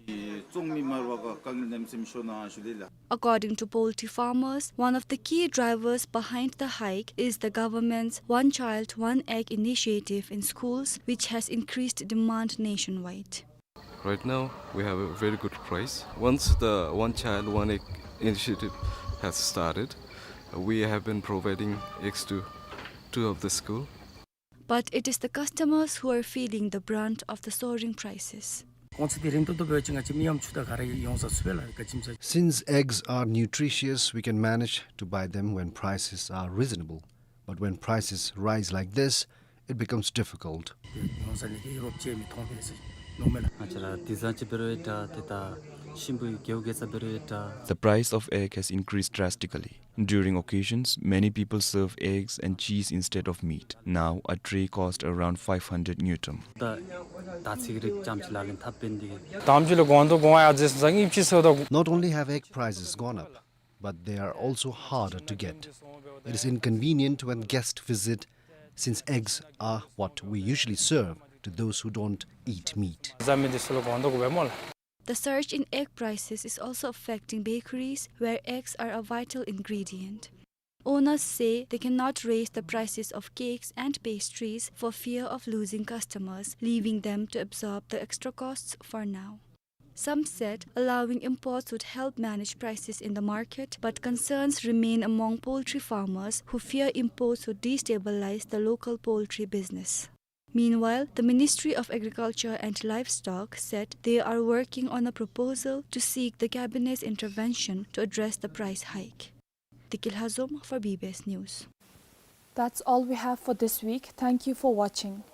According to poultry farmers, one of the key drivers behind the hike is the government's One Child, One Egg initiative in schools, which has increased demand nationwide. Right now, we have a very good price. Once the One Child, One Egg initiative has started, we have been providing eggs to two of the school. But it is the customers who are feeling the brunt of the soaring prices. གོང་ཚད་དེ་རིང་ཏོག་ཏོ་འབད་བ་ཅིན་ང་བཅས་མི་ཡམ་ཆུང་ཀུ་དེ་ག་ར་ཡོང་ས་ཚུགས་པས་ལགས། ག་ཅི་སྨོ་ཟེར། Since eggs are nutritious, we can manage to buy them when prices are reasonable. But when prices rise like this, it becomes difficult. ཡོང་ས་ནི་གི་རོགས་བྱེད་མི་མཐོང་པས་ཟེར་མནོཝ་མས་ལགས། ང་བཅས་ར་དེང་སང་ཅིག་འབད་རུང་ཡང་འདྲ་ཏེ་ད་ཤིང་བུ་གི་རྒེད་འོག་གི་ས་འབད་རུང་ཡང་འདྲ། The price of egg has increased drastically. During occasions, many people serve eggs and cheese instead of meat. Now, a tray costs around five hundred ngultrum. ད་ད་ཚིག་རིགས་ཙམ་ཅིག་ལག་ལེན་འཐབ་པའི་འདི་གི། དམ་ཅིག་ལུ་གོང་དུ་གོང་ཡར་འཛེགས་སོང་ཙང་དངུལ་ཕྱིས་སོང་ད། Not only have egg prices gone up, but they are also harder to get. It is inconvenient when guests visit, since eggs are what we usually serve to those who don't eat meat. བཟའ་མི་འདི་ཚུ་ལུ་གོང་དུ་གོང་སྦེ་སྨོ་ལགས། The surge in egg prices is also affecting bakeries, where eggs are a vital ingredient. Owners say they cannot raise the prices of cakes and pastries for fear of losing customers, leaving them to absorb the extra costs for now. Some said allowing imports would help manage prices in the market, but concerns remain among poultry farmers who fear imports would destabilize the local poultry business. Meanwhile, the Ministry of Agriculture and Livestock said they are working on a proposal to seek the cabinet's intervention to address the price hike. Dikil Hazom for B B S News. That's all we have for this week. Thank you for watching.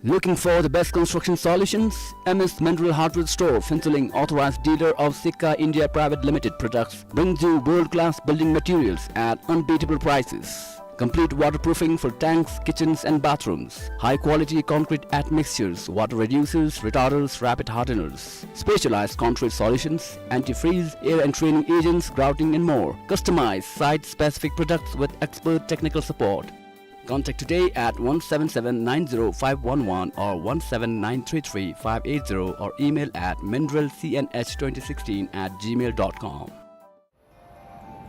Looking for the best construction solutions? M S Mandral Hardware Store, Phuentsholing, authorized dealer of Sikka India Private Limited products, brings you world-class building materials at unbeatable prices. Complete waterproofing for tanks, kitchens and bathrooms. High-quality concrete admixtures, water reducers, retarders, rapid hardeners. Specialized concrete solutions, antifreeze, air entraining agents, grouting and more. Customize site-specific products with expert technical support. Contact today at one seven seven nine zero five one one or one seven nine three three five eight zero or email at mandral C N H twenty sixteen at gmail dot com.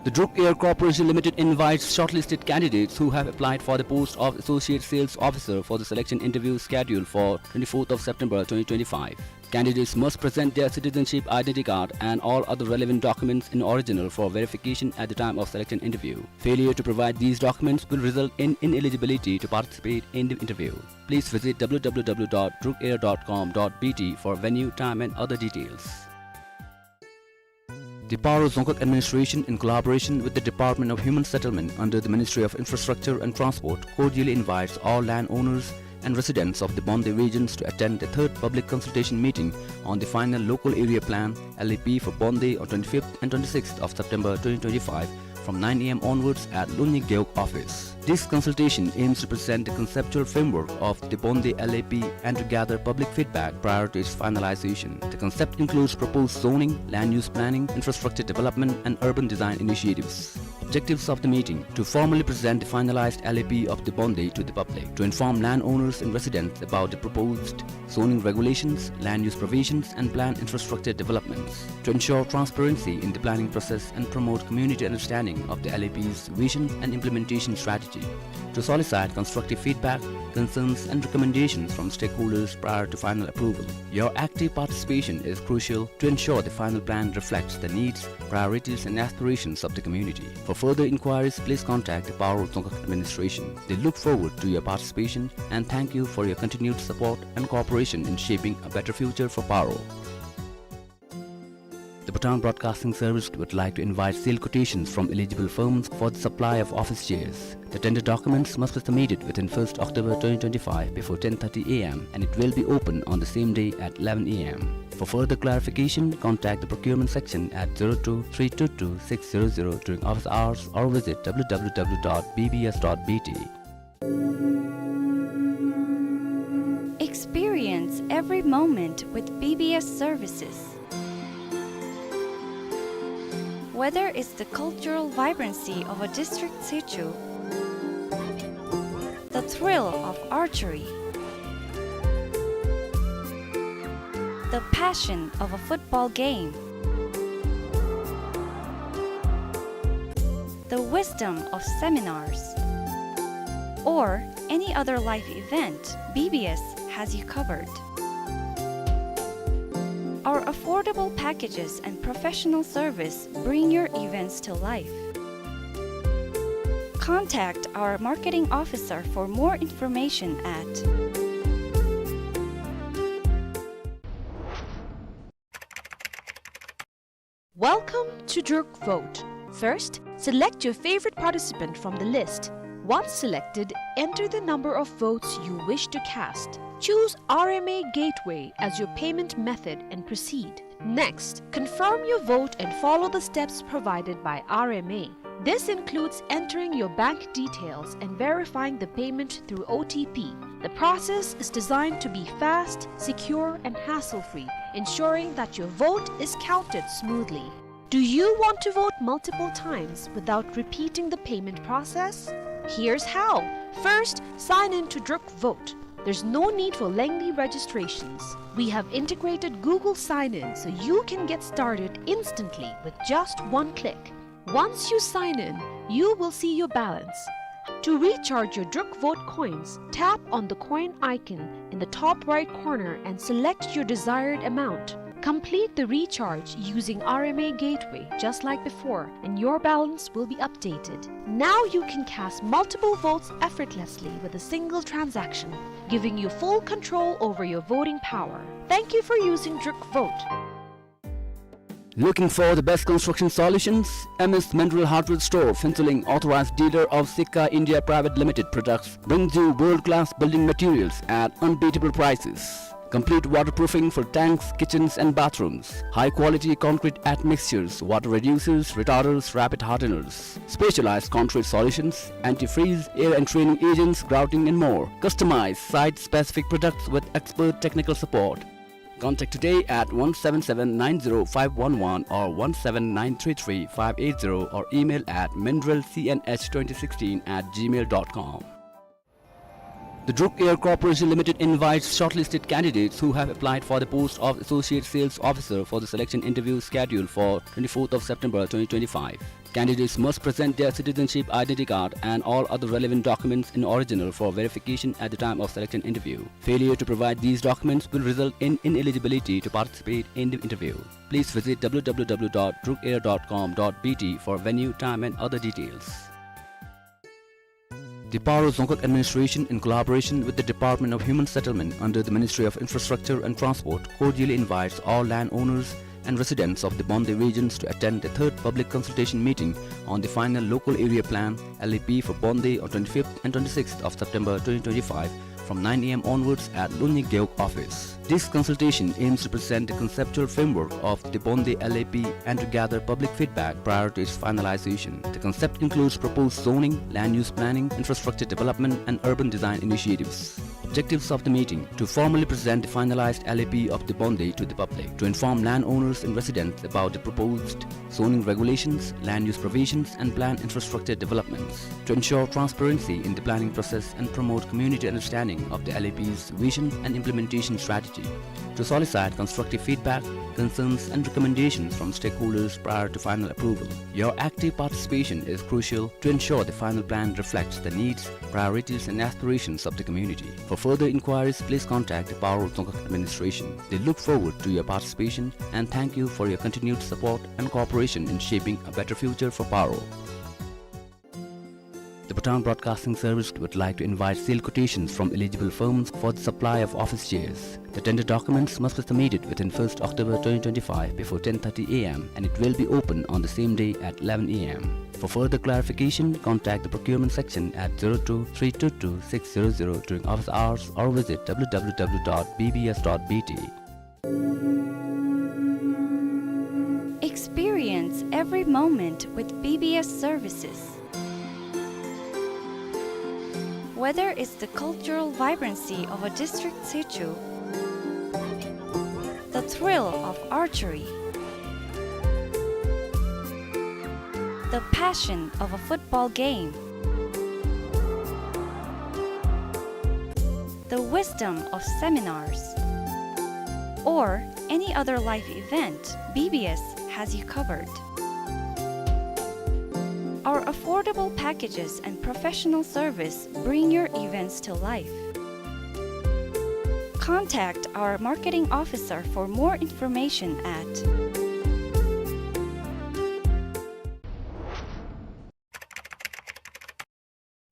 The Druk Air Corporation Limited invites shortlisted candidates who have applied for the post of Associate Sales Officer for the selection interview scheduled for twenty-fourth of September twenty twenty-five. Candidates must present their citizenship I D card and all other relevant documents in original for verification at the time of selection interview. Failure to provide these documents will result in ineligibility to participate in the interview. Please visit W W W dot druk air dot com dot B T for venue, time and other details. The Paro Dzongkhag Administration, in collaboration with the Department of Human Settlement under the Ministry of Infrastructure and Transport, cordially invites all landowners and residents of the Bonde regions to attend the third public consultation meeting on the final local area plan, L A P, for Bonde on twenty-fifth and twenty-sixth of September twenty twenty-five from nine A M onwards at Longni Gewog office. This consultation aims to present the conceptual framework of the Bonde L A P and to gather public feedback prior to its finalization. The concept includes proposed zoning, land use planning, infrastructure development, and urban design initiatives. Objectives of the meeting: to formally present the finalized L A P of the Bonde to the public, to inform landowners and residents about the proposed zoning regulations, land use provisions, and planned infrastructure developments, to ensure transparency in the planning process and promote community understanding of the L A P's vision and implementation strategy, to solicit constructive feedback, concerns, and recommendations from stakeholders prior to final approval. Your active participation is crucial to ensure the final plan reflects the needs, priorities, and aspirations of the community. For further inquiries, please contact the Paro Dzongkhag Administration. They look forward to your participation and thank you for your continued support and cooperation in shaping a better future for Paro. The Town Broadcasting Service would like to invite sale quotations from eligible firms for the supply of office chairs. The tender documents must be submitted within first October twenty twenty-five before ten thirty A M, and it will be open on the same day at eleven A M. For further clarification, contact the procurement section at zero two three two two six zero zero during office hours or visit W W W dot B B S dot B T. Experience every moment with B B S services. Whether it's the cultural vibrancy of a district situ, the thrill of archery, the passion of a football game, the wisdom of seminars, or any other life event, B B S has you covered. Our affordable packages and professional service bring your events to life. Contact our marketing officer for more information at Welcome to Druk Vote. First, select your favorite participant from the list. Once selected, enter the number of votes you wish to cast. Choose R M A Gateway as your payment method and proceed. Next, confirm your vote and follow the steps provided by R M A. This includes entering your bank details and verifying the payment through O T P. The process is designed to be fast, secure, and hassle-free, ensuring that your vote is counted smoothly. Do you want to vote multiple times without repeating the payment process? Here's how. First, sign in to Druk Vote. There's no need for lengthy registrations. We have integrated Google Sign-In so you can get started instantly with just one click. Once you sign in, you will see your balance. To recharge your Druk Vote coins, tap on the coin icon in the top right corner and select your desired amount. Complete the recharge using R M A Gateway just like before, and your balance will be updated. Now you can cast multiple votes effortlessly with a single transaction, giving you full control over your voting power. Thank you for using Druk Vote. Looking for the best construction solutions? M S Mineral Hardware Store, Phuentsholing, authorized dealer of Sika India Private Limited products, brings you world-class building materials at unbeatable prices. Complete waterproofing for tanks, kitchens and bathrooms. High-quality concrete admixtures, water reducers, retarders, rapid hardeners. Specialized concrete solutions, antifreeze, air entraining agents, grouting and more. Customize site-specific products with expert technical support. Contact today at one seven seven nine zero five one one or one seven nine three three five eight zero or email at mineral C N H twenty sixteen at gmail dot com. The Druk Air Corporation Limited invites shortlisted candidates who have applied for the post of Associate Sales Officer for the selection interview scheduled for twenty-fourth of September twenty twenty-five. Candidates must present their citizenship identity card and all other relevant documents in original for verification at the time of selection interview. Failure to provide these documents will result in ineligibility to participate in the interview. Please visit W W W dot druk air dot com dot B T for venue, time and other details. The Paro Dzongkhag Administration, in collaboration with the Department of Human Settlement under the Ministry of Infrastructure and Transport, cordially invites all landowners and residents of the Bonde regions to attend the third public consultation meeting on the final local area plan, L A P, for Bonde on twenty-fifth and twenty-sixth of September twenty twenty-five from nine A M onwards at Lunyik Gewog office. This consultation aims to present the conceptual framework of the Bonde L A P and to gather public feedback prior to its finalization. The concept includes proposed zoning, land use planning, infrastructure development, and urban design initiatives. Objectives of the meeting: to formally present the finalized L A P of the Bonde to the public, to inform landowners and residents about the proposed zoning regulations, land use provisions, and planned infrastructure developments, to ensure transparency in the planning process and promote community understanding of the L A P's vision and implementation strategy, to solicit constructive feedback, concerns, and recommendations from stakeholders prior to final approval. Your active participation is crucial to ensure the final plan reflects the needs, priorities, and aspirations of the community. For further inquiries, please contact the Paro Dzongkhag Administration. They look forward to your participation and thank you for your continued support and cooperation in shaping a better future for Paro. The Bhutan Broadcasting Service would like to invite sealed quotations from eligible firms for the supply of office chairs. The tender documents must be submitted within first October twenty twenty-five before ten thirty A M, and it will be open on the same day at eleven A M. For further clarification, contact the procurement section at zero two three two two six zero zero during office hours or visit W W W dot B B S dot B T. Experience every moment with B B S services. Whether it's the cultural vibrancy of a district situ, the thrill of archery, the passion of a football game, the wisdom of seminars, or any other life event, B B S has you covered. Our affordable packages and professional service bring your events to life. Contact our marketing officer for more information at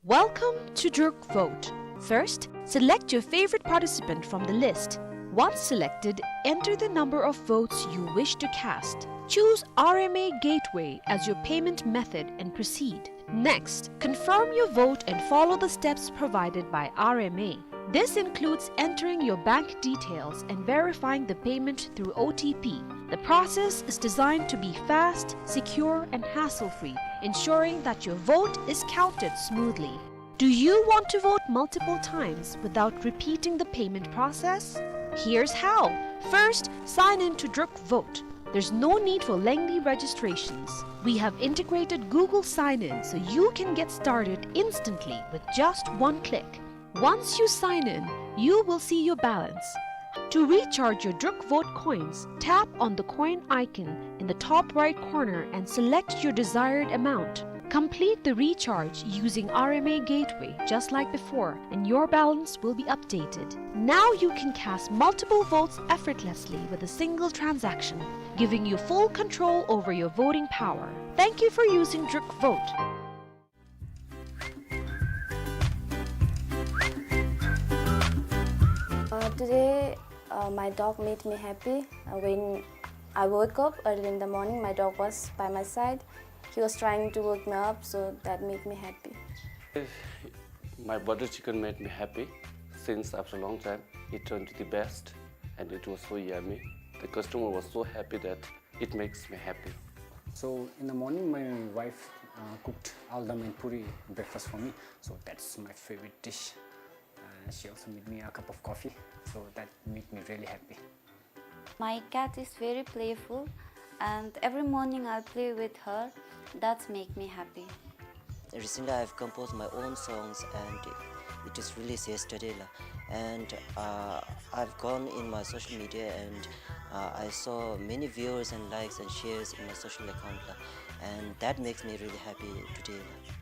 Welcome to Druk Vote. First, select your favorite participant from the list. Once selected, enter the number of votes you wish to cast. Choose R M A Gateway as your payment method and proceed. Next, confirm your vote and follow the steps provided by R M A. This includes entering your bank details and verifying the payment through O T P. The process is designed to be fast, secure, and hassle-free, ensuring that your vote is counted smoothly. Do you want to vote multiple times without repeating the payment process? Here's how. First, sign in to Druk Vote. There's no need for lengthy registrations. We have integrated Google Sign-In, so you can get started instantly with just one click. Once you sign in, you will see your balance. To recharge your Druk Vote coins, tap on the coin icon in the top right corner and select your desired amount. Complete the recharge using R M A Gateway just like before, and your balance will be updated. Now you can cast multiple votes effortlessly with a single transaction, giving you full control over your voting power. Thank you for using Druk Vote. Uh, today, uh, my dog made me happy. Uh, when I woke up early in the morning, my dog was by my side. He was trying to wake me up, so that made me happy. My butter chicken made me happy since after a long time. It turned to the best, and it was so yummy. The customer was so happy that it makes me happy. So in the morning, my wife, uh, cooked aldam and puri breakfast for me. So that's my favorite dish. Uh, she also made me a cup of coffee. So that made me really happy. My cat is very playful, and every morning I play with her. That's make me happy. Recently, I've composed my own songs, and it is released yesterday, la. And, uh, I've gone in my social media, and, uh, I saw many viewers and likes and shares in my social account, la. And that makes me really happy today, la.